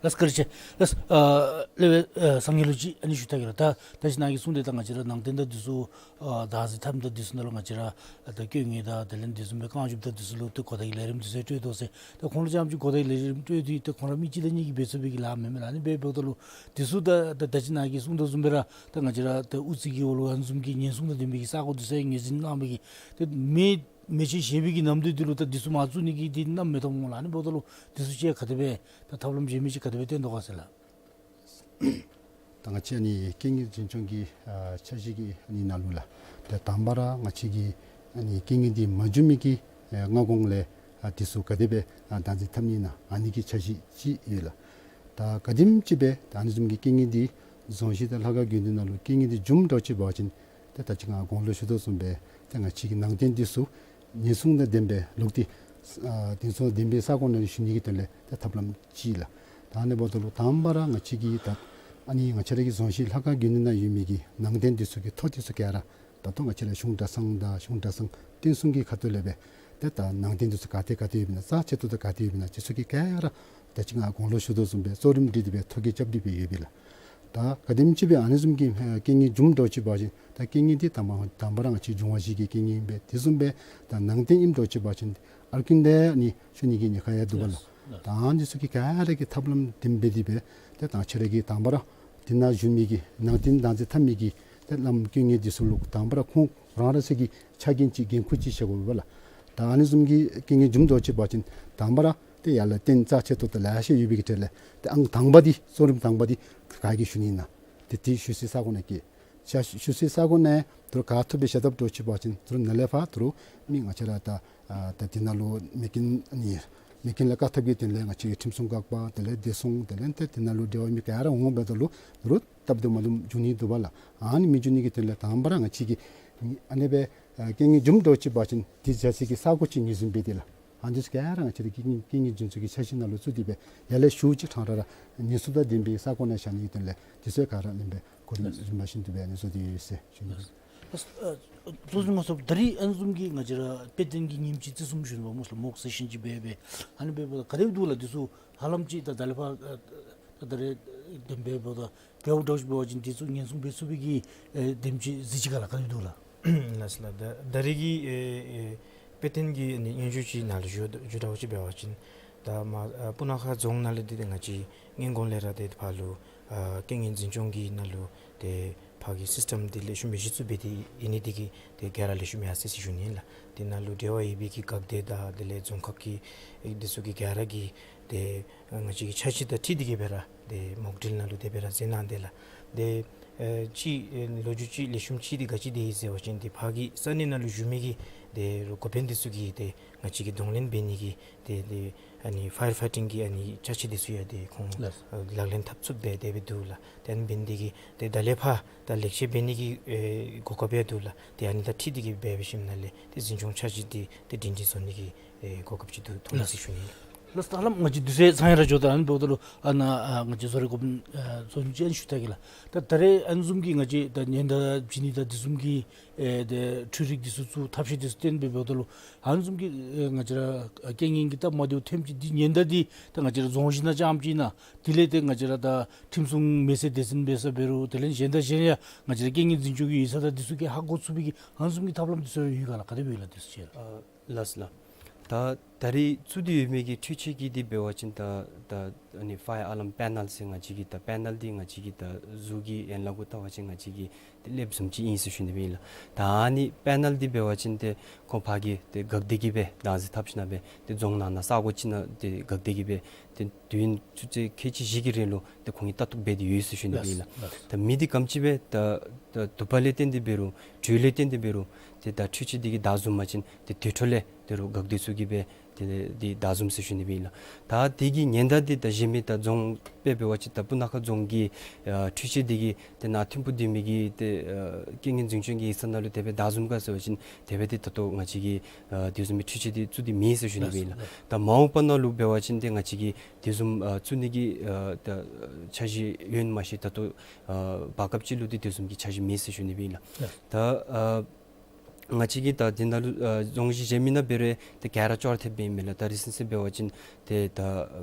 ལགས་བཀའ་དྲིན་ཆེ། ལགས་ཨ་ལེགས་སྦེ་ཨ་སངས་རྒྱས་ལུ་ཅིག་ཨ་ནི་ཞུ་ད་གེ་ལགས། ད་ད་ཅི་ནཱ་གིས་གསུངས་ཏེ་ད་ང་བཅས་ར་ནང་རྟེན་དང་འདི་ཚུ་ཨ་བདག་འཛིན་འཐབ་ནི་དང་འདི་ཚུ་ནང་ལུ་ང་བཅས་ར་ད་དཀོན་གཉེར་དང་དེ་ལས་འདི་བཟུམ་སྦེ་རྐང་བཅུ་དང་འདི་ཚུ་ལུ་ཏེ་གོ་བརྡའི་ལས་རིམ་འདི་ཚུ་སྤྲོད་དོ་ཟེར། ད་ཁོང་ལུ་ཙམ་ཅིག་གོ་བརྡའི་ལས་རིམ་སྤྲོད་དེ་ཏེ་ཁོང་ར་མི་གཅིག་དང་གཉིས་ཀྱིས་འབད་ཚུགས་པའི་གི་ལཱ་མེན་མས་ལགས། ཨ་ནི་སྦེ་འབདཝ་ད་ལུ་འདི་ཚུ་ད་ད་ད་ཅི་ནཱ་གིས་གསུངས་དོ་བཟུམ་སྦེ་ར་ད་ང་བཅས་ར་ད་དབུ་རྩེ་གི་འོག་ལུ་ཨ་ནི་བཟུམ་གྱི་ཉེན་སྲུང་དང་ལྡན་པའི་གི་ས་གོ་འདི་ཚུ་ངོས་འཛིན་གནང་བའི་གི་ཏེ་མེ་མེ་ཆེན་བཞེས་པའི་གི་ནམ་དུས་འདི་ལུ་ད་འདི་ཚུ་མ་བཙུགས་ནི་གི་འདི་གནམ་མེད་ཐོག་མེད་ལགས། ཨ་ནི་འབདཝ་ད་ལུ་འདི་ཚུ་ཅིག་ག་དེ་སྦེ་ད་ཐབས་ལམ་གཞན་མི་ཅིག་ག་དེ་སྦེ་བཏོན་དོ་ག་ཟེར་ལགས། ད་ང་བཅས་ཨ་ནི་རྐྱེན་ངན་འཛིན་སྐྱོང་གི་ཨ་འཆར་གཞི་གི་ཨ་ནི་ནང་ལུ་ལགས། ད་དང་པ་ར་ང་བཅས་ཀྱིས་ཨ་ནི་རྐྱེན་ངན་འདི་མ་འབྱུང་མི་གི་ཨེ་སྔ་གོང་ལས་ཨ་འདི་ཚུ་ག་དེ་སྦེ་ཨ་བདག་འཛིན་འཐབ་ནི་ཨིན་ན་ཨ་ནི་གི་འཆར་གཞི་ཅིག་ཡོད་ལགས། ད་ག་དེམ་ཅིག་སྦེ་ད་ཨ་ནི་བཟུམ་གྱི་རྐྱེན་ངན་འདི་རྫོང་གཞི་དང་ལྷ་ཁང་དགེ་འདུན་ནང་ལུ་རྐྱེན་ངན་འདི་འབྱུངམ་འདྲཝ་ཅིག་འབད་བ་ཅིན་ཏེ་ད་ཅི་ང་གོང་ལུ་ཞུ་དོ་བཟུམ་སྦེ་ཏེ་ང་བཅས་ཀྱི་ནང་རྟེན་འདི་ཚུ་ཉེན་སྲུང་དང་ལྡན་པའི་ལོག་སྟེ་ཨ་ཉེན་སྲུང་དང་ལྡན་པའི་ས་གོ་ནང་ལུ་བཞུགས་ནི་གི་དོན་ལས་ཏེ་ཐབས་ལམ་ཅིག་ལགས། ད་ཨ་ནི་འབདཝ་ད་ལུ་དང་པ་ར་ང་བཅས་ཀྱི་ད་ཨ་ནི་ང་བཅས་ར་གི་རྫོང་གཞི་ལྷ་ཁང་དགེ་འདུན་ནང་ཡོད་མི་གི་ནང་རྟེན་འདི་ཚུ་གི་ཐོ་འདི་ཚུ་ག་ར་ད་ལྟོ་ང་བཅས་ར་གཞུང་གྲྭ་ཚང་དང་གཞུང་གྲྭ་ཚང་བསྟན་སྲུང་གི་ཁ་ཐུག་ལས་སྦེ་ཏེ་ད་ནང་རྟེན་འདི་ཚུ་ག་ཏེ་ག་ཏེ་ཡོདཔ་ཨིན་ན་རྩ་ཆེ་ཏོག་ཏོ་ག་ཏེ་ཡོདཔ་ཨིན་ན་འདི་ཚུ་གི་ག་ར་ད་ཅི་ང་གོང་ལུ་ཞུ་དོ་བཟུམ་སྦེ་གཙོ་རིམ་སྒྲིག་སྟེ་སྦེ་ཐོ་བཀོད་རྐྱབ་སྟེ་སྦེ་ཡོདཔ་ཨིན་ལགས། ད་ག་དེམ་ཅིག་སྦེ་ཨ་ནི་བཟུམ་གྱི་ཨེ་རྐྱེན་ངན་འབྱུངམ་འདྲཝ་ཅིག་འབད་བ་ཅིན་ད་རྐྱེན་ངན་འདི་དང་པ་དང་པ་ར་ང་བཅས་འབྱུང་བ་བཞི་གི་རྐྱེན་ངན་སྦེ་དེ་བཟུམ་སྦེ་ད་ནང་རྟེན་ཨིནམ་འདྲཝ་ཅིག་འབད་བ་ཅིན་ཨར་ཀིང་ལས་ཨ་ནི་ཤོར་ནི་གི་ཉེན་ཁ་ཡང་འདུག་པ་ལགས། ལགས། ད་ཨ་ནི་ཚུ་གི་ག་ར་གི་ཐབས་ལམ་འདི་འབད་དེ་སྦེ་ཏེ་ད་ང་བཅས་ར་གི་དང་པ་ར་འདི་ནང་བཞུགས་མི་གི་ནང་རྟེན་བདག་འཛིན་འཐབ་མི་གི་ཏེ་བླམ་དཀོན་གཉེར་འདི་ཚུ་ལུ་དང་པ་ར་ཁོང་རང་རང་སོའི་གི་ཆ་རྐྱེན་ཅིག་འགན་ཁུར་ཅིག་བཞེས་དགོ་པས་ལགས། ད་ཨ་ནི་བཟུམ་གྱི་རྐྱེན་ངན་འབྱུངམ་འདྲཝ་ཅིག་འབད་བ་ཅིན་དང་པ་ར་ཏེ་ཡར་ལས་རྟེན་རྩ་ཆེ་ཏོག་ཏོ་ལེ་ཤ་ཡོད་པའི་གི་གྲས་ལས་ཏེ་ཨང་དང་པ་འདི་གཙོ་རིམ་དང་པ་འདི་ག་གིས་ཞུ་ནི་ཨིན་ན། ཏེ་དེ་ཞུ་སའི་ས་གོ་ནང་བསྐྱལ། ཞུ་སའི་ས་གོ་ནང་དོ་རུང་ག་ཐོབ་སྦེ་བཞག་དཔ་འདྲཝ་ཅིག་འབད་བ་ཅིན་དོ་རུང་ནཱ་ལས་ཕར་དོ་རུང་མི་ང་བཅས་ར་ད་ཨ་ད་འདི་ནང་ལུ་མེ་རྐྱེན་ཨ་ནི་མེ་རྐྱེན་ལས་བཀག་ཐབས་ཀྱི་དོན་ལས་ང་བཅས་ཀྱི་ཁྲིམས་སྲུང་འགག་པ་དེ་ལས་བདེ་སྲུང་དེ་ལས་ཏེ་འདི་ནང་ལུ་འབྲེལ་བ་མི་ག་ར་འོང་འབདཝ་ད་ལུ་དོ་རུང་སྟབས་བདེ་མ་བདེ་འབྱུང་ནི་འདུག་པ་ལགས། ཨ་ནི་མི་འབྱུང་ནི་གི་དོན་ལས་དང་པ་ར་ང་བཅས་ཀྱིས་ཨ་ནི་སྦེ་ཨ་རྐྱེན་ངན་འབྱུངམ་འདྲཝ་ཅིག་འབད་བ་ཅིན་དེ་བཞག་སའི་གི་ས་གོ་ཅིག་ངོས་འཛིན་འབད་དེ་ལགས། ཨ་ནི་ཚུ་ག་ར་ང་བཅས་ར་གི་རྐྱེན་ངན་རྐྱེན་ངན་འབྱུང་ཚུལ་གྱི་འཆར་གཞི་ནང་ལུ་བཙུགས་ཏེ་སྦེ་ཡར་ལས་ཤུལ་ཅིག་ཕྲང་ར་ར་ཉེན་སྲུང་དང་ལྡན་པའི་ས་གོ་ནང་བཞག་ནི་གི་དོན་ལས་དེ་ཚུ་ག་ར་ལེགས་ཤོམ་སྦེ་གོ་རིམ་རིམ་པ་བཞིན་དུ་སྦེ་ཨ་ནི་བཟོ་སྟེ་ཡོད་ཟེར་ཞུ་ནི། ཨ་ཨ་གཙོ་བོ་ང་བཅས་ད་རིས་ཨ་ནི་བཟུམ་གྱི་ང་བཅས་ར་དཔེ་སྟོན་གྱི་ཉིནམ་གཅིག་རྩིས་གསུམ་ཞུ་ནི་པ་སྨོ་ལགས། མོག་སེ་ཤཱན་ཅིག་འབད་སྦེ་ཨ་ནི་འབདཝ་ད་ག་དེ་སྦེ་འདུག་ལགས། འདི་ཚུ་ཧ་ལམ་ཅིག་ད་ད་ལས་ཕར་ཨ་ད་ད་རེས་དེ་སྦེ་འབདཝ་ད་འབདཝ་འདྲཝ་ཅིག་འབད་བ་ཅིན་འདི་ཚུ་ཉེན་སྲུང་འབད་ཚུགས་པའི་གི་ཨེ་དེམ་ཅིག་གཟི་བརྗིད་ག་ལགས་ག་དེ་སྦེ་འདུག་ལགས། ལགས་སོ་ལགས། ད་ད་རེས་ཀྱི་ཨེ་ཨེ་དཔེ་སྟོན་གྱི་ཨ་ནི་སྙན་ཞུ་ཅིག་ནང་ལུ་ཞུ་ཞུ་འདྲཝ་ཅིག་འབད་བ་ཅིན་ད་མ་ཨ་སྤུ་ན་ཁ་རྫོང་ནང་ལས་འདི་ཏེ་ང་བཅས་སྔོན་གོང་ལས་ར་ཏེ་ཕར་ལུ་ཨ་རྐྱེན་ངན་འཛིན་སྐྱོང་གི་ནང་ལུ་ཏེ་ཕར་གྱི་སིསི་ཊམ་འདི་ལེགས་ཤོམ་སྦེ་གཞི་བཙུགས་འབད་དེ་ཡོད་ནི་འདི་གིས་ཏེ་ག་ར་ལེགས་ཤོམ་ཡར་སོ་ཡི་ཟེར་ཞུ་ནི་ལགས། འདི་ནང་ལུ་འབྲེལ་བ་ཡོད་པའི་གི་འགག་སྡེ་དང་དེ་ལས་རྫོང་ཁག་གི་ཨེ་འདི་ཚུ་གི་ག་ར་གིས་ཏེ་ང་བཅས་ཀྱི་འཆར་གཞི་དང་འཁྲིལ་ཏེ་གིས་སྦེ་ར་ཏེ་མོག་ཌིལ་ནང་ལུ་དེ་སྦེ་ར་མཛད་གནང་སྟེ་ལགས། ཏེ་ཨེ་ཅིག་ཨེ་ལོ་རྒྱུས་ཅིག་ལེགས་ཤོམ་ཅིག་འདི་ག་ཅི་འདི་ཨིན་ཟེར་བ་ཅིན་ཏེ་ཕར་གྱི་ས་གནས་ནང་ལུ་བཞུགས་མི་གི་ཏེ་འགོ་དཔོན་འདི་ཚུ་གིས་ཏེ་ང་བཅས་ཀྱི་གདོང་ལེན་འབད་ནི་གི་ཏེ་ཏེ་ཨ་ནི་ཕ་ཡར་ཕའི་ཊིང་གི་ཨ་ནི་ཅ་ཆས་འདི་ཚུ་ཡང་ཏེ་ཁོང་ལགས། ཨ་ལག་ལེན་འཐབ་ཚུགསཔ་སྦེ་དེ་སྦེ་འདུག་ལགས། ཏེ་ཨ་ནི་འབད་ནི་འདི་གིས་ཏེ་ད་ལས་ཕར་ད་ལེགས་བཅོས་འབད་ནི་གི་ཨེ་གོ་སྐབས་ཡང་འདུག་ལགས། ཏེ་ཨ་ནི་དང་འཁྲིལ་ཏེ་གིས་འབད་འབད་ཞིནམ་ལས་ཏེ་འཛིན་སྐྱོང་འཆར་གཞི་འདི་ཏེ་སྒྲིང་སྒྲིང་བཟོ་ནི་གི་ཨེ་གོ་སྐབས་ཅིག་འདུག་མཐོང་ཡི་ཟེར་ཞུ་ནི། ལགས། ད་ཧ་ལམ་ང་བཅས་དུས་ཚོད་ཚང་ཡང་ར་འགྱོ་དོ། ཨ་ནི་འབདཝ་ད་ལུ་ཨ་ནཱ་ཨ་ང་བཅས་བཟོ་རིག་འགོ་དཔོན་ཨ་བཟོ་ཅིག་ཨ་ནི་ཞུ་ད་གེ་ལགས། ད་ད་རེས་ཨ་ནི་བཟུམ་གྱི་ང་བཅས་ད་ཉེན་བརྡ་བྱིན་ནི་དང་དེ་བཟུམ་གྱི་ཨེ་དེ་འཕྲུལ་རིག་འདི་ཚུ་བཙུགས་ཐབས་ཤེས་འདི་ཚུ་བཏོན་སྦེ་འབདཝ་ད་ལུ་ཨ་ནི་བཟུམ་གྱི་ཨེ་ང་བཅས་ར་ཨ་རྐྱེན་ངན་གྱི་སྟབས་མ་བདེཝ་ཐོནམ་ཅིག་འདི་ཉེན་བརྡ་འདི་ད་ང་བཅས་ར་རྫོང་གཞི་ནང་རྐྱངམ་ཅིག་ཨིན་ན། དེ་ལས་ཏེ་ང་བཅས་ར་ད་ཁྲིམས་སྲུང་མེ་སྲེག་སྡེ་ཚན་འབད་ས་འབད་རུང་དེ་ལས་གཞན་དང་གཞན་ཡང་ང་བཅས་ར་རྐྱེན་ངན་འཛིན་སྐྱོང་གི་ཡིག་ཚང་དང་འདི་ཚུ་གིས་ཧ་གོ་ཚུགས་པའི་གི་ཨ་ནི་བཟུམ་གྱི་ཐབས་ལམ་འདི་ཚུ་ཡོད་ག་ལགས། ག་དེ་སྦེ་ཡོད་ལགས་འདི་ཚུ་ཅིག་ལགས། ལགས་སོ་ལགས། ད་ད་རེས་བཙུགས་ཏེ་ཡོད་མི་གི་འཕྲུལ་ཆས་ཀྱི་འདི་འབད་བ་ཅིན་ད་ད་ཨ་ནི་ཕ་ཡར་ཨ་ལམ་པེ་ནཱལ་ཟེར་ང་བཅས་ཀྱི་ད་པེ་ནཱལ་འདི་ང་བཅས་ཀྱི་ད་གཟུགས་ཀྱི་ཡན་ལག་གུ་བལྟ་བ་ཅིན་ང་བཅས་ཀྱི་ཏེ་ཀླདཔ་བཟུམ་ཅིག་ཨིན་ཟེར་ཞུ་ནི་སྦེ་ཨིན་ལགས། ད་ཨ་ནི་པེ་ནཱལ་འདི་འབད་བ་ཅིན་ཏེ་ཁོང་ཕར་གྱི་ཏེ་འགག་སྡེ་གིས་སྦེ་བདག་འཛིན་འཐབ་ཞིནམ་སྦེ་ཏེ་རྫོང་ནང་ན་ས་གོ་ཅིག་ནང་ཏེ་འགག་སྡེ་གིས་སྦེ་ཏེ་དུས་ཡུན་ཆུ་ཚོད་ཁལ་གཅིག་བཞི་གི་རིང་ལུ་ཏེ་ཁོང་གིས་ལྟ་རྟོག་འབད་དེ་ཡོད་ཟེར་ཞུ་ནི་སྦེ་ཨིན་ལགས། ལགས། ད་མེ་འདི་ག་དེམ་ཅིག་སྦེ་ད་ད་དུ་པ་ལས་བརྟེན་ཏེ་འབད་རུང་དྲོད་ལས་བརྟེན་ཏེ་འབད་རུང་ཏེ་ད་འཕྲུལ་ཆས་འདི་གིས་བདའ་བཟུང་པ་ཅིན་ཏེ་དེ་འཕྲོ་ལས་ད་རུང་འགག་སྡེ་ཚུ་གིས་སྦེ་ཏེ་འདི་བདའ་བཟུང་ཟེར་ཞུ་ནི་སྦེ་ཨིན་ལགས། ད་དེ་གི་ཉེན་བརྡ་འདི་ད་གཞན་མི་ད་རྫོང་དཔེ་འབད་བ་ཅིན་ད་སྤུ་ན་ཁ་རྫོང་གི་ཨ་འཕྲུལ་ཆས་འདི་གིས་ཏེ་ནཱ་ཐིམ་ཕུག་སྡོད་མི་གི་ཏེ་ཨ་རྐྱེན་ངན་འཛིན་སྐྱོང་གི་ཡིག་ཚང་ནང་ལུ་དེ་སྦེ་བདའ་བཟུང་ག་ཟེར་བ་ཅིན་དེ་སྦེ་ཏེ་ད་ལྟོ་ང་བཅས་ཀྱིས་ཨ་དེ་བཟུམ་མའི་འཕྲུལ་ཆས་འདི་བཙུགས་ཏེ་མེད་ཟེར་ཞུ་ནི་སྦེ་ཨིན་ལགས། ད་མ་འོངས་པ་ནང་ལུ་འབད་བ་ཅིན་ཏེ་ང་བཅས་ཀྱིས་དེ་བཟུམ་ཨ་བཙུགས་ནི་གི་ཨ་ད་འཆར་གཞི་ཡོད་མ་ཤེས། ད་ལྟོ་ཨ་བར་སྐབས་ཅིག་ལུ་ཏེ་དེ་བཟུམ་གྱི་འཆར་གཞི་མེད་ཟེར་ཞུ་ནི་སྦེ་ཨིན་ལགས། ད་ཨ་ང་བཅས་ཀྱིས་ད་འདི་ནང་ལུ་ཨ་རྫོང་གཞི་གཞན་མི་ནང་འབད་རུང་ཏེ་ག་ར་ཅོག་ར་འཐདཔ་སྦེ་ཨིན་མས་ལགས། ད་རིང་སང་སང་འབད་བ་ཅིན་ཏེ་ད་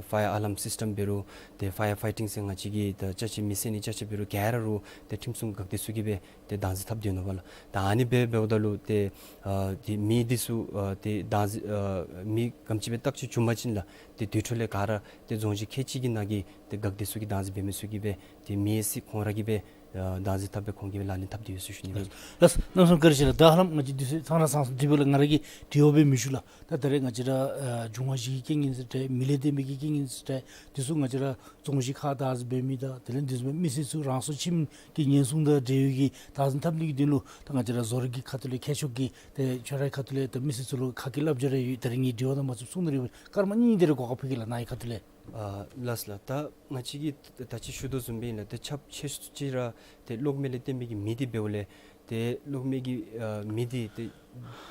ཕ་ཡར་ཨ་ལམ་སིསི་ཊམ་འབད་རུང་ཏེ་ཕ་ཡར་ཕའི་ཊིང་ཟེར་ང་བཅས་ཀྱི་ད་ཅ་ཆས་མེ་བསད་ནི་ཅ་ཆས་འབད་རུང་ག་ར་རུང་ཏེ་ཁྲིམས་སྲུང་འགག་སྡེ་ཚུ་གིས་སྦེ་ཏེ་བདག་འཛིན་འཐབ་སྡོད་ནུག་པ་ལགས། ད་ཨ་ནི་སྦེ་འབདཝ་ད་ལུ་ཏེ་ཨ་ཏེ་མེ་འདི་ཚུ་ཨ་ཏེ་བདག་འཛིན་ཨ་མེ་ག་དེམ་ཅིག་སྦེ་བཏགས་ཅི་བྱུང་པ་ཅིན་ལགས་ཏེ་དེ་འཕྲོ་ལས་ག་ར་ཏེ་རྫོང་གཞི་ཁལ་གཅིག་གི་ནང་གི་ཏེ་འགག་སྡེ་ཚུ་གིས་བདག་འཛིན་འབད་མི་ཚུ་གིས་སྦེ་ཏེ་མེ་སྲེག་ཁོང་ར་གིས་སྦེ་ཨ་བདག་འཛིན་འཐབ་སྦེ་ཁོང་གིས་སྦེ་ལག་ལེན་འཐབ་སྟེ་ཡོད་ཟེར་ཞུ་ནི་ཨིན་ལགས། ལགས། གནམ་མེད་ས་མེད་བཀའ་དྲིན་ཆེ་ལགས། ད་ཧ་ལམ་ང་བཅས་དུས་ཚོད་ཚང་ར་ཚང་སོང་། དེ་འབདཝ་ལས་ང་ར་གིས་དྲི་བ་སྦེ་མི་ཞུ་ལགས། ད་ད་རེས་ང་བཅས་ར་ཨ་འབྱུང་བ་བཞི་གི་རྐྱེན་ངན་ཟེར་ཏེ་མེ་ལས་བརྟེན་པའི་གི་རྐྱེན་ངན་ཟེར་ཏེ་འདི་ཚུ་ང་བཅས་ར་རྫོང་གཞི་ཁར་བདག་འཛིན་འབད་མི་དང་དེ་ལས་འདི་ཚུ་མི་སེར་ཚུ་རང་སྲོག་ཁྱིམ་གྱི་ཉེན་སྲུང་དང་འབྲེལ་བའི་གི་བདག་འཛིན་འཐབ་ནི་གི་དོན་ལུ་ད་ང་བཅས་ར་བཟོ་རིག་གི་ཁ་ཐུག་ལས་མཁས་མཆོག་གི་ཏེ་ཁྱོད་རའི་ཁ་ཐུག་ལས་ད་མི་སེར་ཚུ་ལུ་ག་གི་བསླབ་བྱ་རེ་ཡོད། ད་རིས་ངེའི་དྲི་བ་ནང་མ་ཚུདཔ་གསུང་ནི་རེ་ཡོད། སྐར་མ་གཉིས་དེ་རེ་གོ་སྐབས་ཕུལ་གེ་ལགས། ནཱ་གི་ཁ་ཐུག་ལས། ཨ་ལགས་སོ་ལགས། ད་ང་བཅས་ཀྱིས་ད་ཅི་ཞུ་དོ་བཟུམ་སྦེ་ཨིན་ལགས། ད་ཁྱབ་ཆེ་ཤོས་ཅིག་ར་ཏེ་གློག་མེ་ལས་བརྟེན་པའི་གི་མེ་འདི་འབདཝ་ལས་ཏེ་གློག་མེ་གི་ཨ་མེ་འདི་ཏེ་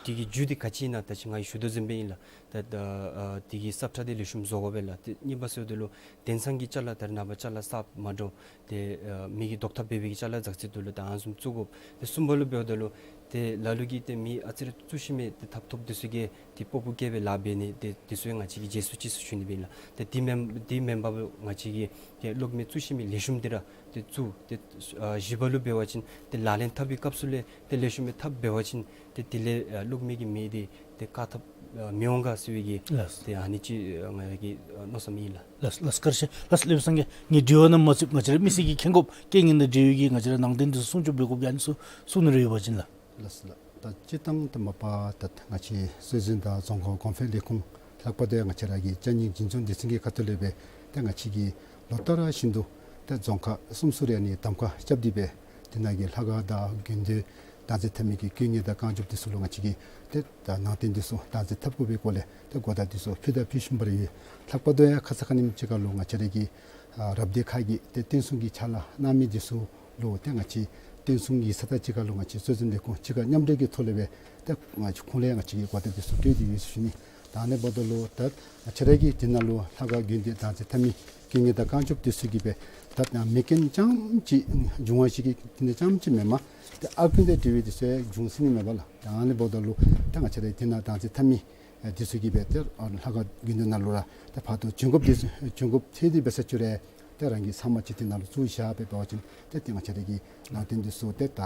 དེ་གི་རྒྱུ་འདི་ག་ཅི་ཨིན་ན་ད་ཅི་ང་གིས་ཞུ་དོ་བཟུམ་སྦེ་ཨིན་ལགས། ད་ད་ཨ་དེ་གི་སབ་ཁྲ་འདི་ལེགས་ཤོམ་བཟོ་དགོ་པས་ལགས། ཏེ་གཉིས་པ་ཟེརཝ་ད་ལུ་དེང་སང་གི་ཅ་ལ་ད་རེས་ནངས་པ་ཅ་ལ་གསརཔ་མ་འདྲཝ་ཏེ་ཨ་མེ་གི་ལྡོག་ཐབས་འབད་བའི་གི་ཅ་ལ་ཛག་ཅི་འདུག་ལགས། ད་ཨ་ནི་བཟུམ་བཙུགས་དགོ། ཏེ་གསུམ་པ་ལུ་འབདཝ་ད་ལུ་ཏེ་ལ་ལུ་གིས་ཏེ་མེ་ཨ་ཙི་རེ་བཙུགས་ཞིནམ་ལས་ཏེ་ཐབ་ཐོབ་འདི་ཚུ་གིས་ཏེ་སྤོ་བོ་བཀལ་སྦེ་ལཱ་འབད་ནི་ཏེ་འདི་ཚུ་ཡང་ང་བཅས་ཀྱིས་བརྗེད་སོང་ཅི་ཟེར་ཞུ་ནི་སྦེ་ཨིན་ལགས། ཏེ་དེ་མེན་དེ་མེན་པར་ང་བཅས་ཀྱིས་ཏེ་གློག་མེ་བཙུགས་ཞིནམ་ལས་ལེགས་ཤོམ་འདི་ར་ཏེ་བཙུགས། ཏེ་ཨ་བཞི་པ་ལུ་འབད་བ་ཅིན་ཏེ་ལག་ལེན་འཐབ་པའི་སྐབས་སུ་ལས་ཏེ་ལེགས་ཤོམ་སྦེ་འཐབ་འབད་བ་ཅིན་ཏེ་དེ་ལས་ཨ་གློག་མེ་གི་མེ་འདི་ཏེ་བཀག་ཐབས་ཨ་མི་འོང་ག་ཟེར་བའི་གི་ལགས། ཏེ་ཨ་ནི་ཅིག་ཨ་ང་ར་གི་ཨ་མནོ་བསམ་ཨིན་ལགས། ལགས་ལགས། བཀའ་དྲིན་ཆེ་ལགས། ལེགས་པའི་སངས་རྒྱས། ངེའི་དྲི་བ་ནང་མ་ཚུདཔ་ང་བཅས་ར་མི་སེར་གྱིས་མཁྱེན་དགོཔ་རྐྱེན་ངན་དང་འབྲེལ་བའི་གི་ང་བཅས་ར་ནང་དོན་འདི་ཚུ་གསུང་ཆོག་འབད་དགོཔ་ཨ་ནི་ཚུ་གསུང་ནི་རེ་ཡོད་པ་ཅིན་ལགས། ལགས་སོ་ལགས། ད་སྤྱིར་བཏང་ད་མ་པ་ད་ང་བཅས་སྲོལ་འཛིན་དང་རྫོང་ཁ་གོང་འཕེལ་ལས་ཁུངས་ལྷག་པར་དུ་ཡང་ང་བཅས་ར་གི་ཅ་རྙིང་འཛིན་སྐྱོང་སྡེ་ཚན་གྱི་ཁ་ཐུག་ལས་སྦེ་ད་ང་བཅས་ཀྱིས་ལོ་ལྟར་བཞིན་དུ་ད་རྫོང་ཁག་གསུམ་སུ་རེ་ནི་གདམ་ཁ་རྐྱབ་སྟེ་སྦེ་དེ་ནང་གི་ལྷ་ཁང་དང་དགོན་སྡེ་བདག་འཛིན་འཐབ་མི་གི་དཀོན་གཉེར་དང་བསྐང་འཇུགཔ་འདི་ཚུ་ལུ་ང་བཅས་ཀྱིས་ཏེ་ད་ནང་རྟེན་འདི་ཚུ་བདག་འཛིན་འཐབ་དགོ་པའི་སྐོར་ལས་ཏེ་གོ་བརྡ་འདི་ཚུ་ཕུལ་དང་ཕུལ་བཞིན་པ་ར་ཡོད། ལྷག་པར་དུ་ཡང་ཁ་ཙ་ཁ་ཉིནམ་ཅིག་ཁར་ལུ་ང་བཅས་ར་གི་ཨ་རབ་སྡེ་ཁག་གི་ཏེ་བསྟན་སྲུང་གི་ཕྱག་ལཱ་གནང་མི་འདི་ཚུ་ལུ་ཏེ་ང་བཅས་བསྟན་སྲུང་ཡིག་ཚང་དང་གཅིག་ཁར་ལུ་ང་བཅས་སྲོལ་འཛིན་ལས་ཁུངས་གཅིག་ཁར་མཉམ་འབྲེལ་གྱི་ཐོག་ལས་སྦེ་ཏེ་ང་བཅས་ཁོང་ལས་ང་བཅས་ཀྱིས་གོ་བརྡ་འདི་ཚུ་སྤྲོད་དེ་ཡོད་ཟེར་ཞུ་ནི། ད་ཨ་ནི་འབདཝ་ད་ལུ་ད་ང་བཅས་ར་གི་དེ་ནང་ལུ་ལྷ་ཁང་དགོན་སྡེ་བདག་འཛིན་འཐབ་མི་དཀོན་གཉེར་དང་བསྐང་འཇུགཔ་འདི་ཚུ་གིས་སྦེ་ད་མེ་རྐྱེན་རྐྱངམ་ཅིག་འབྱུང་བ་ཞིག་གི་དེ་ནང་རྐྱངམ་ཅིག་མེན་པར་ཏེ་ཨར་ཀུན་དང་འབྲེལ་བའི་འདི་ཚུ་ཡང་འབྱུང་སྲིད་ནི་མས་པ་ལགས། ད་ཨ་ནི་འབདཝ་ད་ལུ་ད་ང་བཅས་ར་དེ་ནང་བདག་འཛིན་འཐབ་མི་ཨ་འདི་ཚུ་གིས་སྦེ་ཏེ་ཨ་ལྷ་ཁང་དགོན་སྡེ་ནང་ལུ་ར་ཏེ་ཕར་ཏེ་བྱིན་རླབས་འདི་ཚུ་བྱིན་རླབས་ཐེབས་ཏེ་འབད་ས་ཅིག་རུང་ཏེ་རང་གི་ཚབ་མ་ཅིག་དེ་ནང་ལུ་བཙུགས་བཞག་སྦེ་འབད་བ་ཅིན་ཏེ་ཏེ་ང་བཅས་ར་གི་ནང་རྟེན་འདི་ཚུ་ཏེ་ད་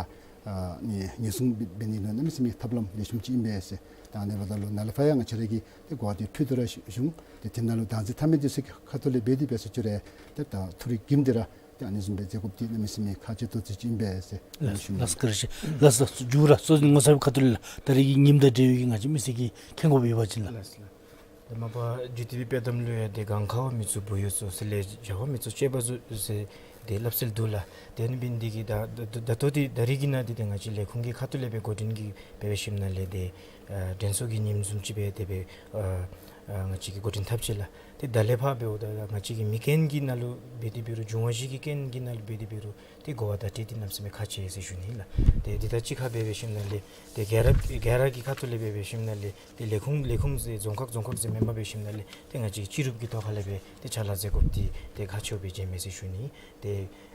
ཨ་ནི་ཉེན་སྲུང་འབད་ནི་ལུ་གནམ་མེད་ས་མེད་ཐབས་ལམ་ལེགས་ཤོམ་ཅིག་ཨིན་པས་ཟེར། ད་ཨ་ནི་འབདཝ་ད་ལུ་ནཱ་ལས་ཕར་ཡང་ང་བཅས་ར་གིས་ཏེ་གོ་བ་འདི་ཕུལ་དོ་ར་ཞུ་ཞུ་འོང་། ཏེ་དེ་ནང་ལུ་བདག་འཛིན་འཐབ་མི་འདི་ཚུ་གི་ཁ་ཐུག་ལས་འབད་དེ་འབད་ས་ཅིག་རུང་ཏེ་ད་ཐུགས་རིག་བསྒྲིམས་ཏེ་ར་ཏེ་ཨ་ནི་བཟུམ་སྦེ་མཛད་དགོཔ་འདི་གནམ་མེད་ས་མེད་ཁག་ཆེ་ཏོག་ཏོ་ཅིག་ཨིན་པས་ཟེར་ཞུ་ནི། ལགས་སོ་བཀའ་དྲིན་ཆེ། ལགས་སོ་མཇུག་ར་སྲོལ་འཛིན་ངོ་མཚར་བའི་ཁ་ཐུག་ལས་ད་རེས་ཀྱི་ཉིནམ་དང་འབྲེལ་བའི་ང་བཅས་མི་སེར་གྱིས་མཁྱེན་དགོཔ་ཡོད་པ་ཅིན་ལགས། ལགས་སོ་ལགས། ད་མ་པ་བརྒྱུད་དེ་སྦེ་དཔྱེ་གཏམ་ལུ་ཡང་ཏེ་གང་ག་བ་མི་བཙུགས་བུ་ཡུག་བཙུགས་ཟེར་ལས་བྱ་བ་མི་བཙུགས་སྤྱོད་པ་བཙུགས་ཟེར་ཏེ་སླབ་སྲོལ་འདུག་ལགས། ཏེ་ཨ་ནི་འབད་ནི་འདི་གིས་ད་ད་ད་ལྟོ་འདི་ད་རེས་ཀྱི་ནང་འདི་ཏེ་ང་བཅས་ལས་ཁུངས་ཀྱི་ཁ་ཐུག་ལས་སྦེ་འགོ་འདྲེན་གྱི་འབད་བའི་ཞིནམ་ལས་ཏེ་ཨ་དྲན་གསོ་གི་ཉིནམ་བཟུམ་ཅིག་སྦེ་དེ་སྦེ་ཨ་ ཨ་ང་བཅས་ཀྱིས་འགོ་འདྲེན་འཐབ་ཅི་ལགས། ཏེ་ད་ལས་ཕར་འབདཝ་ད་ང་བཅས་ཀྱི་མི་རྐྱེན་གྱི་ནང་ལུ་འབད་དེ་འབད་རུང་འབྱུང་བ་བཞི་གི་རྐྱེན་གྱི་ནང་ལུ་འབད་དེ་འབད་རུང་ཏེ་གོ་བ་བརྡ་སྤྲོད་འདི་གནམ་མེད་ས་མེད་ཁག་ཆེ་ཟེར་ཞུ་ནི་ལགས། ཏེ་འདི་དང་གཅིག་ཁར་འབད་འབད་ཞིནམ་ལས་ཏེ་རྒྱལ་རབས་རྒྱལ་རབས་ཀྱི་ཁ་ཐུག་ལས་འབད་འབད་ཞིནམ་ལས་ཏེ་ལས་ཁུངས་ལས་ཁུངས་ཟེར་རྫོང་ཁག་རྫོང་ཁག་ཟེར་མེན་པར་འབད་ཞིནམ་ལས་ཏེ་ང་བཅས་ཀྱི་སྤྱི་རུབ་ཀྱི་ཐོག་ཁ་ལས་འབད་ཏེ་ཕྱག་ལཱ་མཛད་དགོཔ་འདི་ཏེ་ཁག་ཆེཝ་སྦེ་མཇལཝ་མས་ཟེར་ཞུ་ནི། ཏེ་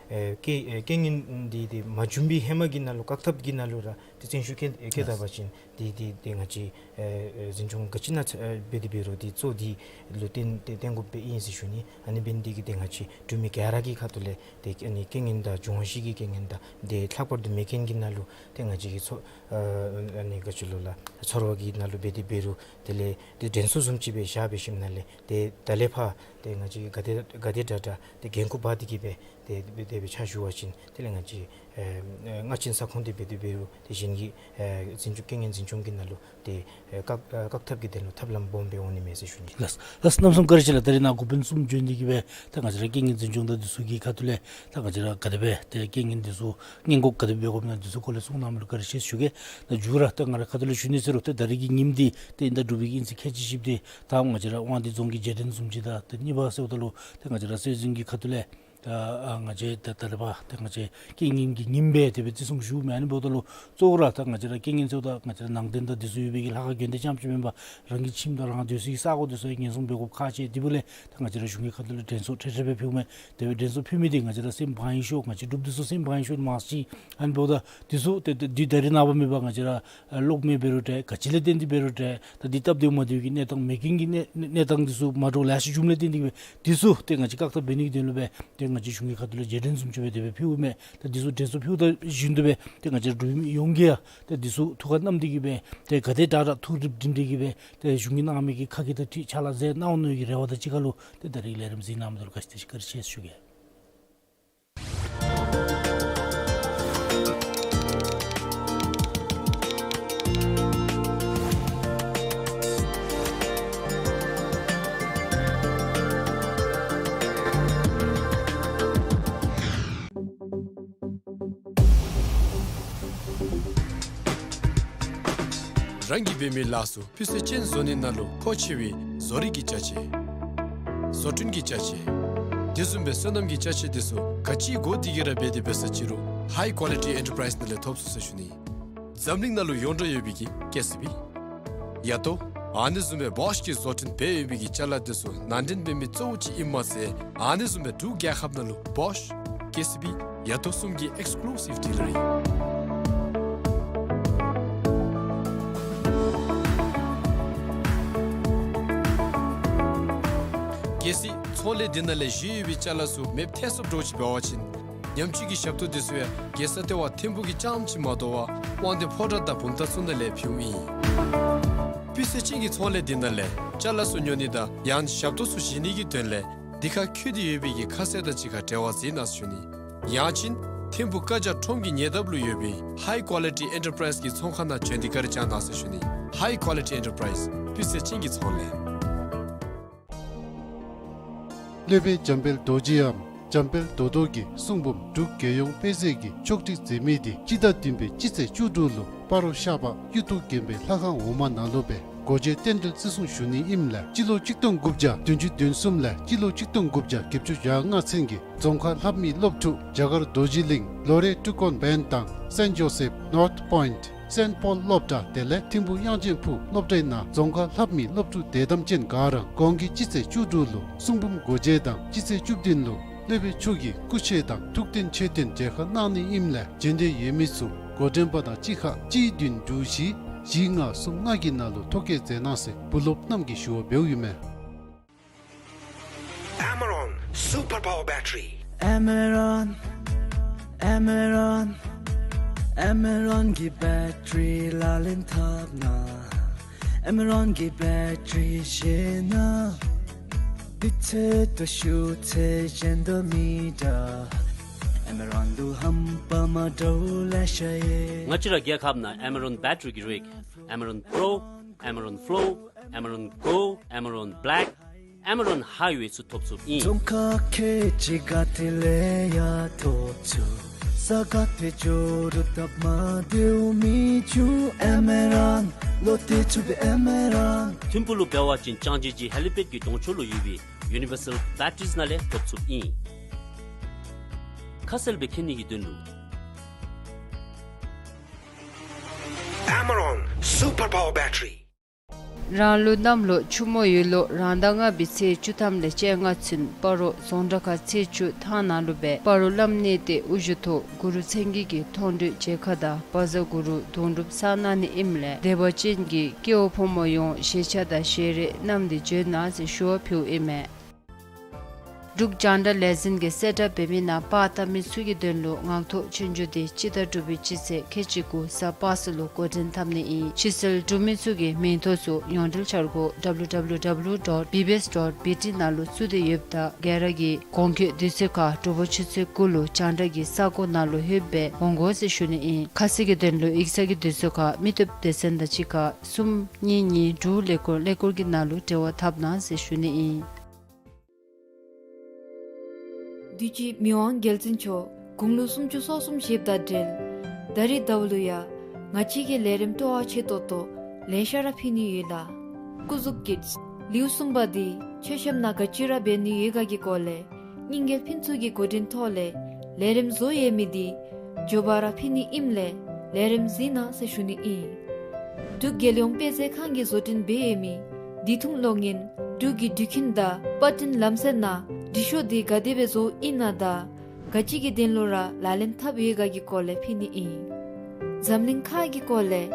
ཨེ་རྐྱེན་ཨེ་རྐྱེན་ངན་འདི་ཏེ་མ་བྱུང་པའི་ཧེ་མ་གི་ནང་ལུ་བཀག་ཐབས་ཀྱི་ནང་ལུ་ར་ཏེ་བརྩོན་ཤུགས་བསྐྱེད་བསྐྱེད་ད་པ་ཅིན་ཏེ་ཏེ་ཏེ་ང་བཅས་ཨེ་ཨེ་འཛིན་སྐྱོང་ག་ཅི་ནང་ཚུད་ཨེ་འབད་དེ་འབད་རུང་ཏེ་གཙོ་འདི་ལུ་བརྟེན་ཏེ་བརྟེན་དགོཔ་སྦེ་ཨིན་ཟེར་ཞུ་ནི། ཨ་ནི་འབད་ནི་འདི་གིས་ཏེ་ང་བཅས་འབྲུག་མི་ག་ར་གི་ཁ་ཐུག་ལས་ཏེ་ཨ་ནི་རྐྱེན་ངན་དང་འབྱུང་བ་བཞི་གི་རྐྱེན་ངན་དང་ཏེ་ལྷག་པར་དུ་མེ་རྐྱེན་གྱི་ནང་ལུ་ཏེ་ང་བཅས་ཀྱི་ཚོ་ཨ་ཨ་ནི་ག་ཅི་ལོ་ལགས་ཚོར་བ་གི་ནང་ལུ་འབད་དེ་འབད་རུང་དེ་ལས་ཏེ་དྲན་གསོ་བཟུམ་ཅིག་སྦེ་བཞག་འབད་ཞིནམ་ལས་ཏེ་ད་ལས་ཕར་ཏེ་ང་བཅས་ཀྱིས་ག་དེ་ག་དེ་དྲག་དྲག་ཏེ་འགན་ཁུར་འབག་སྟེ་གིས་སྦེ་ཏེ་དེ་སྦེ་དེ་སྦེ་ཕྱག་ཞུ་བ་ཅིན་དེ་ལས་ང་བཅས་ཨེ་ཨེ་སྔ་ཕྱི་ས་ཁོངས་འདི་འབད་དེ་འབད་རུང་ཏེ་གཞན་གྱི་ཨེ་འཛིན་སྐྱོང་རྐྱེན་ངན་འཛིན་སྐྱོང་གི་ནང་ལུ་ཏེ་ཨེ་བཀག་ཨེ་བཀག་ཐབས་ཀྱི་དོན་ལུ་ཐབས་ལམ་སྦོམ་སྦེ་འོང་ནི་མས་ཟེར་ཞུ་ནི། ལགས་ལགས། གནམ་མེད་ས་མེད་བཀའ་དྲིན་ཆེ་ལགས། ད་རིས་ནཱ་འགོ་དཔོན་གསུམ་བྱོན་ཏེ་གིས་སྦེ་ད་ང་བཅས་ར་རྐྱེན་ངན་འཛིན་སྐྱོང་དང་འདི་ཚུ་གི་ཁ་ཐུག་ལས་ད་ང་བཅས་ར་ག་དེ་སྦེ་ཏེ་རྐྱེན་ངན་འདི་ཚུ་སྔོན་འགོག་ག་དེ་འབད་དགོཔ་ཨིན་ན་འདི་ཚུ་སྐོར་ལས་གསུང་གནངམ་ལུ་བཀའ་དྲིན་ཆེ་ཞུ་གེ། ད་མཇུག་ར་ད་ང་ར་ཁ་ཐུག་ལས་ཞུ་ནི་ཟེར་རུང་ཏེ་ད་རིས་ཀྱི་ཉིནམ་འདི་ཏེ་ཨིན་ད་འབྲུག་པའི་ཨིན་ཚེས་ཁལ་གཅིག་བཞི་པ་འདི་ད་ང་བཅས་ར་དབང་འདུས་རྫོང་གི་རྗེས་དྲན་བཟུམ་ཅིག་དང་ཏེ་གཉིས་པ་ཟེརཝ་ད་ལུ་ཏེ་ང་བཅས་ར་སྲོལ་འཛིན་གྱི་ཁ་ཐུག་ལས་ད་ཨ་ང་བཅས་ད་ད་རེས་པ་ད་ང་བཅས་རྐྱེན་ངན་གྱི་ཉིནམ་སྦེ་དེ་སྦེ་བརྩི་སྲུང་ཞུཝ་མས། ཨ་ནི་འབདཝ་ད་ལུ་གཙོ་བོ་ར་ད་ང་བཅས་ར་རྐྱེན་ངན་ཟེརཝ་ད་ང་བཅས་ར་ནང་རྟེན་དང་འདི་ཚུ་ཡོད་པའི་གི་ལྷ་ཁང་དགོན་སྡེ་རྐྱངམ་ཅིག་མེན་པར་རང་གི་ཁྱིམ་དང་རང་སྡོད་སའི་གི་ས་གོ་འདི་ཚུ་ཡང་ཉེན་སྲུང་འབད་དགོཔ་ཁག་ཆེ། དེ་འབདཝ་ལས་ད་ང་བཅས་ར་གཞུང་གི་ཁ་ཐུག་ལས་དྲན་གསོ་ཁྲལ་ཁྲལ་སྦེ་ཕུལཝ་མས། དེ་སྦེ་དྲན་གསོ་ཕུལ་མི་འདི་ང་བཅས་ར་སེམས་ཕངས་ཡི་ཤོས་ང་བཅས་འབྲུགཔ་འདི་ཚུ་སེམས་ཕངས་ཡི་ཤོས་མ་གཞི། ཨ་ནི་འབདཝ་ད་འདི་ཚུ་ཏེ་ཏེ་འདི་ད་རིས་ནངས་པ་མེད་པར་ང་བཅས་ར་ཨ་གློག་མེ་འབད་རུང་འདྲ་ག་ཅི་ལས་བརྟེན་ཏེ་འབད་རུང་འདྲ་ད་འདི་སྟབས་བདེཝ་མ་བདེཝ་གི་གནས་སྟངས་མེ་རྐྱེན་གྱི་གནས་གནས་གནས་སྟངས་འདི་ཚུ་མ་འདྲཝ་ལེ་ཤ་བྱུངམ་ལས་བརྟེན་ཏེ་གིས་སྦེ་འདི་ཚུ་ཏེ་ང་བཅས་བཀག་ཐབས་འབད་ནི་གི་དོན་ལུ་སྦེ་ཏེ་ང་བཅས་གཞུང་གི་ཁ་ཐུག་ལས་རྗེས་དྲན་བཟུམ་ཅིག་སྦེ་དེ་སྦེ་ཕུལཝ་མས། ད་འདི་ཚུ་དྲན་གསོ་ཕུལཝ་ད་བཞིན་དུ་སྦེ་ཏེ་ང་བཅས་འབྲུག་མི་ཡོངས་ཀྱིས་ཡང་ཏེ་འདི་ཚུ་ཐུགས་ཁར་བསྣམས་ཏེ་གིས་སྦེ་ཏེ་ག་དེ་དྲག་དྲག་ཐུགས་རིགཔ་སྒྲིམ་སྟེ་གིས་སྦེ་ཏེ་གཞུང་གིས་གནང་མི་གི་ཁ་སྐད་དང་འཁྲིལ་ཕྱག་ལཱ་མཛད་གནང་ནི་གི་རེ་བ་དང་གཅིག་ཁར་ལུ་ཏེ་ད་རིས་ལས་རིམ་གཟིགས་གནང་མི་འདི་ལུ་བཀའ་དྲིན་བཀའ་དྲིན་ཆེ་ཞུ་གེ། རང་གིས་འབད་མི་ལཱ་ཚུ་སྤུས་ཚད་ཅན་བཟོ་ནི་ནང་ལུ་མཁོ་ཆེ་བའི་བཟོ་རིག་གི་ཅ་ཆས། བཟོ་སྐྲུན་གྱི་ཅ་ཆས། དེ་བཟུམ་སྦེ་སོ་ནམ་གྱི་ཅ་ཆས་དེ་ཚུ་ག་ཅི་དགོ་དེ་གིས་ར་འབད་དེ་འབད་ས་ཅི་རུང་High Quality Enterprise ནང་ལས་ཐོབ་ཚུགས་ཟེར་ཞུ་ནི། འཛམ་གླིང་ནང་ལུ་ཡོངས་གྲགས་ཡོད་པའི་གི་ཀེ་སི་བི། ཡ་ཏོ། ཨ་ནི་བཟུམ་སྦེ་བོཤ་གིས་བཟོ་སྐྲུན་འབད་ཡོད་པའི་གི་ཅ་ལ་དེ་ཚུ་ནང་འདྲེན་འབད་མི་གཙོ་བོ་ཅིག་ཨིནམ་མ་ཚད་ཨ་ནི་བཟུམ་སྦེ་འབྲུག་རྒྱལ་ཁབ་ནང་ལུ་བོཤ། ཀེ་སི་བི། ཡ་ཏོ་གསུམ་གྱི་ཨེགསི་ཀུ་ལུ་སིབ་ཌི་ལར་ཨིན། གལ་སྲིད་ཚོང་ལས་འདི་ནང་ལས་བཞེས་ཡོད་པའི་ཅ་ལ་ཚུ་མེདཔ་ཐལ་སོངམ་འདྲཝ་ཅིག་འབད་བ་ཅིན་ཉམས་བཅོས་ཀྱི་ཞབས་ཏོག་འདི་ཚུ་ཡང་རྒྱལ་ས་ལྟེ་བ་ཐིམ་ཕུག་གི་རྐྱངམ་ཅིག་མ་དོ་བར་དབང་འདུས་ཕོ་བྲང་དང་བུམ་ཐང་ཚུ་ནང་ལས་ཕུལཝ་ཨིན། སྤུས་ཚད་ཅན་གྱི་ཚོང་ལས་འདི་ནང་ལས་ཅ་ལ་ཚུ་ཉོ་ནི་དང་ཡང་ཞབས་ཏོག་ཚུ་བཞེས་ནི་གི་དོན་ལས་འདི་ཁར་བཀོད་དེ་ཡོད་པའི་གི་ཁ་གསལ་དང་གཅིག་ཁར་འབྲེལ་བ་འཛིན་གནང་ཟེར་ཞུ་ནི། ཡང་ཅིན་ཐིམ་ཕུག་ཀ་ཇ་ཁྲོམ་གྱི་ཉེ་འདབས་ལུ་ཡོད་པའི་High Quality Enterprise གི་ཚོང་ཁང་ནང་བྱོན་ཏེ་བཀའ་དྲིན་བསྐྱང་གནང་ཟེར་ཞུ་ནི། High Quality Enterprise སྤུས་ཚད་ཅན་གྱི་ཚོང་ལས། སློབ་དཔོན་འཇམ་དཔལ་རྡོ་རྗེའམ་འཇམ་དཔལ་རྡོ་རྡོ་གིས་གསུང་འབུམ་འབྲུག་རྒྱལ་ཡོངས་དཔེ་མཛོད་ཀྱིས་ཕྱོགས་སྒྲིག་མཛད་མི་དེ་སྤྱི་ཟླ་བདུན་པའི་སྤྱི་ཚེས་བཅུ་དྲུག་ལུ་སྤ་རོ་ཤར་པ་གཡུ་ཐོག་དགོན་པའི་ལྷ་ཁང་འོག་མ་ནང་ལུ་སྦེ་སྒོ་འབྱེད་རྟེན་འབྲེལ་བརྩི་སྲུང་ཞུ་ནི་ཨིནམ་ལས་སྤྱི་ལོ་གཅིག་སྟོང་དགུ་བརྒྱ་བདུན་ཅུ་དོན་གསུམ་ལས་སྤྱི་ལོ་གཅིག་སྟོང་དགུ་བརྒྱ་བརྒྱད་ཅུ་གྱ་ལྔ་ཚུན་གྱི་རྫོང་ཁ་ལྷབ་མི་སློབ་ཕྲུག་རྒྱ་གར་རྡོ་རྗེ་གླིང་ལོ་རེ་ཀྲུ་ཀོན་བན་དང་སེན་ཇོ་སེབ་ནོརཐ་པོའིནཊ་སེན་པོལ་སློབ་གྲྭ་དེ་ལས་ཐིམ་ཕུག་དབྱངས་ཅན་ཕུག་སློབ་གྲྭའི་ནང་རྫོང་ཁ་ལྷབ་མི་སློབ་ཕྲུག་དད་དམ་ཅན་ག་ར་གོང་གི་སྤྱི་ཚེས་བཅུ་དྲུག་ལུ་གསུང་འབུམ་སྒོ་འབྱེད་དང་སྤྱི་ཚེས་བཅུ་བདུན་ལུ་སློབ་དཔོན་མཆོག་གི་སྐུ་ཆས་དང་ཐུགས་རྟེན་མཆོད་རྟེན་མཇལ་ཁ་གནང་ནི་ཨིནམ་ལས་བྱོན་འདོད་ཡོད་མི་ཚུ་འགོ་འདྲེན་པ་དང་གཅིག་ཁར་གཅིག་བདུན་དྲུག་བཞི་བཞི་ལྔ་གསུམ་ལྔ་གི་ནང་ལུ་ཐོ་བཀོད་མཛད་གནང་ཟེར་བུ་སློབ་རྣམས་ཀྱིས་ཞུ་བ་འབདཝ་ཨིན་མས། Amaron Super Power Battery. Amaron, Amaron, Amaron གི་བེ་ཊ་རི་ལག་ལེན་འཐབ་ན། Amaron གི་བེ་ཊ་རི་བཞེས་ན། དུས་ཚོད་དང་ཤུགས་ཚད་གཞན་དང་མི་འདྲ། Amaron ལུ་རྣམ་པ་མ་འདྲཝ་ལེ་ཤ་ཡོད། ང་བཅས་ར་རྒྱལ་ཁབ་ནང་Amaron བེ་ཊ་རི་གི་རིགས་Amaron Pro, Amaron Flow, Amaron Go, Amaron Black, Amaron Highway ཚུ་ཐོབ་ཚུགསཔ་ཨིན། རྫོང་ཁག་ཁལ་གཅིག་ག་ཏེ་ལས་ཡང་ཐོབ་ཚུགས། ས་ག་ཏེ་འགྱོ་རུང་སྟབས་མ་བདེཝ་མི་འབྱུང་། Amaron བློ་གཏད་ཚུགས་པའི་ཨེ་མ་རོན། ཐིམ་ཕུག་ལུ་འབད་བ་ཅིན་ཅང་ཅེ་ཇི་ཧེ་ལི་པེཌ་ཀྱི་གདོང་ཕྱོགས་ལུ་ཡོད་པའི་ཡུ་ནི་བར་སལ་བེ་ཊ་རིས་ནང་ལས་ཐོབ་ཚུགསཔ་ཨིན། ཁ་གསལ་སྦེ་མཁྱེན་ནི་གི་དོན་ལུ། Amaron Super Power Battery. རང་ལུ་གནམ་ལོ་ཆུ་མོ་ཡོས་ལོ་རང་ཟླ་ལྔ་པའི་ཚེས་བཅུ་ཐམ་ལས་བཅོ་ལྔ་ཚུན་སྤ་རོ་རྫོང་བྲག་ཁ་ཚེས་བཅུ་ཐང་ནང་ལུ་སྦེ་སྤ་རོ་བླམ་གནས་བརྟན་དབུ་བཞུགས་ཐོག་གུ་རུ་མཚན་བརྒྱད་ཀྱི་མཐོང་གྲོལ་མཇལ་ཁ་དང་བཛྲ་གུ་རུ་དུང་སྒྲུབ་གསང་གནང་ནི་ཨིནམ་ལས་དད་པ་ཅན་གྱི་སྐྱེ་བོ་ཕོ་མོ་ཡོངས་ཞལ་ཆས་དང་ཞལ་རས་བསྣམས་ཏེ་འབྱོན་གནང་ཟེར་ཞུ་བ་ཕུལཝ་ཨིན་མས། འབྲུག་རྒྱང་བསྒྲགས་ལས་འཛིན་གྱིས་གསལ་བསྒྲགས་འབད་མི་ནང་པར་བཏབ་མི་ཚུ་གི་དོན་ལུ་ངག་ཐོག་ཆོས་རྒྱུགས་འདི་སྤྱི་ཟླ་དྲུག་པའི་སྤྱི་ཚེས་ཁལ་གཅིག་དགུ་གཟའ་པ་སངས་ལུ་འགོ་འདྲེན་འཐབ་ནི་ཨིན། ཕྱིར་བསལ་གྲུབ་མི་ཚུ་གིས་མིང་ཐོ་ཚུ་ཡོངས་འབྲེལ་འཆར་སྒོ་W W W dot B B S dot B T ནང་ལུ་བཙུགས་ཏེ་ཡོདཔ་ད་ག་ར་གིས་གོང་འཁོད་དུས་ཚོད་ཁར་དྲོ་པ་ཆུ་ཚོད་དགུ་ལུ་རྒྱང་བསྒྲགས་ཀྱི་ས་གོ་ནང་ལུ་ལྷོདཔ་སྦེ་འོང་དགོ་ཟེར་ཞུ་ནི་ཨིན། ཁ་གསལ་གྱི་དོན་ལུ་ཡིག་ཚང་གི་དུས་ཚོད་ཁར་མི་སྟོབས་སྡེ་ཚན་དང་གཅིག་ཁར་གསུམ་གཉིས་གཉིས་དྲུག་ཀླད་ཀོར་ཀླད་ཀོར་གྱི་ནང་ལུ་འབྲེལ་བ་འཐབ་གནང་ཟེར་ཞུ་ནི་ཨིན། དུས་ཅི་མི་དབང་རྒྱལ་བཙུན་མཆོག་དགུང་ལོ་སུམ་ཅུ་སོ་གསུམ་བཞེསཔ་དང་འབྲེལ་ད་རིས་ཟླཝ་ལུ་ཡང་ང་བཅས་ཀྱི་ལས་རིམ་སྤྲོ་བ་ཆེ་ཏོག་ཏོ་ལེ་ཤ་ར་ཕུལ་ནི་ཡོད་ལགས། སྐུ་གཟུགས་ཀྱི་ལེའུ་གསུམ་པ་འདི་མཆོད་བཤམ་ནང་ག་ཅི་ར་འབད་ནི་ཡོད་ག་གི་སྐོར་ལས་རྙིང་རྒྱལ་ཕུན་ཚོགས་ཀྱི་འགོ་འདྲེན་ཐོག་ལས་ལས་རིམ་བཟོ་ཡོད་མི་འདི་མགྱོགས་པ་ར་ཕུལ་ནི་ཨིནམ་ལས་ལས་རིམ་གཟིགས་གནང་ཟེར་ཞུ་ནི་ཨིན། འབྲུག་རྒྱལ་ཡོངས་དཔེ་མཛོད་ཁང་གིས་བཟོ་སྐྲུན་འབད་ཡོད་མི་བདེ་ཐང་གློག་བརྙན་འབྲུག་གི་འགྲུལ་འཕྲིན་དང་པར་སྐྲུན་ལམ་སྲོལ་ནང་འབྲི་ཤོག་འདི་ག་དེ་སྦེ་བཟོཝ་ཨིན་ན་དང་ག་ཅི་གི་དོན་ལུ་ར་ལག་ལེན་འཐབ་ཡོད་ག་གི་སྐོར་ལས་ཕུལ་ནི་ཨིན། འཛམ་གླིང་ཁག་གི་སྐོར་ལས་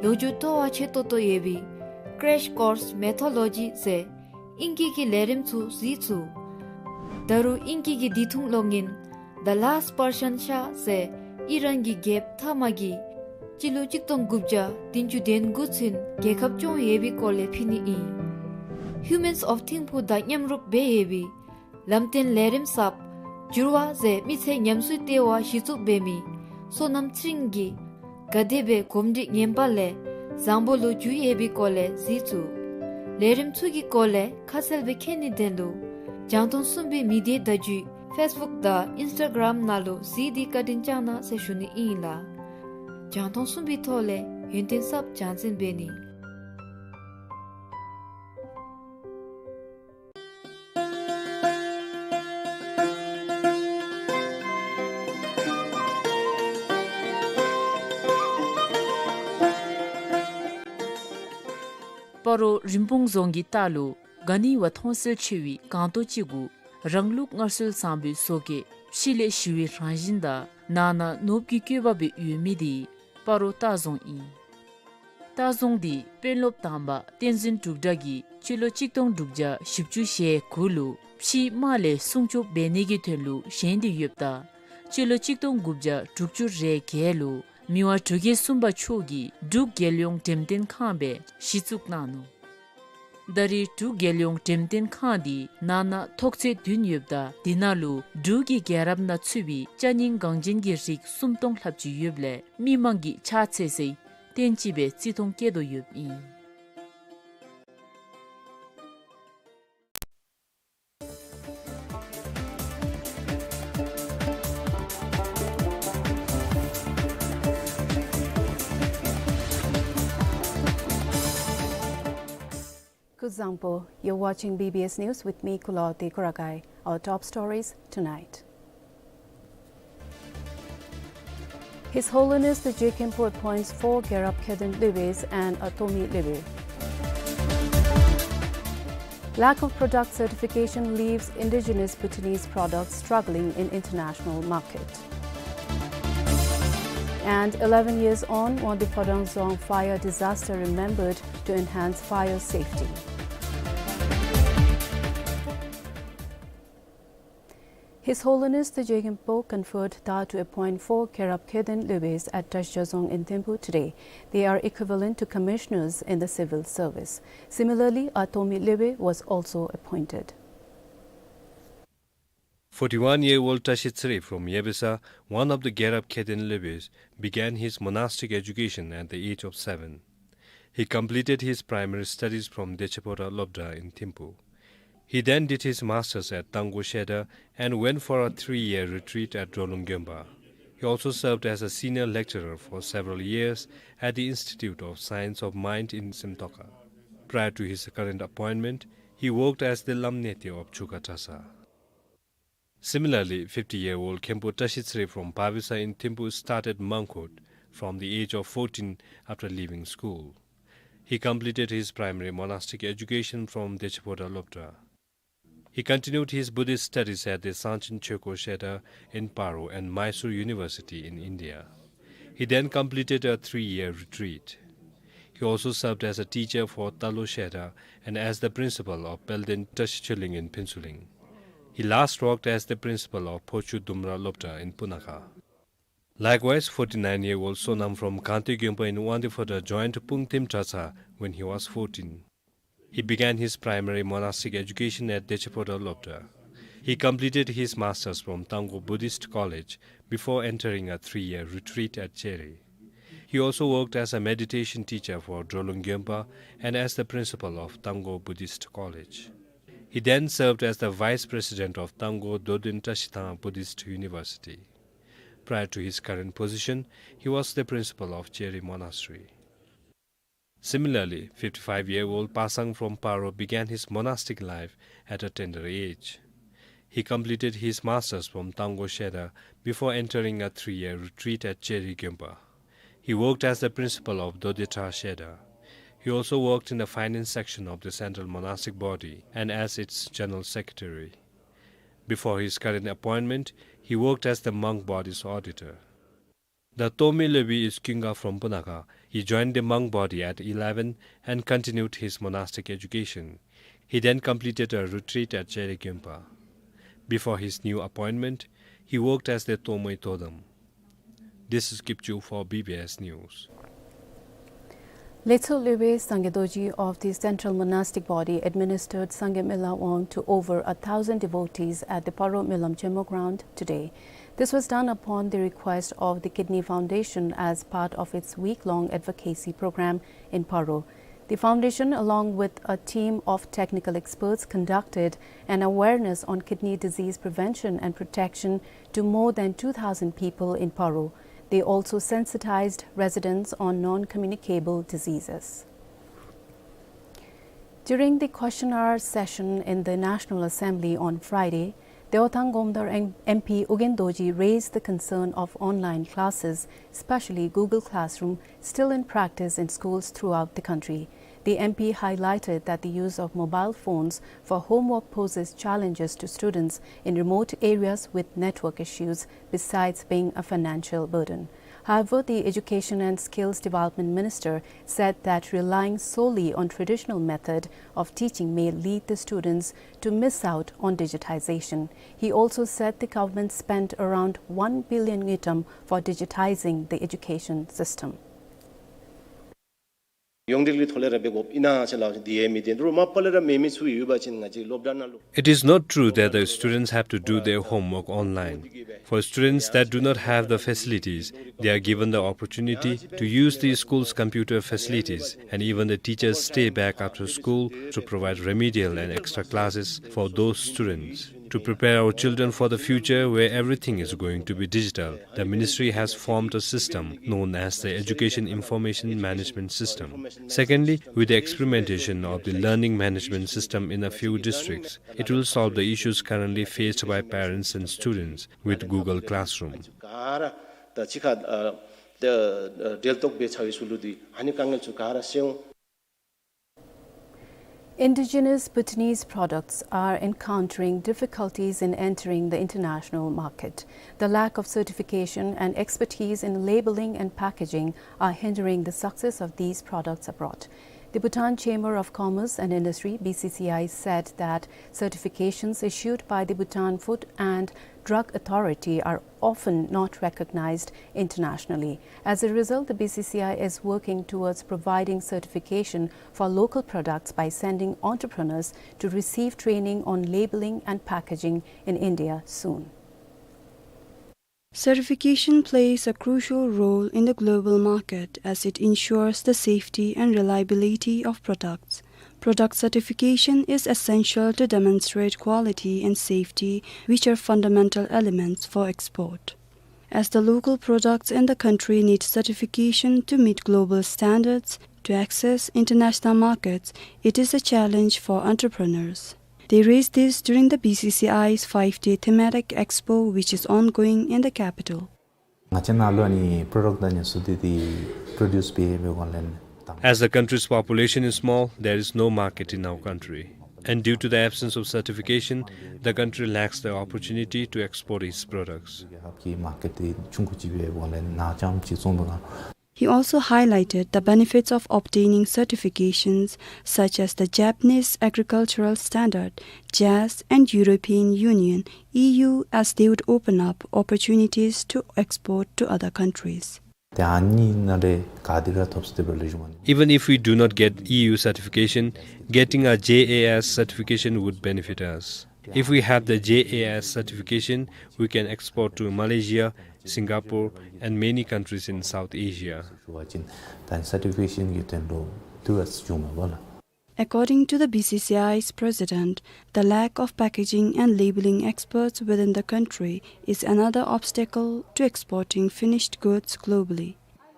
ལོ་རྒྱུས་སྤྲོ་བ་ཆེ་ཏོག་ཏོ་ཡོད་པའི་Crash Course Mythology ཟེར་ཨིང་སྐད་ཀྱི་ལས་རིམ་ཚུ་གཟིགས་ཚུགས། ད་རུང་ཨིང་སྐད་ཀྱི་བདེ་ཐང་གློག་བརྙན་The Last Persian Shah ཟེར་ཨི་རན་གྱི་རྒྱལཔོ་ཐ་མ་གིས་སྤྱི་ལོ་གཅིག་སྟོང་དགུ་བརྒྱ་བདུན་ཅུ་དོན་དགུ་ཚུན་རྒྱལ་ཁབ་སྐྱོང་ཡོད་པའི་སྐོར་ལས་ཕུལ་ནི་ཨིན། Humans of ཐིམ་ཕུག་དང་མཉམ་རུབ་འབད་ཡོད་པའི་ལམ་སྟོན་ལས་རིམ་གསརཔ་འགྱུར་བ་ཟེར་མི་ཚེ་ཉམས་གསོའི་ལྟེ་བ་གཞི་བཙུགས་འབད་མི་བསོད་ནམས་ཚེ་རིང་གིས་ག་དེ་སྦེ་གོམས་འདྲིས་ངན་པ་ལས་བཟང་པོ་ལུ་འགྱུར་ཡོད་པའི་སྐོར་ལས་གཟིགས་ཚུགས། ལས་རིམ་ཚུ་གི་སྐོར་ལས་ཁ་གསལ་སྦེ་མཁྱེན་ནི་དོན་ལུ་རྒྱང་མཐོང་གསུམ་པའི་མི་སྡེ་བརྡ་བརྒྱུད་ཕེསི་བུཀ་དང་ཨིནསི་ཊ་གརམ་ནང་ལུ་གཟིགས་ཏེ་བཀའ་དྲིན་བསྐྱང་གནང་ཟེར་ཞུ་ནི་ཨིན་ལགས། རྒྱང་མཐོང་གསུམ་པའི་ཐོག་ལས་ཡོན་ཏན་གསརཔ་སྦྱང་བརྩོན་འབད་ནི། སྤ་རོ་རིན་སྤུངས་རྫོང་གི་ལྟག་ལུ་ག་ནི་བ་མཐོང་གསལ་ཆེ་བའི་སྒང་ཏོག་ཅིག་གུ་རང་ལུགས་སྔར་སྲོལ་བཟང་པོའི་བཟོ་བཀོད་ཕྱི་ལས་ཞི་བའི་རང་བཞིན་དང་ནང་ན་ནོར་བུ་གི་བཀོད་པ་སྦེ་ཡོད་མི་འདི་སྤ་རོ་ལྟ་རྫོང་ཨིན། ལྟ་རྫོང་འདི་དཔོན་སློབ་དང་པ་བསྟན་འཛིན་འབྲུག་གྲགས་ཀྱིས་སྤྱི་ལོ་གཅིག་སྟོང་དྲུག་བརྒྱ་བཞི་བཅུ་ཞེ་དགུ་ལུ་ཕྱིའི་དམག་ལས་སྲུང་སྐྱོབ་འབད་ནི་གི་དོན་ལུ་བཞེངས་ཏེ་ཡོདཔ་ད་སྤྱི་ལོ་གཅིག་སྟོང་དགུ་བརྒྱ་དྲུག་ཅུ་རེ་བརྒྱད་ལུ་མི་དབང་འབྲུག་རྒྱལ་གསུམ་པ་མཆོག་གིས་འབྲུག་རྒྱལ་ཡོངས་འགྲེམས་སྟོན་ཁང་སྦེ་གཞི་བཙུགས་གནང་ནུག། ད་རེས་འབྲུག་རྒྱལ་ཡོངས་འགྲེམས་སྟོན་ཁང་འདི་ནང་ན་ཐོག་ཚད་བདུན་ཡོདཔ་ད་འདི་ནང་ལུ་འབྲུག་གི་རྒྱལ་རབས་ནང་ཚུད་པའི་ཅ་རྙིང་འགངས་ཅན་གྱི་རིགས་སུམ་སྟོང་ལྷགཔ་ཅིག་ཡོདཔ་ལས་མི་མང་གིས་ཕྱག་འཚལ་སའི་རྟེན་ཅིག་སྦེ་བརྩི་མཐོང་བསྐྱེད་དོ་ཡོདཔ་ཨིན། སྐུ་གཟུགས་བཟང་པོ། You're watching B B S News with me, Kulawarti Kurakai. Our top stories tonight. His Holiness the Je Khenpo appoints four Gerab Kheden Lobes and a Tomi Lobe. Lack of product certification leaves indigenous Bhutanese products struggling in international market. And eleven years on, Wangdue Phodrang Dzong fire disaster remembered to enhance fire safety. His Holiness the Je Khenpo conferred Tha to appoint four Gerab Kheden Lobes at Drashja Dzong in Thimphu today. They are equivalent to commissioners in the civil service. Similarly, a Tomi Lobe was also appointed. Forty-one-year-old Tashi Tsere from Yebesa, one of the Gerab Kheden Lobes, began his monastic education at the age of seven. He completed his primary studies from Dechepora Lobdra in Thimphu. He then did his masters at Tanggo Shedar and went for a three-year retreat at Drolung Gyonpa. He also served as a senior lecturer for several years at the Institute of Science of Mind in Simtoka. Prior to his current appointment, he worked as the Lamnete of Chuka Tasa. Similarly, fifty-year-old Khenpo Tashi Tsere from Pavisa in Thimphu started monk hood from the age of fourteen after leaving school. He completed his primary monastic education from Dechephoda Lobdra. He continued his Buddhist studies at the Sangchen Chökyo Shedar in Paro and Mysore University in India. He then completed a three-year retreat. He also served as a teacher for Talo Shedar and as the principal of Pelden Tashi Choling in Phuentsholing. He last worked as the principal of Phochu Dumra Lobdra in Punakha. Likewise, forty-nine-year-old Sonam from Kangte Gyönpa in Wangdue Phodrang joined Pungtim Tasa when he was fourteen. He began his primary monastic education at Dechephoda Lobdra. He completed his masters from Tanggo Buddhist College before entering a three-year retreat at Chere. He also worked as a meditation teacher for Drolung Gyönpa and as the principal of Tanggo Buddhist College. He then served as the vice president of Tanggo Dodun Tashitang Buddhist University. Prior to his current position, he was the principal of Chere Monastery. Similarly, fifty-five-year-old Pasang from Paro began his monastic life at a tender age. He completed his masters from Tanggo Shedar before entering a three-year retreat at Chere Gyönpa. He worked as the principal of Dodetha Shedar. He also worked in the finance section of the central monastic body and as its general secretary. Before his current appointment, he worked as the monk body's auditor. The Tome Lebi is Kinga from Punakha. He joined the monk body at eleven and continued his monastic education. He then completed a retreat at Chere Gyönpa. Before his new appointment, he worked as the Tomoi Todam. This is Kipchu for B B S News. Letsho Lebe Sangye Dorji of the Central Monastic Body administered Sangye Mela Wang to over a thousand devotees at the Paro Melam Chemo ground today. This was done upon the request of the Kidney Foundation as part of its week-long advocacy program in Paro. The foundation, along with a team of technical experts, conducted an awareness on kidney disease prevention and protection to more than two thousand people in Paro. They also sensitized residents on non-communicable diseases. During the question hour session in the National Assembly on Friday, Dewa Tang Gomdor M-, M P Ugyen Dorji raised the concern of online classes, especially Google Classroom, still in practice in schools throughout the country. The M P highlighted that the use of mobile phones for homework poses challenges to students in remote areas with network issues, besides being a financial burden. However, the Education and Skills Development Minister said that relying solely on traditional method of teaching may lead the students to miss out on digitization. He also said the government spent around one billion ngultrum for digitizing the education system. ཡོངས་འབྲེལ་གྱི་ཐོག་ལས་ར་འབད་དགོཔ་ཨིན་ན་ཟེར་སླབ་ཅི། དེ་ཡང་མི་བདེན། རུང་མ་པ་ལས་ར་མེད་མི་ཚུ་ཡོད་པ་ཅིན་ང་བཅས་སློབ་གྲྭ་ནང་ལུ། It is not true that the students have to do their homework online. For students that do not have the facilities, they are given the opportunity to use the school's computer facilities, and even the teachers stay back after school to provide remedial and extra classes for those students. To prepare our children for the future where everything is going to be digital, the ministry has formed a system known as the Education Information Management System. Secondly, with the experimentation of the learning management system in a few districts, it will solve the issues currently faced by parents and students with Google Classroom. ག་ར་ད་ཅི་ཁ་ཨ་ད་ཨ་འབྲེལ་གཏོགས་འབད་ཚར་བའི་ཚུལ་ལུ་འདི་ཨ་ནི་དཀའ་ངལ་ཚུ་ག་ར་སེལ་འོང་། Indigenous Bhutanese products are encountering difficulties in entering the international market. The lack of certification and expertise in labeling and packaging are hindering the success of these products abroad. The Bhutan Chamber of Commerce and Industry, B C C I, said that certifications issued by the Bhutan Food and Drug Authority are often not recognized internationally. As a result, the B C C I is working towards providing certification for local products by sending entrepreneurs to receive training on labeling and packaging in India soon. Certification plays a crucial role in the global market as it ensures the safety and reliability of products. Product certification is essential to demonstrate quality and safety, which are fundamental elements for export. As the local products in the country need certification to meet global standards to access international markets, it is a challenge for entrepreneurs. They raised this during the B C C I's five-day thematic expo, which is ongoing in the capital. ང་བཅས་ནང་ལུ་ཨ་ནི་product དང་ནི་སུ་དེ་དེ་produce འབད་འབད་འོང་ལས་དང་། As the country's population is small, there is no market in our country. And due to the absence of certification, the country lacks the opportunity to export its products. རྒྱལ་ཁབ་ཀྱི་མར་ཀེཊ་དེ་ཆུང་ཀུ་ཅིག་འབད་འོང་ལས་ནཱ་རྐྱངམ་ཅིག་བཙོང་དོ་ན། He also highlighted the benefits of obtaining certifications such as the Japanese Agricultural Standard, JAS, and European Union, E U, as they would open up opportunities to export to other countries. ཏེ་ཨ་ནི་ནང་ལས་ག་དེ་ར་ཐོབ་སྟེ་འབད་ལེགས་ཤོམ་ཨ་ནི། Even if we do not get E U certification, getting a JAS certification would benefit us. If we have the JAS certification, we can export to Malaysia, Singapore, and many countries in South Asia. ཞུ་བ་ཅིན་ད་ནི་certification གི་དོན་ལུ་ཏེ་ཨ་ཙི་བྱུང་མས་པ་ལགས། According to the B C C I's president, the lack of packaging and labeling experts within the country is another obstacle to exporting finished goods globally.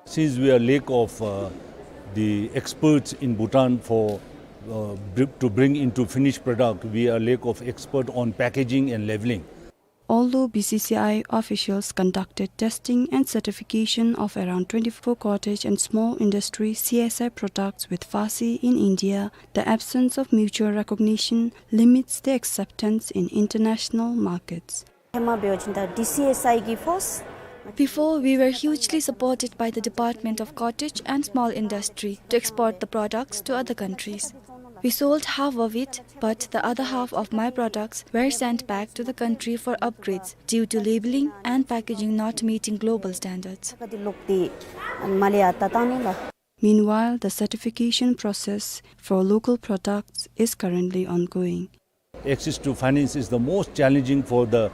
Since we are lack of, uh, the experts in Bhutan for, uh, br-, to bring into finished product, we are lack of expert on packaging and labeling. Although B C C I officials conducted testing and certification of around twenty-four cottage and small industry, C S I, products with FASI in India, the absence of mutual recognition limits their acceptance in international markets. ཧེ་མ་འབད་བ་ཅིན་ད་ཌི་སི་ཨེསི་ཨའི་གིས་ཕརསཊ། Before, we were hugely supported by the Department of Cottage and Small Industry to export the products to other countries. We sold half of it, but the other half of my products were sent back to the country for upgrades due to labeling and packaging not meeting global standards. Meanwhile, the certification process for local products is currently ongoing. Access to finance is the most challenging for the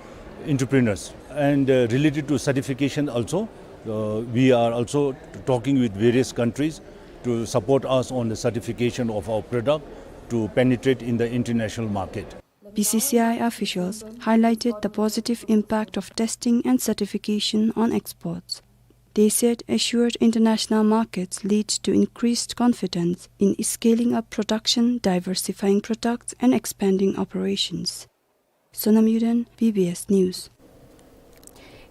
entrepreneurs. And, uh, related to certification also, uh, we are also talking with various countries to support us on the certification of our product to penetrate in the international market. B C C I officials highlighted the positive impact of testing and certification on exports. They said assured international markets lead to increased confidence in scaling up production, diversifying products, and expanding operations. Sonam Yuden, B B S News.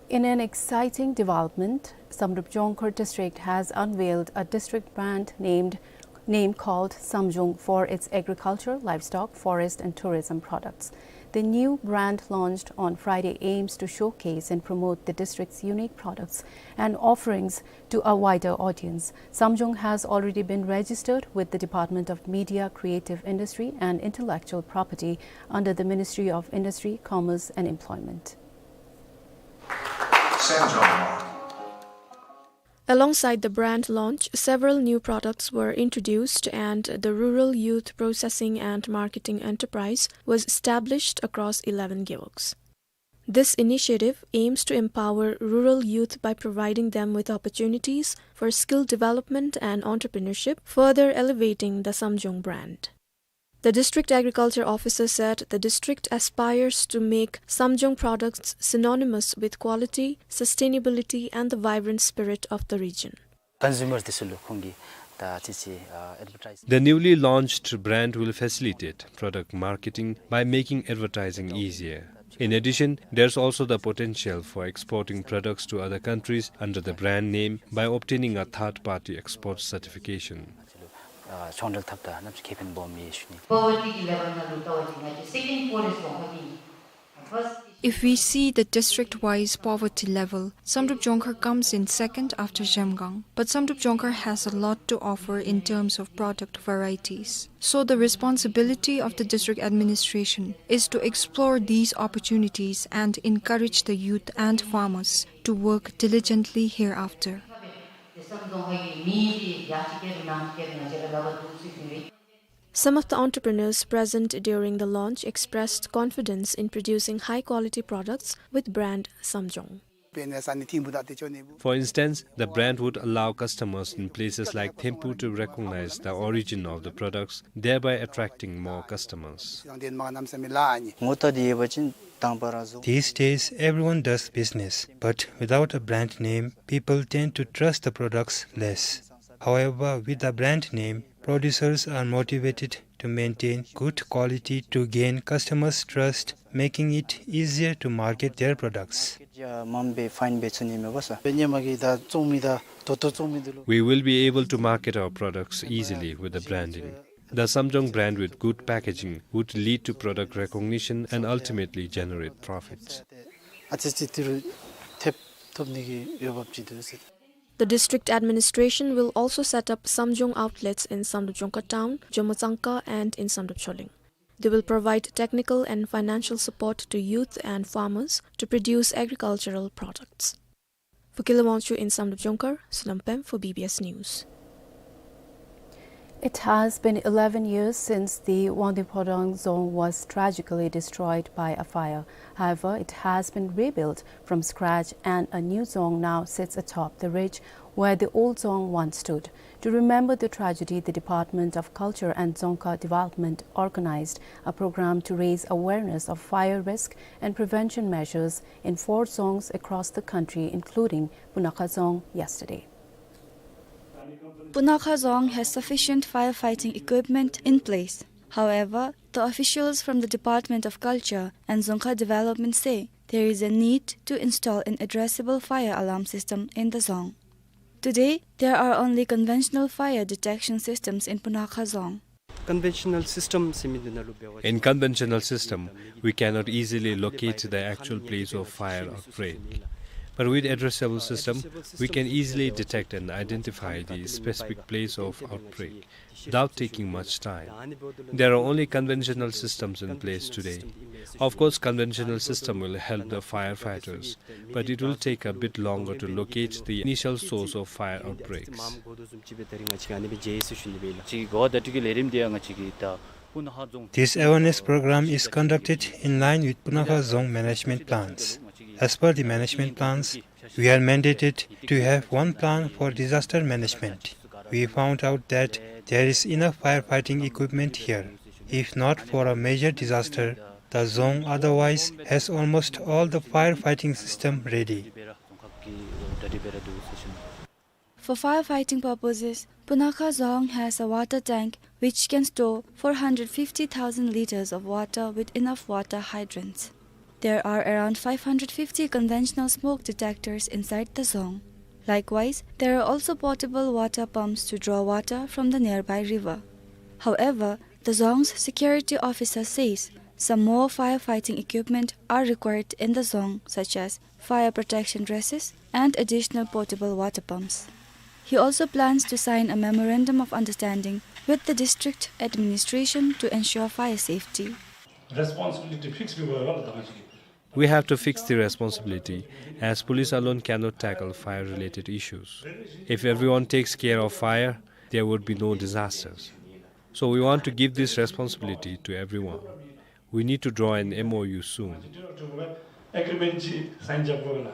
In an exciting development, Samdrup Jongkhar district has unveiled a district brand named, name called Samjong for its agriculture, livestock, forest, and tourism products. The new brand launched on Friday aims to showcase and promote the district's unique products and offerings to a wider audience. Samjong has already been registered with the Department of Media, Creative Industry and Intellectual Property under the Ministry of Industry, Commerce and Employment. Alongside the brand launch, several new products were introduced and the Rural Youth Processing and Marketing Enterprise was established across eleven gewogs. This initiative aims to empower rural youth by providing them with opportunities for skill development and entrepreneurship, further elevating the Samjong brand. The district agriculture officer said the district aspires to make Samjong products synonymous with quality, sustainability, and the vibrant spirit of the region. Consumer འདི་ཚུ་ལུ་ཁོང་གིས་ད་ཅི་ཅི་ཨ་advertise. The newly launched brand will facilitate product marketing by making advertising easier. In addition, there's also the potential for exporting products to other countries under the brand name by obtaining a third-party export certification. ཨ་ཚོང་འབྲེལ་འཐབ་ད་ནམ་ཞིག་ཁེ་ཕན་སྦོམ་ཡོད་ཞུ་ནི། Poverty level ནང་ལུ་ལྟ་བ་ཅིན་ང་བཅས་second poorest ལུ་ཧོ་ཏི། If we see the district-wise poverty level, Samdrup Jongkhar comes in second after Zhemgang. But Samdrup Jongkhar has a lot to offer in terms of product varieties. So the responsibility of the district administration is to explore these opportunities and encourage the youth and farmers to work diligently hereafter. Some of the entrepreneurs present during the launch expressed confidence in producing high-quality products with brand Samjong. For instance, the brand would allow customers in places like Thimphu to recognize the origin of the products, thereby attracting more customers. ངོ་བལྟ་སྟེ་ཡོད་པ་ཅིན་ དང་པ་ར་བཟུང་། These days, everyone does business, but without a brand name, people tend to trust the products less. However, with a brand name, producers are motivated to maintain good quality to gain customers' trust, making it easier to market their products. ཡ་མམ་སྦེ་ཕའིན་འབད་ཚུགས་ནི་མས་པ་ས། སྦེ་ཉེ་མ་གི་ད་བཙོང་མི་ད་ཏོག་ཏོ་བཙོང་མི་འདི་ལུ། We will be able to market our products easily with the branding. The Samjong brand with good packaging would lead to product recognition and ultimately generate profits. ཨ་ཙི་ཙི་ཏི་རུ་ཐེབས་ཐོབ་ནི་གི་འོས་འབབ་ཅིག་འདུག་ཟེར། The district administration will also set up Samjong outlets in Samdrup Jongkhar town, Jomotsangka, and in Samdrup Chawleng. They will provide technical and financial support to youth and farmers to produce agricultural products. For Gila Wangchuk in Samdrup Jongkhar, Sulam Pem for B B S News. It has been eleven years since the Wangdue Phodrang Dzong was tragically destroyed by a fire. However, it has been rebuilt from scratch and a new dzong now sits atop the ridge where the old dzong once stood. To remember the tragedy, the Department of Culture and Dzongkha Development organized a program to raise awareness of fire risk and prevention measures in four dzongs across the country, including Punakha Dzong yesterday. Punakha Dzong has sufficient firefighting equipment in place. However, the officials from the Department of Culture and Dzongkha Development say there is a need to install an addressable fire alarm system in the dzong. Today, there are only conventional fire detection systems in Punakha Dzong. Conventional system ཟེར་མི་འདི་ནང་ལུ་འབད་བ་ཅིན། In conventional system, we cannot easily locate the actual place of fire outbreak. But with addressable system, we can easily detect and identify the specific place of outbreak without taking much time. There are only conventional systems in place today. Of course, conventional system will help the firefighters, but it will take a bit longer to locate the initial source of fire outbreaks. This awareness program is conducted in line with Punakha Dzong management plans. As per the management plans, we are mandated to have one plan for disaster management. We found out that there is enough firefighting equipment here. If not for a major disaster, the dzong otherwise has almost all the firefighting system ready. For firefighting purposes, Punakha Dzong has a water tank which can store four hundred fifty thousand liters of water with enough water hydrants. There are around five hundred fifty conventional smoke detectors inside the dzong. Likewise, there are also portable water pumps to draw water from the nearby river. However, the dzong's security officer says some more firefighting equipment are required in the dzong, such as fire protection dresses and additional portable water pumps. He also plans to sign a memorandum of understanding with the district administration to ensure fire safety. Responsibility fix भी होएगा ना, दादाजी। We have to fix the responsibility, as police alone cannot tackle fire-related issues. If everyone takes care of fire, there would be no disasters. So we want to give this responsibility to everyone. We need to draw an M O U soon. Agreement sign जब होगा ना।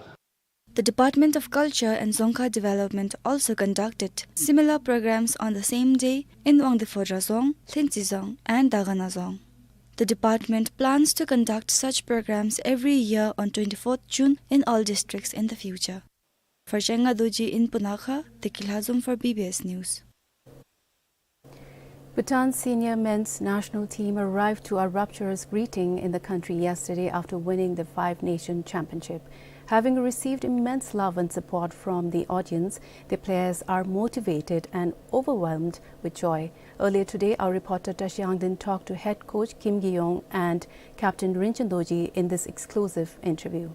The Department of Culture and Dzongkha Development also conducted similar programs on the same day in Wangdue Phodrang Dzong, Lhintsi Dzong, and Dagana Dzong. The department plans to conduct such programs every year on twenty-fourth June in all districts in the future. For Chenga Dorji in Punakha, Dekila Dzom for B B S News. Bhutan's senior men's national team arrived to a rapturous greeting in the country yesterday after winning the Five Nation Championship. Having received immense love and support from the audience, the players are motivated and overwhelmed with joy. Earlier today, our reporter Tashi Angdin talked to head coach Kim Gi-yong and captain Rinchen Dorji in this exclusive interview.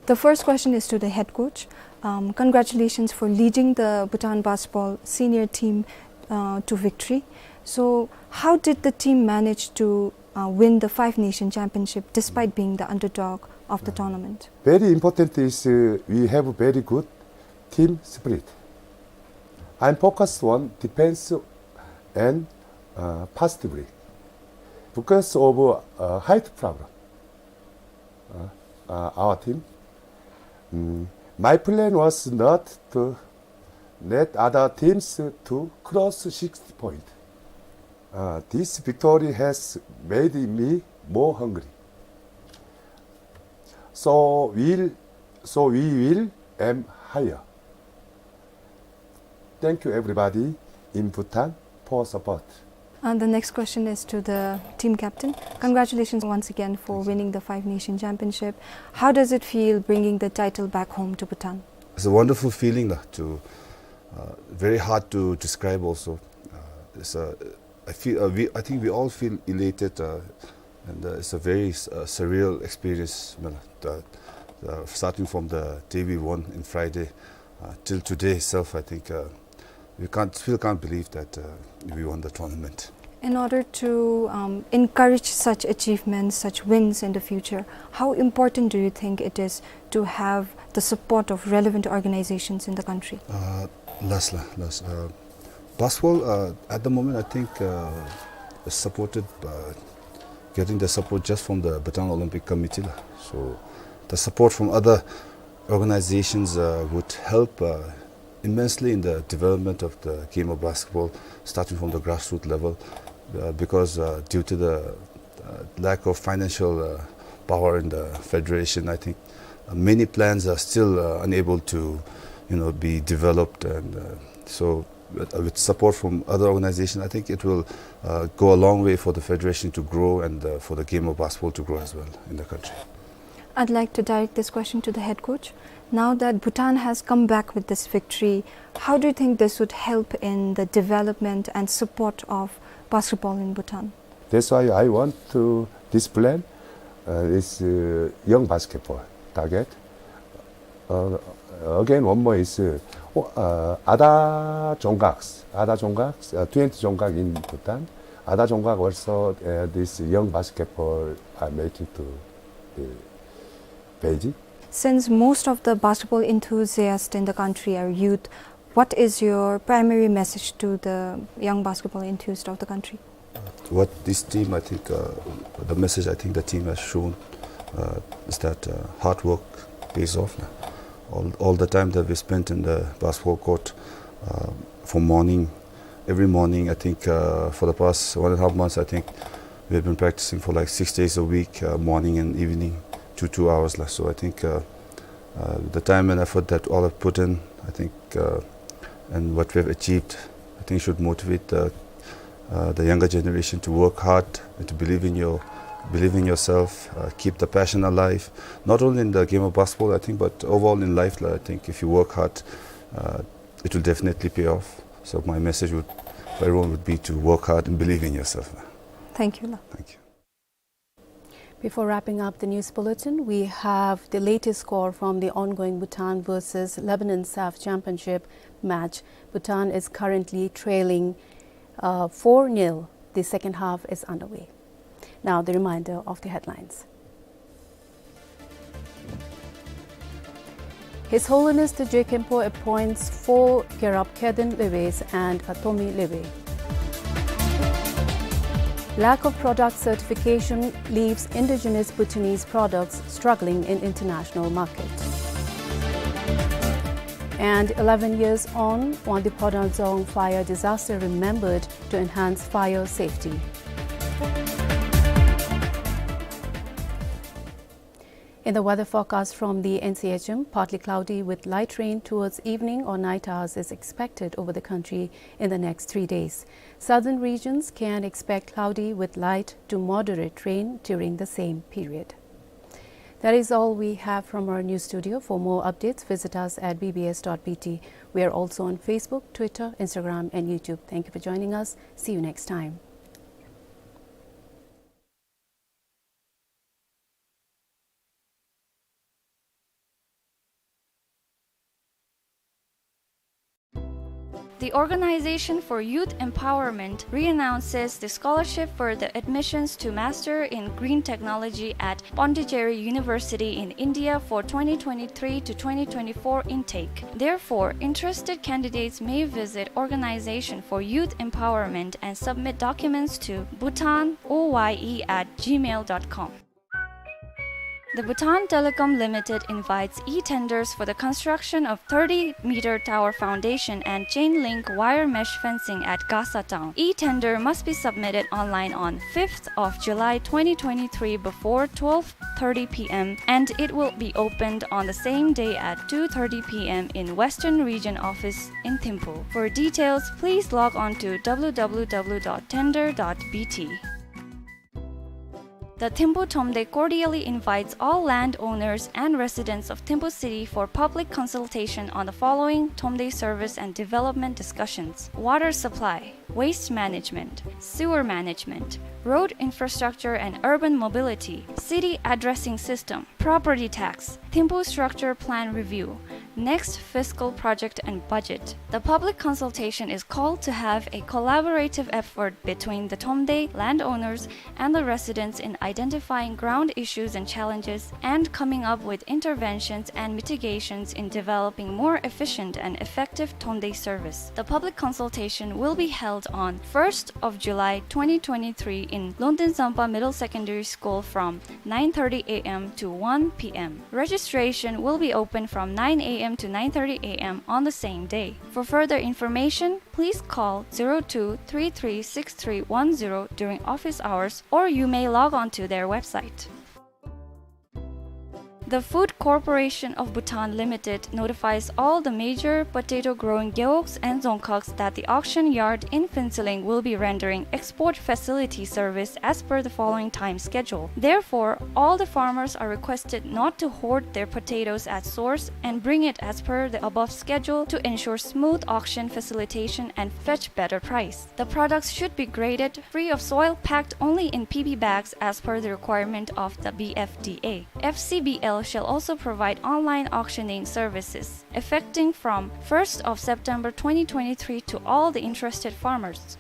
The first question is to the head coach. Um, congratulations for leading the Bhutan basketball senior team, uh, to victory. So, how did the team manage to, uh, win the Five Nation Championship despite being the underdog of the tournament? Very important is, uh, we have very good team spirit. I'm focused on defense and, uh, positively because of, uh, height problem. Uh, uh, our team. Mm, my plan was not to let other teams to cross sixty point. Uh, this victory has made me more hungry. So will, so we will aim higher. Thank you everybody in Bhutan for support. And the next question is to the team captain. Congratulations once again for winning the Five Nation Championship. How does it feel bringing the title back home to Bhutan? It's a wonderful feeling lah, to, uh, very hard to describe also. Uh, it's a, I feel, uh, we, I think we all feel elated, uh, and, uh, it's a very, uh, surreal experience, the, the, starting from the day we won in Friday, uh, till today itself. I think, uh, we can't, still can't believe that, uh, we won the tournament. In order to, um, encourage such achievements, such wins in the future, how important do you think it is to have the support of relevant organizations in the country? Uh, last, la-, last, uh, basketball, uh, at the moment, I think, uh, is supported by getting the support just from the Bhutan Olympic Committee, la. So the support from other organizations, uh, would help, uh, immensely in the development of the game of basketball, starting from the grassroots level, uh, because, uh, due to the, uh, lack of financial, uh, power in the federation, I think, uh, many plans are still, uh, unable to, you know, be developed, and, uh, so with, uh, with support from other organizations, I think it will, uh, go a long way for the federation to grow and, uh, for the game of basketball to grow as well in the country. I'd like to direct this question to the head coach. Now that Bhutan has come back with this victory, how do you think this would help in the development and support of basketball in Bhutan? That's why I want to discipline, uh, this, uh, young basketball target. Uh, again, one more is, uh, o-, uh, other Chonggak, other Chonggak, uh, twenty Chonggak in Bhutan. Other Chonggak also, uh, this young basketball are making to the Beijing. Since most of the basketball enthusiasts in the country are youth, what is your primary message to the young basketball enthusiasts of the country? What this team, I think, uh, the message I think the team has shown, uh, is that, uh, hard work pays off. All, all the time that we spent in the basketball court, uh, from morning, every morning, I think, uh, for the past one and a half months, I think we have been practicing for, like, six days a week, uh, morning and evening, two, two hours, la. So I think, uh, uh, the time and effort that all have put in, I think, uh, and what we have achieved, I think should motivate the, uh, the younger generation to work hard and to believe in your, believe in yourself, uh, keep the passion alive, not only in the game of basketball, I think, but overall in life, la. I think if you work hard, uh, it will definitely pay off. So my message would, for everyone would be to work hard and believe in yourself. Thank you, la. Thank you. Before wrapping up the news bulletin, we have the latest score from the ongoing Bhutan versus Lebanon SAFF Championship match. Bhutan is currently trailing, uh, four nil. The second half is underway. Now, the reminder of the headlines. His Holiness the Je Khenpo appoints four Gerab Kheden Lewes and a Tomi Lewe. Lack of product certification leaves indigenous Bhutanese products struggling in international market. And eleven years on, Wangdue Phodrang Dzong fire disaster remembered to enhance fire safety. In the weather forecast from the N C H M, partly cloudy with light rain towards evening or night hours is expected over the country in the next three days. Southern regions can expect cloudy with light to moderate rain during the same period. That is all we have from our news studio. For more updates, visit us at B B S dot B T. We are also on Facebook, Twitter, Instagram, and YouTube. Thank you for joining us. See you next time. The Organization for Youth Empowerment reannounces the scholarship for the admissions to Master in Green Technology at Pondicherry University in India for twenty twenty-three to twenty twenty-four intake. Therefore, interested candidates may visit Organization for Youth Empowerment and submit documents to bhutan O Y E at gmail dot com. The Bhutan Telecom Limited invites e-tenders for the construction of thirty meter tower foundation and chain link wire mesh fencing at Gasa town. E-tender must be submitted online on fifth of July twenty twenty-three before twelve thirty p m, and it will be opened on the same day at two thirty p m in Western Region Office in Thimphu. For details, please log on to w w w dot tender dot b t. The Thimphu Thromde cordially invites all landowners and residents of Thimphu City for public consultation on the following Thromde service and development discussions: water supply, waste management, sewer management, road infrastructure and urban mobility, city addressing system, property tax, Thimphu structure plan review, next fiscal project and budget. The public consultation is called to have a collaborative effort between the Thromde landowners and the residents in identifying ground issues and challenges and coming up with interventions and mitigations in developing more efficient and effective Thromde service. The public consultation will be held on first of July twenty twenty-three in Longten Zampa Middle Secondary School from nine thirty a m to one p m. Registration will be open from nine a m to nine thirty a m on the same day. For further information, please call zero two three three six three one zero during office hours, or you may log on to their website. The Food Corporation of Bhutan Limited notifies all the major potato-growing gewogs and dzongkhags that the auction yard in Phuentsholing will be rendering export facility service as per the following time schedule. Therefore, all the farmers are requested not to hoard their potatoes at source and bring it as per the above schedule to ensure smooth auction facilitation and fetch better price. The products should be graded free of soil, packed only in P B bags as per the requirement of the B F D A. F C B L shall also provide online auctioning services effecting from first of September twenty twenty-three to all the interested farmers.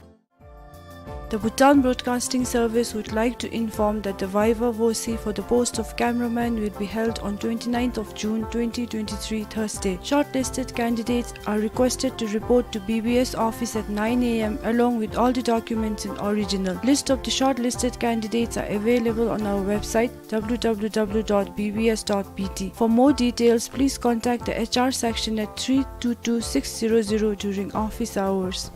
The Bhutan Broadcasting Service would like to inform that the viva voce for the post of cameraman will be held on twenty-ninth of June twenty twenty-three, Thursday. Shortlisted candidates are requested to report to B B S office at nine a m along with all the documents in original. List of the shortlisted candidates are available on our website w w w dot b b s dot b t. For more details, please contact the H R section at three two two six zero zero during office hours.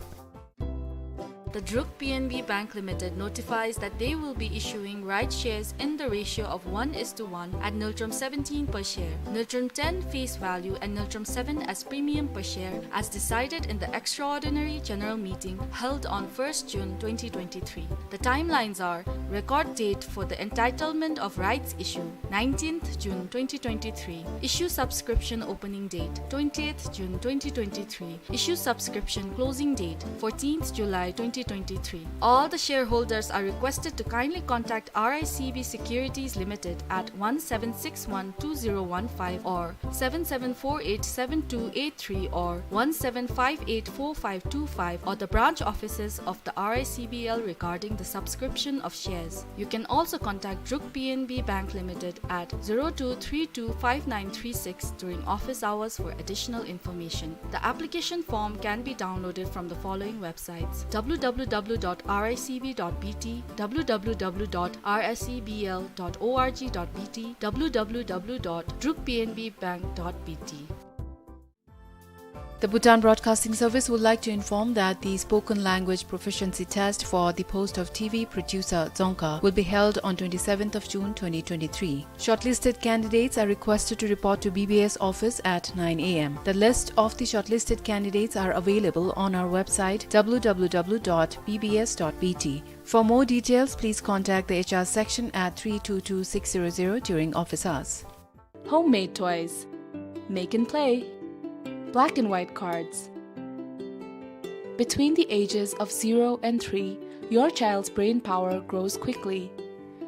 The Druk P N B Bank Limited notifies that they will be issuing rights shares in the ratio of one is to one at Ngultrum seventeen per share, Ngultrum ten face value and Ngultrum seven as premium per share, as decided in the extraordinary general meeting held on first June twenty twenty-three. The timelines are: record date for the entitlement of rights issue, nineteenth June twenty twenty-three. Issue subscription opening date, twentieth June twenty twenty-three. Issue subscription closing date, fourteenth July twenty twenty-three. All the shareholders are requested to kindly contact R I C B Securities Limited at one seven six one two zero one five or seven seven four eight seven two eight three or one seven five eight four five two five or the branch offices of the R I C B L regarding the subscription of shares. You can also contact Druk P N B Bank Limited at zero two three two five nine three six during office hours for additional information. The application form can be downloaded from the following websites: w w w dot r i c b dot b t, w w w dot r i c b l dot org dot b t, w w w dot druk p n b bank dot b t. The Bhutan Broadcasting Service would like to inform that the spoken language proficiency test for the post of T V producer Dzongkha will be held on twenty-seventh of June twenty twenty-three. Shortlisted candidates are requested to report to B B S office at nine a m. The list of the shortlisted candidates are available on our website w w w dot b b s dot b t. For more details, please contact the H R section at three two two six zero zero during office hours. Homemade toys. Make and play. Black and white cards. Between the ages of zero and three, your child's brain power grows quickly.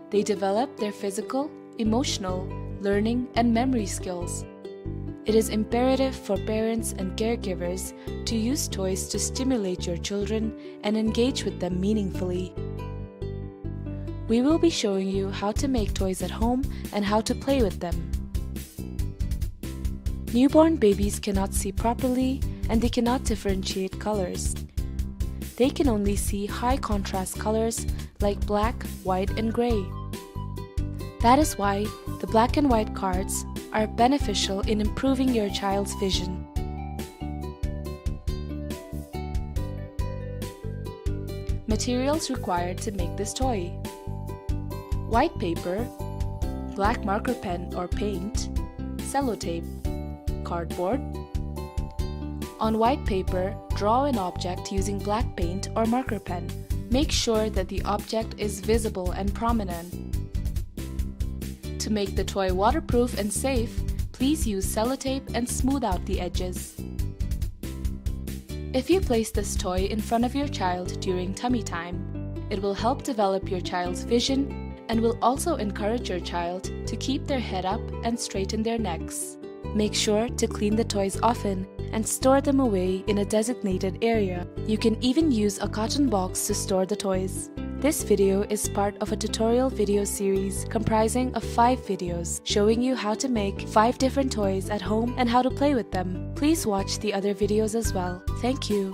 They develop their physical, emotional, learning, and memory skills. It is imperative for parents and caregivers to use toys to stimulate your children and engage with them meaningfully. We will be showing you how to make toys at home and how to play with them. Newborn babies cannot see properly and they cannot differentiate colors. They can only see high contrast colors like black, white, and gray. That is why The black and white cards are beneficial in improving your child's vision. Materials required to make this toy: white paper, black marker pen or paint, sellotape, cardboard. On white paper, draw an object using black paint or marker pen. Make sure that the object is visible and prominent. To make the toy waterproof and safe, please use sellotape and smooth out the edges. If you place this toy in front of your child during tummy time, it will help develop your child's vision and will also encourage your child to keep their head up and straighten their necks. Make sure to clean the toys often and store them away in a designated area. You can even use a carton box to store the toys. This video is part of a tutorial video series comprising of five videos showing you how to make five different toys at home and how to play with them. Please watch the other videos as well. Thank you.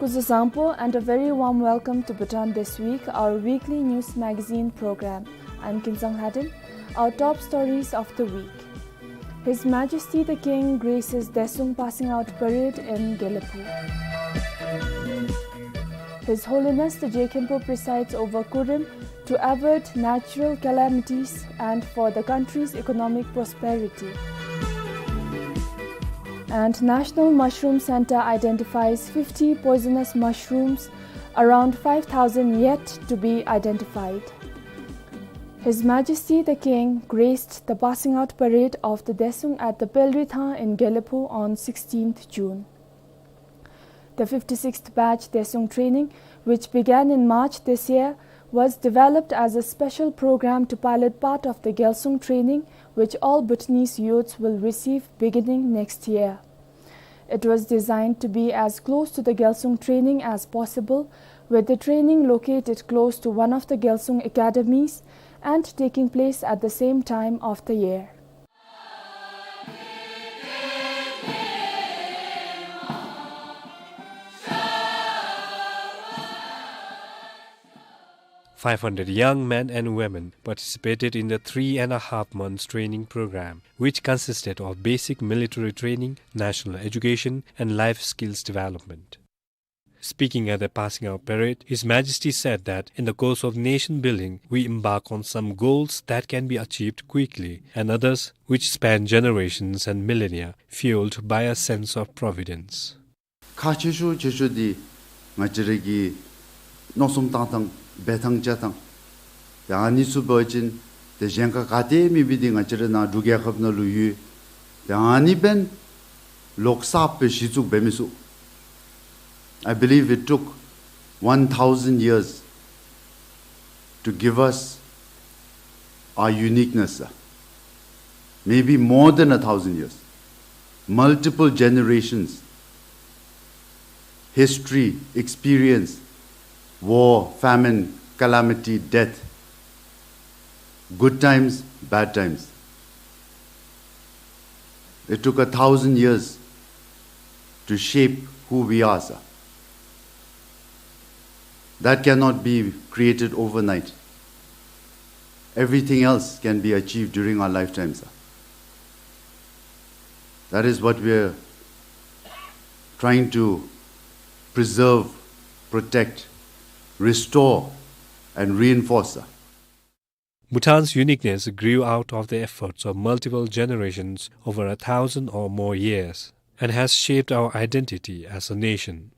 Kuzuzangpo and a very warm welcome to Bhutan This Week, our weekly news magazine program. I'm Kinsang Lhaden. Our top stories of the week. His Majesty the King graces Daesung passing out parade in Gelephu. His Holiness the Je Khenpo presides over Kurim to avert natural calamities and for the country's economic prosperity. And National Mushroom Center identifies fifty poisonous mushrooms, around five thousand yet to be identified. His Majesty the King graced the passing out parade of the Daesung at the Pelritha in Gelephu on sixteenth June. The fifty-sixth batch Daesung training, which began in March this year, was developed as a special program to pilot part of the Gyalsung training, which all Bhutanese youths will receive beginning next year. It was designed to be as close to the Gyalsung training as possible, with the training located close to one of the Gyalsung academies and taking place at the same time of the year. Five hundred young men and women participated in the three and a half months training program, which consisted of basic military training, national education, and life skills development. Speaking at the passing out parade, His Majesty said that in the course of nation building, we embark on some goals that can be achieved quickly and others which span generations and millennia, fueled by a sense of providence. ཁག་ཆེ་ཤོས་ཆེ་ཤོས་འདི་ང་བཅས་ར་གི་མནོ་བསམ་བཏང་ཐངས་འབད་ཐངས་བྱ་ཐངས། ཏེ་ཨ་ནི་ཚུ་འབད་བ་ཅིན་ཏེ་གཞན་ཁར་ག་ཏེ་མེད་པའི་འདི་ང་བཅས་ར་ནཱ་འབྲུག་རྒྱལ་ཁབ་ནང་ལུ་ཡོད། ཏེ་ཨ་ནི་འབདན་ལོག་གསརཔ་སྦེ་གཞི་བཙུགས་འབད་མི་ཚུགས། I believe it took one thousand years to give us our uniqueness, uh, maybe more than a thousand years, multiple generations, history, experience, war, famine, calamity, death, good times, bad times. It took a thousand years to shape who we are, sir. That cannot be created overnight. Everything else can be achieved during our lifetime, sir. That is what we are trying to preserve, protect, restore, and reinforce, sir. Bhutan's uniqueness grew out of the efforts of multiple generations over a thousand or more years and has shaped our identity as a nation.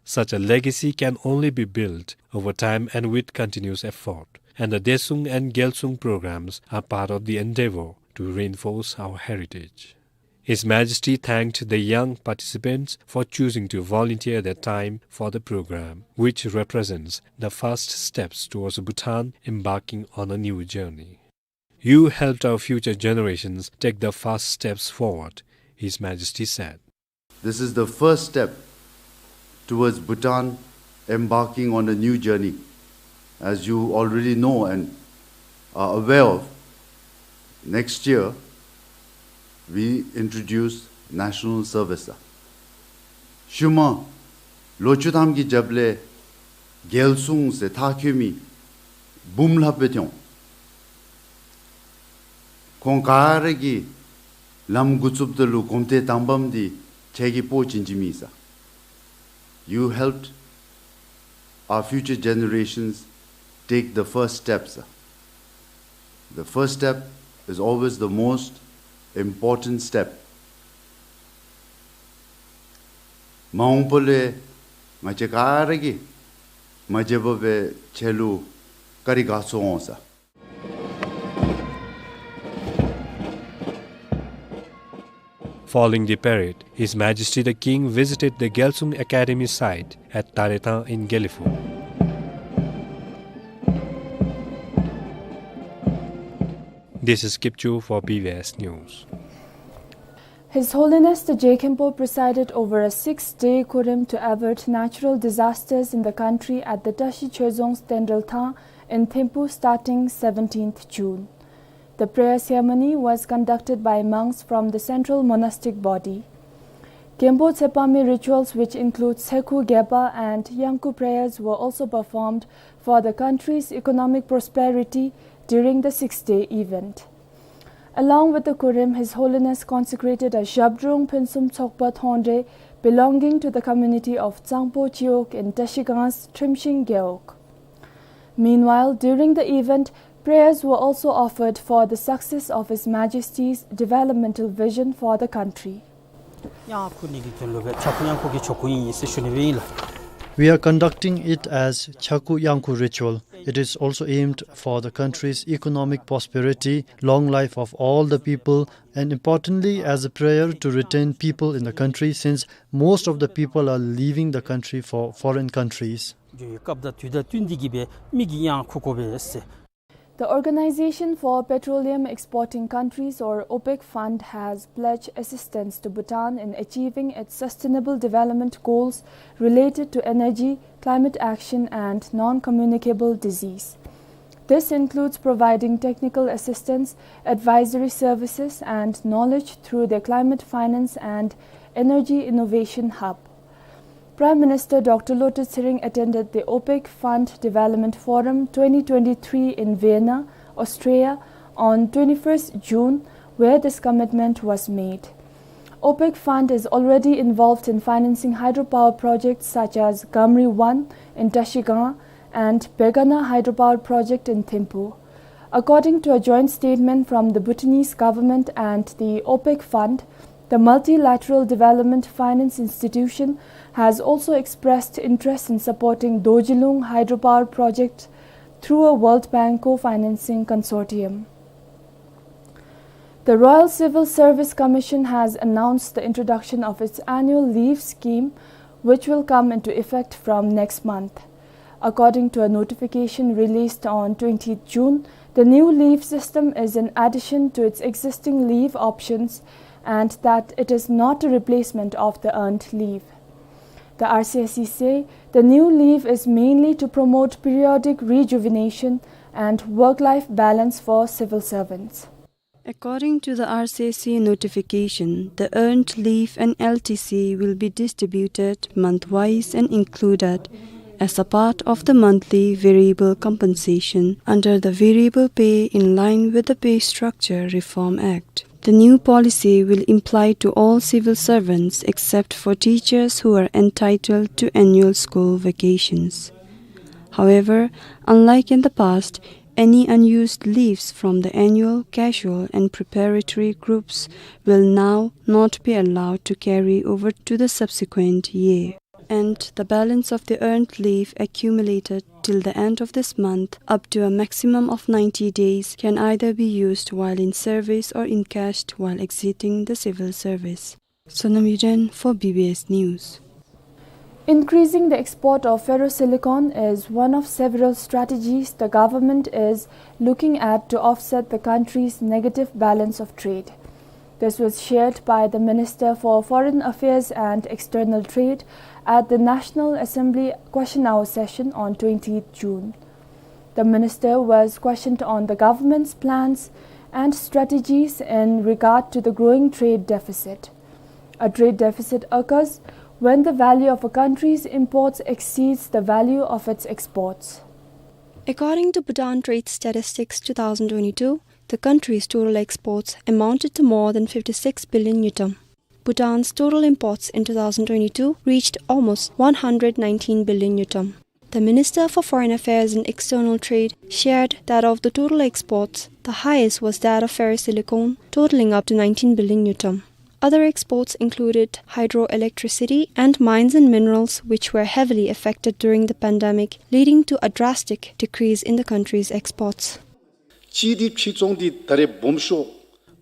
Such a legacy can only be built over time and with continuous effort. and the Daesung and Gyalsung programs are part of the endeavor to reinforce our heritage. His Majesty thanked the young participants for choosing to volunteer their time for the program, which represents the first steps towards Bhutan embarking on a new journey. "You helped our future generations take the first steps forward," His Majesty said. This is the first step towards Bhutan embarking on a new journey. As you already know and are aware of, next year we introduce national service. ཤུལ་མ་ལོ་བཅུ་ཐམ་གྱི་རྒྱབ་ལས་རྒྱལ་སྲུང་ཟེར་མཐར་འཁྱོལ་མི་འབུམ་ལྷགཔ་སྦེ་ཐོན། ཁོང་ག་ར་གིས་ལམ་འགོ་བཙུགསཔ་ད་ལུ་གོམ་ཏེ་དང་པམ་འདི་ཁྱེད་ཀྱི་སྤོ་བྱིན་ཅི་མས་ས། You helped our future generations take the first steps. The first step is always the most important step. མ་འོངས་པ་ལས་ང་བཅས་ག་ར་གིས་མ་བརྗེད་པར་སྦེ་ཁྱེད་ལུ་བཀའ་དྲིན་དགའ་ཚོར་འོང་ས། Following the parade, His Majesty the King visited the Gyalsung Academy site at Tarethang in Gelephu. This is Kipchu for B B S News. His Holiness the Je Khenpo presided over a six-day Kurim to avert natural disasters in the country at the Tashi Choezong's Tenrel Thang in Thimphu starting seventeenth June. The prayer ceremony was conducted by monks from the central monastic body. Khenpo Tsepami rituals, which include Tsekhu Gepa and Yangkhu prayers, were also performed for the country's economic prosperity during the six-day event. Along with the Kurim, His Holiness consecrated a Zhabdrung Phensum Tsokpa Thongre belonging to the community of Tsangpo Chiwog in Tashigang's Trimshing Gewog. Meanwhile, during the event, prayers were also offered for the success of His Majesty's developmental vision for the country. ཡང་ཁུ་ནི་གི་དོན་ལུ་སྦེ་ཆ་ཁུ་ཡང་ཁུ་གི་ཆོ་གུ་ཨིན་ཟེར་ཞུ་ནི་སྦེ་ཨིན་ལགས། We are conducting it as Chaku Yangku ritual. It is also aimed for the country's economic prosperity, long life of all the people, and importantly, as a prayer to retain people in the country, since most of the people are leaving the country for foreign countries. འགྱོ་བའི་སྐབས་དང་དུས་དང་བསྟུན་ཏེ་གི་སྦེ་མི་གིས་ཡང་ཁུ་དགོ་པས་ཟེར། The Organization for Petroleum Exporting Countries, or OPEC Fund, has pledged assistance to Bhutan in achieving its sustainable development goals related to energy, climate action, and non-communicable disease. This includes providing technical assistance, advisory services, and knowledge through their Climate Finance and Energy Innovation Hub. Prime Minister Doctor Lotay Tshering attended the OPEC Fund Development Forum twenty twenty-three in Vienna, Austria, on twenty-first June, where this commitment was made. OPEC Fund is already involved in financing hydropower projects such as Gamri one in Tashigang and Begana hydropower project in Thimphu. According to a joint statement from the Bhutanese government and the OPEC Fund, the Multilateral Development Finance Institution has also expressed interest in supporting Dorjilung hydropower project through a World Bank co-financing consortium. The Royal Civil Service Commission has announced the introduction of its annual leave scheme, which will come into effect from next month. According to a notification released on twentieth June, the new leave system is in addition to its existing leave options and that it is not a replacement of the earned leave. The R C S C say the new leave is mainly to promote periodic rejuvenation and work-life balance for civil servants. According to the R C S C notification, the earned leave and L T C will be distributed month-wise and included as a part of the monthly variable compensation under the Variable Pay in Line with the Pay Structure Reform Act. The new policy will apply to all civil servants except for teachers who are entitled to annual school vacations. However, unlike in the past, any unused leaves from the annual, casual, and preparatory groups will now not be allowed to carry over to the subsequent year. And the balance of the earned leave accumulated till the end of this month, up to a maximum of ninety days, can either be used while in service or encashed while exiting the civil service. Sonam Yuden for B B S News. Increasing the export of ferrosilicon is one of several strategies the government is looking at to offset the country's negative balance of trade. This was shared by the Minister for Foreign Affairs and External Trade at the National Assembly question hour session on twentieth June. The minister was questioned on the government's plans and strategies in regard to the growing trade deficit. A trade deficit occurs when the value of a country's imports exceeds the value of its exports. According to Bhutan Trade Statistics two thousand twenty-two, the country's total exports amounted to more than fifty-six billion ngultrum. Bhutan's total imports in two thousand twenty-two reached almost one hundred nineteen billion ngultrum. The Minister for Foreign Affairs and External Trade shared that of the total exports, the highest was that of ferrosilicon, totaling up to nineteen billion ngultrum. Other exports included hydroelectricity and mines and minerals, which were heavily affected during the pandemic, leading to a drastic decrease in the country's exports.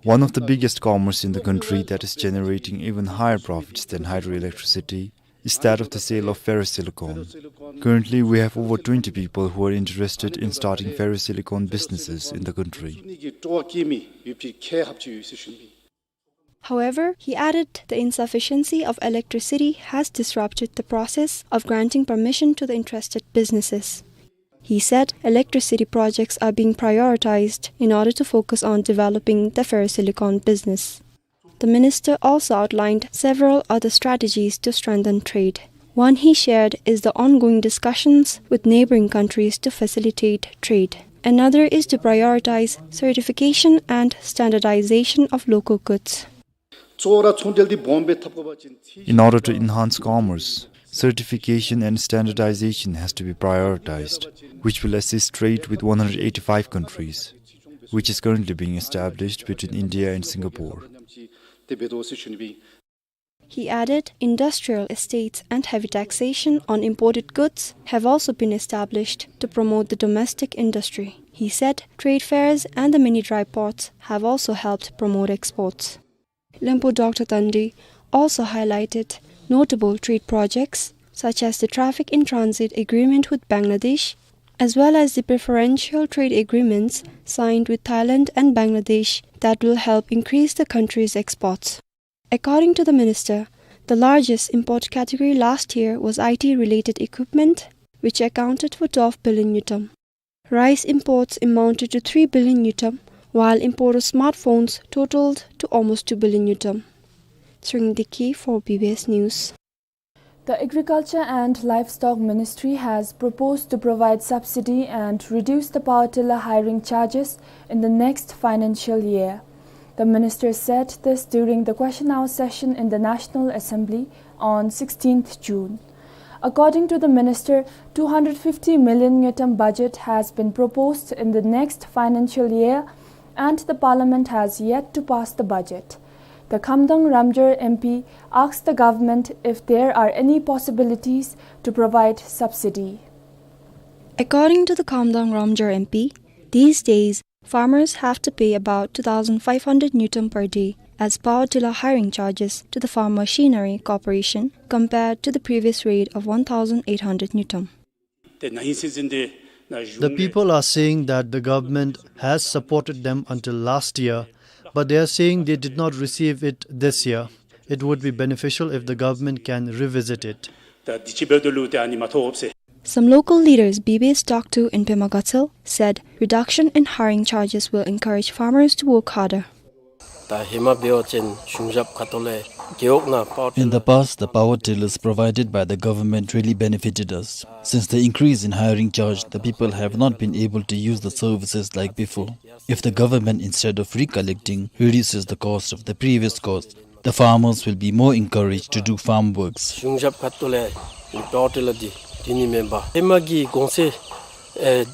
One of the biggest commerce in the country that is generating even higher profits than hydroelectricity is that of the sale of ferrosilicon. Currently, we have over twenty people who are interested in starting ferrosilicon businesses in the country. However, he added the insufficiency of electricity has disrupted the process of granting permission to the interested businesses. He said electricity projects are being prioritized in order to focus on developing the ferrosilicon business. The minister also outlined several other strategies to strengthen trade. One he shared is the ongoing discussions with neighboring countries to facilitate trade. Another is to prioritize certification and standardization of local goods. In order to enhance commerce, certification and standardization has to be prioritized, which will assist trade with one hundred eighty-five countries, which is currently being established between India and Singapore. He added, industrial estates and heavy taxation on imported goods have also been established to promote the domestic industry. He said trade fairs and the mini dry ports have also helped promote exports. Lempo Doctor Tandi also highlighted notable trade projects such as the traffic in transit agreement with Bangladesh, as well as the preferential trade agreements signed with Thailand and Bangladesh that will help increase the country's exports. According to the minister, the largest import category last year was I T-related equipment, which accounted for twelve billion ngultrum. Rice imports amounted to three billion ngultrum, while import of smartphones totaled to almost two billion ngultrum. Tshering Deki for B B S News. The Agriculture and Livestock Ministry has proposed to provide subsidy and reduce the power tiller hiring charges in the next financial year. The minister said this during the question hour session in the National Assembly on sixteenth June. According to the minister, two hundred fifty million ngultrum budget has been proposed in the next financial year, and the parliament has yet to pass the budget. The Khamdang Ramjar M P asked the government if there are any possibilities to provide subsidy. According to the Khamdang Ramjar M P, these days farmers have to pay about two thousand five hundred ngultrum per day as power tiller hiring charges to the Farm Machinery Corporation, compared to the previous rate of one thousand eight hundred ngultrum. The people are saying that the government has supported them until last year, but they are saying they did not receive it this year. It would be beneficial if the government can revisit it. Some local leaders B B S talked to in Pema Gatshel said reduction in hiring charges will encourage farmers to work harder. ད་ཧེ་མ་འབད་བ་ཅིན་གཞུང་ཞབས་ཁ་ཐུག་ལས་རྒེད་འོག་ནང་པ་ཝར་ཊི་ལར། In the past, the power tillers provided by the government really benefited us. Since the increase in hiring charge, the people have not been able to use the services like before. If the government, instead of recollecting, reduces the cost of the previous cost, the farmers will be more encouraged to do farm works. གཞུང་ཞབས་ཁ་ཐུག་ལས་པ་ཝར་ཊི་ལར་འདི་དེ་ནི་མེན་པར་ཧེ་མ་གི་གོང་ཚད་ཨེ་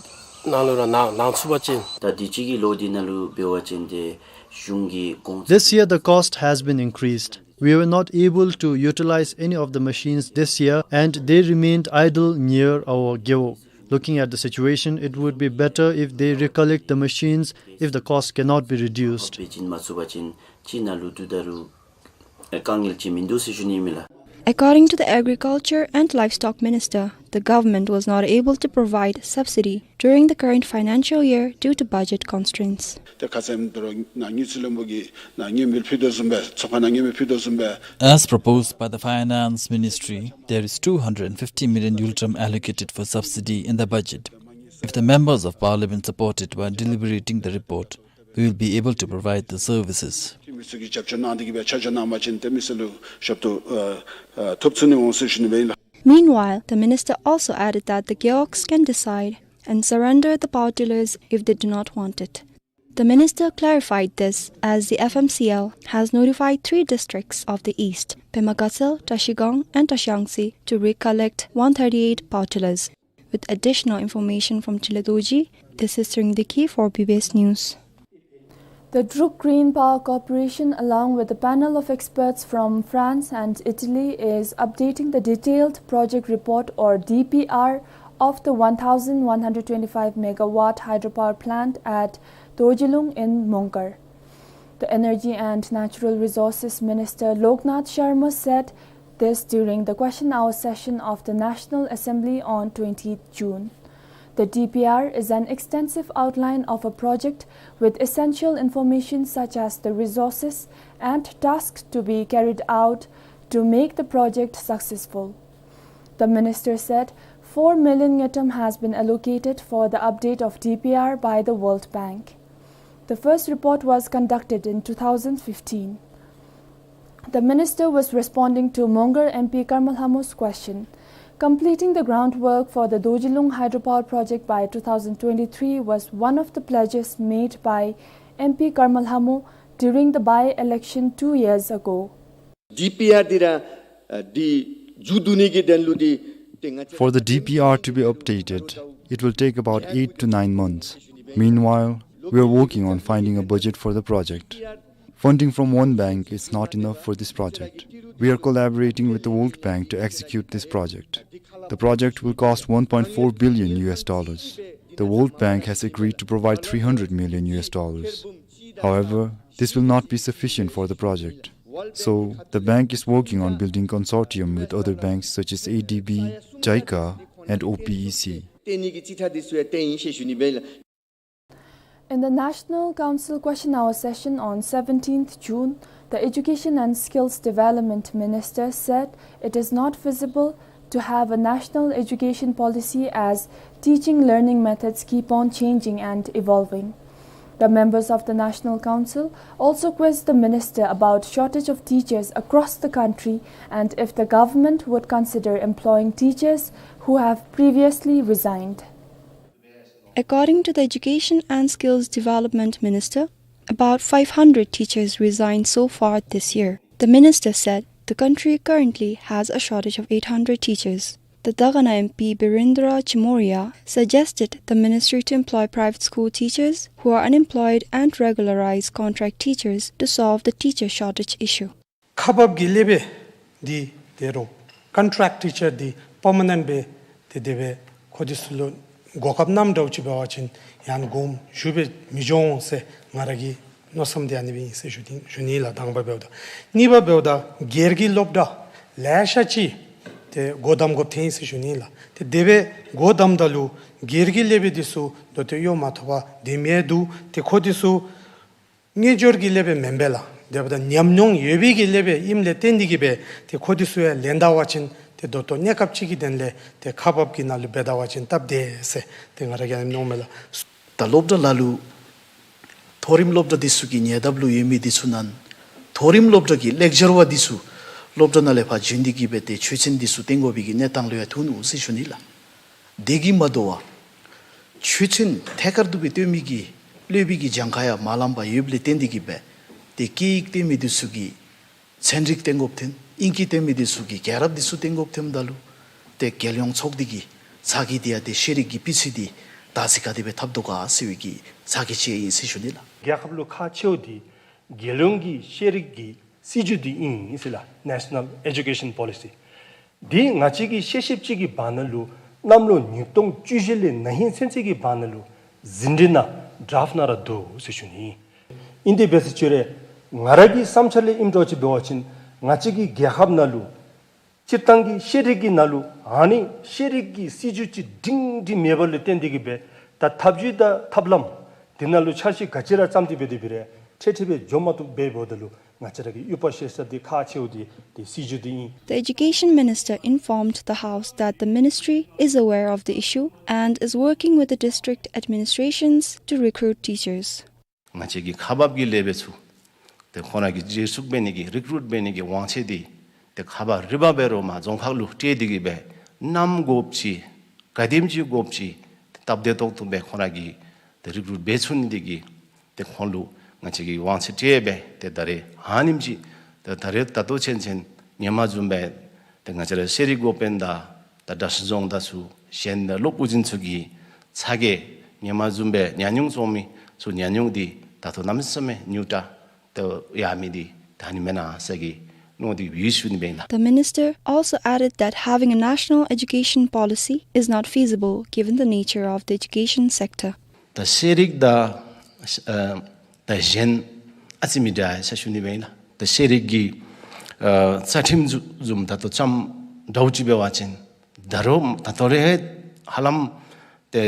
ནང་ལུ་ར་ནང་ནང་ཚུད་པ་ཅིན། ད་དུས་ཅི་གི་ལོ་འདི་ནང་ལུ་འབད་བ་ཅིན་ཏེ་གཞུང་གི་གོང་ཚད། This year the cost has been increased. We were not able to utilize any of the machines this year, and they remained idle near our gewog. Looking at the situation, it would be better if they recollect the machines if the cost cannot be reduced. According to the Agriculture and Livestock Minister, the government was not able to provide subsidy during the current financial year due to budget constraints. ཏེ་ཁ་ཙ་ཨིནམ་ད་རུང་ནཱ་དངུལ་རྩིས་བློན་པོ་གིས་ནཱ་མངོན་མེད་ཕུལ་དོ་བཟུམ་སྦེ་ཚོགས་ཁང་ནང་མངོན་མེད་ཕུལ་དོ་བཟུམ་སྦེ། As proposed by the Finance Ministry, there is two hundred fifty million ngultrum allocated for subsidy in the budget. If the members of parliament support it while deliberating the report, we will be able to provide the services. ཏེ་མི་སེར་གྱིས་རྒྱབ་སྐྱོར་གནང་སྟེ་གིས་སྦེ་ཆ་འཇོག་གནང་པ་ཅིན་ཏེ་མི་སེར་ལུ་ཞབས་ཏོག་ཨ་ཨ་ཐོབ་ཚུགས་ནི་འོང་ཟེར་ཞུ་ནི་སྦེ་ཨིན་ལགས། Meanwhile, the minister also added that the gewogs can decide and surrender the power tillers if they do not want it. The minister clarified this as the F M C L has notified three districts of the east, Pema Gatshel, Trashigang and Trashiyangtse, to recollect one thirty-eight power tillers. With additional information from Chile Dorji, this is Tshering Deki for B B S News. The Druk Green Power Corporation, along with a panel of experts from France and Italy, is updating the detailed project report, or D P R, of the one thousand one hundred twenty-five megawatt hydropower plant at Dorjilung in Mongar. The Energy and Natural Resources Minister Loknath Sharma said this during the question hour session of the National Assembly on twentieth June. The D P R is an extensive outline of a project with essential information such as the resources and tasks to be carried out to make the project successful. The minister said four million ngultrum has been allocated for the update of D P R by the World Bank. The first report was conducted in two thousand fifteen. The minister was responding to Mongar M P Karma Lhamo's question. Completing the groundwork for the Dorjilung hydropower project by two thousand twenty-three was one of the pledges made by M P Karma Lhamo during the by-election two years ago. D P R འདི་ར་ཨ་འདི་མཇུག་བསྡུ་ནི་གི་དོན་ལུ་འདི་ཏེ་ང་བཅས། For the D P R to be updated, it will take about eight to nine months. Meanwhile, we are working on finding a budget for the project. Funding from one bank is not enough for this project. We are collaborating with the World Bank to execute this project. The project will cost one point four billion U S dollars. The World Bank has agreed to provide three hundred million U S dollars. However, this will not be sufficient for the project. So, the bank is working on building consortium with other banks such as A D B, JICA, and O P E C. ཏེ་ནི་གི་ཅིག་ཁྲ་འདི་ཚུ་ཡང་བཏོན་ཡི་ཟེར་ཞུ་ནི་སྦེ་ལགས། In the National Council Question Hour session on seventeenth June, the Education and Skills Development Minister said it is not feasible to have a national education policy as teaching learning methods keep on changing and evolving. The members of the National Council also quizzed the minister about shortage of teachers across the country and if the government would consider employing teachers who have previously resigned. According to the Education and Skills Development Minister, about five hundred teachers resigned so far this year. The minister said the country currently has a shortage of eight hundred teachers. The Dagana M P Birendra Chimoria suggested the ministry to employ private school teachers who are unemployed and regularize contract teachers to solve the teacher shortage issue. ཁག་འབགཔ་གི་སློབ་དཔོན་འདི་ཏེ་རོགས་ཀོན་ཊེཀཊ་ཊི་ཅར་འདི་པར་མ་ནེནཊ་སྦེ་ཏེ་དེ་སྦེ་ཁོང་འདི་ཚུ་ལུ་གོ་སྐབས་གནངམ་འདྲཝ་ཅིག་འབད་བ་ཅིན་ཡང་དགོངསམ་ཞུ་སྦེ་མི་འགྱོ་འོང་ཟེར་ང་ར་གི་མནོ་བསམ་འདི་ཨ་ནི་སྦེ་ཨིན་ཟེར་ཞུ་ནི་ཞུ་ནི་ལགས། དང་པ་འབདཝ་ད། གཉིས་པ་འབདཝ་ད་སྒེར་གྱི་སློབ་གྲྭ་ལེ་ཤ་ཅིག་ཏེ་སྒོ་བསྡམ་དགོཔ་ཐོན་ཡི་ཟེར་ཞུ་ནི་ལགས། ཏེ་དེ་སྦེ་སྒོ་བསྡམ་ད་ལུ་སྒེར་གྱི་སློབ་དཔོན་འདི་ཚུ་ད་ལྟོ་གཡོག་མ་ཐོབ་པར་སྡོད་མི་འདུག། ཏེ་ཁོང་འདི་ཚུ་དངོས་འབྱོར་གྱི་སློབ་དཔོན་མེན་པས་ལགས། དེ་འབདཝ་ད་ཉམས་མྱོང་ཡོད་པའི་གི་སློབ་དཔོན་ཨིནམ་ལས་བརྟེན་ཏེ་གིས་སྦེ་ཏེ་ཁོང་འདི་ཚུ་ཡང་ལེན་ད་པ་ཅིན་ཏེ་ད་ལྟོ་གནས་སྐབས་ཅིག་གི་དོན་ལས་ཏེ་ཁག་འབགཔ་གི་ནང་ལུ་འབད་ད་པ་ཅིན་སྟབས་བདེ་ཟེར་ཏེ་ང་ར་གིས་ཨ་ནི་མནོཝ་མས་ལགས། ད་སློབ་གྲྭ་ལ་ལུ་མཐོ་རིམ་སློབ་གྲྭ་འདི་ཚུ་གི་ཉེ་འདབས་ལུ་ཡོད་མི་འདི་ཚུ་ནང་མཐོ་རིམ་སློབ་གྲྭ་གི་ལེགས་སྦྱར་བ་འདི་ཚུ་སློབ་གྲྭ་ནང་ལས་ཕར་བྱོན་ཏེ་གིས་སྦེ་ཏེ་ཆོས་ཚན་འདི་ཚུ་བསྟན་དགོ་པའི་གི་གནས་སྟངས་ལུ་ཡང་ཐུག་ནུག་ཟེར་ཞུ་ནི་ལགས། དེ་གིས་མ་དོ་བར་ཆོས་ཚན་ཐད་ཀར་དུ་སྦེ་སྟོན་མི་གི་སློབ་དཔོན་གྱི་གྱངས་ཁ་ཡང་མ་ལངམ་པར་ཡོདཔ་ལས་བརྟེན་ཏེ་གིས་སྦེ་ཏེ་སྐད་ཡིག་སྟོན་མི་འདི་ཚུ་གི་ཚན་རིག་སྟོན་དགོཔ་ཐོན། ཨིང་སྐད་སྟོན་མི་འདི་ཚུ་གི་རྒྱལ་རབས་འདི་ཚུ་སྟོན་དགོཔ་ཐོནམ་ད་ལུ་ཏེ་རྒྱལ་ཡོངས་ཚོགས་སྡེ་གི་ཚ་གྱང་འདི་ཡང་ཏེ་ཤེས་རིག་གི་སྤུས་ཚད་འདི་ད་ཅི་ག་དེ་སྦེ་འཐབ་དོ་ག་ཟེར་བའི་གི་ཚ་གྱང་ཅིག་ཨིན་ཟེར་ཞུ་ནི་ལགས། རྒྱལ་ཁབ་ལུ་ཁག་ཆེཝ་འདི་རྒྱལ་ཡོངས་ཀྱི་ཤེས་རིག་གི་ སྲིད་བྱུས་འདི་ཨིན་ཟེར་ལགས། National Education Policy། འདི་ང་བཅས་ཀྱིས་ཤེས་ཤེསཔ་ཅིག་གི་བར་ན་ལུ་གནམ་ལོ་ཉིས་སྟོང་བཅུ་བཞི་ལས་ན་ཧིང་ཚུན་ཚོད་ཀྱི་བར་ན་ལུ་ཟིན་བྲིས་ནང་ཌ་རཕཊ་ནང་ར་འདུག་ཟེར་ཞུ་ནི་ཨིན། ཨིན་དེ་འབད་ཟེར་ཅི་རུང་ང་ར་གི་བསམ་འཆར་ལས་ཨིནམ་འདྲཝ་ཅིག་འབད་བ་ཅིན་ང་བཅས་ཀྱི་རྒྱལ་ཁབ་ནང་ལུ་སྤྱིར་བཏང་གི་ཤེས་རིག་གི་ནང་ལུ་ཨ་ནི་ཤེས་རིག་གི་སྲིད་བྱུས་ཅིག་སྒྲིང་སྒྲི་མེདཔ་ལས་བརྟེན་ཏེ་གིས་སྦེ་ད་ཐབས་བྱུས་དང་ཐབས་ལམ་འདི་ནང་ལུ་འཆར་གཞི་ག་ཅི་ར་བརྩམས་ཏེ་འབད་དེ་འབད་རུང་འཕྲལ་འཕྲལ་སྦེ་འགྱོ་མ་བཏུབ་སྦེ་འབདཝ་ད་ལུ་ང་བཅས་ར་གིས་ཡུདཔ་ཤེས་ས་འདི་ཁག་ཆེཝ་འདི་འདི་སྲིད་བྱུས་འདི་ཨིན། The Education Minister informed the House that the ministry is aware of the issue and is working with the district administrations to recruit teachers. ང་བཅས་ཀྱི་ཁག་འབགཔ་གི་ལས་སྦེ་ཚུ་ཏེ་ཁོང་ར་གི་བརྗེ་སྤྲོད་འབད་ནི་གི་རི་ཀུ་རུཊ་འབད་ནི་གི་དབང་ཚད་འདི་ཏེ་ཁག་འབག་རི་འབག་འབད་རུང་མ་རྫོང་ཁག་ལུ་སྤྲོད་དེ་གིས་སྦེ་ནམ་དགོཔ་ཅིག་ག་དེམ་ཅིག་དགོཔ་ཅིག་སྟབས་བདེ་ཏོག་ཏོ་སྦེ་ཁོང་ར་གིས་ཏེ་རི་ཀུ་རུཊ་འབད་ཚུགས་ནི་འདི་གིས་ཏེ་ཁོང་ལུ་ང་བཅས་ཀྱིས་དབང་ཚད་སྤྲོད་སྦེ་ཏེ་ད་རེས་ཨ་ནེམ་ཅིག་ཏེ་ད་རེས་ད་ལྟོ་ཚུན་ཚོད་ཧེ་མ་བཟུམ་སྦེ་ཏེ་ང་བཅས་ར་ཤེས་རིག་འགོ་དཔོན་དང་ད་གྲྭ་ཚང་རྫོང་དང་ཚུ་གཞན་དང་སློབ་དཔོན་ཚུ་གིས་ཚ་གྱང་ཧེ་མ་བཟུམ་སྦེ་ཉམས་མྱོང་བཙོང་མི་ཚུ་ཉམས་མྱོང་འདི་ད་ལྟོ་གནམ་མེད་ས་མེད་ཉུང་དྲགས་ཏེ་ཡར་མི་འདི་ད་ཨ་ནི་མེན་ན་ཟེར་གི་མནོ་སྟེ་ཡོད་ཟེར་ཞུ་ནི་ཨིན་ལགས། The minister also added that having a national education policy is not feasible given the nature of the education sector. ད་ཤེས་རིག་དང་ཨ་ད་གཞན་ཨ་ཙི་མི་འདྲ་ཟེར་ཞུ་ནི་ཨིན་ལགས། ད་ཤེས་རིག་གི་ཨ་རྩ་ཁྲིམས་བཟུམ་བཟུམ་ད་ལྟོ་བརྩམས་འདྲཝ་ཅིག་འབད་བ་ཅིན་ད་རུང་ད་ལྟོ་ར་ཧ་ལམ་ཏེ་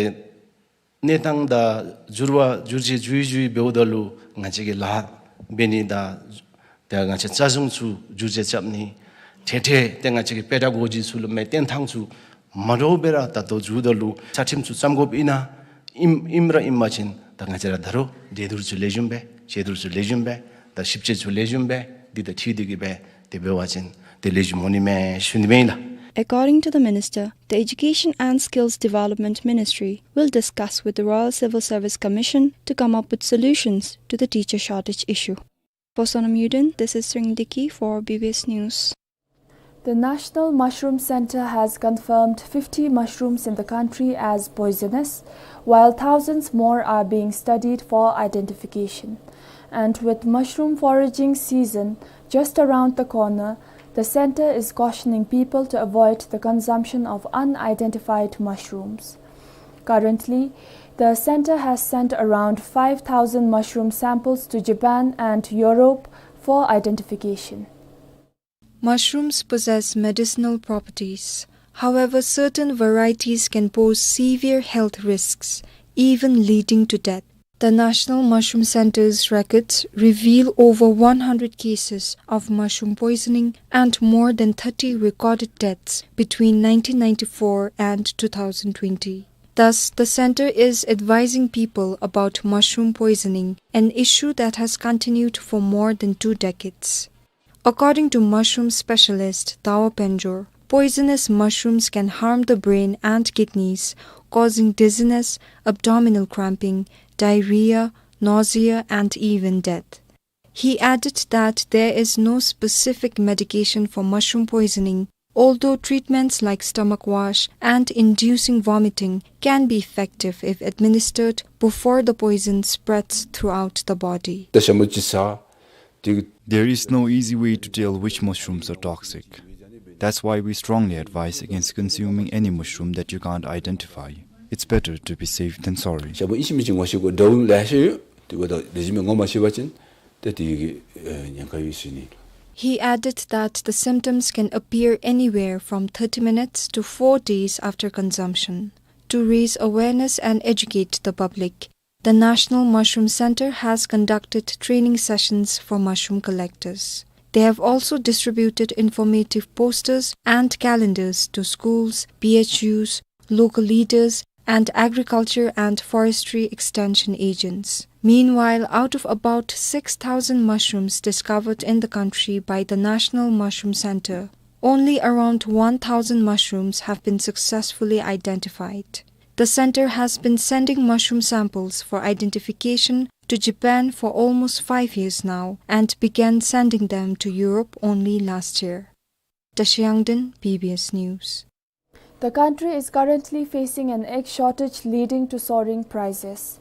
གནས་སྟངས་དང་འགྱུར་བ་འགྱུར་བཅོས་འགྱུར་འགྱུར་འབདཝ་ད་ལུ་ང་བཅས་ཀྱི་ལཱ་འབད་ནི་དང་ཏེ་ང་བཅས་རྩ་གཞུང་ཚུ་འགྱུར་བཅོས་རྐྱབ་ནི་འཕྲལ་འཕྲལ་ཏེ་ང་བཅས་ཀྱི་པེ་ཌ་གོ་ཇི་ཚུ་ལུ་མེན་བསྟེན་ཐངས་ཚུ་མ་འདྲཝ་སྦེ་ར་ད་ལྟོ་འགྱོཝ་ད་ལུ་རྩ་ཁྲིམས་ཚུ་བརྩམ་དགོཔ་ཨིན་ན་ཨིནམ་ཨིནམ་ར་ཨིན་པ་ཅིན་ད་ང་བཅས་ར་ད་རུང་འགྲན་བསྡུར་ཚུ་ལེགས་ཤོམ་སྦེ་དཔྱད་བསྡུར་ཚུ་ལེགས་ཤོམ་སྦེ་ད་ཞིབ་དཔྱད་ཚུ་ལེགས་ཤོམ་སྦེ་འདི་དང་འཁྲིལ་ཏེ་གིས་སྦེ་ཏེ་འབད་བ་ཅིན་ཏེ་ལེགས་ཤོམ་འོང་ནི་མས་ཟེར་ཞུ་ནི་ཨིན་ལགས། According to the minister, the Education and Skills Development Ministry will discuss with the Royal Civil Service Commission to come up with solutions to the teacher shortage issue. For Sonam Yuden, this is Ring Dickey for B B S News. The National Mushroom Centre has confirmed fifty mushrooms in the country as poisonous, while thousands more are being studied for identification. And with mushroom foraging season just around the corner, the centre is cautioning people to avoid the consumption of unidentified mushrooms. Currently, the centre has sent around five thousand mushroom samples to Japan and Europe for identification. Mushrooms possess medicinal properties. However, certain varieties can pose severe health risks, even leading to death. The National Mushroom Centre's records reveal over one hundred cases of mushroom poisoning and more than thirty recorded deaths between nineteen ninety-four and two thousand twenty. Thus, the centre is advising people about mushroom poisoning, an issue that has continued for more than two decades. According to mushroom specialist Dawa Panjor, poisonous mushrooms can harm the brain and kidneys, causing dizziness, abdominal cramping, diarrhea, nausea, and even death. He added that there is no specific medication for mushroom poisoning, although treatments like stomach wash and inducing vomiting can be effective if administered before the poison spreads throughout the body. ད་ཞྭ་མོ་ཅིག་ཟ། དེ། There is no easy way to tell which mushrooms are toxic. That's why we strongly advise against consuming any mushroom that you can't identify. It's better to be safe than sorry. ཞྭ་མོ་ཨིན་ཅི་མིན་ཅི་ངོ་ཤེས་དགོ། འདྲཝ་ལེ་ཤ་ཡོད། དེ་འབདཝ་ད་ལེགས་ཤོམ་སྦེ་ངོ་མ་ཤེས་པ་ཅིན་ཏེ་དེ་གིས་ཨེ་ཉེན་ཁ་ཡོད་ཟེར་ནི། He added that the symptoms can appear anywhere from thirty minutes to four days after consumption. To raise awareness and educate the public, the National Mushroom Centre has conducted training sessions for mushroom collectors. They have also distributed informative posters and calendars to schools, P H Us, local leaders, and agriculture and forestry extension agents. Meanwhile, out of about six thousand mushrooms discovered in the country by the National Mushroom Centre, only around one thousand mushrooms have been successfully identified. The centre has been sending mushroom samples for identification to Japan for almost five years now and began sending them to Europe only last year. Tashi Yangden, B B S News. The country is currently facing an egg shortage leading to soaring prices.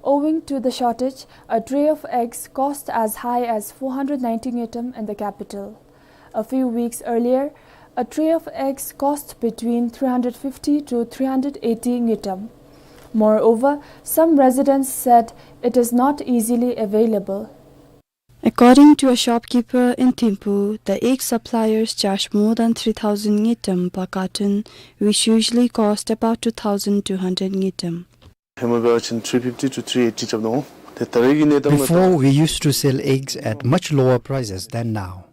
Owing to the shortage, a tray of eggs cost as high as four hundred ninety ngultrum in the capital. A few weeks earlier, a tray of eggs cost between three hundred fifty to three hundred eighty ngultrum. Moreover, some residents said it is not easily available. According to a shopkeeper in Thimphu, the egg suppliers charge more than three thousand ngultrum per carton, which usually cost about two thousand two hundred ngultrum. ཧེ་མ་འབད་བ་ཅིན་three fifty to three eighty རྐྱབ་ནུག། ཏེ་ད་རེས་ཀྱི་གནས་སྟངས་ལུ་Before, we used to sell eggs at much lower prices than now.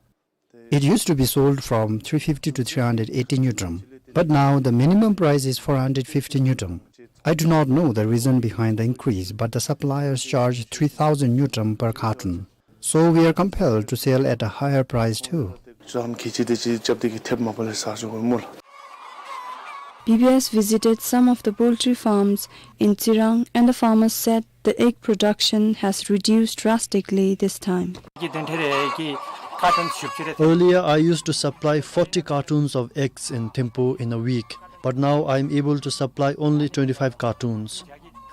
It used to be sold from three fifty to three hundred eighty ngultrum, but now the minimum price is four hundred fifty ngultrum. I do not know the reason behind the increase, but the suppliers charge three thousand ngultrum per carton. So we are compelled to sell at a higher price too. ཙམ་གྱི་ཅིག་དེ་ཅིག་རྐྱབ་སྟེ་གི་ཐེབས་མ་པ་ལས་ཟ་ཅུང་གོ་སྨོ་ལགས། B B S visited some of the poultry farms in Tsirang, and the farmers said the egg production has reduced drastically this time. Earlier, I used to supply forty cartons of eggs in Thimphu in a week, but now I am able to supply only twenty-five cartons.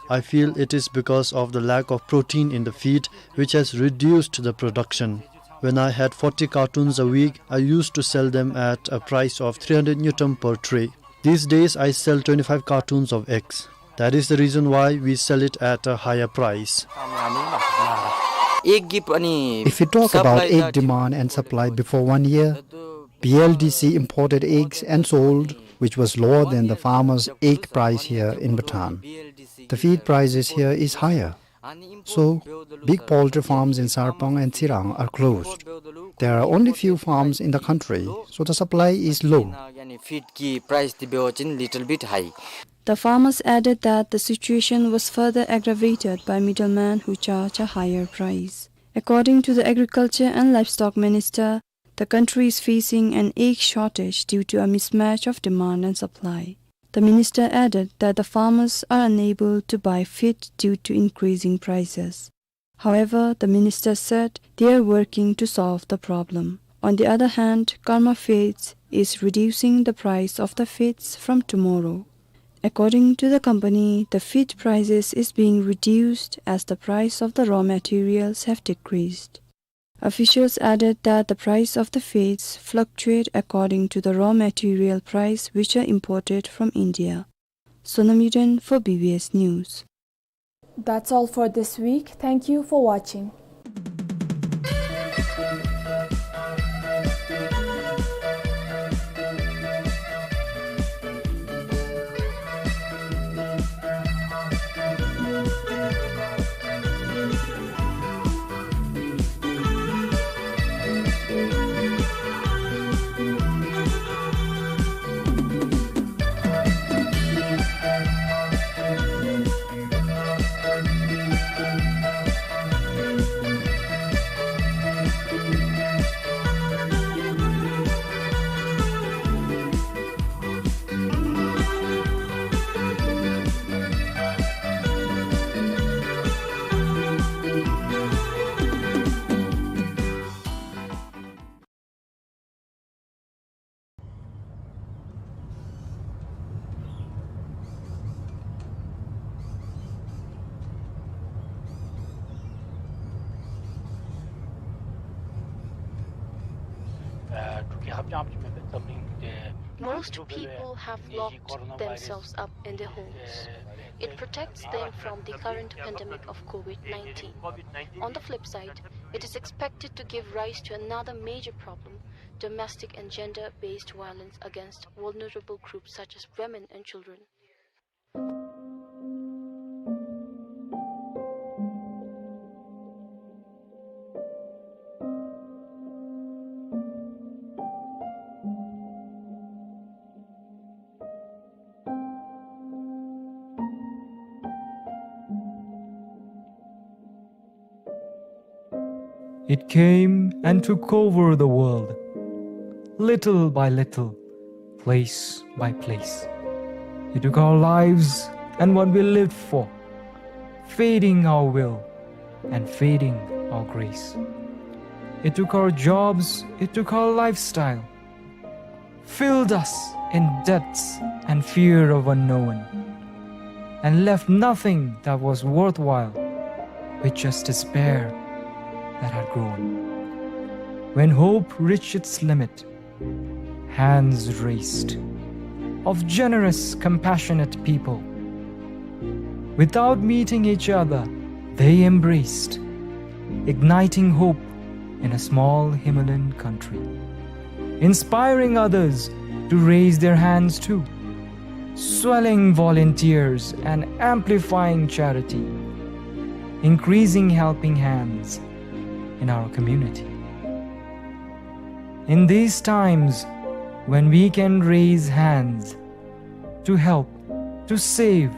I feel it is because of the lack of protein in the feed, which has reduced the production. When I had forty cartons a week, I used to sell them at a price of three hundred ngultrum per tray. These days, I sell twenty-five cartons of eggs. That is the reason why we sell it at a higher price. If we talk about egg demand and supply, before one year, B L D C imported eggs and sold, which was lower than the farmers' egg price here in Bhutan. The feed prices here is higher. So, big poultry farms in Sarpang and Tsirang are closed. There are only few farms in the country, so the supply is low. Feed ki price ti beo chin little bit high. The farmers added that the situation was further aggravated by middlemen who charge a higher price. According to the Agriculture and Livestock Minister, the country is facing an egg shortage due to a mismatch of demand and supply. The minister added that the farmers are unable to buy feed due to increasing prices. However, the minister said they are working to solve the problem. On the other hand, Karma Feeds is reducing the price of the feeds from tomorrow. According to the company, the feed prices is being reduced as the price of the raw materials have decreased. Officials added that the price of the feeds fluctuate according to the raw material price which are imported from India. Sonam Yuden for B B S News. That's all for this week. Thank you for watching. Most people have locked themselves up in their homes. It protects them from the current pandemic of COVID nineteen. On the flip side, it is expected to give rise to another major problem, domestic and gender-based violence against vulnerable groups such as women and children. It came and took over the world, little by little, place by place. It took our lives and what we lived for, feeding our will and feeding our grace. It took our jobs, it took our lifestyle, filled us in debts and fear of unknown, and left nothing that was worthwhile with just despair that had grown. When hope reached its limit, hands raised of generous, compassionate people. Without meeting each other, they embraced, igniting hope in a small Himalayan country, inspiring others to raise their hands too, swelling volunteers and amplifying charity, increasing helping hands in our community. In these times when we can raise hands to help, to save,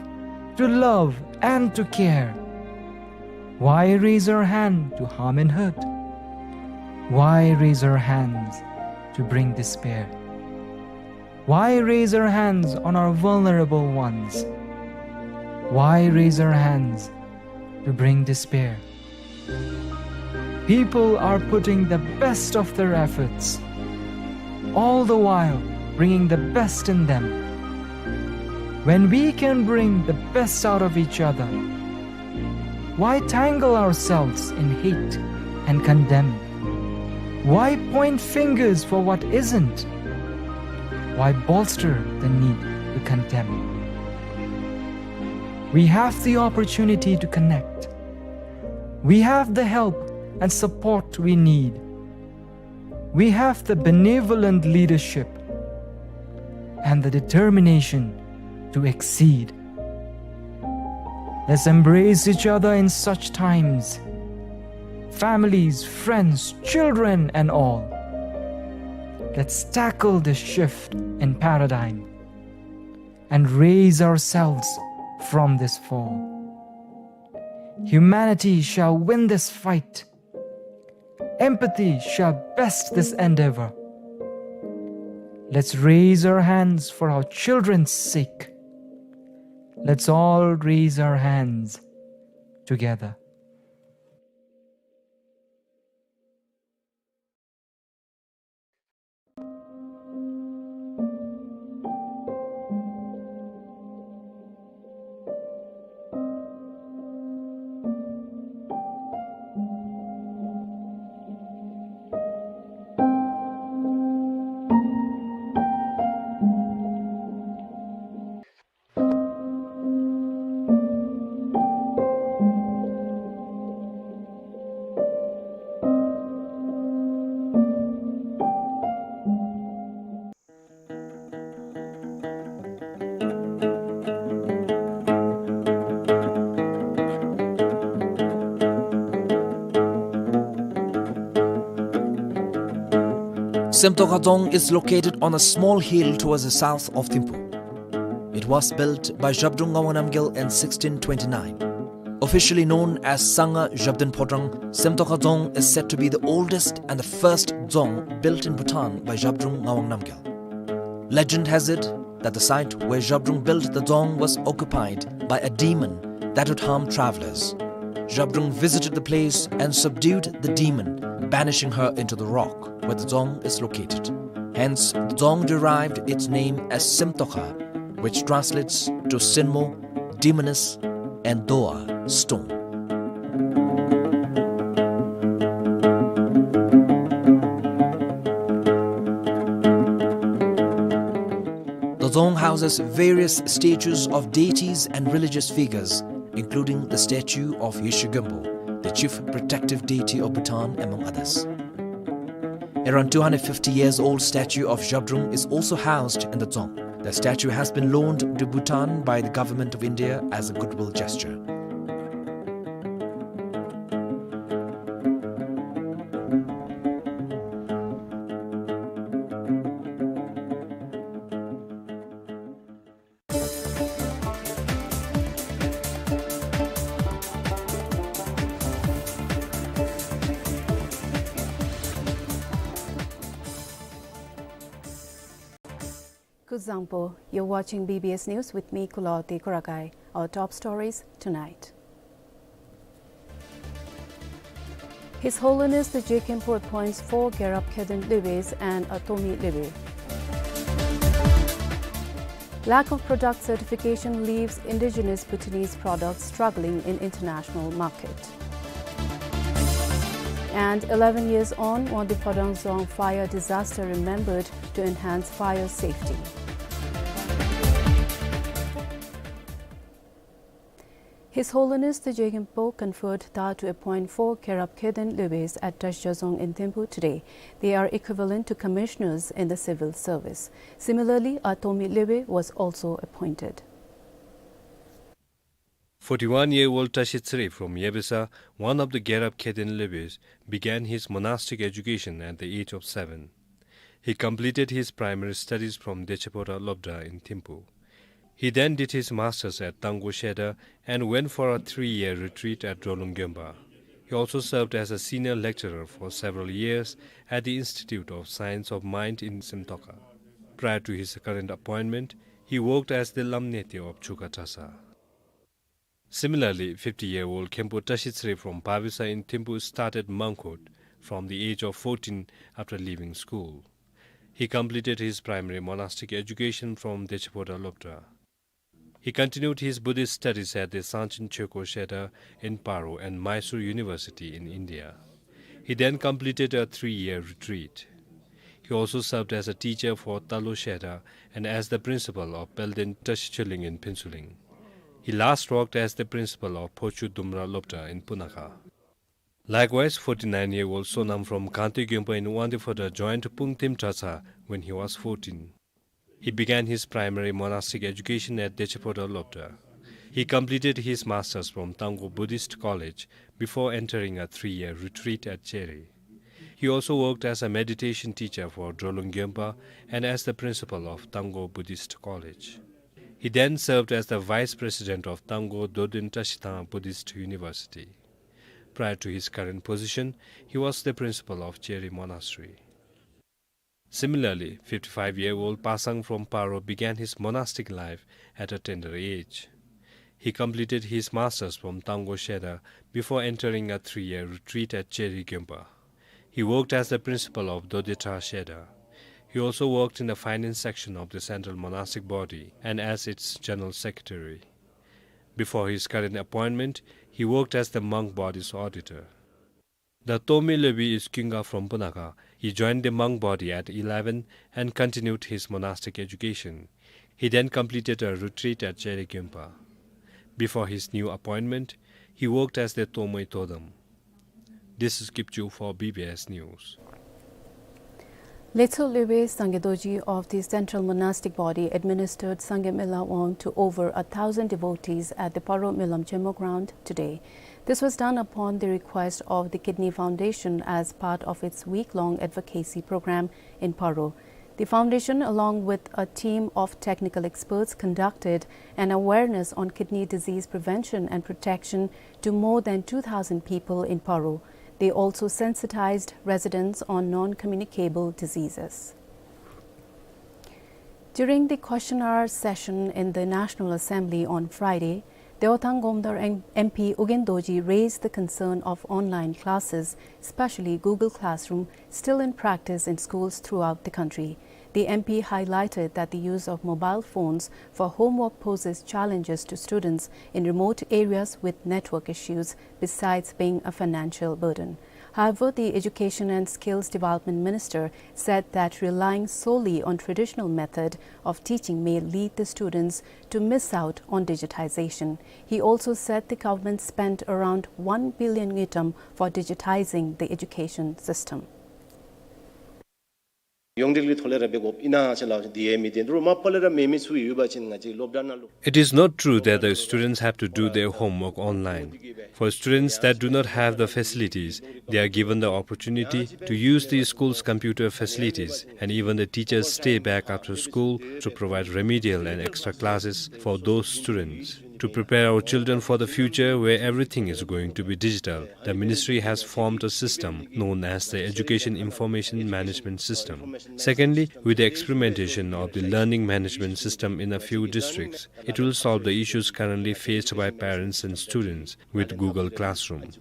to love, and to care, why raise our hand to harm and hurt? Why raise our hands to bring despair? Why raise our hands on our vulnerable ones? Why raise our hands to bring despair? People are putting the best of their efforts, all the while bringing the best in them. When we can bring the best out of each other, why tangle ourselves in hate and condemn? Why point fingers for what isn't? Why bolster the need to condemn? We have the opportunity to connect. We have the help and support we need. We have the benevolent leadership and the determination to exceed. Let's embrace each other in such times. Families, friends, children, and all. Let's tackle this shift in paradigm and raise ourselves from this fall. Humanity shall win this fight. Empathy shall best this endeavor. Let's raise our hands for our children's sake. Let's all raise our hands together. Semtokha Dzong is located on a small hill towards the south of Thimphu. It was built by Zhabdrung Ngawang Namgyal in sixteen twenty-nine. Officially known as Sangha Zhabdrung Phodrang, Semtokha Dzong is said to be the oldest and the first dzong built in Bhutan by Zhabdrung Ngawang Namgyal. Legend has it that the site where Zhabdrung built the dzong was occupied by a demon that would harm travelers. Zhabdrung visited the place and subdued the demon, banishing her into the rock where the dzong is located. Hence, the dzong derived its name as Semtokha, which translates to Senmo, demoness, and Doa, stone. The dzong houses various statues of deities and religious figures, including the statue of Yeshe Genpo, the chief protective deity of Bhutan, among others. Around two hundred fifty years old statue of Zhabdrung is also housed in the dzong. The statue has been loaned to Bhutan by the Government of India as a goodwill gesture. Kuzuzangpo, you're watching B B S News with me, Kulaoti Kurakai. Our top stories tonight. His Holiness the Je Khenpo appoints four Gerab Kheden Lwes and a Tomi Lwe. Lack of product certification leaves indigenous Bhutanese products struggling in international market. And eleven years on, Wangdue Phodrang Dzong fire disaster remembered to enhance fire safety. His Holiness the Jogye Rinpo conferred Tha to appoint four Gerab Kheden Lobes at Trashija Dzong in Thimphu today. They are equivalent to commissioners in the civil service. Similarly, a Tomi Lobe was also appointed. Forty-one-year-old Trashi Tsere from Yebesa, one of the Gerab Kheden Lobes, began his monastic education at the age of seven. He completed his primary studies from Deche Phora Lobdra in Thimphu. He then did his masters at Tanggo Shedar and went for a three-year retreat at Drolung Gyonpa. He also served as a senior lecturer for several years at the Institute of Science of Mind in Simtoka. Prior to his current appointment, he worked as the Lamnete of Chuka Trasa. Similarly, fifty-year-old Khenpo Trashi Tsere from Pavisa in Thimphu started monk hood from the age of fourteen after leaving school. He completed his primary monastic education from Deche Phora Lobdra. He continued his Buddhist studies at the Sangchen Choekho Shedar in Paro and Mysore University in India. He then completed a three-year retreat. He also served as a teacher for Talo Shedar and as the principal of Pelden Trashi Choling in Phuentsholing. He last worked as the principal of Phochu Dumra Lobdra in Punakha. Likewise, forty-nine-year-old Sonam from Kangte Gyonpa in Wangdue Phodrang joined Pungtim Trasa when he was fourteen. He began his primary monastic education at Deche Phora Lobdra. He completed his masters from Tanggo Buddhist College before entering a three-year retreat at Chere. He also worked as a meditation teacher for Drolung Gyonpa and as the principal of Tanggo Buddhist College. He then served as the vice president of Tanggo Dorden Trashitang Buddhist University. Prior to his current position, he was the principal of Chere Monastery. Similarly, fifty-five-year-old Pasang from Paro began his monastic life at a tender age. He completed his masters from Tanggo Shedar before entering a three-year retreat at Chere Gyonpa. He worked as the principal of Dodetha Shedar. He also worked in the finance section of the Central Monastic Body and as its general secretary. Before his current appointment, he worked as the monk body's auditor. The Tomi Lobi is Kinga from Punakha. He joined the monk body at eleven and continued his monastic education. He then completed a retreat at Chere Gyonpa. Before his new appointment, he worked as the Tomoi Todam. This is Kipchu for B B S News. Letso Lobe Sangye Dorji of the Central Monastic Body administered Sangye Mela Won to over a thousand devotees at the Paro Melam Chemo ground today. This was done upon the request of the Kidney Foundation as part of its week-long advocacy program in Paro. The foundation, along with a team of technical experts, conducted an awareness on kidney disease prevention and protection to more than two thousand people in Paro. They also sensitized residents on non-communicable diseases. During the question hour session in the National Assembly on Friday, Dewa Thang Gomdar M-, M P Ugyen Dorji raised the concern of online classes, especially Google Classroom, still in practice in schools throughout the country. The M P highlighted that the use of mobile phones for homework poses challenges to students in remote areas with network issues, besides being a financial burden. However, the Education and Skills Development Minister said that relying solely on traditional method of teaching may lead the students to miss out on digitization. He also said the government spent around one billion ngultrum for digitizing the education system. ཡོངས་འབྲེལ་གྱི་ཐོག་ལས་ར་འབད་དགོཔ་ཨིན་ན་ཟེར་སླབ་ཅི། དེ་ཡང་མི་བདེན། རུང་མ་པ་ལས་ར་མེད་མི་ཚུ་ཡོད་པ་ཅིན་ང་བཅས་སློབ་གྲྭ་ནང་ལུ། It is not true that the students have to do their homework online. For students that do not have the facilities, they are given the opportunity to use the school's computer facilities, and even the teachers stay back after school to provide remedial and extra classes for those students. To prepare our children for the future where everything is going to be digital, the ministry has formed a system known as the Education Information Management System. Secondly, with the experimentation of the learning management system in a few districts, it will solve the issues currently faced by parents and students with Google Classroom. ག་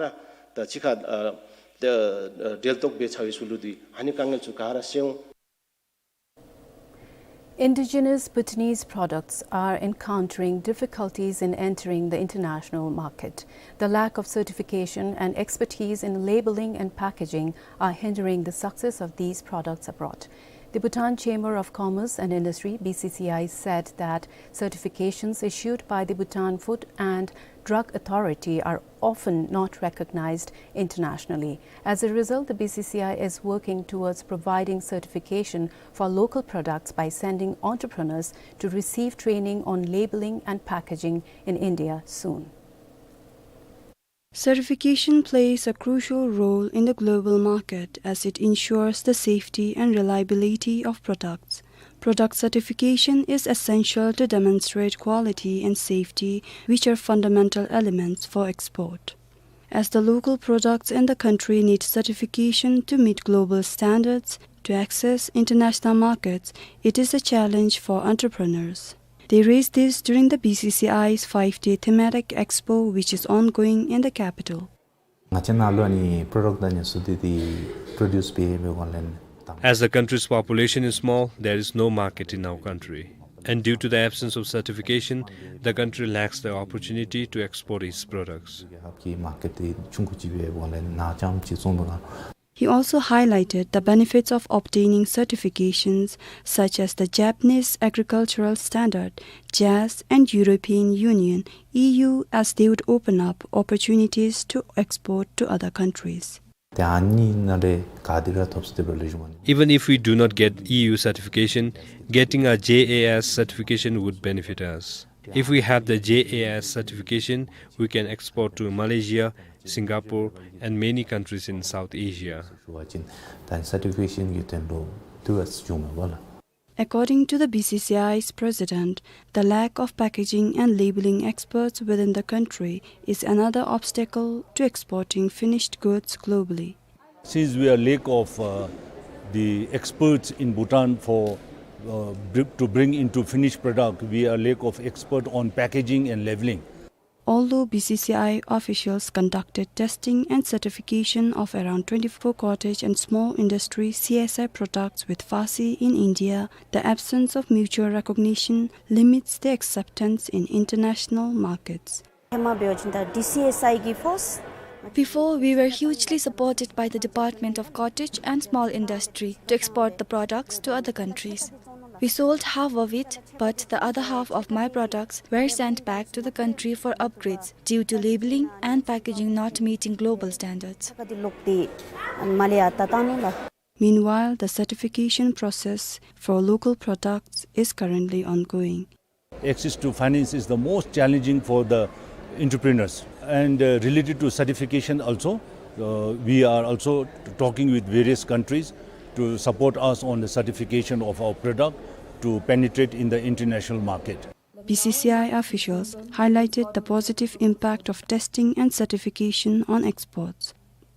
ར་ད་ཅི་ཁ་ཨ་ད་ཨ་འབྲེལ་གཏོགས་འབད་ཚར་བའི་ཚུལ་ལུ་འདི་ཨ་ནི་དཀའ་ངལ་ཚུ་ག་ར་སེལ་འོང་། Indigenous Bhutanese products are encountering difficulties in entering the international market. The lack of certification and expertise in labeling and packaging are hindering the success of these products abroad. The Bhutan Chamber of Commerce and Industry, B C C I, said that certifications issued by the Bhutan Food and Drug Authority are often not recognized internationally. As a result, the B C C I is working towards providing certification for local products by sending entrepreneurs to receive training on labeling and packaging in India soon. Certification plays a crucial role in the global market as it ensures the safety and reliability of products. Product certification is essential to demonstrate quality and safety, which are fundamental elements for export. As the local products in the country need certification to meet global standards to access international markets, it is a challenge for entrepreneurs. They raised this during the B C C I's five-day thematic expo, which is ongoing in the capital. ང་བཅས་ནང་ལུ་ཨ་ནི་product་དང་ནི་སུ་དེ་དེ་produce་འབད་མི་གོང་ལས་དང་། As the country's population is small, there is no market in our country. And due to the absence of certification, the country lacks the opportunity to export its products. ཧབ་ཀྱི་market་དེ་ཆུང་ཀུ་ཅིག་འབད་གོང་ལས་ནང་རྐྱངམ་ཅིག་བཙོང་དོ་ག། He also highlighted the benefits of obtaining certifications such as the Japanese Agricultural Standard, JAS, and European Union, E U, as they would open up opportunities to export to other countries. ཏེ་ཨ་ནི་ནང་ལས་ག་དེ་ར་ཐོབ་སྟེ་འབད་ལེགས་ཤོམ་ཨིན། Even if we do not get E U certification, getting a JAS certification would benefit us. If we have the JAS certification, we can export to Malaysia, Singapore, and many countries in South Asia. ད་certification་གི་དོན་ལུ་དུས་ཚོད་བྱུང་མས་པ་ལགས། According to the B C C I's president, the lack of packaging and labeling experts within the country is another obstacle to exporting finished goods globally. Since we are lack of, uh, the experts in Bhutan for, uh, br-, to bring into finished product, we are lack of expert on packaging and labeling. Although B C C I officials conducted testing and certification of around twenty-four cottage and small industry C S I products with FASI in India, the absence of mutual recognition limits their acceptance in international markets. Before, we were hugely supported by the Department of Cottage and Small Industry to export the products to other countries. We sold half of it, but the other half of my products were sent back to the country for upgrades due to labeling and packaging not meeting global standards. Meanwhile, the certification process for local products is currently ongoing. Access to finance is the most challenging for the entrepreneurs. And, uh, related to certification also, uh, we are also t-, talking with various countries to support us on the certification of our product to penetrate in the international market. B C C I officials highlighted the positive impact of testing and certification on exports.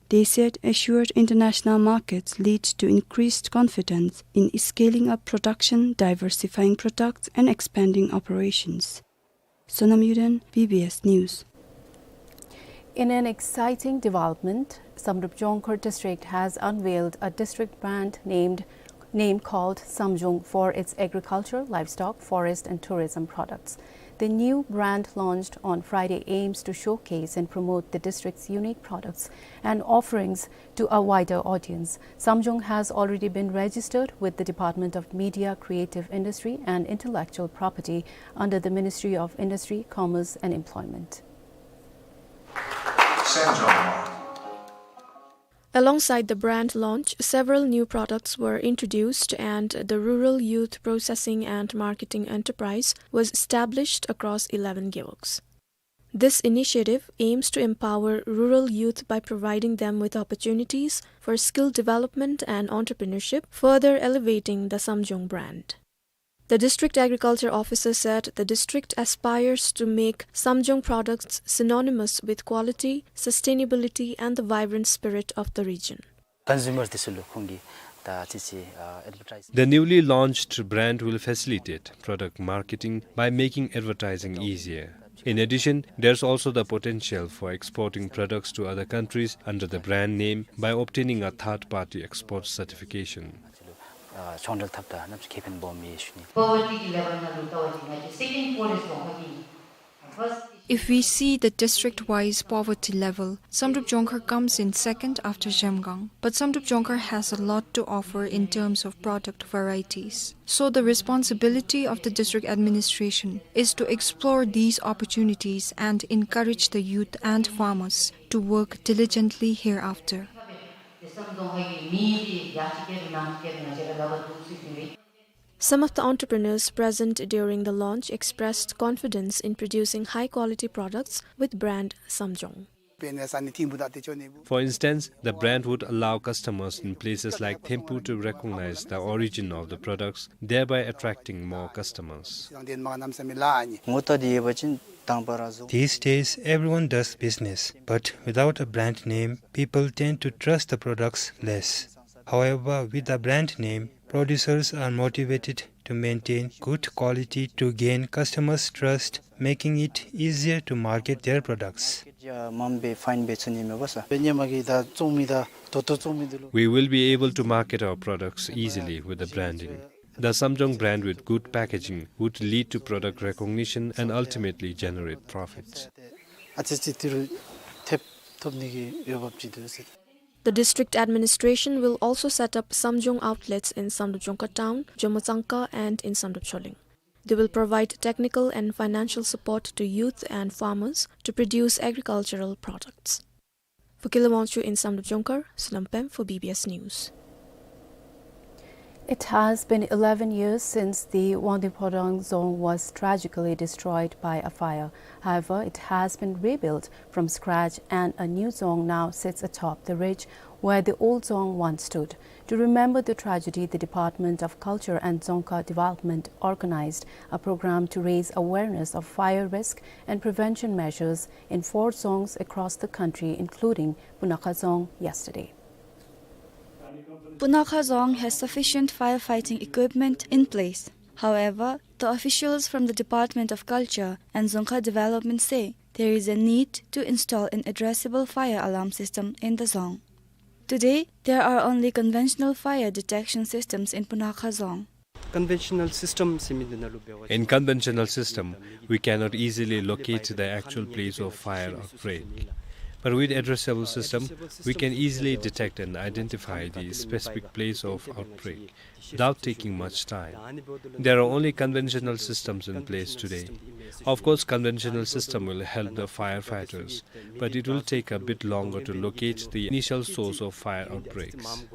They said assured international markets lead to increased confidence in scaling up production, diversifying products, and expanding operations. Sonam Yuden, B B S News. In an exciting development, Samdrup Jongkhar district has unveiled a district brand named, name called Samjong for its agriculture, livestock, forest, and tourism products. The new brand launched on Friday aims to showcase and promote the district's unique products and offerings to a wider audience. Samjong has already been registered with the Department of Media, Creative Industry and Intellectual Property under the Ministry of Industry, Commerce and Employment. Alongside the brand launch, several new products were introduced and the Rural Youth Processing and Marketing Enterprise was established across eleven gewogs. This initiative aims to empower rural youth by providing them with opportunities for skill development and entrepreneurship, further elevating the Samjong brand. The district agriculture officer said the district aspires to make Samjong products synonymous with quality, sustainability, and the vibrant spirit of the region. Consumers འདི་ཚུ་ལུ་ཁོང་གིས་ད་ཅི་ཅི་ཨ་advertise. The newly launched brand will facilitate product marketing by making advertising easier. In addition, there's also the potential for exporting products to other countries under the brand name by obtaining a third-party export certification. ཨ་ཆོས་འབྲེལ་འཐབ་ད་གནམ་ས་ཁེ་ཕན་སྦོམ་ཡོད་ཞུ་ནི། Poverty གི་level ནང་ལུ་ལྟ་བ་ཅིན་ང་བཅས་second poorest ལུ་ཧ་གི། If we see the district-wise poverty level, Samdrup Jongkhar comes in second after Zhemgang, but Samdrup Jongkhar has a lot to offer in terms of product varieties. So the responsibility of the district administration is to explore these opportunities and encourage the youth and farmers to work diligently hereafter. Some of the entrepreneurs present during the launch expressed confidence in producing high-quality products with brand Samjong. For instance, the brand would allow customers in places like Thimphu to recognize the origin of the products, thereby attracting more customers. These days, everyone does business, but without a brand name, people tend to trust the products less. However, with a brand name, producers are motivated to maintain good quality to gain customers' trust, making it easier to market their products. We will be able to market our products easily with the branding. The Samjong brand with good packaging would lead to product recognition and ultimately generate profits. The district administration will also set up Samjong outlets in Samdrup Jongkhar town, Jomotsangka, and in Samdrup Choling. They will provide technical and financial support to youth and farmers to produce agricultural products. For Kila Wangchuk in Samdrup Jongkhar, Sulam Pem for B B S News. It has been eleven years since the Wangdue Phodrang Dzong was tragically destroyed by a fire. However, it has been rebuilt from scratch and a new dzong now sits atop the ridge where the old dzong once stood. To remember the tragedy, the Department of Culture and Dzongkha Development organized a program to raise awareness of fire risk and prevention measures in four dzongs across the country, including Punakha Dzong yesterday. Punakha Dzong has sufficient firefighting equipment in place. However, the officials from the Department of Culture and Dzongkha Development say there is a need to install an addressable fire alarm system in the dzong. Today, there are only conventional fire detection systems in Punakha Dzong. Conventional system ཟེར་མི་འདི་ནང་ལུ་འབད་བ་ཅིན། In conventional system, we cannot easily locate the actual place of fire outbreak. But with addressable system, we can easily detect and identify the specific place of outbreak without taking much time. There are only conventional systems in place today. Of course, conventional system will help the firefighters, but it will take a bit longer to locate the initial source of fire outbreaks.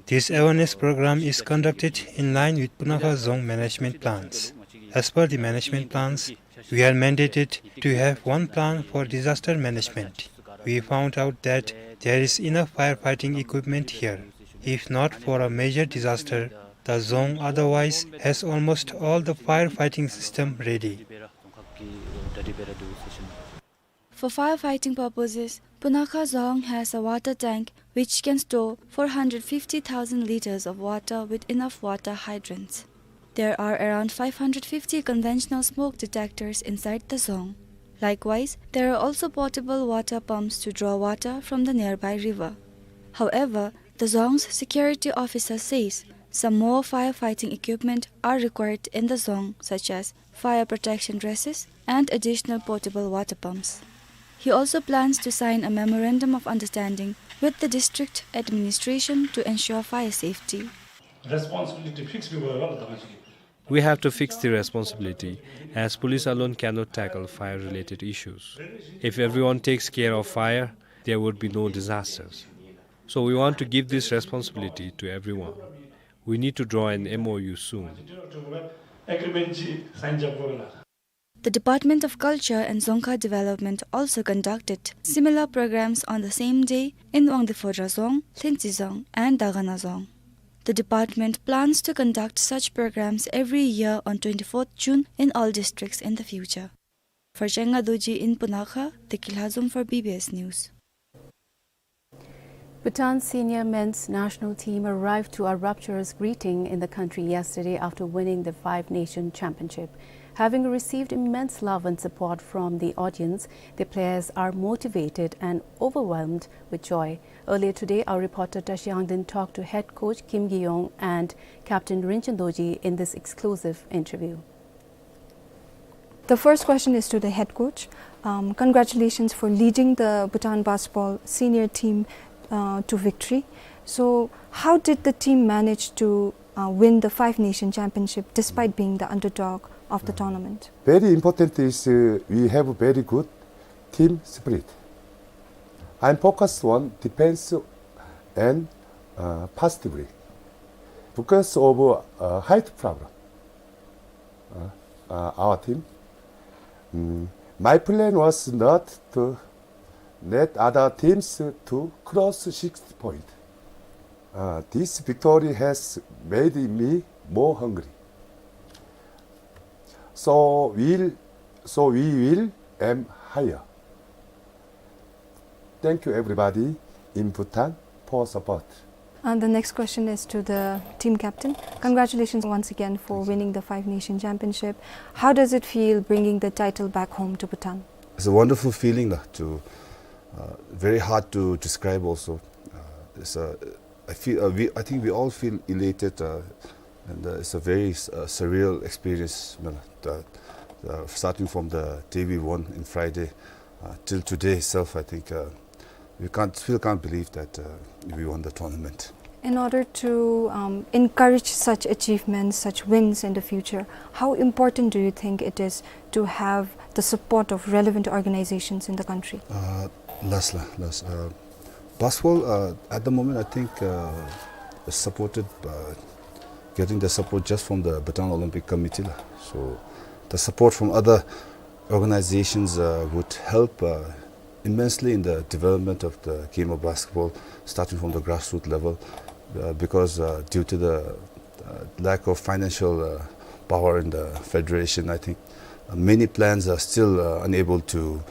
This awareness program is conducted in line with Punakha Dzong management plans. As per the management plans, we are mandated to have one plan for disaster management. We found out that there is enough firefighting equipment here. If not for a major disaster, the dzong otherwise has almost all the firefighting system ready. For firefighting purposes, Punakha Dzong has a water tank which can store four hundred fifty thousand liters of water with enough water hydrants. There are around five hundred fifty conventional smoke detectors inside the dzong. Likewise, there are also portable water pumps to draw water from the nearby river. However, the dzong's security officer says some more firefighting equipment are required in the dzong, such as fire protection dresses and additional portable water pumps. He also plans to sign a memorandum of understanding with the district administration to ensure fire safety. Responsibility fix भी होगा ना, तब तक। We have to fix the responsibility, as police alone cannot tackle fire-related issues. If everyone takes care of fire, there would be no disasters. So we want to give this responsibility to everyone. We need to draw an M O U soon. Agreement ची sign जब होगा ना। The Department of Culture and Dzongkha Development also conducted similar programs on the same day in Wangdue Phodrang Dzong, Lhintsi Dzong, and Dagana Dzong. The department plans to conduct such programs every year on twenty-fourth June in all districts in the future. For Chenga Dorji in Punakha, Teki Lhazom for B B S News. Bhutan's senior men's national team arrived to a rapturous greeting in the country yesterday after winning the Five Nation Championship. Having received immense love and support from the audience, the players are motivated and overwhelmed with joy. Earlier today, our reporter Tashi Angden talked to head coach Kim Gi-yong and captain Rinchen Dorji in this exclusive interview. The first question is to the head coach. Um, congratulations for leading the Bhutan basketball senior team, uh, to victory. So, how did the team manage to, uh, win the Five Nation Championship despite being the underdog of the tournament? Very important is, uh, we have very good team spirit. I'm focused on defense and, uh, positively because of, uh, height problem. Uh, uh, our team. Mm, my plan was not to let other teams to cross sixty point. Uh, this victory has made me more hungry. So will, so we will aim higher. Thank you everybody in Bhutan for support. And the next question is to the team captain. Congratulations once again for winning the Five Nation Championship. How does it feel bringing the title back home to Bhutan? It's a wonderful feeling, lah, to, uh, very hard to describe also. Uh, it's a, I feel, uh, we, I think we all feel elated, uh, and, uh, it's a very, uh, surreal experience, you know, the, the, starting from the day we won in Friday, uh, till today itself, I think, uh, we can't, still can't believe that, uh, we won the tournament. In order to, um, encourage such achievements, such wins in the future, how important do you think it is to have the support of relevant organizations in the country? Uh, last, lah, last. Uh, basketball, uh, at the moment, I think, uh, is supported by getting the support just from the Bhutan Olympic Committee, lah. So the support from other organizations, uh, would help, uh, immensely in the development of the game of basketball, starting from the grassroots level, uh, because, uh, due to the, uh, lack of financial, uh, power in the federation, I think, uh, many plans are still, uh, unable to,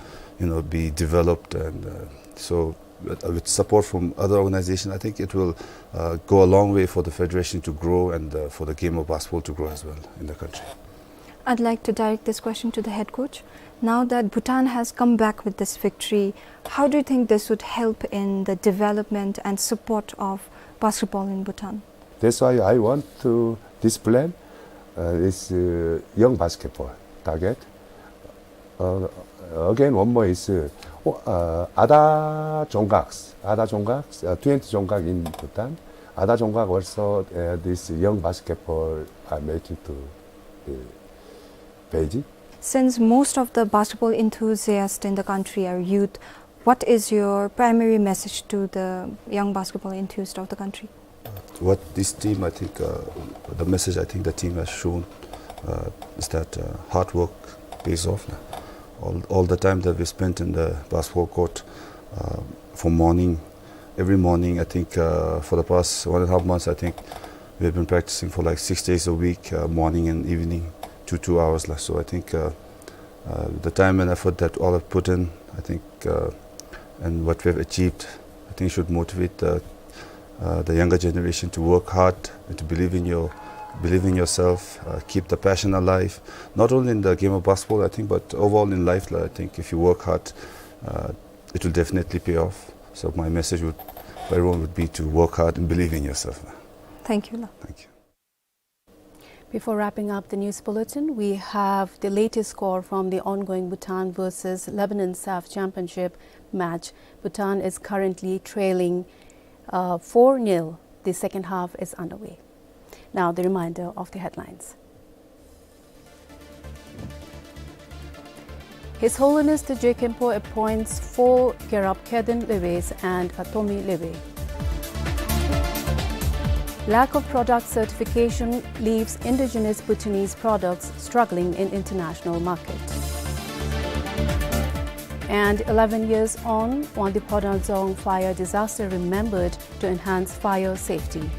you know, be developed, and, uh, so with, uh, with support from other organizations, I think it will, uh, go a long way for the federation to grow and, uh, for the game of basketball to grow as well in the country. I'd like to direct this question to the head coach. Now that Bhutan has come back with this victory, how do you think this would help in the development and support of basketball in Bhutan? That's why I want to discipline, uh, this, uh, young basketball target. Uh, again, one more is, uh, o-, uh, other Chonggak, other Chonggak, uh, twenty Chonggak in Bhutan. Other Chonggak also, uh, this young basketball are making to, uh, Beijing. Since most of the basketball enthusiasts in the country are youth, what is your primary message to the young basketball enthusiasts of the country? What this team, I think, uh, the message I think the team has shown, uh, is that, uh, hard work pays off. All, all the time that we spent in the basketball court, uh, from morning, every morning, I think, uh, for the past one and a half months, I think we have been practicing for, like, six days a week, uh, morning and evening, two, two hours, lah. So I think, uh, uh, the time and effort that all have put in, I think, uh, and what we have achieved, I think should motivate the, uh, the younger generation to work hard and to believe in your, believe in yourself, uh, keep the passion alive, not only in the game of basketball, I think, but overall in life, lah. I think if you work hard, uh, it will definitely pay off. So my message would, for everyone would be to work hard and believe in yourself. Thank you, lah. Thank you. Before wrapping up the news bulletin, we have the latest score from the ongoing Bhutan versus Lebanon SAFF Championship match. Bhutan is currently trailing, uh, four nil. The second half is underway. Now, the reminder of the headlines. His Holiness the Je Khenpo appoints four Gerab Kheden Lewes and a Tomi Lewe. Lack of product certification leaves indigenous Bhutanese products struggling in international market. And eleven years on, Wangdue Phodrang Dzong fire disaster remembered to enhance fire safety.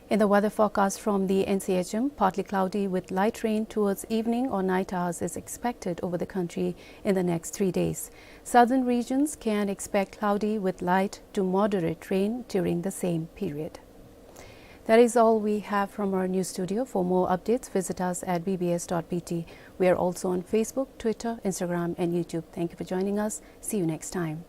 In the weather forecast from the N C H M, partly cloudy with light rain towards evening or night hours is expected over the country in the next three days. Southern regions can expect cloudy with light to moderate rain during the same period. That is all we have from our news studio. For more updates, visit us at B B S dot B T. We are also on Facebook, Twitter, Instagram, and YouTube. Thank you for joining us. See you next time.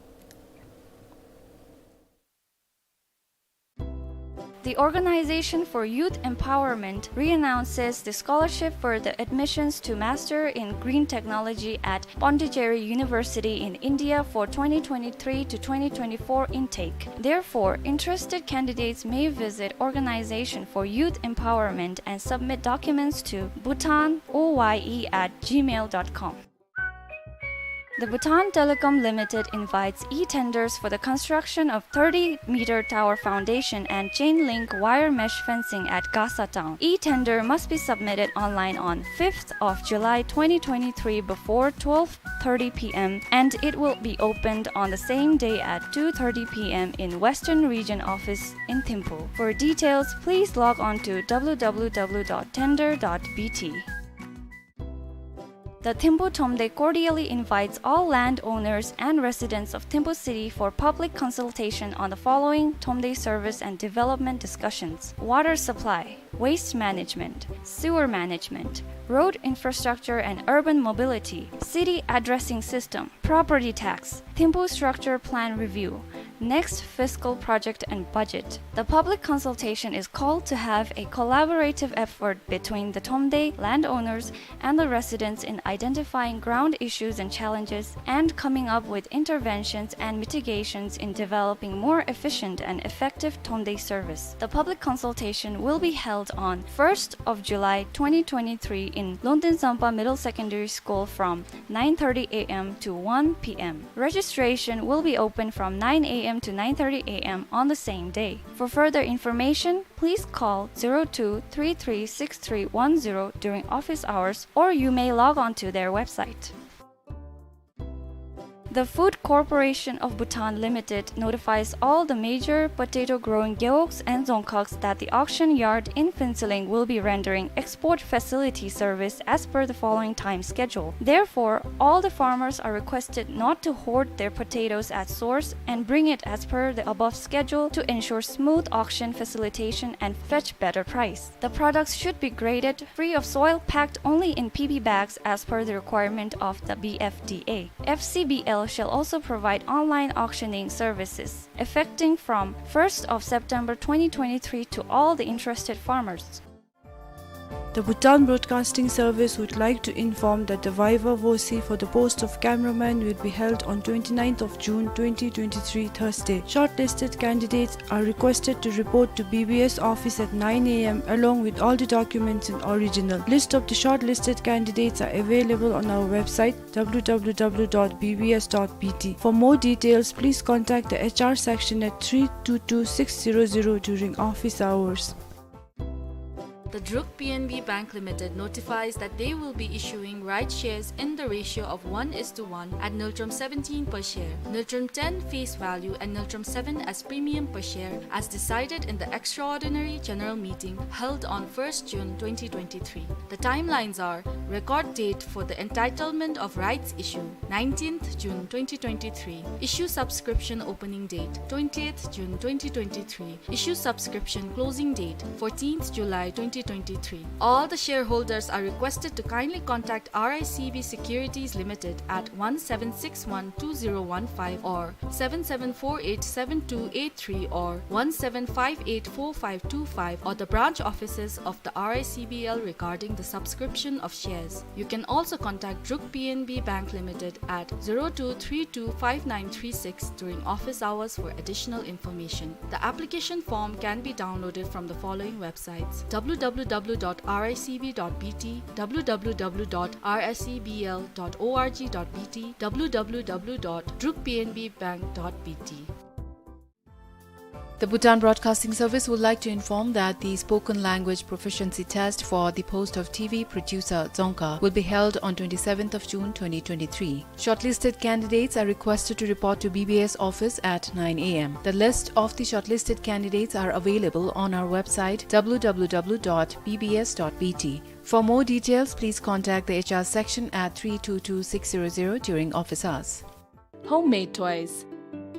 The Organization for Youth Empowerment reannounces the scholarship for the admissions to Master in Green Technology at Pondicherry University in India for twenty twenty-three to twenty twenty-four intake. Therefore, interested candidates may visit Organization for Youth Empowerment and submit documents to bhutan O Y E at gmail dot com. The Bhutan Telecom Limited invites e-tenders for the construction of thirty meter tower foundation and chain link wire mesh fencing at Gasa town. E-tender must be submitted online on fifth of July twenty twenty-three before twelve thirty P M, and it will be opened on the same day at two thirty P M in Western Region Office in Thimphu. For details, please log on to W W W dot tender dot B T. The Thimphu Thromde cordially invites all landowners and residents of Thimphu City for public consultation on the following Thromde service and development discussions: water supply, waste management, sewer management, road infrastructure and urban mobility, city addressing system, property tax, Thimphu structure plan review, next fiscal project and budget. The public consultation is called to have a collaborative effort between the Thromde landowners and the residents in identifying ground issues and challenges and coming up with interventions and mitigations in developing more efficient and effective Thromde service. The public consultation will be held on first of July twenty twenty-three in Longten Sampa Middle Secondary School from nine thirty A M to one P M. Registration will be open from nine A M to nine thirty A M on the same day. For further information, please call zero two three three six three one zero during office hours, or you may log on to their website. The Food Corporation of Bhutan Limited notifies all the major potato growing gewogs and dzongkhags that the auction yard in Phuentsholing will be rendering export facility service as per the following time schedule. Therefore, all the farmers are requested not to hoard their potatoes at source and bring it as per the above schedule to ensure smooth auction facilitation and fetch better price. The products should be graded free of soil, packed only in P P bags as per the requirement of the B F D A. F C B L shall also provide online auctioning services effecting from first of September twenty twenty-three to all the interested farmers. The Bhutan Broadcasting Service would like to inform that the viva voce for the post of cameraman will be held on twenty-ninth of June twenty twenty-three, Thursday. Shortlisted candidates are requested to report to B B S office at nine A M along with all the documents in original. List of the shortlisted candidates are available on our website, W W W dot B B S dot B T. For more details, please contact the H R section at three two two six zero zero during office hours. The Druk P N B Bank Limited notifies that they will be issuing rights shares in the ratio of one is to one at ngultrum seventeen per share, ngultrum ten face value and ngultrum seven as premium per share as decided in the extraordinary general meeting held on first June twenty twenty-three. The timelines are: record date for the entitlement of rights issue, nineteenth June twenty twenty-three. Issue subscription opening date, twentieth June twenty twenty-three. Issue subscription closing date, fourteenth July twenty twenty-three. All the shareholders are requested to kindly contact R I C B Securities Limited at one seven six one two zero one five or seven seven four eight seven two eight three or one seven five eight four five two five or the branch offices of the R I C B L regarding the subscription of shares. You can also contact Druk P N B Bank Limited at zero two three two five nine three six during office hours for additional information. The application form can be downloaded from the following websites: W W W dot R I C B dot B T, W W W dot R I C B L dot org dot B T, W W W dot druk P N B bank dot B T. The Bhutan Broadcasting Service would like to inform that the spoken language proficiency test for the post of T V producer dzongkha will be held on twenty-seventh of June twenty twenty-three. Shortlisted candidates are requested to report to B B S office at nine A M. The list of the shortlisted candidates are available on our website, W W W dot B B S dot B T. For more details, please contact the H R section at three two two six zero zero during office hours. Homemade toys.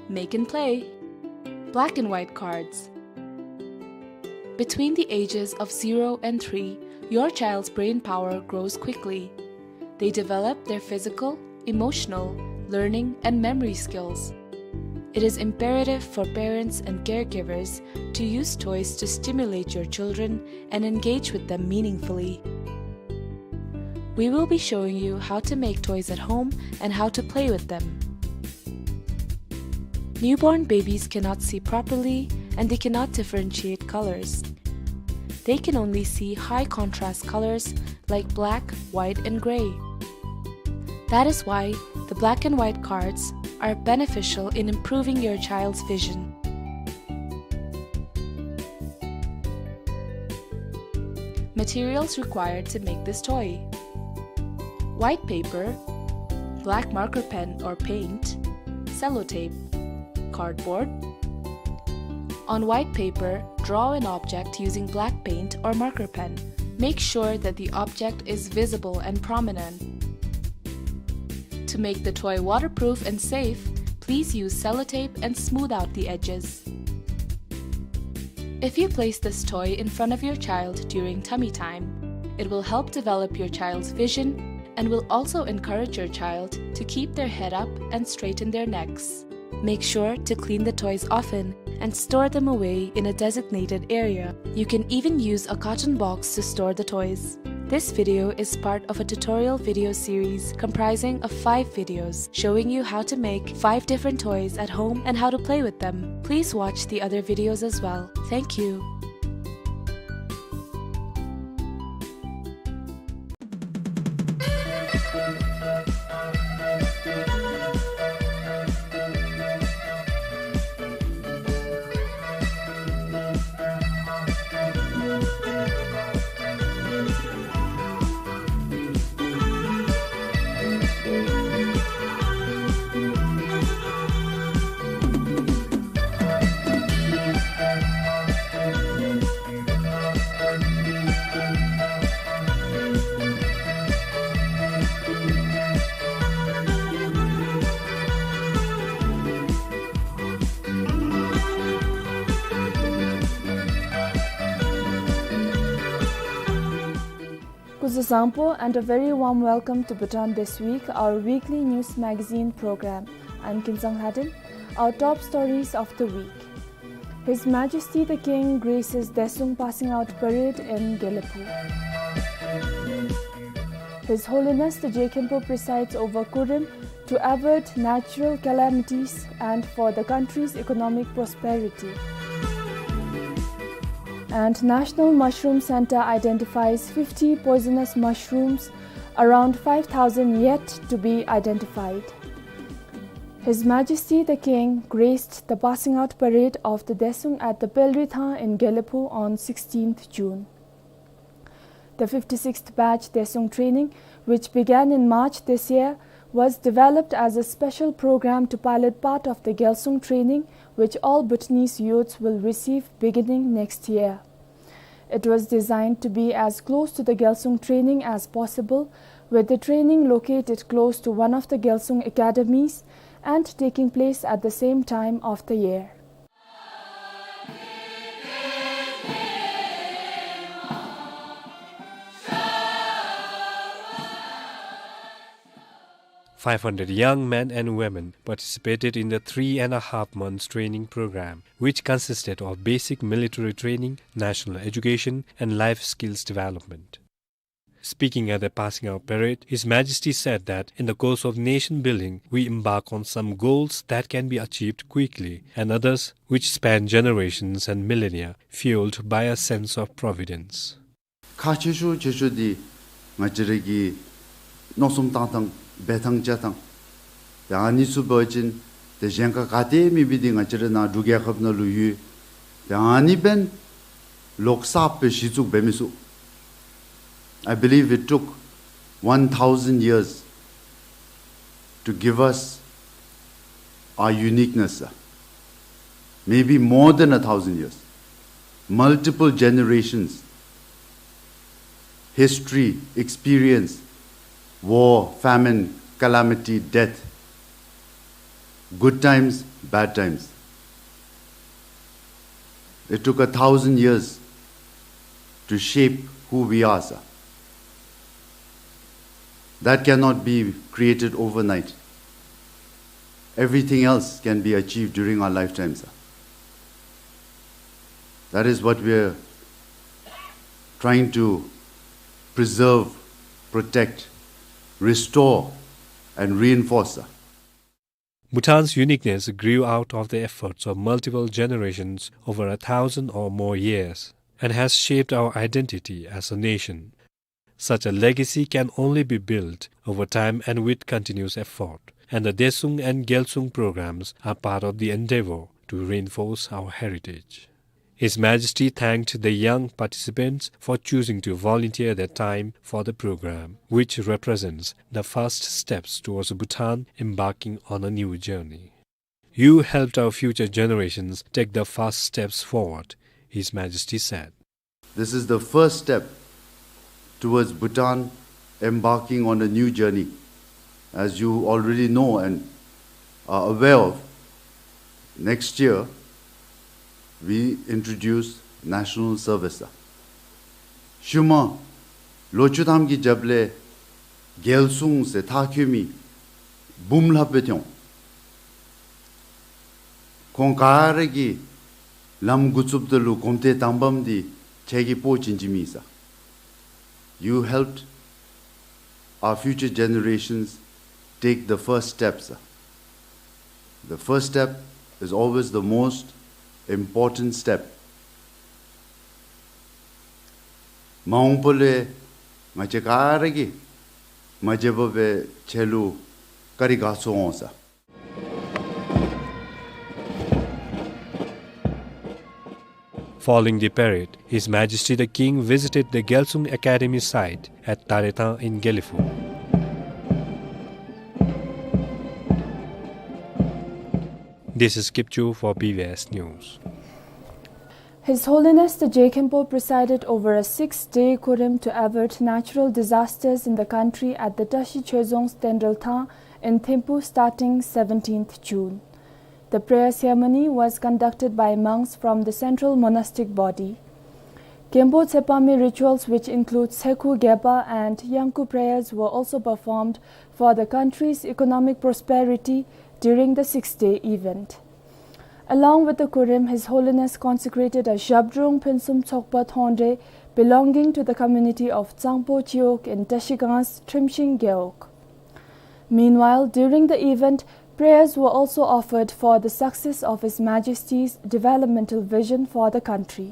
Make and play. Black and white cards. Between the ages of zero and three, your child's brain power grows quickly. They develop their physical, emotional, learning, and memory skills. It is imperative for parents and caregivers to use toys to stimulate your children and engage with them meaningfully. We will be showing you how to make toys at home and how to play with them. Newborn babies cannot see properly and they cannot differentiate colors. They can only see high contrast colors like black, white, and gray. That is why the black and white cards are beneficial in improving your child's vision. Materials required to make this toy: white paper, black marker pen or paint, sellotape, cardboard. On white paper, draw an object using black paint or marker pen. Make sure that the object is visible and prominent. To make the toy waterproof and safe, please use sellotape and smooth out the edges. If you place this toy in front of your child during tummy time, it will help develop your child's vision and will also encourage your child to keep their head up and straighten their necks. Make sure to clean the toys often and store them away in a designated area. You can even use a carton box to store the toys. This video is part of a tutorial video series comprising of five videos showing you how to make five different toys at home and how to play with them. Please watch the other videos as well. Thank you. Kuzuzangpo and a very warm welcome to Bhutan This Week, our weekly news magazine program. I'm Kinsang Lhaden. Our top stories of the week. His Majesty the King graces Daesung passing out parade in Gelephu. His Holiness the Je Khenpo presides over Kurim to avert natural calamities and for the country's economic prosperity. And National Mushroom Centre identifies fifty poisonous mushrooms, around five thousand yet to be identified. His Majesty the King graced the passing out parade of the Daesung at the Pelrithang in Gelephu on sixteenth June. The fifty-sixth batch Daesung training, which began in March this year, was developed as a special program to pilot part of the Gyalsung training, which all Bhutanese youths will receive beginning next year. It was designed to be as close to the Gyalsung training as possible, with the training located close to one of the Gyalsung academies and taking place at the same time of the year. Five hundred young men and women participated in the three and a half months training program, which consisted of basic military training, national education, and life skills development. Speaking at the passing out parade, His Majesty said that in the course of nation building, we embark on some goals that can be achieved quickly and others which span generations and millennia, fueled by a sense of providence. ཁག་ཆེ་ཤོས་ཆེ་ཤོས་འདི་ང་བཅས་ར་གི་མནོ་བསམ་བཏང་ཐངས་འབད་ཐངས་བྱ་ཐངས། ཏེ་ཨ་ནི་ཚུ་འབད་བ་ཅིན་ཏེ་གཞན་ཁར་ག་ཏེ་མེད་པའི་འདི་ང་བཅས་ར་ནཱ་འབྲུག་རྒྱལ་ཁབ་ནང་ལུ་ཡོད། ཏེ་ཨ་ནི་འབདན་ལོག་གསརཔ་སྦེ་གཞི་བཙུགས་འབད་མི་ཚུགས། I believe it took one thousand years to give us our uniqueness, sir. Maybe more than a thousand years. Multiple generations, history, experience, war, famine, calamity, death, good times, bad times. It took a thousand years to shape who we are, sir. That cannot be created overnight. Everything else can be achieved during our lifetime, sir. That is what we are trying to preserve, protect, restore, and reinforce, sir. Bhutan's uniqueness grew out of the efforts of multiple generations over a thousand or more years and has shaped our identity as a nation. Such a legacy can only be built over time and with continuous effort, and the Desung and Gyalsung programs are part of the endeavor to reinforce our heritage. His Majesty thanked the young participants for choosing to volunteer their time for the program, which represents the first steps towards Bhutan embarking on a new journey. "You helped our future generations take the first steps forward," His Majesty said. This is the first step towards Bhutan embarking on a new journey. As you already know and are aware of, next year we introduce national service. ཤུལ་མ་ལོ་བཅུ་ཐམ་གྱི་རྒྱབ་ལས་རྒྱལ་སྲུང་ཟེར་མཐའ་འཁྱོལ་མི་འབུམ་ལྷགཔ་སྦེ་ཐོན་འོང་། ཁོང་ག་ར་གིས་ལམ་འགོ་བཙུགསཔ་ད་ལུ་གོམ་ཏེ་དང་པམ་འདི་ཁྱེད་ཀྱིས་སྤོ་བྱིན་བྱིནམ་ཨིན་ས། You helped our future generations take the first steps. The first step is always the most important step. མ་འོངས་པ་ལུ་ང་བཅས་ག་ར་གིས་མ་བརྗེད་པར་སྦེ་ཁྱེད་ལུ་བཀའ་དྲིན་དགའ་ཚོར་འོང་ས། Following the parade, His Majesty the King visited the Gyalsung Academy site at Tarethang in Gelephu. This is Kipchoo for B B S News. His Holiness the Je Khenpo presided over a six-day Kurim to avert natural disasters in the country at the Tashi Choezong's Tenrel Thang in Thimphu starting seventeenth June. The prayer ceremony was conducted by monks from the Central Monastic Body. Khenpo Tshepame rituals, which include Tshekhu Gepa and Yangkhu prayers, were also performed for the country's economic prosperity during the six-day event. Along with the Kurim, His Holiness consecrated a Zhabdrung Phinsum Tsokpa Thongre belonging to the community of Tsangpo Chiwog in Tashigang's Trimshing Gewog. Meanwhile, during the event, prayers were also offered for the success of His Majesty's developmental vision for the country.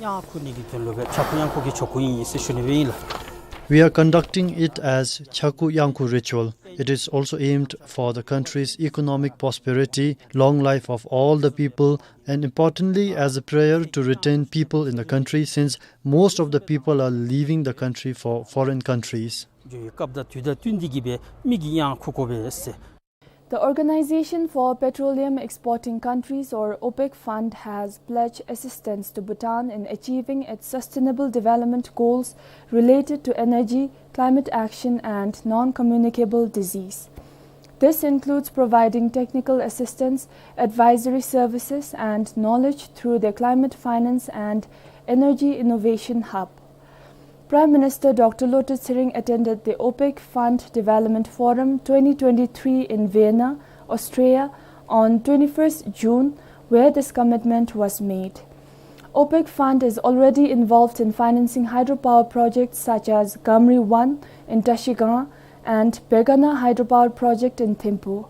གཡང་འཁོར་ནི་གི་དོན་ལུ་སྦེ་ཕྱྭ་འཁོར་གཡང་འཁོར་གྱི་ཆོ་ག་ཨིན་ཟེར་ཞུ་ནི་སྦེ་ཨིན་ལགས། We are conducting it as Chaku Yangku ritual. It is also aimed for the country's economic prosperity, long life of all the people, and importantly, as a prayer to retain people in the country, since most of the people are leaving the country for foreign countries. འགྱོ་བའི་སྐབས་དང་དུས་དང་བསྟུན་ཏེ་གིས་སྦེ་མི་གིས་གཡང་འཁོར་དགོ་པས་ཟེར། The Organization for Petroleum Exporting Countries, or OPEC Fund, has pledged assistance to Bhutan in achieving its sustainable development goals related to energy, climate action, and non-communicable disease. This includes providing technical assistance, advisory services, and knowledge through their Climate Finance and Energy Innovation Hub. Prime Minister Doctor Lotay Tshering attended the OPEC Fund Development Forum twenty twenty-three in Vienna, Austria, on twenty-first June, where this commitment was made. OPEC Fund is already involved in financing hydropower projects such as Gamri one in Tashigang and Begana hydropower project in Thimphu.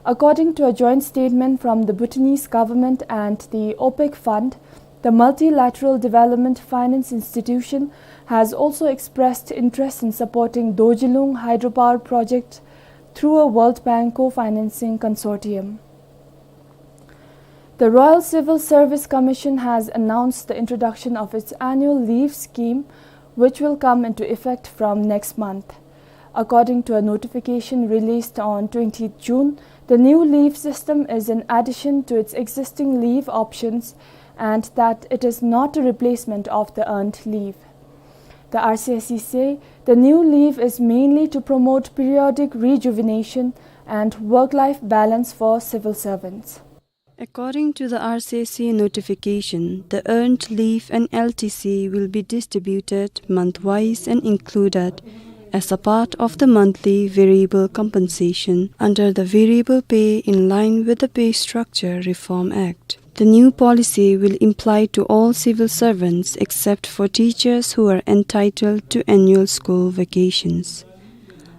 According to a joint statement from the Bhutanese government and the OPEC Fund, the Multilateral Development Finance Institution has also expressed interest in supporting Dorjilung hydropower project through a World Bank co-financing consortium. The Royal Civil Service Commission has announced the introduction of its annual leave scheme, which will come into effect from next month. According to a notification released on twentieth June, the new leave system is in addition to its existing leave options and that it is not a replacement of the earned leave. The R C S C say the new leave is mainly to promote periodic rejuvenation and work-life balance for civil servants. According to the R C C notification, the earned leave and L T C will be distributed month-wise and included as a part of the monthly variable compensation under the Variable Pay in Line with the Pay Structure Reform Act. The new policy will apply to all civil servants except for teachers who are entitled to annual school vacations.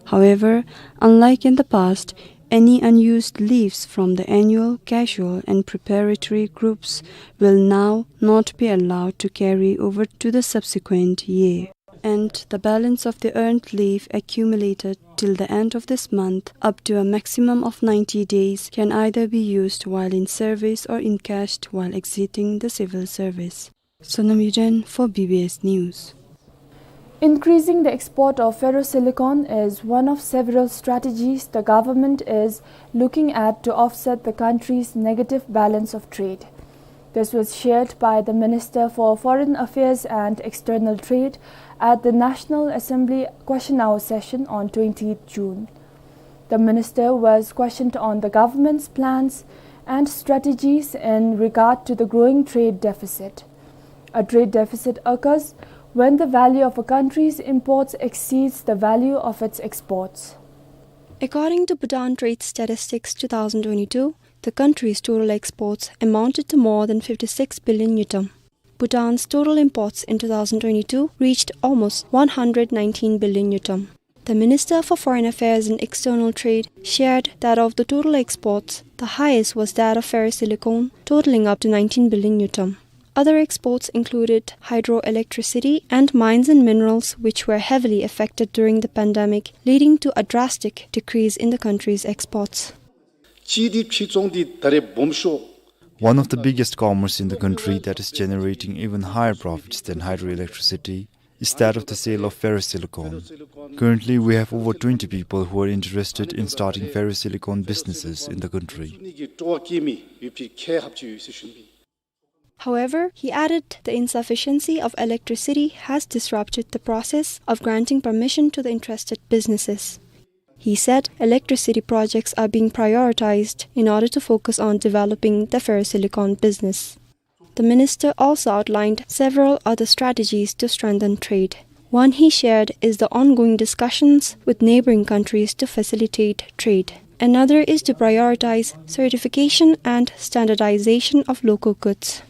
However, unlike in the past, any unused leaves from the annual, casual, and preparatory groups will now not be allowed to carry over to the subsequent year. And the balance of the earned leave accumulated till the end of this month, up to a maximum of ninety days, can either be used while in service or encashed while exiting the civil service. Sonam Yuden for B B S News. Increasing the export of ferrosilicon is one of several strategies the government is looking at to offset the country's negative balance of trade. This was shared by the Minister for Foreign Affairs and External Trade at the National Assembly question hour session on twentieth June. The minister was questioned on the government's plans and strategies in regard to the growing trade deficit. A trade deficit occurs when the value of a country's imports exceeds the value of its exports. According to Bhutan Trade Statistics two thousand twenty-two, the country's total exports amounted to more than fifty-six billion ngultrum. Bhutan's total imports in two thousand twenty-two reached almost one hundred nineteen billion ngultrum. The Minister for Foreign Affairs and External Trade shared that of the total exports, the highest was that of ferrosilicon, totaling up to nineteen billion ngultrum. Other exports included hydroelectricity and mines and minerals, which were heavily affected during the pandemic, leading to a drastic decrease in the country's exports. G D P ཚོང་འདི་ད་རེས་སྦོམ་ཤོས། One of the biggest commerce in the country that is generating even higher profits than hydroelectricity is that of the sale of ferrosilicon. Currently, we have over twenty people who are interested in starting ferrosilicon businesses in the country. However, he added the insufficiency of electricity has disrupted the process of granting permission to the interested businesses. He said electricity projects are being prioritized in order to focus on developing the ferrosilicon business. The minister also outlined several other strategies to strengthen trade. One he shared is the ongoing discussions with neighboring countries to facilitate trade. Another is to prioritize certification and standardization of local goods.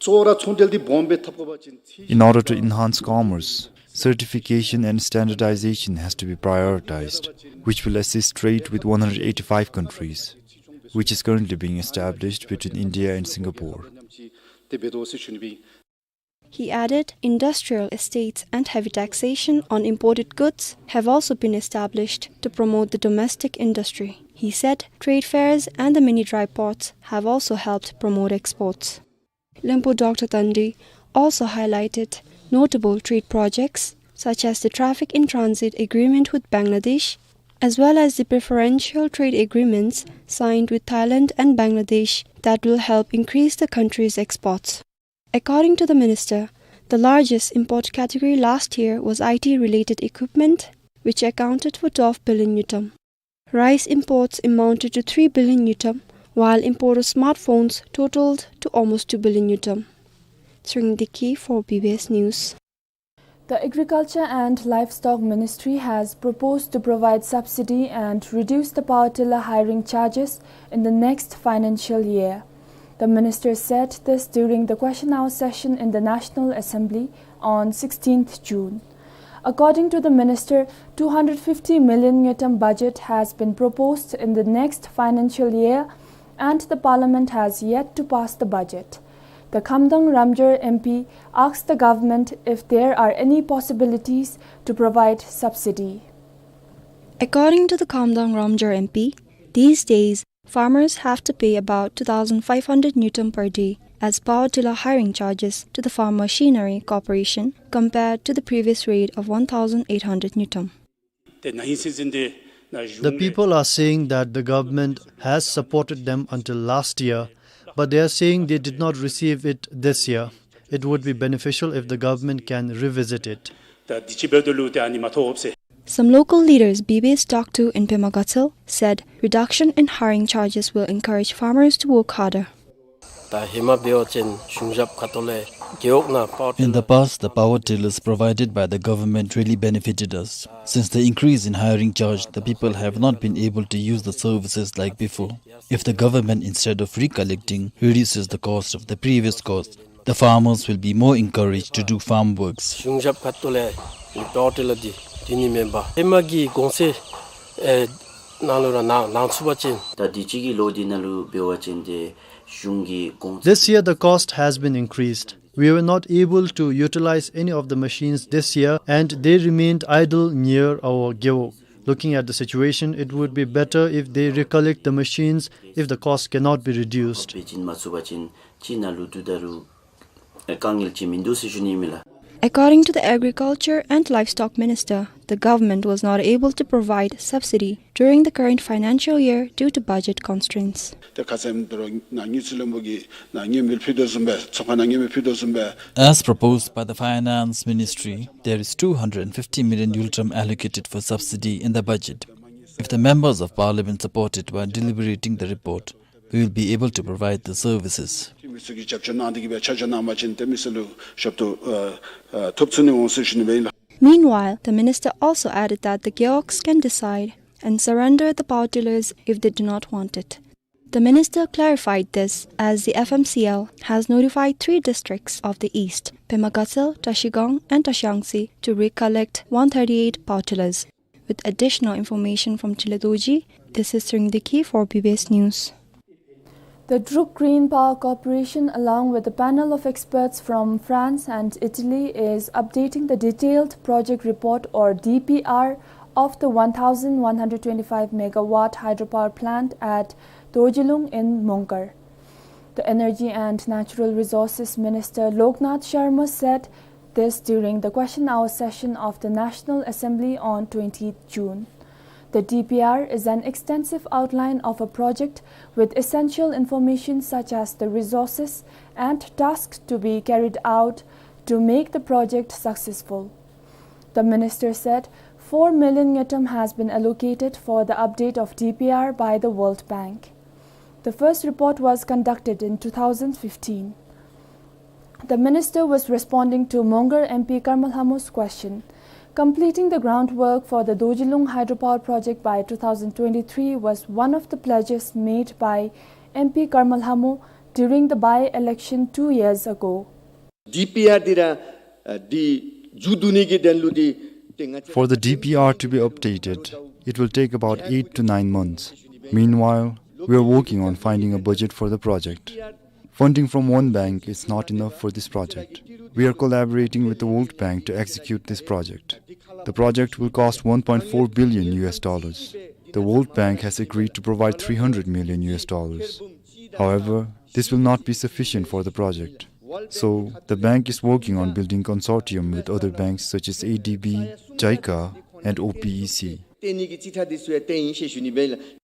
གཙོ་བོ་ར་ཚོང་འབྲེལ་འདི་སྦོམ་སྦེ་འཐབ་དགོ་པ་ཅིན་ཚིག In order to enhance commerce, certification and standardization has to be prioritized, which will assist trade with one hundred eighty-five countries, which is currently being established between India and Singapore. He added, industrial estates and heavy taxation on imported goods have also been established to promote the domestic industry. He said trade fairs and the mini dry ports have also helped promote exports. Lempo Doctor Tandi also highlighted notable trade projects such as the traffic in transit agreement with Bangladesh, as well as the preferential trade agreements signed with Thailand and Bangladesh that will help increase the country's exports. According to the minister, the largest import category last year was I T-related equipment, which accounted for twelve billion ngultrum. Rice imports amounted to three billion ngultrum, while import of smartphones totaled to almost two billion ngultrum. Tshering Deki for B B S News. The Agriculture and Livestock Ministry has proposed to provide subsidy and reduce the power tiller hiring charges in the next financial year. The minister said this during the question hour session in the National Assembly on sixteenth June. According to the minister, two hundred fifty million ngultrum budget has been proposed in the next financial year, and the parliament has yet to pass the budget. The Khamdang Ramjar M P asked the government if there are any possibilities to provide subsidy. According to the Khamdang Ramjar M P, these days farmers have to pay about two thousand five hundred ngultrum per day as power tiller hiring charges to the Farm Machinery Corporation, compared to the previous rate of one thousand eight hundred ngultrum. The people are saying that the government has supported them until last year, but they are saying they did not receive it this year. It would be beneficial if the government can revisit it. ད་དུས་ཅི་འབདཝ་ད་ལུ་ཏེ་ཨ་ནི་མ་ཐོབ་ཟེར། Some local leaders B B S talked to in Pema Gatshel said reduction in hiring charges will encourage farmers to work harder. ད་ཧེ་མ་འབད་བ་ཅིན་གཞུང་ཞབས་ཁ་ཐུག་ལས་རྒེད་འོག་ནང་power tiller In the past, the power tillers provided by the government really benefited us. Since the increase in hiring charge, the people have not been able to use the services like before. If the government, instead of recollecting, reduces the cost of the previous cost, the farmers will be more encouraged to do farm works. གཞུང་ཞབས་ཁ་ཐུག་ལས་power tiller འདི་དེ་ནི་མེན་པར་ཧེ་མ་གི་གོང་ཚད་ཨེ་ནང་ལུ་ར་ནང་ནང་ཚུད་པ་ཅིན། ད་དུས་ཅི་གི་ལོ་འདི་ནང་ལུ་འབད་བ་ཅིན་ཏེ་གཞུང་གི་གོང་ཚད། This year the cost has been increased. We were not able to utilize any of the machines this year and they remained idle near our gewog. Looking at the situation, it would be better if they recollect the machines if the cost cannot be reduced. པེ་ཅིན་མ་ཚུད་པ་ཅིན་ཅིག་ནང་ལུ་དུས་ད་རུང་དཀའ་ངལ་ཅིག་མིན་འདུག་ཟེར་ཞུ་ནི་མས་ལགས། According to the Agriculture and Livestock Minister, the government was not able to provide subsidy during the current financial year due to budget constraints. ཏེ་ཁ་ཙ་ཨིནམ་ད་རུང་ནཱ་དངུལ་རྩིས་བློན་པོ་གིས་ནཱ་མངོན་མེད་ཕུལ་དོ་བཟུམ་སྦེ་ཚོགས་ཁང་ནང་མངོན་མེད་ཕུལ་དོ་བཟུམ་སྦེ། As proposed by the Finance Ministry, there is two hundred fifty million ngultrum allocated for subsidy in the budget. If the members of parliament support it while deliberating the report, we will be able to provide the services. མི་སེར་གྱིས་རྒྱབ་སྐྱོར་གནང་སྟེ་གིས་སྦེ་ཆ་འཇོག་གནང་པ་ཅིན་ཏེ་མི་སེར་ལུ་ཞབས་ཏོག་ཨ་ཨ་ཐོབ་ཚུགས་ནི་འོང་ཟེར་ཞུ་ནི་སྦེ་ཨིན་ལགས། Meanwhile, the minister also added that the gewogs can decide and surrender the power tillers if they do not want it. The minister clarified this as the F M C L has notified three districts of the east, Pema Gatshel, Trashigang and Trashiyangtse, to recollect one thirty-eight power tillers. With additional information from Chile Dorji, this is Tshering Deki for B B S News. The Druk Green Power Corporation, along with a panel of experts from France and Italy, is updating the detailed project report, or D P R, of the one thousand one hundred twenty-five megawatt hydropower plant at Dorjilung in Mongar. The Energy and Natural Resources Minister Loknath Sharma said this during the question hour session of the National Assembly on twentieth June. The D P R is an extensive outline of a project with essential information such as the resources and tasks to be carried out to make the project successful. The minister said four million ngultrum has been allocated for the update of D P R by the World Bank. The first report was conducted in two thousand fifteen. The minister was responding to Mongar M P Karma Lhamo's question. Completing the groundwork for the Dorjilung hydropower project by two thousand twenty-three was one of the pledges made by M P Karma Lhamo during the by-election two years ago. D P R འདི་ར་ཨ་འདི་མཇུག་བསྡུ་ནི་གི་དོན་ལུ་འདི་ཏེ་ང་བཅས། For the D P R to be updated, it will take about eight to nine months. Meanwhile, we are working on finding a budget for the project. Funding from one bank is not enough for this project. We are collaborating with the World Bank to execute this project. The project will cost one point four billion U S dollars. The World Bank has agreed to provide three hundred million U S dollars. However, this will not be sufficient for the project. So, the bank is working on building consortium with other banks such as A D B, JICA, and O P E C. ཏེ་ནི་གི་ཅིག་ཁྲ་འདི་ཚུ་ཡང་བཏོན་ཡི་ཟེར་ཞུ་ནི་སྦེ་ཨིན་ལགས།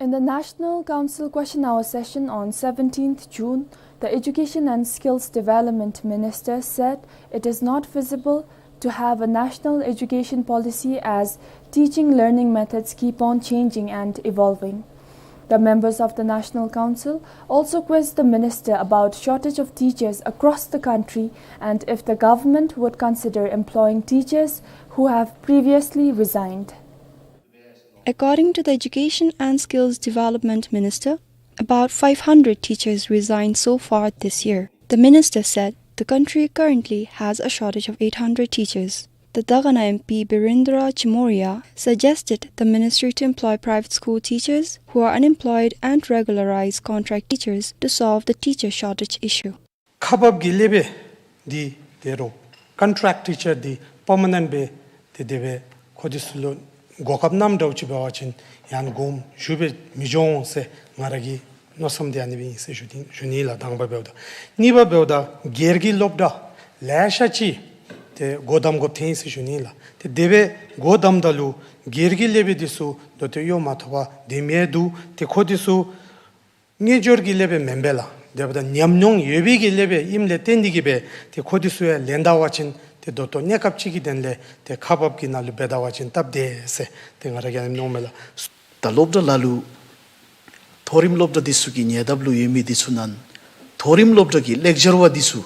In the National Council Question Hour session on seventeenth June, the Education and Skills Development Minister said it is not feasible to have a national education policy as teaching learning methods keep on changing and evolving. The members of the National Council also quizzed the minister about shortage of teachers across the country and if the government would consider employing teachers who have previously resigned. According to the Education and Skills Development Minister, about five hundred teachers resigned so far this year. The minister said the country currently has a shortage of eight hundred teachers. The Dagana M P Birendra Chimoria suggested the ministry to employ private school teachers who are unemployed and regularize contract teachers to solve the teacher shortage issue. ཁག་འབགཔ་གི་སློབ་དཔོན་འདི་ཏེ་རོགས་contract teacher འདི་permanent སྦེ་ཏེ་དེ་སྦེ་ཁོང་འདི་ཚུ་ལུ་གོ་སྐབས་གནངམ་འདྲཝ་ཅིག་འབད་བ་ཅིན་ཡང་དགོངསམ་ཞུ་སྦེ་མི་འགྱོ་འོང་ཟེར་ང་ར་གི་མནོ་བསམ་འདི་ཨ་ནི་སྦེ་ཨིན་ཟེར་ཞུ་ནི་ཞུ་ནི་ལགས། དང་པ་འབདཝ་ད། གཉིས་པ་འབདཝ་ད་སྒེར་གྱི་སློབ་གྲྭ་ལེ་ཤ་ཅིག་ཏེ་སྒོ་བསྡམ་དགོཔ་ཐོན་ཡི་ཟེར་ཞུ་ནི་ལགས། ཏེ་དེ་སྦེ་སྒོ་བསྡམ་ད་ལུ་སྒེར་གྱི་སློབ་དཔོན་འདི་ཚུ་ད་ལྟོ་གཡོག་མ་ཐོབ་པར་སྡོད་མི་འདུག། ཏེ་ཁོང་འདི་ཚུ་དངུལ་འབྱོར་གྱི་སློབ་དཔོན་མེན་པས་ལགས། དེ་འབདཝ་ད་ཉམས་མྱོང་ཡོད་པའི་གི་སློབ་དཔོན་ཨིནམ་ལས་བརྟེན་ཏེ་གིས་སྦེ་ཏེ་ཁོང་འདི་ཚུ་ཡང་ལེན་ད་པ་ཅིན་ ཏེ་ད་ལྟོ་གནས་སྐབས་ཅིག་གི་དོན་ལས་ཏེ་ཁག་འབགཔ་གི་ནང་ལུ་འབད་ད་བ་ཅིན་སྟབས་བདེ་ཟེར་ཏེ་ང་ར་གིས་ཨ་ནེམ་མནོཝ་མས་ལགས། ད་སློབ་གྲྭ་ལ་ལུ་མཐོ་རིམ་སློབ་གྲྭ་འདི་ཚུ་གི་ཉེ་འདབས་ལུ་ཡོད་མི་འདི་ཚུ་ནང་མཐོ་རིམ་སློབ་གྲྭ་གི་ལེག་ཅར་བ་འདི་ཚུ་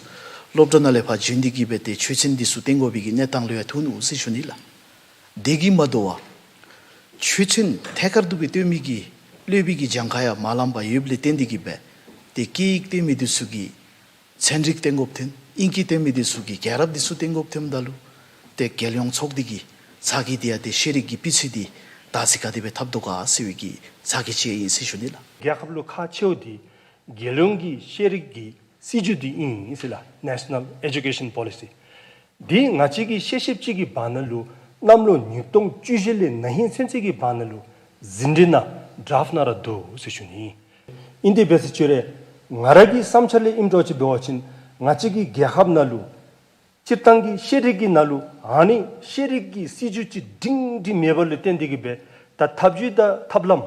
སློབ་གྲྭ་ནང་ལས་ཕར་བྱོན་ཏེ་གི་སྦེ་ཏེ་ཆོས་ཚན་འདི་ཚུ་སྟོན་དགོ་པའི་གི་གནས་སྟངས་ལུ་ཡང་ཐུག་ནུག་ཟེར་ཞུ་ནི་ལགས། དེ་གིས་མ་དོ་བར་ཆོས་ཚན་ཐད་ཀར་དུ་སྦེ་སྟོན་མི་གི་སློབ་དཔོན་གྱི་གྱངས་ཁ་ཡང་མ་ལངམ་སྦེ་ཡོདཔ་ལས་བརྟེན་ཏེ་གི་སྦེ་ཏེ་སྐད་ཡིག་སྟོན་མི་འདི་ཚུ་གི་ཚན་རིག་སྟོན་དགོཔ་ཐོན། ཨིང་སྐད་སྟོན་མི་འདི་ཚུ་གི་རྒྱལ་རབས་འདི་ཚུ་སྟོན་དགོཔ་ཐོནམ་ད་ལུ་ཏེ་རྒྱལ་ཡོངས་ཚོགས་སྡེ་གི་ཚ་གྱང་འདི་ཡང་ཏེ་ཤེས་རིག་གི་སྤུས་ཚད་འདི་ད་ཅི་ག་དེ་སྦེ་འཐབ་དོ་ག་ཟེར་བའི་གི་ཚ་གྱང་ཅིག་ཨིན་ཟེར་ཞུ་ནི་ལགས། རྒྱལ་ཁབ་ལུ་ཁག་ཆེཝ་འདི་རྒྱལ་ཡོངས་ཀྱི་ཤེས་རིག་གི་སྲིད་བྱུས་འདི་ཨིན་ཟེར་ལགས། National Education Policy། འདི་ང་བཅས་ཀྱིས་ཤེས་ཤེསཔ་ཅིག་གི་བར་ན་ལུ་གནམ་ལོ་ཉིས་སྟོང་བཅུ་བཞི་ལས་ན་ཧིང་ཚུན་ཚོད་ཀྱི་བར་ན་ལུ་ཟིན་བྲིས་ནང་ཌ་རཱཕཊ་ནང་ར་འདུག་ཟེར་ཞུ་ནི། ཨིན་དེ་འབད་ཟེར་ཅི་རུང་ང་ར་གི་བསམ་འཆར་ལས་ཨིནམ་འདྲཝ་ཅིག་འབད་བ་ཅིན་ང་བཅས་ཀྱི་རྒྱལ་ཁབ་ནང་ལུ་སྤྱིར་བཏང་གི་ཤེས་རིག་གི་ནང་ལུ་ཨ་ནི་ཤེས་རིག་གི་སྲིད་བྱུས་ཅིག་སྒྲིང་སྒྲི་མེདཔ་ལུ་བརྟེན་ཏེ་གི་སྦེ་ད་ཐབས་བྱུས་དང་ཐབས་ལམ་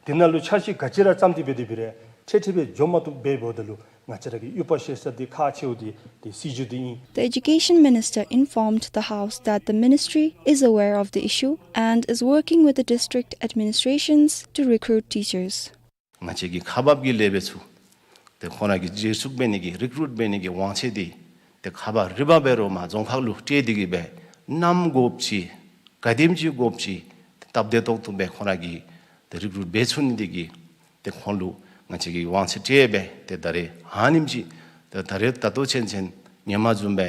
འདི་ནང་ལུ་འཆར་གཞི་ག་ཅི་ར་བརྩམས་ཏེ་འབད་དེ་འབད་རུང་འཕྲལ་འཕྲལ་སྦེ་འགྱོ་མ་བཏུབ་པས། འབདཝ་ད་ལུ་ང་བཅས་ར་གིས་འོས་འབབ་བཤེར་ས་འདི་ཁག་ཆེཝ་འདི་ཏེ་སྲིད་བྱུས་འདི་ཨིན། The Education Minister informed the House that the ministry is aware of the issue and is working with the district administrations to recruit teachers. ང་བཅས་ཀྱི་ཁག་འབགཔ་གི་ལས་བྱེདཔ་ཚུ་ཏེ་ཁོང་ར་གི་བརྗེ་སྤྲོད་འབད་ནི་གི་རི་ཀུ་རུཊ་འབད་ནི་གི་དབང་ཚད་འདི་ཏེ་ཁག་འབག་རི་འབག་འབད་རུང་མར་རྫོང་ཁག་ལུ་སྤྲོད་དེ་གི་སྦེ་ནམ་དགོཔ་ཅིག་ག་དེམ་ཅིག་དགོཔ་ཅིག་ཏེ་སྟབས་བདེ་ཏོག་ཏོ་སྦེ་ཁོང་ར་གིས་ཏེ་རི་ཀུ་རུཊ་འབད་ཚུགས་ནི་དེ་གིས་ཏེ་ཁོང་ལུ་ང་བཅས་ཀྱིས་དབང་ཚད་སྤྲོད་སྦེ་ཏེ་ད་རེས་ཨ་ནེམ་ཅིག་ཏེ་ད་རེས་ད་ལྟོ་ཚུན་ཚོད་ཧེ་མ་བཟུམ་སྦེ་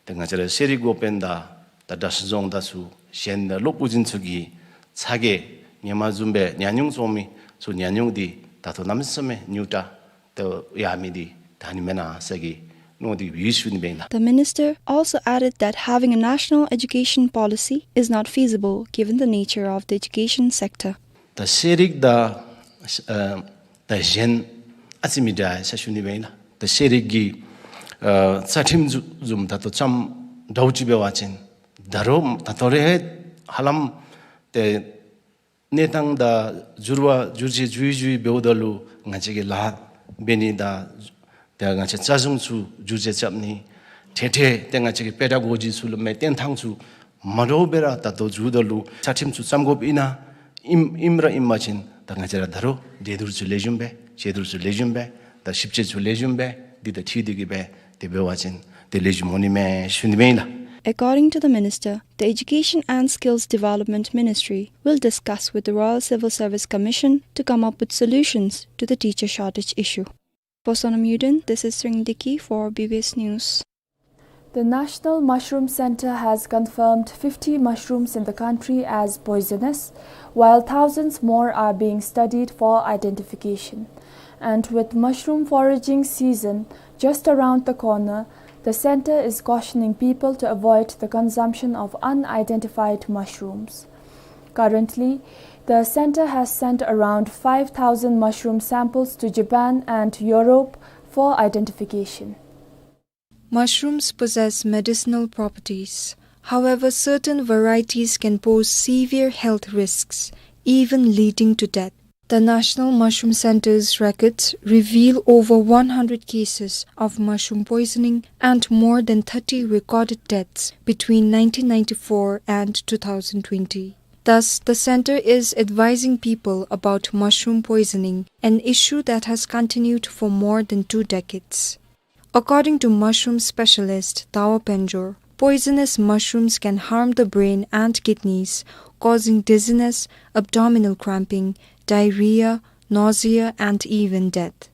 ཏེ་ང་བཅས་ར་ཤེས་རིག་འགོ་དཔོན་དང་ད་གྲྭ་ཚང་རྫོང་དང་ཚུ་གཞན་ད་སློབ་དཔོན་ཚུ་གི་ཚ་གྱང་ཧེ་མ་བཟུམ་སྦེ་ཉམས་མྱོང་བྱུང་མི་ཚུ་ཉམས་མྱོང་འདི་ད་ལྟོ་གནམ་མེད་ས་མེད་ཉུང་དྲགས་ཏེ་ཡར་མི་འདི་ད་ཨ་ནི་མེན་ན་ཟེར་གི་མནོ་སྟེ་ཡོད་ཟེར་ཞུ་ནི་ཨིན་ལགས། The minister also added that having a national education policy is not feasible given the nature of the education sector. ད་ཤེས་རིག་དང་ཨ་ད་གཞན་ཨ་ཙི་མི་འདྲ་ཟེར་ཞུ་ནི་ཨིན་ལགས། ད་ཤེས་རིག་གི་ཨ་རྩ་ཁྲིམས་བཟུམ་བཟུམ་ད་ལྟོ་ཙམ་འདྲཝ་ཅིག་འབད་བ་ཅིན་ད་རུང་ད་ལྟོ་ར་ཧ་ལམ་ཏེ་གནས་སྟངས་དང་འགྱུར་བ་འགྱུར་བཅོས་འགྱུར་འགྱུར་འབདཝ་ད་ལུ་ང་བཅས་ཀྱི་ལཱ་འབད་ནི་དང་ཏེ་ང་བཅས་རྩ་གཞུང་ཚུ་འགྱུར་བཅོས་རྐྱབ་ནི་འཕྲལ་འཕྲལ་ཏེ་ང་བཅས་ཀྱི་པེ་ཌ་གོ་ཇི་ཚུ་ལུ་མི་སྟོན་ཐངས་ཚུ་མ་འདྲཝ་སྦེ་ར་ད་ལྟོ་འགྱུརཝ་ད་ལུ་རྩ་ཁྲིམས་ཚུ་བརྩམ་དགོཔ་ཨིན་ན་ཨིནམ་ཨིནམ་ར་ཨིན་པ་ཅིན་ད་ང་བཅས་ར་ད་རུང་འགྲན་བསྡུར་ཚུ་ལེགས་ཤོམ་སྦེ་འགྲན་བསྡུར་ཚུ་ལེགས་ཤོམ་སྦེ་ད་ཞིབ་དཔྱད་ཚུ་ལེགས་ཤོམ་སྦེ་འདི་དང་འཁྲིལ་ཏེ་གི་སྦེ་དེ་འབད་བ་ཅིན་དེ་ལེགས་ཤོམ་འོང་ནི་མས་ཞུ་ནི་ཨིན་ལགས། According to the minister, the Education and Skills Development Ministry will discuss with the Royal Civil Service Commission to come up with solutions to the teacher shortage issue. For Sonam Yuden, this is Ring Dickey for B B S News. The National Mushroom Center has confirmed fifty mushrooms in the country as poisonous, while thousands more are being studied for identification. And with mushroom foraging season just around the corner, the center is cautioning people to avoid the consumption of unidentified mushrooms. Currently, the center has sent around five thousand mushroom samples to Japan and Europe for identification. Mushrooms possess medicinal properties. However, certain varieties can pose severe health risks, even leading to death. The National Mushroom Center's records reveal over one hundred cases of mushroom poisoning and more than thirty recorded deaths between nineteen ninety-four and two thousand twenty. Thus, the center is advising people about mushroom poisoning, an issue that has continued for more than two decades. According to mushroom specialist Dawa Panjor, poisonous mushrooms can harm the brain and kidneys, causing dizziness, abdominal cramping, diarrhea, nausea, and even death.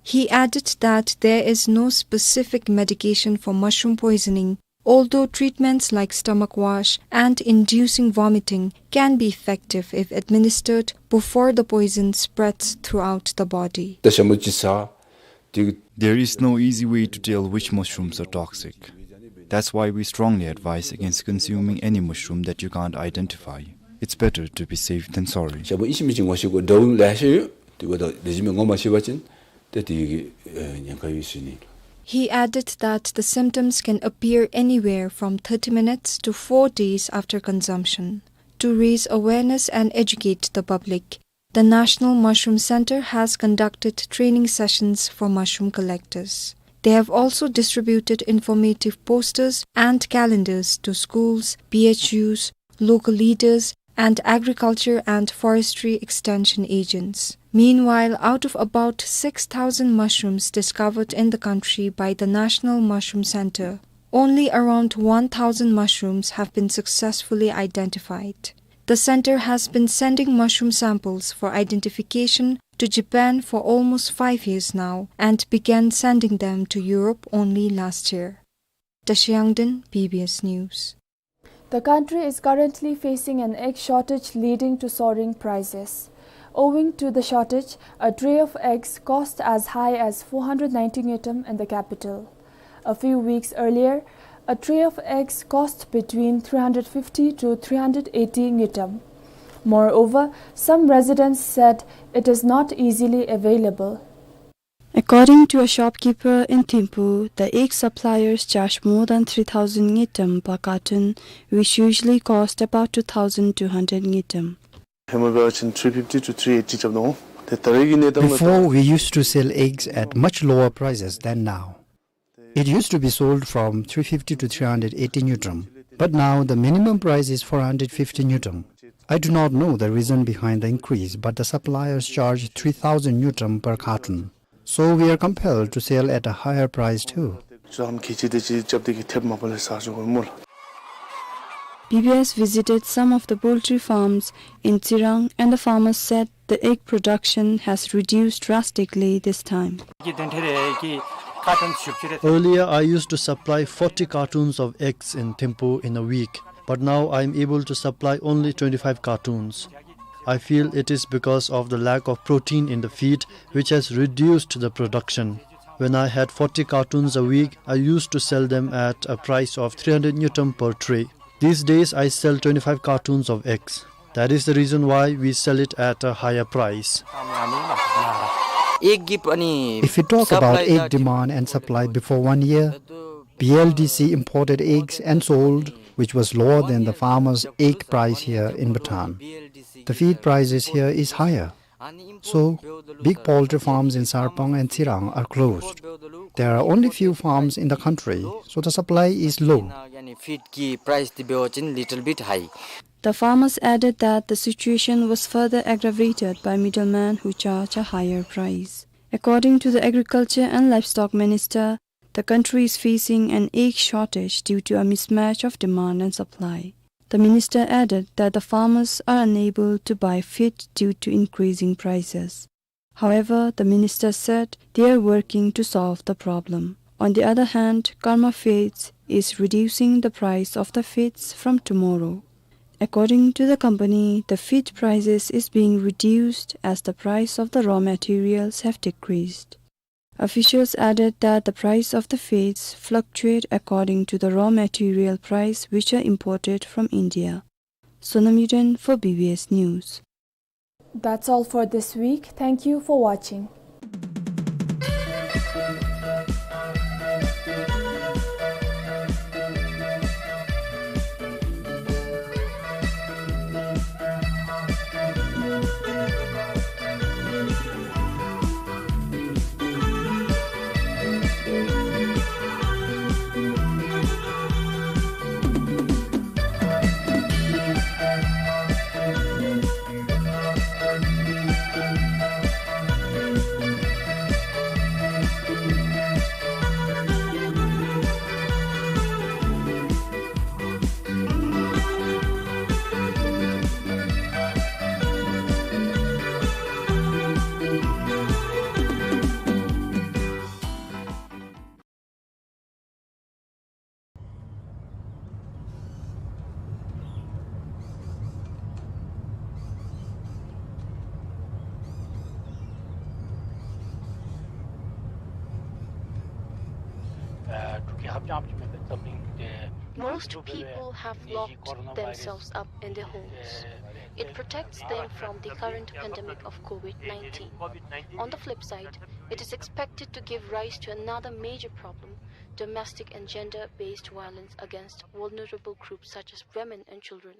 He added that there is no specific medication for mushroom poisoning, although treatments like stomach wash and inducing vomiting can be effective if administered before the poison spreads throughout the body. ད་ཞྭ་མོ་ཅིག་ཟ། དེ། There is no easy way to tell which mushrooms are toxic. That's why we strongly advise against consuming any mushroom that you can't identify. It's better to be safe than sorry. ཞྭ་མོ་ཨིན་ཅི་མིན་ཅི་ངོ་ཤེས་དགོ། འདྲཝ་ལེ་ཤ་ཡོད། དེ་འབདཝ་ད་ལེགས་ཤོམ་སྦེ་ངོ་མ་ཤེས་པ་ཅིན་ཏེ་དེ་གི་ཨེ་ཉེན་ཁ་ཡོད་ཟེར་ནི། He added that the symptoms can appear anywhere from thirty minutes to four days after consumption. To raise awareness and educate the public, the National Mushroom Center has conducted training sessions for mushroom collectors. They have also distributed informative posters and calendars to schools, P H Us, local leaders, and agriculture and forestry extension agents. Meanwhile, out of about six thousand mushrooms discovered in the country by the National Mushroom Center, only around one thousand mushrooms have been successfully identified. The center has been sending mushroom samples for identification to Japan for almost five years now and began sending them to Europe only last year. Tashi Yangden, B B S News. The country is currently facing an egg shortage leading to soaring prices. Owing to the shortage, a tray of eggs cost as high as four hundred ninety ngultrum in the capital. A few weeks earlier, a tray of eggs cost between three hundred fifty to three hundred eighty ngultrum. Moreover, some residents said it is not easily available. According to a shopkeeper in Thimphu, the egg suppliers charge more than three thousand ngultrum per carton, which usually cost about two thousand two hundred ngultrum. Hema bachin three fifty to three eighty chapno. Te taregi ne tam. Before, we used to sell eggs at much lower prices than now. It used to be sold from three fifty to three hundred eighty ngultrum, but now the minimum price is four hundred fifty ngultrum. I do not know the reason behind the increase, but the suppliers charge three thousand ngultrum per carton. So we are compelled to sell at a higher price too. Zam kichi de chi chap de ki thep ma pale sa jo mo. B B S visited some of the poultry farms in Tsirang, and the farmers said the egg production has reduced drastically this time. Earlier, I used to supply forty cartons of eggs in Thimphu in a week, but now I am able to supply only twenty-five cartons. I feel it is because of the lack of protein in the feed, which has reduced the production. When I had forty cartons a week, I used to sell them at a price of three hundred ngultrum per tray. These days, I sell twenty-five cartons of eggs. That is the reason why we sell it at a higher price. If we talk about egg demand and supply, before one year, B L D C imported eggs and sold, which was lower than the farmers' egg price here in Bhutan. The feed prices here is higher. So, big poultry farms in Sarpang and Tsirang are closed. There are only few farms in the country, so the supply is low. Feed ki price ti beo chin little bit high. The farmers added that the situation was further aggravated by middlemen who charge a higher price. According to the Agriculture and Livestock Minister, the country is facing an egg shortage due to a mismatch of demand and supply. The minister added that the farmers are unable to buy feed due to increasing prices. However, the minister said they are working to solve the problem. On the other hand, Karma Feeds is reducing the price of the feeds from tomorrow. According to the company, the feed prices is being reduced as the price of the raw materials have decreased. Officials added that the price of the feeds fluctuate according to the raw material price which are imported from India. Sonam Yuden for B B S News. That's all for this week. Thank you for watching. Most people have locked themselves up in their homes. It protects them from the current pandemic of COVID nineteen. On the flip side, it is expected to give rise to another major problem, domestic and gender-based violence against vulnerable groups such as women and children.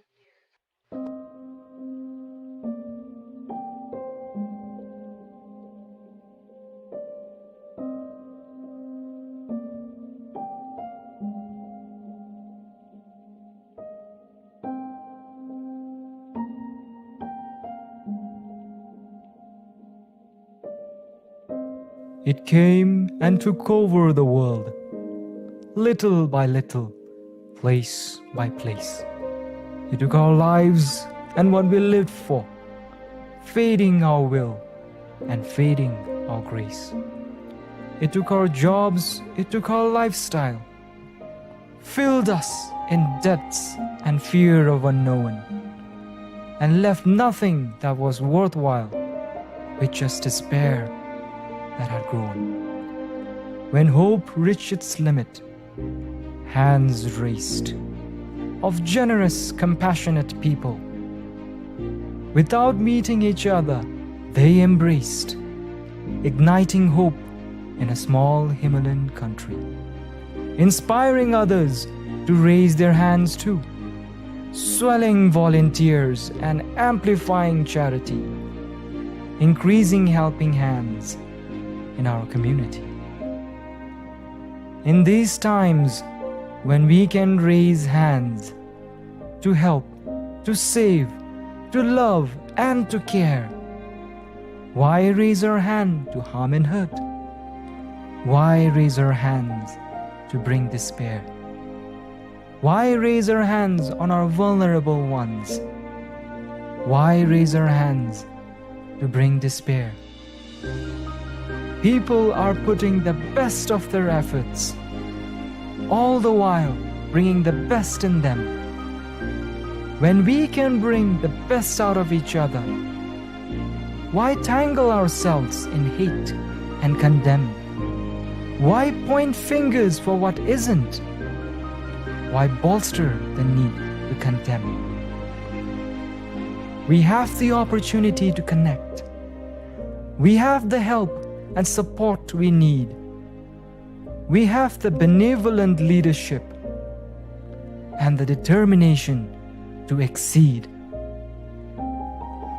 It came and took over the world, little by little, place by place. It took our lives and what we lived for, fading our will and fading our grace. It took our jobs, it took our lifestyle, filled us in debts and fear of unknown, and left nothing that was worthwhile, with just despair that had grown. When hope reached its limit, hands raised of generous, compassionate people. Without meeting each other, they embraced, igniting hope in a small Himalayan country, inspiring others to raise their hands too, swelling volunteers and amplifying charity, increasing helping hands in our community. In these times when we can raise hands to help, to save, to love, and to care, why raise our hand to harm and hurt? Why raise our hands to bring despair? Why raise our hands on our vulnerable ones? Why raise our hands to bring despair? People are putting the best of their efforts, all the while bringing the best in them. When we can bring the best out of each other, why tangle ourselves in hate and condemn? Why point fingers for what isn't? Why bolster the need to condemn? We have the opportunity to connect. We have the help and support we need. We have the benevolent leadership and the determination to exceed.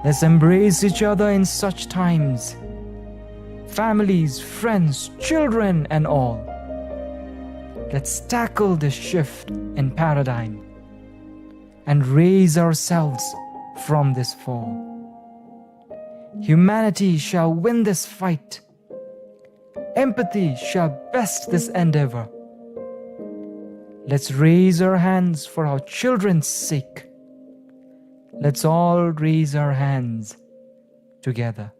Let's embrace each other in such times. Families, friends, children, and all. Let's tackle this shift in paradigm and raise ourselves from this fall. Humanity shall win this fight. Empathy shall best this endeavor. Let's raise our hands for our children's sake. Let's all raise our hands together.